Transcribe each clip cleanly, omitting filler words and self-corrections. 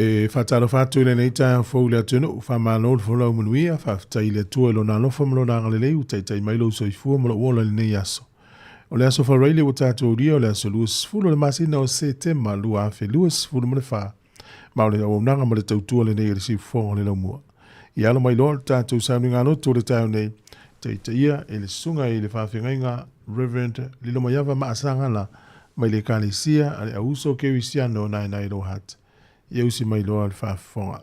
E faatalofa atu i lenei taeao fou i le atunuu, faamalo le folau manuia, faafetai i le Atua i Lona alofa ma Lona agalelei ua taitai mai lou soifua ma lou ola i lenei aso. O le aso Faraile ua tatou aulia o le aso 20 o le masina o Setema 2024, ma o le auaunaga ma le tautua lenei a le Siufofoga o le Laumua. Ia alo mai loa le tatou sauniga lotu o le taeao nei, taitaia e le susuga i le faafeagaiga Reverend Lilomaiava Maasagana mai le Ekalesia a le Auuso Kerisiano Naenae Lohat. Ia usi mai loa le faafofoga.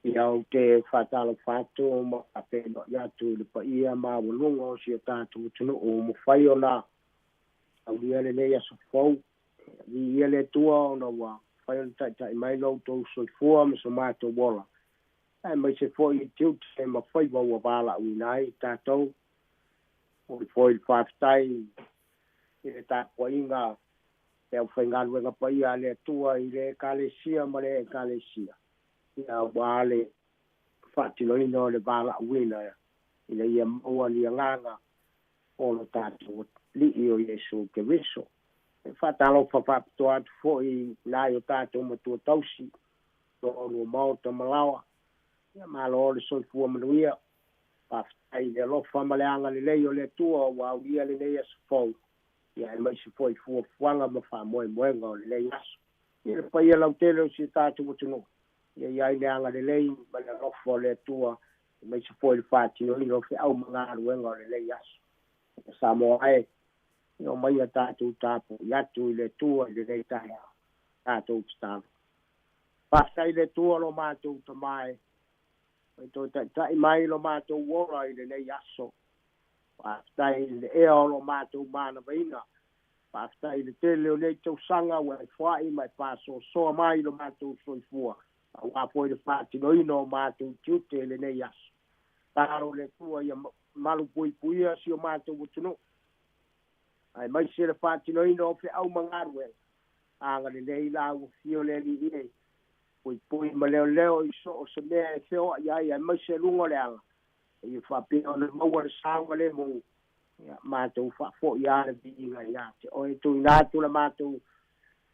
Ia ou te faatalofa atu ma faafeiloai atu i le paia maualuga o si o tatou atunuu ua mafai ona Aulia lenei aso fou. Viia le Atua ona ua mafai ona taitai mai lo outou soifua ma so matou ola, aemaise foi i tiute ma faiva ua valaauina ai i tatou. Momoli foi le faafetai i le tapuaiga a le aufaigaluega paia a le Atua i le Ekalesia ma le Ekalesia, aua le faatinoina o le valaauina ina ia maua ni agaga o lo tatou Alii o Iesu Keriso. E faatalofa faapitoa atu foi i nai o tatou matua tausi, toalua maota ma laoa. Ia malo le soifua manuia. Faafetai i le alofa ma le agalelei o le Atua ua aulia lenei aso fou, ia aemaise foi fuafuaga ma faamoemoega o lenei aso. Ia le paia lautele o si o tatou atunuu, ia i ai le agalelei ma le alofa o le Atua, aemaise foi le faatinoina o feau ma galuega o lenei aso. Ia Samoa e, ia omaia tatou tapuai atu i le Atua i lenei taeao, tatou tatalo. Faafetai i le Atua lo matou Tama e, ua e toe taitai mai lo matou ola i lenei aso. Faafetai i le ea o lo matou manavaina. Faafetai i le tele o nei tausaga ua e foai ma e faasoasoa mai lo matou soifua, aua foi le faatinoina o matou tiute i lenei aso. Tatalo le Atua ia malupuipuia si o matou atunuu, aemaise le faatinoina o feau ma galuega. Agalelei la ua afio le Alii e puipui ma leoleo i so o se mea e feoai ai, aemaise luga o le ala, ia faapea ona maua le saogalemu. Ia matou faafoi lava le viiga ia te oe. Tuuina atu la matou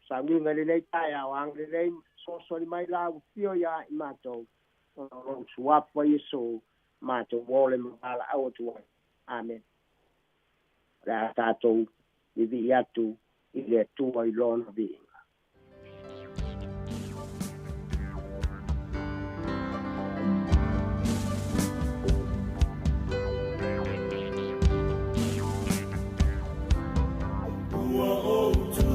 sauniga i lenei taeao, agalelei ma fesoasoani mai la ua afio ia i matou, ona o lou suafa Iesu matou ole ma valaau atu ai. Amen. O le a tatou vivii atu i le Atua i Lona viiga. Ua ou tu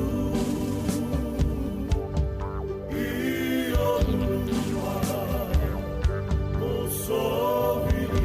i ou luma o soviiga.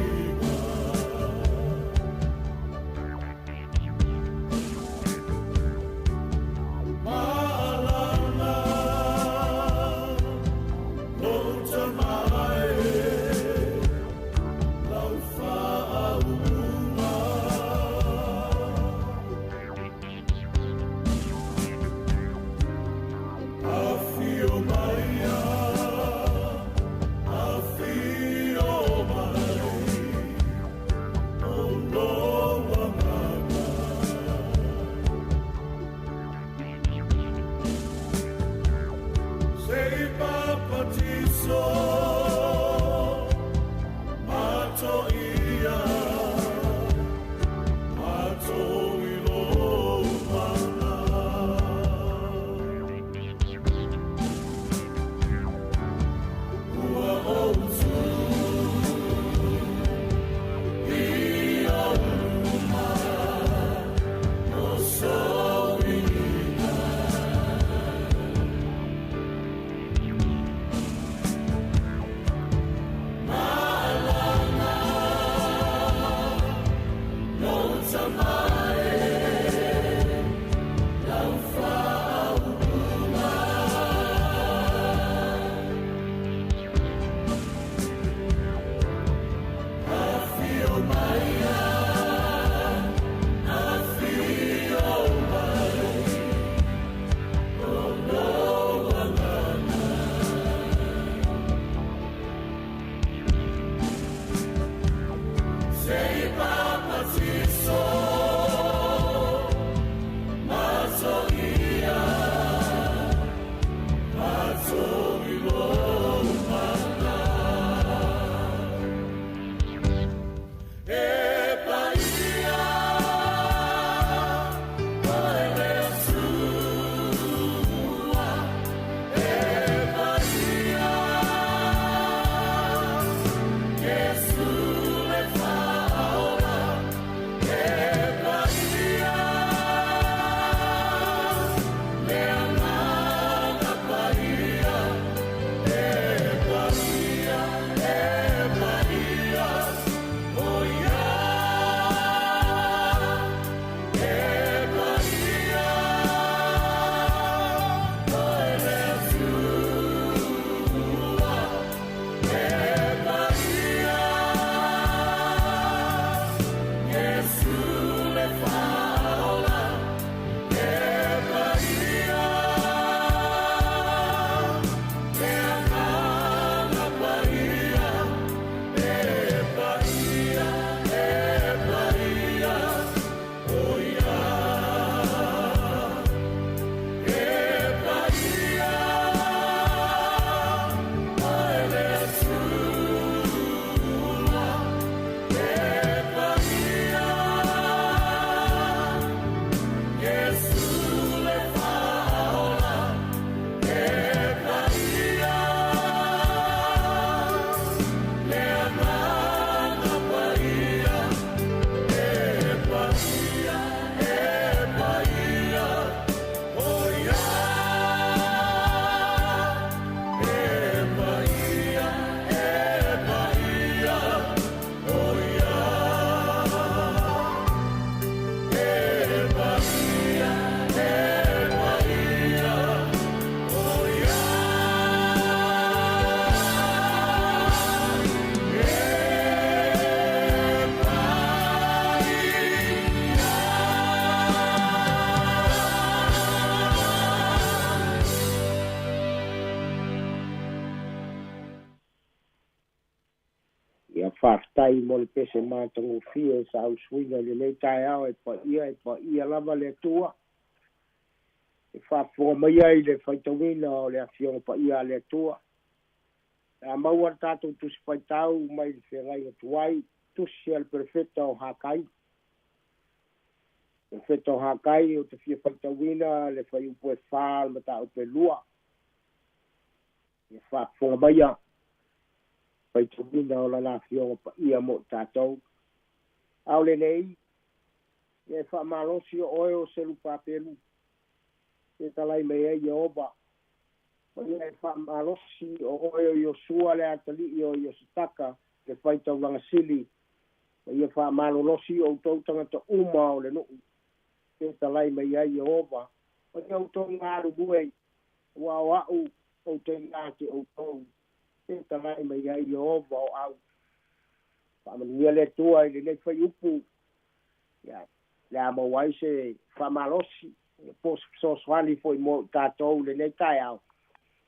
Faafetai mo le pese matagofie sa usuina i lenei taeao e paia lava le Atua e faafofoga mai ai le faitauina o le Afioga Paia a le Atua. A maua le tatou Tusi Faitau mai le feagaiga tuai, tusi a le Perofeta o Hakai. Perofeta o Hakai, ou te fia faitauina le fuaiupu e 4 o le mataupu e 2. Ia faafofoga maia faitauina o lana Afioga Paia mo tatou. A o lenei, ia e faamalosi o oe o Selupapelu, e talai mai ai Ieova. Ma ia e faamalosi o oe o Iosua le atalii o Iosataka le faitaulaga sili. Ma ia faamalolosi o outou tagata uma o le nuu, e talai mai ai Ieova. Ma ia outou galulue, ua o a'u ou te ia te outou, e talai mai ai Ieova o au. Faamanuia le Atua i lenei fuaiupu, ia le a maua ai se faamalosi po o se fesoasoani foi mo tatou lenei taeao,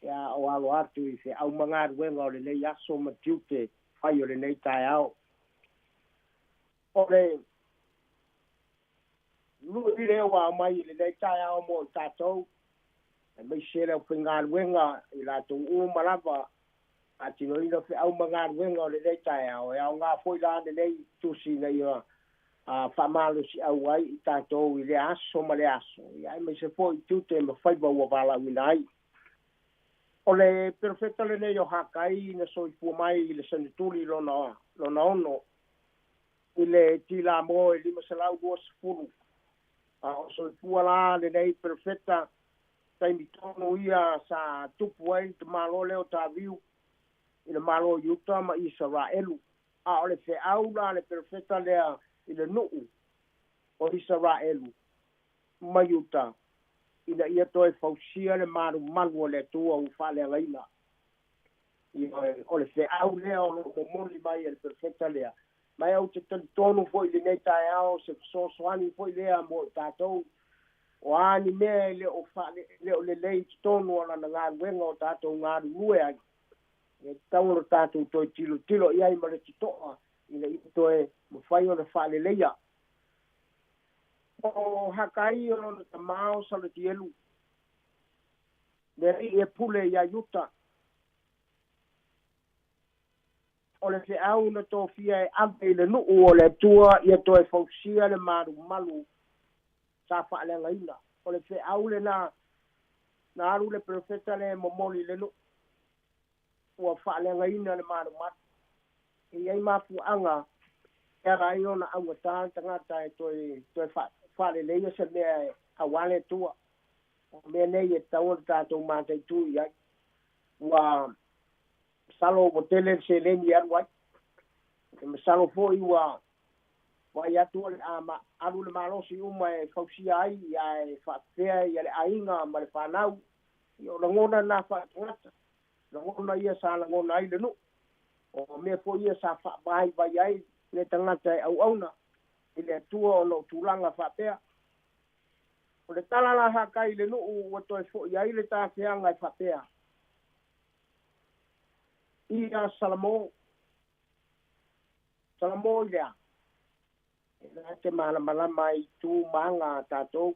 ia o alo atu i feau ma galuega o lenei aso ma tiute fai o lenei taeao. O le lui lea ua aumai i lenei taeao mo tatou, aemaise le aufaigaluega i latou uma lava faatinoina feau ma galuega o lenei taeao, e aoga foi la lenei tusi ina ia faamalosiau ai i tatou i lea aso ma le aso, ia aemaise foi tiute ma faiva ua valaauina ai. O le perofeta lenei o Hakai na soifua mai i le seneturi lona 6 i le tilamo e 520. A o soifua la lenei perofeta taimi tonu ia sa tupu ai le malo lea o Taviu i le malo Iuta ma Isaraelu. A o le feau la le perofeta lea i le nuu o Isaraelu ma Iuta, ina ia toe fausia le malumalu o le Atua ua faaleagaina. O le feau lea o loo momoli mai e le perofeta lea. Ma ou te talitonu foi i lenei taeao se fesoasoani foi lea mo tatou, o a ni mea e le o lelei i totonu o lana galuega o tatou galulue ai, e tatau ona tatou toe tilotilo i ai ma le totoa ina ia toe mafai ona faaleleia. O Hakai o lona tamā o Salatielu, le alii e pule ia Iuta. O le feau na tofia e ave i le nuu o le Atua ia toe fausia le malumalu sa faaleagaina. O le feau lena na alu le perofeta le momoli le nuu ua faaleagaina le malumalu. E i ai mafuaaga e ala ai ona augata le tagata e toe faaleleia se mea e aua le Atua. O mea nei e tatau ona tatou mataitu i ai. Ua masalo ua tele le seleni e alu ai. E masalo foi ua vaai atu o le alu le malosi uma e fausia ai, ia e faapefea ia le aiga ma le fanau. O lagona na faatagata, lagona ia sa lagona ai le nuu. O mea foi ia sa faavaivai ai le tagata e auauna i le Atua ona o tulaga faapea. O le tala la Hakai i le nuu ua toe foi ai le tafeaga e faapea. Ia Salamo, Salamo i lea, e la te malamalama ai tu maga a tatou,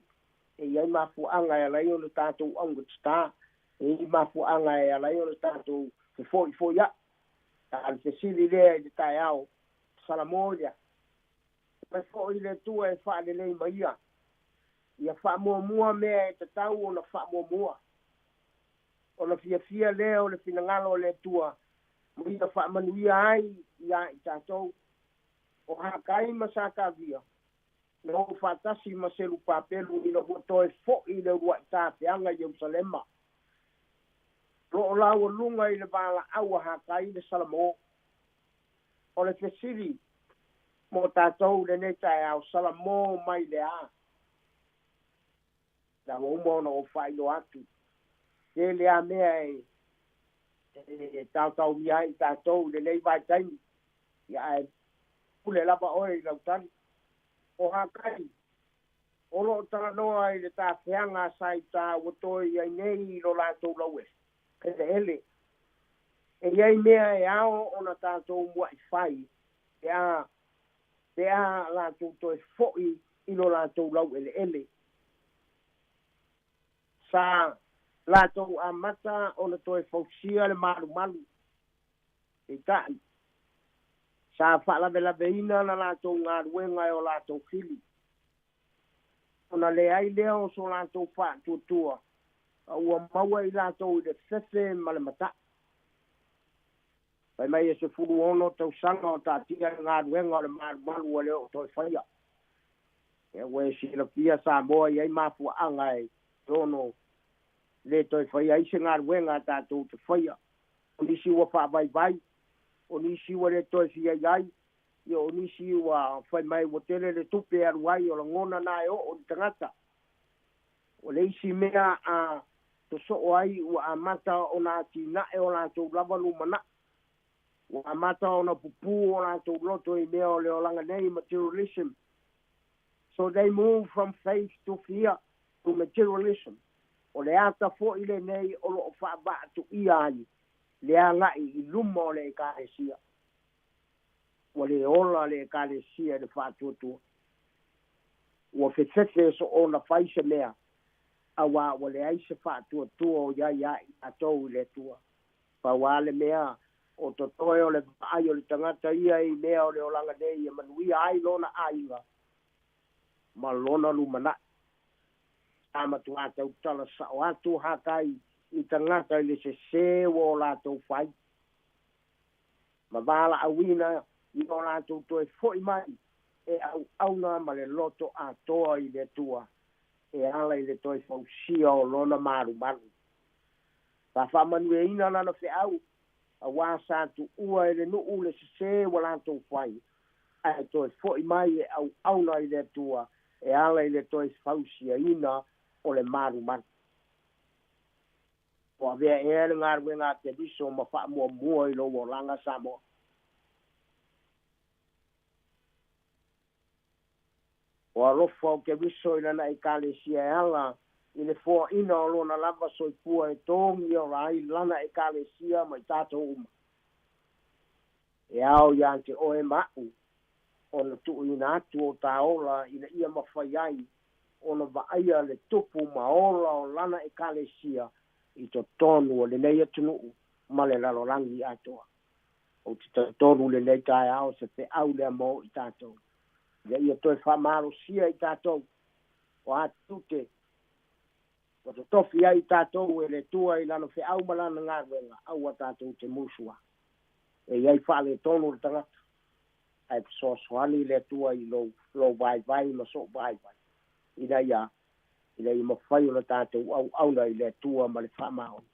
e i ai mafuaaga e ala ai ona tatou augatata, e i ai mafuaaga e ala ai ona tatou fefoifoiai. A o le fesili lea i le taeao, Salamo i lea, mai foi le Atua e faalelei mai ia, ia faamuamua mea e tatau ona faamuamua. Ona fiafia lea o le finagalo o le Atua ma ia faamanuia ai ia i tatou. O Hakai ma Sakavia na o faatasi ma Selupapelu ina ua toe foi le uluai tafeaga i Ierusalema. Lo o laualuga i le valaau a Hakai le Salamo. O le fesili mo tatou lenei taeao, Salamo mai le a? La ua uma ona ou faailoa atu. Tele a mea e tautaumia ai i tatou i lenei vaitaimi. Ia ae pule lava oe i lau tali. O Hakai o loo talanoa i le tafeaga sa i ta ua toe i ai nei i lo latou lauele eleele. E i ai mea e ao ona tatou muai fai Pe a latou toe fo'i i lo latou laueleele. Sa latou amata ona toe fausia le malumalu. Peitai, sa faalavelaveina na latou galuega e o latou fili. Ona leai lea o so latou faatuatua, a ua maua i latou i le fefe ma le mata'i. Fai mai e 16 tausaga o taatia le galuega o le malumalu ua le oo toe faia. Ia ua e silafia Samoa i ai mafuaaga e ono le toe faia ai se galuega a tatou te faia. O nisi ua faavaivai, o nisi ua le toe fia i ai, ia o nisi ua fai mai ua tele le tupe e alu ai, o lagona na e oo i tagata. O le isi mea a sosoo ai ua amata ona atinae o latou lava lumanai. Ua amata ona pupū o latou loto i mea o le olaga nei, materialism. So they move from faith to fear to materialism. O le ata fo'i lenei o loo faavaatuia ai le agai i luma o le Ekalesia. Ua le ola le Ekalesia i le faatuatua. Ua fefefe soona fai se mea, auā ua leai se faatuatua o iai ia i tatou i le Atua. Pau lava le mea o totoe o le vaai o le tagata ia i mea o le olaga nei e manuia ai lona aiga ma lona lumanai. Sa matuā tautala sa'o atu Hakai i tagata i le sesē ua o latou fai ma valaauina i o latou toe fo'i mai e auauna ma le loto atoa i le Atua e ala i le toe fausia o lona malumalu. Sa faamanuiaina lana feau, auā sa tuua e le nuu le sesē ua latou fai, ae toe fo'i mai e auauna i le Atua e ala i le toe fausiaina o le malumalu. Ua avea ea le galuega a Keriso ma faamuamua i lou olaga Samoa. O alofa o Keriso i lana Ekalesia e ala i le foaina o lona lava soifua e togi ola ai lana Ekalesia ma i tatou uma. E ao ia te oe ma a'u ona tuuina atu o ta ola ina ia mafai ai ona vaaia le tupu ma ola o lana Ekalesia i totonu o lenei atunuu ma le lalolagi atoa. Ou te talitonu lenei taeao se feau lea mo i tatou, ina ia toe faamalosia i tatou o a tiute ua totofi ai i tatou e le Atua i lana feau ma lana galuega, aua tatou te musu ai. E i ai faaletonu le tagata, ae fesoasoani le Atua i lou vaivai ma so'u vaivai, ina ia mafai ona tatou auauna i le Atua ma le faamaoni.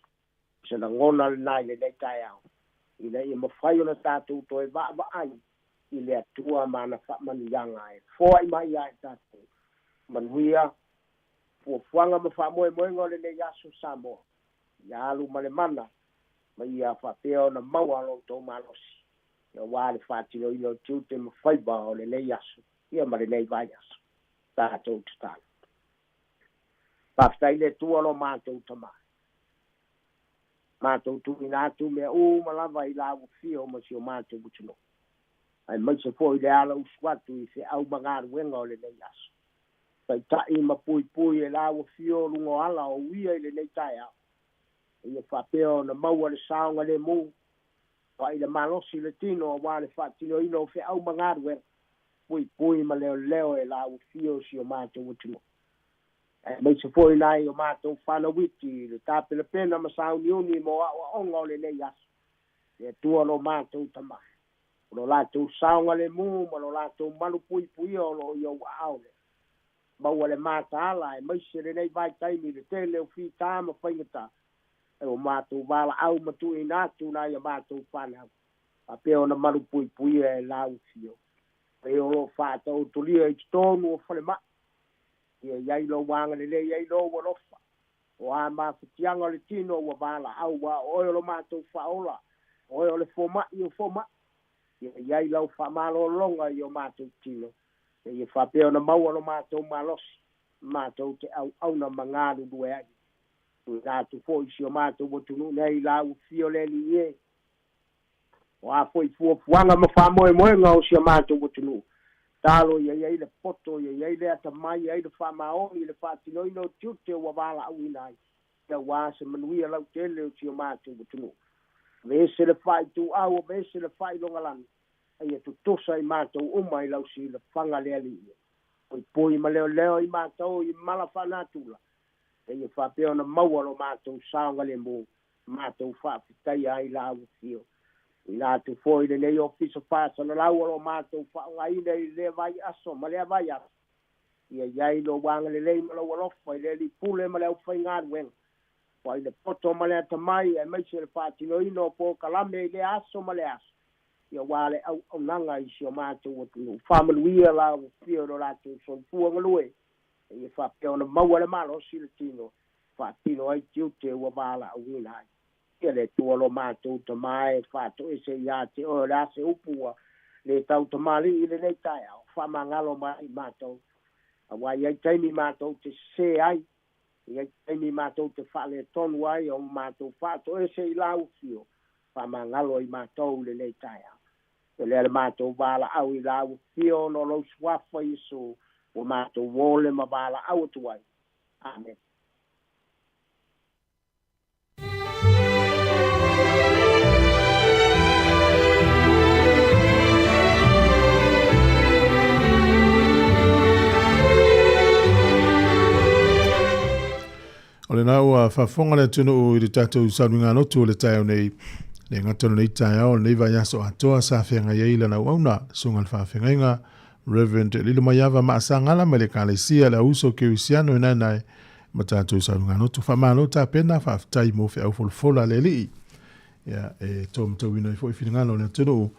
O se lagona lenā i lenei taeao, ina ia mafai ona tatou toe vaavaai i le Atua ma ana faamanuiaga e foai mai ia i tatou. Manuia fuafuaga ma faamoemoega o lenei aso Samoa. Ia alu ma le mana ma ia faapea ona maua lo outou malosi, auā le faatinoina o tiute ma faiva o lenei aso ia ma lenei vaiaso. Tatou tatalo. Faafetai le Atua lo matou Tamā. Matou tuuina atu mea uma lava i lau afio ma si o matou atunuu, aemaise foi le ala usu atu i feau ma galuega o lenei aso. Taitai ma puipui e lau afio luga o ala o uia i lenei taeao, ia faapea ona maua le saogalemu fa'i le malosi le tino auā le faatinoina o feau ma galuega. Puipui ma leoleo e lau afio si o matou atunuu, aemaise foi nai o matou fanauiti le tapenapena ma sauniuni mo aoaoga o lenei aso. Le Atua lo matou Tamā, o lo latou saogalemu ma lo latou malupuipuia o loo i ou aao lea. Maua le mataala aemaise lenei vaitaimi i le tele o fitā ma faigatā, e o matou valaau ma tuuina atu nai a matou fanau, faapea ona malupuipuia e lau afio. E o loo faataotolia i totonu o falemai, ia i ai lou agalelei ai lou alofa. O a mafatiaga o le tino ua valaau, ua oe o lo matou faaola, oe o le foma'i o foma'i, ia i ai lau faamalologa i o matou tino, ia faapea ona maua lo matou malosi matou te auauna ma galulue ai. Tuuina atu foi si o matou atunuu nei lau afio le Alii e. O a fo'i fuafuaga ma faamoemoega o si a matou atunuu, talo ia iai le poto, ia iai le atamai ai le faamaoni i le faatinoina o tiute ua valaauina ai, auā se manuia lautele o si o matou atunuu. Aveese le faaituau, aveese le faailogalanu, a ia tutusa i matou uma i lau silafaga le Alii. Puipui ma leoleo i matou i mala faanatula, e ia faapea ona maua lo matou saogalemu, matou faafetaia ai la afio. I la atu foi lenei ofisa faasalalau o lo matou faaaogaina i lea vaiaso ma lea vaiaso, ia iai lou agalelei ma lou alofa i le alii pule ma le aufaigaluega, foai le poto ma le atamai, aemaise le faatinoina o polokalame i lea aso ma lea aso, auā le auaunaga i si o matou atunuu. Faamanuia la afio i lo latou soifua galue, ia faapea ona maua le malosi le tino faatino ai tiute ua valaauina ai. Ia le Atua lo matou Tamā e faatoese iā te oe, o le a se upu ua le tautamalii i lenei taeao, faamagalo mai matou, auā i ai taimi matou te sesē ai, i ai taimi matou te faaletonu ai, o matou faatoese i lau afio. Faamagalo i matou i lenei taeao. O lea le matou valaau i lau afio ona o lou suafa Iesu ua matou ole ma valaau atu ai. Amene. O lena ua faafofoga le atunuu i le tatou saunoaga o le taeao nei, le gata o lenei taeao o lenei vaiaso atoa sa feagai ai lana auauna, susuga i le faafeagaiga Reverend Lilomaiava Maasagala mai le Ekalesia le Auuso Kerisiano i Naenae ma tatou saunoaga. Faamalo tapena, faafetai mo feau folafola a le Alii. Ia, e tōmatauina ai foi finagalo o le atunuu,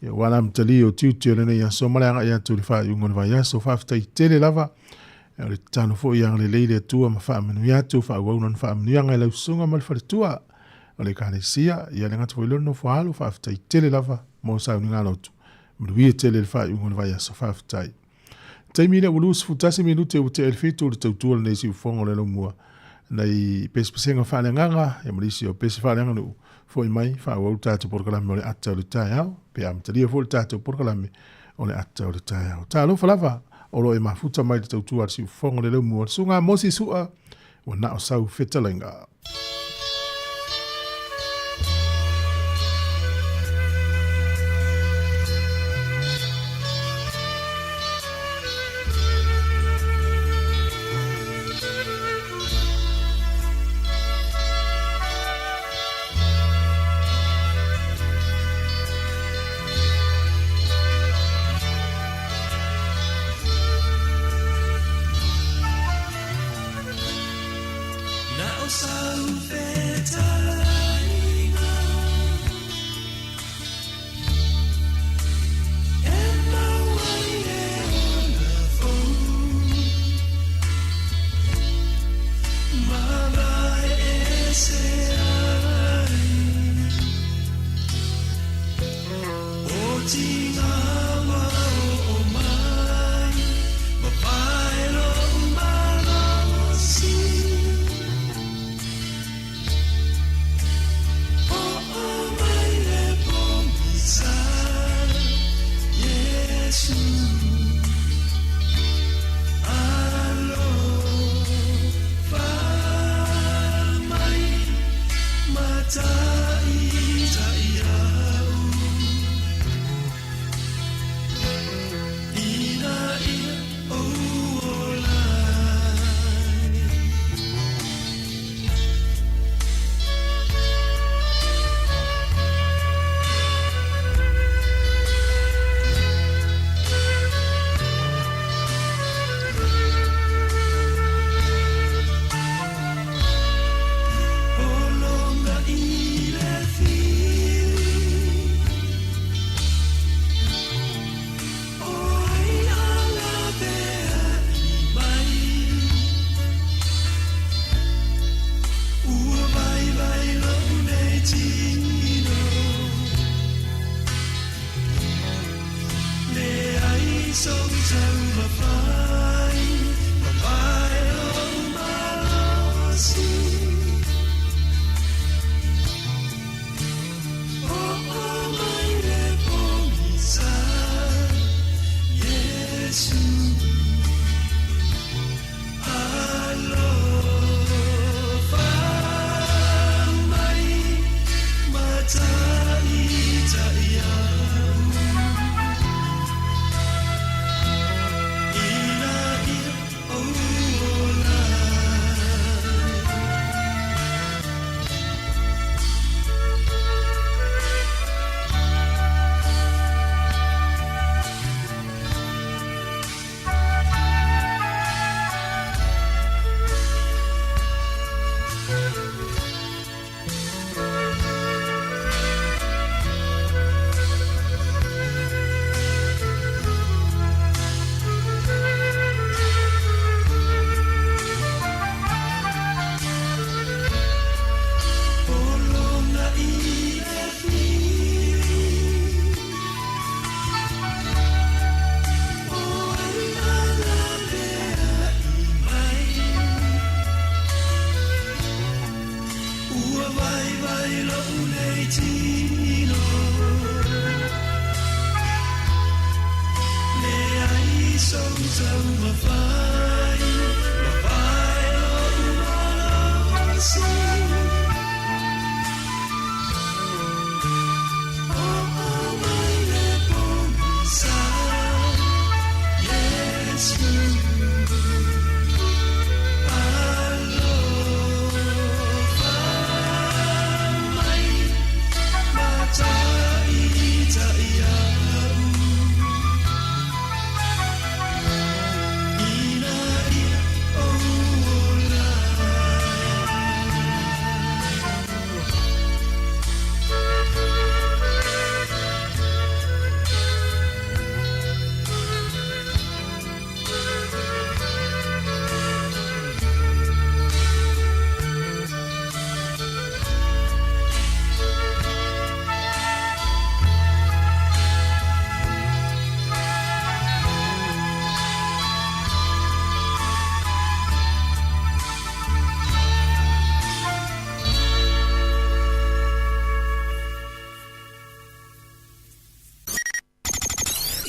ia, ua amatalia o tiute o lenei aso ma le agai atu i le faaiuga o le vaiaso. Faafetai tele lava. Ia, o le tatalo foi ia agalelei le Atua ma faamanuia atu, faaauau lana faamanuiaga i lau susuga ma le faletua o le Ekalesia. Ia, le gata foi lea o le nofo alo, faafetai tele lava mo sauniga lotu. Manuia tele le faaiuga o le vaiaso. Faafetai. Taimi lea ua 21 minute ua tea i le 7 o le tautua lenei siufofoga o le Laumua nai pesepesega faaleagaga ia ma nisi o pese faaleaganuu. Foi mai faaauau le tatou polokalame o le ata o le taeao, pe amatalia foi le tatou polokalame o le ata o le taeao. Talofa lava o lo o e mafuta mai le tautua a le siufofoga o le Laumua, le Susuga Mosi Sua, ua na o sau fetalaiga.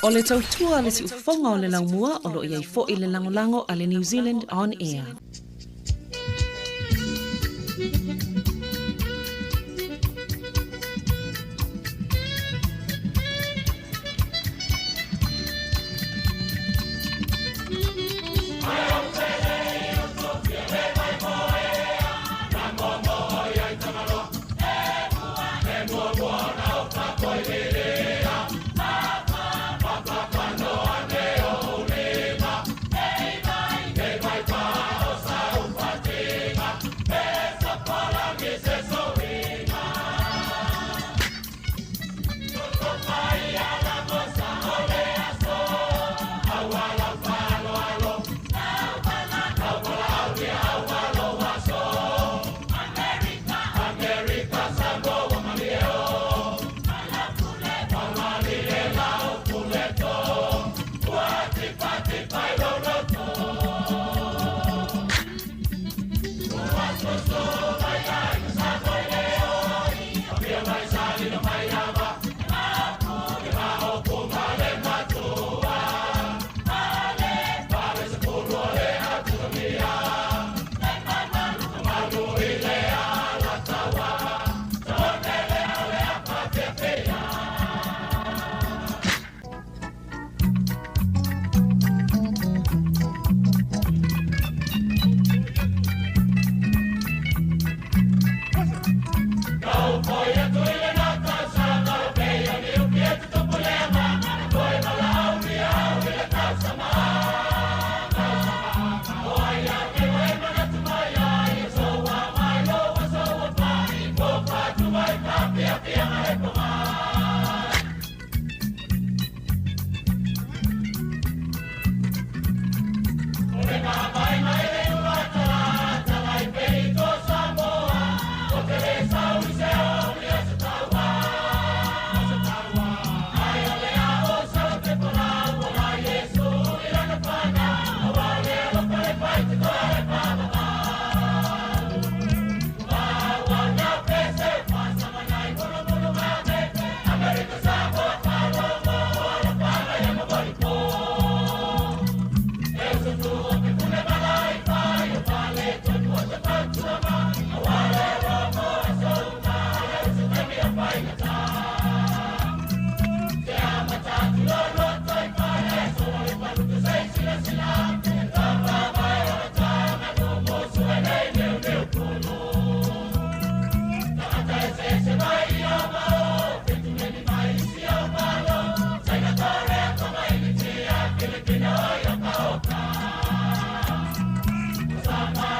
O le tautua a le siufofoga o le laumua o lo o i ai foi le lagolago a le New Zealand On Air.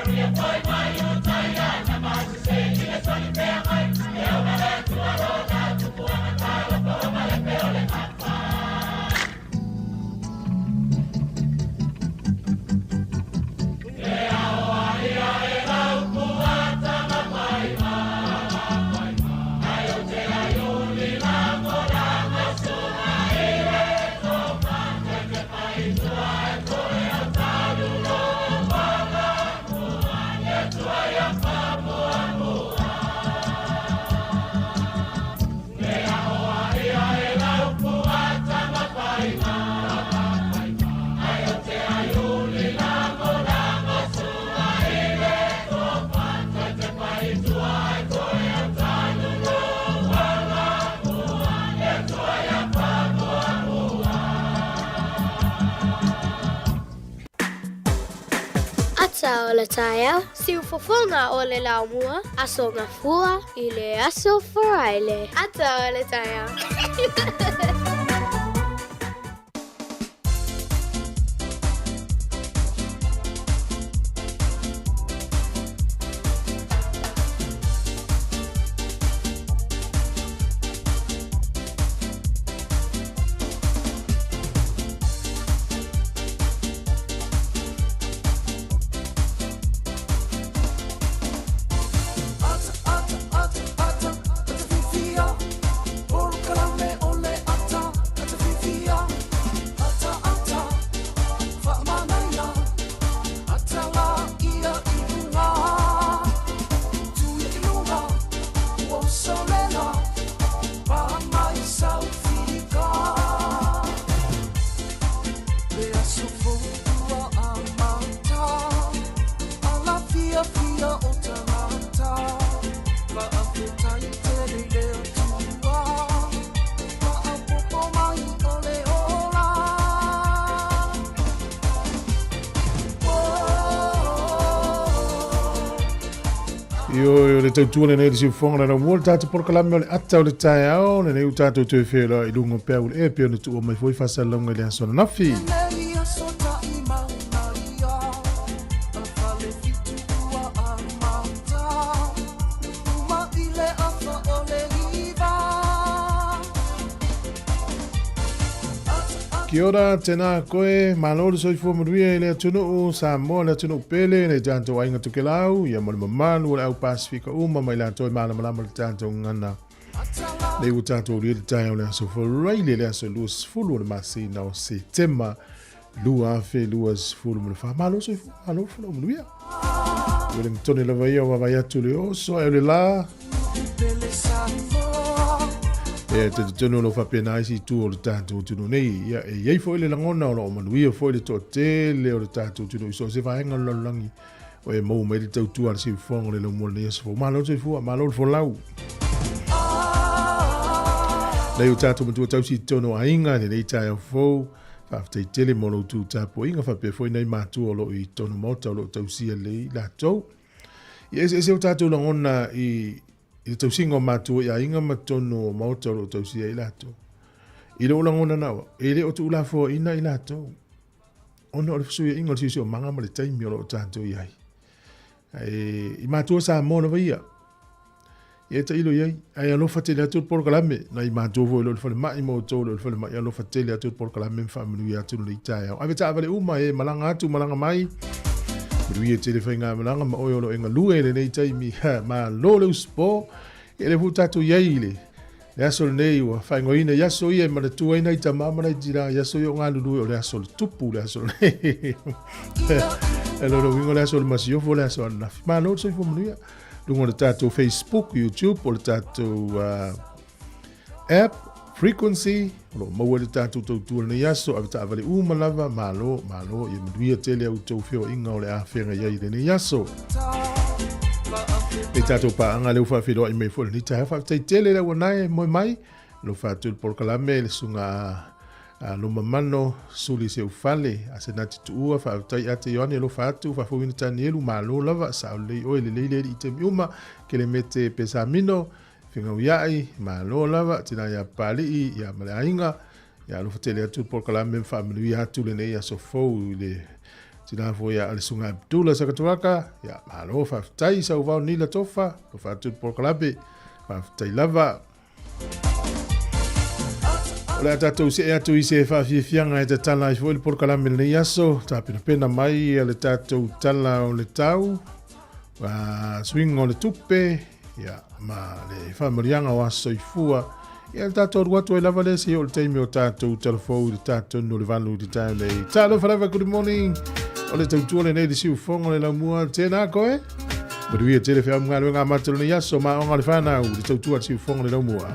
Maria, le taeao, siufofoga o le laumua, Aso Gafua i le Aso Faraile. Ata o le taeao. Ioe, o le tautua lenei le siufofoga le laumua le tatou polokalame o le ata o le taeao lenei ua tatou toe feiloai i luga o peau le e pei ona tuua mai foi faasalalauga i le aso ananafi. Kia ora, tēnā koe, malo le soifua manuia i le atunuu, Samoa le atunuu pele, le tatou aiga Tokelau, ia mo le mamalu o le au Pasifika uma mai latou e malamalama le tatou gagana. Nei ua tatou aulia le taeao le aso Faraile le aso 20 o le masina o Setema 2024. Malo soifua, malo le folau manuia. Wellington lava ia o vaavaai atu le oso ae o le la. E te tonu o lo faapena ai si itu o le tatou atunuu nei. Ia, e i ai foi le lagona o lo o manuia foi le toatele o le tatou atunuu i so o se vaega o le lalolagi o e maua mai le tautua a le siufofoga o le laumua lenei aso fou. Malo le soifua, malo le folau. Nei o tatou matua tausi i totonu o aiga i lenei taeao fou. Faafetai tele mo lo outou tapuaiga faapea foi nai matua o lo o i totonu maota o lo o tausia lelei latou. Ia eseese o tatou lagona i i le tausiga o matua i aiga ma totonu o maota o lo o tausia ai latou. I lou lagona na au, e le o tuulafoaina i latou ona o le fesuiaiga o le siosiomaga ma le taimi o lo o tatou i ai. Ae i matua Samoa lava ia, ia e tailo i ai, ae alofa tele atu le polokalame, nai matua foi o lo o i le falemai ma outou o lo o i le falemai, alofa tele atu le polokalame ma faamanuia atu lenei taeao. Ave taavale uma e malaga atu malaga mai, manuia tele faigamalaga ma oe o lo o e galue i lenei taimi, ha, malo le usupo, ia lea foi ua tatou i ai i le Le aso lenei ua faaigoaina i aso ia e manatua ai nai tama ma nai tina i aso ia o galulue o le aso o le tupu le aso lenei. E lona uiga o le aso o le masiofo le aso ananafi. Malo le soifua manuia. Luga o le tatou Facebook, YouTube, o le tatou app, frequency, o lo o maua i le tatou tautua lenei aso, ave taavale uma lava, malo, malo, ia manuia tele a outou feoaiga o le a feagai ai i lenei aso. Le tatou paaga lea ua faafeiloai mai foi lenei taeao, faafetai tele le auanae e moe mai, alofa atu i le polokalame le susuga a Lomamano Suli Seufale, Asenati Tuua, faafetai Ate Ioane, alofa atu, Faafouina Tanielu, malo lava, sao lelei oe, lelei le alii i taimi uma, Kelemete Pesamino, Fegauiai, malo lava, tina ia Papalii, ia ma le aiga, ia alofa tele atu le polokalame ma faamanuia atu lenei aso fou i le tina foi ia le Susuga Abdullah Sakatuaka, ia malo faafetai Sauvao Nila Tofa, alofa atu le polokalame, faafetai lava. O le a tatou see atu i se faafiafiaga e tatala ai foi le polokalame lenei aso, tapenapena mai le tatou tala o le tau, suiga o le tupe, ia, ma le faamanuiaga o aso soifua. Ia, le tatou alu atu ai lava lea seia oo i le taimi o tatou talafou i le tatou o le 8 i le taeao nei. Talofa lava, good morning. O le tautua lenei i le siufofoga o le laumua. Tēnā koe. Manuia tele feau ma galuega amata o lenei aso, ma aoga a le whānau, le tautua a le siufofoga o le laumua.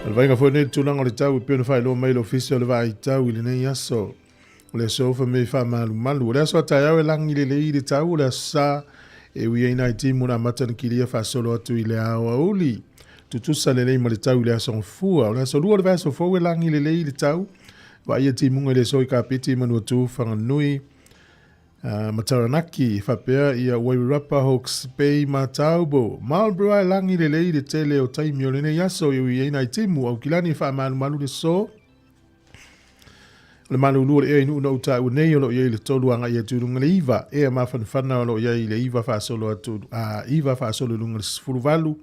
O le vaaiga foi lenei i le tulaga o le tau e pei ona faailoa mai e le Ofisa o le Vaai Tau i lenei aso. O le aso ofa me faamalumalu. O le aso a taeao e lagi lelei le tau, o le aso sa e ui ai nai timu na amata ona kilia faasolo atu i le aoauli. Tutusa lelei ma le tau i le aso gafua. O le aso lua o le vaiaso fou e lagi lelei le tau. Vaaia timuga i le aso i Kapiti, Manuatu, Whanganui, ma Taranaki, faapea ia Wairarapa, Hawke's Bay ma Taupo. Marlborough e lagi lelei le tele o taimi o lenei aso e ui ai nai timu Aukilani e faamalumalu le so. O le malulu o le ea i nuu na ou taua nei o lo o i ai le 3 agai atu i luga le 9. Ea mafanafana o lo o i ai le 9 faasolo atu a 9 faasolo i luga le 18.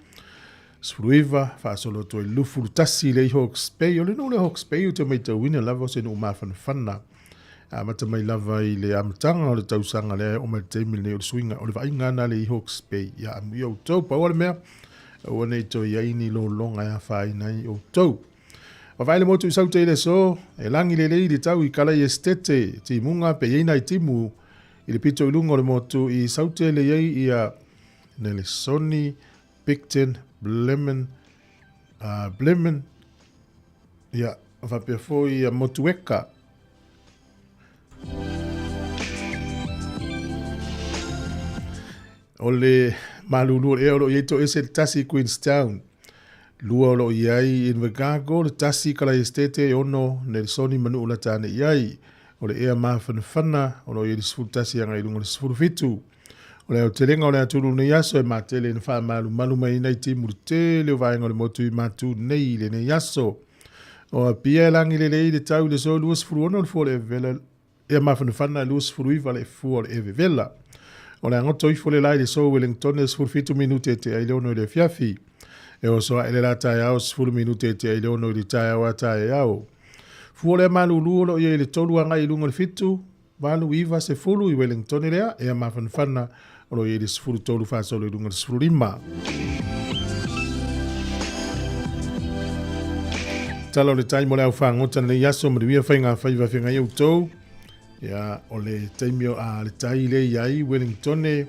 19 faasolo atu ai 21 le i Hawke's Bay. O le nuu le Hawke's Bay ou te matauina lava o se nuu mafanafana. Amata mai lava i le amataga o le tausaga lea e oo mai le taimi lenei o le suiga o le vaaiga ana le i Hawke's Bay. Ia amuia outou, pau o le mea, aua ne i toe i ai ni lologa e afaina ai outou. Vaavaai le motu i Saute i le aso, e lagi lelei le tau i Kalai Esitete, timuga pe i ai nai timu i le pito i luga o le motu i Saute le i ai ia Nelesoni, Picton, Blemen, Blemen, ia, faapea foi ia Motueka. O le malulu o le ea o lo o i ai toese le tasi i Queenstown. Lua o lo o i ai i Invercargill, le tasi i Kalai Estate, e ono Nelsoni ma Nu'u Latane i ai. O le ea mafanafana o lo o i ai le 11 agai i luga o le 17. O le aotelega o le atunuu i lenei aso e matele ina faamalumalu mai ai nai timu le tele o vaega o le motu i matu nei i lenei aso. O Apia e lagi lelei le tau i le so 26 le fua o le evela Ia mafanafana e 29 le fua o le evevela. O le agoto ifo le la i le so Wellington e 17 minute e tea i le 6 i le afiafi. E oso aʻe le la taeao 10 minute e tea i le 6 i le taeao a taeao. Fua lea malulu o loo i ai i le 3 agai i luga o le 7, 8, 9, 10 i Wellingtone lea, ea mafanafana o loo i ai i le 13 faasolo i luga o le 15. Tala o le tai mo le au fagota lenei aso, manuia faiga faiva feagai outou. Ia, o le taimi o a le tai le i ai Wellingtone,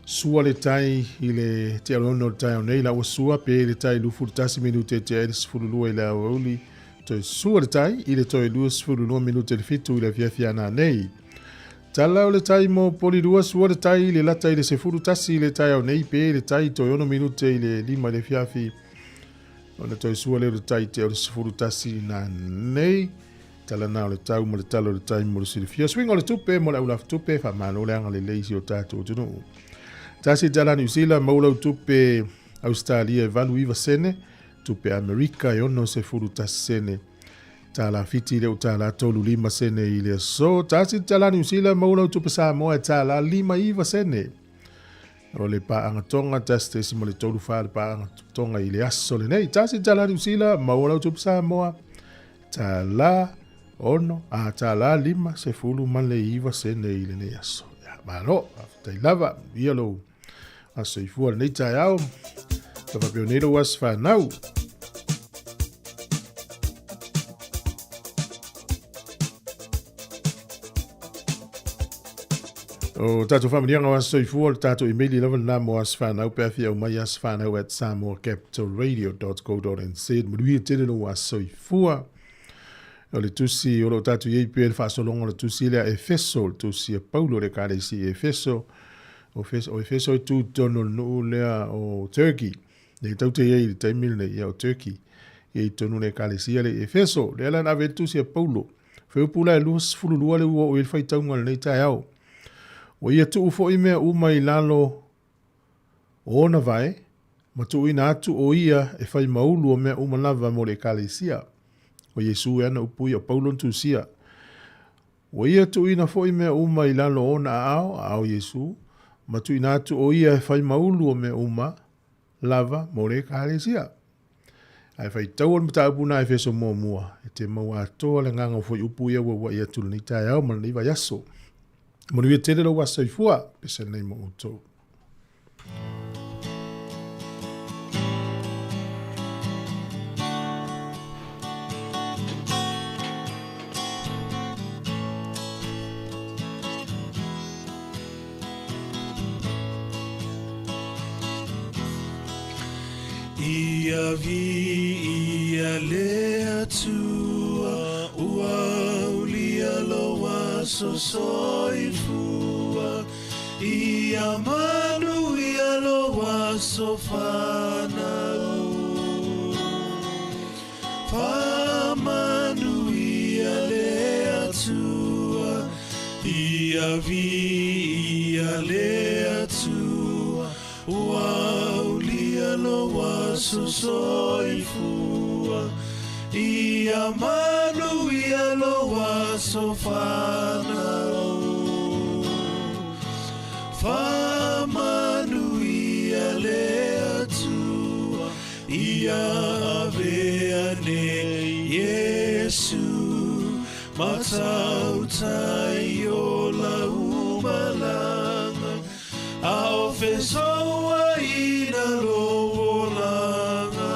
sua le tai i le tea o le 6 o le taeao nei, la ua sua pe le tai 21 minute e tea ai le 12 i le aoauli, toe sua le tai i le toe 22 minute le 7 i le afiafi ana nei. Tala o le tai mo Polirua, sua le tai i le lata i le 11 i le taeao nei, pe le tai toe 6 minute i le 5 i le afiafi, ona toe sua lea o le tai tea o le 11 na nei. Tala na o le tau ma le tala o le tai mo le silafia. Suiga o le tupe mo le aulafutupe, faamalo le agalelei i si o tatou atunuu. Tasi tala Niu Sila, maua lau tupe Ausetalia e 89 sene, tupe Amerika e 61 sene. Tala Fiti le o tala 35 sene i le aso. Tasi tala Niu Sila, maua lau tupe Samoa e tala 59 sene. O le paaga Tonga, 1.34 le paaga Tonga i le aso lenei. Tasi tala Niu Sila, maua lau tupe Samoa, tala 6, a tala 5, sefulu ma le 9 sene i lenei aso. Ia, malo, faafetai lava, ia lou aso soifua lenei taeao. Ka faapea nei lou aso fanau. O tatou faamanuiaga o aso soifua, o le tatou email lava lena mo aso fanau pe a fia aumai asofanau@samoacapitalradio.co.nz. Manuia tele lou aso soifua. O le tusi o loo tatou i ai pea le faasologa o le tusi lea Efeso, o le tusi a Paulo le Ekalesia i Efeso. O Efeso e tu i totonu o le nuu lea o Turkey. Nei tau te i ai i le taimi lenei, ia o Turkey. I ai totonu o le Ekalesia lea i Efeso. Lea la na ave ai le tusi a Paulo. Fuaiupu la e 22 lea ua oo i ai le faitauga o lenei taeao. Ua ia tuu foi mea uma i lalo o ona vae, ma tuuina atu o ia e fai maulu o mea uma lava mo le Ekalesia. O Iesu e ana upu ia o Paulo na tusia. Ua ia tuuina foi mea uma i lalo o ona aao, aao Iesu, ma tuuina atu o ia e fai maulu o mea uma lava mo le Ekalesia. Ae faitaua le mataupu na Efeso muamua, e te maua atoa le agaga o fuaiupu ia ua ua'i atu lenei taeao ma lenei vaiaso. Manuia tele lou aso soifua, pese nei mo outou. Ia viia le Atua, ua aulia lou aso soifua. Ia manuia lou aso fanau. Faamanuia le Atua, ia viia le Atua, ua aulia lou aso soifua. Ia manuia lou aso fanau. Faamanuia le Atua, ia avea nei Iesu, matautai o lau malaga, a o fesouaina lou olaga.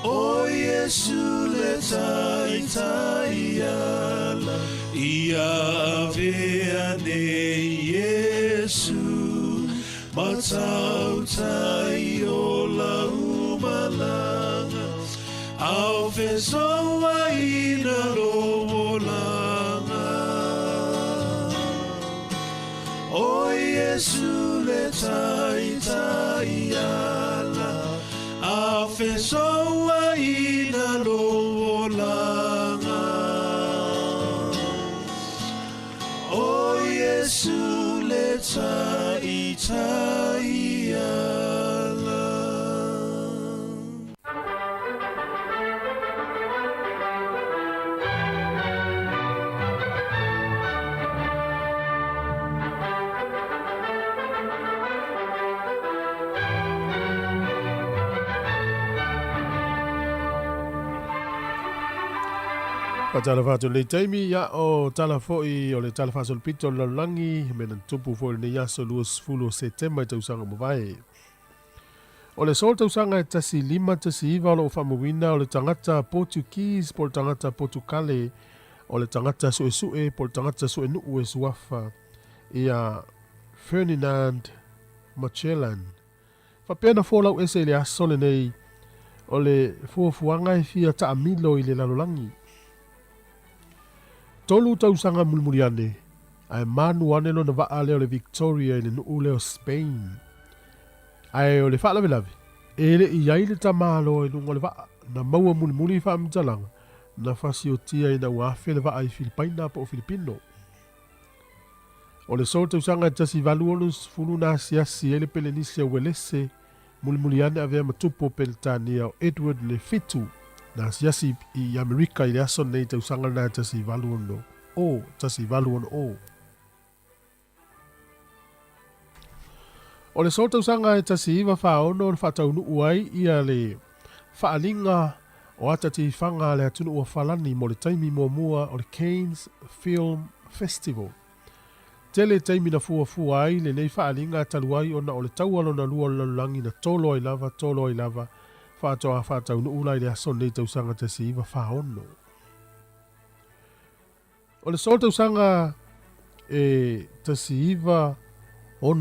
O Iesu le taitai ala, ia avea nei Iesu, matautai o lau malaga, a o fesouaina lou olaga. O Iesu le taitai ala, a o fesouaina lou olaga. O Iesu le taitai ala. Faatalofa atu i lenei taimi, ia o tala foi o le Tala Faasolopito o le Lalolagi, mea na tutupu foi i lenei aso 20 o Setema i tausaga ua mavae. O le aso tausaga e 1519 o lo o faamauina o le tagata Portuguese po o le tagata Potukale, o le tagata suesue po o le tagata suenuu e suafa ia Ferdinand Magellan. Faapea na folau ese i le aso lenei o le fuafuaga e fia taamilo i le lalolagi. 3 tausaga mulimuli ane, ae manu ane lona vaa lea o le Victoria i le nuu lea o Spain. Ae o le faalavelave, e le i ai le tamaloa i luga o le vaa, na maua mulimuli i faamatalaga, na fasiotia ina ua afe le vaa i Filipaina po o Filipino. O le soo tausaga e 1860 na asiasi ai le Pelenisia o Uelese, mulimuli ane avea ma tupu o Peretania o Edward le Fitu, na asiasi i Amerika i le aso lenei tausaga lena e 1860, 1860. O le soo tausaga e 1946 na faataunuu ai ia le faaaliga o ata tifaga a le atunuu o Falani mo le taimi muamua o le Cannes Film Festival. Tele taimi na fuafua ai lenei faaaliga talu ai ona o le taua lona lua o le lalolagi na tolo ai lava, tolo ai lava, faatoa faataunuu la i le aso lenei tausaga 1946. O le soo tausaga e 1962, o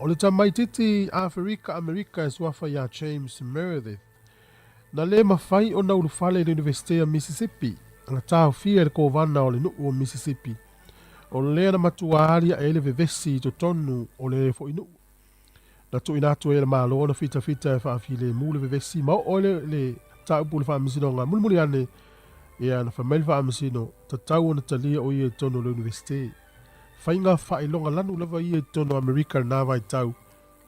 le tamaitiiti Aferika Amerika e suafa ia James Meredith, na le mafai ona ulufale i le Iunivesite o Mississippi, na taofia e le Kovana o le nuu o Mississippi. O lea na matua aliae ai le vevesi i totonu o le foi nuu. Na tuuina atu ai e le Malo ona fitafita e faafilemu le vevesi ma oo ai le, le mataupu i le Faamasinoga. Mulimuli ane, ia, na fai mai le Faamasino, tatau ona talia o ia i totonu o le Iunivesite. Faiga faailoga lanu lava ia i totonu o Amerika i lena vaitau,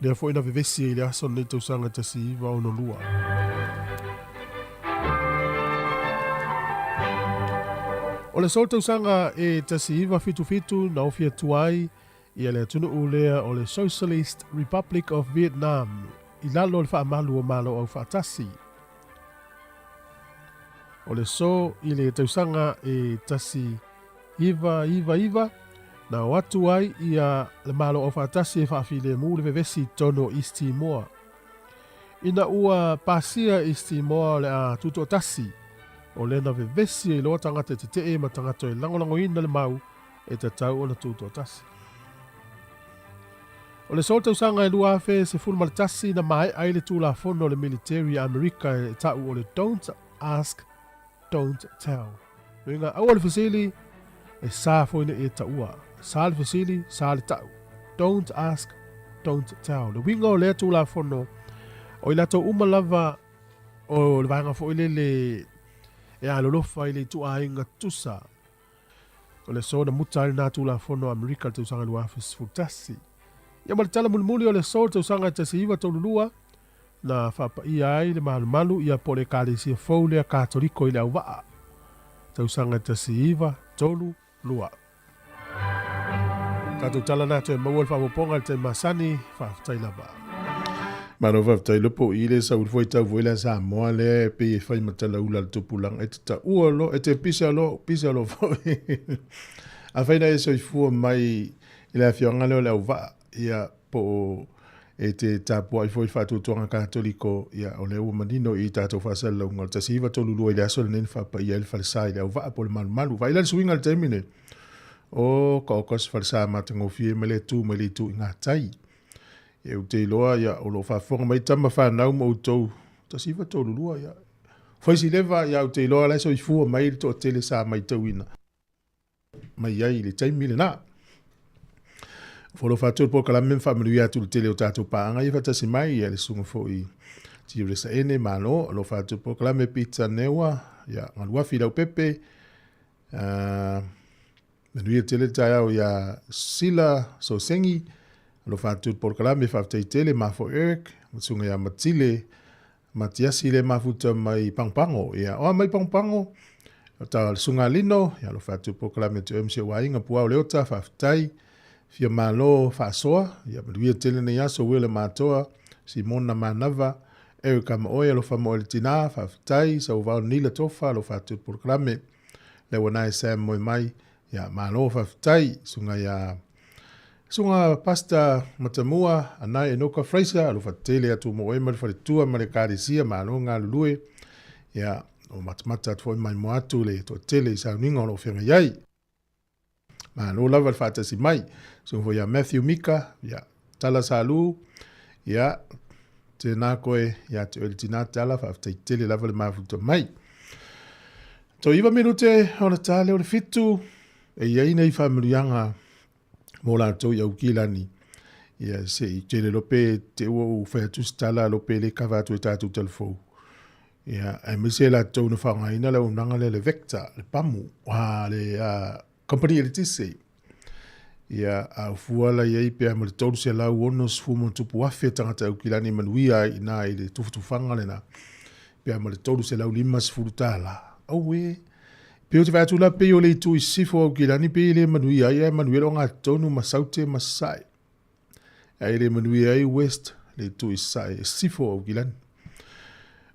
lea foi na vevesi ai i le aso lenei tausaga 1962. O le aso tausaga e 1977 na ofi atu ai ia le atunuu lea o le Socialist Republic of Vietnam i lalo o le faamalu o Malo Aufaatasi. O le aso i le tausaga e 1999 na o atu ai ia le Malo Aufaatasi e faafilemu le vevesi i totonu o East Timor. Ina ua pasia East Timor o le a tutoatasi, o lea na vevesi ai loa tagata e tetee ma tagata e lagolagoina le mau e tatau ona tutoatasi. O le soo tausaga e 2011 na maea ai le Tulafono o le Militeri a Amerika e ta'u o le Don't Ask, Don't Tell. Uiga, aua le fesili, e sa foi nei e ta'ua. Sa le fesili, sa le ta'u. Don't ask, don't tell. Le uiga o lea Tulafono, o i latou uma lava o le vaega foi lele e alolofa i le ituaiga tusa O le aso na muta ai lena Tulafono a Amerika i le tausaga 2011. Ia ma le tala mulimuli o le aso i le tausaga 1932, na faapaia ai le malumalu ia po o le Ekalesia fou lea Katoliko i le auvaa, tausaga 1932. Tatou tala na toe maua le faaopoopoga i le taimi masani, faafetai lava. Malo faafetai Lopo i le sauli foi tau foi la Samoa lea e pei e fai ma talaula le tupulaga e te taua lo e te pisa lo pisa lo foi. Afai na e soifua mai i le afioaga lea o le auvaa ia po o e te tapuai foi i le faatuatuaga Katoliko ia o lea ua manino i tatou faasalalauga o le 1932 i le aso lenei na faapaia ai le falesa i le auvaa po o le malumalu. Vaai la le suiga i le taimi nei. O ka oka se falesa matagofie ma le tu mai le itu i gatai. Ia ou te iloa ia o lo o faafofoga mai tama fanau ma outou 1932 ia. Fai si leva ia ou te iloa la e soifua mai le toatele sa matauina mai ai i le taimi lena. Folo faatu le polokalame ma faamanuia atu le tele o tatou paaga ia faatasi mai ia le susuga foi Tiuresa Ene Malo, alofa atu le polokalame Peter Newa, ia Galuafi Laupepe, manuia tele le taeao ia Sila Sosengi, alofa atu le polokalame faafetai tele Mafo Eric, ma susuga ia Matile Matiasi le mafuta mai Pagopago. Ia, oa mai Pagopago, ta le susuga Lino, ia alofa atu le polokalame tu MC o aiga Puao Leota, faafetai. Fia malo faasoa, ia manuia tele nei aso Wele Matoa, Simona Manava, Eric Amaoe, alofa mo le tina, faafetai, Sauvao Nila Tofa, alofa atu le polokalame. Lea ua nae Sam moe mai, ia malo faafetai susuga ia Susuga Pastor Matamua Anae Enoka Fraser, alofa tele atu mo oe ma le faletua ma le ekalesia, malo galulue. Ia o matamata atu foi maimoa atu le toatele i sauniga o lo o feagai ai. Malo lava le faatasi mai. Susuga foi ia Matthew Mika, ia Tala Salu, ia tēnā koe ia te oe le tinā Tala, faafetai tele lava le mafuta mai. Toe 9 minute ona tā lea o le 7, e i ai nei faamanuiaga mo latou i Aukilani. Ia se i tele lope te ua u fai atu se tala lope le kava atu e tātou talafou. Ia, aemaise latou na faaaogaina le auaunaga lea le Vector, le pamu, a le company eletise. Ia, a o fua la i ai pea ma le 360 ma ono afe tagata Aukilani e manuia ai i ina i le tufatufaga lena, pea ma le $350. Auē! Pei ou te vaai atu la pei o le itu i sisifo o Aukilani pei e le manuia ai, ae manuia le ogatotonu ma Saute ma Sasae. Ae le manuia ai West le itu i sasae e sisifo o Aukilani.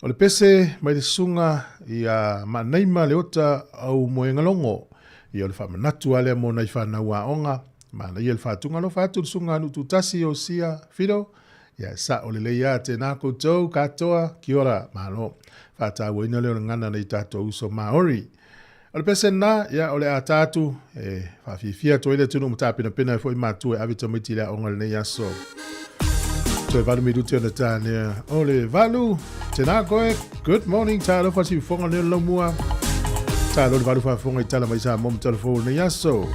O le pese mai le susuga ia Maanaima Leota Aumoegalogo, ia o le faamanatu lava lea mo nai fanau aoga, manaia le faatuga alofa atu le susuga a Nuututasi Iosia Fido, ia e sao lelei lava tēnā koutou katoa, kia ora, malo. Faatauaina lea o le gana nei tatou uso Māori. O le pese lena, ia o le a ta atu, e faafiafia atu ai le atunuu ma tapenapena ai foi matua e ave tamaiti i le aoga i lenei aso. Toe 8 minute ona tānea o le 8. Tēnā koe, good morning, talofa siufoga leo laumua. Talo le valu faafofoga i tala mai Samoa ma Talafou i lenei aso.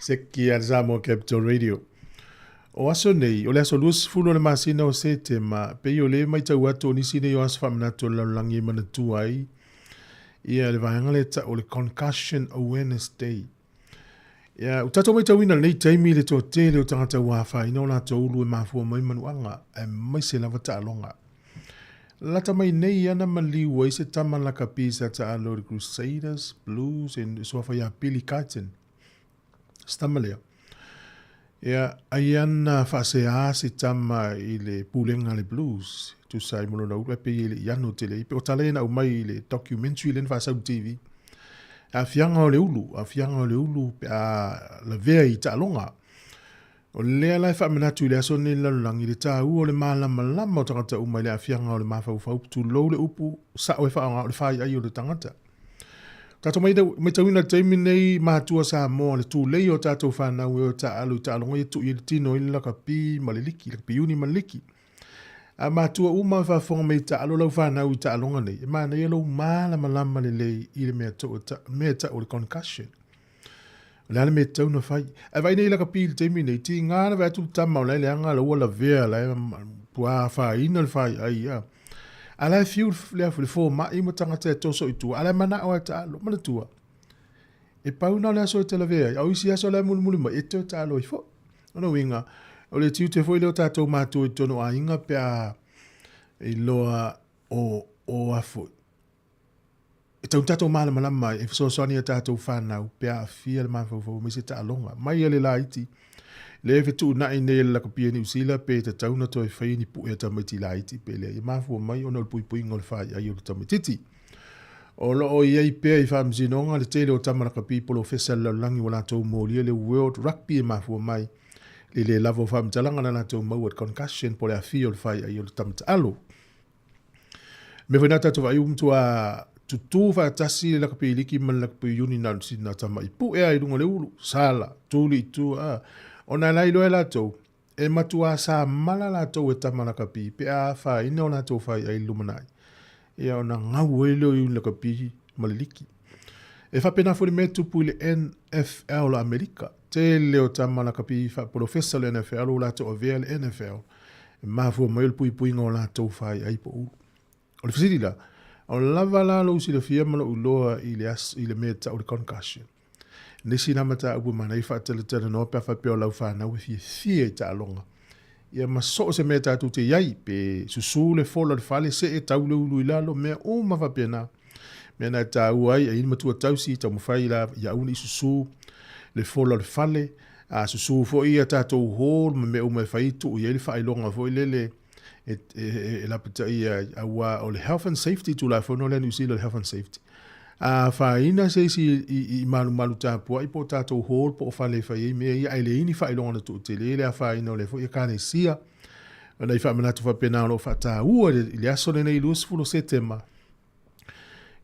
Seki a Samoa Capital Radio. O aso nei, o le aso 20 o le masina o Setema, pei o le matau atu o nisi nei o aso faamanatu o le lalolagi e manatua ai ia le vaega lea tau o le Concussion Awareness Day. Ia, ua tatou matauina i lenei taimi le toatele o tagata ua afaina o latou ulu e mafua mai manuaga, aemaise lava taaloga. Lata mai nei ana maliu ai se tama lakapi sa taalo i le Crusaders, Blues, e suafa ia Billy Kyton. Se tama lea. Ia, ai ana faaseā se tama i le pulega a le Blues, tusa ai ma lona ulu, ae pei e le i ano tele ai. Pe o tala ia na aumai i le documentary lea na faasau i le TV. Aafiaga o le ulu, aafiaga o le ulu pe a lavea i taaloga. O lea la e faamanatu i le aso lenei i le lalolagi le taua o le malamalama o tagata uma i le aafiaga o le mafaufau, tulou le upu sao e faaaoga o le faiai o le tagata. Tatou maitauina i le taimi lenei matua Samoa le tulei o tatou fanau e o e taaalo i taaloga ia tuu i ai le tino i le lakapi ma le liki, lakapi uni ma le liki. A matua uma e faafofoga mai i taalo lau fanau i taaloga nei, e manaia lou malamalama lelei i le mea tau, mea tau o le concussion. O le a le mea e tatau ona fai. Ae vaai nei i lakapi i le taimi nei, tiga na vaai atu le tama o la e leaga la ua lavea, la e ua afaina le faiai ia. A la e fiu le, le fomai ma tagata e toso i tua, a la e manao e taalo, manatua. E pau na o le aso e te lavea ai, a o isi aso la e mulimuli mai, e toe taalo ai foi. O lona uiga, o le tiute foi lea o tatou matua i totonu o aiga pe a iloa o, o a foi. E tau tatou malamalama ai, e fesoasoani i a tatou fanau pe a aafia le mafaufau aemaise taaloga. Mai a le laiti, lea e fetuunai nei e le lakapi a Niu Sila pe tatau ona toe fai ni pue a tamaiti laiti pe leai. E mafua mai ona o le puipuiga o le faiai o le tamaititi. O lo o i ai pea i faamasinoga le tele o tama lakapi polofesa i le lalolagi ua latou molia le World Rugby e mafua mai le le lava o faamatalaga na latou maua i le concussion po o le aafia o le faiai o le tama taalo. Mea foi na tatou vaai ua matua tutū faatasi le lakapi liki ma le lakapi uni na o sina tama i pue a i luga o le ulu, sala, tuli i tua, a. Ona la iloa e latou, e matuā samala latou e tama lakapi pe a afaina o latou faiai i le lumanai. Ia ona gau ai lea o uni lakapi ma le liki. E faapena foi le mea e tupu i le NFL a Amerika. Tele o tama lakapi faapolofesa o le NFL ua latou avea le NFL e mafua mai o le puipuiga o latou faiai po o ulu. O le fesili la, o lava la lou silafia ma lou iloa i le, as, i le mea e tau le concussion? Nisi na mataupu e manaia faatalatalanoa pe a faapea o lau fanau e fiafia i taaloga. Ia ma so o se mea tatou te i ai, pe susu le fola o le fale, see tau le ulu i lalo, mea uma faapena. Mea na e taua ai, ai ni matua tausi, taumafai la ia aua ne i susu le fola o le fale, a susu foi ia tatou hall ma mea uma e fai, tuu i ai le faailoga foi lele e, e, e, e lapataia ai, aua o le health and safety, Tulafono lea Niu Sila o le health and safety. A afaina se isi i, i, i malumalu tapuai po o tatou hall po o fale e fai ai mea ia, ae leai ni faailoga na tuutele le afaina o lea foi ekalesia. Ona i faamanatu faapena o lo o faataua i le aso lenei 20 o Setema,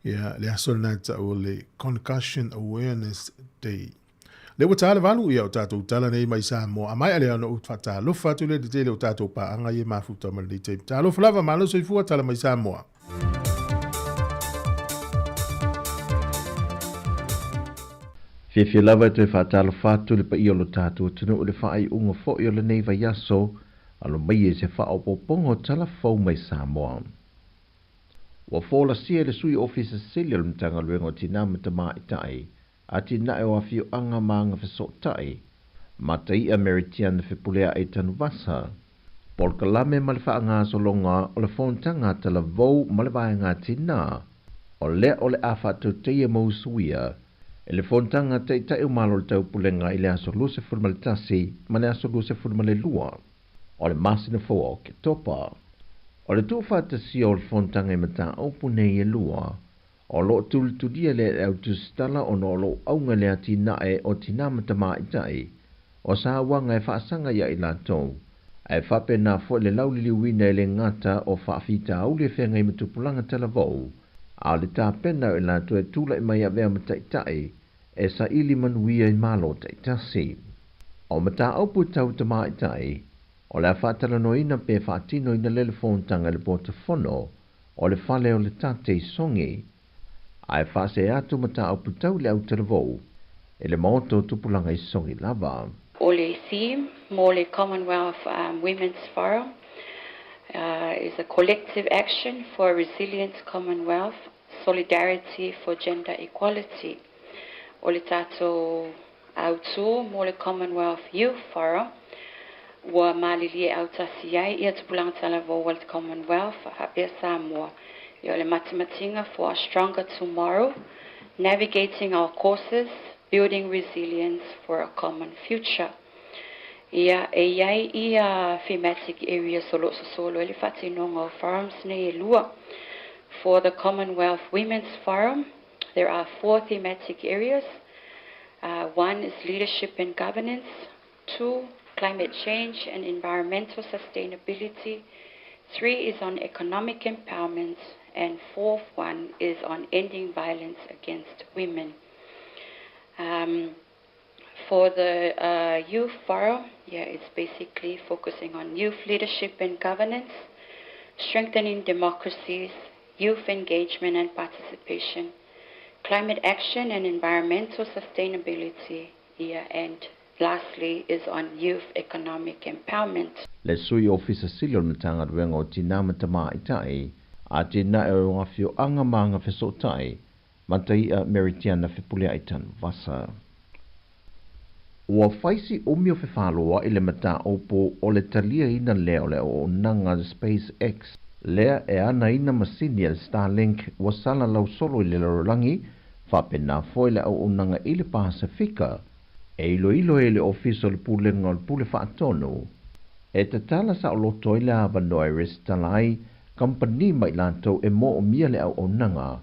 ia le aso lena e tau o le Concussion Awareness Day. Lea ua ta le 8, ia o tatou tala nei mai Samoa. A maea lea ona ou faatalofa atu lea i le tele o tatou paaga ia e mafuta ma lenei taimi. Talofa lava, malo soifua, tala mai Samoa. Fiafia lava e toe faatalofa atu i le paia o lo tatou atunuu i le faaiuga foi o lenei vaiaso, alo mai e se faaopoopoga o tala fou mai Samoa. Ua folasia e le Sui Ofisa Sili o le Matagaluega o Tinā ma Tamaitai, Atinae o Afioaga ma Agafesootai, Mataia Mary Tiana Fepulea'i Tanuvasa, Polokalame ma le faagasologa o le fonotaga a Talavou ma le Vaega Tinā, o lea o le a faatautaia ma usuia e le fonotaga a Taitai o Malo o le Taupulega i le aso 21 ma le aso 22 o le masina fou o Oketopa. O le tuufaatasia o le fonotaga i mataupu nei e lua, O lo o tulitulia le au tusitala ona o lo o auga le atinae o tinā ma tamaitai, o sauaga e faasaga ia i latou, ae faapena foi le lauliliuina e le gata o faafitauli e feagai ma tupulaga talavou, a o le tapena o i latou e tulai mai avea ma taitai e saili manuia i Malo taitasi. O mataupu tau tamaitai, o le a faatalanoaina pe faatinoina le le fonotaga i le potofono o le fale o le tate i Songi, ae faasee atu mataupu tau le autalavou e le maota o tupulaga i sogi lava. O le theme mo le Commonwealth Women's Forum is a collective action for a resilient Commonwealth, solidarity for gender equality. O le tatou autū mo le Commonwealth Youth Forum, ua malilie autasi ai ia tupulaga talavou o le Commonwealth faapea Samoa. Ia o le matimatiga for a stronger tomorrow, navigating our courses, building resilience for a common future. Ia, e i ai ia thematic areas o lo o sosolo ai le faatinoga o forums nei e lua. For the Commonwealth Women's Forum, there are four thematic areas. One is leadership and governance. Two, climate change and environmental sustainability. Three is on economic empowerment. And fourth one is on ending violence against women. For the youth forum, yeah, it's basically focusing on youth leadership and governance, strengthening democracies, youth engagement and participation, climate action and environmental sustainability, yeah, and lastly is on youth economic empowerment. Le Sui Ofisa Sili o le Matagaluega o Tinā ma Tamaitai, Atinae o Afioaga ma Agafesootai, Mataia Mary-Tiana Fepuleai Tanuvasa. Ua faisi umi o fefaloa i le mataupu o le taliaina lea o le auaunaga SpaceX lea e anaina masini a le Starlink ua salalau solo i le lalolagi faapena foi le auaunaga i le Pasefika e iloilo ai le Ofisa o le Pulega o le Pule Faatonu e tatala saoloto ai le avanoa e resitala ai kamupani ma i latou e moomia le auaunaga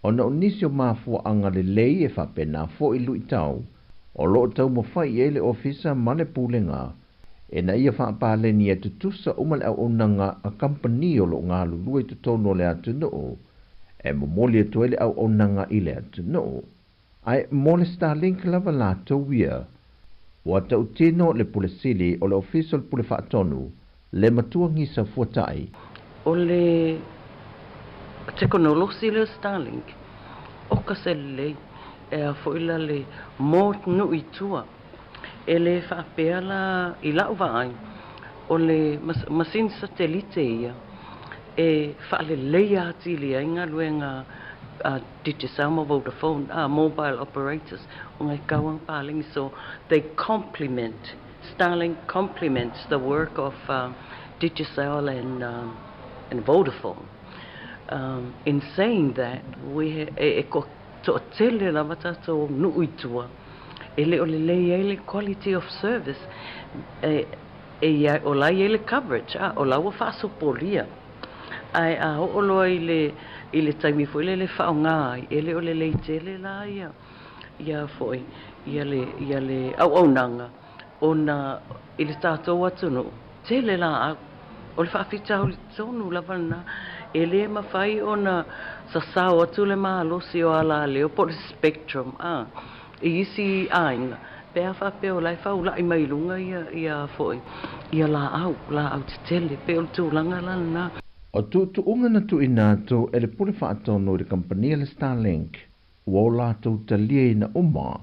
ona o nisi o mafuaaga lelei e faapena foi luitau o loo taumafai i ai le Ofisa ma le Pulega ina ia faapaleni e tutusa uma le auaunaga a kamupani o loo galulue i totonu o le atunuu e momoli atu ai le auaunaga i le atunuu. Ae mo le Starlink lava latou ia, ua tautino le Pule Sili o le Ofisa o le Pule Faatonu, le Matua Gisa Fuatai. O le tekonolosi lea o Starlink, oka se lelei e a foi la le mo nuu i tua. E le faapea la i lau vaai, o le masini satelite ia e faaleleia atili ai galuega a Digicel ma Vodafone, mobile operators ona e tau paleni. So they complement, Starlink complements the work of Digicel and Vodafone. In saying that, we e toatele lava tatou nuu i tua e le o lelei ai le quality of service e ia o la i ai le coverage a o la ua faasopolia ae a oo loa i le taimi foi lele faaaoga ai e le o lelei tele la ia ia foi ia le auaunaga ona i le tatou atunuu tele laau o le faafitauli tonu lava lena e lē mafai ona sasao atu le malosi o alaleo po o le spectrum a i isi aiga pe a faapea o la e faula'i mai luga ia ia foi ia laau laau tetele pe o le tulaga la lena. O tuutuuga na tuuina atu e le Pule Faatonu i le kamupani le Starlink ua o latou taliaina uma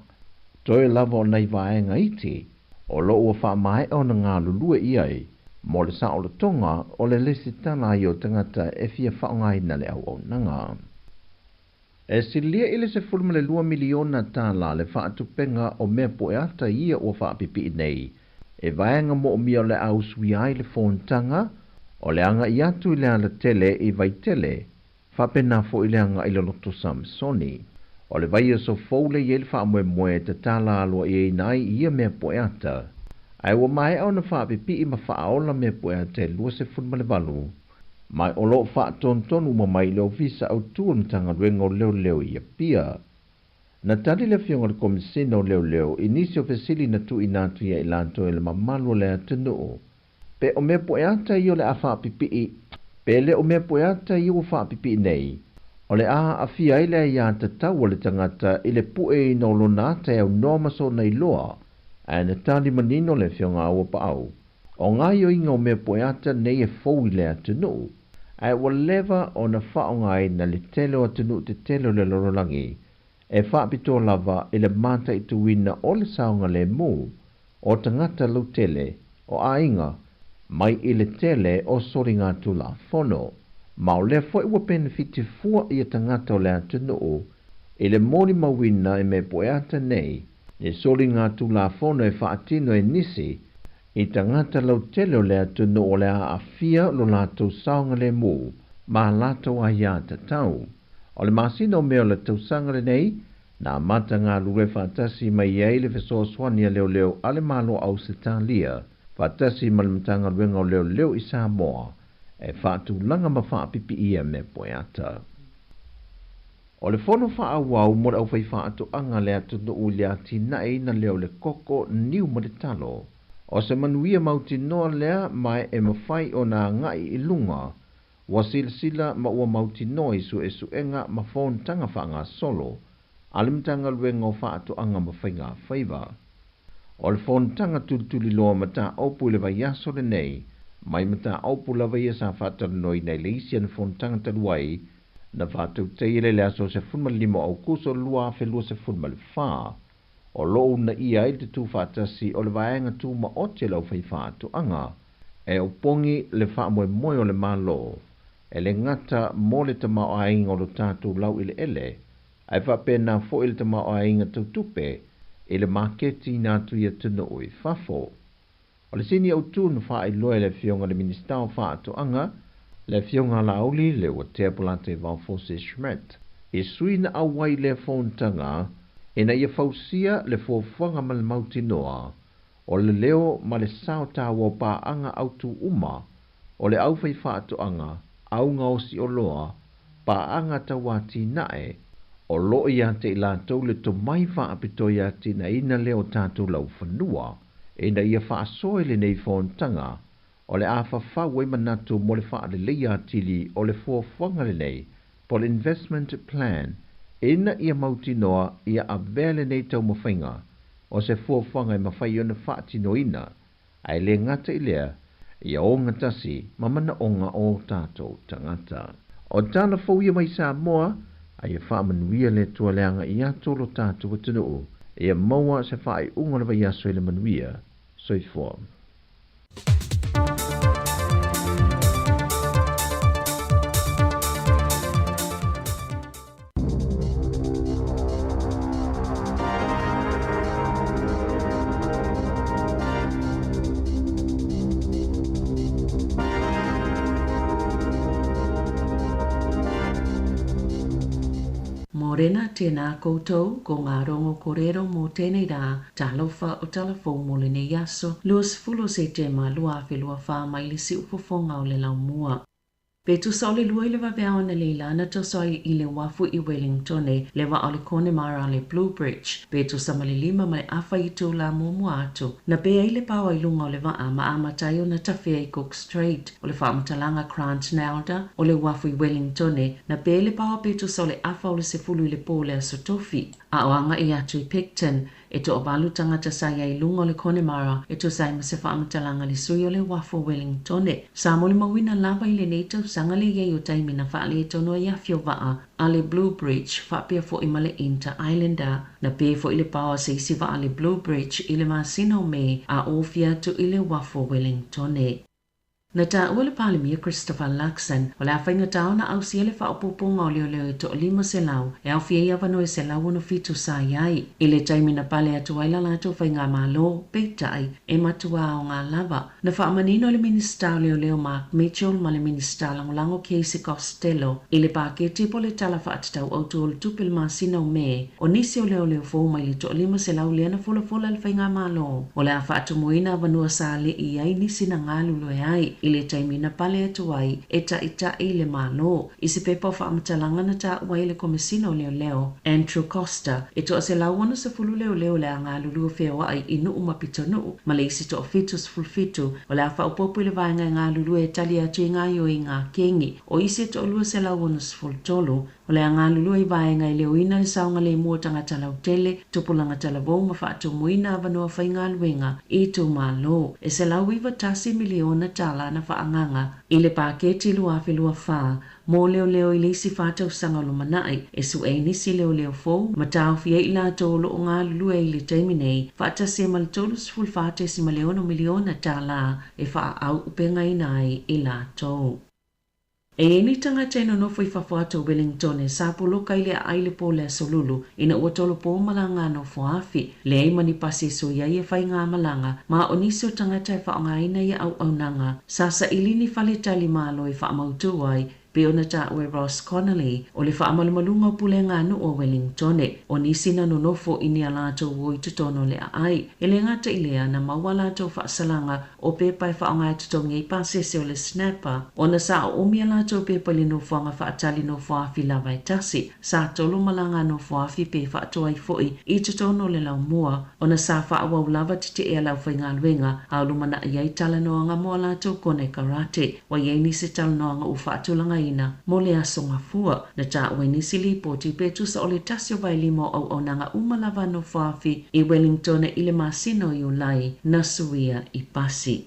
toe lava o nai vaega iti o loo ua faamaea ona galulue i ai mo le saolotoga o le lesitala ai o tagata e fia faaaogaina le auaunaga. E silia i le $12 miliona le faatupenga o mea poeata ia ua faapipii nei. E vaega moomia o le a usuia ai le fonotaga o le agai atu i le alatele i Vaitele, faapena foi le agai i le Loto Samasoni. O le vaiaso fou le i ai le faamoemoe e tatala aloaiaina ai ia mea poeata. Ae ua maea ona faapipii ma faaola mea poeata e 28 ma o loo faatonutonu uma mai le Ofisa Autū o le Matagaluega o Leoleo i Apia. Na tali le afioga o le Komisina o Leoleo i nisi o fesili na tuuina atu ia i latou e le mamalu o le atunuu. Pe o mea poeata ia o le a faapipii, pe le o mea poeata ia ua faapipii nei. O le a aafia ai le aiatatau a le tagata i le pueina o lona ata e aunoa ma sona iloa, ae na tali manino le afioga Aua Paau. O gaoioiga o mea poeata nei e fou i le atunuu, ae ua leva ona faaaogaina le tele o atunuu tetele o le lalolagi. E faapitoa lava i le mataituina o le saogalemu o tagata lautele o aiga mai i le tele o soligatulafono. Ma o lea foi ua penefiti fua ia tagata o le atunuu i le molimauina e mea poeata nei le soligatulafono e faatino e nisi i tagata lautele o le atunuu o le a aafia lo latou saogalemu ma latou aiā tatau. O le masina o Me o le tausaga lenei, na amata galulue faatasi mai ai le fesoasoani a leoleo a le Malo o Ausetalia faatasi ma le Matagaluega o Leoleo i Samoa e faatulaga ma faapipiia mea poeata. O le fono faaauau mo le aufaifaatoaga a le atunuu i le atinaeina lea o le koko, niu ma le talo. O se manuia mautinoa lea ma e mafai ona agai i luga ua silasila ma ua mautinoa i suesuega ma fonotaga faagasolo a le Matagaluega o Faatoaga ma Faiga Faiva. O le fonotaga tulituliloa mataupu i le vaiaso lenei, mai mataupu lava ia sa faatalanoaina i le isi ana fonotaga talu ai, na faatautaia i le aso 15 o Aokuso 2024, o lo o uunaia ai le tutufaatasi o le vaega tumaoti a le aufaifaatoaga e opogi le faamoemoe o le Malo e le gata mo le tamaoaiga o lo tatou laueleele, ae faapena foi le tamaoaiga tau tupe i le maketi ina atu i atunuu i fafo. O le sini autu na faailoa e le Afioga i le Minisita o Faatoaga, le Afioga Laauli Leuatea Polataivao Fosi Schmidt, i sui na auai i lea fonotaga ina ia fausia le fuafuaga ma le mautinoa o le leo ma le sao taua o paaga autu uma o le aufaifaatoaga, au gaosi oloa, paaga tauatinae, o lo o ia te i latou le tomai faapitoa i atinaeina lea o tatou laufanua, ina ia faasoa i lenei fonotaga o le a fafau ai manatu mo le faaleleia atili o le fuafuaga lenei po o le investment plan ina ia mautinoa ia avea lenei taumafaiga o se fuafuaga e mafai ona faatinoina, ae le gata i lea, ia ogatasi ma manaoga o tatou tagata. O tala fou ia mai Samoa, a ia faamanuia le Atua le agai atu o lo tatou atunuu, ia maua se faaiuga o le vaiaso i le manuia. Soifua. Morena tēnā koutou, ko ngā rongo korero mō tēnei rā, talofa o Talafou mō lenei aso, 20 o Setema 2024 mai le siufofoga o le laumua. Pe tusa o le lua i le vaveao analeila na toso ai i le uafu i Wellingtone le vaa o le Connemara le Blue Bridge pe tusa ma le 5:30 i itula muamua atu. Na pea ai le paoa i luga o le vaa ma amata ai ona tafea i Cook Strait. O le faamatalaga Grant Nalder o le uafu i Wellingtone na pea ai le paoa pe tusa o le 9:30 i le po o le aso Tofi. A o agai atu i Picton, e toavalu tagata sa i ai i luga o le Connemara e tusa ai ma se faamatalaga le sui o le uafu o Wellingtone. Sa molimauina lava i lenei tausaga le i ai o taimi na faaletonu ai afi o vaa a le Blue Bridge faapea foi ma le Inter Islander. Na pe foi le paoa se isi vaa a le Blue Bridge i le masina o Me a ofia atu i le uafu o Wellingtone. Na taua le Palemia Christopher Luxon, o le a faigata ona ausia le faaopoopoga o leoleo e toa-500 e aofia ai avanoa e 167 sa i ai. I le taimi na pale atu ai la latou faigamalo, peitai, e matua aoga lava. Na faamanino e le Minisita o Leoleo Mark Mitchell ma le Minisita Lagolago Casey Costello i le paketi po o le Tala Faatatau Autu o le Tupe i le masina o Me, o nisi o leoleo fou mai le toa-500 lea na folafola e le faigamalo. O le a faatumuina avanoa sa le i ai nisi na galulue ai i le taimi na pale atu ai e taʻitaʻi le Malo. I se pepa o faamatalaga na taua ai le Komesina o Leoleo, Andrew Coster, e toa-160 leoleo o le a galulue feoaʻi i Nuu ma Pitonuu, ma le isi toa-77 o le a faaopoopo i le vaega e galulue e tali atu i gaoioiga a kegi. O isi e toa-263 O le a galulue i vaega e leoina le saogalemu o tagata lautele, tupulaga talavou ma faatumuina avanoa faigaluega i itumalo. E $191 miliona tala na faaagaaga i le paketi 2024 mo leoleo i le isi 4 tausaga o lumanai e su'e ai nisi leoleo fou ma taofia ai i latou o loo galulue i le taimi nei, faatasi ai ma le $34.6 miliona tala e faaauupegaina ai i latou. E i ai ni tagata e nonofo i fafo atu o Wellington e sa poloka i le aai i le po o le Aso Lulu ina ua tolopo malaga a nofoafi, leai ma ni pasi e sui ai ia faigamalaga, ma o nisi o tagata e faaaogaina ia auaunaga sa saili ni faletali malo e faamautū ai, pei ona taua e Ross Connolly o le faamalumaluga o pulega a nuu o Wellington. O nisi na nonofo i ni a latou uo i totonu o le aai. E le gata i lea, na maua a latou faasalaga o pepa e faaaoga e totogi ai pasese o le Snapper ona sa oomi a latou pepa i le nofoaga faatali nofoafi lava e tasi. Sa tolo malaga a nofoafi pe faatoa ai foi i totonu o le laumua ona sa faaauau lava tetee a le aufaigaluega a o lumanai ai talanoaga mo a latou konekarate. Ua i ai nisi talanoaga ua faatulagaina mo le Aso Gafua. Na taua i nisi lipoti pe tusa o le tasi o vaelima o auaunaga uma lava a nofoafi i Wellington i le masina o Iulai na suia i pasi.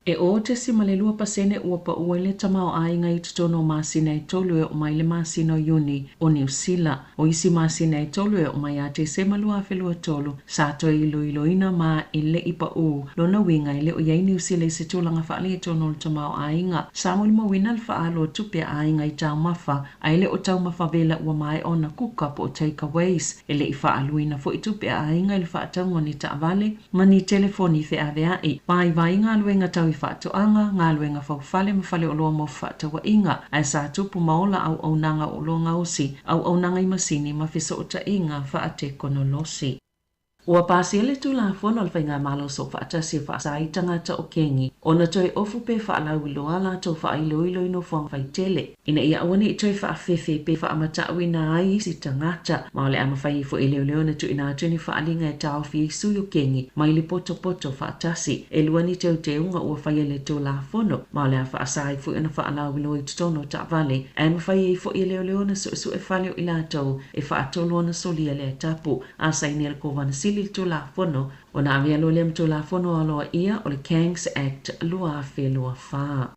E 0.2% ua pau ai le tamaoaiga i totonu o masina e 3 e oo mai le masina o Iuni o Niu Sila. O isi masina e 3 e oo mai ia Tesema 2023 sa toe iloiloina ma e le i pau. Lona uiga e le o i ai Niu Sila i se tulaga faaletonu o le tamaoaiga. Sa molimauina le faaalu o tupe a aiga i taumafa, ae le o taumafa vela ua maea ona kuka po o takeaways. E le i faaaluina foi tupe a aiga i le faatauga o ni taavale ma ni telefoni feaveai. Vaivai galuega tau i faatoaga, galuega faufale ma faleoloa mo fefaatauaiga, ae sa tupu ma ola auaunaga o oloa gaosi, auaunaga i masini ma fesootaiga faatekonolosi. Ua pasia le Tulafono a le Faigamalo Soofaatasi e faasa ai tagata o kengi ona toe ofu pe faalauiloa a latou faailoilo i nofoaga faitele ina ia aua ne i toe faafefe pe faamatauina ai isi tagata, ma o le a mafai ai foi e leoleo ona tuuina atu ni faaliga e taofi ai sui o kengi mai le potopoto faatasi. E lua ni teuteuga ua faia i le Tulafono, ma o le a faasa ai foi ona faalauiloa i totonu o taavale, ae mafai ai foi e leoleo ona suesue fale o i latou e faatolu ona solia lea tapu. A sainia e le Kovana Sili le Tulafono, ona avea loa lea ma Tulafono aloaia o le Gangs Act 2024.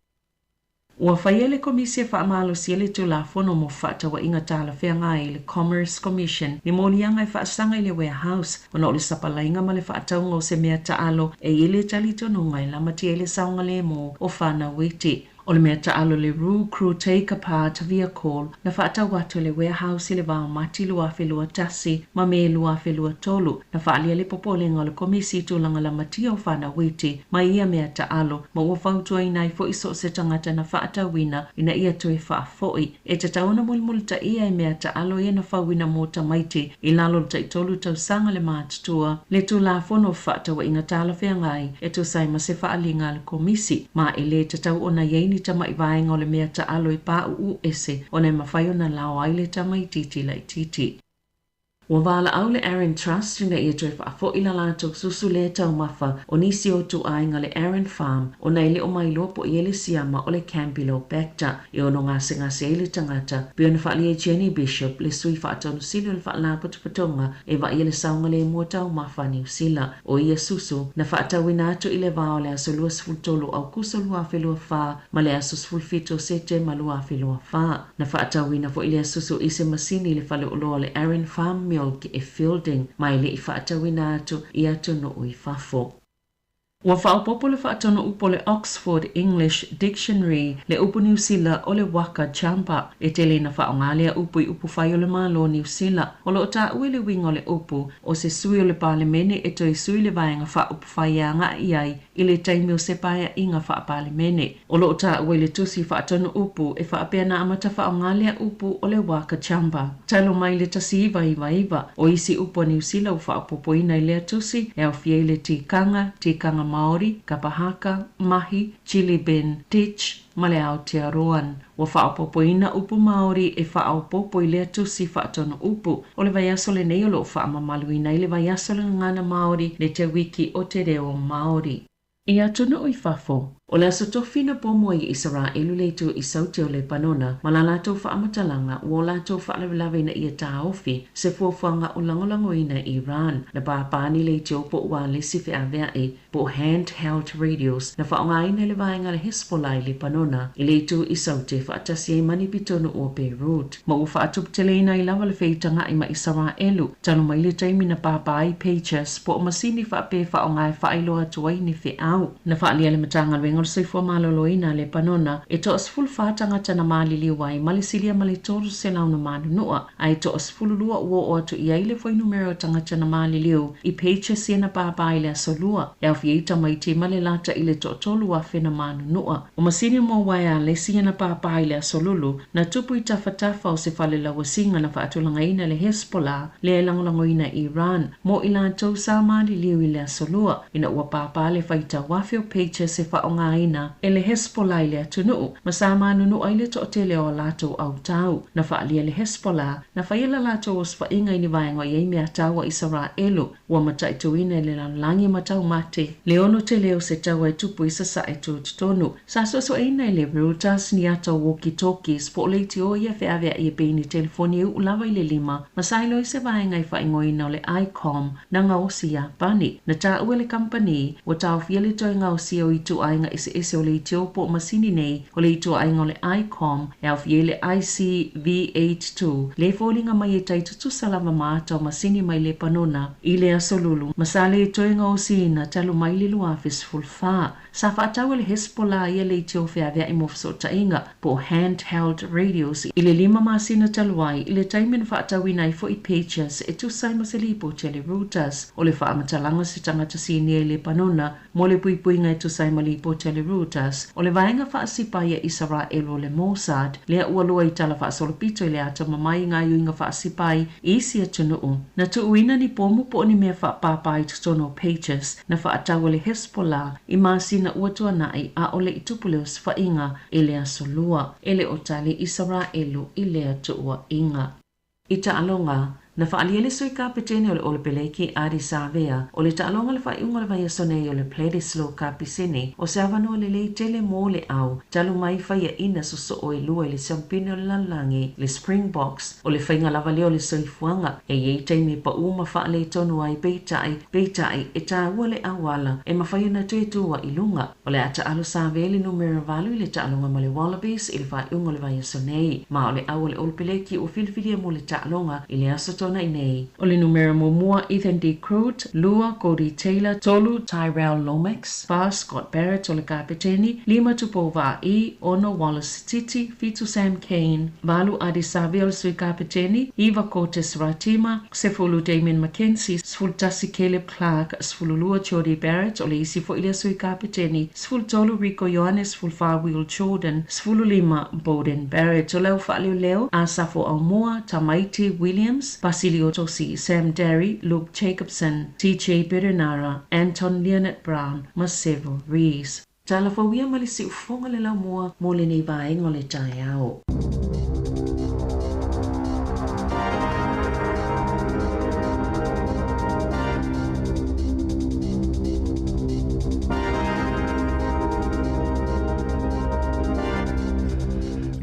Ua faia le Komisi e Faamalosia le Tulafono mo Fefaatauaiga Talafeagai, le Commerce Commission, ni moliaga e faasaga i le Warehouse ona o le sapalaiga ma le faatauga o se mea taalo e i ai le talitonuga e lamatia ai le saogalemu o fanau iti. O le mea taalo le Roo Crew Take Apart Vehicle na faatau atu e le Warehouse i le va o Mati 2021 ma Me 2023. Na faaalia le popolega o le Komisi i tulaga lamatia o fanau iti mai ia mea taalo, ma ua fautuaina ai foi so o se tagata na faatauina ina ia toe faafoi. E tatau ona mulimulitaia e mea taalo ia na fauina mo tamaiti i lalo o le 3 tausaga le matutua le Tulafono o Fefaatauaiga Talafeagai e tusa ai ma se faaliga a le Komisi, ma e le tatau ona i ai ni tama'i vaega o le mea taalo e pauu ese ona e mafai ona lao ai le tamaitiiti laitiiti. Ua valaau le Aaron Trust ina ia toe faafo'i la latou susu lea taumafa o nisi o ituaiga le Aaron Farm ona e le o mailoa po o i ai le siama o le Campylobacter e ono gasegase ai le tagata, pei ona faaalia e Jenny Bishop, le sui faatonu sili o le Faalapotopotoga e vaaia le saogalemu o taumafa a Niu Sila. O ia susu na faatauina atu i le va o le aso 23 o Aukuso 2024 ma le aso 17 o Setema 2024. Na faatauina foi lea susu i se masini i le faleoloa o le Aaron Farm Milk e Feilding, ma e le i faatauina atu i atunuu i fafo. Ua faaopoopo le faatonu upu o le Oxford English Dictionary le upu Niu Sila o le waka jumper. E tele ina faaaoga lea upu i upufai o le Malo o Niu Sila. O lo o taua i le uiga o le upu, o se sui o le Palemene e toe sui le vaega faaupufai e agai i ai i le taimi o se paeaiga faa-Palemene. O lo o taua i le tusi faatonu upu e faapea na amata faaaoga lea upu o le waka jumper talu mai le 1999. O isi upu a Niu Sila ua faaopoopoina i lea tusi e aofia ai le tikanga, tikanga Māori, kapa haka, mahi, chilly bin, ditch, ma le Aotearoan. Ua faaopoopoina upu Māori e faaopoopo i lea tusi faatonu upu. O le vaiaso lenei o lo o faamamaluina ai le vaiaso o le Gagana Māori, le Te Wiki o Te Reo Māori. I atunuu i fafo. O le aso tofi na pomo ai e Isaraelu le itu i Saute o Lepanona ma la latou faamatalaga ua o latou faalavelave ina ia taofi se fuafuaga o lagolagoina e Iran na pāpā ni leitio po o ualesi feaveaʻi po o hand held radios na faaaogaina e le vaega a le Hezbollah i Lepanona i le itu i Saute faatasi ai ma ni pitonuʻu o Beirut ma ua faatuputeleina ai lava le feitagaʻi ma Isaraelu talu mai le taimi na pāpā ai pagers po o masini faapea e faaaoga e faailoa atu ai ni feau. Na faaalia e le Matagaluega o le Soifua Maloloina a Lepanona e toa-14 tagata na maliliu ai ma le silia ma le 300 na manunua, a e toa-12 ua oo atu i ai le fuainumera o tagata na maliliu i pagers ia na pāpā i le Aso Lua, e aofia ai tamaiti ma le lata i le toa-3,000 na manunua. O masini mo uaealesi ia na pāpā i le Aso Lulu, na tupu i tafatafa o se fale lauasiga na faatulagaina e le Hezbollah lea e lagolagoina e Iran mo i latou sa maliliu i le Aso Lua, ina ua pāpā le faitau afe o pagers e faaaogaina e le Hezbollah i le atunuu, ma sa manunua ai le toatele o a latou autau. Na faaalia e le Hezbollah, na faia la latou osofaiga i ni vaega o i ai meatau a Isaraelu, ua mataituina i le lalolagi ma taumate le ono tele o se taua e tupu i sasae tutotonu. Sa suesueina e le Reuters ni ata o walkie-talkies po o leitio ia feaveai e pei ni telefoni e uu lava i le lima ma sa iloa i se vaega i faaigoaina o le Icom na gaosi i Iapani. Na taua e le kamupani ua taofia le toe gaosia o ituaiga eseese o leitio po o masini nei o le ituaiga o le Icom e aofia ai le ICV-82 le foliga mai e tai tutusa lava ma ata o masini mai Lepanona i le Aso Lulu ma sa le toe gaosiina talu mai le 2014. Sa faatau e le Hezbollah ia leitio feaveai mo fesootaiga po o hand held radios i le lima masina talu ai i le taimi na faatauina ai foi pagers e tusa ai ma se lipoti a le Reuters. O le faamatalaga se tagata sinia i Lepanona mo le puipuiga e tusa ai ma lipoti a le Reuters, o le vaega faasipai a Isaraelu o le Mossad lea ua lua i tala faasolopito i le atamamai i gaoioiga faasipai i isi atunuu. Na tuuina ni pomu po o ni mea faapāpā i totonu o pagers na faatau e le Hezbollah i masina ua tuanai a o le i tupu le osofaiga i le Aso Lua. E le o tali Isaraelu i lea tuuaiga. I taaloga, na faaalia e le Sui Kapetene o le Olepeleki Ardie Savea o le taaloga le faaiuga o le vaiaso nei o le Bledisloe Cup i Sini o se avanoa lelei tele mo le au talu mai faiaina sosoo e lua i le siampine o le lalolagi le Springboks. O le faiga lava lea o le soifuaga e i ai taimi e paū ma faaletonu ai peitai, peitai e taua le auala e mafai ona toe tu ai i luga. O le a taalo Savea i le numera valu i le taaloga ma le Wallabies i le faaiuga o le vaiaso nei. Ma o le au o le Olepeleki ua filifilia mo le taaloga i le Aso Toonai nei. O le numera muamua, Ethan De Groot, lua, Codie Taylor, tolu, Tyrell Lomax, fa, Scott Barrett o le kapeteni, lima, Tupou Vaa'i, ono, Wallace Sititi, fitu, Sam Cane, valu, Ardie Savea o le sui kapeteni, iva, Cortez Ratima, sefulu, Damian McKenzie, 11, Caleb Clarke, 12, Jordie Barrett o le isi foi lea sui kapeteni, 13, Rieko Ioane, 14, Will Jordan, 15, Beauden Barrett. O le au faaleoleo, Asafo Aumua, Tamaiti Williams, Pasilio Tosi, Sam Darry, Luke Jacobson, TJ Perenara, Anton Lienert-Brown ma Sevu Reece. Tala fou ia ma le siufofoga le laumua mo lenei vaega o le taeao.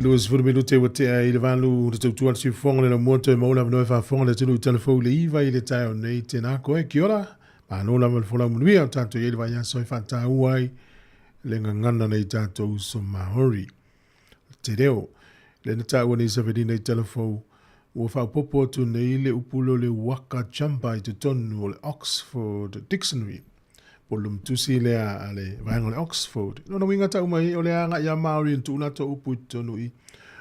20 minute ua tea i le valu le tautua le siufofoga le laumua toe maua le avanoa e faafofoga le atunuu i talafou i le iva i le taeao nei. Tēnā koe, kia ora. Malo lava le folau manuia o tātou i ai le vaiaso e whātāua ai le ngangana nei tātou uso Māori. Te reo, le na tāua nei Saverina i talafou, ua whaopopo atu nei le upu leo le waka jumper i te tonu o le Oxford Dictionary. Po lumtusi lea a le vaega o le Oxford. Lona uiga tau mai o le aga ia Māori na tuuna atu upu i totonu i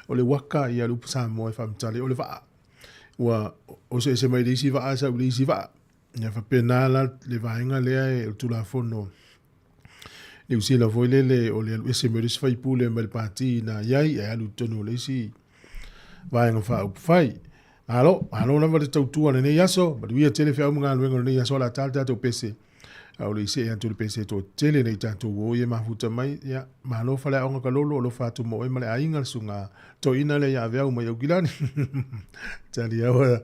o le waka ia le upu Samoa e whaamatale o le vaa. Ua oseese mai le isi vaa sau i le isi vaa. Ia faapena la le vaega lea e o le Tulafono Niu Sila foi lele o le alu ese mai o le isi faipule mai le pati na i ai ae alu i totonu o le isi vaega faaupufai. Malo, malo lava le tautua lenei aso, manuia tele feau ma galuega o lenei aso, o le a ta le tatou pese. A o le i see atu le pese toatele nei tatou o ia mafuta mai, ia, malo faleaoga kalolo, alofa atu mo oe ma le aiga le susuga toeaina lea ia Aveau mai Aukilani. Tali aua,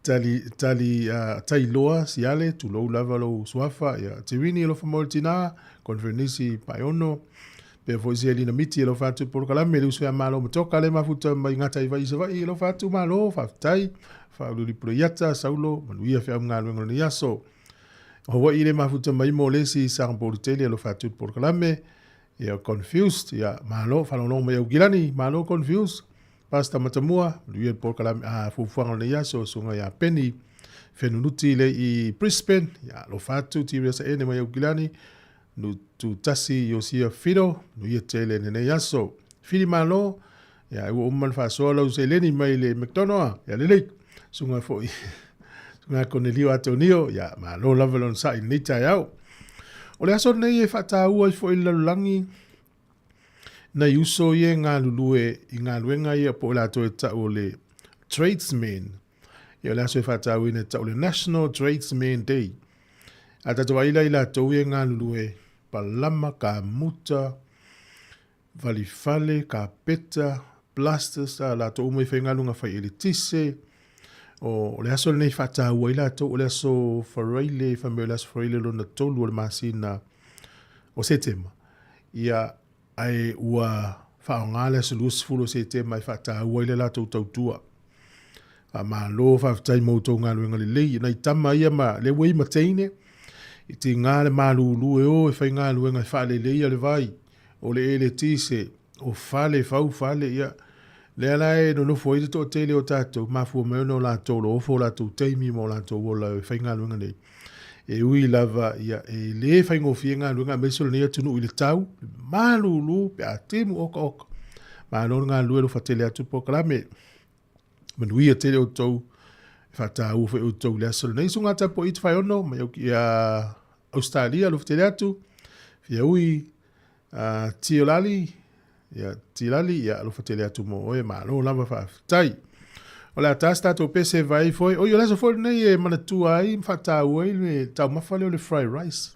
tali, tali, Tailoa, Siale, tulou lava lou suafa, ia, Tiwini, alofa mo le tina, Conferenisi, Paeono, Pea foi se Elina Miti, alofa atu polokalame, le uso ia malo matoka le mafuta mai ngata i vai i Savaii, alofa atu malo, faafetai, faaululi pule iata, Saulo, manuia feau ma galuega o lenei aso. O Hawaii le mafuta mai mo le isi Sangapore tele, alofa atu polokalame, ia Confused, ia malo, faalogologo mai Aukilani, malo Confused, Pastor Matamua, manuia le polokalame, a fuafuaga o lenei aso, susuga ia Penny Fenunuti le i Brisbane, ia alofa atu Tiria Saene mai Aukilani, Nututasi Iosia Fido, manuia tele lenei aso. Fili malo, ia ua uma ona faasoa lau seleni mai le McDonald, ia lelei. Susuga foi, susuga Konelio Atonio, ia malo lava le onosai i lenei taeao. O le aso lenei e faataua ai foi le lalolagi nai uso ia e galulue i galuega ia po o latou e tau o le tradesmen. Ia o le aso e faatauaina e tau o le National Tradesman Day. A tatou vaai la i latou ia e galulue palama, kamuta, valifale, kapeta, plasters, a latou uma i faigaluega fai eletise. O, o le aso lenei e faataua ai latou, o le aso Faraile, fai mai o le aso Faraile lona tolu o le masina o Setema. Ia, ae ua faaaoga le aso 20 o Setema e faataua ai le latou tautua. Faamalo, faafetai mo outou galuega lelei. Nai tama ia ma le ua i ma teine, i tiga le malulu e o e faigaluega e faaleleia le vai, o le eletise, o fale, fau fale, ia. Lea la e nonofo ai le toatele o tatou, mafua mai ona o latou o lo o ofo o latou taimi ma o latou ola e faigaluega nei. E ui lava, ia, e le faigofie galuega aemaise o lenei atunuu i le tau, le malulu pe a timu okaoka. Malo le galulue alofa tele atu polokalame. Manuia tele outou, e faataua foi outou i le aso lenei. Susuga Tapuai Tafaiono mai ia Australia, alofa tele atu. Fiaui Tiolali, ia Tilali, ia alofa tele atu mo oe, malo lava faafetai. O le a ta se tatou pese vai foi. Oi, o le aso foi lenei e manatua ai ma faataua ai le taumafa lea o le fried rice.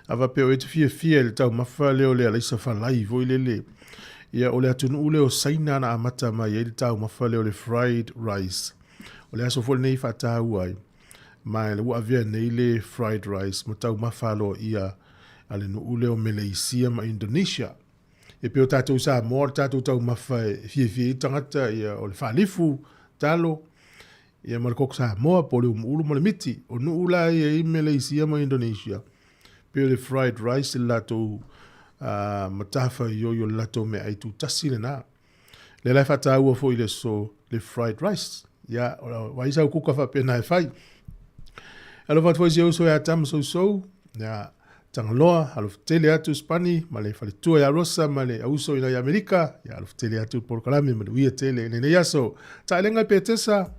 A faapea o e te fiafia i le taumafa lea o le alaisa falai foi lele. Ia, o le atunuu lea o Saina na amata mai ai le taumafa lea o le fried rice. O le aso foi lenei e faataua ai. Ma ua avea nei le fried rice ma taumafa aloaia a le nuu lea o Meleisia ma Indonesia. E pei o tatou i Samoa, o le tatou taumafa e fiafia ai tagata, ia, o le faalifu, talo, ia ma le koko Samoa, po o le umuulu ma le miti. O nuu la ia i Meleisia ma Indonesia, pei o le fried rice le latou matafaioi o le latou meaai tutasi lena. Lea la e faataua foi i le aso le fried rice. Ia, vaai sau kuka faapena e fai. Alofa atu foi si ou uso ia Tama Sousou, ia Tagaloa, alofa tele atu Spani ma le faletua ia Rosa ma le auso ina i Amerika, ia alofa tele atu polokalame manuia tele i lenei aso. Taelega i Petesa,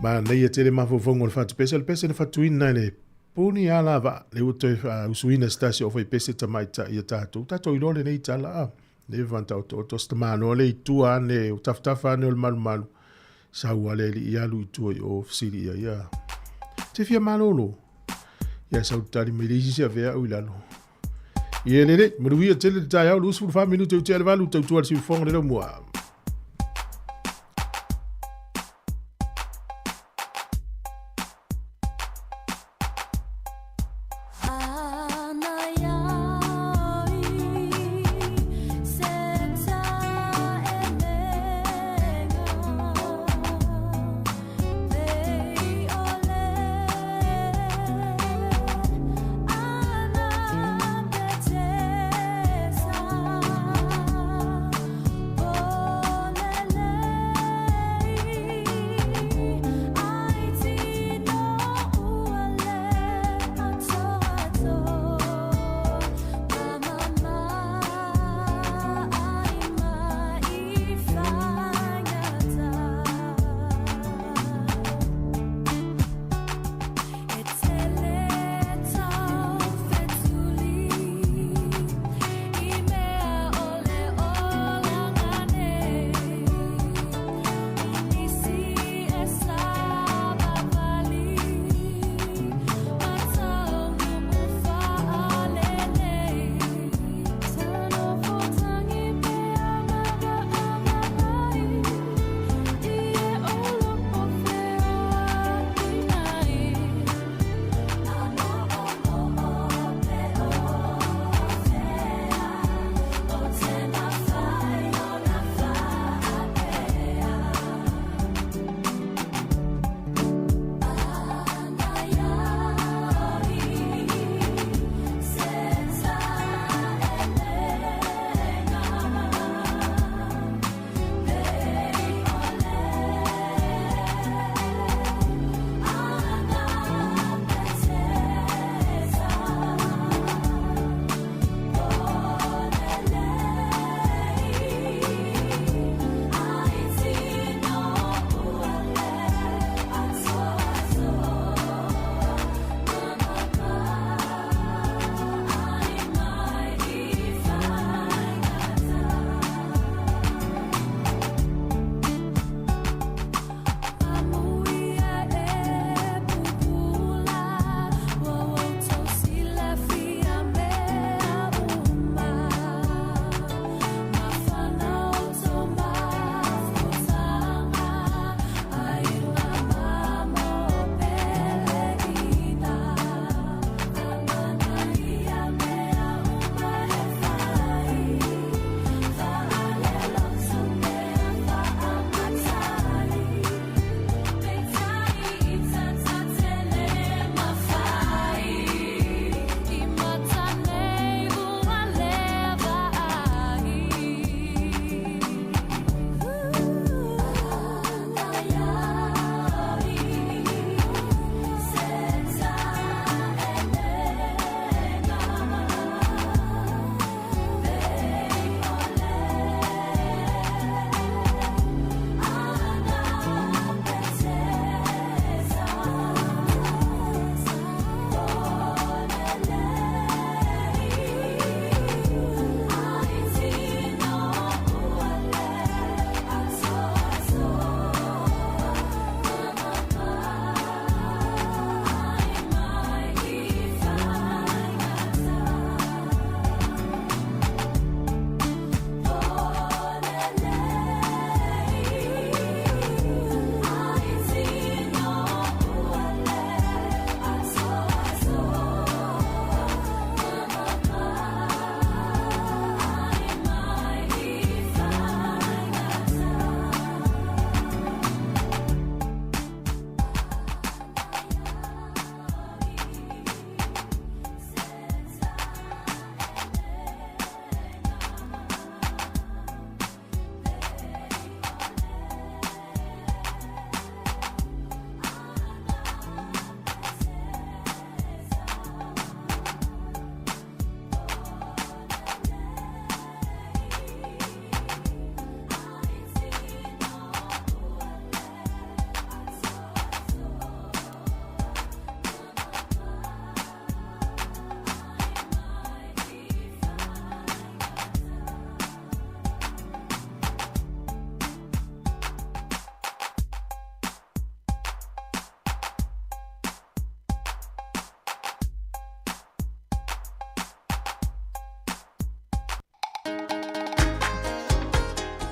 manaia tele mafaufauga o le fatupese, o le pese na fatuina e le puni ala vaa, le ua toe usuina se tasi o faipese tamaitai ia tatou, tatou iloa lenei tala a. Le vanta oto se tamaloa le i tua ane, o tafatafa ane o le malumalu, sau a le alii alu i tua i o fesili ia ia. Te fia malolo. Ia sau tali mai le isi se avea au i lalo. Ia lele, manuia tele le taeao, 24 minute i te ale valu, tautua le siufofoga le laumua.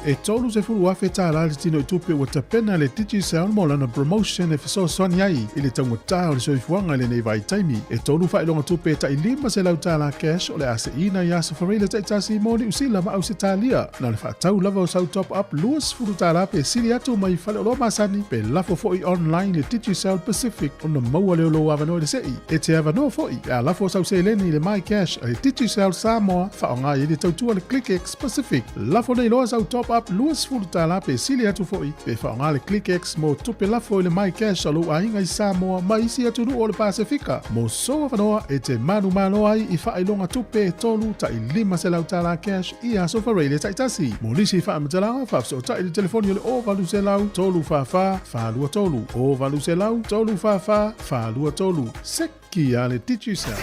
E $30,000 le tinoitupe ua tapena e le Digicel mo lana promotion e fesoasoani ai i le taugata o le soifuaga i lenei vaitaimi. E tolu faailoga tupe tai $500 cash o le a seina i aso Faraile taitasi mo Niu Sila ma Ausetalia. Na o le faatau lava o sau top up $20 pe sili atu mai faleoloa masani pe lafo foi online i le Digicel Pacific ona maua lea o lou avanoa i le sei. E te avanoa foi pe a lafo sau seleni i le MyCash a le Digicel Samoa faaaoga i ai le tautua le ClickX Pacific. Lafo nei loa sau top up $20 pe sili atu foi pe faaaoga le ClickX mo tupe lafo i le MyCash a lou aiga i Samoa ma isi atunuu o le Pasefika. Mo sou avanoa e te manumalo ai i faailoga tupe e tolu tai $500 cash i aso Faraile taitasi. Mo nisi faamatalaga, faafesootai i le telefoni o le 0800 344 423, 0800 344 423. Seki a le Digicel.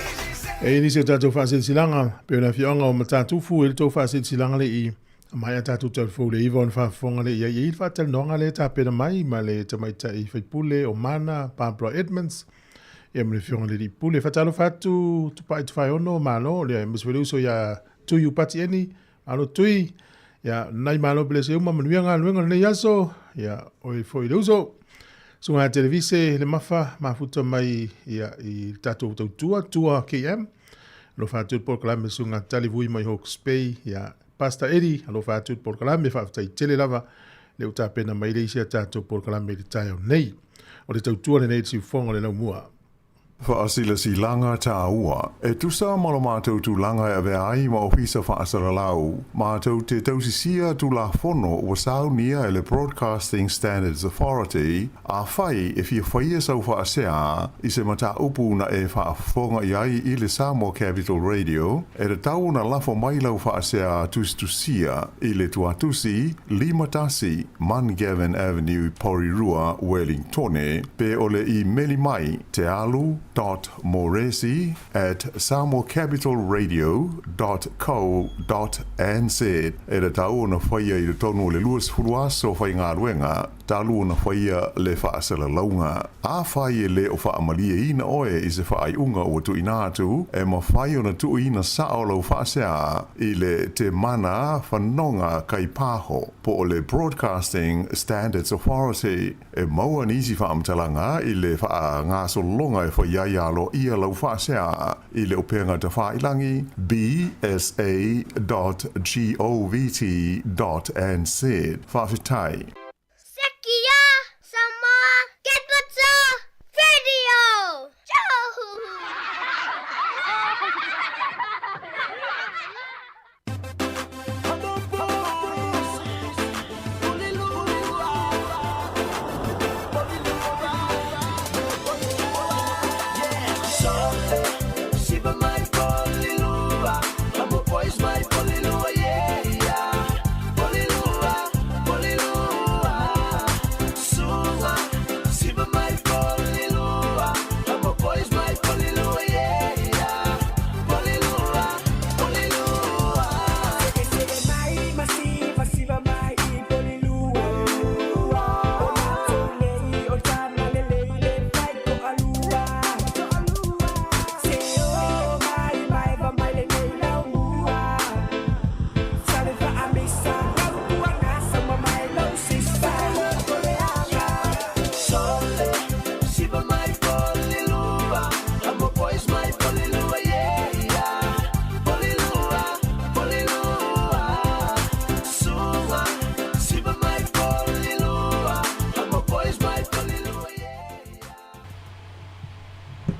E i nisi o tatou faasilasilaga, pei o le afioaga o Matatufu e le tou faasilasilaga le i maea tatou talifou le iva ona faafofoga le i ai i le faatalanoaga lea e tapena mai ma le tamaitai faipule o Mana Barbara Edmonds ia ma le afioga i le alii pule. Faatalofa atu Tupai Tufaeono, malo lea aemaise foi le uso ia Tui Upati Eni, malo Tui. Ia nai malo pelese uma manuia galuega o lenei aso. Ia oi foi le uso. Susuga ia Televise le Mafa mafuta mai ia i le tatou tautua Tua KM. Alofa atu le polokalame Susuga Tali Vui mai Hawke's Bay ia Pastor Eddie alofa atu le polokalame faafetai tele lava le ua tapena mai le isi a tatou polokalame i le taeao nei. O le tautua lenei i le siufofoga o le laumua. Faasilasilaga tāua. E tusa ma lo matou tulaga e avea ai ma Ofisa Faasalalau, matou te tausisia Tulafono ua saunia e le Broadcasting Standards Authority, afai e fia faia sau faasea i se mataupu na e faafofoga i ai i le Samoa Capital Radio, e tatau ona lafo mai lau faasea tusitusia i le tuatusi 51 Mungavin Avenue, Porirua, Wellingtone, pe o le imeli mai tealu dot moresi at samoacapitalradio dot co dot nz. E tatau ona faia i totonu o le 20 aso faigaluega talu ona faia le faasalalauga. Afai e le o faamalieina oe i se faaiuga ua tuuina atu, e mafai ona tuuina sao lau faasea i le Te Mana Whanonga Kaipaho po o le Broadcasting Standards Authority. E maua nisi faamatalaga i le faagasologa e fai ai aloaia lau faasea i le upega tafailangi bsa dot govt dot nz. Faafetai. Sekia Samoa Capital Radio!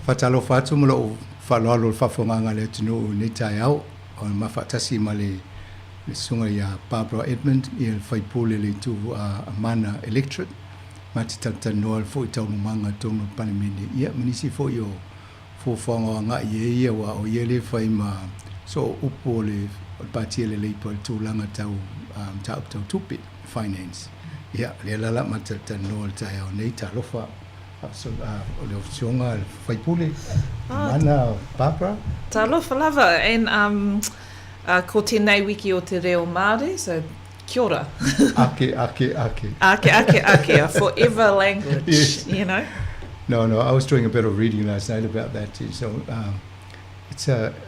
Faatalofa atu ma lou faaaloalo i le faafofogaaga a le atunuu i lenei taeao, o le ma faatasi ma le susuga ia Barbara Edmond, ia le sui usufono o le itu Amana Electorate, ma te talatalanoa foi i taualumaga i totonu o le Palemene, ia ma nisi foi o fuafuaga o agai i ai ia, aua o ia lea e fai ma sooupu o le Pati a le Labour i le tulaga tau mataupu tau tupe, finance. Ia, o lea la o le a ma talatalanoa i le taeao nei, talofa. O le Afioga i le sui usufono, Mana Barbara. Talofa lava, and um, ko tenei wiki o te reo Māori, so kia ora. Ake, ake, ake. Ake, ake, ake, a forever language, yes. You know. No, no, I was doing a bit of reading last night about that too. So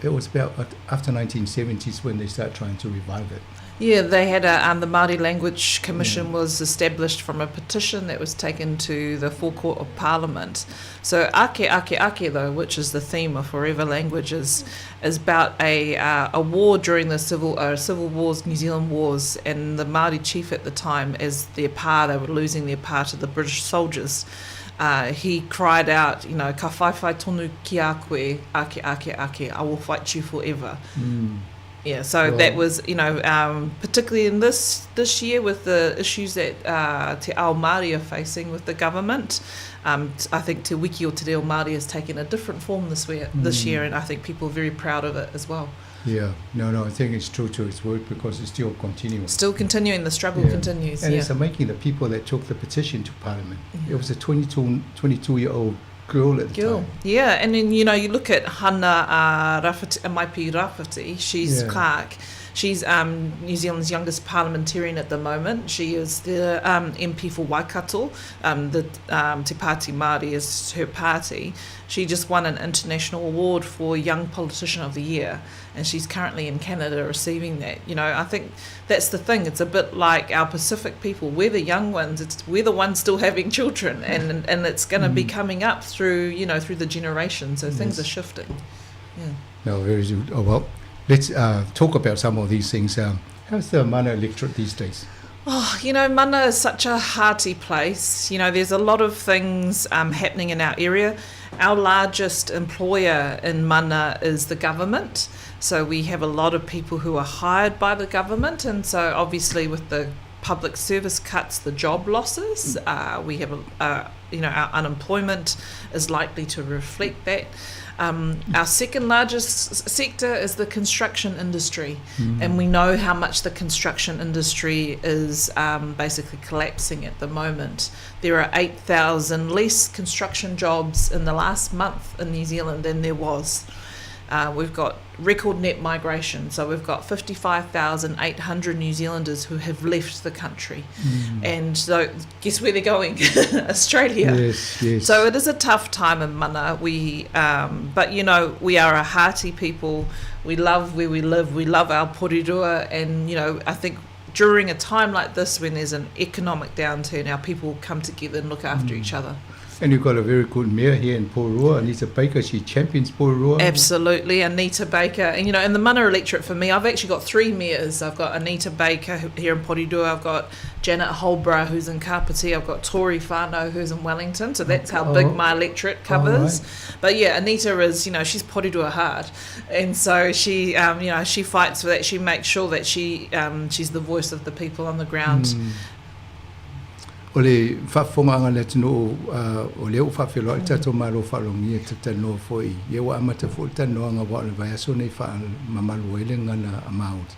it was about after 1970s when they start trying to revive it. Yeah, they had a, um, the Māori Language Commission yeah. was established from a petition that was taken to the forecourt of Parliament. So Ake Ake Ake, though, which is the theme of Forever Languages, is about a, uh, a war during the civil, uh, civil wars, New Zealand wars, and the Māori chief at the time, as their pa, they were losing their pa to the British soldiers. Uh, he cried out, you know, ka whaiwhai tonu ki a koe, ake, ake, ake, I will fight you forever. Mm. Yeah, so well, that was, you know, um, particularly in this this year with the issues that uh, Te Ao Māori are facing with the government, um, I think Te Wiki o Te Reo Māori has taken a different form this, year, mm. this year, and I think people are very proud of it as well. Yeah, no, no, I think it's true to its word because it's still continuing. Still continuing, the struggle yeah. continues. And yeah. it's making the people that took the petition to Parliament. Yeah. It was a 22, 22 year old girl at the girl. time. Yeah, and then, you know, you look at Hana uh, Rafati, Maipi Rafati, she's yeah. Clark. She's um, New Zealand's youngest parliamentarian at the moment. She is the um, MP for Waikato. Um, the um, Te Pāti Māori is her party. She just won an international award for Young Politician of the Year, and she's currently in Canada receiving that. You know, I think that's the thing. It's a bit like our Pacific people. We're the young ones. It's we're the ones still having children, and and it's going to mm. be coming up through you know through the generations. So things yes. are shifting. Yeah. No, very good. Oh well, let's uh, talk about some of these things. Um, how's the Mana electorate these days? Oh, you know, Mana is such a hearty place. You know, there's a lot of things um, happening in our area. Our largest employer in Mana is the government. So we have a lot of people who are hired by the government. And so obviously with the public service cuts, the job losses, uh, we have, a, uh, you know, our unemployment is likely to reflect that. Um, our second largest sector is the construction industry, mm. and we know how much the construction industry is um, basically collapsing at the moment. There are 8,000 less construction jobs in the last month in New Zealand than there was. Uh, we've got record net migration. So we've got 55,800 New Zealanders who have left the country. Mm. And so guess where they're going? Australia. Yes, yes. So it is a tough time in Mana. We, um, but, you know, we are a hearty people. We love where we live. We love our Porirua. And, you know, I think during a time like this when there's an economic downturn, our people come together and look after mm. each other. And you've got a very good mayor here in Porirua, Anita Baker. She champions Porirua. Absolutely, Anita Baker. And, you know, in the Mana electorate for me, I've actually got three mayors. I've got Anita Baker here in Porirua. I've got Janet Holborough, who's in Kapiti. I've got Tori Whānau, who's in Wellington. So that's how big oh. my electorate covers. Right. But yeah, Anita is, you know, she's Porirua hard. And so she, um, you know, she fights for that. She makes sure that she um, she's the voice of the people on the ground. Mm. O le faafofogaaga a le atunuu o lea ua faafeiloai le tatou Malo faalogia e talanoa foi ia ua amata foi le talanoaga aua o le vaiaso nei faamamalu ai le gagana a Māori.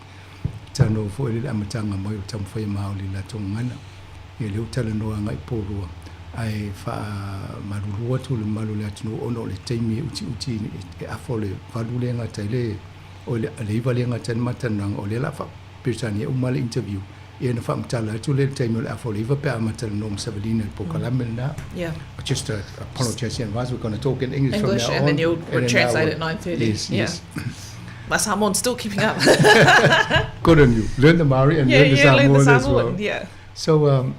Talanoa foi le amataga mai o le taumafai a Māori i latou gagana. Ia lea ua talanoa agai Porirua ae faamalulu atu le mamalu o le atunuu ona o le taimi e utiuti e afa o le valu lea gata ai le o le iva lea gata ai le matalanoaga o lea o le a faa-Peretania uma le interview Ia na faamatala atu lea i le taimi o le afa o le iva pe a amata le no Savelina i le polokalame lena. Yeah. Just to apologise in advance, we're going to talk in English, English from now and on. then you'll and translate then at 9.30. Yes, yeah. yes. My Samoan's still keeping up. Good on you. Learn the Maori and yeah, learn the yeah, Samoan learn the as Samoan, well. yeah. So, um,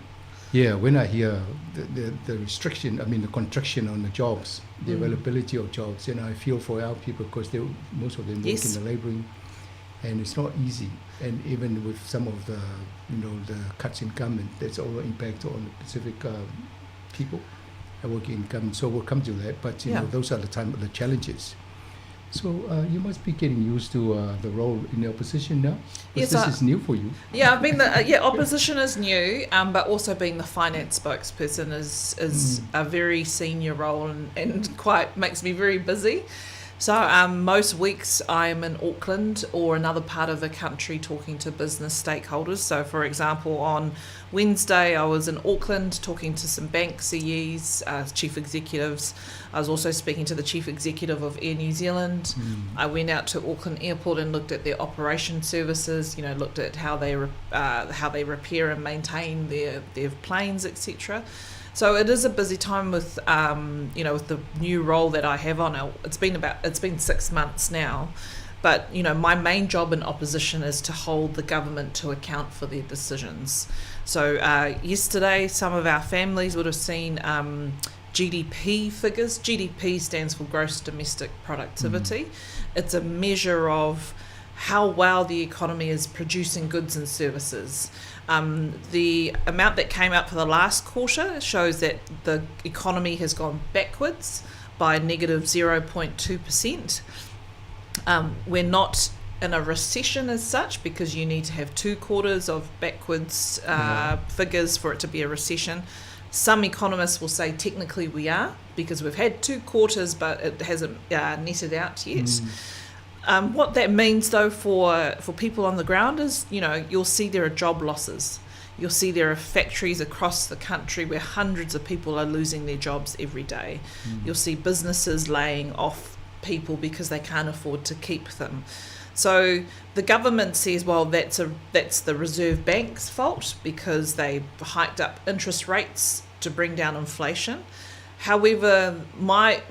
yeah, when I hear the, the, the restriction, I mean the contraction on the jobs, the Mm. availability of jobs, and I feel for our people because they most of them work Yes. in the labouring, and it's not easy. And even with some of the, you know, the cuts in government, that's all impact on the Pacific um, people working in government. So we'll come to that. But you Yeah. know, those are the time the challenges. So uh, you must be getting used to uh, the role in the opposition now. 'Cause Yes, this I- is new for you. Yeah, I've been the uh, yeah opposition is new, um, but also being the finance spokesperson is is Mm. a very senior role and, and quite makes me very busy. So um, most weeks I am in Auckland or another part of the country talking to business stakeholders. So for example, on Wednesday I was in Auckland talking to some bank CEs, uh, chief executives. I was also speaking to the chief executive of Air New Zealand. Mm. I went out to Auckland Airport and looked at their operation services. You know, looked at how they uh, how they repair and maintain their their planes, etc. So it is a busy time with um, you know with the new role that I have on. It's been about it's been six months now. But, you know, my main job in opposition is to hold the government to account for their decisions. So yesterday, some of our families would have seen GDP figures. GDP stands for gross domestic productivity. It's a measure of how well the economy is producing goods and services. The amount that came out for the last quarter shows that the economy has gone backwards by negative 0.2%. We're not in a recession as such, because you need to have 2 quarters of backwards figures for it to be a recession. Some economists will say technically we are, because we've had 2 quarters, but it hasn't netted out yet. What that means, though, for people on the ground is, you know, you'll see there are job losses. You'll see there are factories across the country where hundreds of people are losing their jobs every day. You'll see businesses laying off people because they can't afford to keep them. So the government says, well, that's the Reserve Bank's fault because they hiked up interest rates to bring down inflation. However, my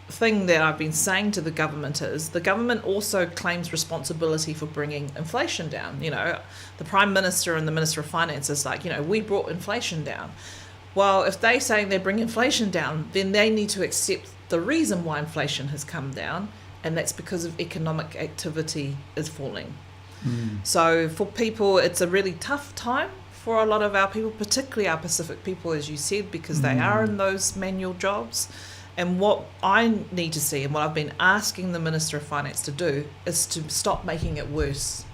thing that I've been saying to the government is the government also claims responsibility for bringing inflation down. You know, the Prime Minister and the Minister of Finance is like, you know, we brought inflation down. Well, if they're saying they bring inflation down, then they need to accept the reason why inflation has come down, and that's because of economic activity is falling. So for people, it's a really tough time for a lot of our people, particularly our Pacific people, as you said, because they are in those manual jobs. And what I need to see, and what I've been asking the Minister of Finance to do, is to stop making it worse.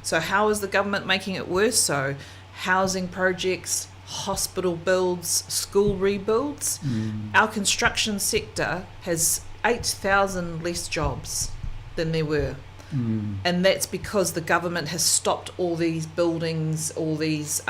So how is the government making it worse? So housing projects, hospital builds, school rebuilds. Our construction sector has 8,000 less jobs than there were. And that's because the government has stopped all these buildings, all these,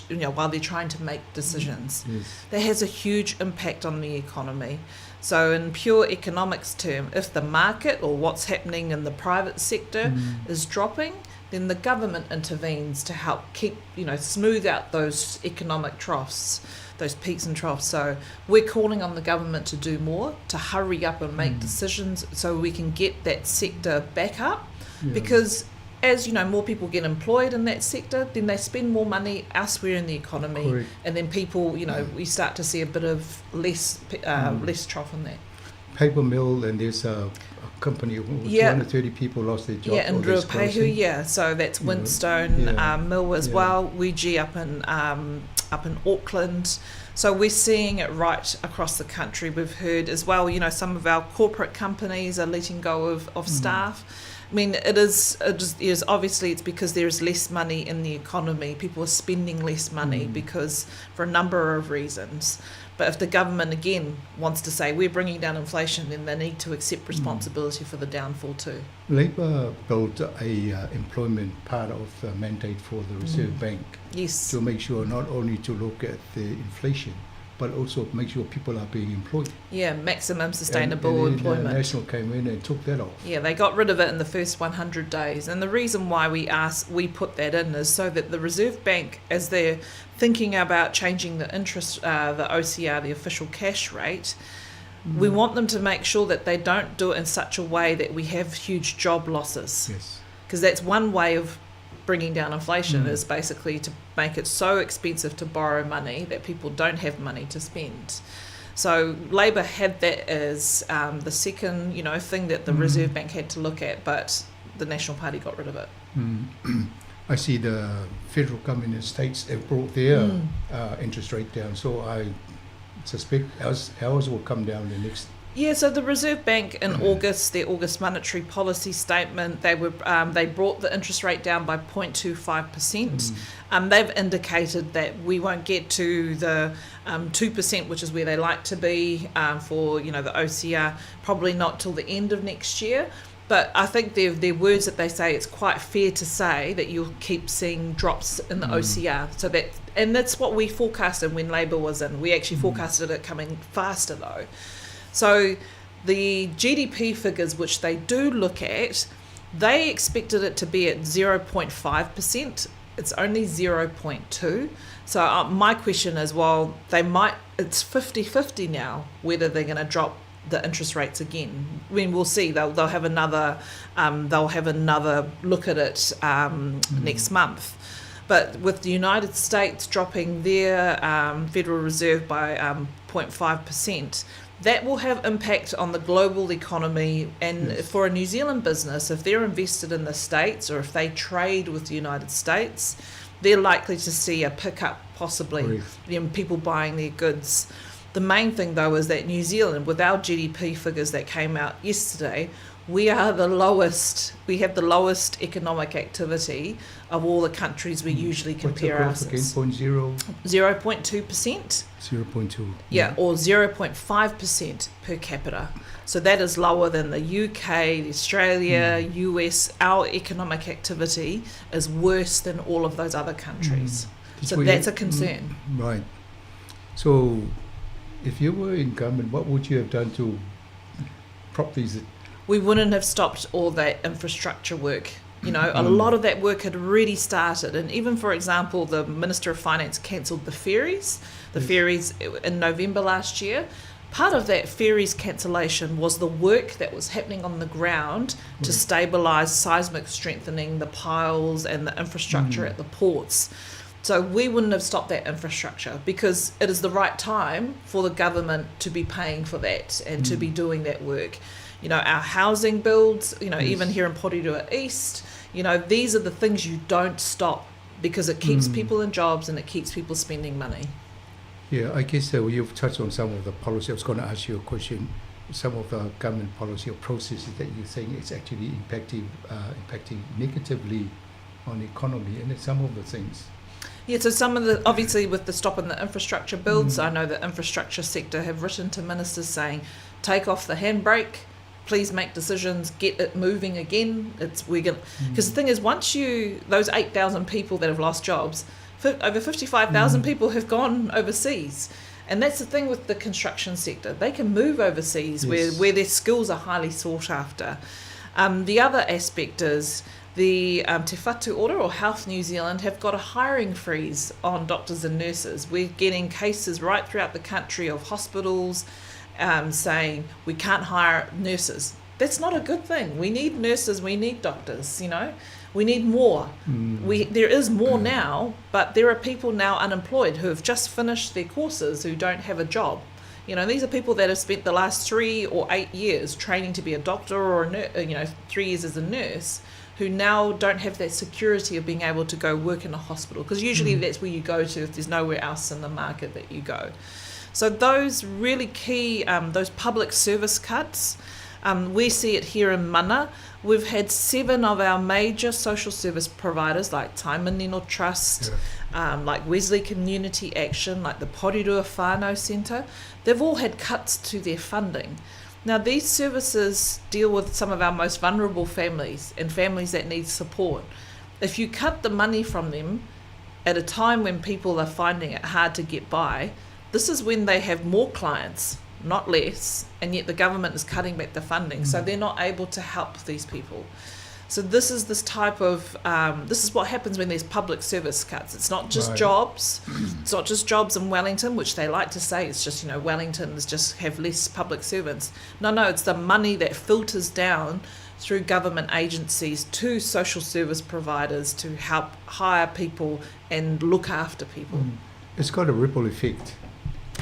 you know, while they're trying to make decisions. That has a huge impact on the economy. So in pure economics term, if the market or what's happening in the private sector is dropping, then the government intervenes to help keep, you know, smooth out those economic troughs, those peaks and troughs. So we're calling on the government to do more, to hurry up and make decisions so we can get that sector back up. Because as you know, more people get employed in that sector, then they spend more money elsewhere in the economy. And then people, you know, we start to see a bit of less trough in that. Paper mill, and there's a company with 230 people lost their job. Yeah, in or there's Ruapehu, closing. yeah. So that's Winstone, Mill as well, Wiji up in Auckland. So we're seeing it right across the country. We've heard as well, you know, some of our corporate companies are letting go of staff. I mean, it is obviously it's because there is less money in the economy. People are spending less money because for a number of reasons. But if the government, again, wants to say we're bringing down inflation, then they need to accept responsibility for the downfall too. Labour built a employment part of the mandate for the Reserve Bank. To make sure not only to look at the inflation, but also make sure people are being employed. Yeah, maximum sustainable And then the employment. National came in and took that off. Yeah, they got rid of it in the first 100 days. And the reason why we put that in is so that the Reserve Bank, as they're thinking about changing the interest, the OCR, the official cash rate, we want them to make sure that they don't do it in such a way that we have huge job losses. Because that's one way of bringing down inflation, is basically to make it so expensive to borrow money that people don't have money to spend. So Labour had that as the second, thing that the Reserve Bank had to look at, but the National Party got rid of it. I see the federal government and states have brought their interest rate down, so I suspect ours will come down the next. Yeah, so the Reserve Bank in August, their August monetary policy statement, they brought the interest rate down by 0.25%. They've indicated that we won't get to the 2%, which is where they like to be for the OCR, probably not till the end of next year. But I think their words that they say, it's quite fair to say that you'll keep seeing drops in the OCR. And that's what we forecasted when Labour was in. We actually forecasted it coming faster though. So the GDP figures, which they do look at, they expected it to be at 0.5%. It's only 0.2. So my question is, well, they might, it's 50-50 now whether they're going to drop the interest rates again. I mean, we'll see. They'll, they'll have another they'll have another look at it next month. But with the United States dropping their Federal Reserve by 0.5%, that will have impact on the global economy. And Yes. for a New Zealand business, if they're invested in the States or if they trade with the United States, they're likely to see a pickup possibly Correct. in people buying their goods. The main thing though is that New Zealand, with our GDP figures that came out yesterday, we are the lowest, we have the lowest economic activity of all the countries we usually What's the compare growth again? ourselves. Point zero, 0.2%. 0.2. Yeah, or 0.5% per capita. So that is lower than the UK, Australia, US. Our economic activity is worse than all of those other countries. Did So we- that's a concern. Right. So, if you were in government, what would you have done to prop these? We wouldn't have stopped all that infrastructure work. You know, a lot of that work had already started. And even, for example, the Minister of Finance cancelled the ferries, the ferries in November last year. Part of that ferries cancellation was the work that was happening on the ground to stabilise seismic strengthening the piles and the infrastructure at the ports. So we wouldn't have stopped that infrastructure because it is the right time for the government to be paying for that and to be doing that work. You know, our housing builds, you know, even here in Porirua East, you know, these are the things you don't stop because it keeps people in jobs and it keeps people spending money. Yeah, I guess you've touched on some of the policy. I was going to ask you a question. Some of the government policy or processes that you think is actually impacting, impacting negatively on the economy, and it's some of the things. Yeah, so some of the, obviously with the stop in the infrastructure builds, I know the infrastructure sector have written to ministers saying, take off the handbrake, please make decisions, get it moving again. It's, we're gonna, because the thing is, once you, those 8,000 people that have lost jobs, over 55,000 people have gone overseas. And that's the thing with the construction sector. They can move overseas where their skills are highly sought after. The other aspect is the Te Whatu Ora or Health New Zealand have got a hiring freeze on doctors and nurses. We're getting cases right throughout the country of hospitals saying we can't hire nurses. That's not a good thing. We need nurses, we need doctors, you know. We need more. There is more now, but there are people now unemployed who have just finished their courses who don't have a job. You know, these are people that have spent the last 3 or 8 years training to be a doctor or, a you know, 3 years as a nurse, who now don't have that security of being able to go work in a hospital, because usually that's where you go to if there's nowhere else in the market that you go. So those really key, those public service cuts, we see it here in Mana. We've had 7 of our major social service providers like Taimanino Trust, like Wesley Community Action, like the Porirua Whānau Centre. They've all had cuts to their funding. Now, these services deal with some of our most vulnerable families and families that need support. If you cut the money from them at a time when people are finding it hard to get by, this is when they have more clients, not less, and yet the government is cutting back the funding, so they're not able to help these people. So this is this type of, this is what happens when there's public service cuts. It's not just jobs. It's not just jobs in Wellington, which they like to say it's just, you know, Wellington's just have less public servants. No, no, it's the money that filters down through government agencies to social service providers to help hire people and look after people. It's got a ripple effect.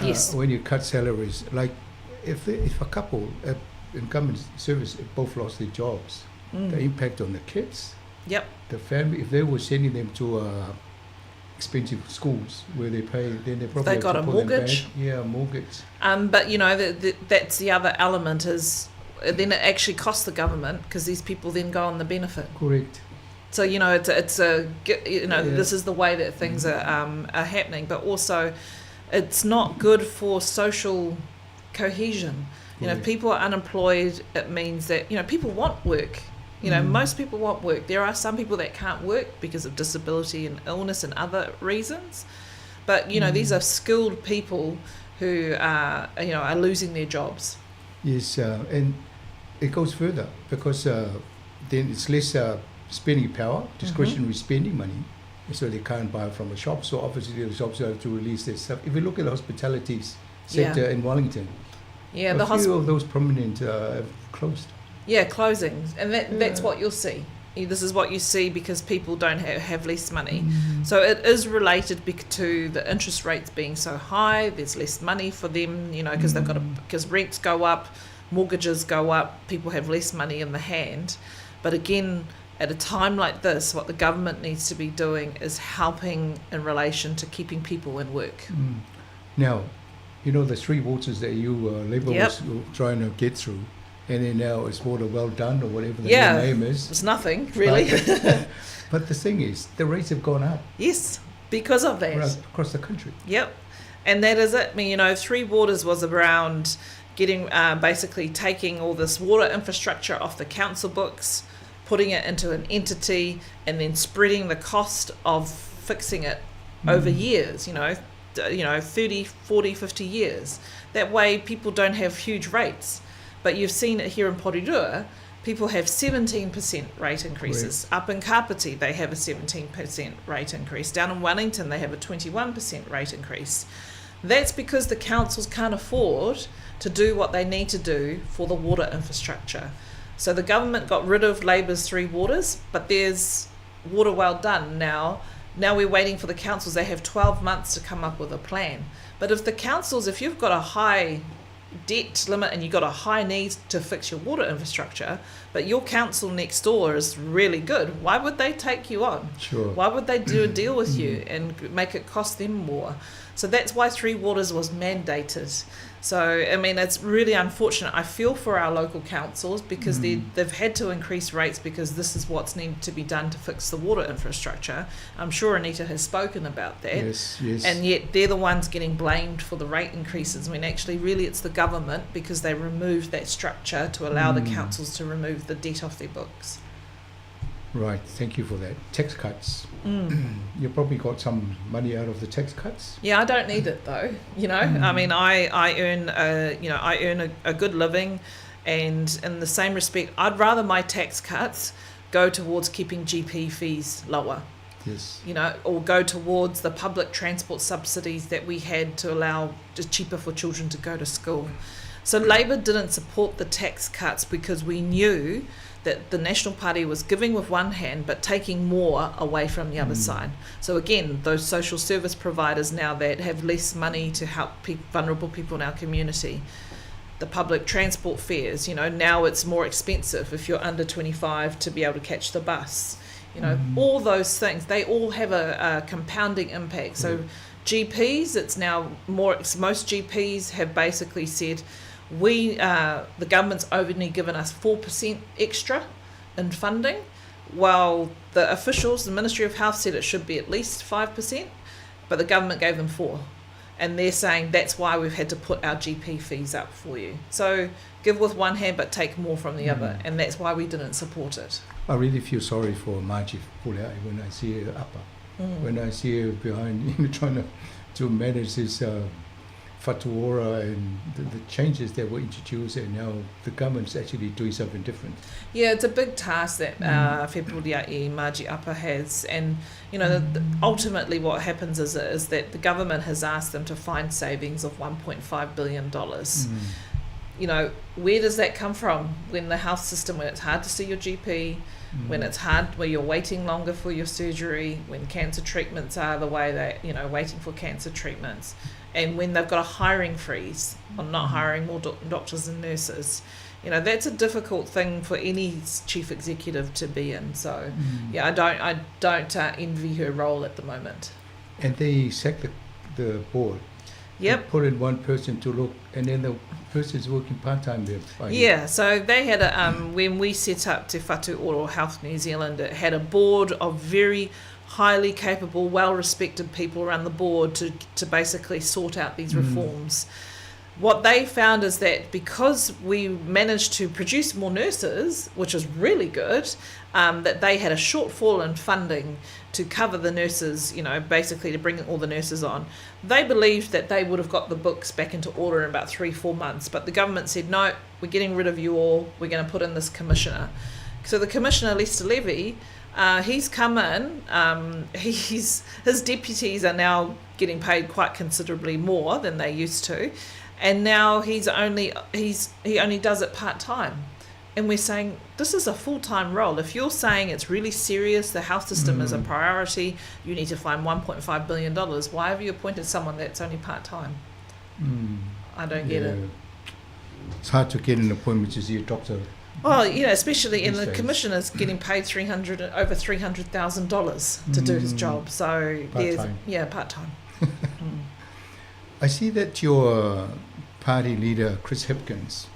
Yes. When you cut salaries, like if a couple in government service both lost their jobs, the impact on the kids, the family, if they were sending them to expensive schools where they pay, then they probably they got have to a put them mortgage. back. Yeah, mortgage. But you know, that's the other element is then it actually costs the government because these people then go on the benefit. Correct. So you know, it's a you know this is the way that things are happening, but also it's not good for social cohesion. You know, if people are unemployed, it means that, you know, people want work. You know, most people want work. There are some people that can't work because of disability and illness and other reasons. But, you know, these are skilled people who are, you know, are losing their jobs. Yes, and it goes further because then it's less spending power, discretionary spending money, so they can't buy from a shop. So obviously the shops have to release their stuff. If you look at the hospitality sector in Wellington, Yeah, a the few hosp- of those prominent have closed. Yeah, closings, and that's Yeah. what you'll see. This is what you see because people don't have less money. So it is related to the interest rates being so high. There's less money for them, you know, because they've got to, because rents go up, mortgages go up, people have less money in the hand. But again, at a time like this, what the government needs to be doing is helping in relation to keeping people in work. Now, you know, the three waters that you, Labour Yep. was trying to get through, and then now it's water well done or whatever the Yeah. new name is. It's nothing, really. But the thing is, the rates have gone up. Yes, because of that. Right across the country. Yep. And that is it. I mean, you know, Three Waters was around basically taking all this water infrastructure off the council books, putting it into an entity, and then spreading the cost of fixing it over years, 30, 40, 50 years. That way people don't have huge rates. But you've seen it here in Porirua, people have 17% rate increases. Up in Kapiti, they have a 17% rate increase. Down in Wellington, they have a 21% rate increase. That's because the councils can't afford to do what they need to do for the water infrastructure. So the government got rid of Labour's Three Waters, but there's water well done now. Now we're waiting for the councils. They have 12 months to come up with a plan. But if the councils, if you've got a high debt limit and you've got a high need to fix your water infrastructure, but your council next door is really good, why would they take you on? Sure. Why would they do a deal with you and make it cost them more? So that's why Three Waters was mandated. So, I mean, it's really unfortunate. I feel for our local councils because they've had to increase rates because this is what's needed to be done to fix the water infrastructure. I'm sure Anita has spoken about that. Yes, yes. And yet they're the ones getting blamed for the rate increases when actually really it's the government because they removed that structure to allow the councils to remove the debt off their books. Right, thank you for that. Tax cuts. You probably got some money out of the tax cuts. Yeah, I don't need it though. You know, I mean, I earn a, you know, I earn a good living, and in the same respect, I'd rather my tax cuts go towards keeping GP fees lower. Yes. You know, or go towards the public transport subsidies that we had to allow just cheaper for children to go to school. So Labour didn't support the tax cuts because we knew that the National Party was giving with one hand but taking more away from the other side. So again, those social service providers now that have less money to help vulnerable people in our community, the public transport fares, you know, now it's more expensive if you're under 25 to be able to catch the bus. You know, all those things, they all have a compounding impact. So GPs, it's now more, most GPs have basically said, the government's only given us 4% extra in funding, while the officials, the Ministry of Health said it should be at least 5%, but the government gave them 4%. And they're saying that's why we've had to put our GP fees up for you. So give with one hand but take more from the other, and that's why we didn't support it. I really feel sorry for Margie Fepulea'i when I see her up, when I see her behind, trying to manage this Whatu Ora and the changes that were introduced, and now the government's actually doing something different. Yeah, it's a big task that Fepulea'i Margie Apa has, and ultimately what happens is that the government has asked them to find savings of $1.5 billion. You know, where does that come from when the health system, when it's hard to see your GP, when it's hard, where you're waiting longer for your surgery, when cancer treatments are the way that, you know, waiting for cancer treatments, and when they've got a hiring freeze on not hiring more doctors and nurses. You know, that's a difficult thing for any chief executive to be in. I don't envy her role at the moment. And they sacked the board. They put in one person to look, and then the person is working part-time there. I hear. Yeah, so they had a when we set up Te Whatu Ora Health New Zealand, it had a board of very highly capable, well-respected people around the board to basically sort out these reforms. What they found is that because we managed to produce more nurses, which is really good, that they had a shortfall in funding to cover the nurses, basically to bring all the nurses on. They believed that they would have got the books back into order in about 3-4 months, but the government said, no, we're getting rid of you all, we're going to put in this commissioner. So the commissioner, Lester Levy, he's come in, his deputies are now getting paid quite considerably more than they used to. And now he's only he's he only does it part time. And we're saying this is a full time role. If you're saying it's really serious, the health system is a priority, you need to find $1.5 billion, why have you appointed someone that's only part time? I don't get it. Yeah. It's hard to get an appointment to see a doctor. Well, you know, especially in These the days. commissioner's getting paid over $300,000 to do his job. So there's Part-time. yeah, part time. I see that your party leader, Chris Hipkins,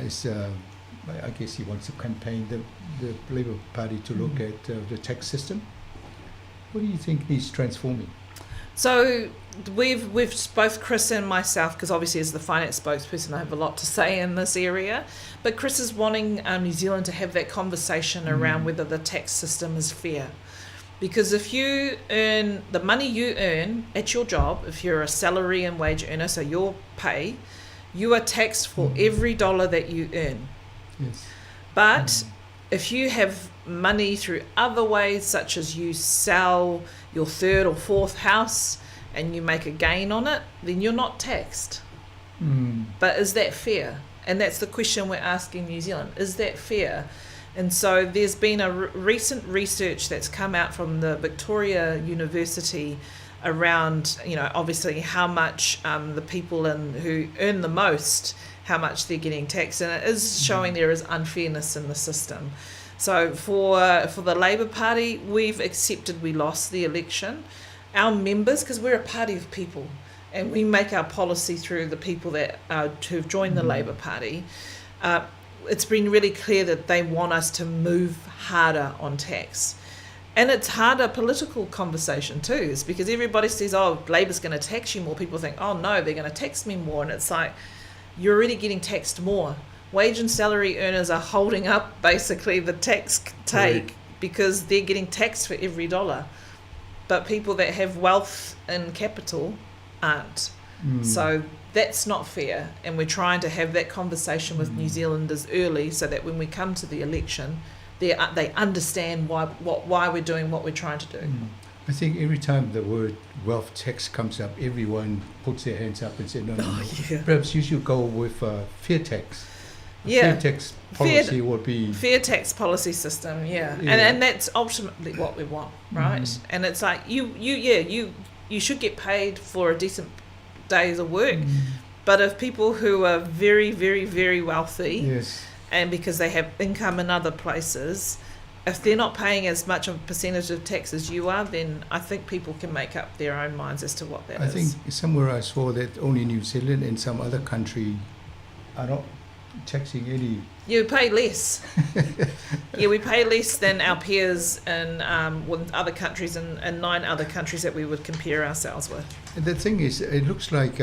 is, I guess he wants to campaign the Labour Party to look at the tax system. What do you think needs transforming? So we've both Chris and myself, because obviously as the finance spokesperson, I have a lot to say in this area. But Chris is wanting New Zealand to have that conversation around whether the tax system is fair. Because if you earn the money you earn at your job, if you're a salary and wage earner, so your pay, you are taxed for every dollar that you earn. Yes. But if you have money through other ways, such as you sell your third or fourth house and you make a gain on it, then you're not taxed. But is that fair? And that's the question we're asking New Zealand. Is that fair? And so there's been a recent research that's come out from the Victoria University around, you know, obviously how much the people who earn the most, how much they're getting taxed. And it is showing there is unfairness in the system. So for the Labour Party, we've accepted we lost the election. Our members, because we're a party of people, and we make our policy through the people that who've joined the Labour Party, it's been really clear that they want us to move harder on tax. And it's harder political conversation too, is because everybody says, oh, Labour's going to tax you more. People think, oh no, they're going to tax me more. And it's like, you're already getting taxed more. Wage and salary earners are holding up basically the tax take because they're getting taxed for every dollar. But people that have wealth and capital aren't. So that's not fair. And we're trying to have that conversation with New Zealanders early so that when we come to the election, they understand why we're doing what we're trying to do. I think every time the word wealth tax comes up, everyone puts their hands up and says, no, no, no. Yeah. Perhaps you should go with fair tax. A Yeah. Fair tax policy would be... Fair tax policy system, yeah. Yeah. And that's ultimately what we want, right? And it's like, you should get paid for a decent days of work, but if people who are very, very, very wealthy, Yes. and because they have income in other places, if they're not paying as much of a percentage of tax as you are, then I think people can make up their own minds as to what that I is. think somewhere I saw that only New Zealand and some other country are not taxing any. You pay less. Yeah, we pay less than our peers in with other countries and 9 other countries that we would compare ourselves with. And the thing is, it looks like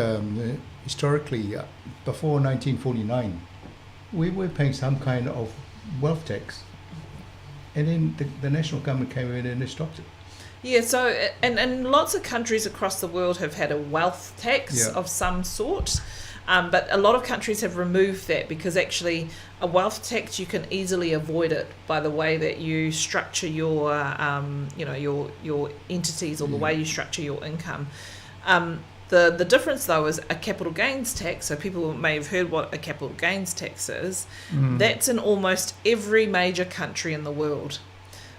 historically, before 1949, we were paying some kind of wealth tax. And then the national government came in and they stopped it. Yeah, so, and lots of countries across the world have had a wealth tax of some sort. But a lot of countries have removed that because actually a wealth tax, you can easily avoid it by the way that you structure your, your entities or the way you structure your income. The difference, though, is a capital gains tax. So people may have heard what a capital gains tax is. That's in almost every major country in the world.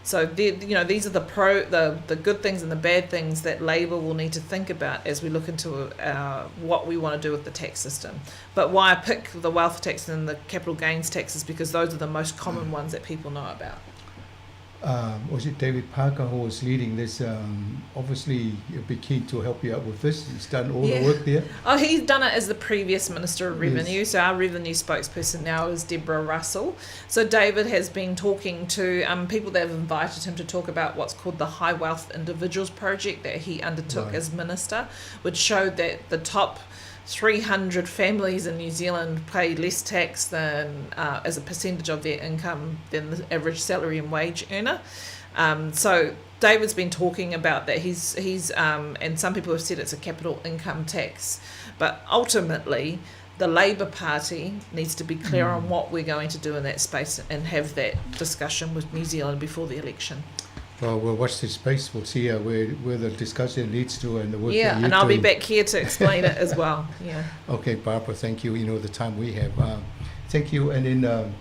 So, these are the good things and the bad things that Labour will need to think about as we look into what we want to do with the tax system. But why I pick the wealth tax and the capital gains tax is because those are the most common ones that people know about. Was it David Parker who was leading this? Obviously, he'd be keen to help you out with this. He's done all the work there. Oh, he's done it as the previous Minister of Revenue. Yes. So our revenue spokesperson now is Deborah Russell. So David has been talking to people that have invited him to talk about what's called the High Wealth Individuals Project that he undertook as minister, which showed that the top 300 families in New Zealand pay less tax than as a percentage of their income than the average salary and wage earner. So David's been talking about that. He's and some people have said it's a capital income tax, but ultimately the Labour Party needs to be clear on what we're going to do in that space and have that discussion with New Zealand before the election. Well, we'll watch this space. We'll see where the discussion leads to and the work Yeah, that you and I'll be do. back here to explain it as well. Yeah. Okay, Barbara, thank you. You know, the time we have. Thank you. And then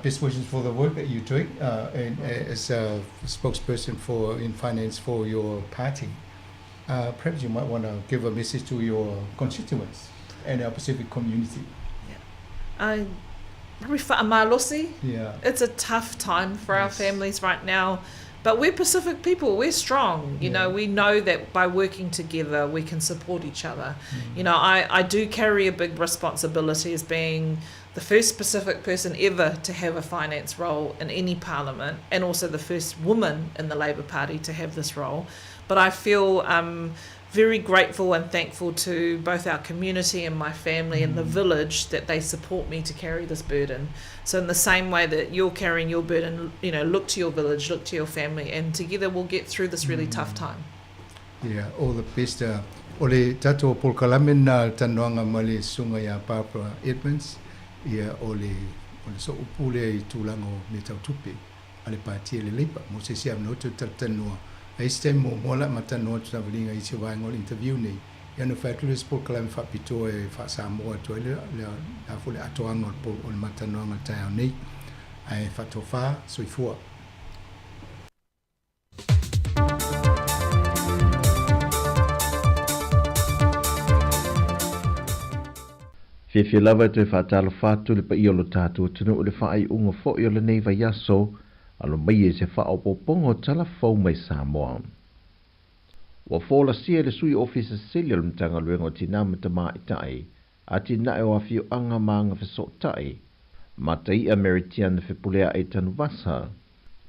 best wishes for the work that you're doing and as a spokesperson for in finance for your party. Perhaps you might want to give a message to your constituents and our Pacific community. Yeah. Malosi. Yeah. It's a tough time for our families right now, but we're Pacific people. We're strong. You know, we know that by working together, we can support each other. You know, I do carry a big responsibility as being the first Pacific person ever to have a finance role in any parliament, and also the first woman in the Labour Party to have this role. But I feel very grateful and thankful to both our community and my family and the village that they support me to carry this burden. So in the same way that you're carrying your burden, you know, look to your village, look to your family, and together we'll get through this really tough time. Yeah, all the best. O le tatou polokalame na tanoanga ma le susuga ia Barbara Edmonds, ia o le sooupu lea i tulaga o mea tau tupe a le pati e le Labour. Mo se isi avanoa toe talatalanoa. A isi taimi muamua la matalanoa atu savaliga i isi vaega o le interview nei. Ia ona fai atu lea o se polokalame faapitoa e faa-Samoa atu ai le a foi le atoaga o le matalanoaga i le taeao nei. Ae faatofa, soifua. Fiafia lava e toe faatalofa atu i le paia o lo tatou atunuu i le faaiuga foi o lenei vaiaso, alo mai e se faaopoopoga o tala fou mai Samoa. Ua folasia e le Sui Ofisa Sili o le Matagaluega o Tinā ma Tamaitai, Atinae o Afioaga ma Agafesootai, Mataia Mary Tiana Fepulea'i Tanuvasa,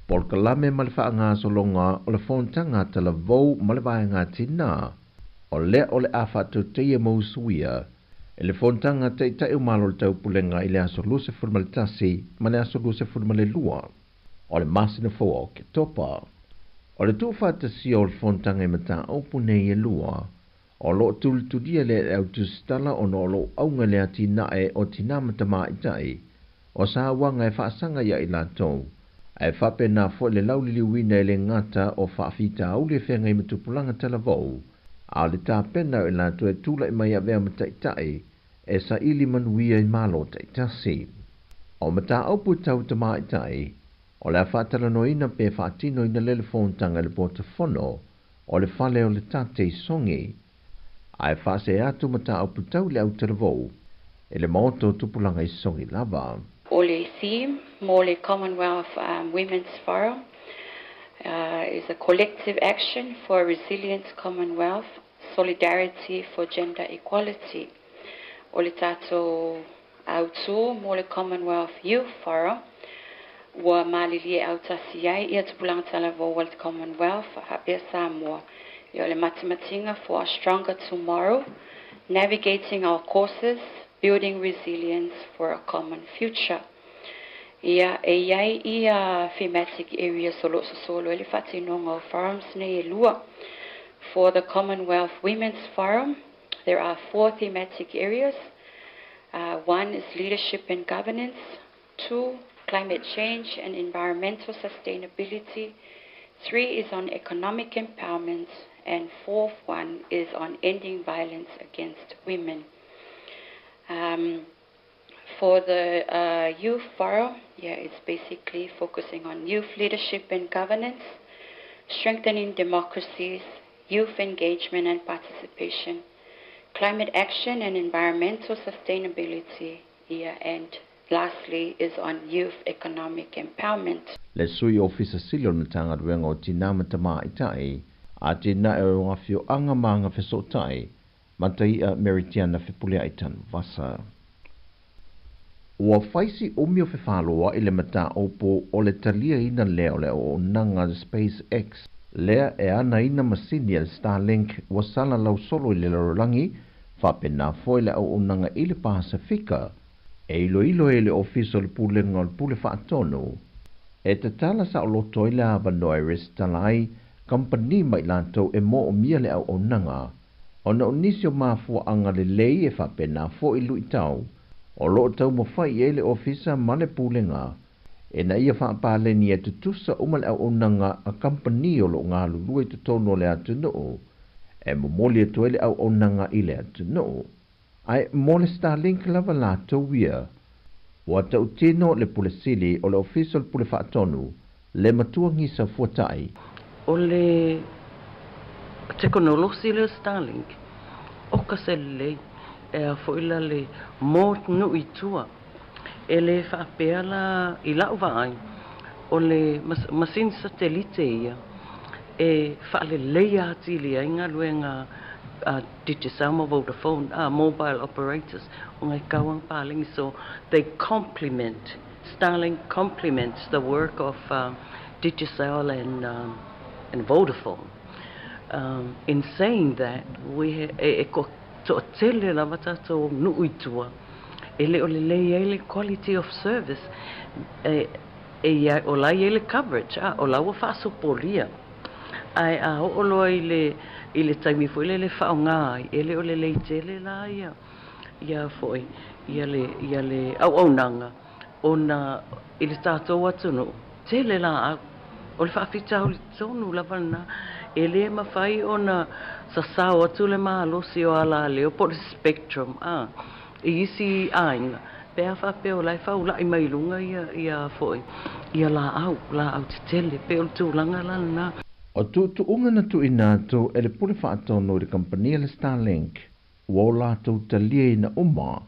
polokalame ma le faagasologa o le fonotaga a talavou ma le vaega tinā, o lea o le a faatautaia ma usuia e le fonotaga a Taitai o Malo o le Taupulega i le aso 21 ma le aso 22 o le masina fou o Oketopa. O le tuufaatasia o le fonotaga i mataupu nei e lua, o loo tulitulia le le autusitala ona o loo auga le atinae o tinā ma tamaitai, o sauaga e faasaga ia i latou, ae faapena foi le lauliliuina e le gata o faafitauli e feagai ma tupulaga talavou, a o le tapena o i latou e tula'i mai avea ma taitai e saili manuia i Malo taitasi. O mataupu tau tamaitai, o le a faatalanoaina pe faatinoina lea le fonotaga i le potofono o le fale o le tate i Sogi, ae faasee atu mataupu tau le autalavou e le maota o tupulaga i Sogi lava. O le theme mo le Commonwealth Women's Forum is a collective action for a resilient Commonwealth, solidarity for gender equality. O le tatou autū mo le Commonwealth Youth Forum, ua malilie autasi ai ia tupulaga talavou o le Commonwealth faapea Samoa. Ia o le matimatiga for a stronger tomorrow, navigating our courses, building resilience for a common future. Ia e i ai ia thematic areas o loo sosolo ai le faatinoga o forums nei e lua. For the Commonwealth Women's Forum, there are 4 thematic areas. 1 is leadership and governance. 2, climate change and environmental sustainability. 3 is on economic empowerment. And 4th one is on ending violence against women. For the Youth Forum, yeah, it's basically focusing on youth leadership and governance, strengthening democracies, youth engagement and participation, climate action and environmental sustainability, yeah, and lastly is on youth economic empowerment. Le Sui Ofisa Sili o le Matagaluega o Tinā ma Tamaitai, Atinae o Afioaga ma Agafesootai, Mataia Mary Tiana Fepulea'i Tanuvasa. Ua faisi umi o fefaloa i le mataupu o le taliaina lea o le auaunaga SpaceX lea e anaina masini a le Starlink ua sala lausolo i le lalolagi faapena foi le auaunaga i le Pasifika e iloilo ai le ofisa o le pulega o le pule faatonu. E tatala saoloto ai le avanoa e resitala ai kampani ma i latou e moomia le auaunaga ona o nisi o mafuaaga lelei e faapena foi luitau o loo taumafai i ai le ofisa ma le pulega Ina ia faapaleni e tutusa uma le auaunaga a kamupani o loo galulue i totonu o le atunuu e momoli atu ai le auaunaga i le atunuu. Ae mo le Starlink lava latou ia, ua tautino le Pule Sili o le Ofisa o le Pule Faatonu, le Matua Gisa Fuatai. O le tekonolosi lea o Starlink, oka se lelei e a foi la le mo atunuu i tua. E le faapea la i la'u vaai o le masini satelite ia e faaleleia atili ai galuega a Digicel ma Vodafone, mobile operators ona e tau aga paleni. So they complement, Starlink complements the work of Digicel and Vodafone. In saying that, we e toatele lava tatou nuu i tua e le o lelei ai le quality of service e ia o la e i ai le coverage a o la ua faasopolia ae a oo loa i le taimi foi lele e faaaoga ai e le o lelei tele la ia foi ia le auaunaga ona i le tatou atunuu tele laau o le faafitauli tonu lava lena e lē mafai ona sasao atu le malosi o alaleo po o le spectrum a i isi aiga pe a faapea o la e faula'i mai luga ia foi ia laau laau tetele pe o le tulaga la lena. O tuutuuga na tuuina atu e le Pule Faatonu i le kamupani a le Starlink, ua o latou taliaina uma,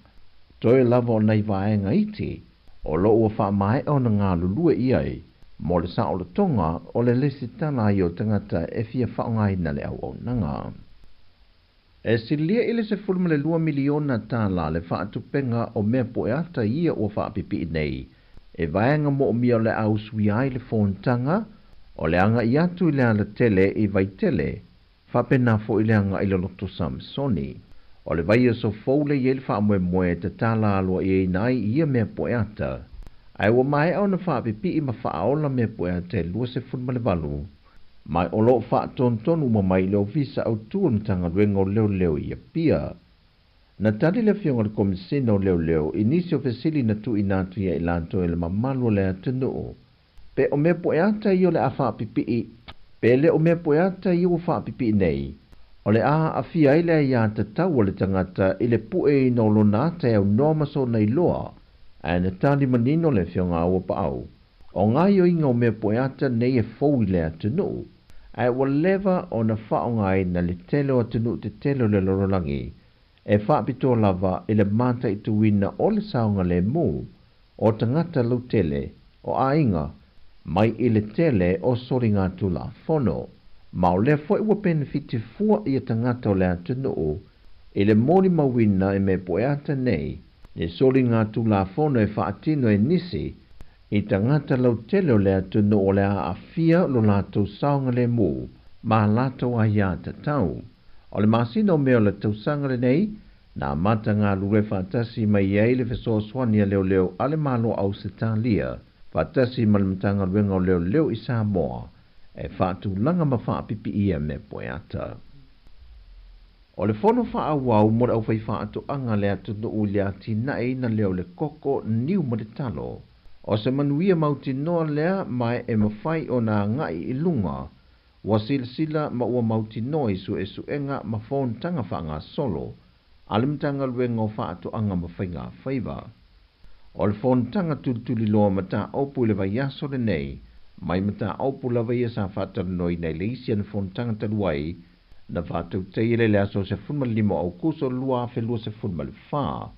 toe lava o nai vaega iti, o loo ua faamaea ona galulue i ai, mo le saolotoga o le lesitala ai o tagata e fia faaaogaina le auaunaga. E silia i le $12 miliona le faatupenga o mea poeata ia ua faapipii nei, e vaega moomia o le a usuia ai le fonotaga, o le agai atu i le alatele i Vaitele, faapena foi le agai i le Loto Samasoni. O le vaiaso fou le i ai le faamoemoe e tatala aloaiaina ai ia mea poeata. Ae ua maea ona faapipii ma faaola mea poeata e 28, ma o loo faatonutonu uma mai i le Ofisa Autu o le Matagaluega o Leoleo i Apia. Na tali le afioga i le Komisina o Leoleo i nisi o fesili na tuuina atu ia i latou e le mamalu o le atunuu. Pe o mea poeata ia o le a faapipii, pe le o mea poeata ia ua faapipii nei, o le a aafia ai le aiatatau a le tagata i le pueina o lona ata e aunoa ma sona iloa, ae na tali manino le afioga a Auapaau. O gaoioiga o mea poeata nei e fou i le atunuu, ae ua leva ona faaaogaina le tele o atunuu tetele o le lalolagi, e faapitoa lava i le mataituina o le saogalemu o tagata lautele o aiga mai i le tele o soligatulafono. Ma o lea foi ua penefiti fua ia tagata o le atunuu i le molimauina i mea poeata nei, le soligatulafono e faatino e nisi i tagata lautele o le atunuu o le a aafia lo latou saogalemu ma latou aiatatau. O le masina o Me o le tausaga lenei, na amata galulue faatasi mai ai le fesoasoani a leoleo a le Malo o Ausetalia, faatasi ma le Matagaluega o Leoleo i Samoa, e faatulaga ma faapipiia mea poeata. O le fono faaauau mo le aufai faatoaga a le atunuu i le atinaeina lea o le koko, niu ma le talo. O se manuia mautinoa lea ma e mafai ona agai i luga, ua silasila ma ua mautinoa i suesuega ma fonotaga faagasolo a le Matagaluega o Faatoaga ma Faiga Faiva. O le fonotaga tulituliloa mataupu i le vaiaso lenei, mai mataupu lava ia sa faatalanoaina i le isi ana fonotaga talu ai, na faatautaia i le aso 15 o Aokuso 2024,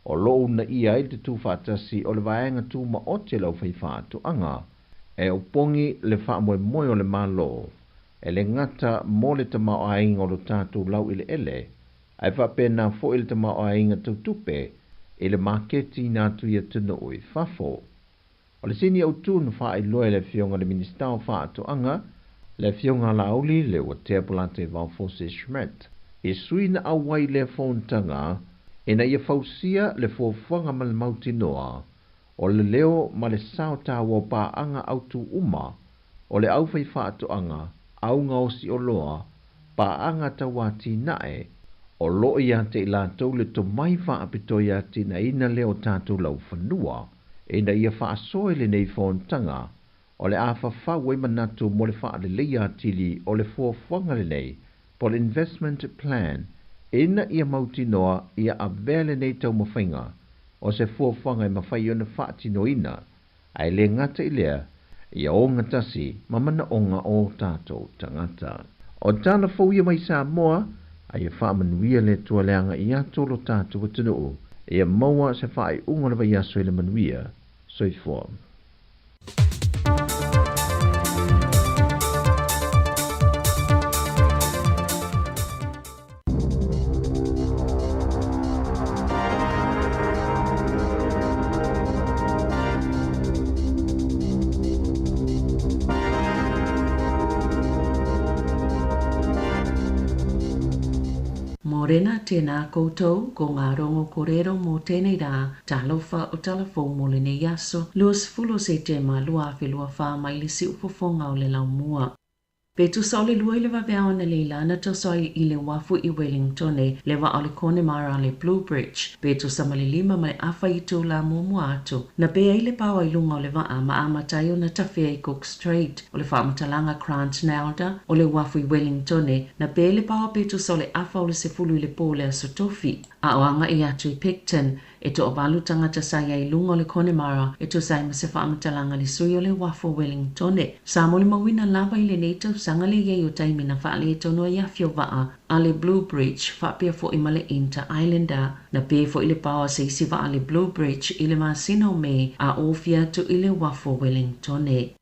o loo uunaia ai le tutufaatasi o le vaega tumaoti a le aufai faatoaga, e opogi le faamoemoe o le Malo, e le gata mo le tamaoaiga o lo tatou laueleele, ae faapena foi le tamaoaiga tautupe i le maketiina atu i atunuu i fafo. O le sini autu na faailoa e le afioga i le Minisita o Faatoaga, le afioga Laauli Leuatea Polataivao Fosi Schmidt, i sui na auai i lea fonotaga ina ia fausia le fuafuaga ma le mautinoa o le leo ma le sao taua o paaga autu uma o le aufai faatoaga, au gaosi oloa, paaga tauatinae, o loo ia te i latou le tomai faapitoa i atinaeina lea o tatou laufanua. Ina ia faasoa i lenei fonotaga, o le a fafau ai manatu mo le faaleleia atili o le fuafuaga lenei po o le investment plan ina ia mautinoa ia avea lenei taumafaiga o se fuafuaga e mafai ona faatinoina, ae le gata i lea, ia ogatasi ma manaoga o tatou tagata. O tala fou ia mai Samoa, a ia faamanuia le Atua le aga'i atu o lo tatou atunuu, ia maua se faaiuga o le vaiaso i le manuia. Soifua. Morena tēnā koutou, ko ngā rongo korero mō tēnei rā, talofa o Talafou mō lenei aso, 20 o Setema 2024 mai le siufofoga o le laumua. Pe tusa o le lua i le vaveao analeila na toso ai i le uafu i Wellingtone le vaa o le Connemara le Blue Bridge pe tusa ma le 5:30 itula muamua atu. Na pea ai le paoa i luga o le vaa ma amata ai ona tafea i Cook Strait. O le faamatalaga Grant Nalder o le uafu i Wellingtone na pea ai le paoa pe tusa o le 9:30 i le po o le Aso Tofi a o agai atu i Picton. E toavalu tagata sa i ai i luga o le Connemara e tusa ai ma se faamatalaga a le sui o le uafu o Wellingtone. Sa molimauina lava i lenei tausaga le i ai o taimi na faaletonu ai afi o vaa a le Blue Bridge faapea foi ma le Inter Islander. Na pe foi le pao a se isi vaa a le Blue Bridge i le masina o Me a ofia atu i le uafu o Wellingtone.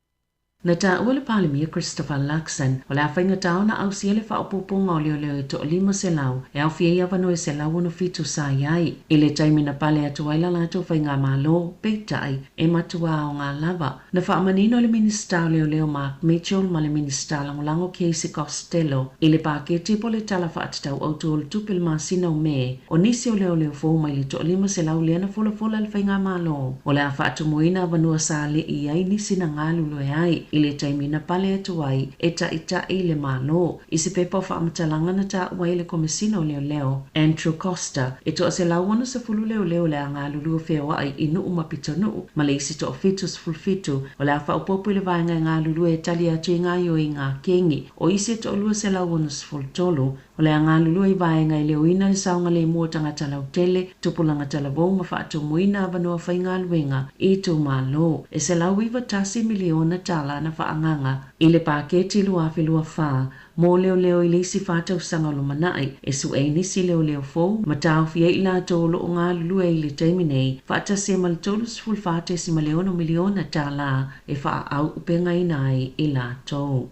Na taua le Palemia Christopher Luxon, o le a faigata ona ausia le faaopoopoga o leoleo e toa-500 e aofia ai avanoa e 167 sa i ai i le taimi na pale atu ai la latou faigamalo, peitai, e matua aoga lava. Na faamanino e le Minisita o Leoleo Mark Mitchell ma le Minisita Lagolago Casey Costello i le paketi po o le Tala Faatatau Autu o le Tupe i le masina o Me, o nisi o leoleo fou mai le toa-500 lea na folafola e le faigamalo o le a faatumuina avanoa sa le'i ai nisi na galulue ai i le taimi na pale atu ai e taʻitaʻi le Malo. I se pepa o faamatalaga na taua ai e le Komesina o Leoleo, Andrew Coster, e toa-160 leoleo o le a galulue feoaʻi i Nuʻu ma Pitonuu ma le isi toa-77 o le a faaopoopo i le vaega e galulue e tali atu i gaoioiga a kegi. O isi e toa-263 o le a galulue i vaega e leoina le saogalemu o tagata lautele, tupulaga talavou ma faatumuina avanoa faigaluega i itumalo. E $191 miliona tala na faaagaga i le paketi 2024 mo leoleo i le isi fa tausaga o lumanai e suʻe ai nisi leoleo fou ma taofia ai i latou o lo o galulue i le taimi nei faatasi ai ma le $34.6 miliona tala e faaauupegaina ai i latou.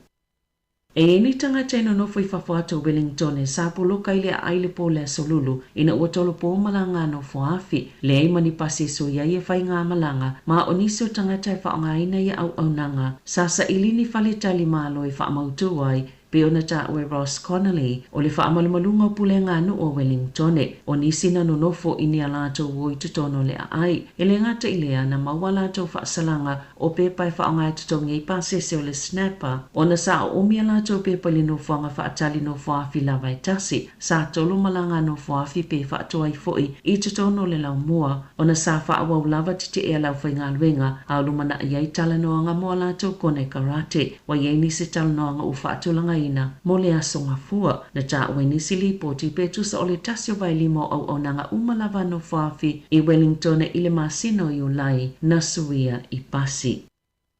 E i ai ni tagata e nonofo i fafo atu o Wellington e sa poloka i le aai i le po o le Aso Lulu ina ua tolopo malaga a nofoafi, leai ma ni pasi e sui ai e fai ngā malaga, ma o nisi o tagata e faaaogaina ia auaunaga sa saili ni faletali malo e faamautū ai pei ona taua e Ross Connolly o le faamalumaluga o pulega a nuu o Wellingtone, o nisi na nonofo i ni a latou o i totonu o le aai. E le gata i lea, na maua a latou faasalaga o pepa e faaaoga e totogi ai pasese o le snapper, ona sa oomi a latou pepa i le nofoaga faatali nofoafi lava e tasi, sa tolu malaga a nofoafi pe faatoa ai foi i totonu o le laumua, ona sa faaauau lava tetee a le aufaigaluega a o lumanai ai talanoaga mo a latou konekarate. Ua i ai nisi talanoaga ua faatulagaina mo le aso Gafua. Na taua i nisi lipoti pe tusa o le 1/5 o auaunaga uma lava a nofoafi i Wellington i le masina o Iulai na suia i pasi.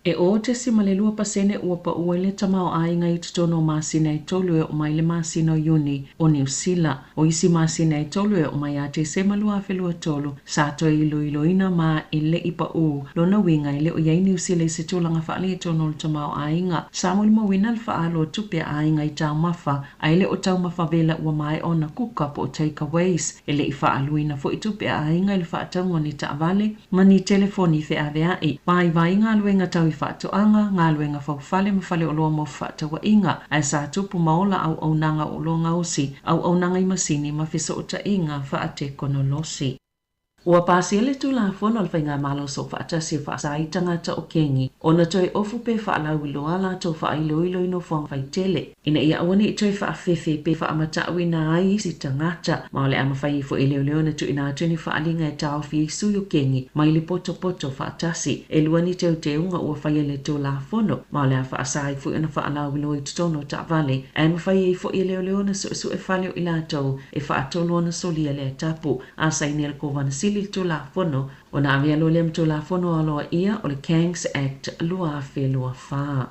E 0.2% ua paʻu ai le tamaoaiga i totonu o masina e tolu e oo mai le masina o Iuni o Niu Sila. O isi masina e tolu e oo mai ia Tesema 2023, sa toe iloiloina ma e leʻi paʻu lona uiga e le o i ai Niu Sila i se tulaga faaletonu o le tamaoaiga. Sa molimauina le faaalo o tupe a aiga i taumafa ae le o taumafa vela ua maea ona kuka po o takeaways. E le i faaaluina foi tupe a aiga i le faatauga o ni taavale ma ni telefoni feaveaʻi. Vaivai galuega tau i faatoaga, galuega faufale ma faleoloa mo fefaatauaiga, ae sa tupu ma ola auaunaga o oloa gaosi, auaunaga i masini ma fesootaiga faatekonolosi. Ua pasia le Tulafono a le Faigamalo Soofaatasi e faasa ai tagata o kegi ona toe ofu pe faalauiloa a latou faailoilo i nofoaga faitele, ina ia aua ne i toe faafefe pe faamatauina ai isi tagata, ma o le a mafai ai foi e leoleo ona tuuina atu ni faaaliga e taofi ai sui o kegi mai le potopoto faatasi. E lua ni teuteuga ua faia i le Tulafono, ma o le a faasa ai foi ona faalauiloa i totonu o taavale, ae mafai ai foi e leoleo ona suesue fale o i latou e faatolu ona solia lea tapu. A saini e le Kovana Sili le Tulafono, ona avea loa lea ma Tulafono Aloaia o le Gangs Act 2024.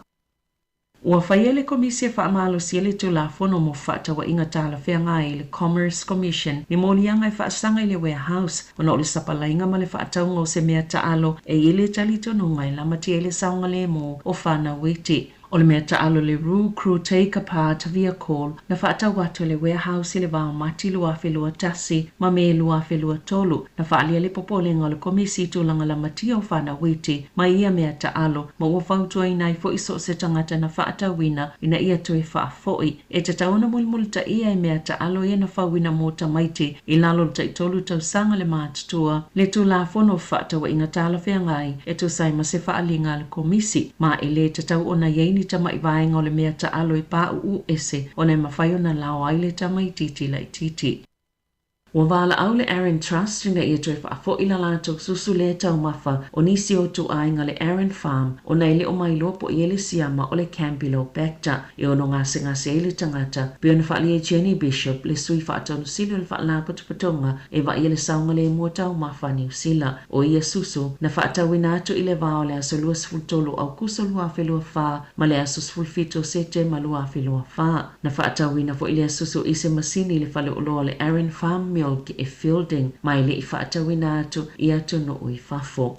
Ua faia e le Komisi e Faamalosia le Tulafono mo Fefaatauaiga Talafeagai, le Commerce Commission, ni moliaga e faasaga i le Warehouse ona o le sapalaiga ma le faatauga o se mea taalo e i ai le talitonuga e lamatia ai le saogalemu o fanau iti. O le mea taalo le Rue Crew Take Apart Vehicle na faatau atu e le Warehouse i le vao Mati 2021 ma Me 2023, na faaalia le popolega o le Komisi i tulaga lamatia o fanau iti mai ia mea taalo, ma ua fautuaina ai foi so o se tagata na faatauina ina ia toe faafoi. E tatau ona mulimulitaia e mea taalo ia na fauina mo tamaiti i lalo o le taitolu tausaga le matutua le Tulafono o Fefaatauaiga Talafeagai e tusa ai ma se faaaliga a le Komisi, ma e le tatau ona i ai ni tamai vaega o le mea taalo e pāʻuʻu ese ona e mafai ona lao ai le tamaitiiti laitiiti. Ua valaau le Aaron Trust ina ia toe faafo'i la latou susu lea taumafa o nisi o ituaiga le Aaron Farm ona e le o mailoa po i ai le siama o le Campylobacter e ono gasegase ai le tagata, pei ona faaalia e Jenny Bishop, le sui faatonusili o le Faalapotopotoga e vaaia le saogalemu o taumafa a Niu Sila. O ia susu, na faatauina atu i le va o le aso 23 o Aukuso 2024 ma le aso 17 o Setema 2024. Na faatauina foi lea susu i se masini i le faleoloa o le Aaron Farm Milk e Feilding, ma e le i faatauina atu i atunuu i fafo.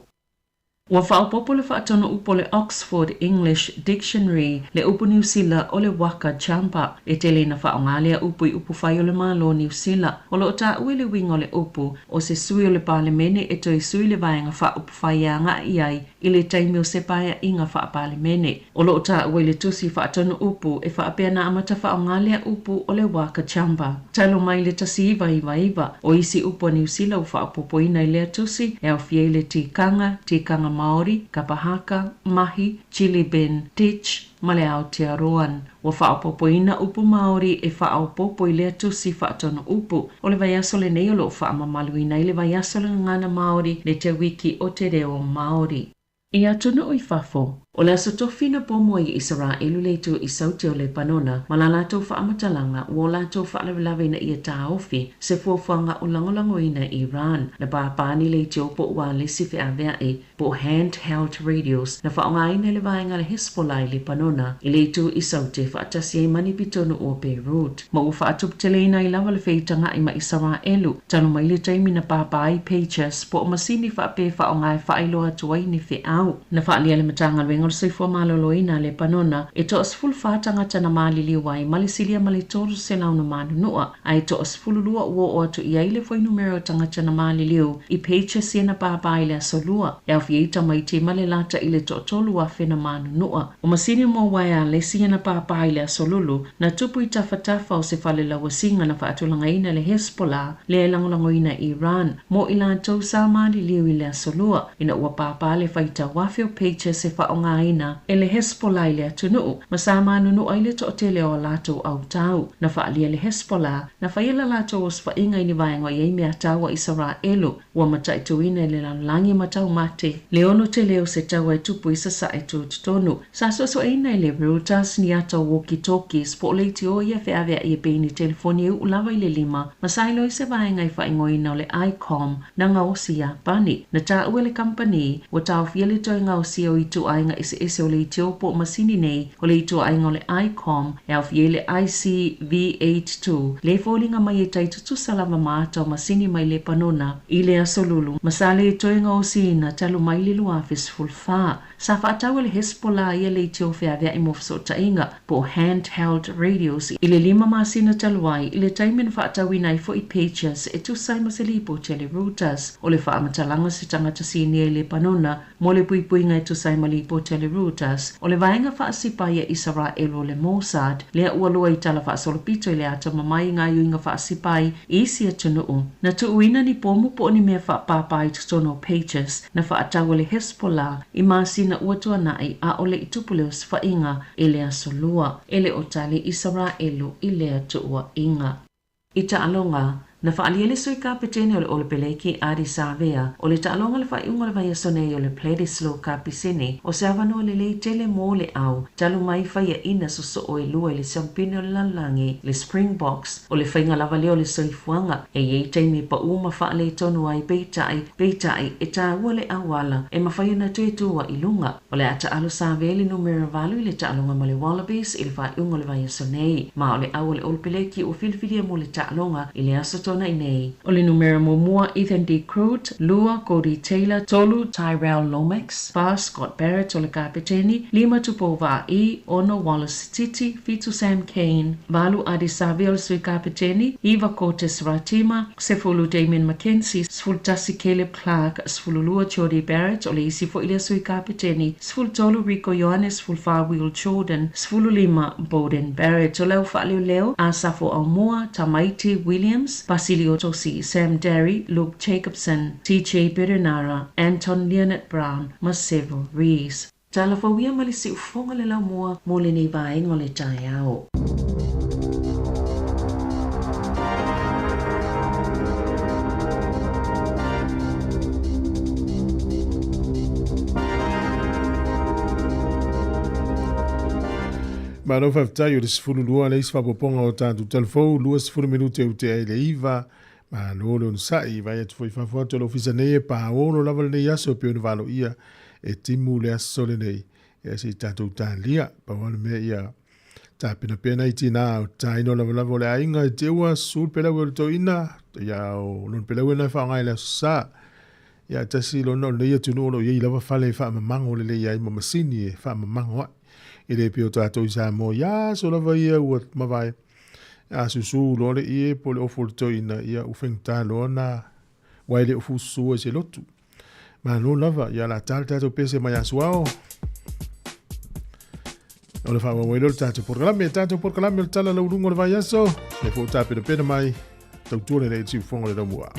Ua faaopoopo le faatonu upu o le Oxford English Dictionary le upu Niu Sila o le waka jumper. E tele ina faaaoga lea upu i upufai o le Malo o Niu Sila. O lo o taua i le uiga o le upu, o se sui o le Palemene e toe sui le vaega faaupufai e agai i ai i le taimi o se paeaiga faa-Palemene. O lo o taua i le tusi faatonu upu e faapea na amata faaaoga lea upu o le waka jumper talu mai le 1999. O isi upu a Niu Sila ua faaopoopoina i lea tusi e aofia ai le tikanga, tikanga Māori, kapa haka, mahi, chilly bin, ditch, ma le Aotearoan. Ua faaopoopoina upu Māori e faaopoopo i lea tusi faatonu upu. O le vaiaso lenei o lo o faamamaluina ai le Vaiaso o le Gagana Māori le Te Wiki o Te Reo Māori. I atunuu i fafo, o le aso tofi na pomo ai e Isaraelu le itu i Saute o Lepanona ma la latou faamatalaga ua o latou faalavelave ina ia taofi se fuafuaga o lagolagoina e Iran na pāpā ni leitio po o ualesi feaveaʻi po o hand-held radios na faaaogaina e le vaega a le Hezbollah i Lepanona i le itu i Saute faatasi ai ma ni pitonuu o Beirut ma ua faatuputeleina ai lava le feitagaʻi ma Isaraelu talu mai le taimi na pāpā ai pagers po o masini faapea e faaaoga e faailoa atu ai ni feau. Na faaalia e le Matagaluega o le Soifua Maloloina a Lepanona e toa-14 tagata na maliliu ai ma le silia ma le 300 na manunua, a e toa-12 ua oo atu i ai le fuainumera o tagata na maliliu i pagers ia na pāpā i le aso Lua, e aofia ai tamaiti ma le lata i le toatolu afe na manunua. O masini mo uaealesi ia na pāpā i le aso Lulu, na tupu i tafatafa o se fale lauasiga na faatulagaina e le Hezbollah lea e lagolagoina e Iran mo i latou sa maliliu i le aso Lua, ina ua pāpā le faitau afe o pagers e faaaogaina e le Hezbollah i le atunuu, ma sa manunua ai le toatele o a latou autau. Na faaalia e le Hezbollah na faia la latou osofaiga i ni vaega o i ai meatau a Isaraelu ua mataituina e le lalolagi ma taumate le ono tele o se taua e tupu i sasae tutotonu. Sa suesueina e le Reuters ni ata o walkie-talkies po o leitio ia feaveai e pei ni telefoni e uu lava i le lima ma sa iloa i se vaega i faaigoaina o le Icom na gaosi i Iapani. Na taua e le kamupani ua taofia le toe gaosia o ituaiga eseese o leitio po o masini nei o le ituaiga o le Icom e aofia ai le ICV-82 le foliga mai e tai tutusa lava ma ata o masini mai Lepanona i le aso Lulu ma sa le toe gaosiina talu mai le 2014. Sa faatau e le Hezbollah ia leitio feaveai mo fesootaiga po o hand-held radios i le lima masina talu ai i le taimi na faatauina ai foi pagers e tusa ai ma se lipoti a le Reuters. O le faamatalaga se tagata sinia i Lepanona mo le puipuiga e tusa ai ma lipoti talatalautele Reuters, o le vaega faasipai a Isaraelu o le Mossad, lea ua lua i tala faasolopito i le atamamai i gaoioiga faasipai i isi atunuu, na tuuina ni pomu po o ni mea faapāpā i totonu o pagers na faatau e le Hezbollah i masina ua tuanai a o le i tupu le osofaiga i le aso Lua. E le o tali Isaraelu i lea tuuaiga. I taaloga, na faaalia le sui kapetene o le Olepeleki Ardie Savea, o le taaloga le faaiuga o le vaiaso nei o le Bledisloe Cup i Sini, o se avanoa lelei tele mo le au, talu mai faiaina sosoo e lua i le siampine o le lalolagi, le Springboks, o le faiga lava lea o le soifuaga, e i ai taimi e pau ma faaletonu ai peitai, peitai, e taua le auala e mafai ona toe tu ai i luga. O le a taalo Savea i le numera 8 i le taaloga ma le Wallabies i le faaiuga o le vaiaso nei, ma o le au a le Olepeleki ua filifilia mo le taaloga i le aso Tuanai nei. O le numera muamua, Ethan De Groot, lua, Codie Taylor, tolu, Tyrell Lomax, fa, Scott Barrett o le kapeteni, lima, Tupou Vaa'i, ono, Wallace Sititi, fitu, Sam Cane, valu, Ardie Savea o le sui kapeteni, iva, Cortez Ratima, sefulu, Damian McKenzie, 11, Caleb Clarke, 12, Jordie Barrett o le isi foi lea sui kapeteni, 13, Rieko Ioane, 14, Will Jordan, 15, Beauden Barrett. O le au faaleoleo, Asafo Aumua, Tamaiti Williams, Pasilio Tosi, Sam Darry, Luke Jacobson, TJ Perenara, Anton Lienert-Brown ma Sevu Reece. Tala fauia ma le siufofoga le laumua mo lenei vaega o le taeao. Malo faafetai o le 12 le isi faaopoopoga o tatou talafou, 20 minute e tea i le 9. Malo le onosai, vaai atu foi i fafo atu o le ofisa nei e paolo lava lenei aso e pei ona valoia e timu le aso lenei. Ia se i tatou talia, pau lava le mea ia tapenapena i tinā o taina o lavalava o le aiga i te ua susu le pelau e o le toeaina, ia o lona pelau lena e faaaoga i le aso Sa. Ia tasi lona o lenei atunuu o lo o i ai lava fale e faamamago lelei ai ma masini e faamamago ai. E le pei o tatou i Samoa, ia aso lava ia ua mavae. A susu loa le ie po o le ofu o le toeaina, ia ua faigata loa ona aua e le o fususua i se lotu. Malo lava, ia la ta le tatou pese mai asuao. O le faaauau ai lea o le tatou polokalame, tatou polokalame o le tala lauluga o le vaiaso, le foi o tapenapena mai, tautua lelei i le siufofoga o le laumua.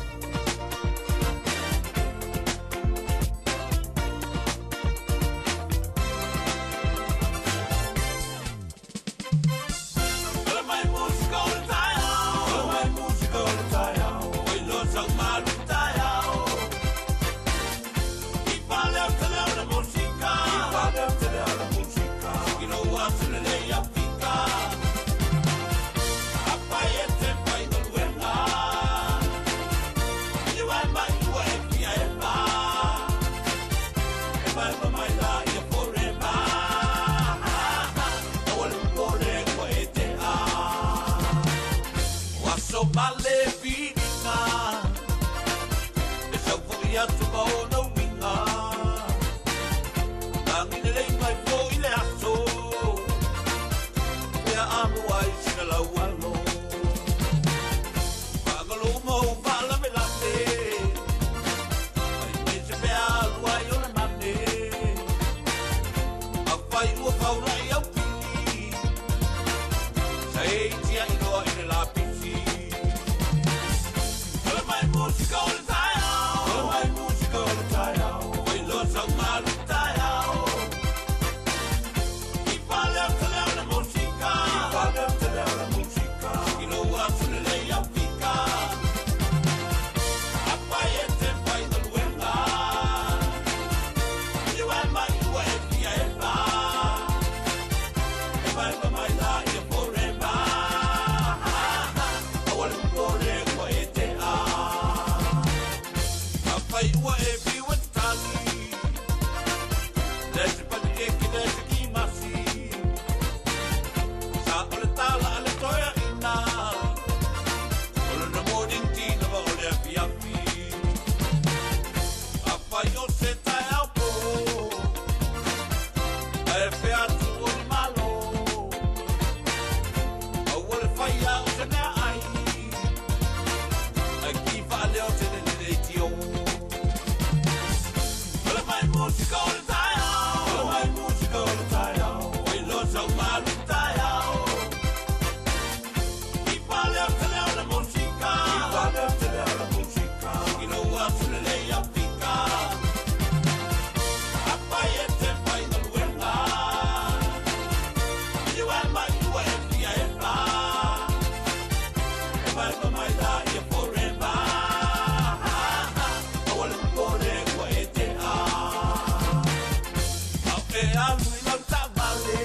alu i lau taavale.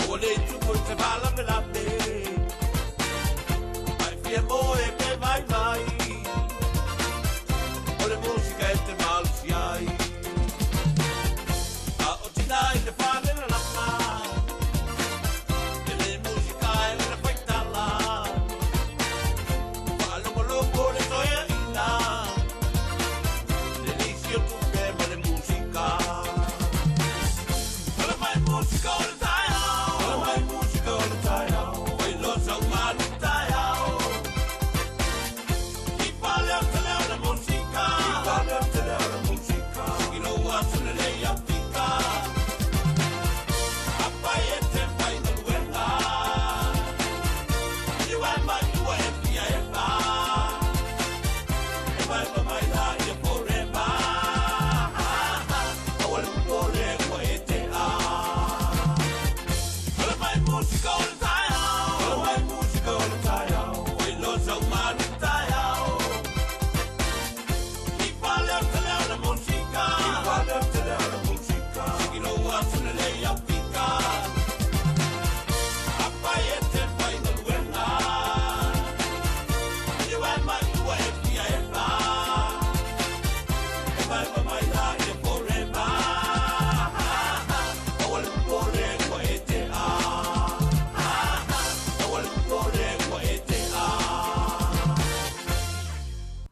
Ua le tupu i se faalavelave. Ae fia moe pe vaivai. O le musika e te malosi ai. A o tina i le fale lalama. E le musika e lana faitala. Faalogologo le toeaina. Le lisi o tupe ma le musika. Tala mai musika o le taeao. Tala mai musika o le taeao. Fai loa sau malu taeao. I pale o te leo le musika. I pale o te leo le musika. I lou aso lelei au fika. Apai e te faigaluega. Liliu ae mai ua e fia eva. Eva eva mai la ia forever. Aua le popole ua e tea. Tala mai musika o le taeao. Tala mai musika o le taeao. Fai loa sau malu taeao. I pale o te leo le musika. I pale o te leo le musika. Siki lou aso lelei au fika. Apai e te faigaluega. Liliu ae mai ua e fia eva. Eva eva mai la ia forever. Aua le popole ua e tea. Aua le popole ua e tea.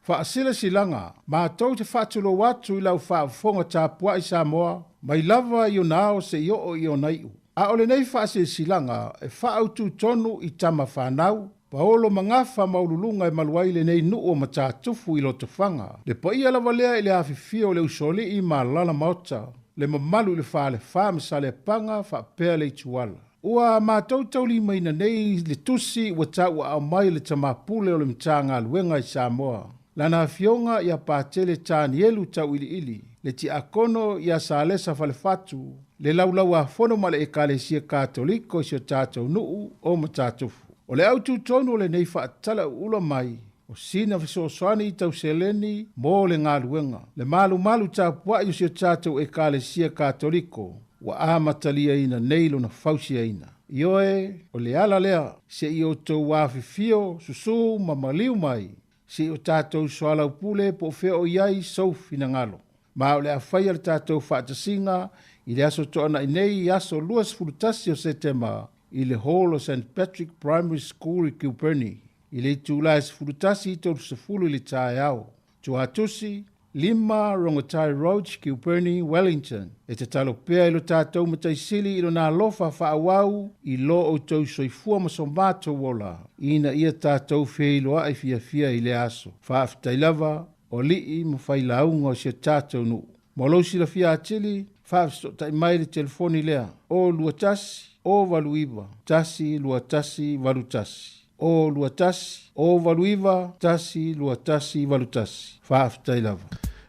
Faasilasilaga, matou te faatulou atu i lau faafofoga tapuai Samoa, mai lava i ona ao seia oo i ona iu. A o lenei faasilasilaga e faaututonu i tama fanau, paolo ma gafa maualuluga e malu ai lenei nuu o Matatufu i Lotofaga. Le paia lava lea i le afifio o le Usoalii ma alaala Maota, le mamalu i le Falefa ma Saleapaga faapea le Ituala. Ua matou taulimaina nei le tusi ua tauaao mai e le Tama Pule o le Matagaluega i Samoa, lana Afioga ia Patele Tanielu Tauiliili, le Tiakono ia Salesa Falefatu, le Laulau-a-Fono ma le Ekalesia Katoliko i si o tatou nuu o Matatufu. O le aututonu o lenei faatalauula mai, o sina fesoasoani tau seleni mo le galuega, le malumalu tapuai o si o tatou Ekalesia Katoliko ua amataliaina nei lona fausiaina. Ioe, o le ala lea, se i outou afifio, susu ma maliu mai, se i o tatou soalaupule po o fea o i ai sou finagalo. Ma o le a faia le tatou faatasiga i le Aso Toonai nei, aso 21 o Setema, i le Hall o Saint Patrick Primary School i Kilbirnie, i le itula e 11:30 i le taeao. Tuatusi, 5 Rongotai Road, Kilbirnie, Wellington. E tatalo pea i lo tatou Matai Sili i lona alofa faaauau i lo outou soifua ma so matou ola, ina ia tatou feiloai fiafia i lea aso. Faafetai lava, o alii ma failauga o si o tatou nuu. Mo lou silafia atili, faafesootai mai i le telefoni lea, 0 21 089 121 81. 0 21 089 121 81. Faafetai lava.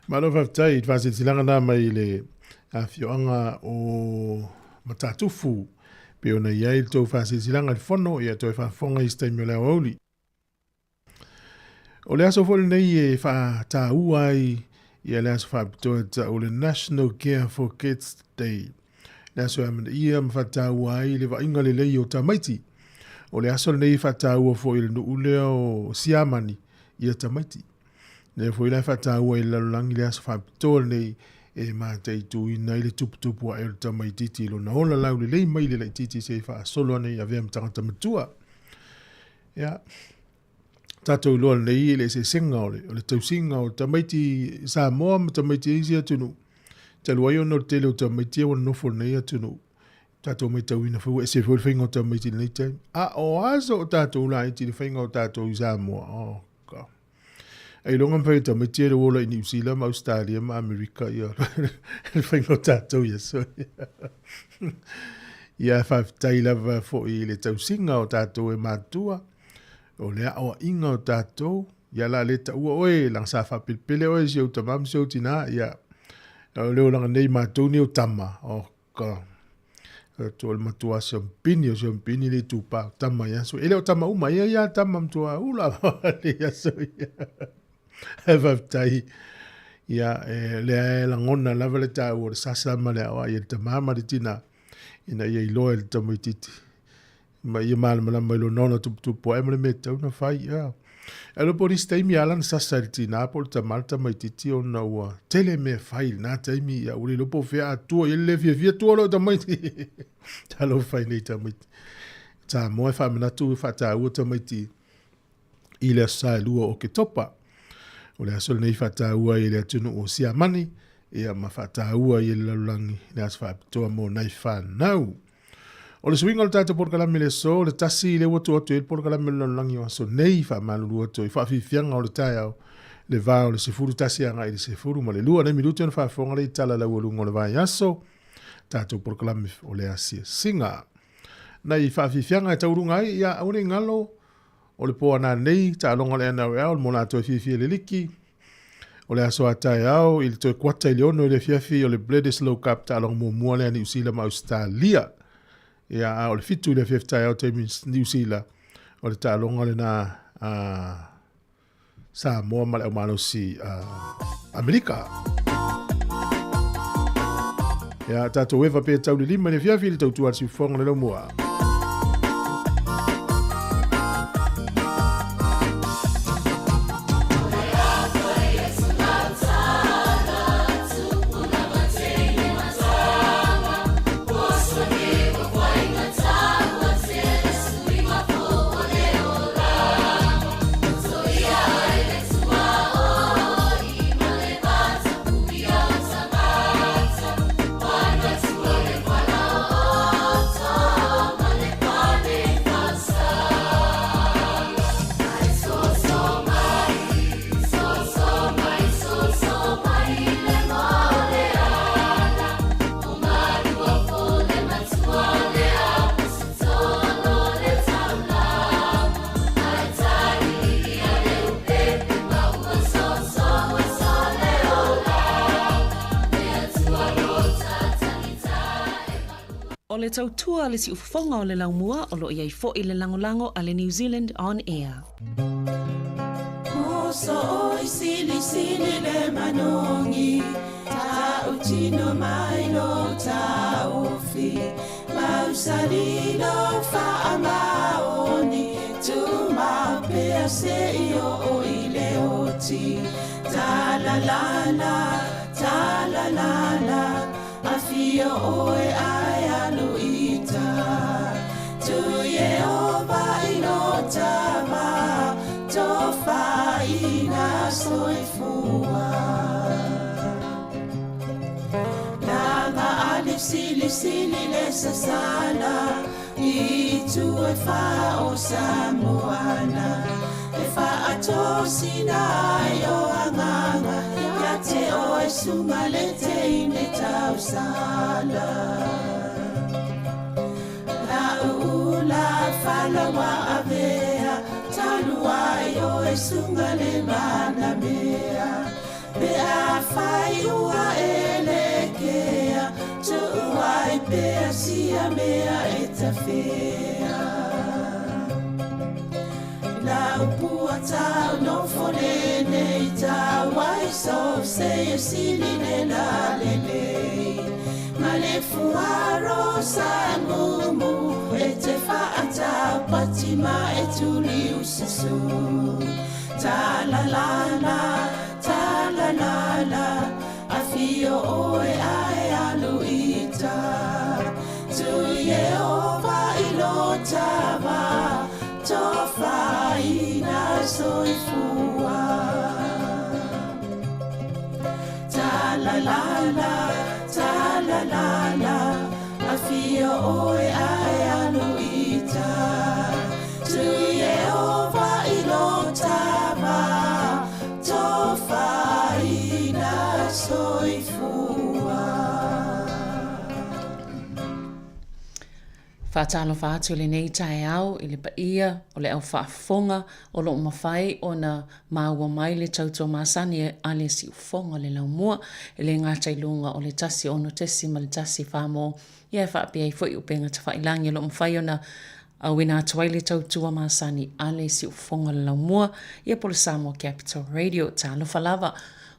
Malo faafetai i le faasilasilaga na mai le afioaga o Matatufu pei ona i ai le tou faasilasilaga i le fono, ia toe faafofoga i se taimi o le aoauli. O le aso foi lenei e faataua ai ia le aso faapitoa e tau le National Care for Kids Day. Le aso e amanaia ma faataua ai le vaaiga lelei o tamaiti. O le aso lenei e faataua foi e le nuu lea o Siamani ia tamaiti. Lea foi la e faataua i le lalolagi le aso faapitoa lenei e mataituina ai le tuputupu ae o le tamaitiiti i lona ola laulelei mai le laitiiti se i faasolo ane i avea ma tagata matua. Ia, tatou iloa lenei i le eseesega o le, o le tausiga o tamaiti Samoa ma tamaiti e isi atunuu. Talu ai ona o le tele o tamaiti ia ua nonofo i lenei atunuu. Tatou matauina foi ua ese foi le faiga o tamaiti i lenei taimi. A o aso o tatou laiti i le faiga o tatou i Samoa, oh God. Ailoga mafai e tamaiti ia le ola i Niu Sila ma Ausetalia ma Amerika ia le faiga o tatou i aso ia. Ia faafetai lava foi i le tausiga o tatou e matua, o le aoaiga o tatou, ia la le taua oe, leaga sa faapelepele oe si ou tama ma si ou tina, ia o le olaga nei matou nei o tama, oh God. To le matua siampini o siampini le itupa tama ia so ele o tama uma ia ia tama matua ula le ia so ia e faafetai Ia, e, lea e lagona lava le taua o le sasa ma le aoai e le tamā ma le tinā, ina ia iloa e le tamaititi ma ia malamalama i lona ola tuputupu ae ma le mea e tatau ona fai. Ia. E iloa po o nisi taimi e ala ona sasa e le tinā po o le tamā le tamaititi ona ua tele mea e fai i lena taimi, ia ua le iloa po o fea a tua i ai le le fiafia, tua loa i tamaiti. Talofa i nei tamaiti. Samoa e faamanatu e faataua tamaiti i le Aso Saelua o Oketopa. O le aso lenei faataua ai e le atunuu o Siamani, ia ma faataua ai e le lalolagi le aso faapitoa mo nai fanau. O le suiga o le tatou polokalame i le aso, o le tasi lea ua tuu atu i ai le polokalame o le lalolagi o aso nei, faamalulu atu ai faafiafiaga o le taeao, le va o le 11 agai i le 12 nai minute ona faafofoga lea i tala laualuga o le vaiaso, tatou polokalame o le asiasiga. Nai faafiafiaga e tauluga ai, ia aua ne i galo, O le po ana nei, taaloga o le NRL mo latou e fiafia i le liki. O le aso a taeao i le toe kuata i le 6 i le afiafi o le Bledisloe Cup taaloga muamua lea a Niu Sila ma Ausetalia. Ia, a o le 7 i le afiafi taeao taimi Niu Sila, o le taaloga lena a Samoa ma le aumalosi a Amerika. Ia, tatou eva pe tau le 5 i le afiafi i le tautua a le siufofoga o le laumua. O le tautua a le siufofoga o le laumua o lo o i ai foi le lagolago a le New Zealand On Air. Faatalofa atu i lenei taeao i le paia o le au faafofoga o lo o mafai ona maua mai le tautua masani a le siufofoga o le laumua e le gata i luga o le 106.1 Samoa ia e faapea ai foi upega tafailagi o lo o mafai ona auina atu ai le tautua masani a le siufofoga o le laumua ia po o le Samoa Capital Radio. Talofa lava!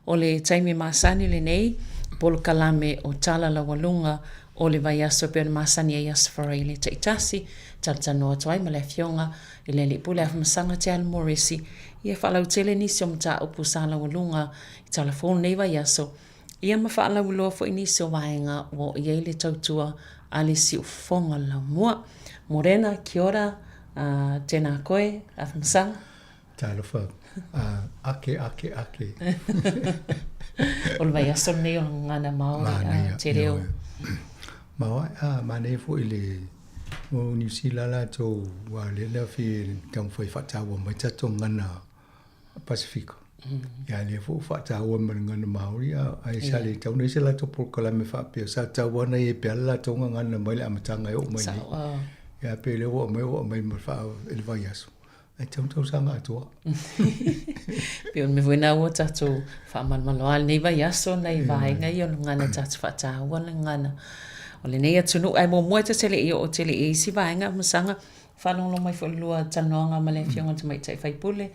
O le taimi masani lenei, polokalame o Tala Laualuga o le vaiaso e pei ona masani ai Aso Faraile taitasi, talatalanoa atu ai ma le Afioga i le Alii Pule Afamasaga Te Alo Moresi, ia faalautele nisi o mataupu sa laualuga i tala fou lenei vaiaso, ia ma faalauiloa foi nisi o vaega ua oo i ai le tautua a le siufofoga o le laumua. Morena, kia ora, uh, tēnā koe, Afamasaga. Talofa, ake, ake, ake. o le vaiaso lenei o le gagana Māori, a te reo. Ma oa, a, manaia foi le o Niu Sila latou ua lea na fia taumafai e faataua mai tatou gagana Pasifika. Ia lea foi ua faataua ma le gagana Māori, a, ae sa le tatau ona i ai se latou polokalame faapea, sa tatau lava ona i ai pea le latou gagana mai le amataga e oo mai nei. Ia pei o lea ua aumai ua aumai ma le faa i le vaiaso. Ae tatau ona tausaga atoa. Pei o le mea foi lena ua tatou faamalumalu lenei vaiaso nai vaega ia o le gagana tatou faataua le gagana o lenei atunuu. Ae muamua e ta te le i oo tele i isi vaega Masaga, faalogologo mai foi i le lua talanoaga ma le Afioga i le Tamaitai Faipule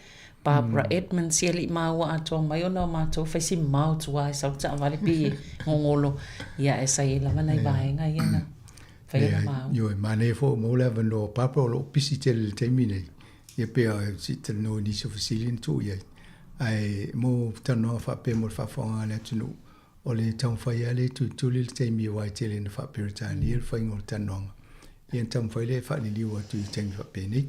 Barbara Edmonds, ia le i maua atoa mai ona o matou fai si mamao atu lava e sau le taavale pei e gogolo, ia ae sa i ai lava nai vaega ia na fai ona maua. Ioe, manaia foi ua maua le avanoa o Barbara o lo o pisi tele i le taimi nei, ia pei lava se i talanoa i nisi o fesili na tuu i ai. Ae mo talanoaga faapea mo le faafofogaaga a le atunuu, o le taumafai lava lea e tulituli le taimi aua e tele ina faa-Peretania le faiga o le talanoaga, ia ona taumafai lea e faaliliu atu i taimi faapenei.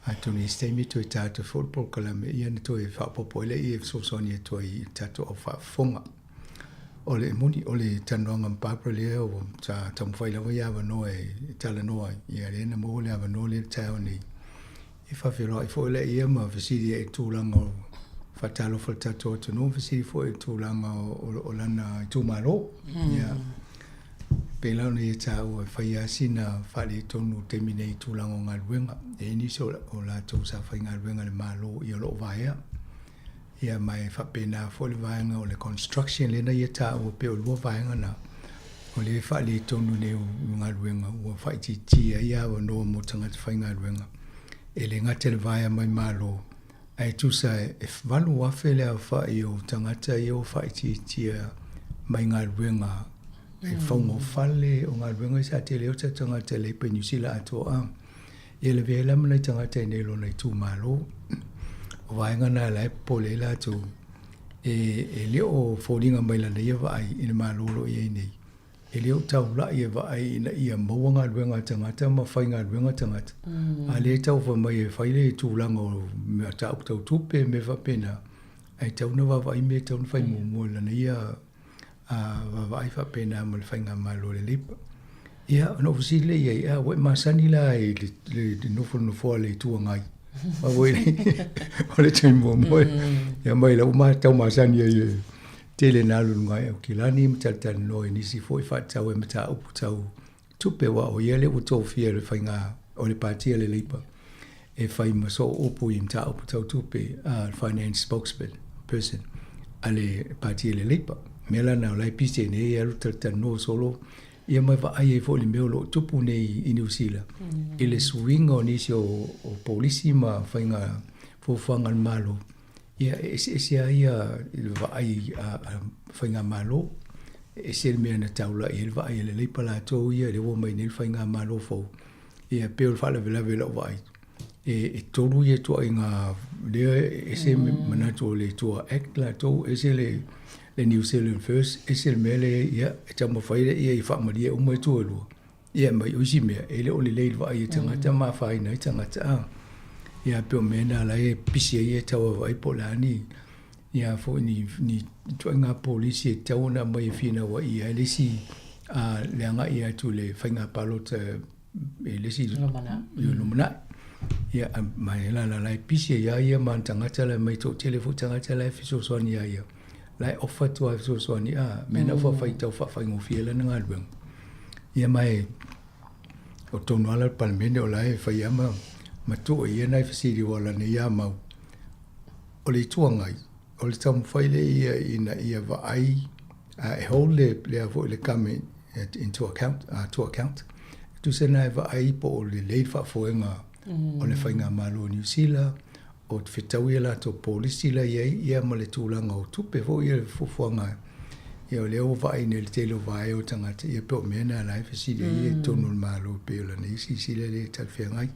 Atonu i isi taimi toe ta atu foi le polokalame ia ona toe faaopoopo ai lea e fesoasoani atu ai i le tatou au faafofoga. O le moni, o le talanoaga ma Barbara lea ua sa taumafai lava ia avanoa e talanoa ai, ia lea na maua le avanoa lea i le taeao nei. E faafeiloai foi lea ia ma fesili ai i le tulaga o faatalofa i le tatou atunuu, fesili foi i le tulaga o lana itumalo. Ia, pei la ona ia taua e fai lava sina faaletonu i le taimi nei i tulaga o galuega. E i ai nisi o latou sa faigaluega i le Malo ia o lo o vaea. Ia ma e faapena foi le vaega o le construction lea na ia taua pei o lua vaega na o lea e faaletonu nei o galuega ua faaitiitia ai avanoa mo tagata faigaluega. E le gata i le vaea mai Malo, ae tusa e 8,000 le aofai o tagata ia ua faaitiitia mai galuega e faugofale, o galuega ia sa tele ai o tatou tagata e leipa i Niu Sila atoa. A Ia lavea ai la ma nai tagata i inei i lona itumalo. O vaega na la e popole ai latou, e le o foliga mai lana ia vaai i le Malo o lo o i ai nei, e le o taulai e vaai ina ia maua galuega a tagata ma faigaluega tagata. A lea e tau fai mai e fai le tulaga o mataupu tau tupe ma mea faapena, ae tatau ona vaavaai mea e tatau ona fai muamua i lana ia vaavaai faapena ma le faigamalo a le Labour. Ia, ona ou fesili lea i ai, a ua e masani la i le nofo i le nofoa o le Itu Agai? Aua o le taimi muamua, ia mai la ua tau masani ai i le tele na alu i luga i Aukilani ma talatalanoa i nisi foi faatatau ai mataupu tau tupe, aua o ia lea ua tofia e le faiga o le Pati a le Labour e fai ma soo upu i mataupu tau tupe, finance spokesman person a le Pati a le Labour. O le mea la lena o la e pise nei e alu talatalanoa solo ia ma vaai ai foi i le mea o lo o tupu nei i Niu Sila i le suiga o nisi o polisi ma faiga fuafuaga a le Malo. Ia, e eseese lava ia i le vaai a faigamalo, e ese le mea na taulai ai le vaai a le Leipa latou ia, lea ua omai nei le faigamalo fou. Ia, pei o le faalavelave i lau vaai, e tolu ia ituaiga lea e ese manatu o le Toa Act latou, ese le New Zealand First, ese le mea lea, ia, e taumafai lea ia faamalie uma itu e lua. Ia ma o isi mea, e le o lelei i le vaai a tagata ma afaina ai tagata. A. Ia pei o mea na la e pisi ai e tau vaavaai po o le a ni ia foi ni ni ituaiga polisi e tatau ona aumai e finauai ai le isi a le agai atu i le faiga palota i le isi lumanai. Ia ma e la la e pisi ai lava ia ma ana tagata la mai toatele foi tagata la e fesoasoani iā ia. La e ofa atu lava e fesoasoani a mea na fai tau faafaigofie ai lana galuega. Ia ma e o tonu lava la le Palemene o la e fai lava ma tuu e ia nai fesili aua o lana ia mau. O le Itu Agai, o le taumafai lea ia ina ia vaai e hold le lea foi le government into account, to account. E tusa na e vaai po o lelei le faafoega o le faigamalo o Niu Sila, o fetaui a latou polisi la e i ai ia ma le tulaga o tupe foi ia le fuafuaga ia o lea ua vaai nei i le tele o vaea o tagata ia pei o mea na la e fesili ai i totonu o le Malo pei o lana ia silasila lea e talafeagai.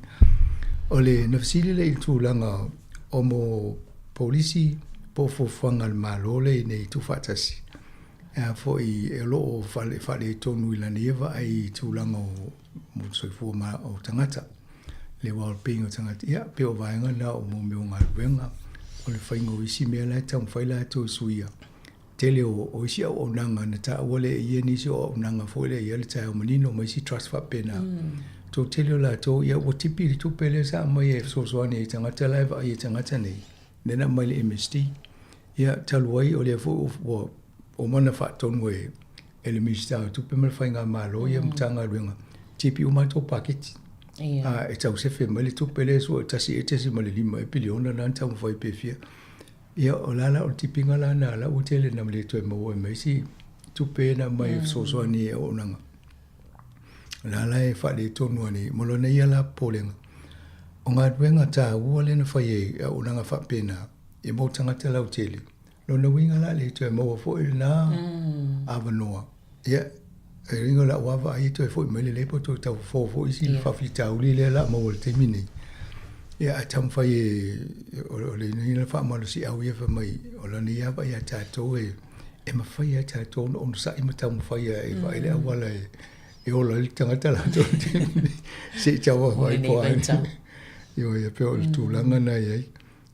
O le na fesili lea i le tulaga o mo polisi po o fuafuaga a le Malo lea ina ia tuufaatasi e a foi o lo o faaletonu i lana ia vaai i tulaga o mo le soifua ma o tagata, le well-being o tagata. Ia, pei o vaega na o mo mea o galuega, o le faiga o isi mea la e taumafai latou e suia. Tele o, o isi auaunaga na taua lea e ia nisi o auaunaga foi lea ia le taeao manino ma isi trust faapena. Tou tele o latou, ia ua tipi le tupe lea sa aumai e fesoasoani ai i tagata la e vaai i tagata nei, lea na aumai le MSD. Ia, talu ai o lea foi ua uma ona faatonu e e le Minisita o Tupe ma le Faigamalo ia Matagaluega, tipi uma tou paketi. A e tau sefe mai le tupe lea sua e 1.5 ea piliona lena na taumafai pe fia. Ia o la la o le tipiga la na la ua tele na le toe maua ai ma isi tupe na aumai e fesoasoani i auaunaga. O la la e faaletonu ane ma lona ia la popolega, o galuega taua lea na fai e auaunaga faapena e mo tagata lautele. Lona uiga la le toe maua foi lena avanoa. Ia, e uiga o lau lava vaai e toe foi mai le Labour toe tau fofo foi isi faafitauli lea o le a maua i le taimi nei. Ia ae taumafai e, o lenei la faamalosiau ia fai mai o lana ia vaai ia tatou e, e mafai lava e tatou ona onosai ma taumafai e vaai le auala e ola ai le tagata latou i le taimi nei se i tau vaavaai po o a. Ioe, e pei o le tulaga lena e i ai.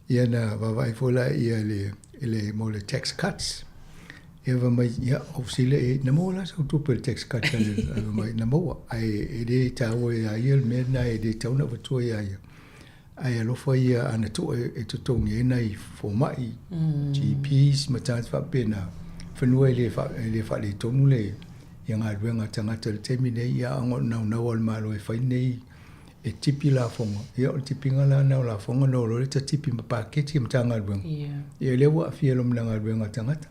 Ia na vaavaai foi la ia i le, i le, mo le tax cuts. Ia fai mai, ia, ou fesili i ai, na maua la sau tupe i le tax cut a le, fai mai, na maua. Ae e le taua ia ia le mea lena e le tatau ona avatua ia ia. Ae alofa ia ana tuu e totogi ai nai fomai, GPs ma tagata faapena, fanua e le, e le faaletonu le, ia galuega a tagata i le taimi nei, ia a o naunau lava le Malo e fai nei e tipi lafoga, ia o le tipiga la lena o lafoga na o loa lea ta tipi ma paketi a Matagaluega. Ia lea ua aafia loa ma le galuega a tagata.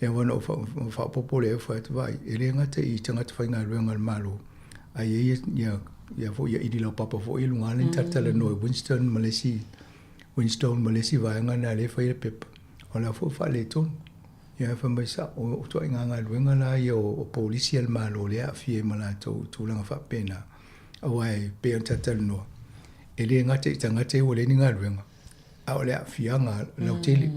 Ia aua na ou faaopoopo lea fai atu, vaai, e le gata i tagata faigaluega a le Malo, ae i ai ia, ia foi ia ili laupapa foi i luga lea na talatalanoa e Winston ma le isi, Winstone ma le isi vaega lena lea e fai le pepa, o la foi ua faaletonu. Ia fai mai sao, o ituaiga galuega la ia o polisi a le Malo lea e aafia ai ma latou i tulaga faapena. Aua e pei ona talatalanoa, e le gata i tagata ia ua leai ni galuega, a o le aafiaga lautele.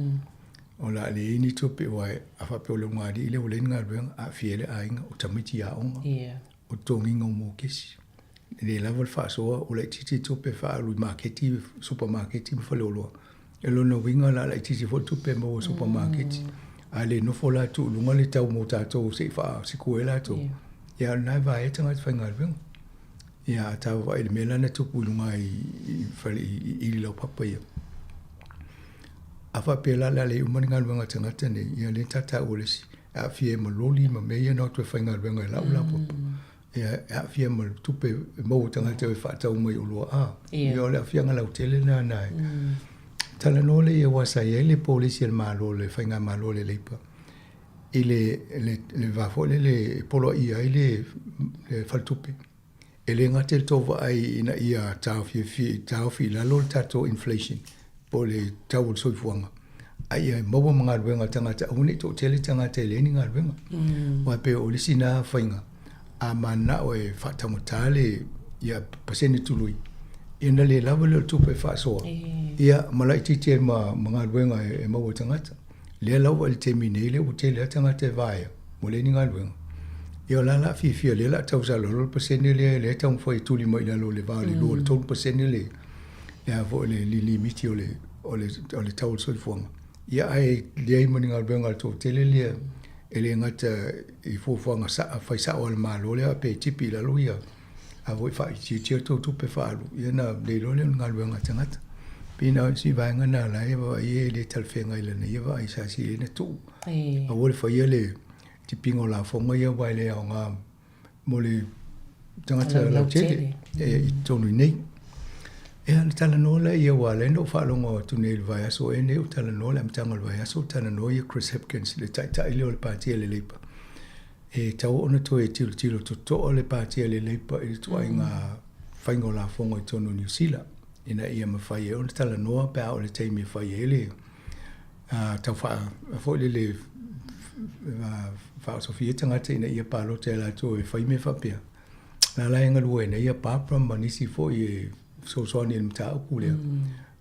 O le a leai ni tupe, aua a faapea o le ulugalii lea ua leai ni galuega, aafia ai le aiga, o tamaiti i aoga, o totogiga o mokesi. E le lava le faasoa, ua laitiiti tupe e faaalu i maketi, supamaketi ma faleoloa. O lona uiga o le a laitiiti foi le tupe e maua i supamaketi. A le nofo la tuu i luga le tau mo tatou se i faasiku ai latou, ia o lena e vae ai tagata faigaluega. Ia a ta vaai i le mea la na tupu i luga i fale i ili laupapa ia. A faapea la o le a leai uma ni galuega a tagata nei, ia lea ta taua le isi, e aafia ai ma loli ma mea ia na o atu e faigaluega i lau laupapa. Ia, e aafia ma le tupe e maua tagata e faatau mai oloa a. Ia, o le aafiaga lautele lena na e. Talanoa lea aua sa i ai le polisi a le Malo, le faigamalo a le Labour i le, le, le va foi lele e poloaia ai le, le faletupe. E le gata i le tou vaai ina ia taofiofia, taofi i lalo le tatou inflation po o le tau o le soifuaga, a ia maua ma galuega a tagata, aua ne i toatele tagata e leai ni galuega. Aua e pei o le isi lena faiga, a mananao e faataugata le ia pasene tului, ia ona le lava lea o le tupe e faasoa, ia ma laitiiti ai ma galuega e maua e tagata. Lea lava i le taimi nei lea ua tele lava tagata e vaea, ua leai ni galuega. Ia o la o le a fiafia lea o le a tau saolalo le pasene lea, lea e taumafai e tuli mai i lalo o le va o le 2 i le 3% le le a foi le limiti o le o le o le tau o le soifuaga. Ia ae leai ma ni galuega a le toatele lea e le gata i fuafuaga sa, fai sao a le Malo lea pe tipi i lalo ia a foi faaitiitia tou tupe faaalu, ia ona le iloa lea o ni galuega a tagata. Pei na o si vaega na la e vaai e le talafeagai i lana ia vaai sa sili ai ona tuu. Aua le faia le tipiga o lafoga ia aua e le aoga mo le tagata lautele i totonu i nei. Ia ona talanoa lea aua o lea na ou faalogo atu nei i le vaiaso ea nei o talanoa le amataga o le vaiaso o talanoa ia Chris Hipkins le taitai lea o le Pati a le Labour. E tatau ona toe tilotilo totoa le Pati a le Labour i le ituaiga faiga o lafoga i totonu o Niu Sila. ina ia mafai ai ona talanoa pe a oo i le taimi e fai ai le tau faa foi lele faaosofia tagata ina ia palota e latou e fai mea faapea. La la e galue ai nei ia Barbara ma nisi foi e fesoasoani i le mataupu lea.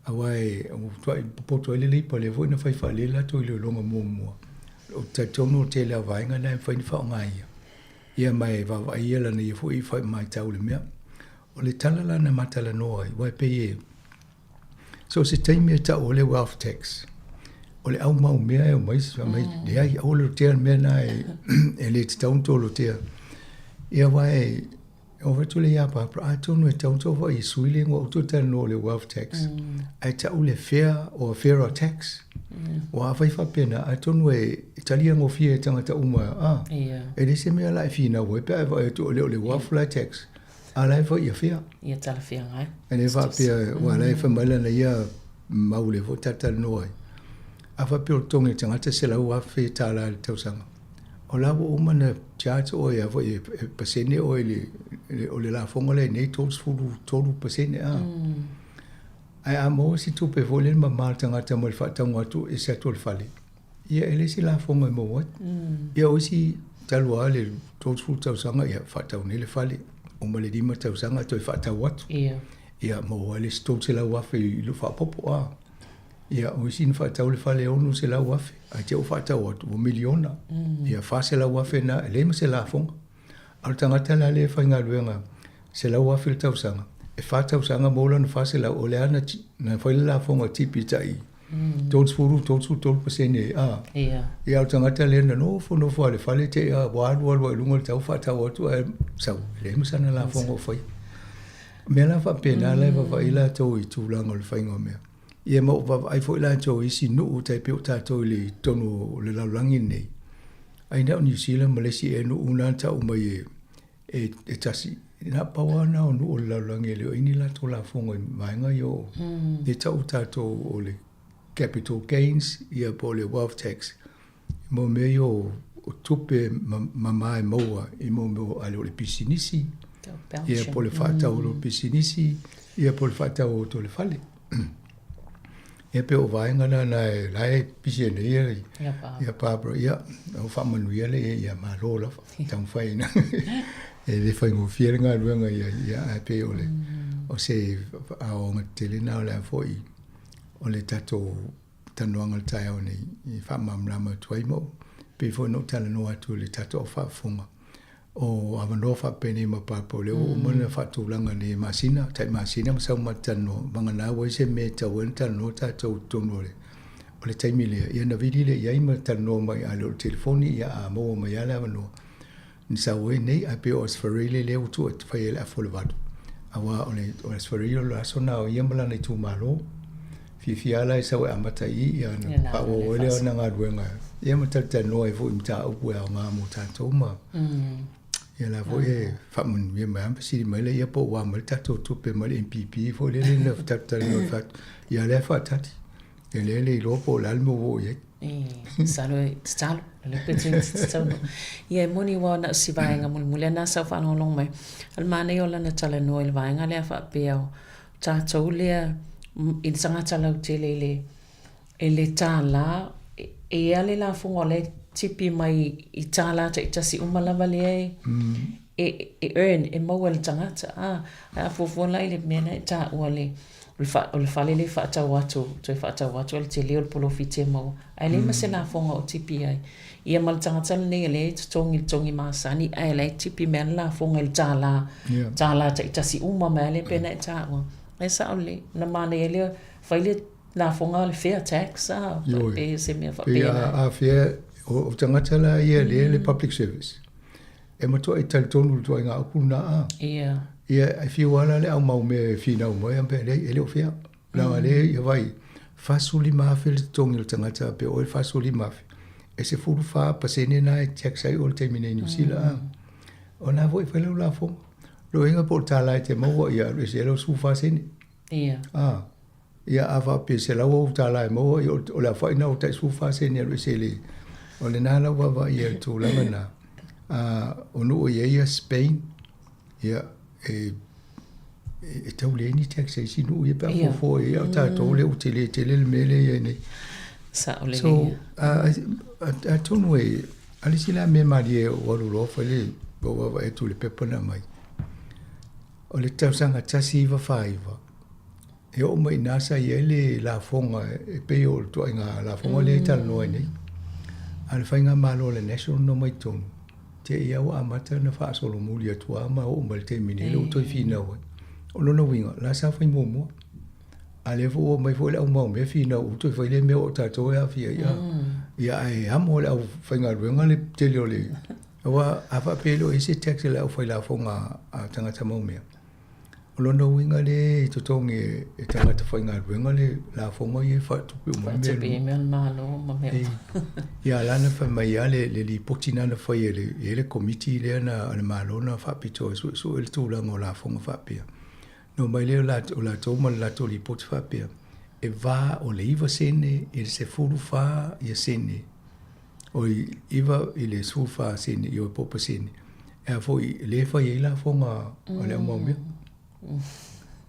Aua e ua matuai popoto ai le Leipa lea foi na fai faalele latou iloiloga muamua. Ou te talitonu o le tele lava o vaega na e mafai ona faaaoga e ia. Ia ma e vaavaai ia lana ia foi matau i le mea. O le tala la na ma talanoa ai, aua e pei e so o se taimi e tau ai le wealth tax, o le au mau mea e omai fai mai, leai, aua le lotea le mea lena e le tatau ona tou lotea. Ia aua e oo atu lea ia Barbara, atonu e tatau ona tou vaai e sui le igoa, aua tou te talanoa i le wealth tax, ae tau le fair or fairer tax. Aua afai faapena, atonu e talia gofie e tagata uma, a, e leai se mea la e finau ai pe a e vaai atu o le wealth la e tax, A la e fai ia fea. Ia talafeagai. E le faapea, aua la e fai mai lana ia mau lea foi talatalanoa ai. A faapea o le totogi o le tagata $100,000 i le tausaga, o la ua uma ona charge oe a foi e pasene oe i le, o le lafoga lea nei 33% a. Ae a maua se tupe foi lea mama a le tagata mai le faatauga atu ese atu o le fale, Ia e leai se lafoga e maua ai. Ia o isi talu lava le 30 tausaga ia faatau nei le fale, uma le 5 tausaga toe faatau atu. Ia. Ia maua ai le isi $300,000 i lou faaopoopo a. Ia o isi na faatau le fale e $600,000 ae te i ua faatau atu ua miliona. Ia $400,000 na e leai ma se lafoga. A o le tagata la lea e faigaluega $100,000 le tausaga, e fa tausaga maua lana $400, o lea na, na fai le lafoga tipi tai 30, 33%, a. Ia. Ia, o le tagata lea na nofo nofo lava i le fale te i ua alu alu lava i luga le tau faatau atu ae sau, e leai ma sana lafoga o faia. O mea la faapena la e vaavaai latou i tulaga o le faiga o mea. Ia ma ua vaavaai foi latou i isi nuu tai pei o tatou i le totonu o le lalolagi lenei, ai na o Niu Sila ma le isi ea nuu na tau mai e e, e tasi, na pau lava na o nuu o le lalolagi e le o i ai ni latou lafoga i vaega ia o e tau tatou o le capital gains ia po o le wealth tax mo mea ia o, o tupe mama e maua i mo mea o ale o le pisinisi ia po o le faatau o le pisinisi ia po o le faatau o le fale. Ia pei o vaega na na e la e pisi ai nei ia ia Barbara ia o faamanuia le ia ia malo lava taumafai ina e le faigofie le galuega ia ia ae pei o le o se aoaoga tetele na o le a foi o le tatou talanoaga o le taeao nei i faamalamalama atu ai ma pei foi ona ou talanoa atu i le tatou au faafofoga o avanoa faapenei ma papa o lea ua uma ona faatulaga nei masina, tai masina ma sau ma talanoa, vagana ua i ai se mea e tatau ai ona talanoa tatou i totonu o le o le taimi lea, ia ona vili lea i ai ma talanoa mai a le o le telefoni, ia a maua mai lava le avanoa na sau ai nei, ae pei o Asfarile lea ua tuu atu fai ai le afu o le valu, aua o le o Asfarile o le aso lena o ia ma lana itumalo. Fiafia lava la e sau e amata i i, ia ona faaauau ai lea o ana galuega, ia ma talatalanoa ai foi i mataupu e aoga mo tatou ma ia la foi e faamanuia mai lava ma fesili mai lea, ia po ua a mai le tatou tupe mai le MPP foi lele na talatalanoa ai fatu, ia lea e faatali. E lea e le iloa po o le a le mea ua oo i ai. Masalo e tatalo, o lea pe toeitiiti taunuu. Ia e moni aua na o si vaega mulimuli lava lena sa ou faalogologo mai. O le manaia o lana talanoa i le vaega lea faapea o tatou lea i le tagata lautele i le i le $1, e i ai le lafoga o la e tipi mai i $1 taitasi uma lava lea e e e earn, e maua e le tagata. A, ae a fuafua la i le mea lena e taua le o le fale lea e faatau atu, toe faatau atu ai le tele o le polofiti e maua, ae leai ma se lafoga o tipi ai. Ia ma le tagata lenei o lea e totogi i le togi masani, ae la e tipi mai lava le lafoga i le $1, $1 taitasi uma mai lava lea pei ona e taua. E sao lelei, ona manaia lea, fai le lafoga le fair tax, a, pe se mea faapena. Pei a fair, o tagata la ia lea le public service, e matuai talitonu i le ituaiga upu lena a. Ia. Ia, e fiu lava la le au mau mea e finau mai, a faapea, leai, e le o fair. Leaga lea ia vai, $45,000 le totogi o le tagata pe oi le $45,000, e 14% na e tax ai oe i le taimi nei i Niu Sila a. O lena foi e fai lau lafoga. Lona uiga po o le $1 e te maua, ia alu ese ai lau 14 sene. Ia. A. Ia a faapea e $100 ou $1 e maua, ia o le aofai lena ua tai 14 sene e alu ese i le... O lena la ua vaavaai i ai i le tulaga lena. A, o nuu e i ai ia Spain, ia e... e tau leai ni tax a isi nuu ia pe a fuafua i ai, a o tatou lea ua tele tele le mea lea e i ai nei. Sao lelei. So, atonu e, a le isi la mea malie ua alu loa fai le, ua vaavaai atu i le pepa na aumai, o le tausaga 1949, e oo mai i ina sa i ai le lafoga e pei o le ituaiga lafoga lea e talanoa ai nei. A o le faigamalo a le National na omai i totonu, te i lava ua amata ona faasolomuli atu lava ma oo mai i le taimi nei lea ua toe finau ai. O lona uiga, o la sa fai muamua, a o lea foi ua omai foi le au maumea finau ua toe fai lea mea o tatou e aafia ai. Ia ae amo e le aufaigaluega le tele o le... Aua a faapea e le o i ai se tax a le aufailafoga a tagata maumea, O lona uiga lea e totogi e tagata faigaluega le lafoga ia e faatupe uma ai mea. Faatupe ai mea a le Malo ma mea uma. Ia la na fai mai lava le lipoti na na fai e le, e i ai le komiti lea na a le Malo na faapitoa e suesue le tulaga o lafoga faapea. Na omai lea o latou ma le latou lipoti faapea, e va o le 9 sene i le 14 ia sene oi 9 i le 14 sene ioe po o pasene e a foi lea e fai ai lafoga a le au maumea.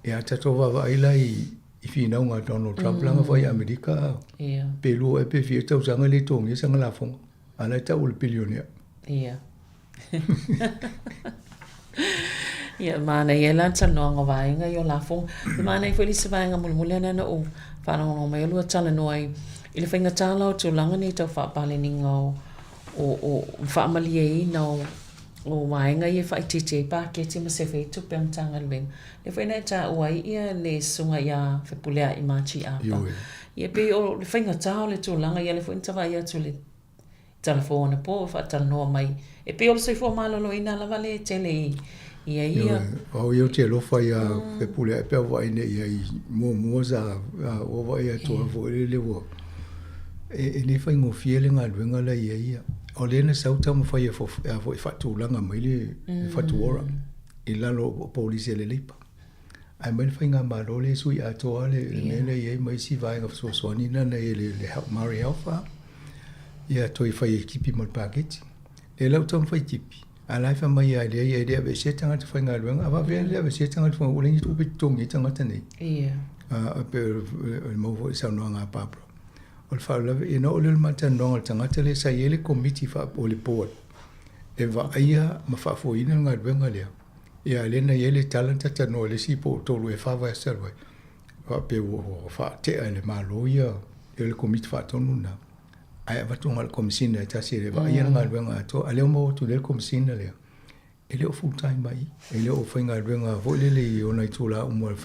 Ia tatou vaavaai la i finauga a Donald Trump la na fai i Amerika pe lua ea pe fia tausaga e le togia sana lafoga a la e tau o le billionaire. Ia. Ia, manaia la le talanoaga o vaega ia o lafoga. E manaia foi le isi vaega mulimuli lea na ou faalogologo mai ai lua talanoa i le faigata la o tulaga nei tau faapaleniga o o faamalieina o o vaega ia e faaitiitia ai paketi ma sefe ai tupe a Matagaluega. Lea foi na e taua ai ia le susuga ia Fepuleai Margie Apa. Ia pei o le faigata o le tulaga ia lea foi na ta vaai atu i le Talafou anapo e faatalanoa mai e pei o le soifua maloloina lava lea e tele i ia ia. Ioe, o au ia ou te alofa ia Fepuleai pe a vaai nei i ai muamua sa ua vaai atu lava foi lele ua e le faigofie le galuega la e i ai ia. O lea na sau taumafai e a foi faatulaga mai le fatu ora i lalo o polisi a le Leipa. Ae mai le faigamalo lea e sui atoa le mea lea e i ai ma isi vaega fesoasoani na na i ai le Māori Health Farm. Ia toe fai e tipi ma le paketi. Lea la ua taumafai tipi, a la e fai mai lava e leai e le aveesea tagata faigaluega. A faapefea ona le aveesea tagata faigaluega ua leai ni tupe e totogi ai tagata nei. Ia. A pei o le mau foi saunoaga a Barbara. O le faalavelave, ia na oo lea o le matalanoaga a le tagata lea sa i ai le komiti o le board e vaaia ma faafoeina le galuega lea. Ia lea na i ai le tala na talanoa i le isi po o tolu ea fa vaiaso talu ai, faapea ua faatea e le Malo ia le Komiti Faatonu lena, ae avatu na o le Komesina e tasi e vaaia le galuega atoa. A o lea ua maua atu nei le Komesina lea, e le o full time mai i, e le o faigaluega foi lele i ona itula uma e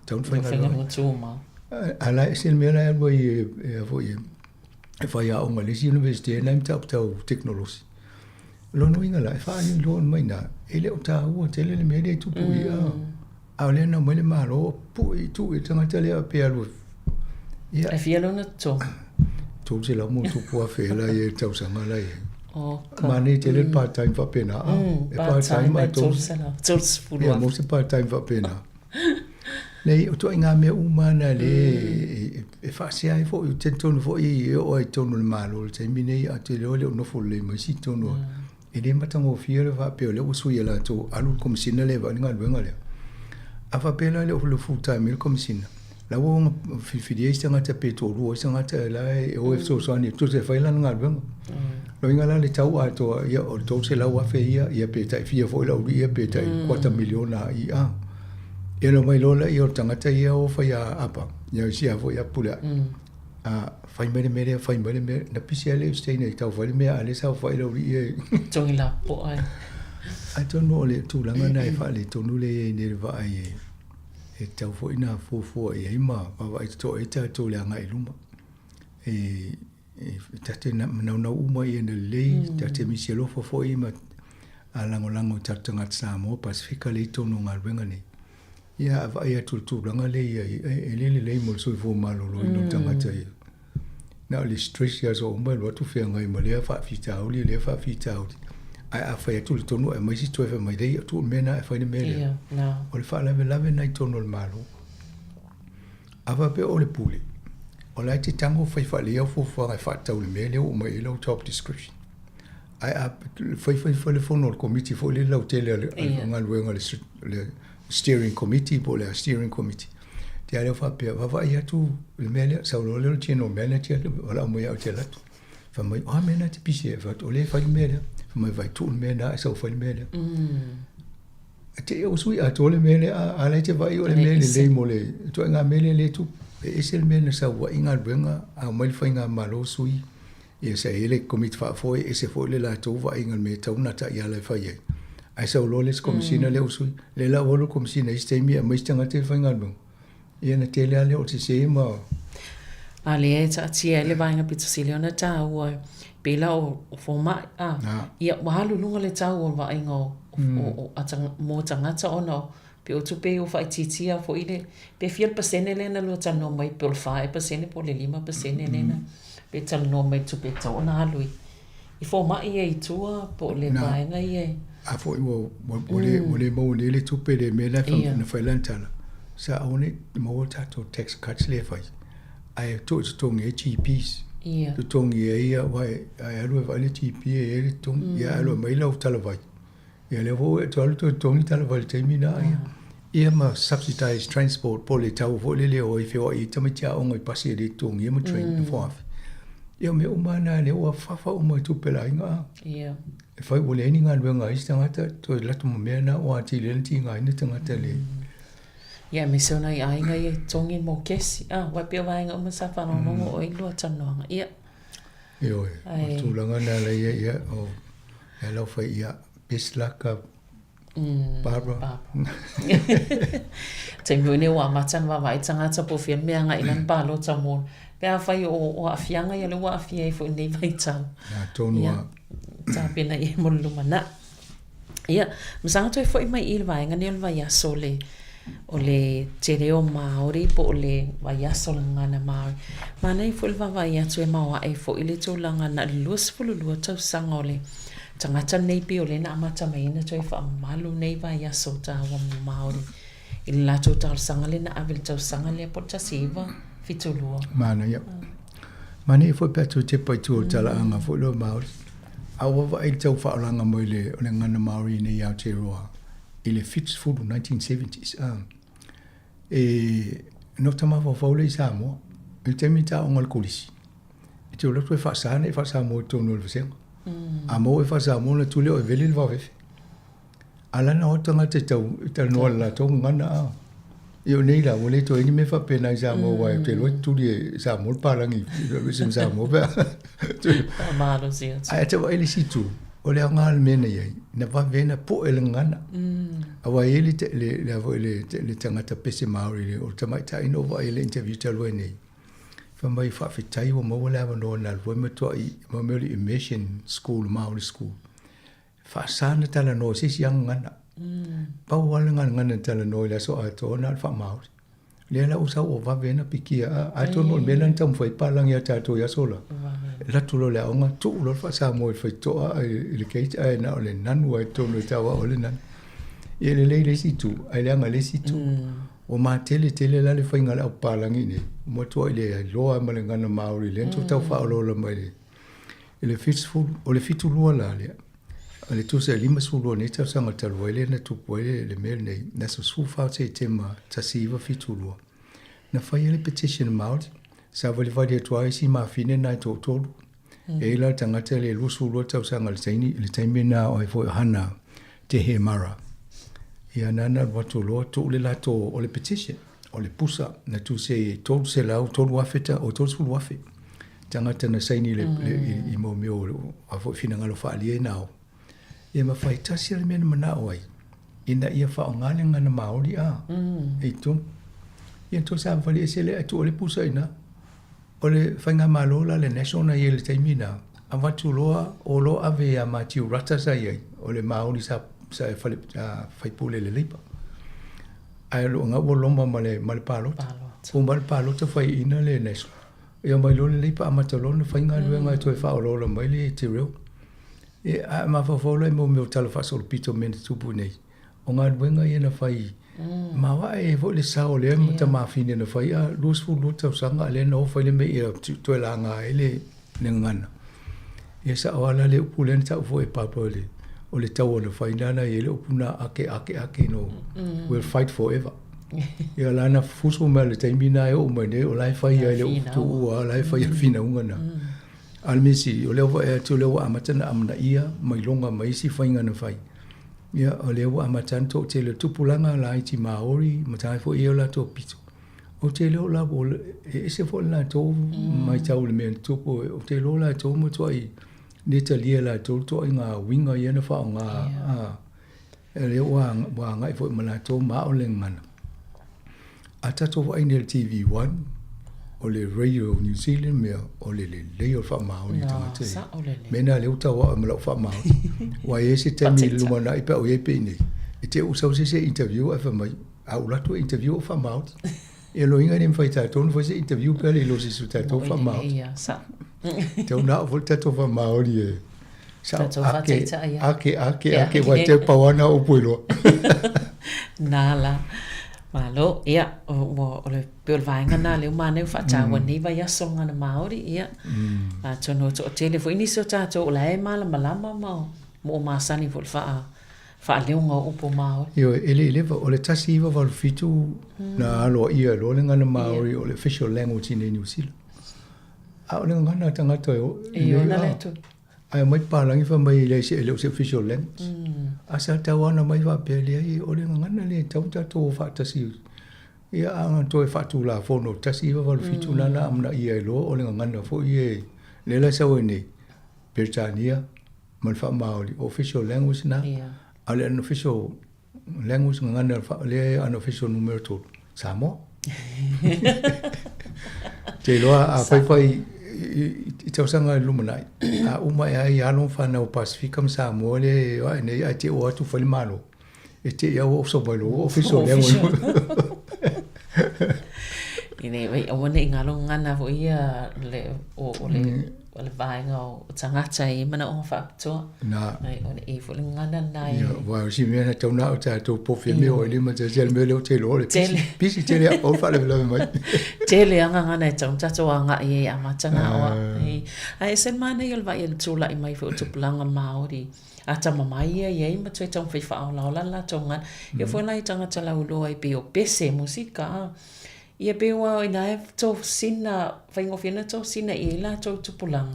tatau ona faigaluega ai. A o la e ese le mea la e alu ai e foi e faiaoga i le isi University e i ai nai mataupu tau tekonolosi. O lona uiga la, e faaali loa mai i ina, e le o taua tele le mea lea e tupu i i. A o lea na omai le Malo, pui, tuu i le tagata lea pe alu e... Ia. E fia lona totogi? 300 ma ona tupu afe la i ai i le tausaga la i ai. Oka. Manaia tele le part time faapena. E part time ae 30,000. Ia, maua se part time faapena. Nei, o ituaiga mea uma na lea e faasea ai foi, ou te talitonu foi e oo lava i totonu o le Malo i le taimi nei, ae ou te iloa e le o nofo lelei ma isi i totonu o... E le matagofie le faapea o lea ua sui e latou alu le Komesina lea e vaai le galuega lea. A faapea la e le o full time ai le Komesina, la ua ono filifilia isi tagata pe toalua isi tagata la e o e fesoasoani e tusa e fai lana galuega. Lona uiga la le tau atoa, ia o le $300,000 ia, ia pe tai fia foi lau alii ia pe tai kuata miliona i a. Ia ona omai loa lea o le tagata ia o fai a apa, ia isi a foi a pule ae. A fai mai le mea lea, fai mai le mea, na pisi lava le Eustain e tau fai le mea a o lea sa fai lau alii ia. Togi lapoa ai. Atonu o le tulaga lena e faaletonu lea e i ai nei le vaai e e tatau foi ona fuafua i ai ma vaavaai totoa i ai tatou i le agai i luma. E E ta te naunau uma ia ina lelei, ta te misi alofa foi ma a lagolago i tatou tagata Samoa, Pasefika lea i totonu o galuega nei. Ia a vaai atu i le tulaga lea i ai, e le lelei mo le soifua maloloina o tagata ia. Na o le stress i aso uma e alu atu feagai ma lea faafitauli, lea faafitauli. Ae a fai atu le tonu ae aumai isi toe fai mai, leai, tuu le mea lena e fai le mea lea. O le faalavelave lena i totonu o le Malo. A faapea o le pule, o la e te tago fai faalelei au fuafuaga e faatatau i le mea lea ua aumai ai lau job description. Ae a fai fai fai le fono a le komiti foi lele lautele a le galuega a le steering committee po o le a steering committee. Te a lea faapea, vaavaai atu i le mea lea, sau loa lea o le general manager valaau mai ia au ou te alu atu. Fai mai, o a mea na e te pisi ai? Fai atu, o lea e fai le mea lea. Fai mai, vai tuu le mea lena ae sau fai le mea lea. E te i ou sui atoa le mea lea, a la e te vaai o le mea lelei mo le ituaiga mea lea le tupu. E ese le mea na sau ai galuega, a omai le faigamalo sui, ia sa i ai le komiti faafoe, e ese foi le latou vaaiga i le mea e tatau ona taiala e fai ai. Ae sau loa le isi komesina lea ua sui, lea la ua alu le komesina i isi taimi e aumai isi tagata e faigaluega. Ia na tele lava lea o le sese ma. A lea e taatia ai le vaega pito sili ona taua pei la o fomai a ia ua alu i luga le tau o le vaaiga o mo tagata ona o pei o tupe ia ua faaitiitia foi le pe fia le pasene lea na lua talanoa mai pe o le 4% po o le 5% lea na pe talanoa mai i tupe e tatau ona alu i fomai ia i tua po o le vaega ia e. A foi ua ua le maua nei le tupe le mea la na fai lana tala, sa aua ne i maua tatou tax cuts lea e fai, ae tuu e totogi ai GPs. Totogi ai aua a e alu e vaai le GP e i ai le totogi, ia alu e aumai lau talavai. Ia lea foi ua e toe alu toe totogi talavai i le taimi lena. Ia ma subsidized transport po o le tau foi lele o ai feoai ai tamaiti aoga i pasi e le totogia ma train mm. foafi. Ia o mea uma na lea ua fafa uma i tupe la aiga a. Ia. E fai ua leai ni galuega a isi tagata toe alu atu ma mea na ua atili ai ona tigaina tagata le. Mm. Ia aemaise o nai aiga ia e totogi mo kesi. Ah, aua e pei o vaega uma sa faalogologo mm. oe i lua talanoaga. Ia. Ioe, o tulaga na la ia ia o e lau fai ia best luck a Barbara. Taimi foi nei ua amata ona vaavaai tagata po o fea le mea agai lana palota mo pe afai o, o aafiaga ia lea ua aafia ai foi i lenei vaitau. Ia, atonu lava. Tapena i ai mo le lumanai. Ia, ma saga toe foi mai i le vaega nei o le vaiaso o le, o le Te Reo Māori po o le vaiaso o le Gagana Māori. Manaia foi le vaavaai atu e maoae foi le tulaga na o le 22 tausaga o le Tagata nei pei o lea na amata mai ai ona toe faamamalu nei vaiaso taua mo Māori i le latou talosaga lea na ave i le tausaga lea po o le 1972. Manaia. Manaia foi pe a toe tepa i tua o le talaaga foi lea o Māori. A ua vaai i le tau faaolaga mai le o le gagana Māori nei i Aotearoa i le 70, 1970s, a, e na o tamafaufau lea i Samoa i le taimi na taoga ai le Kolisi. E te alu atu e faasa na e faa-Samoa i totonu o le vasega. A maua e faa-Samoa ona tu lea o e veli le vaofefe. A la na o tagata e tau e talanoa i le latou gagana a. Ia o nei la, ua le toe i ai ni mea faapena i Samoa aua ou te iloa e tuli e Samoa le palagi i se Samoa pe a. Faamalosi atu. Ae te vaai i le isi itu, o le aoga o le mea na i ai, na vave ai ona poe le gagana. Aua e i ai le, le, le, le, le tagata pese Māori, le, o le tamaitai na ou vaai i le interview talu ai nei, Fai mai, Faafetai ua maua le avanoa na alu ai matuai ma mea o le Immersion School, Māori School. Faasa ona talanoa i se isi lava gagana. Pau lava le gagana na talanoa i le aso atoa na o le faa-Māori. Lea la ua sau ua vave ai ona pikia. Atonu o le mea lea na taumafai ai palagi a tatou i aso la. Alu atu loa i le aoga, tuu loa le faa-Samoa i le faitotoa i le gate ae na o le nanu lava i totonu e tau ao ai le nanu. Ia e lelei i le isi itu, ae leaga i le isi itu. Ua matele tele la le faiga a le aupapalagi nei, ua matuai le iloa ma le gagana Māori lea na toe tau faaolaola mai i le 70, o le 72 la lea, o le tusa e 52 nei tausaga talu ai lea na tupu ai le mea lenei, le aso 14 o Setema 1972, na fai ai le petition Māori, savalivali atu ai isi mafine na e toatolu, E i ai la le tagata le 22 tausaga i le taimi lena o ai foi o Hana Te Hemara. Ia nana alu atu loa tuu le latou o le petition, o le pusa na tusi ai e 300, 3,000 o 30,000 tagata na saini le, le, i, i mau mea o a foi finagalo faaalia i nao. Ia ma fai tasi le mea na manao ai ina ia faaaoga le gagana Māori a i totonu. Ia toe savavali ese lea ae tuu ai le pusa i ina. O le faigamalo la le National na i ai i le taimi na, avatu loa o lo ave ia Matiu Rata sa i ai, o le Maori sa sa fale faipule i le Labour. Ae o loo ua loma ma le ma le palota. Uma le palota faiaina le National. Ia omai loa le Labour amata loa ona fai galuega e toe faaolaola mai le te reo. E a mafaufau la i mo mea o tala faasolopito mea na tupu nei. O galuega ia na fai maoae ai foi le sao o lea tamafine na fai a 22 tausaga a lea na oo fai le mea ia toe laga ai le gagana. Ia sao lava la le upu lea na tau foi e Papa o le O le taua na fai nana i le upu na ake ake ake no we'll fight forever. Ia la na fusu mai le taimi na e o mai nei o la e fai ai le upu tuua, la e fai ai le finauga na. A o le mea sili, o lea ua vaai atu o lea ua amata ona amanaia mai luga ma isi faiga na fai. Ia, o lea ua amata ona toatele o tupulaga laiti Māori ma tagata foi ia o latou pito. Ou te iloa la e ese foi le latou matau i le mea na tupu, ou te iloa latou matuai le talia e latou le ituaiga uiga ia na faaaoga a lea ua agai foi ma latou ma ao le gagana. A tatou vaai nei i le TV1, o le Radio New Zealand mea, o le lelei o le faamaoni i tagata ia. Mea na lea ua tau ao ma lau faamaoni. Aua e i ai se taimi i le lumanai pe a ou i ai pea i inei, e te i ua sau se isi e interview ae fai mai, a ou alu atu e interview o faamaoni. Ia loiga e le mafai e tatou ona fai se interview pe a le iloa e se isi o tatou faamaoni. Tau na o foi le tatou faamaoni e sao ake, ake, ake, ake, wai te pau ana o upu iloa. Nā la. Malo, ia, o le pei o le vaega nā lea ua manaia ua faataua nei vaiaso o Gagana Māori, ia. Atonu e toatele foi nisi o tatou o la e malamalama ma o masani foi i le faa faaleoga o upu Māori. Ioe, e le i leva, o le 1987 na aloaia ai loa le gagana Māori o le official language i inei i Niu Sila. A o le gagana a tagata e o, E ona le atunuu. Ae omai papalagi fai mai e leai se, e le o se official language. A sa tau ana mai faapea, leai, o le gagana lea e tatau ona tatou o faatasi. Ia a na toe faatulafono 1987 na na amanaia ai loa o le gagana foi e, lea la e sau ai nei, Peretania, ma le faamaoli, official language na, a o le unofficial language gagana lea e unofficial numera 3, Samoa. Te iloa a faifai i tausaga i lumanai, a uma e ai alo ma fanau Pasifika ma Samoa lea e o ae nei ae te o atu fai le Malo. E te i au o so mai lo official language. Ine, wai, aua ne i ngalo ngana fo ia le, o, o le, o le vaega o tagata e manaoga faapitoa. Na. Ai, o le e foi le gagana lena e. Ia, aua o si mea na tau na o tatou pofi e mea o e lima tasi a le mea lea ou te iloa o le pisi. Pisi tele a pau le faalavelave mai. Tele a gagana e tatau ona tatou agai ai e amata na oa. Ae ese le manaia o le vaai i le tulai mai foi o tupulaga Māori a tama mai ia i ai ma toe taumafai faaolaola le latou gagana. Ia foi la i tagata lauiloa e pei o pese musika a. Ia pei ua ina e tosina, faigofie ona tosina i ai latou tupulaga.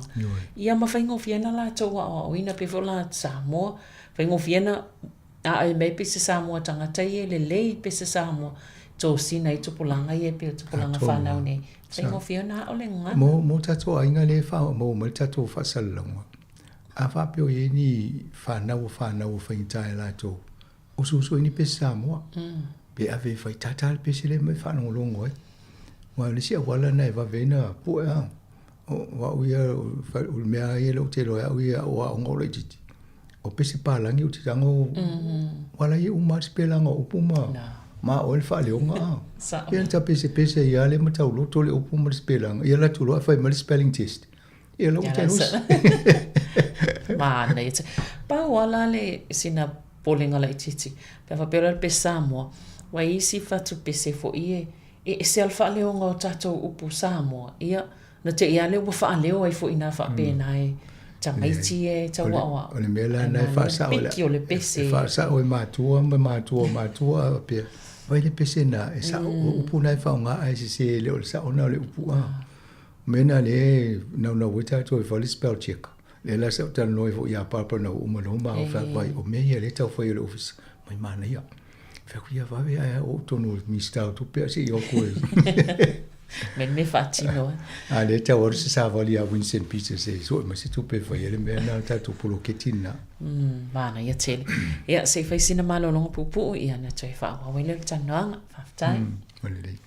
Ia ma faigofie ona latou aoaoina pei foi o la Samoa, faigofie ona ae mai pei se Samoa tagata ia e lelei pei se Samoa tosina ai tupulaga ia pei o tupulaga fanau nei. Faigofie ona ao le gagana. Mo, mo tatou aiga lea e maua mai le tatou faasalalauga, a faapea o i ai ni fanau o fanau o faigata e latou, Usuusu ai ni pese Samoa. Pe ave e fai tātā le pese lea mai faalogologo ai. Aua o le isi auala lena e vave ai ona pue a. O au ia, o le mea lava ia lea ou te iloa e au ia a ou aoga o laitiiti, o pese palagi ou te tago, aua la e uma lava le sipelaga o upu ma ma oe le faaleoga a. Ia na ta pesepese ai lava lea ma tauloto le upu ma le sipelaga, ia alu atu loa ae fai mai le spelling test. Ia lou te lusi. Manaia tele. Pau lava la le sina popolega laitiiti, pe a faapea o le pese Samoa, ua i isi fatu pese foi e e ese lava le faaleoga o tatou upu Samoa, ia, na te i lava lea ua faaleo ai foi ina faapena e tamaiti e tau aoao. O le mea la lena e faasao. Piki o le pese. E faasao e matua ma matua o matua a faapea, vaai le pese lena e sao, o upu na e faaaoga ae sese e le o le sao lena o le upu a. Mea na lea e naunau ai tatou e fai le spell check. Lea la sa ou talanoa ai foi ia Barbara ina ua uma loa ma fai atu ai, o mea ia lea e tau fai e le ofisa, mai manaia. Fai atu, ia vave ae oo tonu i le Minisita o Tupe ae se i o atu e. Mea le mea e faatino ai. A lea e tau alu se savali ia Winston Peters e sue mai se tupe e fai ai le mea lena, le tatou poloketi lena. Manaia tele. Ia, se i fai sina malologa puupuu, ia ona toe faaauau ai lea o le talanoaga. Faafetai. Ua lelei.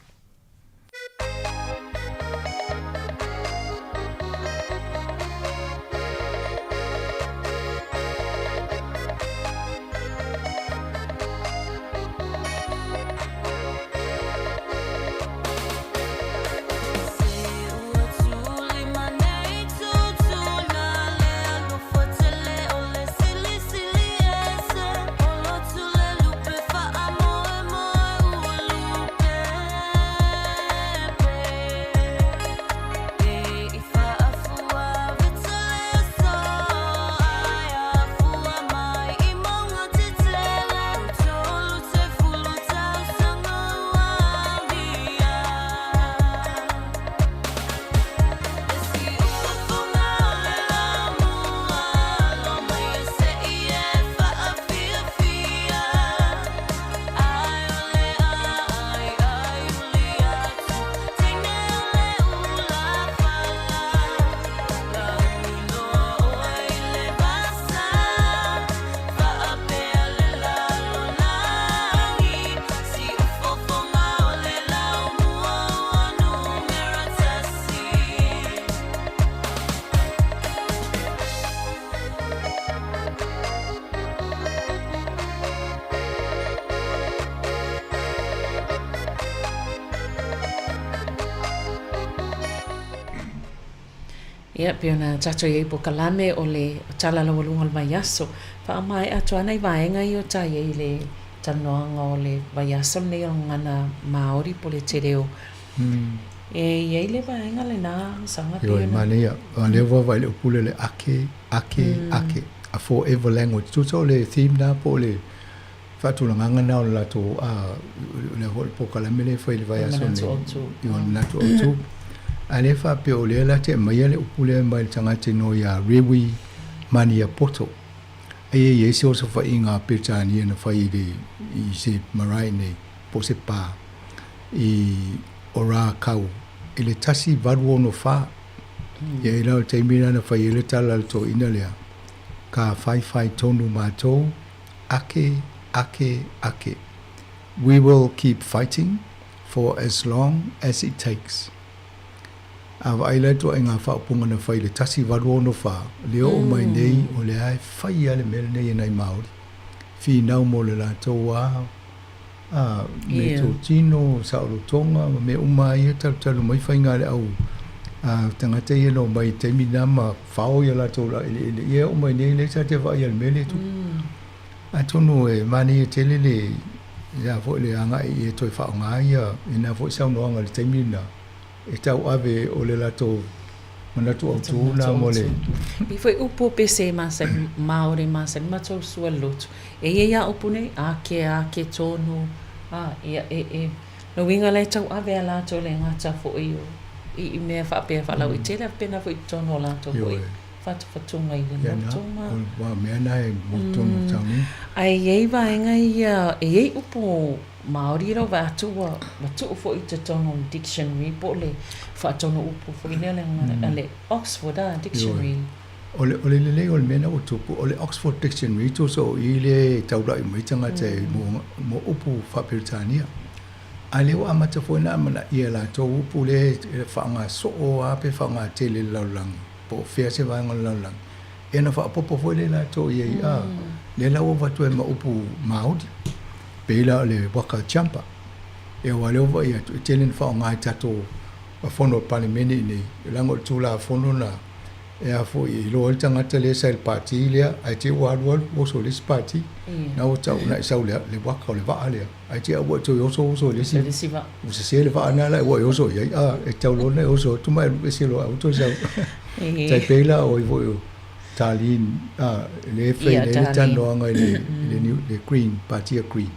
Ia, pei ona tatou i ai polokalame o le Tala Laualuga o le Vaiaso. Faamaea atu lava nai vaega ia o ta i ai i le talanoaga o le vaiaso lenei o le Gagana Māori po o le Te Reo. E i ai le vaega lena, Masaga, pei Ioe, ona. Manaia. O lea ua vaai i le upu lea o le ake, ake, ake, a forever language. Tusa o le theme lena po o le faatulagaga lena o le latou, lea foi o le polokalame lea e fai i le vaiaso nei. Manatu autu. I o le manatu autu. A lea faapea o lea la te aumaia le upu lea mai le tagata inoa ia Rewi Maniapoto. Aia e i ai se osofaiga a Peretania na fai i le, i se marae nei, po o se pā, i Ōrākau i le 1864. Ia i la o le taimi lena na fai ai le tala a le toeaina lea, Ka whaiwhai tonu mātou, ake, ake, ake. We will keep fighting for as long as it takes. A vaai la tua i ngā whaopunga na whai le 1864, le oo mai nei o le ae whai a le mea lenei e nai Māori. Whinau mō le lātou a, a, me tō tino, saolotonga, ma mea uma ia talutalu mai whainga le au a tangata ia no mai taimi na ma whao ia lātou la ele ele ia oo mai nei le sa te vaai a le mea le tupu. Atonu e manaia tele le ia foi le agai i e toe faaaoga ia i na foi saunoaga i le taimi lena e tauave o le latou manatu autu na mo le. I foi upu o pese e masani, Maori e masani ma tou sua lotu. E ia ia upu nei, ake, ake, tonu, a, ia, e, e, no uiga la e tauave a latou le gata foi o, i, i mea faapea faalauaitele a pena foi i totonu o latou foi. Fatufatuga i le loto ma. Ua mea na e mo tonu tau nei. Ae i ai vaega ia, e i ai upu Māori rau vae atu ua tuu foi i totonu o le dictionary po o le faatonu upu foi lea a le Oxford Dictionary. O le, o le lelei o le mea na ua tupu, o le Oxford Dictionary tusa o i lea e taulai mai tagata e mo, mo upu faa-Peretania. A lea ua amata foi ona amanaia e latou upu lea e faaaoga soo lava pe faaaoga tele i le lalolagi. po o fea se vaega o le lalolagi, ia ona faaopoopo foi lea latou i ai, a, lea la ua avatu ai ma upu Māori, pei la o le waka jumper. Ia aua o lea ua vaai atu, e tele ina faaaoga e tatou fono o le Palemene i inei, leaga o le Tulafono lena, e a foi, e iloa ai le tagata lea sa i le pati lea, ae te i ua alu alu oso i le isi pati, na ua tau na e sau le waka o le vaa lea. Ae te au ua toe oso oso i le isi vaa. Ua sese le vaa na la ua e oso i ai. A, e tau loa na e oso atu ma e alu ese loa aua toe sau. Tai pei la o i foi o Darlene, a, le e fai nei le talanoaga i le, le, new, le Green, Party a Green.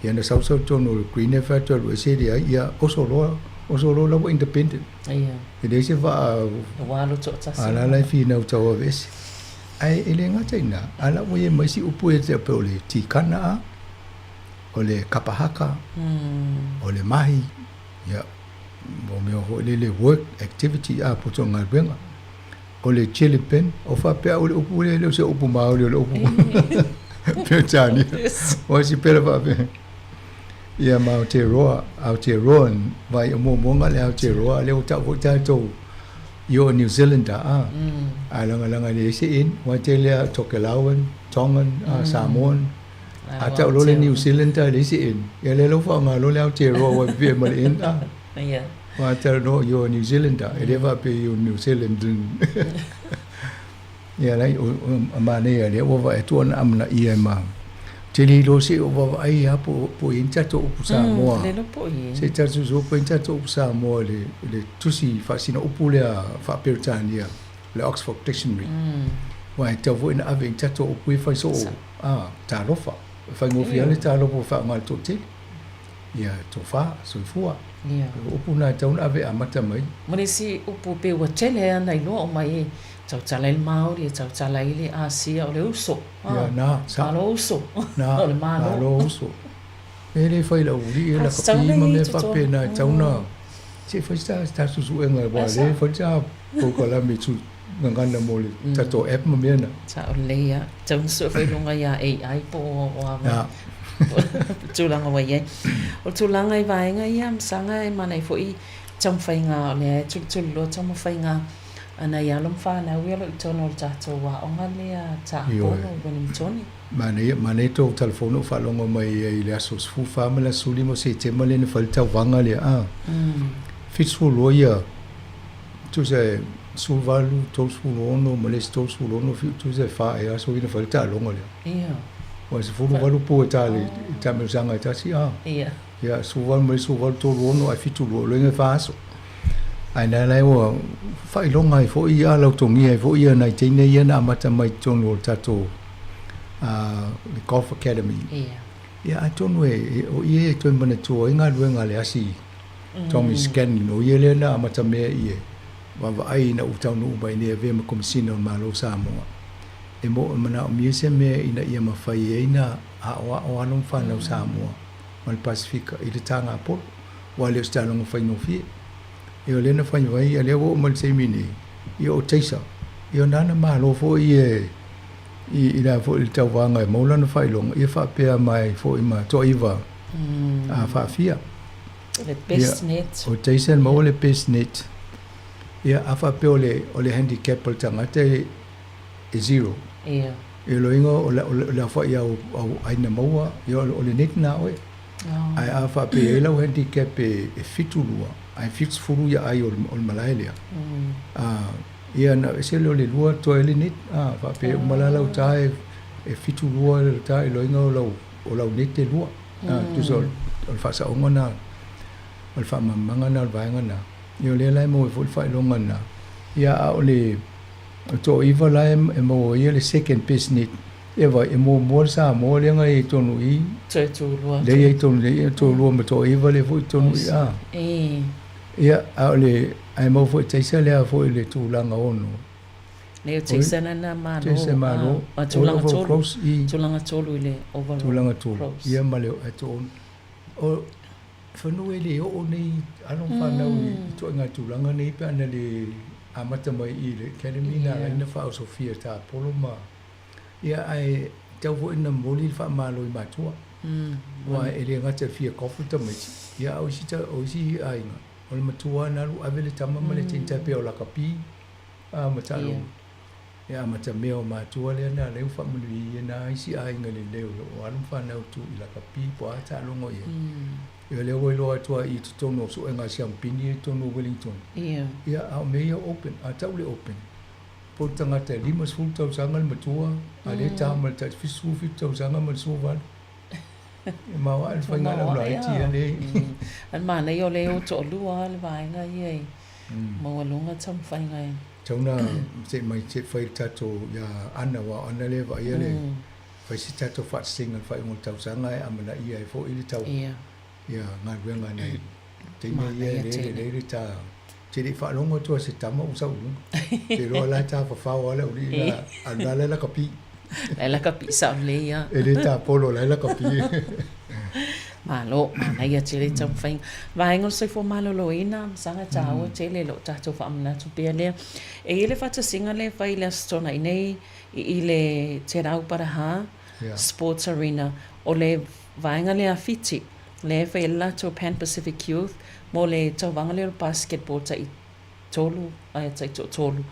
Ia na sau sau tonu o le Green e fai atu alu ese le ai, ia oso loa, oso loa la ua independent. Ia. E leai se vaa. Ua alu toatasi. A la la e finau tau aveese. Ae e le gata i na, a la ua i ai ma isi upu e te pei o le tikana a. o le kapa haka, o le mahi, ia, mo mea foi lele work activity a poto galuega. O le chili pin, o faapea o le upu lea e le o se upu Māori o le upu Peretania. O si pera faapea. Ia ma Aotearoa, Aotearoan, vai o muamuaga le Aotearoa, lea ua tau foi tatou i o New Zealander a. Ae lagalaga le ese in, wa tele a Tokelauan, Tongan, Samoan, A tau loa le New Zealand a le isi N, ia lea la ua faaaoga loa le Aotearoa ua pipii ai ma le N a. Ia. Ua talanoa you are New Zealander, e le faapea you are New Zealandan. Ia lai, o, o manaia lea ua vaai atu ona amanaia e ma. Te le iloa se o vaavaai lava po, po o i ai ni tatou upu Samoa. Mm, le iloa po o i ai. Se i tatou sua po o i ai ni tatou upu Samoa i le, i le tusi faasino upu lea faa-Peretania, le Oxford Dictionary. Aua e tatau foi ona ave i ni tatou upu ia fai soo a, talofa. E faigofie lava le talofa ua faaaoga e le toatele. Ia, tofa, soifua. Ia. O upu na e tatau ona ave e amata mai. Ma le isi upu pei ua tele ana iloa uma e tautala i le Māori, e tautala i le Asia, o le uso. Ia, na, sa. Malo uso. Na, O le Malo. malo uso. E le fai lau ulii e laka pi ma mea faapena e tatau ona se i fai se tatou suega aua o lea e fai sa polokalame tu gagana mo le tatou app ma mea na. Sao lelei lava. Tatau ona sue foi i luga ia AI po o a vai tulaga ua i ai. O le tulaga i vaega ia Masaga e manaia foi taumafaiga o lea e tulituli loa taumafaiga a nai alo ma fanau ia o lo o i totonu o le tatou aoga lea Taapolo i Wellingtone. Manaia, manaia tou telefono o faalogo mai ai i le aso 14 ma le aso 15 o Setema lea na fai le tauvaga lea a. 72 ia, tusa e 18, 36 ma le isi 36 fiu tusa e fa ea aso ina fai le taaloga lea. Ia. Ua 18 pou e ta i le taamilosaga e tasi a. Ia. Ia, 18 ma le isi 18, 36 ae 72, o loiga e fa aso. Ae na la ua faailoga ai foi ia lautogia ai foi ia nai teine ia na amata mai i totonu o le tatou le Golf Academy. Ia. Ia atonu e o ia e toe manatua ai galuega a le asi Tommy Scanlon, o ia lea na amata mea i e vaavaai ina ua taunuu mai nei e avea ma Komesina o le Malo o Samoa. E mo e manaomia se mea ina ia mafai ai na aoao alo ma fanau Samoa ma le Pasefika i le tāgapolo, aua e le o se taaloga faigofie. Ia o lea na fai mai, ia lea ua oo mai i le taimi nei, ia o Taser, ia o nana malo foi e i la foi le tauvaga e maua lana faailoga, ia faapea mai foi ma Toaiva a faafia. Le best net. O Taser maua le best net. Ia a faapea o le, o le handicap o le tagata e, e zero. Ia. E loiga o le, o le aofai au, au aina maua, ia o le net na oe. Oh. Ae a faapea e i ai lau handicap e, e 72, ae 70 ia ai o le, o le malae lea. Ia na ese lea o le lua toe le net, a faapea e uma la lau ta e, e 72 le ta i loiga o lau, o lau net e lua. Tusa o le, o le faasaoga na, o le faamalamalamaga na o le vaega na. Ia o lea la e maua ai foi le faailoga na. Ia a o le toaiva la e maua ai ia le second best net. Ia vai, e muamua le Samoa lea na i ai tonu i. Toe tulua. Lea i ai tonu, lea toalua ma toaiva lea foi tonu i a. E. Ia, a o le, ae maua foi taisa lea foi le tulaga ono. Nei o taisa na na malo. Taisa malo. A tulaga tolu. Tulaga tolu i le overall. Tulaga tolu. Ia ma le e to o fanua e le oo nei alo ma fanau i ituaiga tulaga nei pe ana le amata mai i le academy na ala ai ona faaosofia e tapolo ma Ia, ae tau foi ina momoli le faamalo i matua. Aua e le gata i le fia golf le tamaiti, ia a o isi, o isi aiga, o le matua na alu ave le tama ma le teine tai pei o lakapi a ma taaloga. Ia amata mea o matua lea na lea ua faamanuia ia na isi aiga lelei o lo o alo ma fanau tu i lakapi po o a taaloga o i ai. Ia lea ua iloa atu ai i totonu o suega a Siamupini ia i totonu o Wellington. Ia a o mea ia o open, a tau le open, Po o le tagata e 50 tausaga le matua, a lea e ta ma le tai 77 tausaga ma le 18. E maoae le faiga lau laiti ia lea. Ae manaia o lea e o toalua lava le vaega ia i maualuga taumafaiga e. Tatau ona se i mai se i fai le tatou ia Ana aua o Ana lea e vaaia le fai se tatou faatasinga i le faaiuga o le tausaga e amanaia ai foi le tau ia galuega nei teine ia e le lelei le ta Te le i faalogo atu a se tama ua sau i luga. Te iloa la e tafafao lava le aualii la, a o lena la e lakapi. La e lakapi sao lelei lava. E le tapolo, la e lakapi. Malo, manaia tele taumafaiga. Vaega o le soifua maloloina, masaga taua tele lo tatou faamanatu pea lea. E i ai le faatasiga lea e fai i le Aso Toonai nei i le Te Rau Paraha Sports Arena, o le vaega lea a Fiti. Lea e fai ai le latou Pan Pacific Youth mo le tauvaga lea o le basketball tai tolu ae tai toatolu.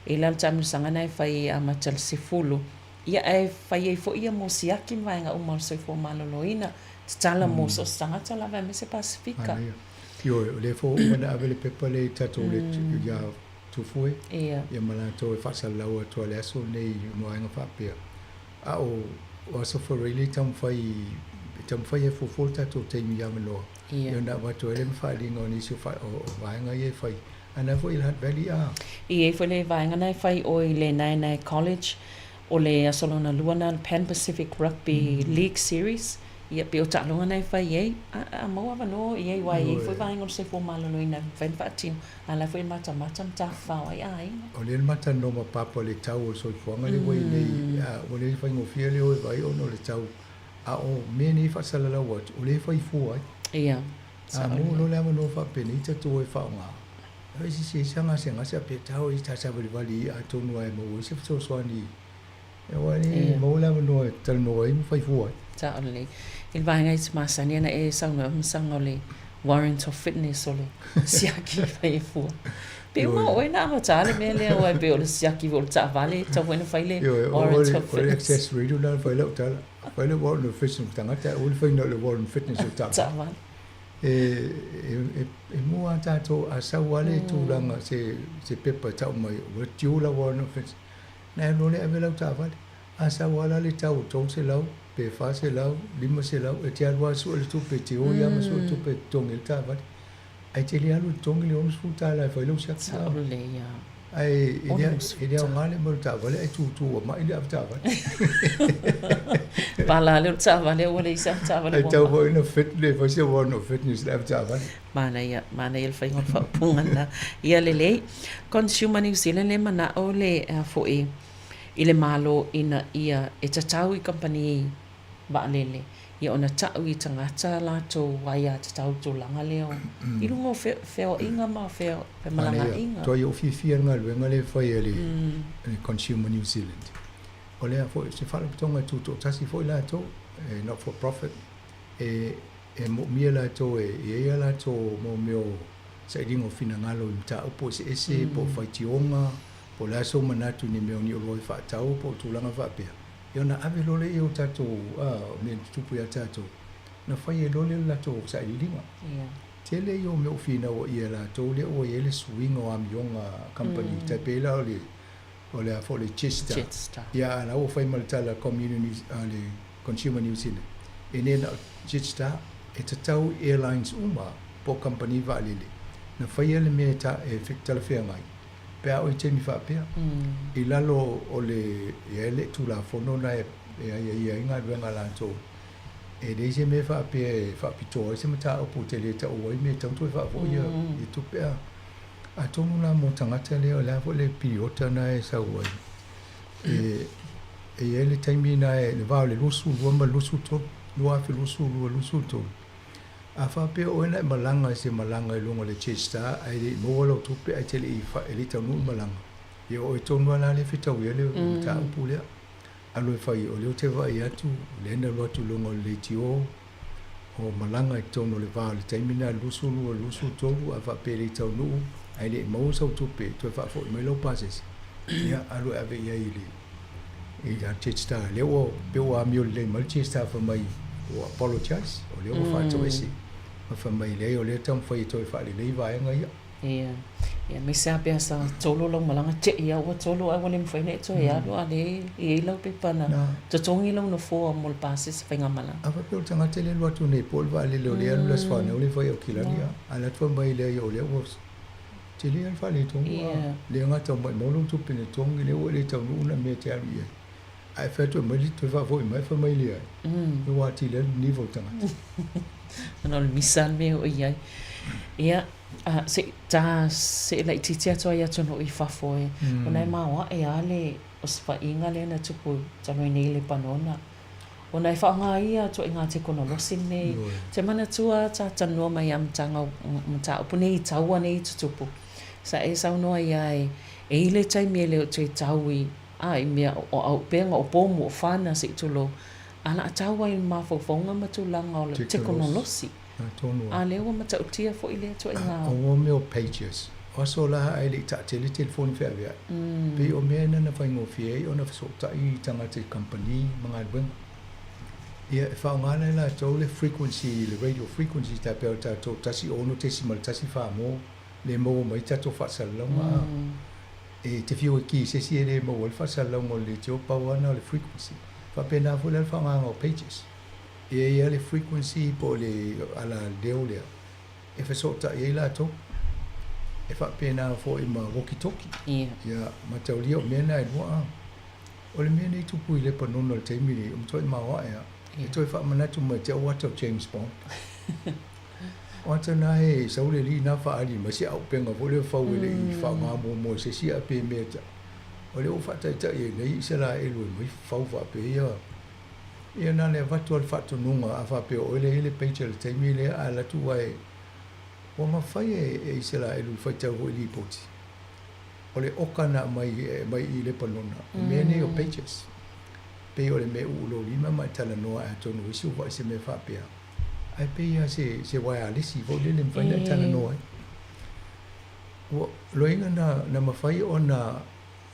I lalo taamilosaga na e fai e amata le 10. Ia ae fai ai foi ia mo siaki ma vaega uma o le soifua maloloina, tatala mo so o se tagata lava aemaise Pasefika. Manaia. Ioe, o lea foi ua uma ona ave le pepa lea i tatou le ia Tufue, ia ma latou e faasalalau atu ai le aso lenei i vaega faapea. A o Aso Faraile e taumafai e taumafai e fuafua le tatou taimi i avanoa ia ona avatu ai lea ma faaaliga o nisi o vaega ia e fai. A na foi i le Hutt Valley a? E i ai foi le vaega na e fai o i le Naenae College, o le aso lona lua na o le Pan Pacific Rugby League Series, ia pei o taaloga na e fai ai, a maua avanoa o i ai, aua e i ai foi vaega o le soifua maloloina e mafai ona faatino. A la foi e matamata ma tafafao ai aiga. O lea le matalanoa ma papa le tau o le soifuaga lea ua i nei, ua le faigofie le o e vaai ona o le tau, a o mea nei e faasalalau atu, o lea e fai fua ai. Ia, A maua loa le avanoa faapenei tatou e faaaoga, e sisi ai sa gasegase a pea tau ai ta savalivali i'a atonu lava e maua ai se fesoasoani aua e le maua le avanoa e talanoa ai ma fai fua ai. Sao lelei. I le vaega i te masani ana e saunoa ai masaga o le warrant of fitness o le siaki e fai e fua. Pe uma oe na amata le mea lea aua e pei o le siaki foi o le taavale e tatau foi ona fai le warrant of fitness. O le access radio lena na fai lau tala. Fai le warrant of fitness o le tagata ae aua le faina o le warrant of fitness o le taavale. Taavale. E mua a tātou a sau a le tulaga se pepa e tau mai ua due lau warrant of offence. Na e alu loa lea ave lau taavale. A sau lava la le tau o 300 pe 400, 500, e te alu lava sue le tupe, e te oi lava ma sue le tupe e totogi ai le taavale. Ae te le alu e totogi le $60 e fai lau siaki. Sao lelei lava. Ae e le aoga le aumai o le taavale ae tutu ua mai le avetaavale. Pala lea o le taavale ua leai se avetaavale ua mai. Ae tatau foi ona fit le fai se warrant of fitness i le avetaavale. Manaia, manaia le faiga o le faaupuga lena. Ia lelei. Consumer New Zealand le manao le a foi i le Malo ina ia e tatau i kamupani vaalele ia ona ta'u i tagata latou aiatatau i tulaga lea o i luga o feoaiga ma femalagaaiga. Tuai ou fiafia i le galuega lea e fai e le Consumer New Zealand. O lea foi se faalapotopotoga e tutoatasi foi latou, e not for profit, e moomia latou e i ai a latou mo mea o sailiga o finagalo i mataupu eseese po o faitioga, po o le a sou manatu i ni mea o ni oloa e faatau po o tulaga faapea. Ia ona ave loa lea o tatou mea na tutupu ia tatou, na fai ai loa lea o le latou sailiiliga. Tele ia o mea ua finau ai e latou lea ua i ai le suiga o amioga a kamupani, tai pei la o le o le a foi o le Jetstar. Ia a la ua fai ma le tala a le Consumer New Zealand, e le na o Jetstar, e tatau i airlines uma po o kamupani vaalele na faia le mea e talafeagai. Pe a o i taimi faapea, i lalo o le, e i ai le Tulafono na e aiaia ai galuega a latou, e leai se mea faapea e faapitoa ai se mataupu e te le taua ai mea e tatau ona toe faafoi ia tupe. A atonu la mo tagata lea, o le a foi le piriota na e sau ai, e i ai le taimi na e, le va o le 22 ma le 23, 2022, 23, A faapea oe na e malaga i se malaga i luga o le Jetstar ae le i maua lau tupe ae te le i e le i taunuu le malaga, ia o oe tonu lava la lea e fetauia le mataupu lea. Alu e fai, o lea ou te vaai atu, o lea na alu atu i luga o le leitio o malaga i totonu o le va o le taimi lena 22, 23, a faapea e le i taunuu ae le i maua sau tupe e toe faafoi mai lau pasese, ia alu e ave i ai i le ia Jetstar, lea ua pei ua amio lelei mai le Jetstar fai mai ua apologise, o lea ua faatoese ma fai mai leai o lea e taumafai e toe faalelei vaega ia. Ia, ia aemaise lava pe a sa tolo lau malaga tei lava ua tolo ae ua le mafai ona e toe alu a o lea e i ai lau pepa na totogi lau nofoa mo le pasese faigamalaga. A faapea o le tagata lea e alu atu nei po o le vaalele o lea e alu i le Aso Fanau lea e fai i Aukilani, a alu atu fai mai leai o lea ua Tele a le faaletonu a le gata o maimau lou tupe na togi lea ua e le taunuu na mea e te alu i ai. Ae fai atu e aumai le toe faafoi mai fai mai leai. E ua atili ai le niva o le tagata. Ona o le misa le mea o i ai. Ia, se i ta see laitiiti atu ai atunuu i fafo e, ona e maoae lava le osofaiga lea na tupu talu ai nei i Lepanona. Ona e faaaoga ia ituaiga tekonolosi nei. Te manatua ta talanoa mai i amataga o mataupu nei i taua nei i tutupu. Sa e saunoa ia e e i le taimi e le o toe tau i a i mea o auupega o pomu o fana se i tulou a la a tau ai i mafaufauga ma tulaga o le tekonolosi. A lea ua matautia foi lea ituaiga. O mea o pages. O aso la ae le i taatele telefoni feaveai. Pei o mea na na faigofie ai ona fesootai tagata i kamupani ma galuega. Ia, e faaaoga la e latou le frequency, le radio frequency tai pei o tatou 16.14 mo le maua mai tatou faasalalauga a. E te fiu e ki i se isi e le maua ai le faasalalauga o le leitio, pau lava na o le frequency. Faapena foi la le faaaogaina o pages. E i ai lava le frequency po o le ala leo lea e fesootai ai latou. E faapena foi ma walkie talkie. Ia, mataulia o mea na e lua a. O le mea nei tupu i Lepanona i le taimi nei, ua matuai maoae lava. E toe faamanatu mai te au ata o James Bond. O ata na e sau le alii na faaali mai se auupega foi lea fau e le i faaaoga muamua e se isi ae pe mea ta. O lea ua faataitai ai nei Isaraelu e mai fau faapea ia. Ia na le avatu lava le faatonuga a faapea o oe lea e i ai le pager i le taimi lea a alu atu ae ua mafai e Isaraelu i faitau foi lipoti. O le oka na aumai mai i Lepanona, o mea nei o pagers. Pei o le mea uu lou lima ma e talanoa ae atonu o isi ua vaai i se mea faapea. Ae pei lava se se waialesi foi lele e mafai ona e talanoa ai. Ua loiga na na mafai ona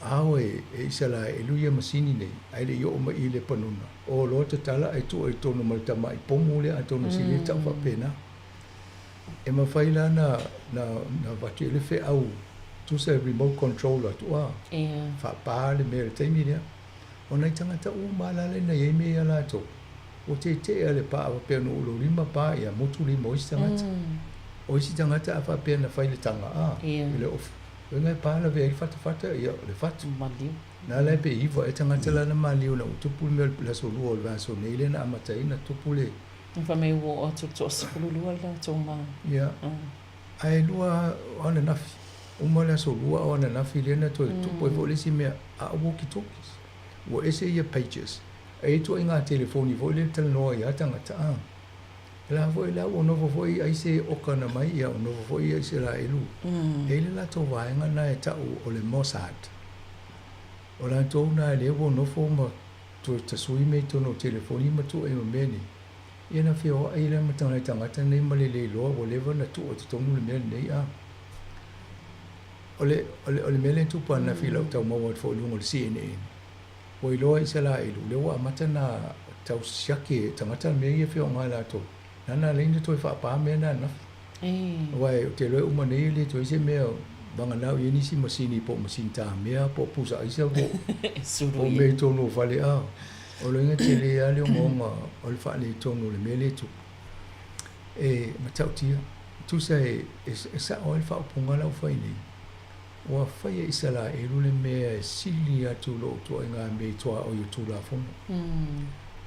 ao e Isaraelu ia masini nei, ae le i oo mai i Lepanona. O loa tatala ae tuu ai i totonu ma le tamai pomu lea atonu se le tau faapena. E mafai la na na na avatu i ai le feau tusa e remote control atu a faapa le mea i le taimi lea. O nai tagata uma lava la lea na i ai mea ia latou, ua tete'a le paa faapea na oo i lou lima pa ia motu lima o isi tagata. O isi tagata a faapea na fai le taga a i le ofi, uiga e pa lavea ai le fatafata ia o le fatu. Na la e pe iva ea tagata la na maliu ina ua tupu le mea o le aso lua o le vaiaso nei lea na amata ai ona tupu le Fai mai ua oo atu i le toasefululua i latou ma. Ia. Ae lua o ananafi, uma le aso lua o ananafi lea na toe tupu ai foi le isi mea, a o walkie talkies. Ua ese ia pagers. E i ai ituaiga telefoni foi lea e talanoa ai lava tagata, a. O la foi la ua nofo foi ai se oka na mai, ia ua nofo foi ia Iseraelu. E i ai le latou vaega na e tau o le Mossad. O latou na lea ua nofo ma toe tasui mea i totonu o telefoni ma tuuai ma mea nei. Ia na feoai la ma nai tagata nei ma le le iloa ua leva ona tuu i totonu le mea lenei a. O le, o le, o le mea lea e tupu ananafi i lau tau maua atu foi i luga o le CNN, ua iloa e Isalaelu lea ua amata ona tau siaki e tagata mea ia e feoaga ai latou, lana ala ai ona toe faapa mea na ananafi. Aua ou te iloa e uma nei e le toe i ai se mea vagana i ai nisi masini po o masini tamea po o pusa aisa po o mea i totonu o fale a. O lona tele lava le ogaoga o le faaletonu o le mea lea e tupu. E matautia, tusa e sao ai le faaupuga la ua fai nei, ua fai e Isaraelu le mea e sili atu i lou ituaiga mea i tuaoi o Tulafono.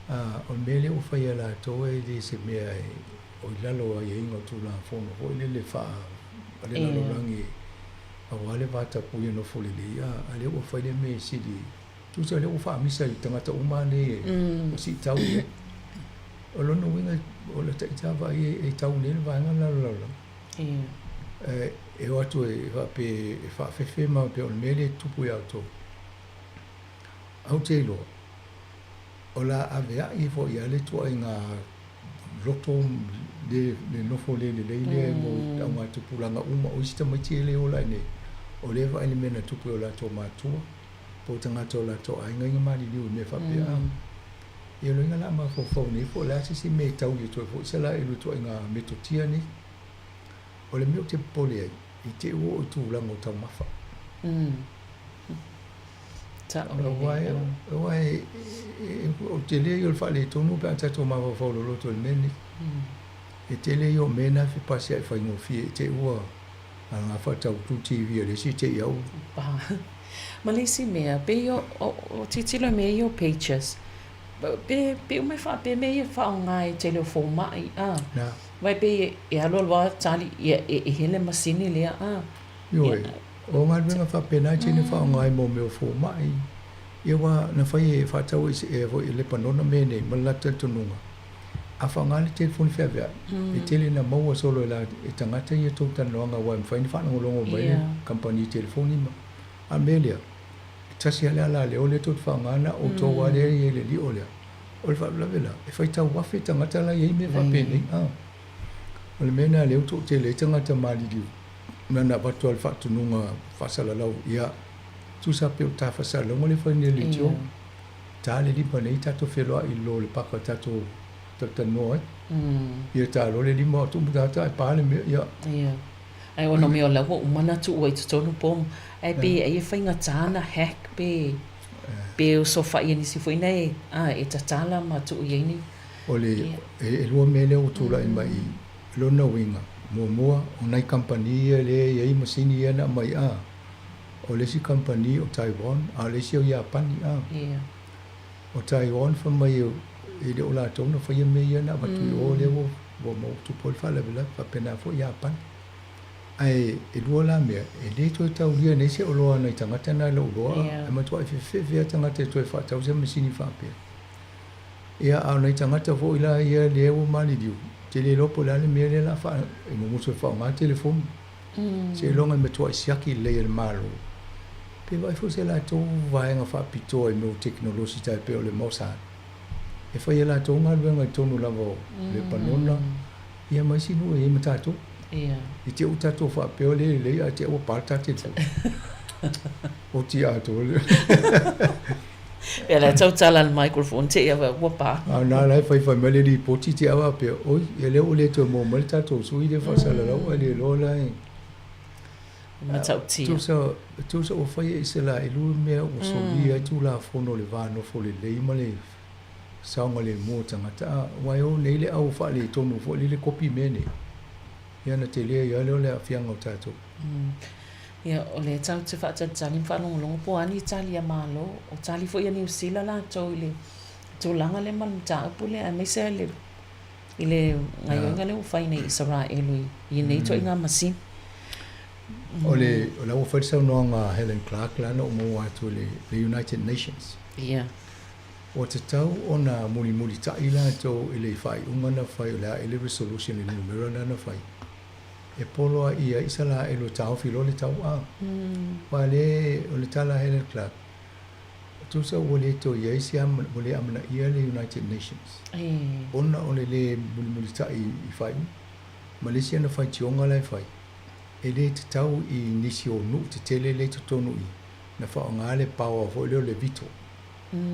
A o le mea lea ua fai e latou e le se mea e o i lalo o aiaiga o Tulafono foi lele faa a le lalolagi aua le vatapuia nofo lelei, a lea ua fai le mea e sili. Tusa lea ua faamisa i tagata uma nei e ua siitau i ai. O lona uiga o le ita lava vaai e tau nei le vaega le la lalolagi. E o atu e faape e faafefe ma pei o le mea lea e tupu ia outou. Ae ou te iloa, o le a aveai ai foi lava le ituaiga loto le le nofo le lelei lea mo augatupulaga uma. O isi tamaiti e le ola i inei, o lea e vaai i le mea na tupu i o latou matua. po o tagata o latou aiga ia maliliu i mea faapea. Ia loiga la mafaufau nei po o le a se isi mea e tau ia toe foi se la i ituaiga metotia nei. O le mea ou te popole ai, i te i ua oo i tulaga o taumafa. Aua o le tele ia o le faaletonu pe a tatou mafaufau loloto i le mea lenei. E tele ia o mea na e fepasia'i faigofie i te i ua A faatautu TV a le isi te i au. Pa. Ma le isi mea, pei o, o, o tilotilo i mea ia o pages, pe, pe uma e faapea mea ia e faaaoga e tele o fomai, a. Na. Vai pei e alu alu lava tali, ia, e, e hele masini lea, a. Ioe, o galuega faapena e tele faaaoga ai mo mea o fomai. Ia aua na fai e faatau e, e, e Lepanona mea nei ma le latou talitonuga. A faaaoga le telefoni feaveai, e tele ina maua solo e la e tagata ia tou talanoaga aua e mafai ona faalogologo mai le kamupani telefoni ma. A o le mea lea, e tasi lava le alaleo lea tou te faaaogaina na o outou lava lea e i ai i le lio lea. O le faalavelave la, e faitau afe tagata la e i ai mea faapenei. A o le mea lena lea ua toatele ai tagata maliliu na ona avatu lava o le faatonuga faasalalau, ia, tusa lava pe o ta faasalalauga lea e fai nei e le leitio. Ta le lima nei tatou feloai i lo le paka tatou talatalanoa ai. Ia ta loa le lima o tumu tata ae pa le mea ia. Ia. Ae ona o mea o la ua uma ona tuu ai i totonu po ae pe ai e faigata ona hack pe pe osofai e nisi foi na e a e tatala ma tuu i ai ni. O le e lua mea lea ua tulai mai i lona uiga, muamua o nai kamupani ia lea e i ai masini ia na aumai a O le isi kamupani o Taiwan, a o le isi o Iapani, a. O Taiwan fai mai e le o latou na faia mea ia na avatu i o lea ua ua maua tupu ai le faalavelave, faapena foi Iapani. Ae e lua la mea, e le toe taulia nei se oloa a nai tagata na i lou iloa, e matuai fefefe lava tagata e toe faatau se masini faapea. Ia, a o nai tagata foi la ia lea ua maliliu, ou te le iloa po o le a le mea lea o le a faa, e mumusu e faaaoga telefoni. Seiloga e matuai siaki lelei e le Malo, pe vaai foi se latou vaega faapitoa i mea o tekonolosi tai pei o le Mossad, e fai e latou galuega i totonu lava o Lepanona, ia ma isi nuu e i ai ma tatou. I te i ua tatou faapea o lea e lelei ae te i ua pa le ta telefoni. Oti atoa le. Pea la tau tala le microphone te ia ua pa. A na la e faifai mai le lipoti te awa pea, oi, ia lea ua le toe maua mai le tatou sui lea faasalalau ai le loa la e. Matautia. Tusa, tusa ua faia e Isaraelu le mea ua solia ai Tulafono o le va nofo lelei ma le saogalemu o tagata, a ua e o nei le au faaletonu foi lele kopi mea nei. Ia ona tele ai lava lea o le aafiaga o tatou. Ia, o lea tatou te faatalitali ma faalogologo po o a ni tali a Malo. O tali foi a Niu Sila latou i le tulaga lea ma le mataupu lea, aemaise lava i le i le gaioiga lea ua fai nei Isaraelu i nei ituaiga masini. O le, o la ua fai le saunoaga a Helen Clark la na ou maua atu i le, le United Nations. Ia. Ua tatau ona mulimulitaʻi latou i le faaiuga na fai o le a i le resolution i le numera lena na fai e polo ai ia Isaraelu e taofi loa le tauā. Aua le, o le tala a Helen Clark, tusa ua le toe i ai se ua le amanaia le United Nations ona o le lē mulimulitaʻi i faaiuga. Ma le isi ana faitioga la e fai, e le tatau i nisi o nuu tetele lea i totonu i na faaaoga le power foi lea o le veto.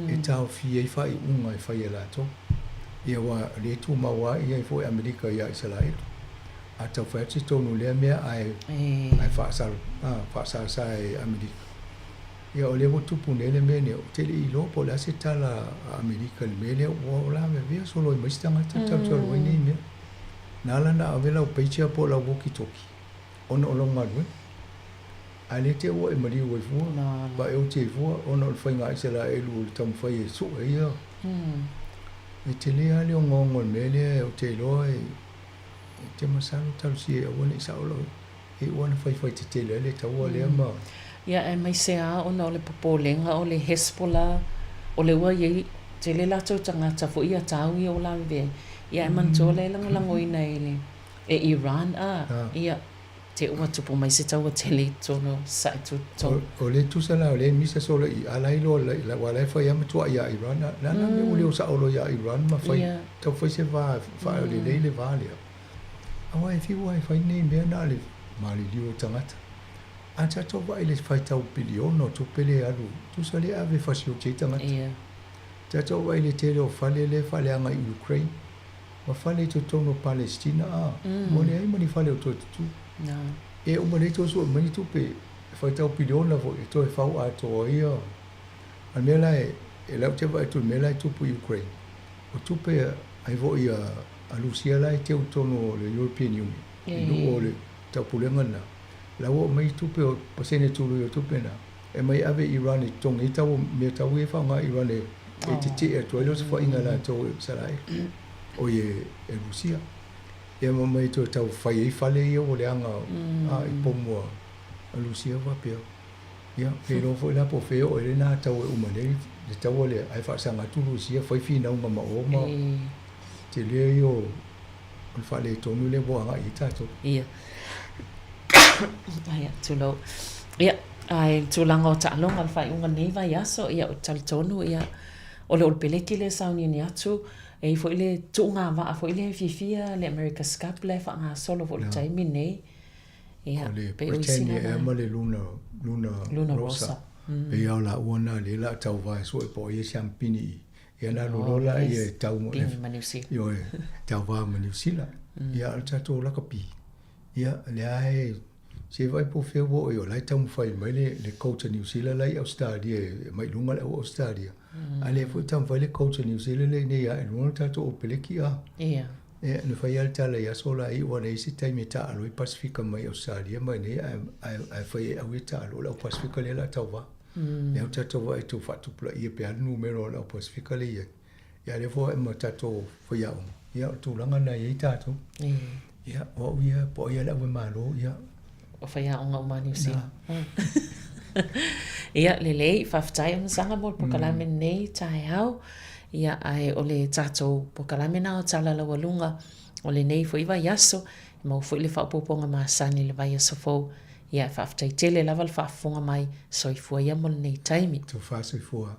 e taofia ai faaiuga e fai e latou. Ia aua o lea e tumau lava i ai foi Amerika iā Isaraelu. A taufai atu se tonu i lea mea ae ae faasalo a faasasa e Amerika. Ia o lea ua tupu nei le mea nei, ou te le i iloa po o le a se tala a Amerika i le mea lea ua lavevea solo ai ma isi tagata talutalu ai nei mea. Na ala ona ave lau pager po o lau walkie talkie ona o lau galuega. Ae le te ua e maliu ai fua, ma e oti ai fua, ona o le faiga a Isaraelu o le taumafai e sue ia. E tele lava le ogaoga o le mea lea ou te iloa e te masalo talosia e aua ne i sao lau e iu lava ona faifai tetele ai le taua lea ma. Ia aemaise lava ona o le popolega o le Hezbollah o le ua i ai tele latou tagata foi ia tau ia o lavevea ai. Ia ae manatua o la e lagolagoina e le e Iran a ia Te ua tupu mai se taua tele i totonu o sae tutotonu. O le tusa la o lea e misa solo i ala ai loa la aua la e fai lava ma tuai ia Iran a le a la le mea ua le o sao loa ia Iran ma fai tau fai se va faalelei le va lea aua e fiu lava e fai nei mea na o le maliliu o tagata a tatou vaai i le faitau piliona o tupe lea e alu tusa lea e ave e fasioti ai tagata tatou vaai i le tele o fale lea e faaleaga i Ukraine Ma fale i totonu o Palesitina, a, ua leai ma ni fale o toe tutū. E uma nei toe sue mai ni tupe e faitau piliona foi e toe fau atoa ai ia. A le mea la e, e lau te vaai atu i le mea la e tupu i Ukraine, o tupe ai foi a, a Lusia la e teu i totonu o le European Union, i nuu o le taupulega lena, la ua aumai tupe o pasene tului o tupe na, e aumai e ave i Iran e totogi ai tau mea tau ia e faaaoga e Iran e, e tetee atu ai le osofaiga a latou e Isaraelu, oi e, e Rusia. Ia ma mai toe tau fai ai fale ia ua leaga a i pomu a, a Rusia faapea. Ia, pe iloa foi la po o fea e oo ai lena tau e uma nei le taua lea, ae faasaga atu Rusia fai finauga ma o ma tele ia o le faaletonu lea ua agai ai tatou. Ia. Ia, tulou. Ia, ae le tulaga o taaloga o le faaiuga o lenei vaiaso, ia, ou te talitonu, ia, o le Olepeleki lea e sauniuni atu, e i ai foi le tuugavaa foi lea e fiafia le America's Cup la e faagasolo foi i le taimi lenei. Ia, O le pei o isi Britannia na ea ma le Luna, Luna, Luna Rossa. Rossa. Pei lava o laua na lea o le a tauva e sue po o ai e siamupini i Ia na alu loa laia e tau Pini ma Niu Sila. Ioe, tauva ma Niu Sila. Ia a o le tatou lakapi, ia lea e se vaai po o fea ua oo i ai, o la e taumafai mai le le coach a Niu Sila la e i Ausetalia e aumai i luga le au Ausetalia. A lea foi e taumafai le coach a Niu Sila lea ina ia ae i luga le tatou Opelepeki a. Ia. Ia, na fai lava le tala i aso la iu aua e i ai se taimi e taaalo ai Pasefika mai Ausetalia ma i inei ae ae fai e au ia taaalo o le au Pasefika lea o le a tauva. Lea ua tatou vaai atu faatupulaia pe a le numera o le au Pasefika lea e i ai. Ia lea foi ma tatou faiaoga, ia o le tulaga lena e i ai tatou. Ia, o au ia, po o ai lava le ave malo, ia. O faiaoga uma a Niu Sila. Ia, lelei, faafetai Amasaga mo le pokalame lenei taeao. Ia, ae o le tatou pokalame lena o Tala Laualuga o lenei foi vaiaso. E maua foi le faaopoopoga masani i le vaiaso fou. Ia, faafetai tele lava le faafofoga mai. Soifua ia mo lenei taimi. Tofa soifua.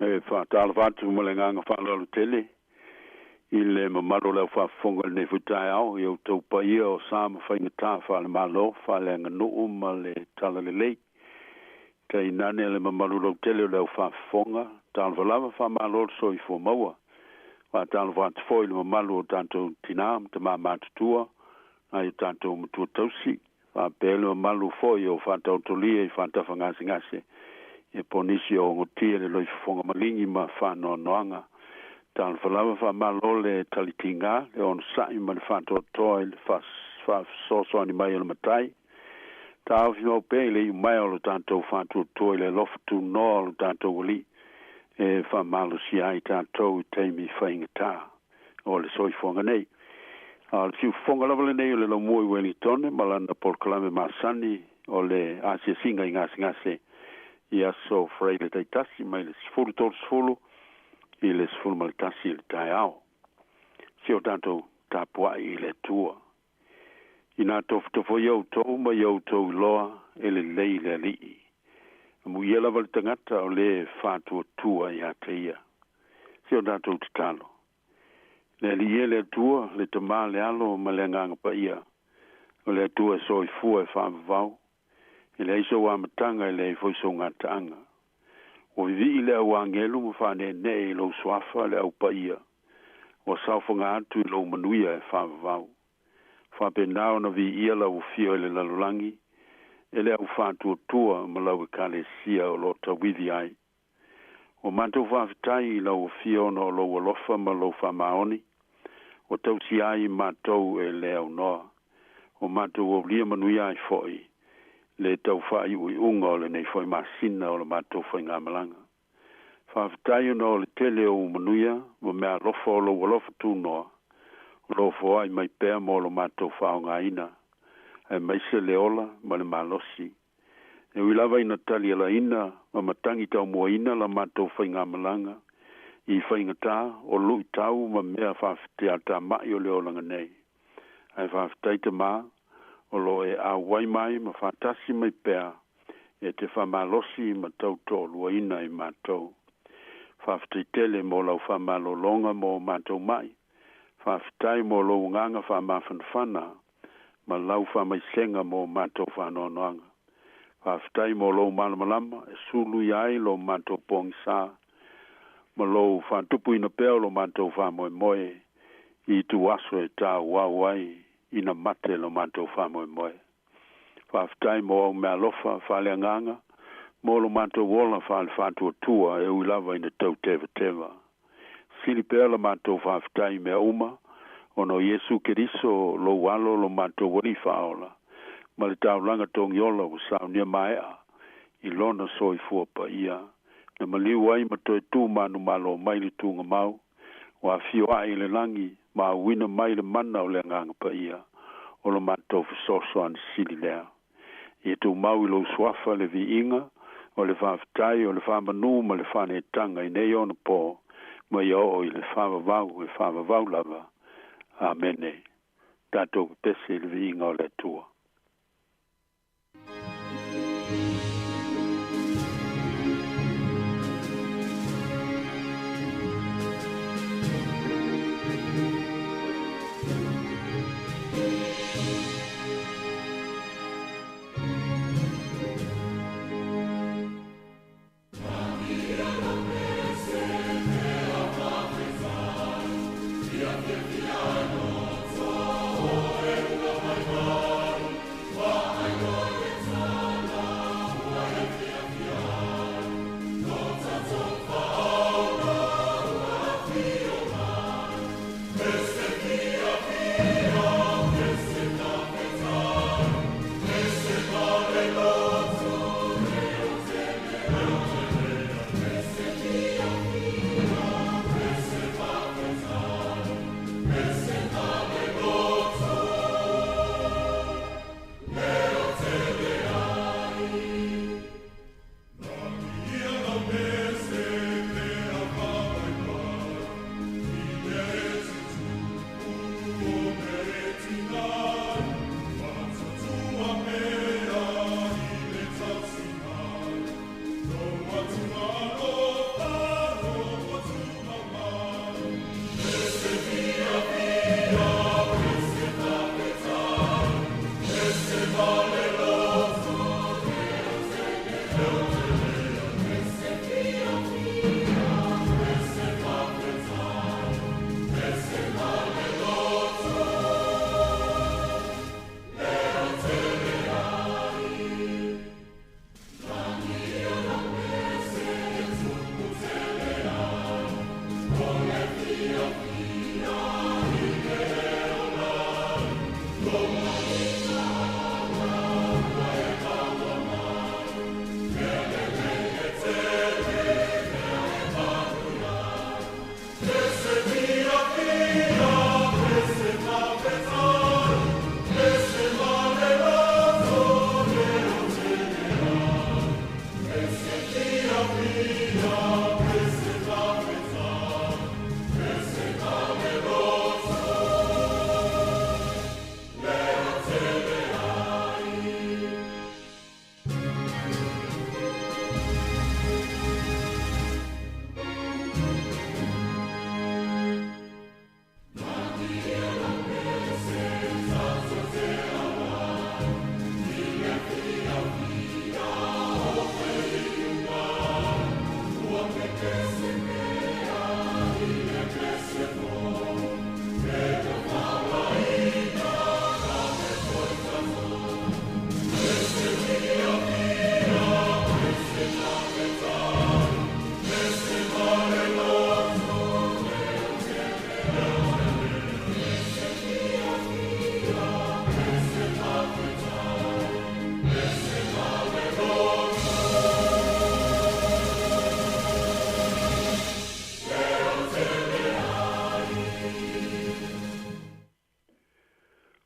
E faatalofa atu ma le agaga faaaloalo tele i le mamalu o le aufaafofoga i lenei foi taeao i outou paia o sa ma faigatā faalemālō faaleaganuu ma le talalelei. Tainane le mamalu lautele o le aufaafofoga, talofa lava faamālō le soifua maua. Faatalofa atu foi i le mamalu o tatou tinā ma tamā matutua, nai o tatou matua tausi, faapea le mamalu foi o faataotolia i faatafagasegase ia po o nisi o ogotia i le loifofoga maligi ma faanoanoaga. Talofa lava faamalo le talitigā, le onosai ma le faatoatoa i le faafesoasoani mai o le Matai. Taofi mau pea i le iumaea o lo tatou faatuatua i le alofa tunoa o lo tatou Alii e faamalosia ai tatou i taimi faigata o le soifuaga nei. A o le siufofoga lava lenei o le laumua i Uelintone ma lana polokalame masani o le asiasiga i gasegase i aso Faraile taitasi mai le 10:30 i le 11 i le taeao. Si o tatou tapuai i le Atua. Ina tofotofoia outou ma ia outou iloa e lelei le Alii. Amuia lava le tagata o lē faatuatua ia te ia. Si o tatou tatalo. Le Alii e le Atua, le Tamā, le Alo ma le Agaga Paia, o le Atua e soifua e faavavau, e leai sou amataga e leai foi sou gataaga. Ua vivii le au agelu ma faaneenee i lou suafa le au paia, ua saofaga atu i lou manuia e faavavau. Faapena ona viia lau afio i le lalolagi e le aufaatuatua ma lau Ekalesia o lo o tauivi ai. Ua matou faafetai i lau afio ona o lou alofa ma lou faamaoni, ua tausia ai matou e le aunoa. Ua matou aulia manuia ai foi le tau faaiuiuga o lenei foi masina o le matou faigamalaga. Faafetai ona o le tele o ou manuia ma meaalofa o lou alofa tunoa, o lo o foai mai pea mo lo matou faaaogaina, aemaise le ola ma le malosi. E ui lava ina talialaina ma matagi taumuaina la matou faigamalaga i faigatā o luitau ma mea faafeteatama'i o le olaga nei, ae faafetai Tamā o lo o e auai mai ma faatasi mai pea e te faamalosi ma tautoaluaina i matou. Faafetai tele mo lau faamalologa mo matou mai. Faafetai mo lou agaga faamafanafana ma lau faamaisega mo matou faanoanoaga. Faafetai mo lou malamalama e suluia ai lo matou pogisā ma lou faatupuina pea o lo matou faamoemoe i ituaso e tāuau ai ina mate lo matou faamoemoe. Faafetai mo au meaalofa faaleagaga mo lo matou ola faalefaatuatua e ui lava ina tautevateva. Sili pea la matou faafetai i mea uma, ona o Iesu Keriso lou Alo lo matou Alii Faaola, ma le taulaga togiola ua saunia maea i lona soifua paia, na maliu ai ma toe tu manumalo mai le tugamau, ua afio ae i le lagi ma auina mai le mana o le Agaga Paia o lo matou fesoasoani sili lea. Ia tumau i lou suafa le viiga, o le faafetai, o le faamanū ma le faaneetaga i nei ona pō, ma ia oo i le faavavau e faavavau lava. Amene. Tatou pepese i le viiga o le Atua.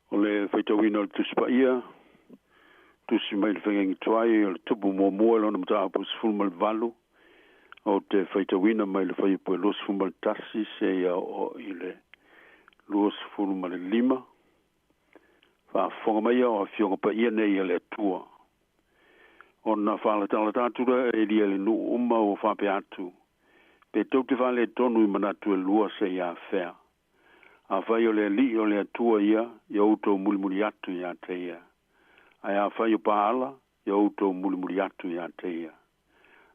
O le faitauina o le Tusi Paia, tusi mai le Feagaiga Tuai o le Tupu Muamua i lona mataupu 18, ou te faitauina mai le fuaiupu e 21 seia oo i le 25. Faafofoga maia o Afioga Paia nei a le Atua. Ona faalatalata atu lea e Elia i le nuu uma ua faapea atu, Pe tou te faaletonu i manatu e lua seia afea. Afai o le Alii o le Atua ia, ia outou mulimuli atu ia te ia. Ae afai o Paala, ia outou mulimuli atu ia te ia.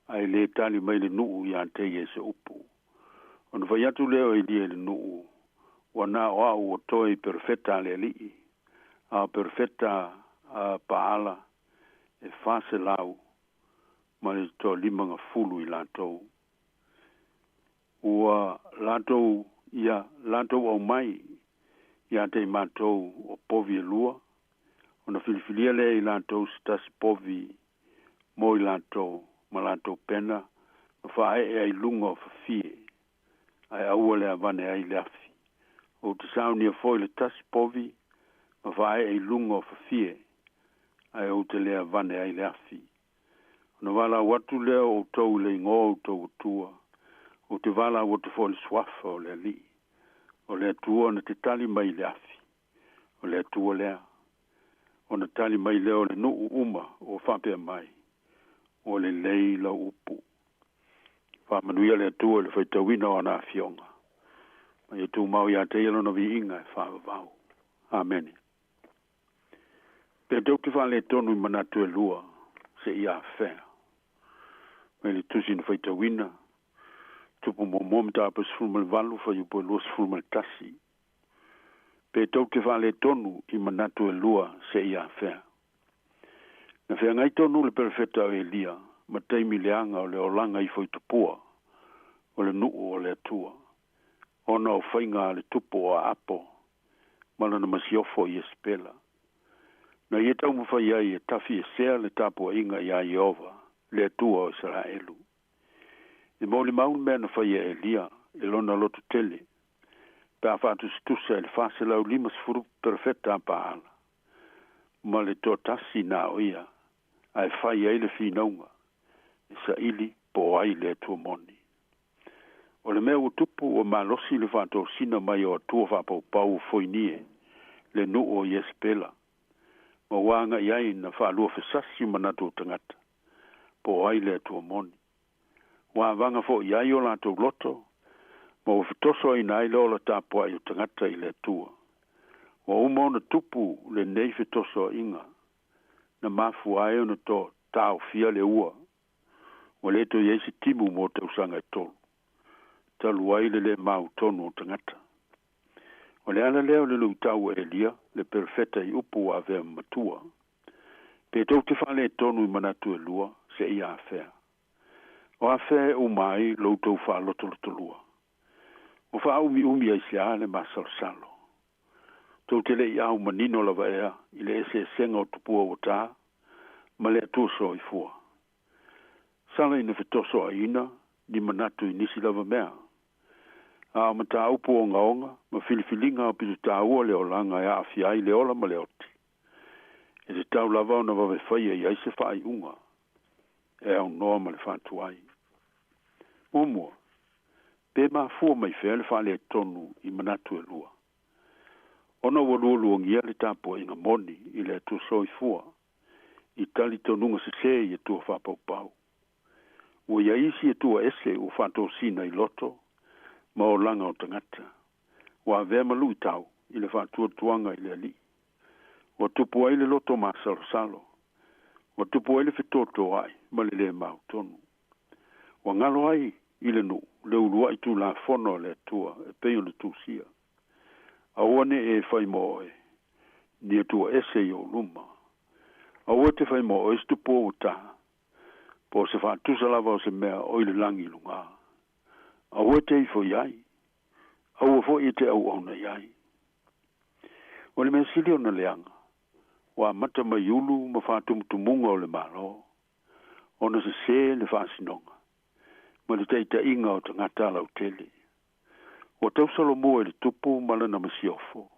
Ae le tali mai le nuu ia te ia i se upu. Ona fai atu lea o Elia i le nuu, Ua na o au ua toe i perofeta a le Alii, a o perofeta a Paala e 450 i latou. Ua latou ia latou aumai ia te i matou o povi e lua, ona filifilia lea e i latou se tasi povi mo i latou ma latou pena ma faaee ai luga o fafie, ae aua le avane ai le afi. Ou te saunia foi le tasi povi ma faaee i luga o fafie, ae ou te le avane ai le afi. Ona valaau atu lea o outou i le igoa o outou atua, ou te valaau atu foi i le suafa o le Alii, o le Atua na te tali mai i le afi, o le Atua lea. Ona tali mai lea o le nuu uma ua faapea mai, Ua lelei lau upu. Faamanuia le Atua i le faitauina o ana afioga, ma ia tumau ia te ia lona viiga e faavavau. Amene. Pe tou te faaletonu i manatu e lua seia afea. Mai le Tusi na faitauina, Tupu Muamua Mataupu 18 fuaiupu e 21. Pe tou te faaletonu i manatu e lua seia afea. Na feagai tonu le perofeta o Elia ma taimi leaga o le olaga ifo i tupua o le nuu o le Atua, ona o faiga a le tupu o Aapo ma lona masiofo Iesepela. Na ia taumafai ai e tafiesea le tapuaiga iā Ieova, le Atua o Isaraelu. E molimau le mea na faia e Elia i lona loto tele, pe a faatusatusa i le 450 perofeta a Paala, ma le toatasi na o ia, ae fai ai le finauga, e saili po o ai le Atua moni. O le mea ua tupu ua malosi le faatosina mai o atua faapaupau o Foinie, le nuu o Iesepela, ma ua agai ai na faaluafesasi manatu o tagata, po o ai le Atua moni. Ua avaga foi i ai o latou loto, ma ua fetosoaina ai le ola tapuai o tagata i le Atua. Ua uma ona tupu lenei fetosoaiga, na mafua ai ona to taofia le ua, ua le toe i ai se timu mo tausaga e tolu, talu ai le lē mautonu o tagata. O le ala lea o le luitau o Elia, le perofeta i upu ua avea ma matua, Pe tou te faaletonu i manatu e lua, seia afea. O afea e uma ai lo outou faalotolotolua? Ua faaumiumi ai se a le masalosalo? Tou te le i au manino lava ea i le eseesega o tupua ua ta ma le Atua soifua? Sala ina fetosoaina ni manatu i nisi lava mea. A o mataupu ogaoga ma filifiliga aupito taua le olaga e aafia ai le ola ma le oti, e tatau lava ona vave faia i ai se faaiuga e aunoa ma le faatuai. Muamua, pe mafua mai fea le faaletonu i manatu e lua? Ona ua lualuagia le tapuaiga moni i le Atua soifua i talitonuga sesē i atua faapaupau. Ua i ai isi atua ese ua faatosina i loto ma olaga o tagata, ua avea ma luitau i le faatuatuaga i le Alii. Ua tupu ai le loto masalosalo, ua tupu ai le fetotoai ma le lē mautonu. Ua galo ai i le nuu le ulua'i tulafono a le Atua e pei ona tusia. Aua ne i e fai mo oe, ni atua ese i ou luma. Aua e te fai mo oe se tupua ua tā, po o se faatusa lava o se mea o i le lagi i lugā. Aua e te ifo i ai, aua foi e te auauna i ai. O le mea sili ona leaga, ua amata mai ulu ma faatumutumuga o le Malo, ona sesē le faasinoga ma le taitaiga o tagata lautele. Ua tausolomua i le tupu ma lana masiofo,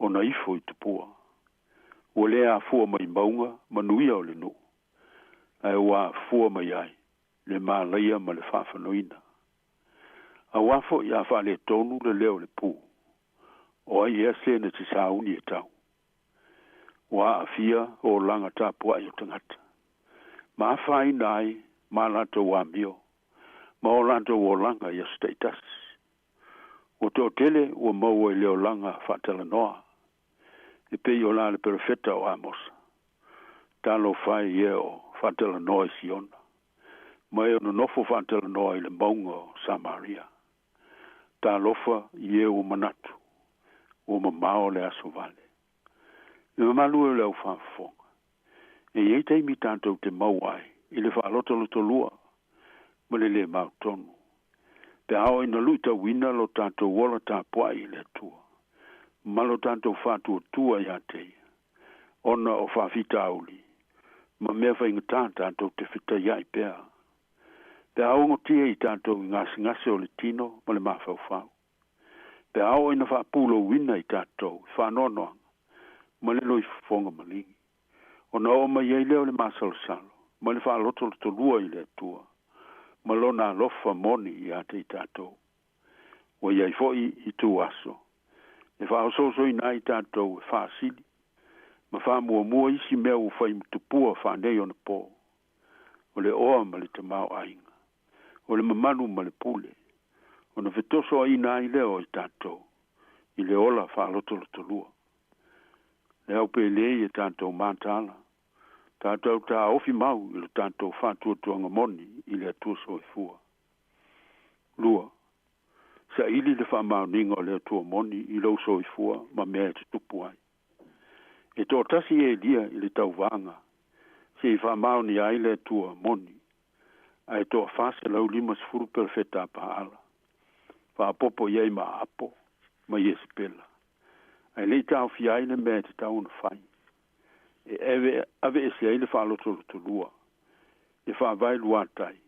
ona ifo i tupua. Ua le afua mai mauga manuia o le nuu, ae ua afua mai ai le malaia ma le faafanoina. Auā foi a faaletonu le leo o le pu, o ai ea se na te sauni e tau. Ua aafia olaga tapuai o tagata, ma afaina ai ma latou amio, ma o latou olaga i aso taitasi. Ua toatele ua maua i le olaga faatalanoa, e pei o la le perofeta o Amosa. Talofa e i e o faatalanoa i Siona, ma e o nonofo faatalanoa i le mauga o Samaria. Talofa i e ua manatu, ua mamao le aso vale. Le mamalu e o le au faafofoga, e i ai taimi tatou te maua ai i le faalotolotolua ma le lē mautonu, pe a oo ina luitauina lo tatou ola tapuai i le Atua, ma lo tatou faatuatua iā te Ia, ona o faafitauli ma mea faigata tatou te fetaia'i pea. Pe a ogotia i tatou i gasegase o le tino ma le mafaufau. Pe a oo ina faapulouina i tatou i faanoanoaga ma le loifofoga maligi, ona oo mai ai lea o le masalosalo ma le faalotolotolua i le Atua ma lona alofa moni iā te i tatou. Ua i ai foi itu aso e faaosoosoina ai tatou e faasili ma faamuamua isi mea ua fai ma tupua faaneionapo, o le oa ma le tamaoaiga, o le mamalu ma le pule, ona fetosoaina ai lea o i tatou i le ola faalotolotolua. Le au pelei e tatou mataala, tatou taofi mau i lo tatou faatuatuaga moni i le Atua soifua. 2. Saili le faamaoniga o le Atua moni i lou soifua ma mea e tutupu ai. E toatasi Elia i le tauvaga seia faamaonia ai le Atua moni, ae toa 450 perofeta a Paala, faaopoopo i ai ma Aapo ma Iesepela, ae le i taofia ai le mea e tatau ona fai, e aveese ai le faalotolotolua, le faavae luatai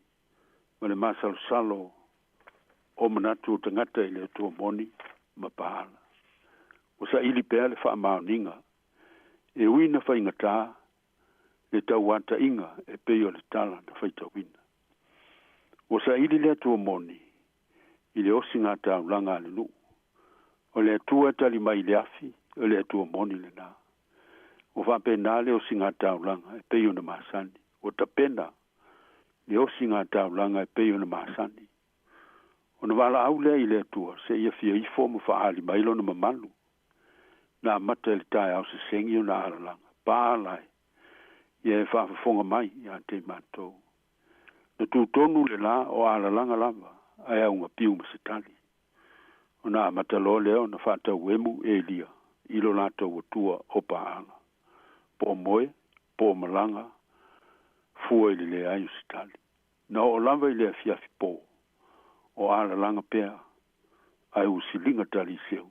ma le masalosalo o manatu o tagata i le Atua moni ma Paala. Ua saili pea le faamaoniga, e ui ina faigata le tauataʻiga e pei o le tala na faitauina. Ua saili le Atua moni i le osigataulaga a le nuu. O le Atua e tali mai i le afi, o le Atua moni lenā. Ua faapena le osigataulaga e pei ona masani. Ua tapena le osigataulaga e pei ona masani. Ona valaau lea i le Atua seia fia ifo ma faaali mai lona mamalu. Na amata i le taeao sesegi ona alalaga, Paala e, ia e faafofoga mai iā te i matou. Na tutonu le lā o alalaga lava, ae augapiu ma se tali. Ona amata loa lea ona faatauemu Elia i lo latou atua o Paala. Po moe, po malaga, fua i le leai o se tali. Na oo lava i le afiafi po, o alalaga pea, ae ua siliga tali seu,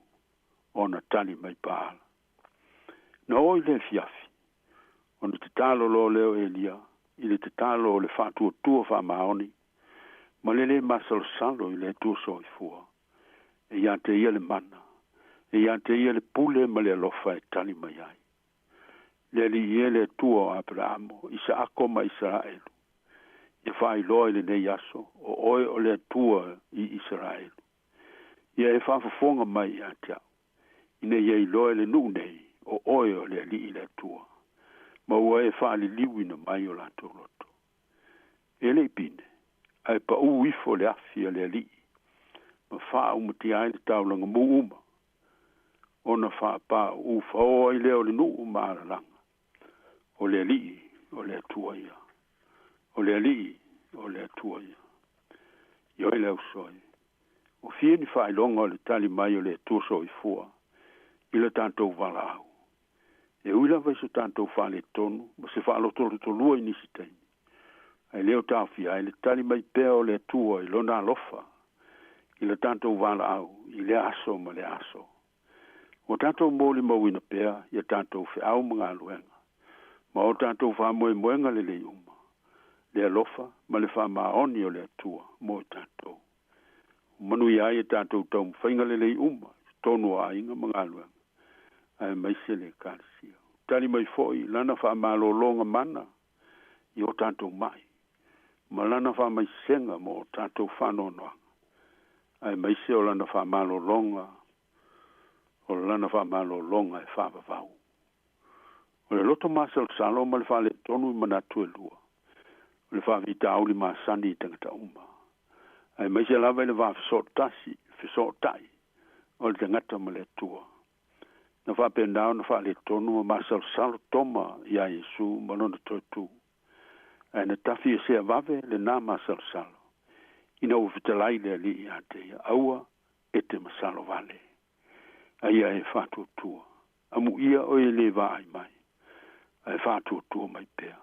ona tali mai Paala. Na oo i le afiafi, ona tatalo loa lea o Elia i le tatalo o le faatuatua faamaoni ma le lē masalosalo i le Atua soifua, e iā te ia le mana, e iā te ia le pule ma le alofa e tali mai ai. Le Alii e le Atua o Aperaamo, Isaako ma Isaraelu, ia faailoa i lenei aso o oe o le Atua i Isaraelu. Ia e faafofoga mai iā te au, ina ia iloa e le nuu nei o oe o le Alii le Atua, ma ua e faaliliuina mai o latou loto. E le i pine, ae paū ifo le afi a le Alii, ma faaumatia ai le taulaga mū uma, ona faapauu faoa ai lea o le nuu ma alalaga. O le Alii o le Atua ia. O le Alii o le Atua ia. Ioe le uso e. O fia ni faailoga o le tali mai o le Atua soifua i le tatou valaau. E ui lava i so tatou faaletonu ma se faalotolotolua i nisi taimi. Ae le o taofia ai le tali mai pea o le Atua i lona alofa i le tatou valaau i lea aso ma lea aso. Ua tatou molimauina pea ia tatou feau ma galuega ma o tatou faamoemoega lelei uma, le alofa ma le faamaoni o le Atua mo i tatou. Ua manuia ai a tatou taumafaiga lelei uma i totonu o aiga ma galuega, aemaise le Ekalesia. Ua tali mai foi lana faamalologa mana i o tatou mai, ma lana faamaisega mo o tatou faanoanoaga, aemaise o lana faamalologa, o lana faamalologa e faavavau. O le loto masalosalo ma le faaletonu i manatu e lua, o le faafitauli masani i tagata uma, aemaise lava i le va fesootasi, fesootai o le tagata ma le Atua. Na faapena ona faaletonu ma masalosalo Toma iā Iesu ma lona toe tu. Ae na tafi e sea vave lenā masalosalo, ina ua fetalai le Alii ia te ia, aua e te masalo vale. A ia e faatuatua, amuia oe e le vaai mai, ae faatuatua mai pea.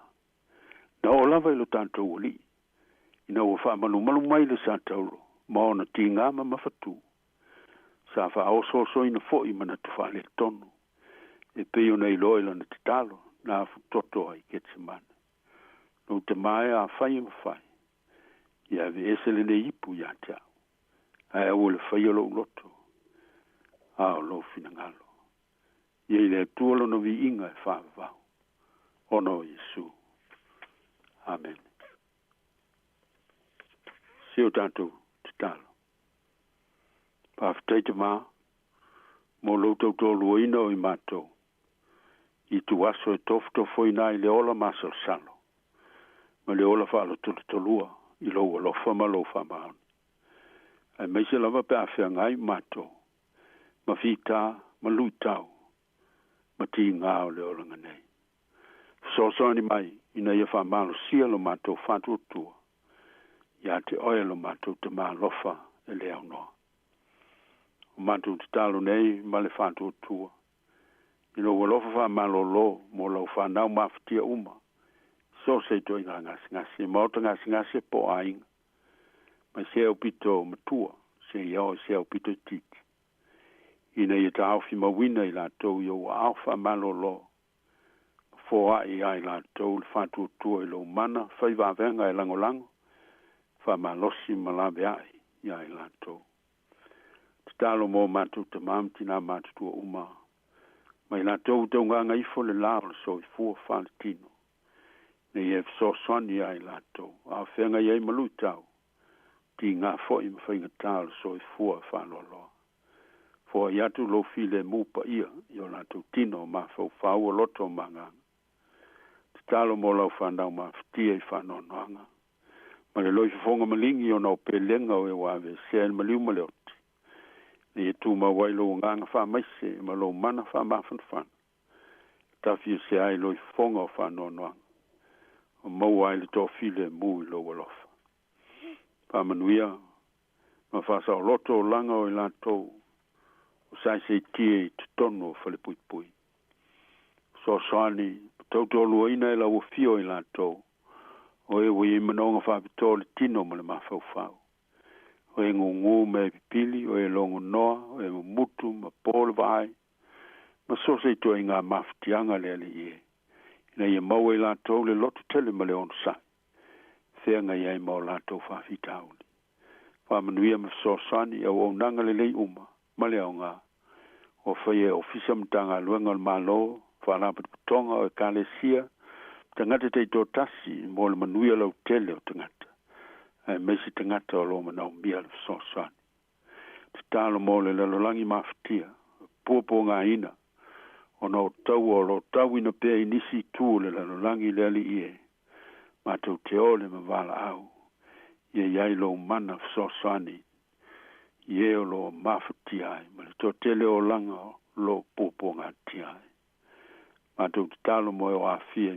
Na oo lava i lo tatou Alii, ina ua faamalumalu mai le sa taulo ma ona tigā ma mafatū, sa faaosoosoina foi manatu faaletonu, e pei ona iloa i lana tatalo na afutoto ai i Ketsemane. Lou Tama e, afai e mafai, ia aveese lenei ipu ia te au, ae aua le faia lou loto, a o lou finagalo. Ia i le Atua lona viiga e faavavau, ona o Iesu. Amene. Se o tatou tatalo. Faafetai Tamā mo lou tautoaluaina o i matou i ituaso e tofotofoina ai le ola masalosalo ma le ola faalotolotolua i lou alofa ma lou faamaoni. Aemaise lava pe a feagai matou ma fitā ma luitau ma tigā o le olaga nei. Fesoasoani mai ina ia faamalosia lo matou faatuatua ia te oe lo matou Tamā alofa e le aunoa. O matou tatalo nei ma le faatuatua i lou alofa faamalōlō mo lau fanau mafatia uma i so o se ituaiga gasegase, maota gasegase po o aiga, mai se aupito matua seia oo i se aupito itiiti, ina ia taofi mauina i latou i ou aao faamalōlō, ma foai iā i latou le faatuatua i lou mana fai vavega e lagolago, faamalosi ma laveai iā i latou. Tatalo mo matou tamā ma tinā matutua uma, ma i latou ua taugaga ifo le lā o le soifua faaletino, ina ia e fesoasoani iā i latou, a o feagai ai ma luitau, tigā foi ma faigatā o le soifua faaloaloa. Foai atu lou filemu paia i o latou tino mafaufau o loto ma agaga. Tatalo mo lau fanau mafatia i faanoanoaga ma le loifofoga maligi ona o pelega o e ua aveesea i le maliu ma le oti, ina ia tumau ai lou agaga faamaise ma lou mana faamafanafana, e tafiesea ai loifofoga o faanoanoaga, ma maua ai le toafilemu i lou alofa. Faamanuia ma faasaoloto olaga o i latou o saesaitia i totonu o falepuipui. Fesoasoani ma tautoaluaina e lau afio i latou o e ua i ai manaoga faapitoa o le tino ma le mafaufau, o e gugū ma e pipili, o e logonoa, o e mumutu ma po le vaai, ma so o se ituaiga mafatiaga le Alii e, ina ia maua i latou le loto tele ma le onosai, e feagai ai ma o latou faafitauli. Faamanuia ma fesoasoani i auaunaga lelei uma ma le aoga ua faia e Ofisa ma Matagaluega o le Malo, Faalapotopotoga o Ekalesia, ma tagata taitoatasi mo le manuia lautele o tagata, aemaise tagata o lo o manaomia le fesoasoani. Tatalo mo le lalolagi mafatia, puapuagaina, ona o taua o lo o tauina pea i nisi itu o le lalolagi le Alii e, matou te ole ma valaau, ia i ai lou mana fesoasoani i e o lo o mafatia ai ma le toatele o olaga o lo o puapuagatia ai. Matou tatalo mo e o aafia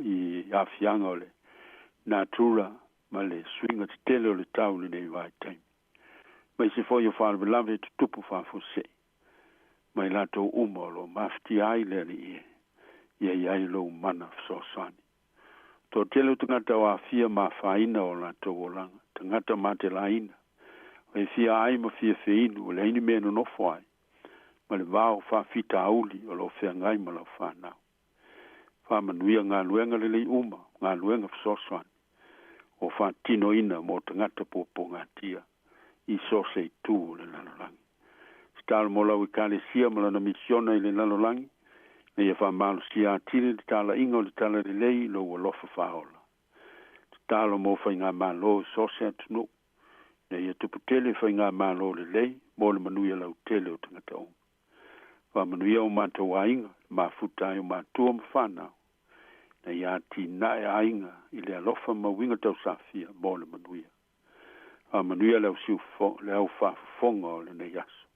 i aafiaga o le natura. Ma le suiga tetele o le tau lenei vaitaimi. Aemaise foi o faalavelave e tutupu faafuasei ma i latou uma o loo mafatia ai le Alii e ia i ai lou mana fesoasoani. Toatele o tagata o aafia ma afaina o latou olaga, tagata matelaina, o e fia ai ma fia feinu, o leai ni mea e nonofo ai, ma le vao faafitauli o loo feagai ma lau fanau. Faamanuia galuega lelei uma, galuega fesoasoani, o faatinoina mo tagata puapuagatia i so o se itu o le lalolagi. Tatalo mo lau Ekalesia ma lana misiona i le lalolagi, ina ia faamalosia atili le talaiga o le talalelei i lou alofa faaola. Tatalo mo faigamalo i so o se atunuu, ina ia tuputele faigamalo lelei mo le manuia lautele o tagata uma. Faamanuia o matou aiga, le mafuta ai o matua ma fanau, ina ia atinae aiga i le alofa ma uiga tausafia mo le manuia. Faamanuia le au le au faafofoga o lenei aso.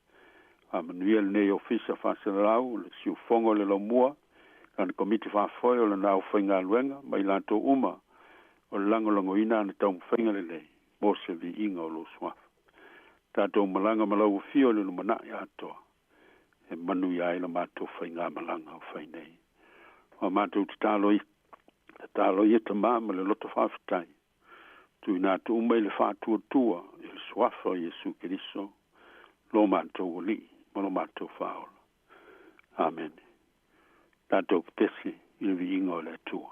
Faamanuia lenei ofisa faasalalau, le siufofoga o le laumua, lana komiti faafoe o lana aufaigaluega ma i latou uma o le lagolagoina ana taumafaiga lelei mo se viiga o lou suafa. Tatou malaga ma lau afio i le lumanai atoa e manuia ai la matou faigamalaga o fai nei. Ua matou tatalo i tatalo ia Tamā ma le loto faafetai, tuuina atu uma i le faatuatua i le suafa o Iesu Keriso, lo matou Alii ma lo matou Faaola. Amene. Tatou pepesi i le viiga o le Atua.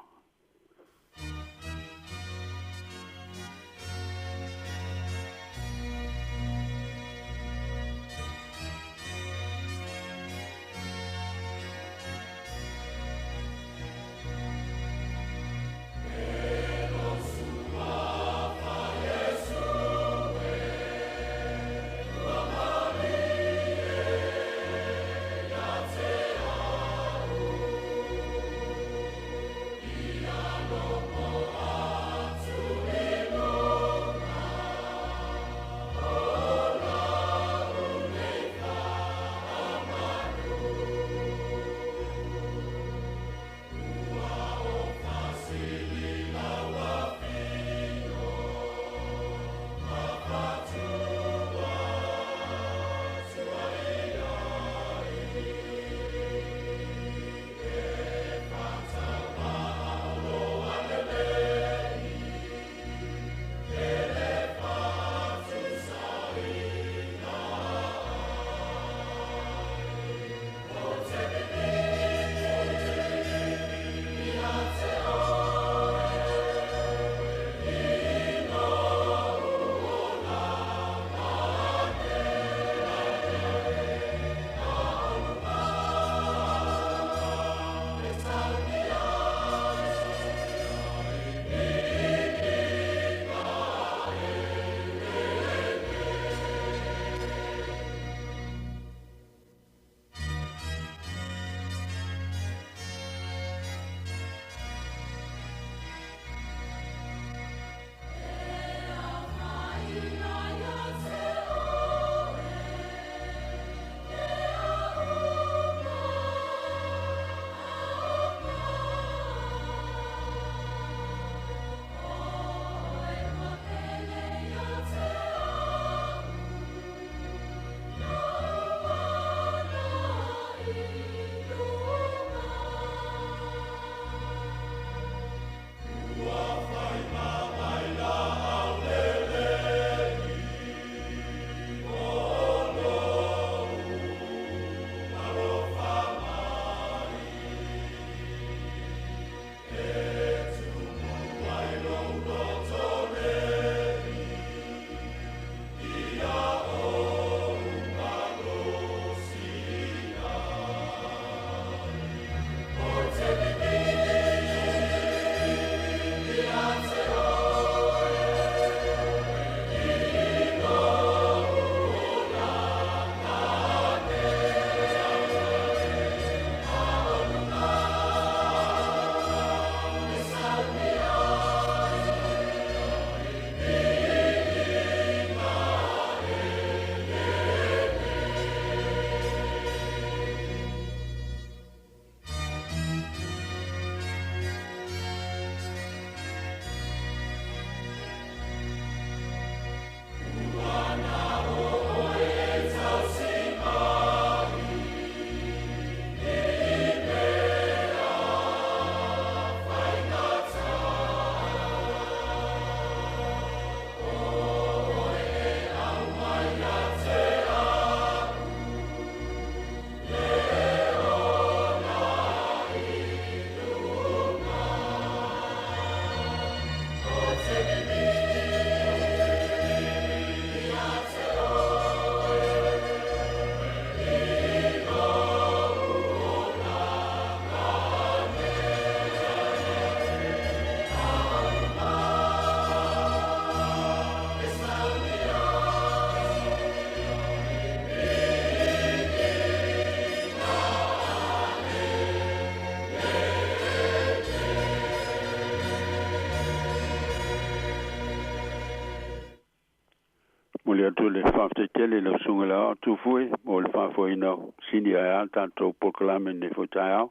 Momoli atu le faafetai tele i lau susuga i le Aoao Tufue mo le faafoeina o sini ae a le tatou polokalame i lenei foi taeao.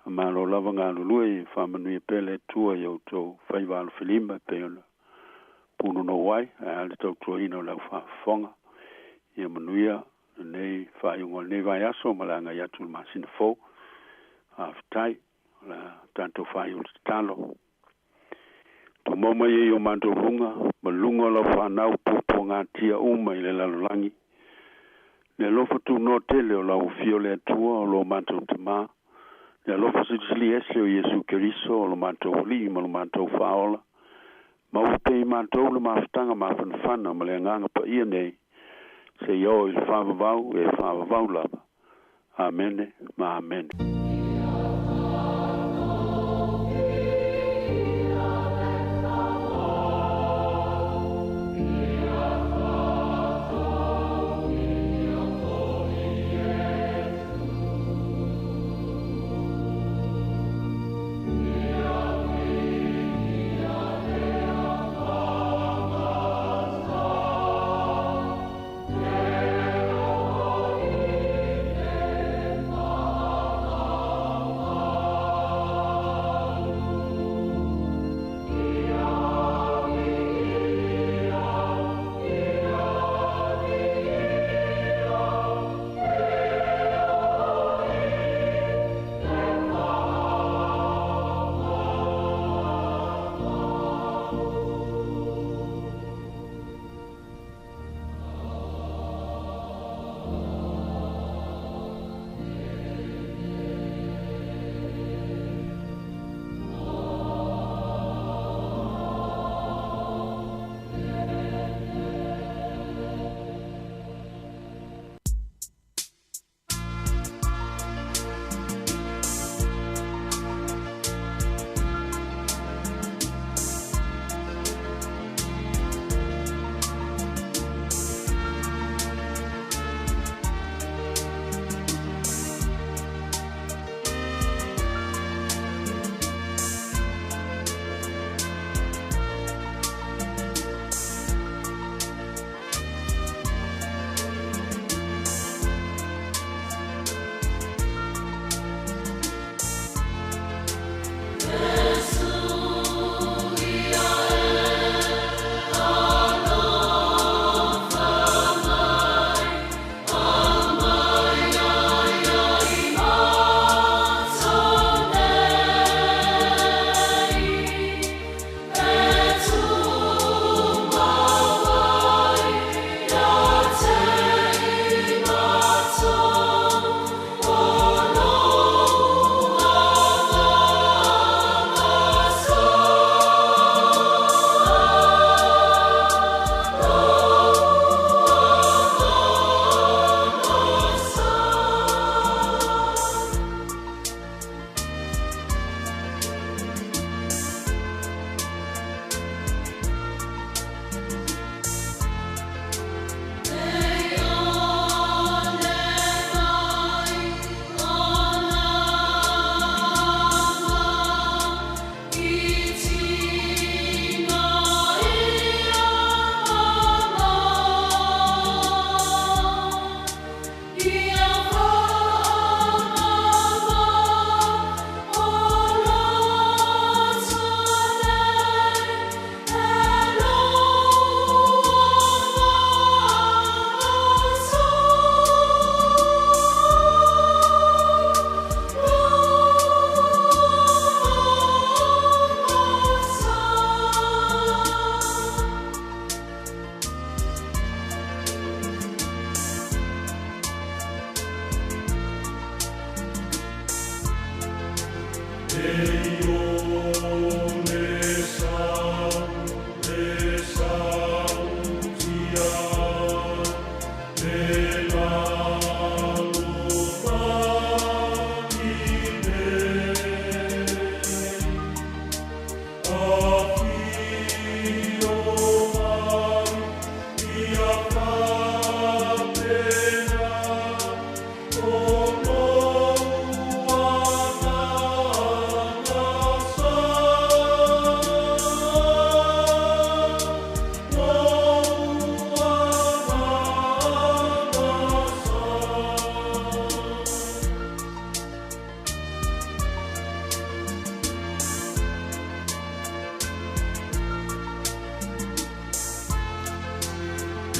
Malo lava galulue, faamanuia pea le Atua i outou faiva alofilima e pei ona punonou ai ae a le tautuaina o le aufaafofoga. Ia manuia lenei faaiuga o lenei vaiaso ma le agai atu i le masina fou. Faafetai. O le a tatou faaiu i le tatalo. Tumau mai ai o matou luga ma luga o lau fanau puapuagatia uma i le lalolagi. Le alofa tunoa tele o lau Afio le Atua o lo matou Tamā, le alofa silisili ese o Iesu Keriso o lo matou Alii ma lo matou Faaola, maua pea i matou le mafutaga mafanafana ma le Agaga Paia nei, seia oo i le faavavau e faavavau lava. Amene ma Amene.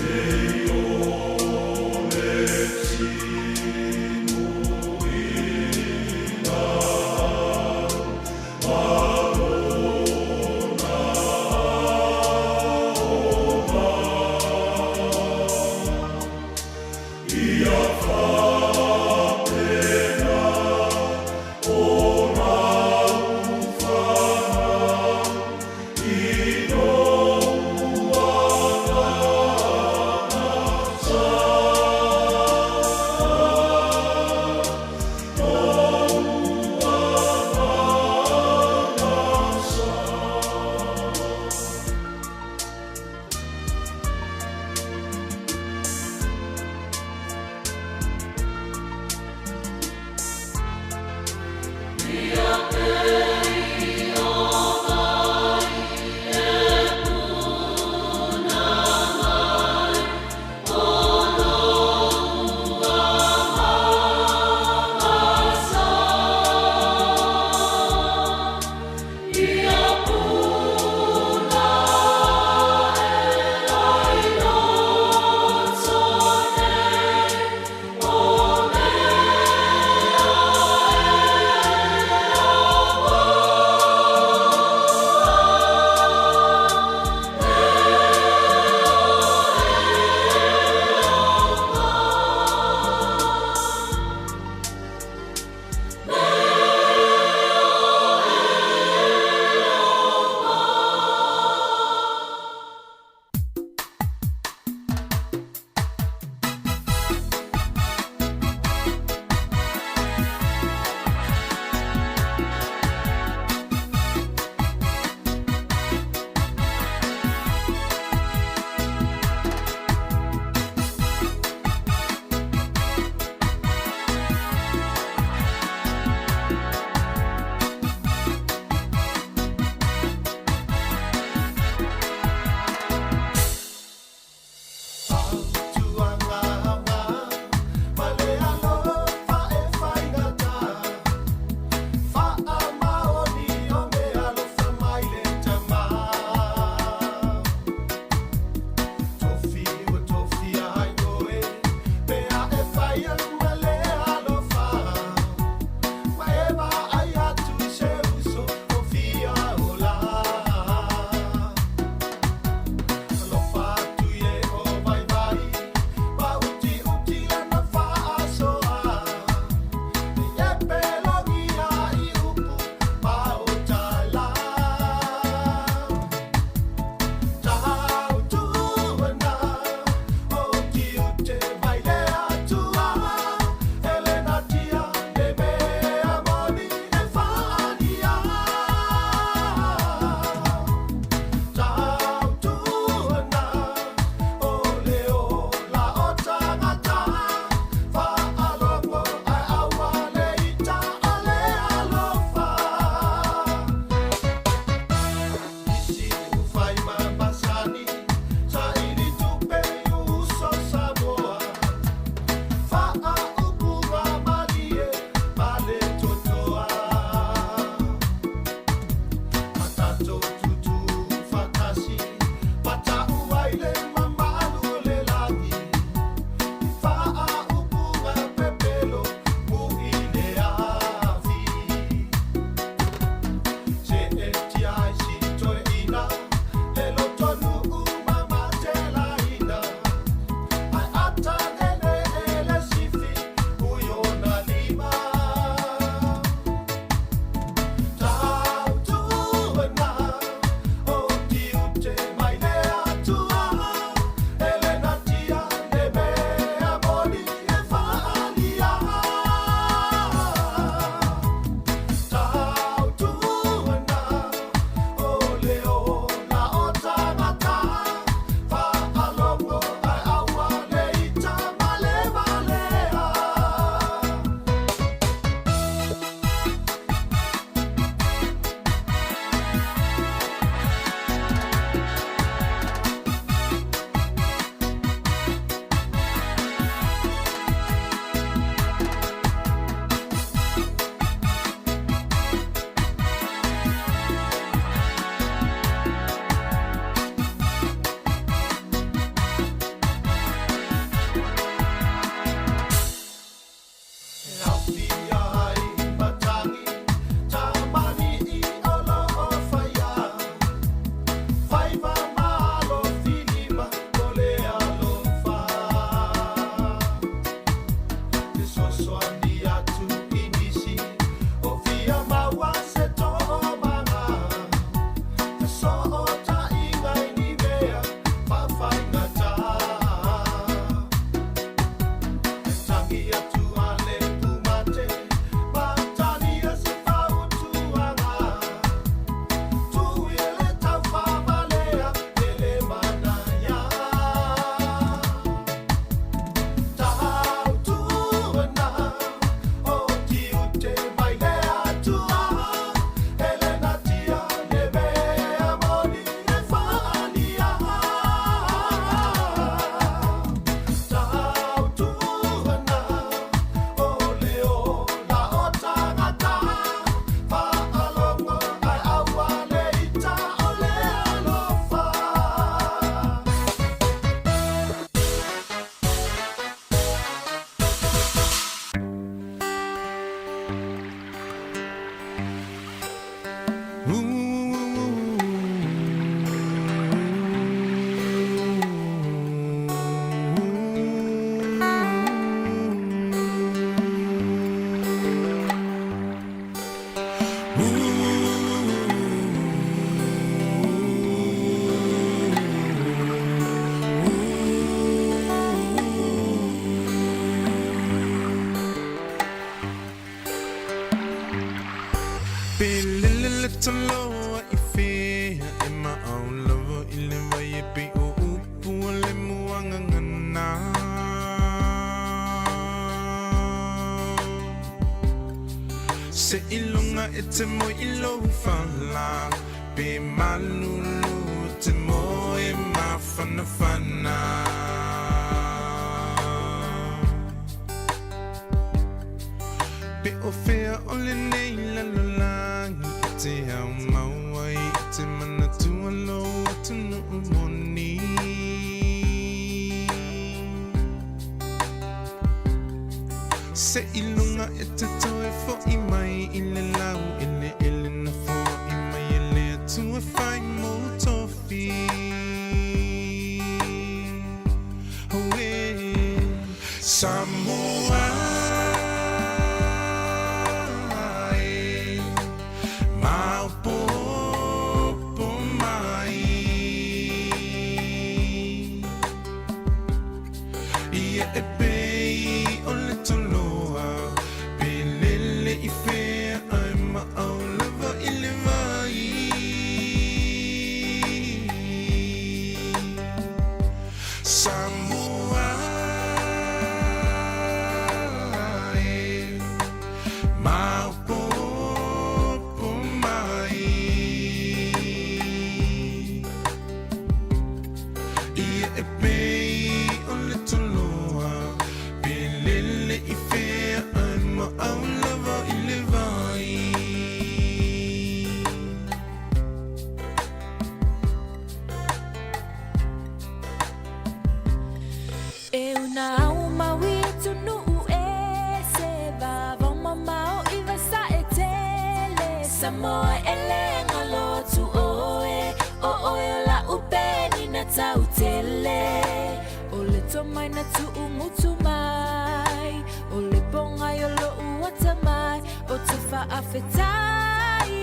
I Pe lele le toloa i fea e maau lava i le vai e pe o upu o le muagagana. Seiloga e te moe i lou fala, pe malulu e te moe mafanafana. Pe o fea o lenei lalolagi e te aumau ai e te manatua lou atunuu moni. Seiloga e te toe fo'i mai i le laueleele na foai mai e le Atua fai mou tofi. Auē, Samoa e, maopoopo mai. Ia e pei o le toloa, pe lele i fea ae maau lava i le vai. Samoa e, maopoopo mai. Ia e pei o le toloa, pe lele i fea ae maau lava i le vai. E una au maui atunuu e se vavao mamao i vasae tele. Samoa e le galo atu oe, o oe o la'u penina tautele. O le tomai na tu'ugutu mai, o le pogai o lo'u atamai, o te fa'afetai.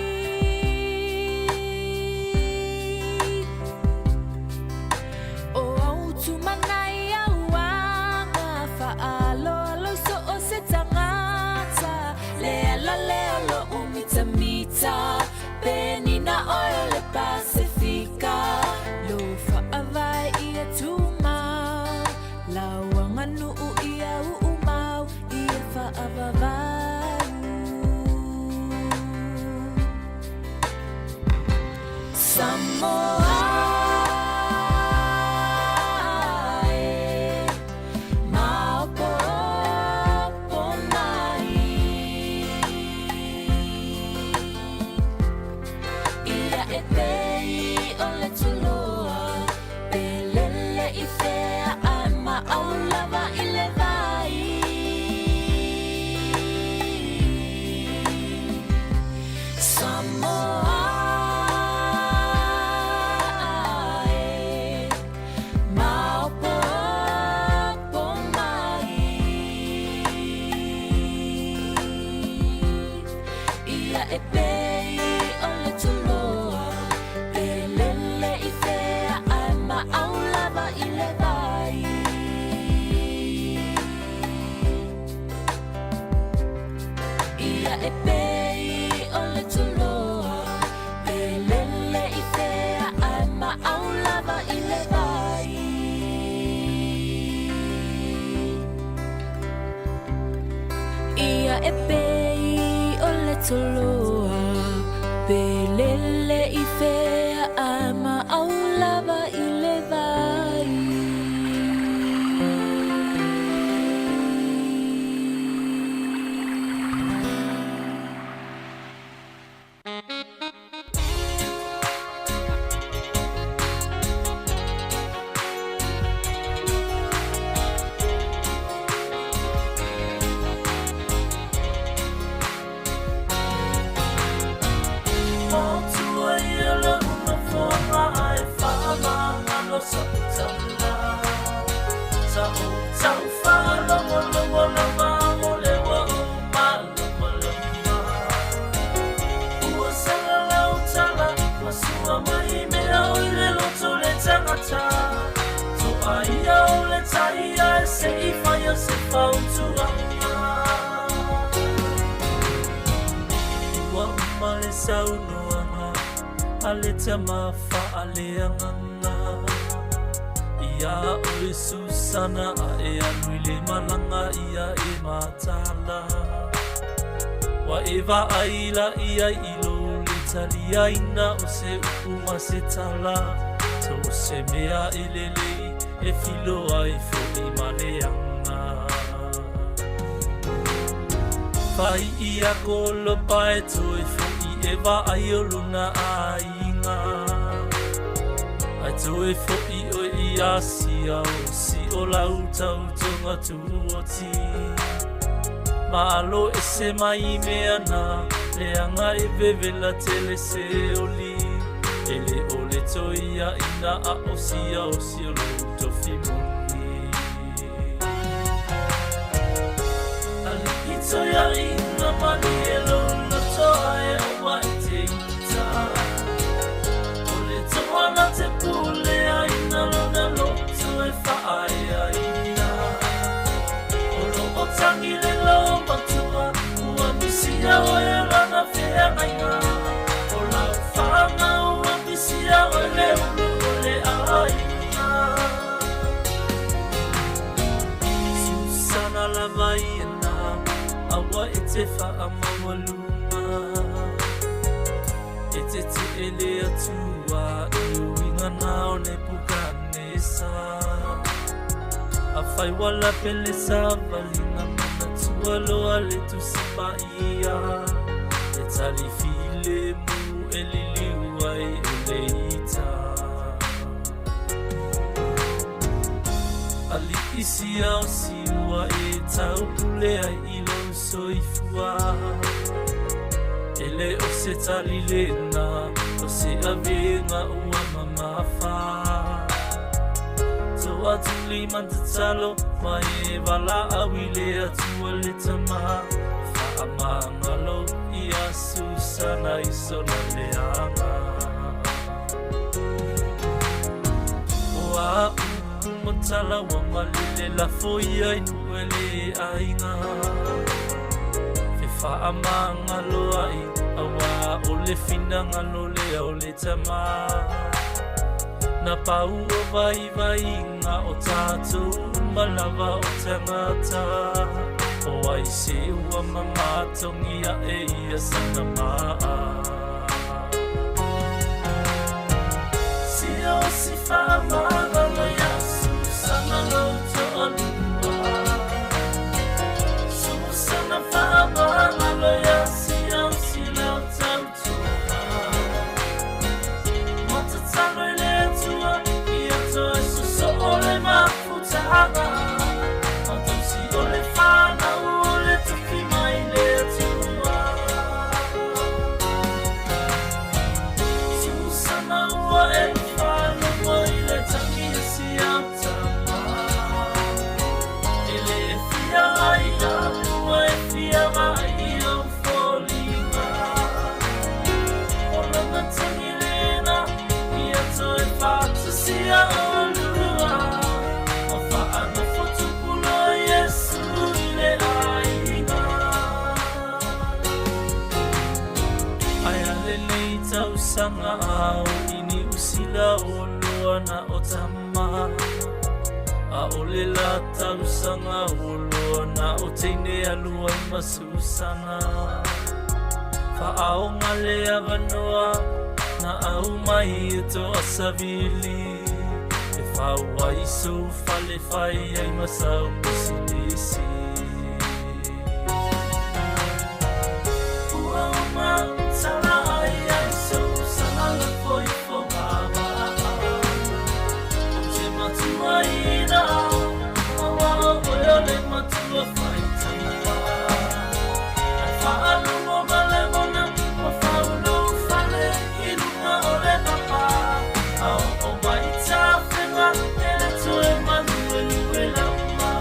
O au tumanai auaga, fa'aaloalo i so o se tagata. Le ala lea o lo'u mitamita, penina oe o le Pasefika. Lo fa'avae ia tumau, lau aganu'u ia u'umau, ia fa'avavau. Samoa e, maopoopo mai. Ia e pei o le toloa, pe lele i fea ae maau lava i le vai. Samoa e, maopoopo mai. Ia e pei o le toloa, pe lele i fea ae maau lava i le vai. Ia e pei o le toloa, pe lele i fea ae maau lava i le vai. Ia e pei o le toloa, pe lele i fea ae maau lava i le vai. a le tama faaleagaga. Ia oe Susana a e alu i le malaga ia e matala. Ua e vaai la i ai i lou le taliaina o se upu ma se tala. So o se mea e lelei e filoa ai foʻi ma leaga. Fai ia kolopa e toe foʻi e vaai o lona aiga. Ae toe foʻi oe i Asia o si o lau tautoga tuoti. Malo ese mai mea na leaga e vevela tele se oli. E le o le toeaina a o sia o si o lou tofi moni. Alii toeaina malie lou loto ae aua e te ita. O le toa na te pule aina lona loto e faaeaina. O loo tagi le loomatua ua misia oe o lana feagaiga. O lau fanau ua misia oe le ulu o le aiga. Susana lava ia na aua e te faamaualuga. E te tee le Atua i uiga na o Nepukanesa. Afai ua lape le savaliga manatua loa le Tusi Paia. E tali filemu e liliu ai o le ita. Alii sia o siua e taupule ai i lou soifua. E le o se tali lena, o se avega ua mamafa. Toa tuli matatalo ma e valaau i le Atua le Tama. Faamagalo ia Susana i sona leaga. O a upu ma tala ua malele lafo ia i nuu e le aiga. Fe faamagalo ai auā o le finagalo lea o le Tama. Na pau o vaivaiga o tatou uma lava o tagata. O ai se ua mamatogi ae ia sana maa. Sia o si faamagalo ia Susana lou toalua. Susana faamagalo ia sia o si lau tautoga. Matatalo i le Atua ia toe sosoo le mafutaga. Ma tausi o le fanau o le tofi mai le Atua. Susana ua e faalogo i le tagi a si au tama. E le fia ai ua e fia vaai i ou foliga. O lana tagi lena ia toe faatasia olua. Ma faanofo tupu loa Iesu i le aiga. Ae a lenei tausaga ao i Niu Sila o loa na o tama. A o le la tausaga o loa na o teine alu ai ma Susana. Faaoga le avanoa na aumai e toasavili. E fau ai sou fale fai ai ma sau pisinisi. Ua uma tala ai ai Susana lafo ifo vavaa. Ou te matuaina auā o oe o le matua faitaua. Ae faalogo ma lagona ua fau lou fale i luga o le papa. A oo mai tafega e le toe maluelue lava.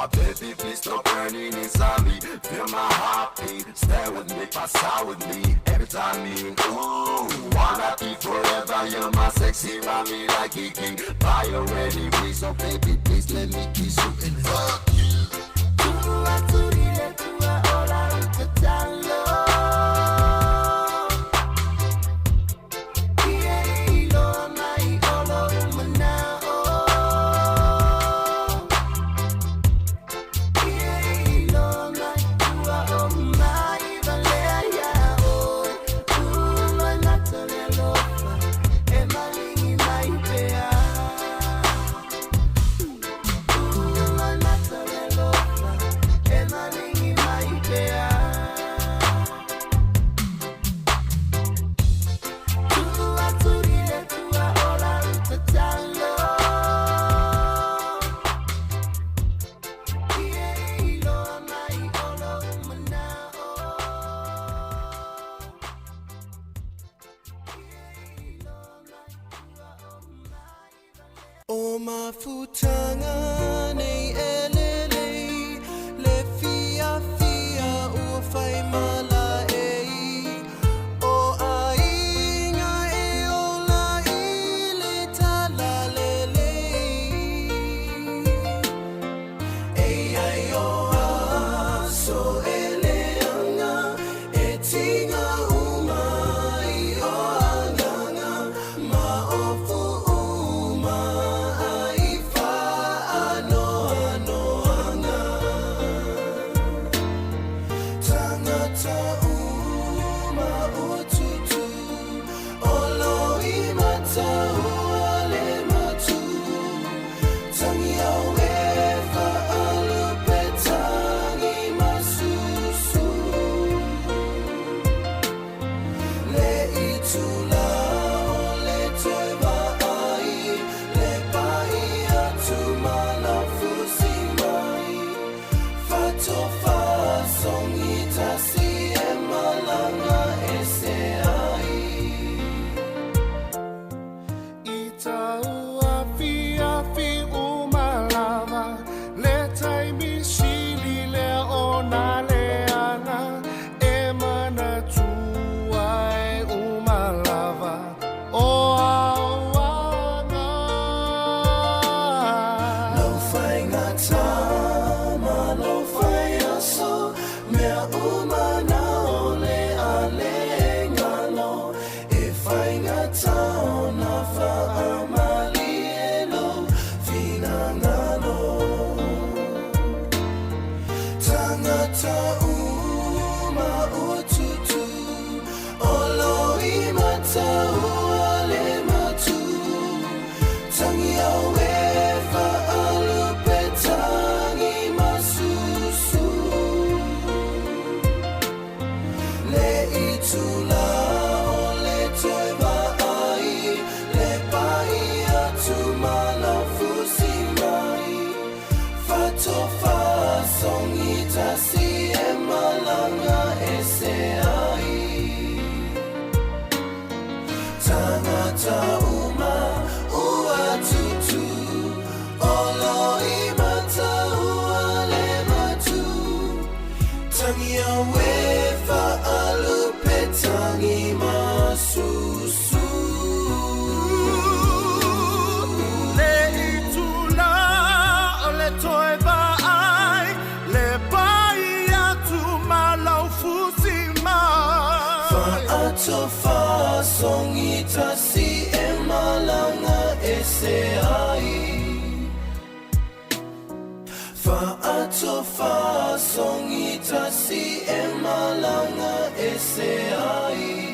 My baby, please stop burning inside me. Feel my heartbeat, stay with me, pass out with me. Every time me, ooh, wanna be forever. You're my sexy mommy like Kiki. Fire ready, please, so baby, please let me kiss you and hug you. O mafutanga nei elelei le fia fia ua fai mala ei o aiga e ola i le talalelei ei ai o aso e leaga e tiga uma i o agaga ma ofu uma ai faanoanoaga tangata uma o tutu o lo i mataua le matu tangi au e faalupe tangi masusu le itula o le toe vaai le pai atu ma laufusi mai fatofasogi tasi e malaga ese ai I tauafiafi uma lava le taimi sili lea ona leaga e manatua e uma lava o aoaga. Lau faigata ma lau faiaso mea uma na o le ale galo e faigata ona faamalie lou finagalo. Tangata uma o tutu o lo i mataua le matu tangi au e faalupe tangi masusu le itula o le toe vaai le pai atu ma laufusi mai fatofasogi tasi e malaga ese ai tangata uma ua tutu o lo i mataua le matu tangi au e faalupe tangi masusu. Le itula o le toe vaai le pai atu ma laufusi mai Faatofasogi tasi e malaga ese ai Faatofasogi tasi e malaga ese ai.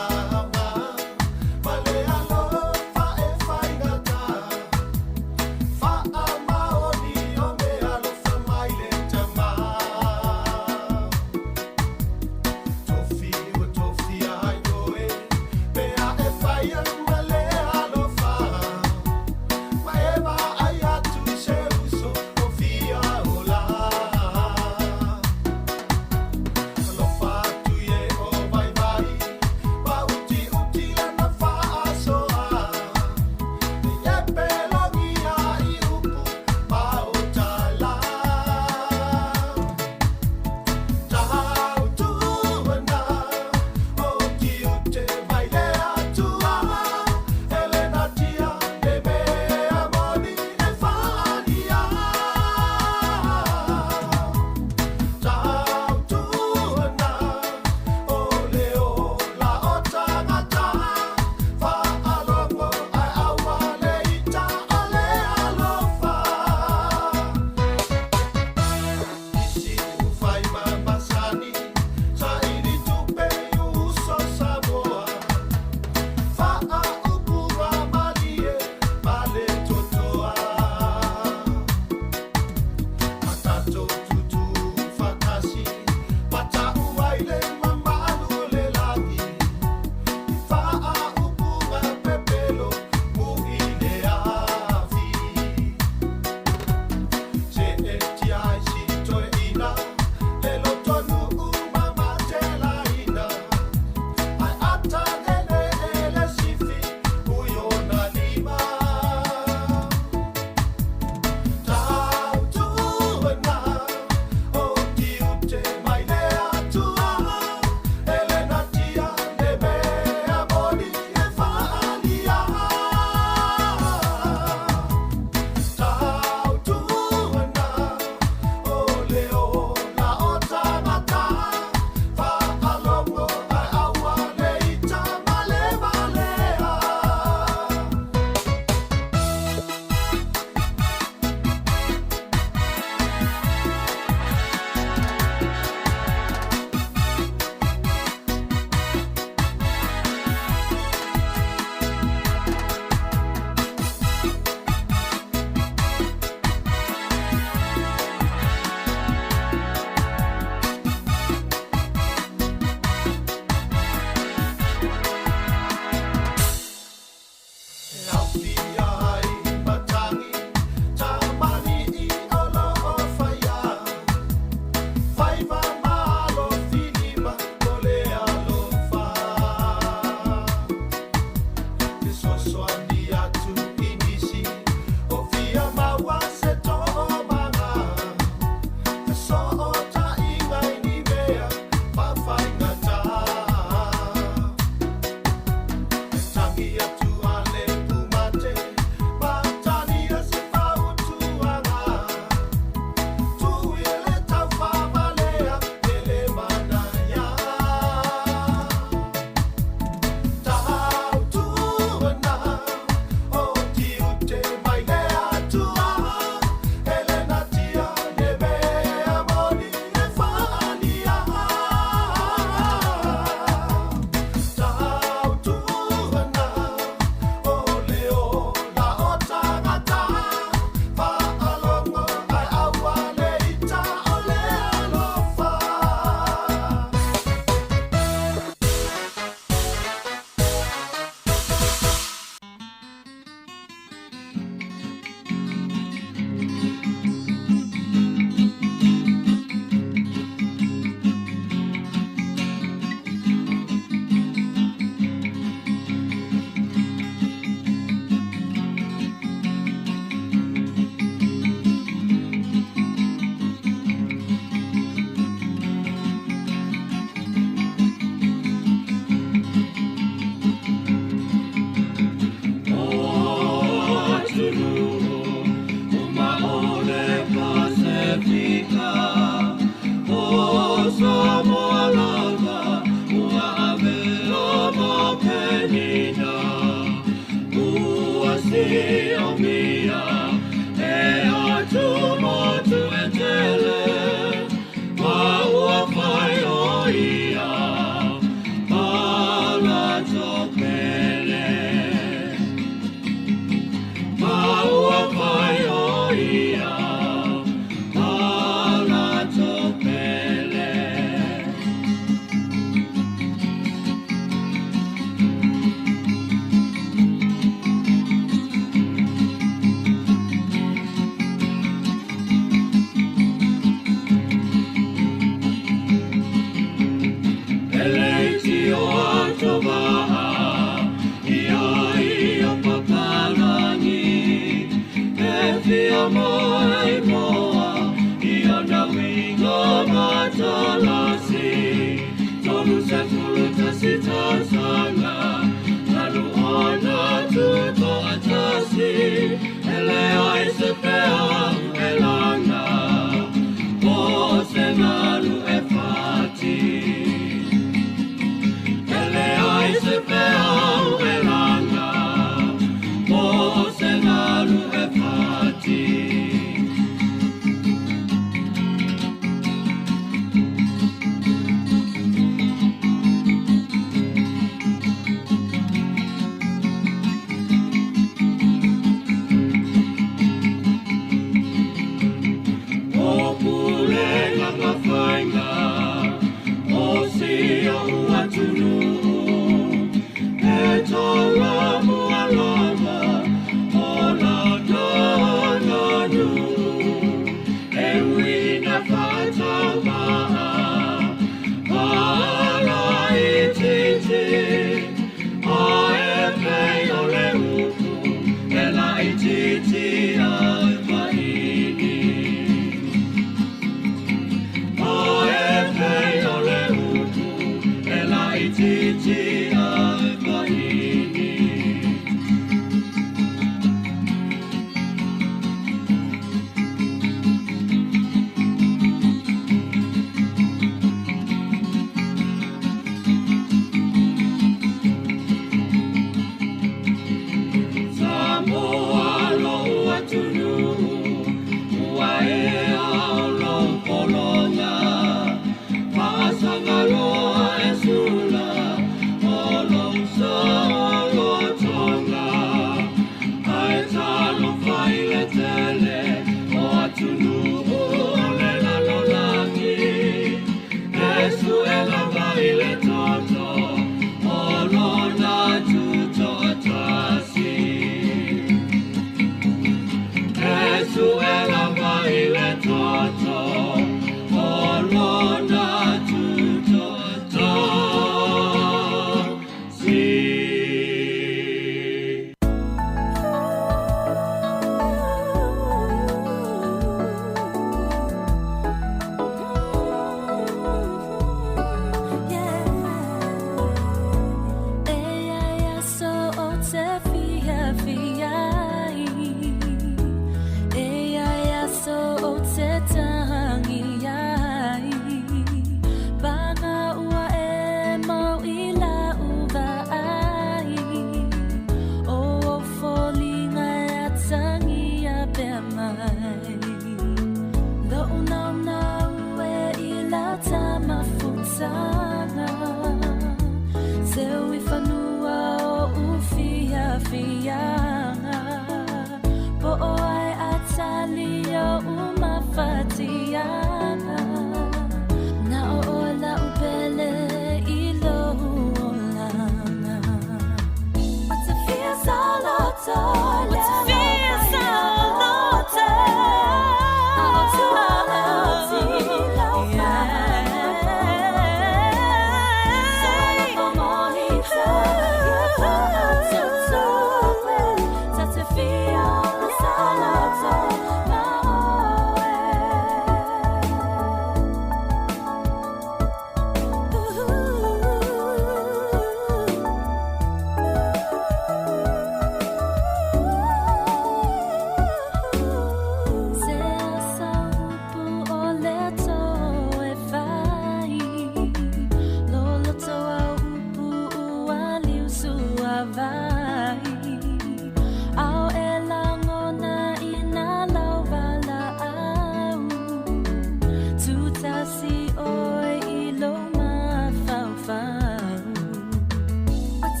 O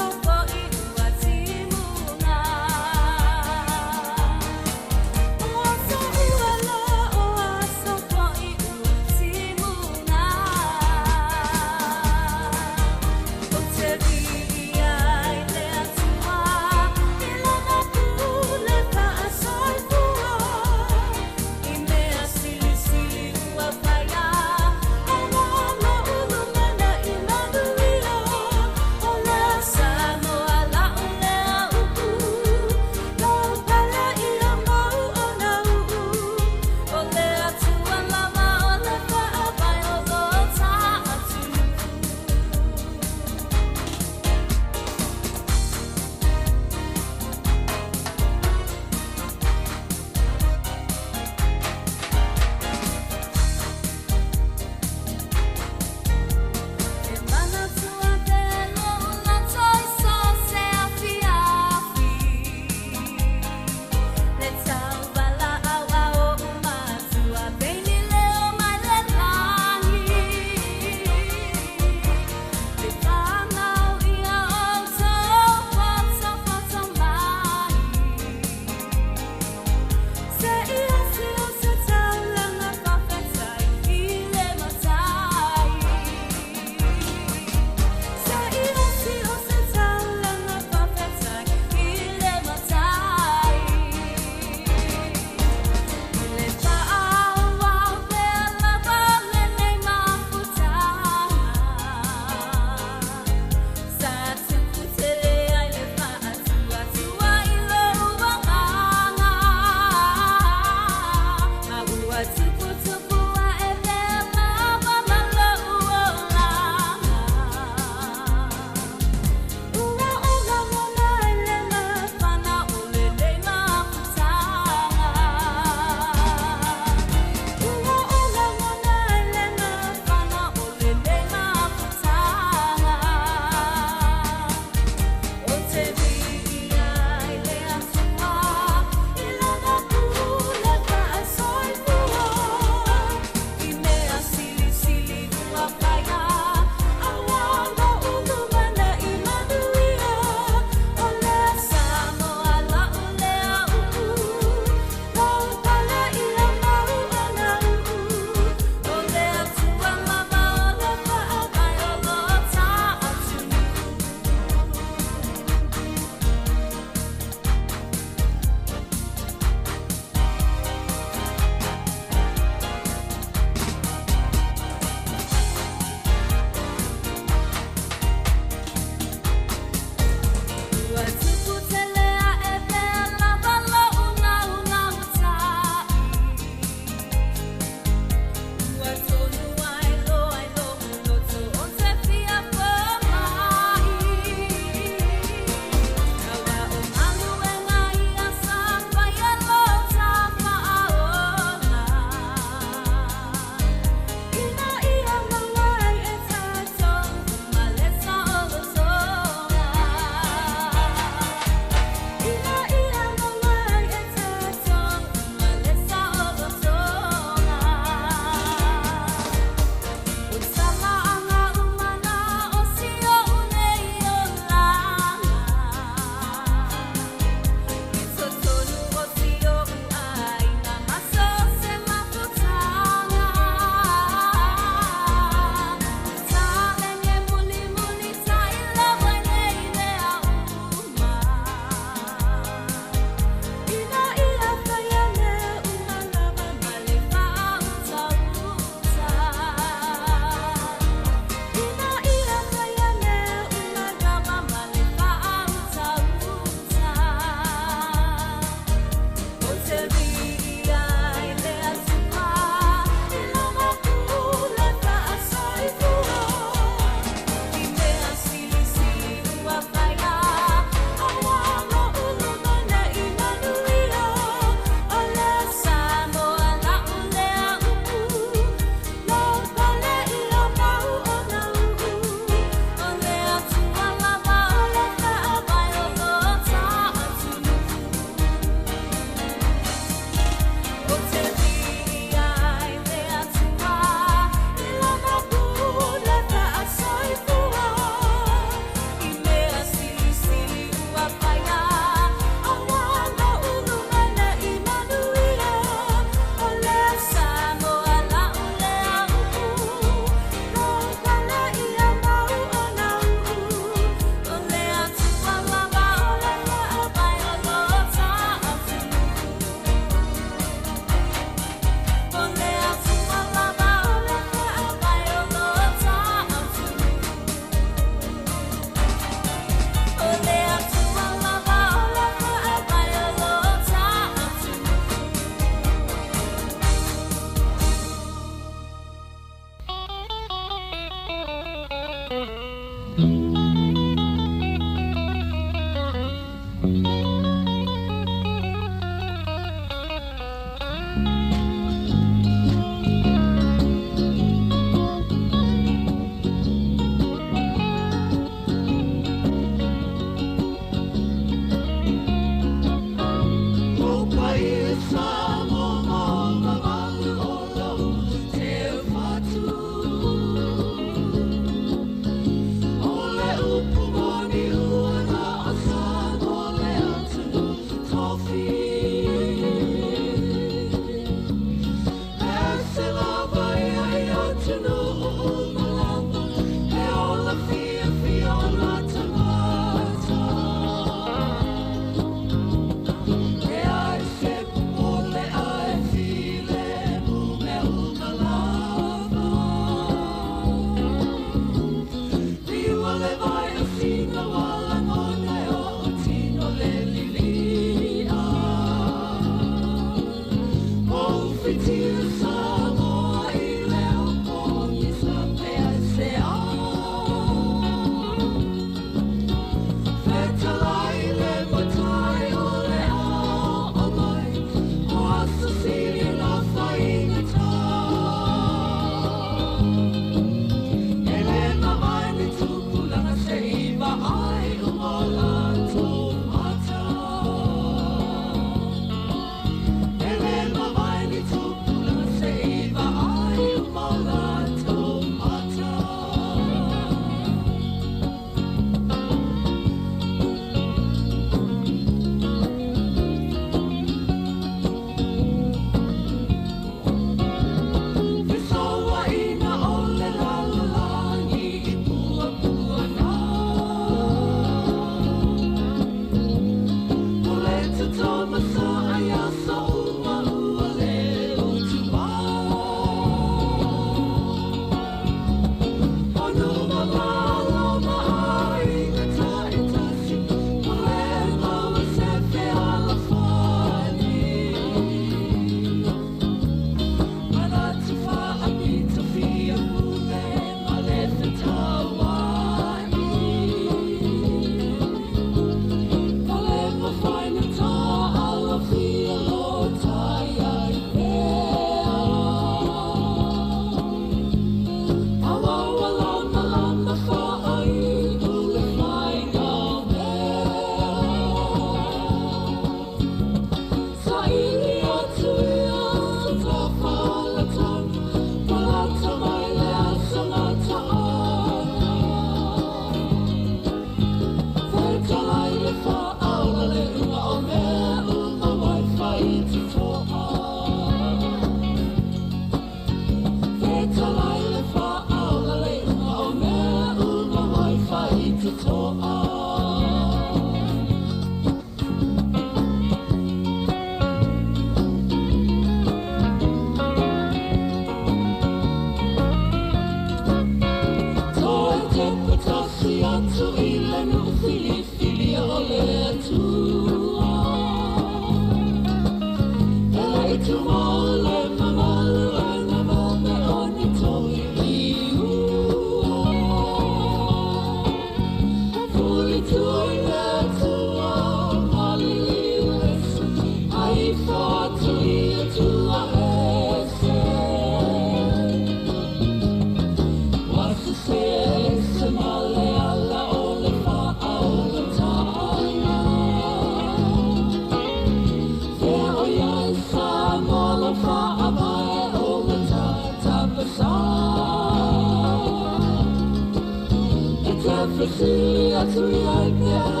Fesili atu ia i pe a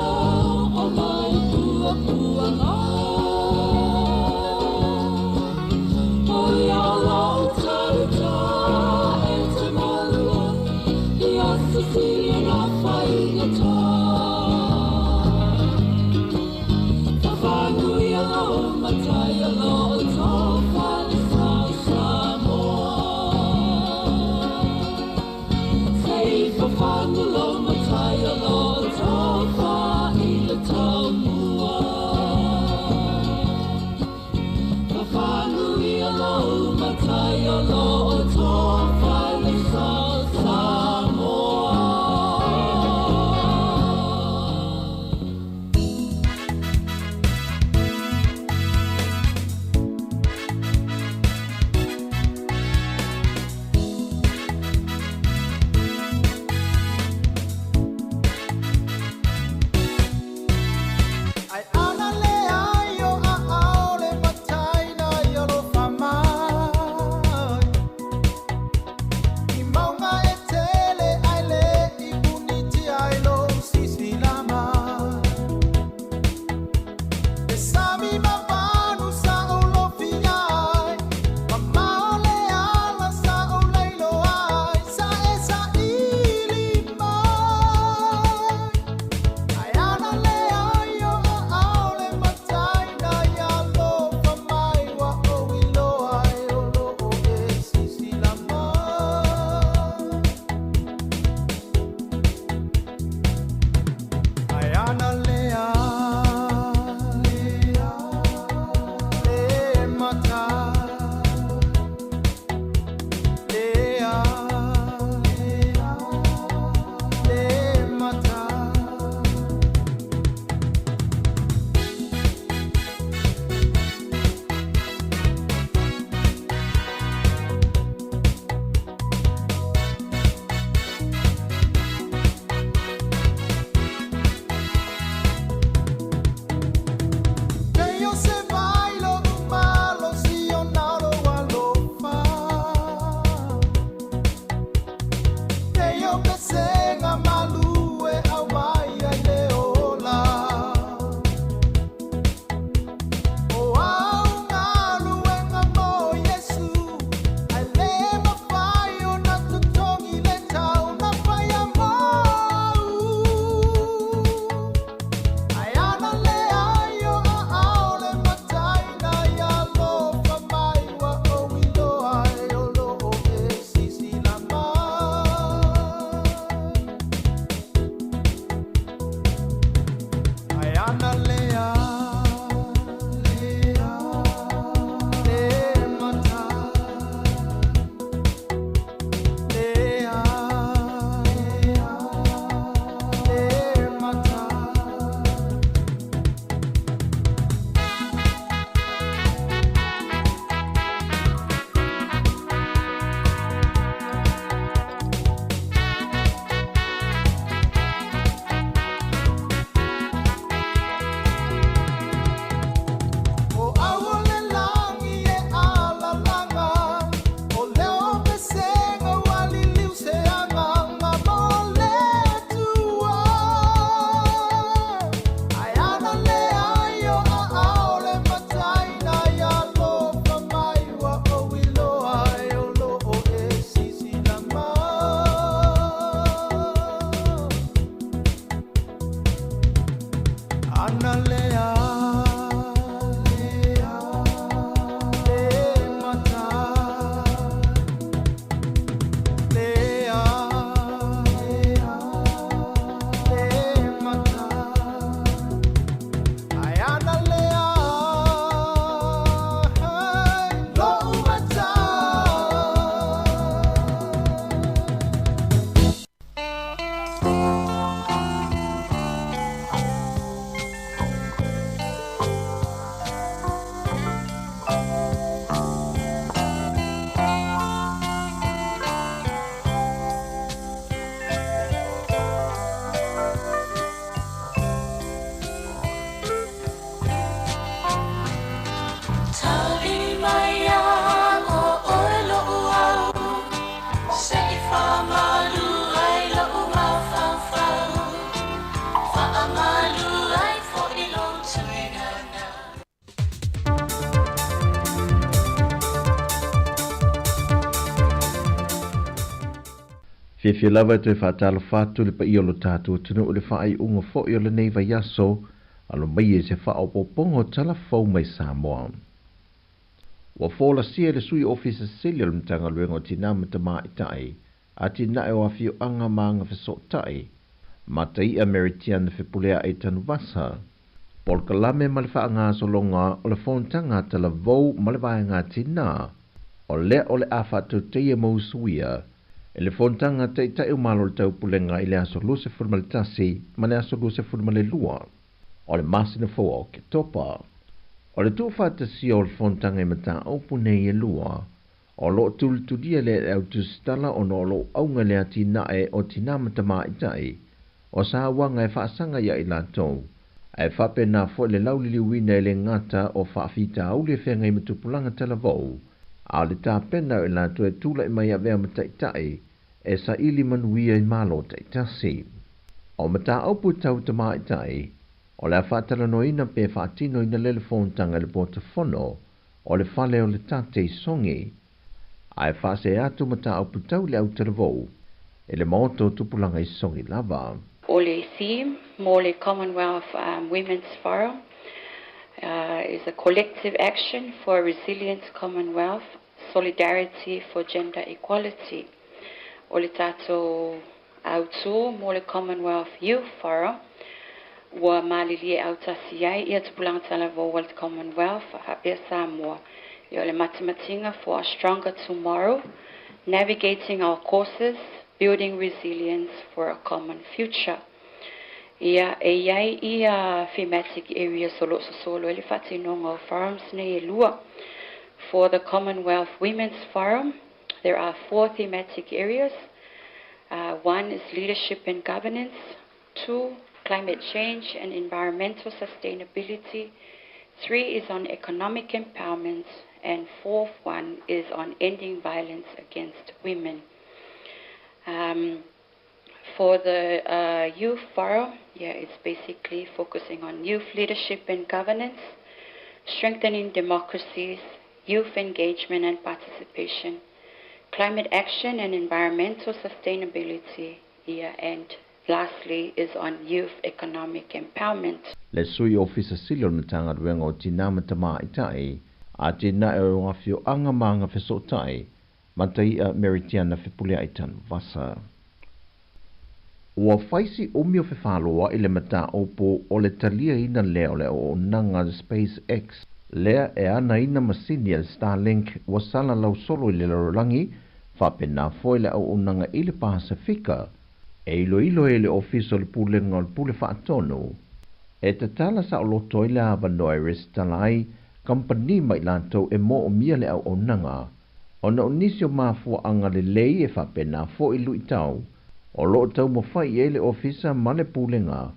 o mai puapuaga. O ia lou tauta e te malua i aso sili o nā faigata. Fafanuia lou matai o loo tofa le sa o Samoa. Sei fafanu lou matai o loo tofa i le taumua. Fafanuia lou matai o loo tofa le sa o Samoa. Ai ana le ai o a ao le matai na i alofa mai. I maunga e tele ai le i puniti ai lo sisila mai. E sami mavanu sa o lofi ai, mamao le ala sa o leilo ai, sa e sa ili mai. Ai ana le ai o a ao le matai na i alofa mai, wa o iloa e o loo e sisila mai. Ai ana le ai, le matai, le ai, le matai. Teio se vai lo malo si o nalo alofa. Teio pesenga malue au mai ai le ola. O au ngaluenga mo Yesu, ai le mawhai o na tutongi le tau na whai a mau. Ai ana le ai o a ao le matai na i alofa mai, wa o iloa e o loo e sisila mai. Ai ana le ai, le matai, le ai, le matai. O au le langi e alalanga, o leo pesenga o aliliu se anganga mo le tua. Ai ana le ai o a ao le matai na i alofa mai, wa o iloa e o loo e sisila mai. Ana le ai, le matai, le ai, le matai. Ai ana le ai, lou matai. Tali mai a o oe lou au, se i whamalu ai lou mafaufau. Fiafia lava e toe faatalofa atu i le paia o lo tatou atunuu i le faaiuga foi o lenei vaiaso, alo mai i se faaopoopoga o tala fou mai Samoa. Ua folasia e le Sui Ofisa Sili o le Matagaluega o Tinā ma Tamaitai, Atinae o Afioaga ma Agafesootai, Mataia Mary Tiana Fepuleai Tanuvasa, polokalame ma le faagasologa o le fonotaga a Talavou ma le Vaega Tinā, o lea o le a faatautaia ma usuia e le fonotaga a Taitai o Malo o le Taupulega i le aso 21 ma le aso 22 o le masina fou o Oketopa. O le tuufaatasia o le fonotaga i mataupu nei e lua, o lo o tulitulia le au tusitala ona o lo o auga le atinae o tinā ma tamaitai, o sauaga e faasaga ia i latou, ae faapena foi le lauliliuina e le gata o faafitauli e feagai ma tupulaga talavou, a o le tapena o i latou e tulai mai avea ma taitai e saili manuia i Malo taitasi. O mataupu tau tamaitai, o le a faatalanoaina pe faatinoina lea le fonotaga i le potofono o le fale o le tate i Sogi, ae faasee atu mataupu tau i le autalavou e le maota o tupulaga i Sogi lava. O le theme mo le Commonwealth Women's Forum is a collective action for a resilient Commonwealth, solidarity for gender equality. O le tatou autū mo le Commonwealth Youth Forum ua malilie autasi ai ia tupulaga talavou a le Commonwealth faapea Samoa. Ia o le matimatiga for a stronger tomorrow, navigating our courses, building resilience for a common future. Ia, e i ai ia thematic areas o lo o sosolo ai le faatinoga o forums nei e lua. For the Commonwealth Women's Forum, there are four thematic areas. One is leadership and governance. Two, climate change and environmental sustainability. Three is on economic empowerment. And fourth one is on ending violence against women. For the youth forum, yeah, it's basically focusing on youth leadership and governance, strengthening democracies, youth engagement and participation, climate action and environmental sustainability, yeah, and lastly is on youth economic empowerment. Le Sui Ofisa Sili o le Matagaluega o Tinā ma Tamaitai, Atinae o Afioaga ma Agafesootai, Mataia Mary Tiana Fepuleai Tanuvasa. Ua fai si umi o fefaloa'i le mataupu o le taliaina lea o le auaunaga a le SpaceX lea e anaina masini a le Starlink ua salalau solo i le lalolagi faapena foi le auaunaga i le Pasefika e iloilo ai e le Ofisa o le Pulega o le Pule Faatonu e tatala saoloto ai le avanoa e resitala ai kamupani ma i latou e moomia le auaunaga ona o nisi o mafuaaga lelei e faapena foi luitau o lo o taumafai i ai le Ofisa ma le Pulega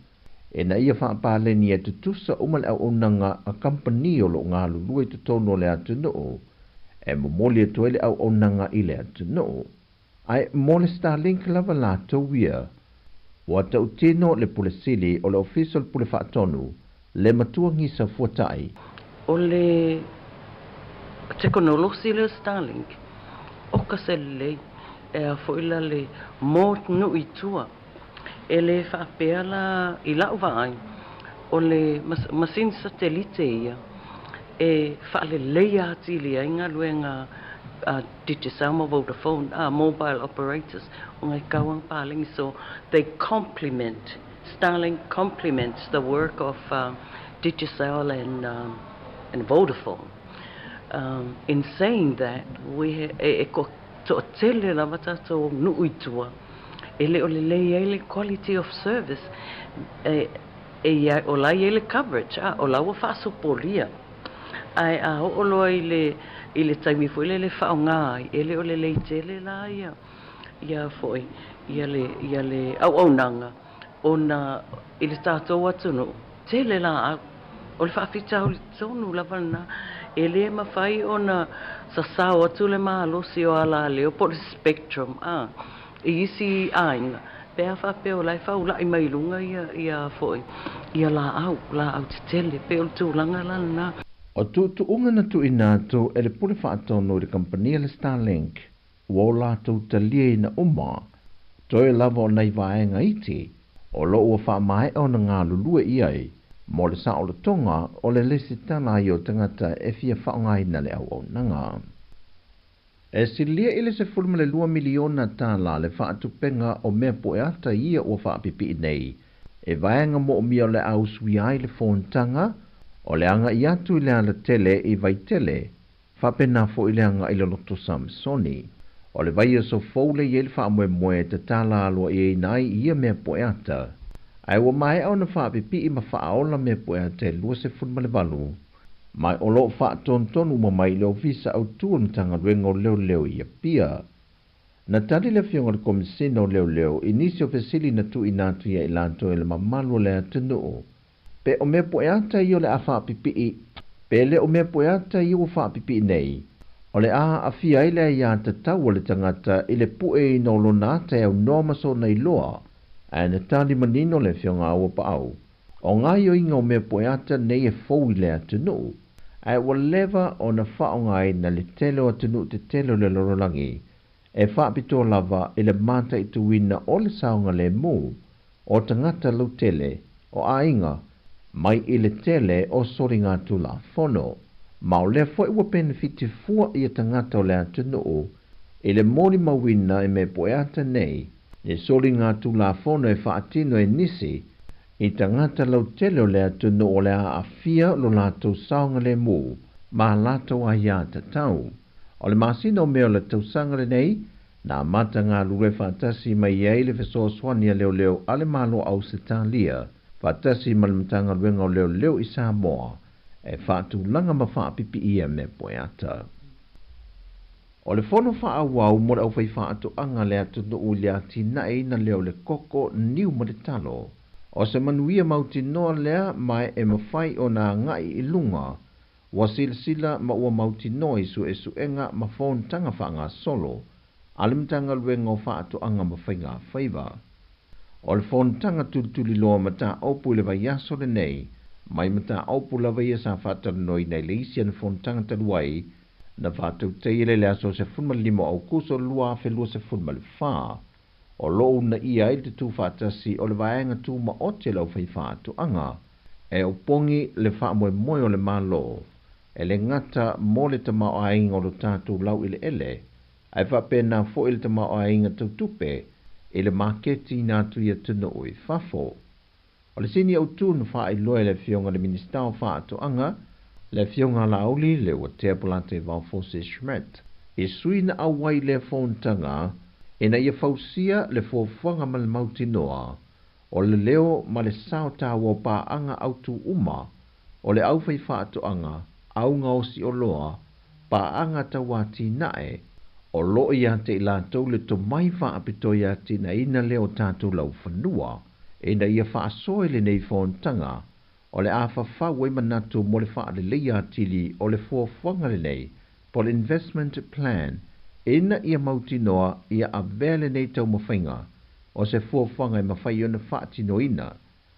ina ia faapaleni e tutusa uma le auaunaga a kamupani o lo o galulue i totonu o le atunuu e momoli atu ai le auaunaga i le atunuu. Ae mo le Starlink lava latou ia, ua tautino le Pule Sili o le Ofisa o le Pule Faatonu, le Matua Gisa Fuatai. O le tekonolosi lea Starlink, oka se lelei e a foi la le mo nuu i tua. E le faapea la i la'u vaai, o le masini satelite ia e faaleleia atili ai galuega a Digicel ma Vodafone, a mobile operators ona e kau ana paleni. So they complement, Starlink complements the work of Digicel and Vodafone. In saying that, we e toatele lava tatou nuu i tua e le o lelei ai le quality of service e e o la e i ai le coverage a o la ua faasopolia ae a oo loa i le i le taimi foi lele e faaaoga ai e le o lelei tele la ia ia foi ia le ia le auaunaga ona i le tatou atunuu tele laau o le faafitauli tonu lava lena e le mafai ona sasao atu le malosi o alaleo po o le spectrum a i isi aiga pe a faapea o la e faula'i mai luga ia ia foi ia laau laau tetele pei o le tulaga la lena. O tuutuuga na tuuina atu e le Pule Faatonu i le kamupani a le Starlink ua o latou taliaina uma. Toe lava o nai vaega iti o lo o ua faamaea ona galulue i ai mo le saolotoga o le lesitala ai o tagata e fia faaaogaina le auaunaga. E silia i le $12 miliona tala le faatupenga o mea poeata ia ua faapipii nei e vaega moomia o le a usuia ai le fonotaga o le agai atu i le alatele i Vaitele faapena foi le agai i le Loto Samasoni. O le vaiaso fou lea e i ai le faamoemoe e tatala aloaiaina ai ia mea poeata, ae ua maea ona faapipii ma faaola mea poeata e 28, ma o lo o faatonutonu uma mai i le Ofisa Autu o le Matagaluega o Leoleo i Apia. Na tali le Afioga i le Komesina o Leoleo i nisi o fesili na tuuina atu ia i latou e le mamalu o le atunuu, pe o mea poeata ia o le a faapipii, pe le o mea poeata ia ua faapipii nei, o le a aafia ai le aiatatau a le tagata i le pueina o lona ata e aunoa ma sona iloa, ae na tali manino le Afioga Auapaau, o gaoioiga o mea poeata nei e fou i le atunuu, ae ua leva ona faaaogaina le tele o atunuu tetele o le lalolagi e faapitoa lava i le mataituina o le saogalemu o tagata lautele o aiga mai i le tele o soligatulafono. Ma o lea foi ua penefiti fua ia tagata o le atunuu i le molimauina i mea poeata nei le soligatulafono e faatino e nisi i tagata lautele o le atunuu o le a aafia lo latou saogalemu ma a latou aiatatau. O le masina o Me o le tausaga lenei, na amata galulue faatasi mai ai le fesoasoani a leoleo a le Malo o Ausetalia faatasi ma le Matagaluega o Leoleo i Samoa e faatulaga ma faapipiia mea poeata. O le fono faaauau mo le aufaifaatoaga a le atunuu i le atinaeina lea o le koko, niu ma le talo. O se manuia mautinoa lea ma e mafai ona agai i luga Ua silasila ma ua mautinoa i suesuega ma fonotaga faagasolo a le Matagaluega o Faatoaga ma Faiga Faiva. O le fonotaga tulituliloa mataupu i le vaiaso lenei, mai mataupu lava ia sa faatalanoaina i le isi ana fonotaga talu ai, na faatautaia i le aso 15 o Aokuso 2024, o lo o uunaia ai le tutufaatasi o le vaega tumaoti a le aufaifaatoaga e opogi le faamoemoe o le Malo e le gata mo le tamaoaiga o lo tatou laueleele, ae faapena foi le tamaoaiga tau tupe i le maketi ina atu i atunuu i fafo. O le sini autu na faailoa e le Afioga i le Minisita o Faatoaga, le Afioga a Laauli Leuatea Polataivao Fosi Schmidt, i sui na auai i lea fonotaga ina ia fausia le fuafuaga ma le mautinoa o le leo ma le sao taua o paaga autu uma o le aufaifaatoaga, au gaosi oloa, paaga tauatinae, o lo o ia te i latou le tomai faapitoa i atinaeina lea o tatou laufanua, ina ia faasoa i lenei fonotaga o le a fafau ai manatu mo le faaleleia atili o le fuafuaga lenei po o le investment plan ina ia mautinoa ia avea lenei taumafaiga o se fuafuaga e mafai ona faatinoina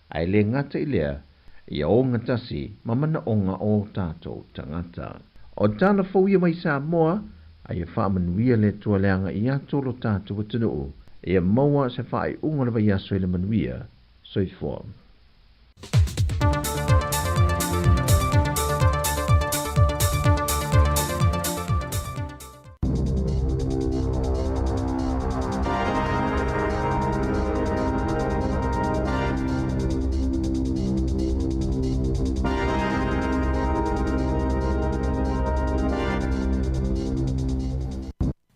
ae le gata i lea, ia ogatasi ma manaoga o o tatou tagata. O tala fou ia mai Samoa, a ia faamanuia le Atua le agai atu o lo tatou atunuu, ia maua se faaiuga o le vaiaso i le manuia. Soifua.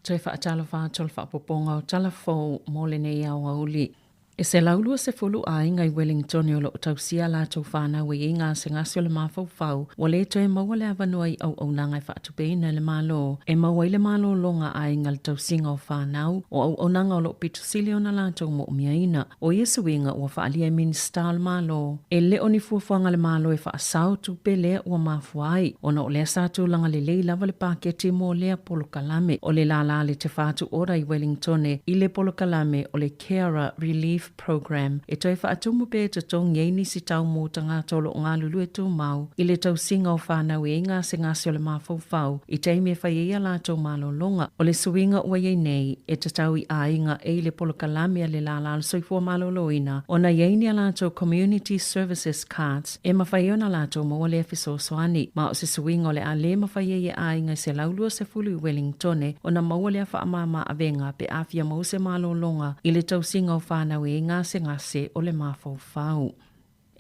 Toe faatalofa atu o le faaopoopoga o tala fou mo lenei aoauli. E 120 aiga i Wellington o lo o tausia a latou fanau e i ai gasegase o le mafaufau, ua le toe maua le avanoa i auaunaga e faatupeina e le Malo e maua ai le malologa aiga le tausiga o fanau, o auaunaga o lo o pito sili ona latou moomiaina. O ia suiga ua faaalia e Minisita o le Malo, e le o ni fuafuaga a le Malo e faasao tupe lea ua mafua ai, ona o lea sa tulaga lelei lava le paketi mo lea polokalame. O le lālā a le Te Whatu Ora i Wellingtone i le polokalame o le Carer Relief. Relief Programme e toe faatumu pea e totogi ai nisi tau mo tagata o lo o galulue tumau i le tausiga o fanau e i ai gasegase o le mafaufau i taimi e fai ai a latou malologa. O le suiga ua i ai nei e tatau i aiga e i le polokalame a le Lālā o le Soifua Maloloina ona i ai ni a latou Community Services Cards e mafai ai ona latou maua lea fesoasoani. Ma o se suiga o le a le mafai ai e aiga e 120 i Wellingtone ona maua lea faamāmā avega pe a fia maua se malologa i le tausiga o fanau e i ai gasegase o le mafaufau.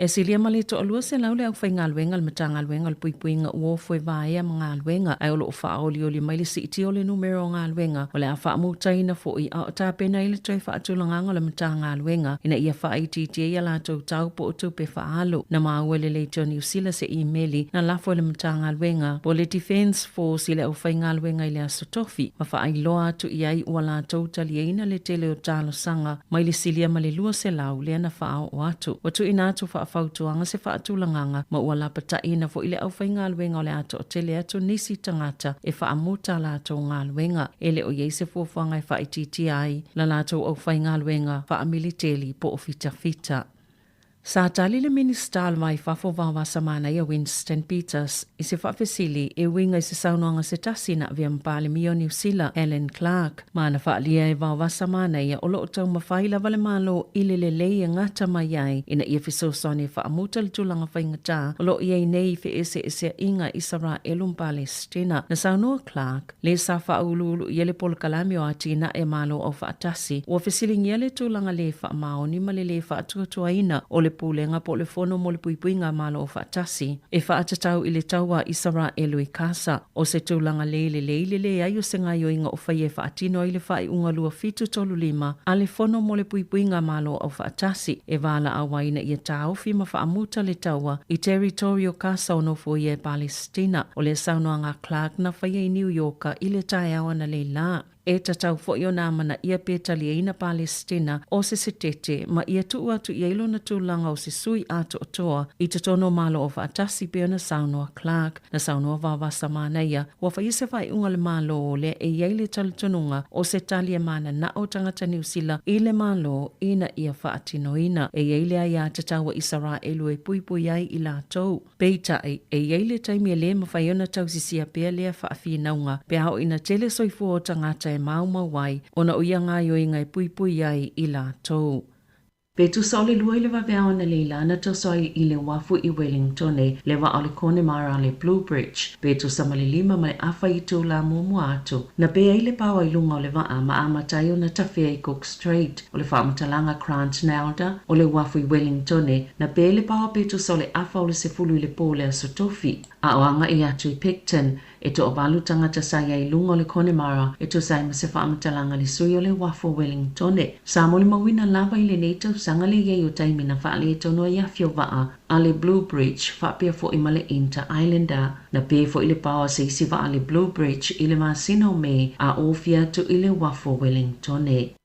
E silia ma le 200 le aufaigaluega a le Matagaluega o le Puipuiga Uofu e vaea ma galuega, ae o lo o faaolioli mai le siitia o le numera o galuega o le a faamutaina foi a o tapena ai le toe faatulagaga o le Matagaluega ina ia faaitiitia ai a latou tau po o tupe faaalu. Na maua e le Leitio Niu Sila se imeli na lafo e le Matagaluega po o le Defence Force i le aufaigaluega i le Aso Tofi ma faailoa atu i ai ua latou taliaina le tele o talosaga mai le silia ma le 200 lea na faaoo atu. Ua tuuina atu faafautuaga se faatulagaga ma ua lapataiina foi le aufaigaluega o le a toatele atu nisi tagata e faamuta a latou galuega. E le o i ai se fuafuaga e faaitiitia ai la latou aufaigaluega faamiliteli po o fitafita. Sa tali le Minisita o le Va i Fafo Vaovasa Manaia Winston Peters i se faafesili e uiga i se saunoaga se tasi na avea ma Palemia o Niu Sila, Helen Clark, ma na faaalia e Vaovasa Manaia o lo o taumafai lava le Malo i le lelei e gata mai ai ina ia fesoasoani e faamuta le tulaga faigata o lo o i ai nei i feeseeseaiga Isaraelu ma Palestina. Na saunoa Clark, Le sa faauluulu i ai le polokalame o atinae Malo Aufaatasi, ua fesiligia le tulaga lē faamaoni ma le lē faatuatuaina o le Pulega po o le Fono mo le Puipuiga a Malo Aufaatasi e faatatau i le taua a Isaraelu i Kasa. O se tulaga lē lelei le leai o se gaoioiga o faia e faatino ai le faaiuga 2735 a le Fono mo le Puipuiga a Malo Aufaatasi e valaau ai ina ia taofi ma faamuta le taua i territory o Kasa o nofoia e Palesitina. O le saunoaga a Clark na faia i Niu Ioka i le taeao analeila. E tatau foi ona amanaia pe taliaina Palesitina o se setete ma ia tuu atu i ai lona tulaga o se sui atoatoa i totonu o Malo Aufaatasi pei ona saunoa Clark. Na saunoa Vavasa Manaia, ua faia se faaiuga a le Malo lea e i ai le talitonuga o se tali e mananao tagata Niu Sila i le Malo ina ia faatinoina. E i ai le aiatatau a Isaraelu e puipui ai i latou. Peitai, e i ai le taimi e lē mafai ona tausisia pea lea faafinauga pe a oo ina tele soifua o tagata e maumau ai ona o ia gaoioiga e puipui ai i latou. Pe tusa o le 2 i le vaveao analeila na toso ai i le uafu i Wellingtone le vaa o le Connemara le Blue Bridge pe tusa ma le 5:30 itula muamua atu. Na pe ai le paoa i luga o le vaa ma amata ai ona tafea i Cook Strait. O le faamatalaga Grant Nalder o le uafu i Wellingtone, na pe le paoa pe tusa o le 9:30 i le po o le Aso Tofi, a o agai atu i Picton, e toavalu tagata sa i ai i luga o le Connemara e tusa ai ma se faamatalaga le sui o le uafu o Wellingtone. Sa molimauina lava i lenei tausaga le i ai o taimi na faaletonu ai afi o vaa a le Blue Bridge faapea foi ma le Inter Islander. Na pe foi le paoa se isi vaa a le Blue Bridge i le masina o Me a ofia atu i le uafu o Wellingtone.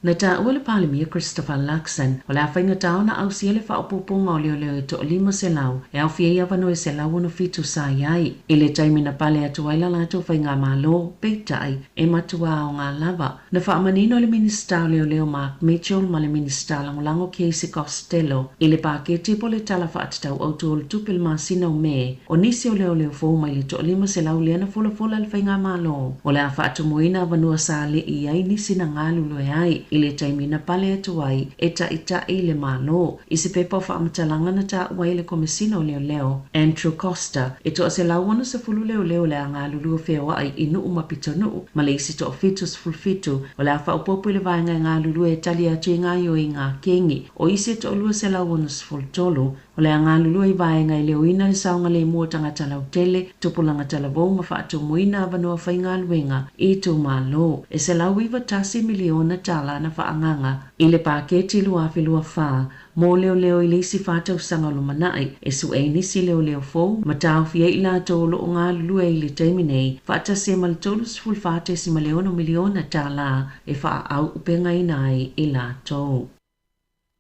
Na taua le Palemia Christopher Luxon, o le a faigata ona ausia le faaopoopoga o leoleo e toa 500 e aofia ai avanoa e 167 sa i ai i le taimi na pale atu ai la latou faigamalo, peitai, e matua aoga lava. Na faamanino e le Minisita o Leoleo Mark Mitchell ma le Minisita Lagolago Casey Costello i le paketi po o le Tala Faatatau Autu o le Tupe i le masina o Me, o nisi o leoleo fou mai le toa 500 lea na folafola e le faigamalo o le a faatumuina avanoa sa alii i ai nisi na galulue ai i le taimi na pale atu ai e taʻitaʻi le Malo. I se pepa o faamatalaga na taua ai e le Komesina o Leoleo, Andrew Coster, e toa 160 leoleo o le a galulue feoaʻi i Nuu ma Pitonuu ma le isi toa 77 o le a faaopoopo i le vaega e galulue e tali atu i gaoioiga a kegi. O isi e toa 263 O le a galulue i vaega e leoina le saogalemu o tagata lautele, tupulaga talavou ma faatumuina avanoa faigaluega i itumalo. E $191 miliona tala na faaagaaga i le paketi 2024 mo leoleo i le isi fa tausaga o lumanai e su'e ai nisi leoleo fou ma taofi ai i latou o lo o galulue ai i le taimi nei, faatasi ai ma le $34.6 miliona tala e faaauupegaina ai i latou.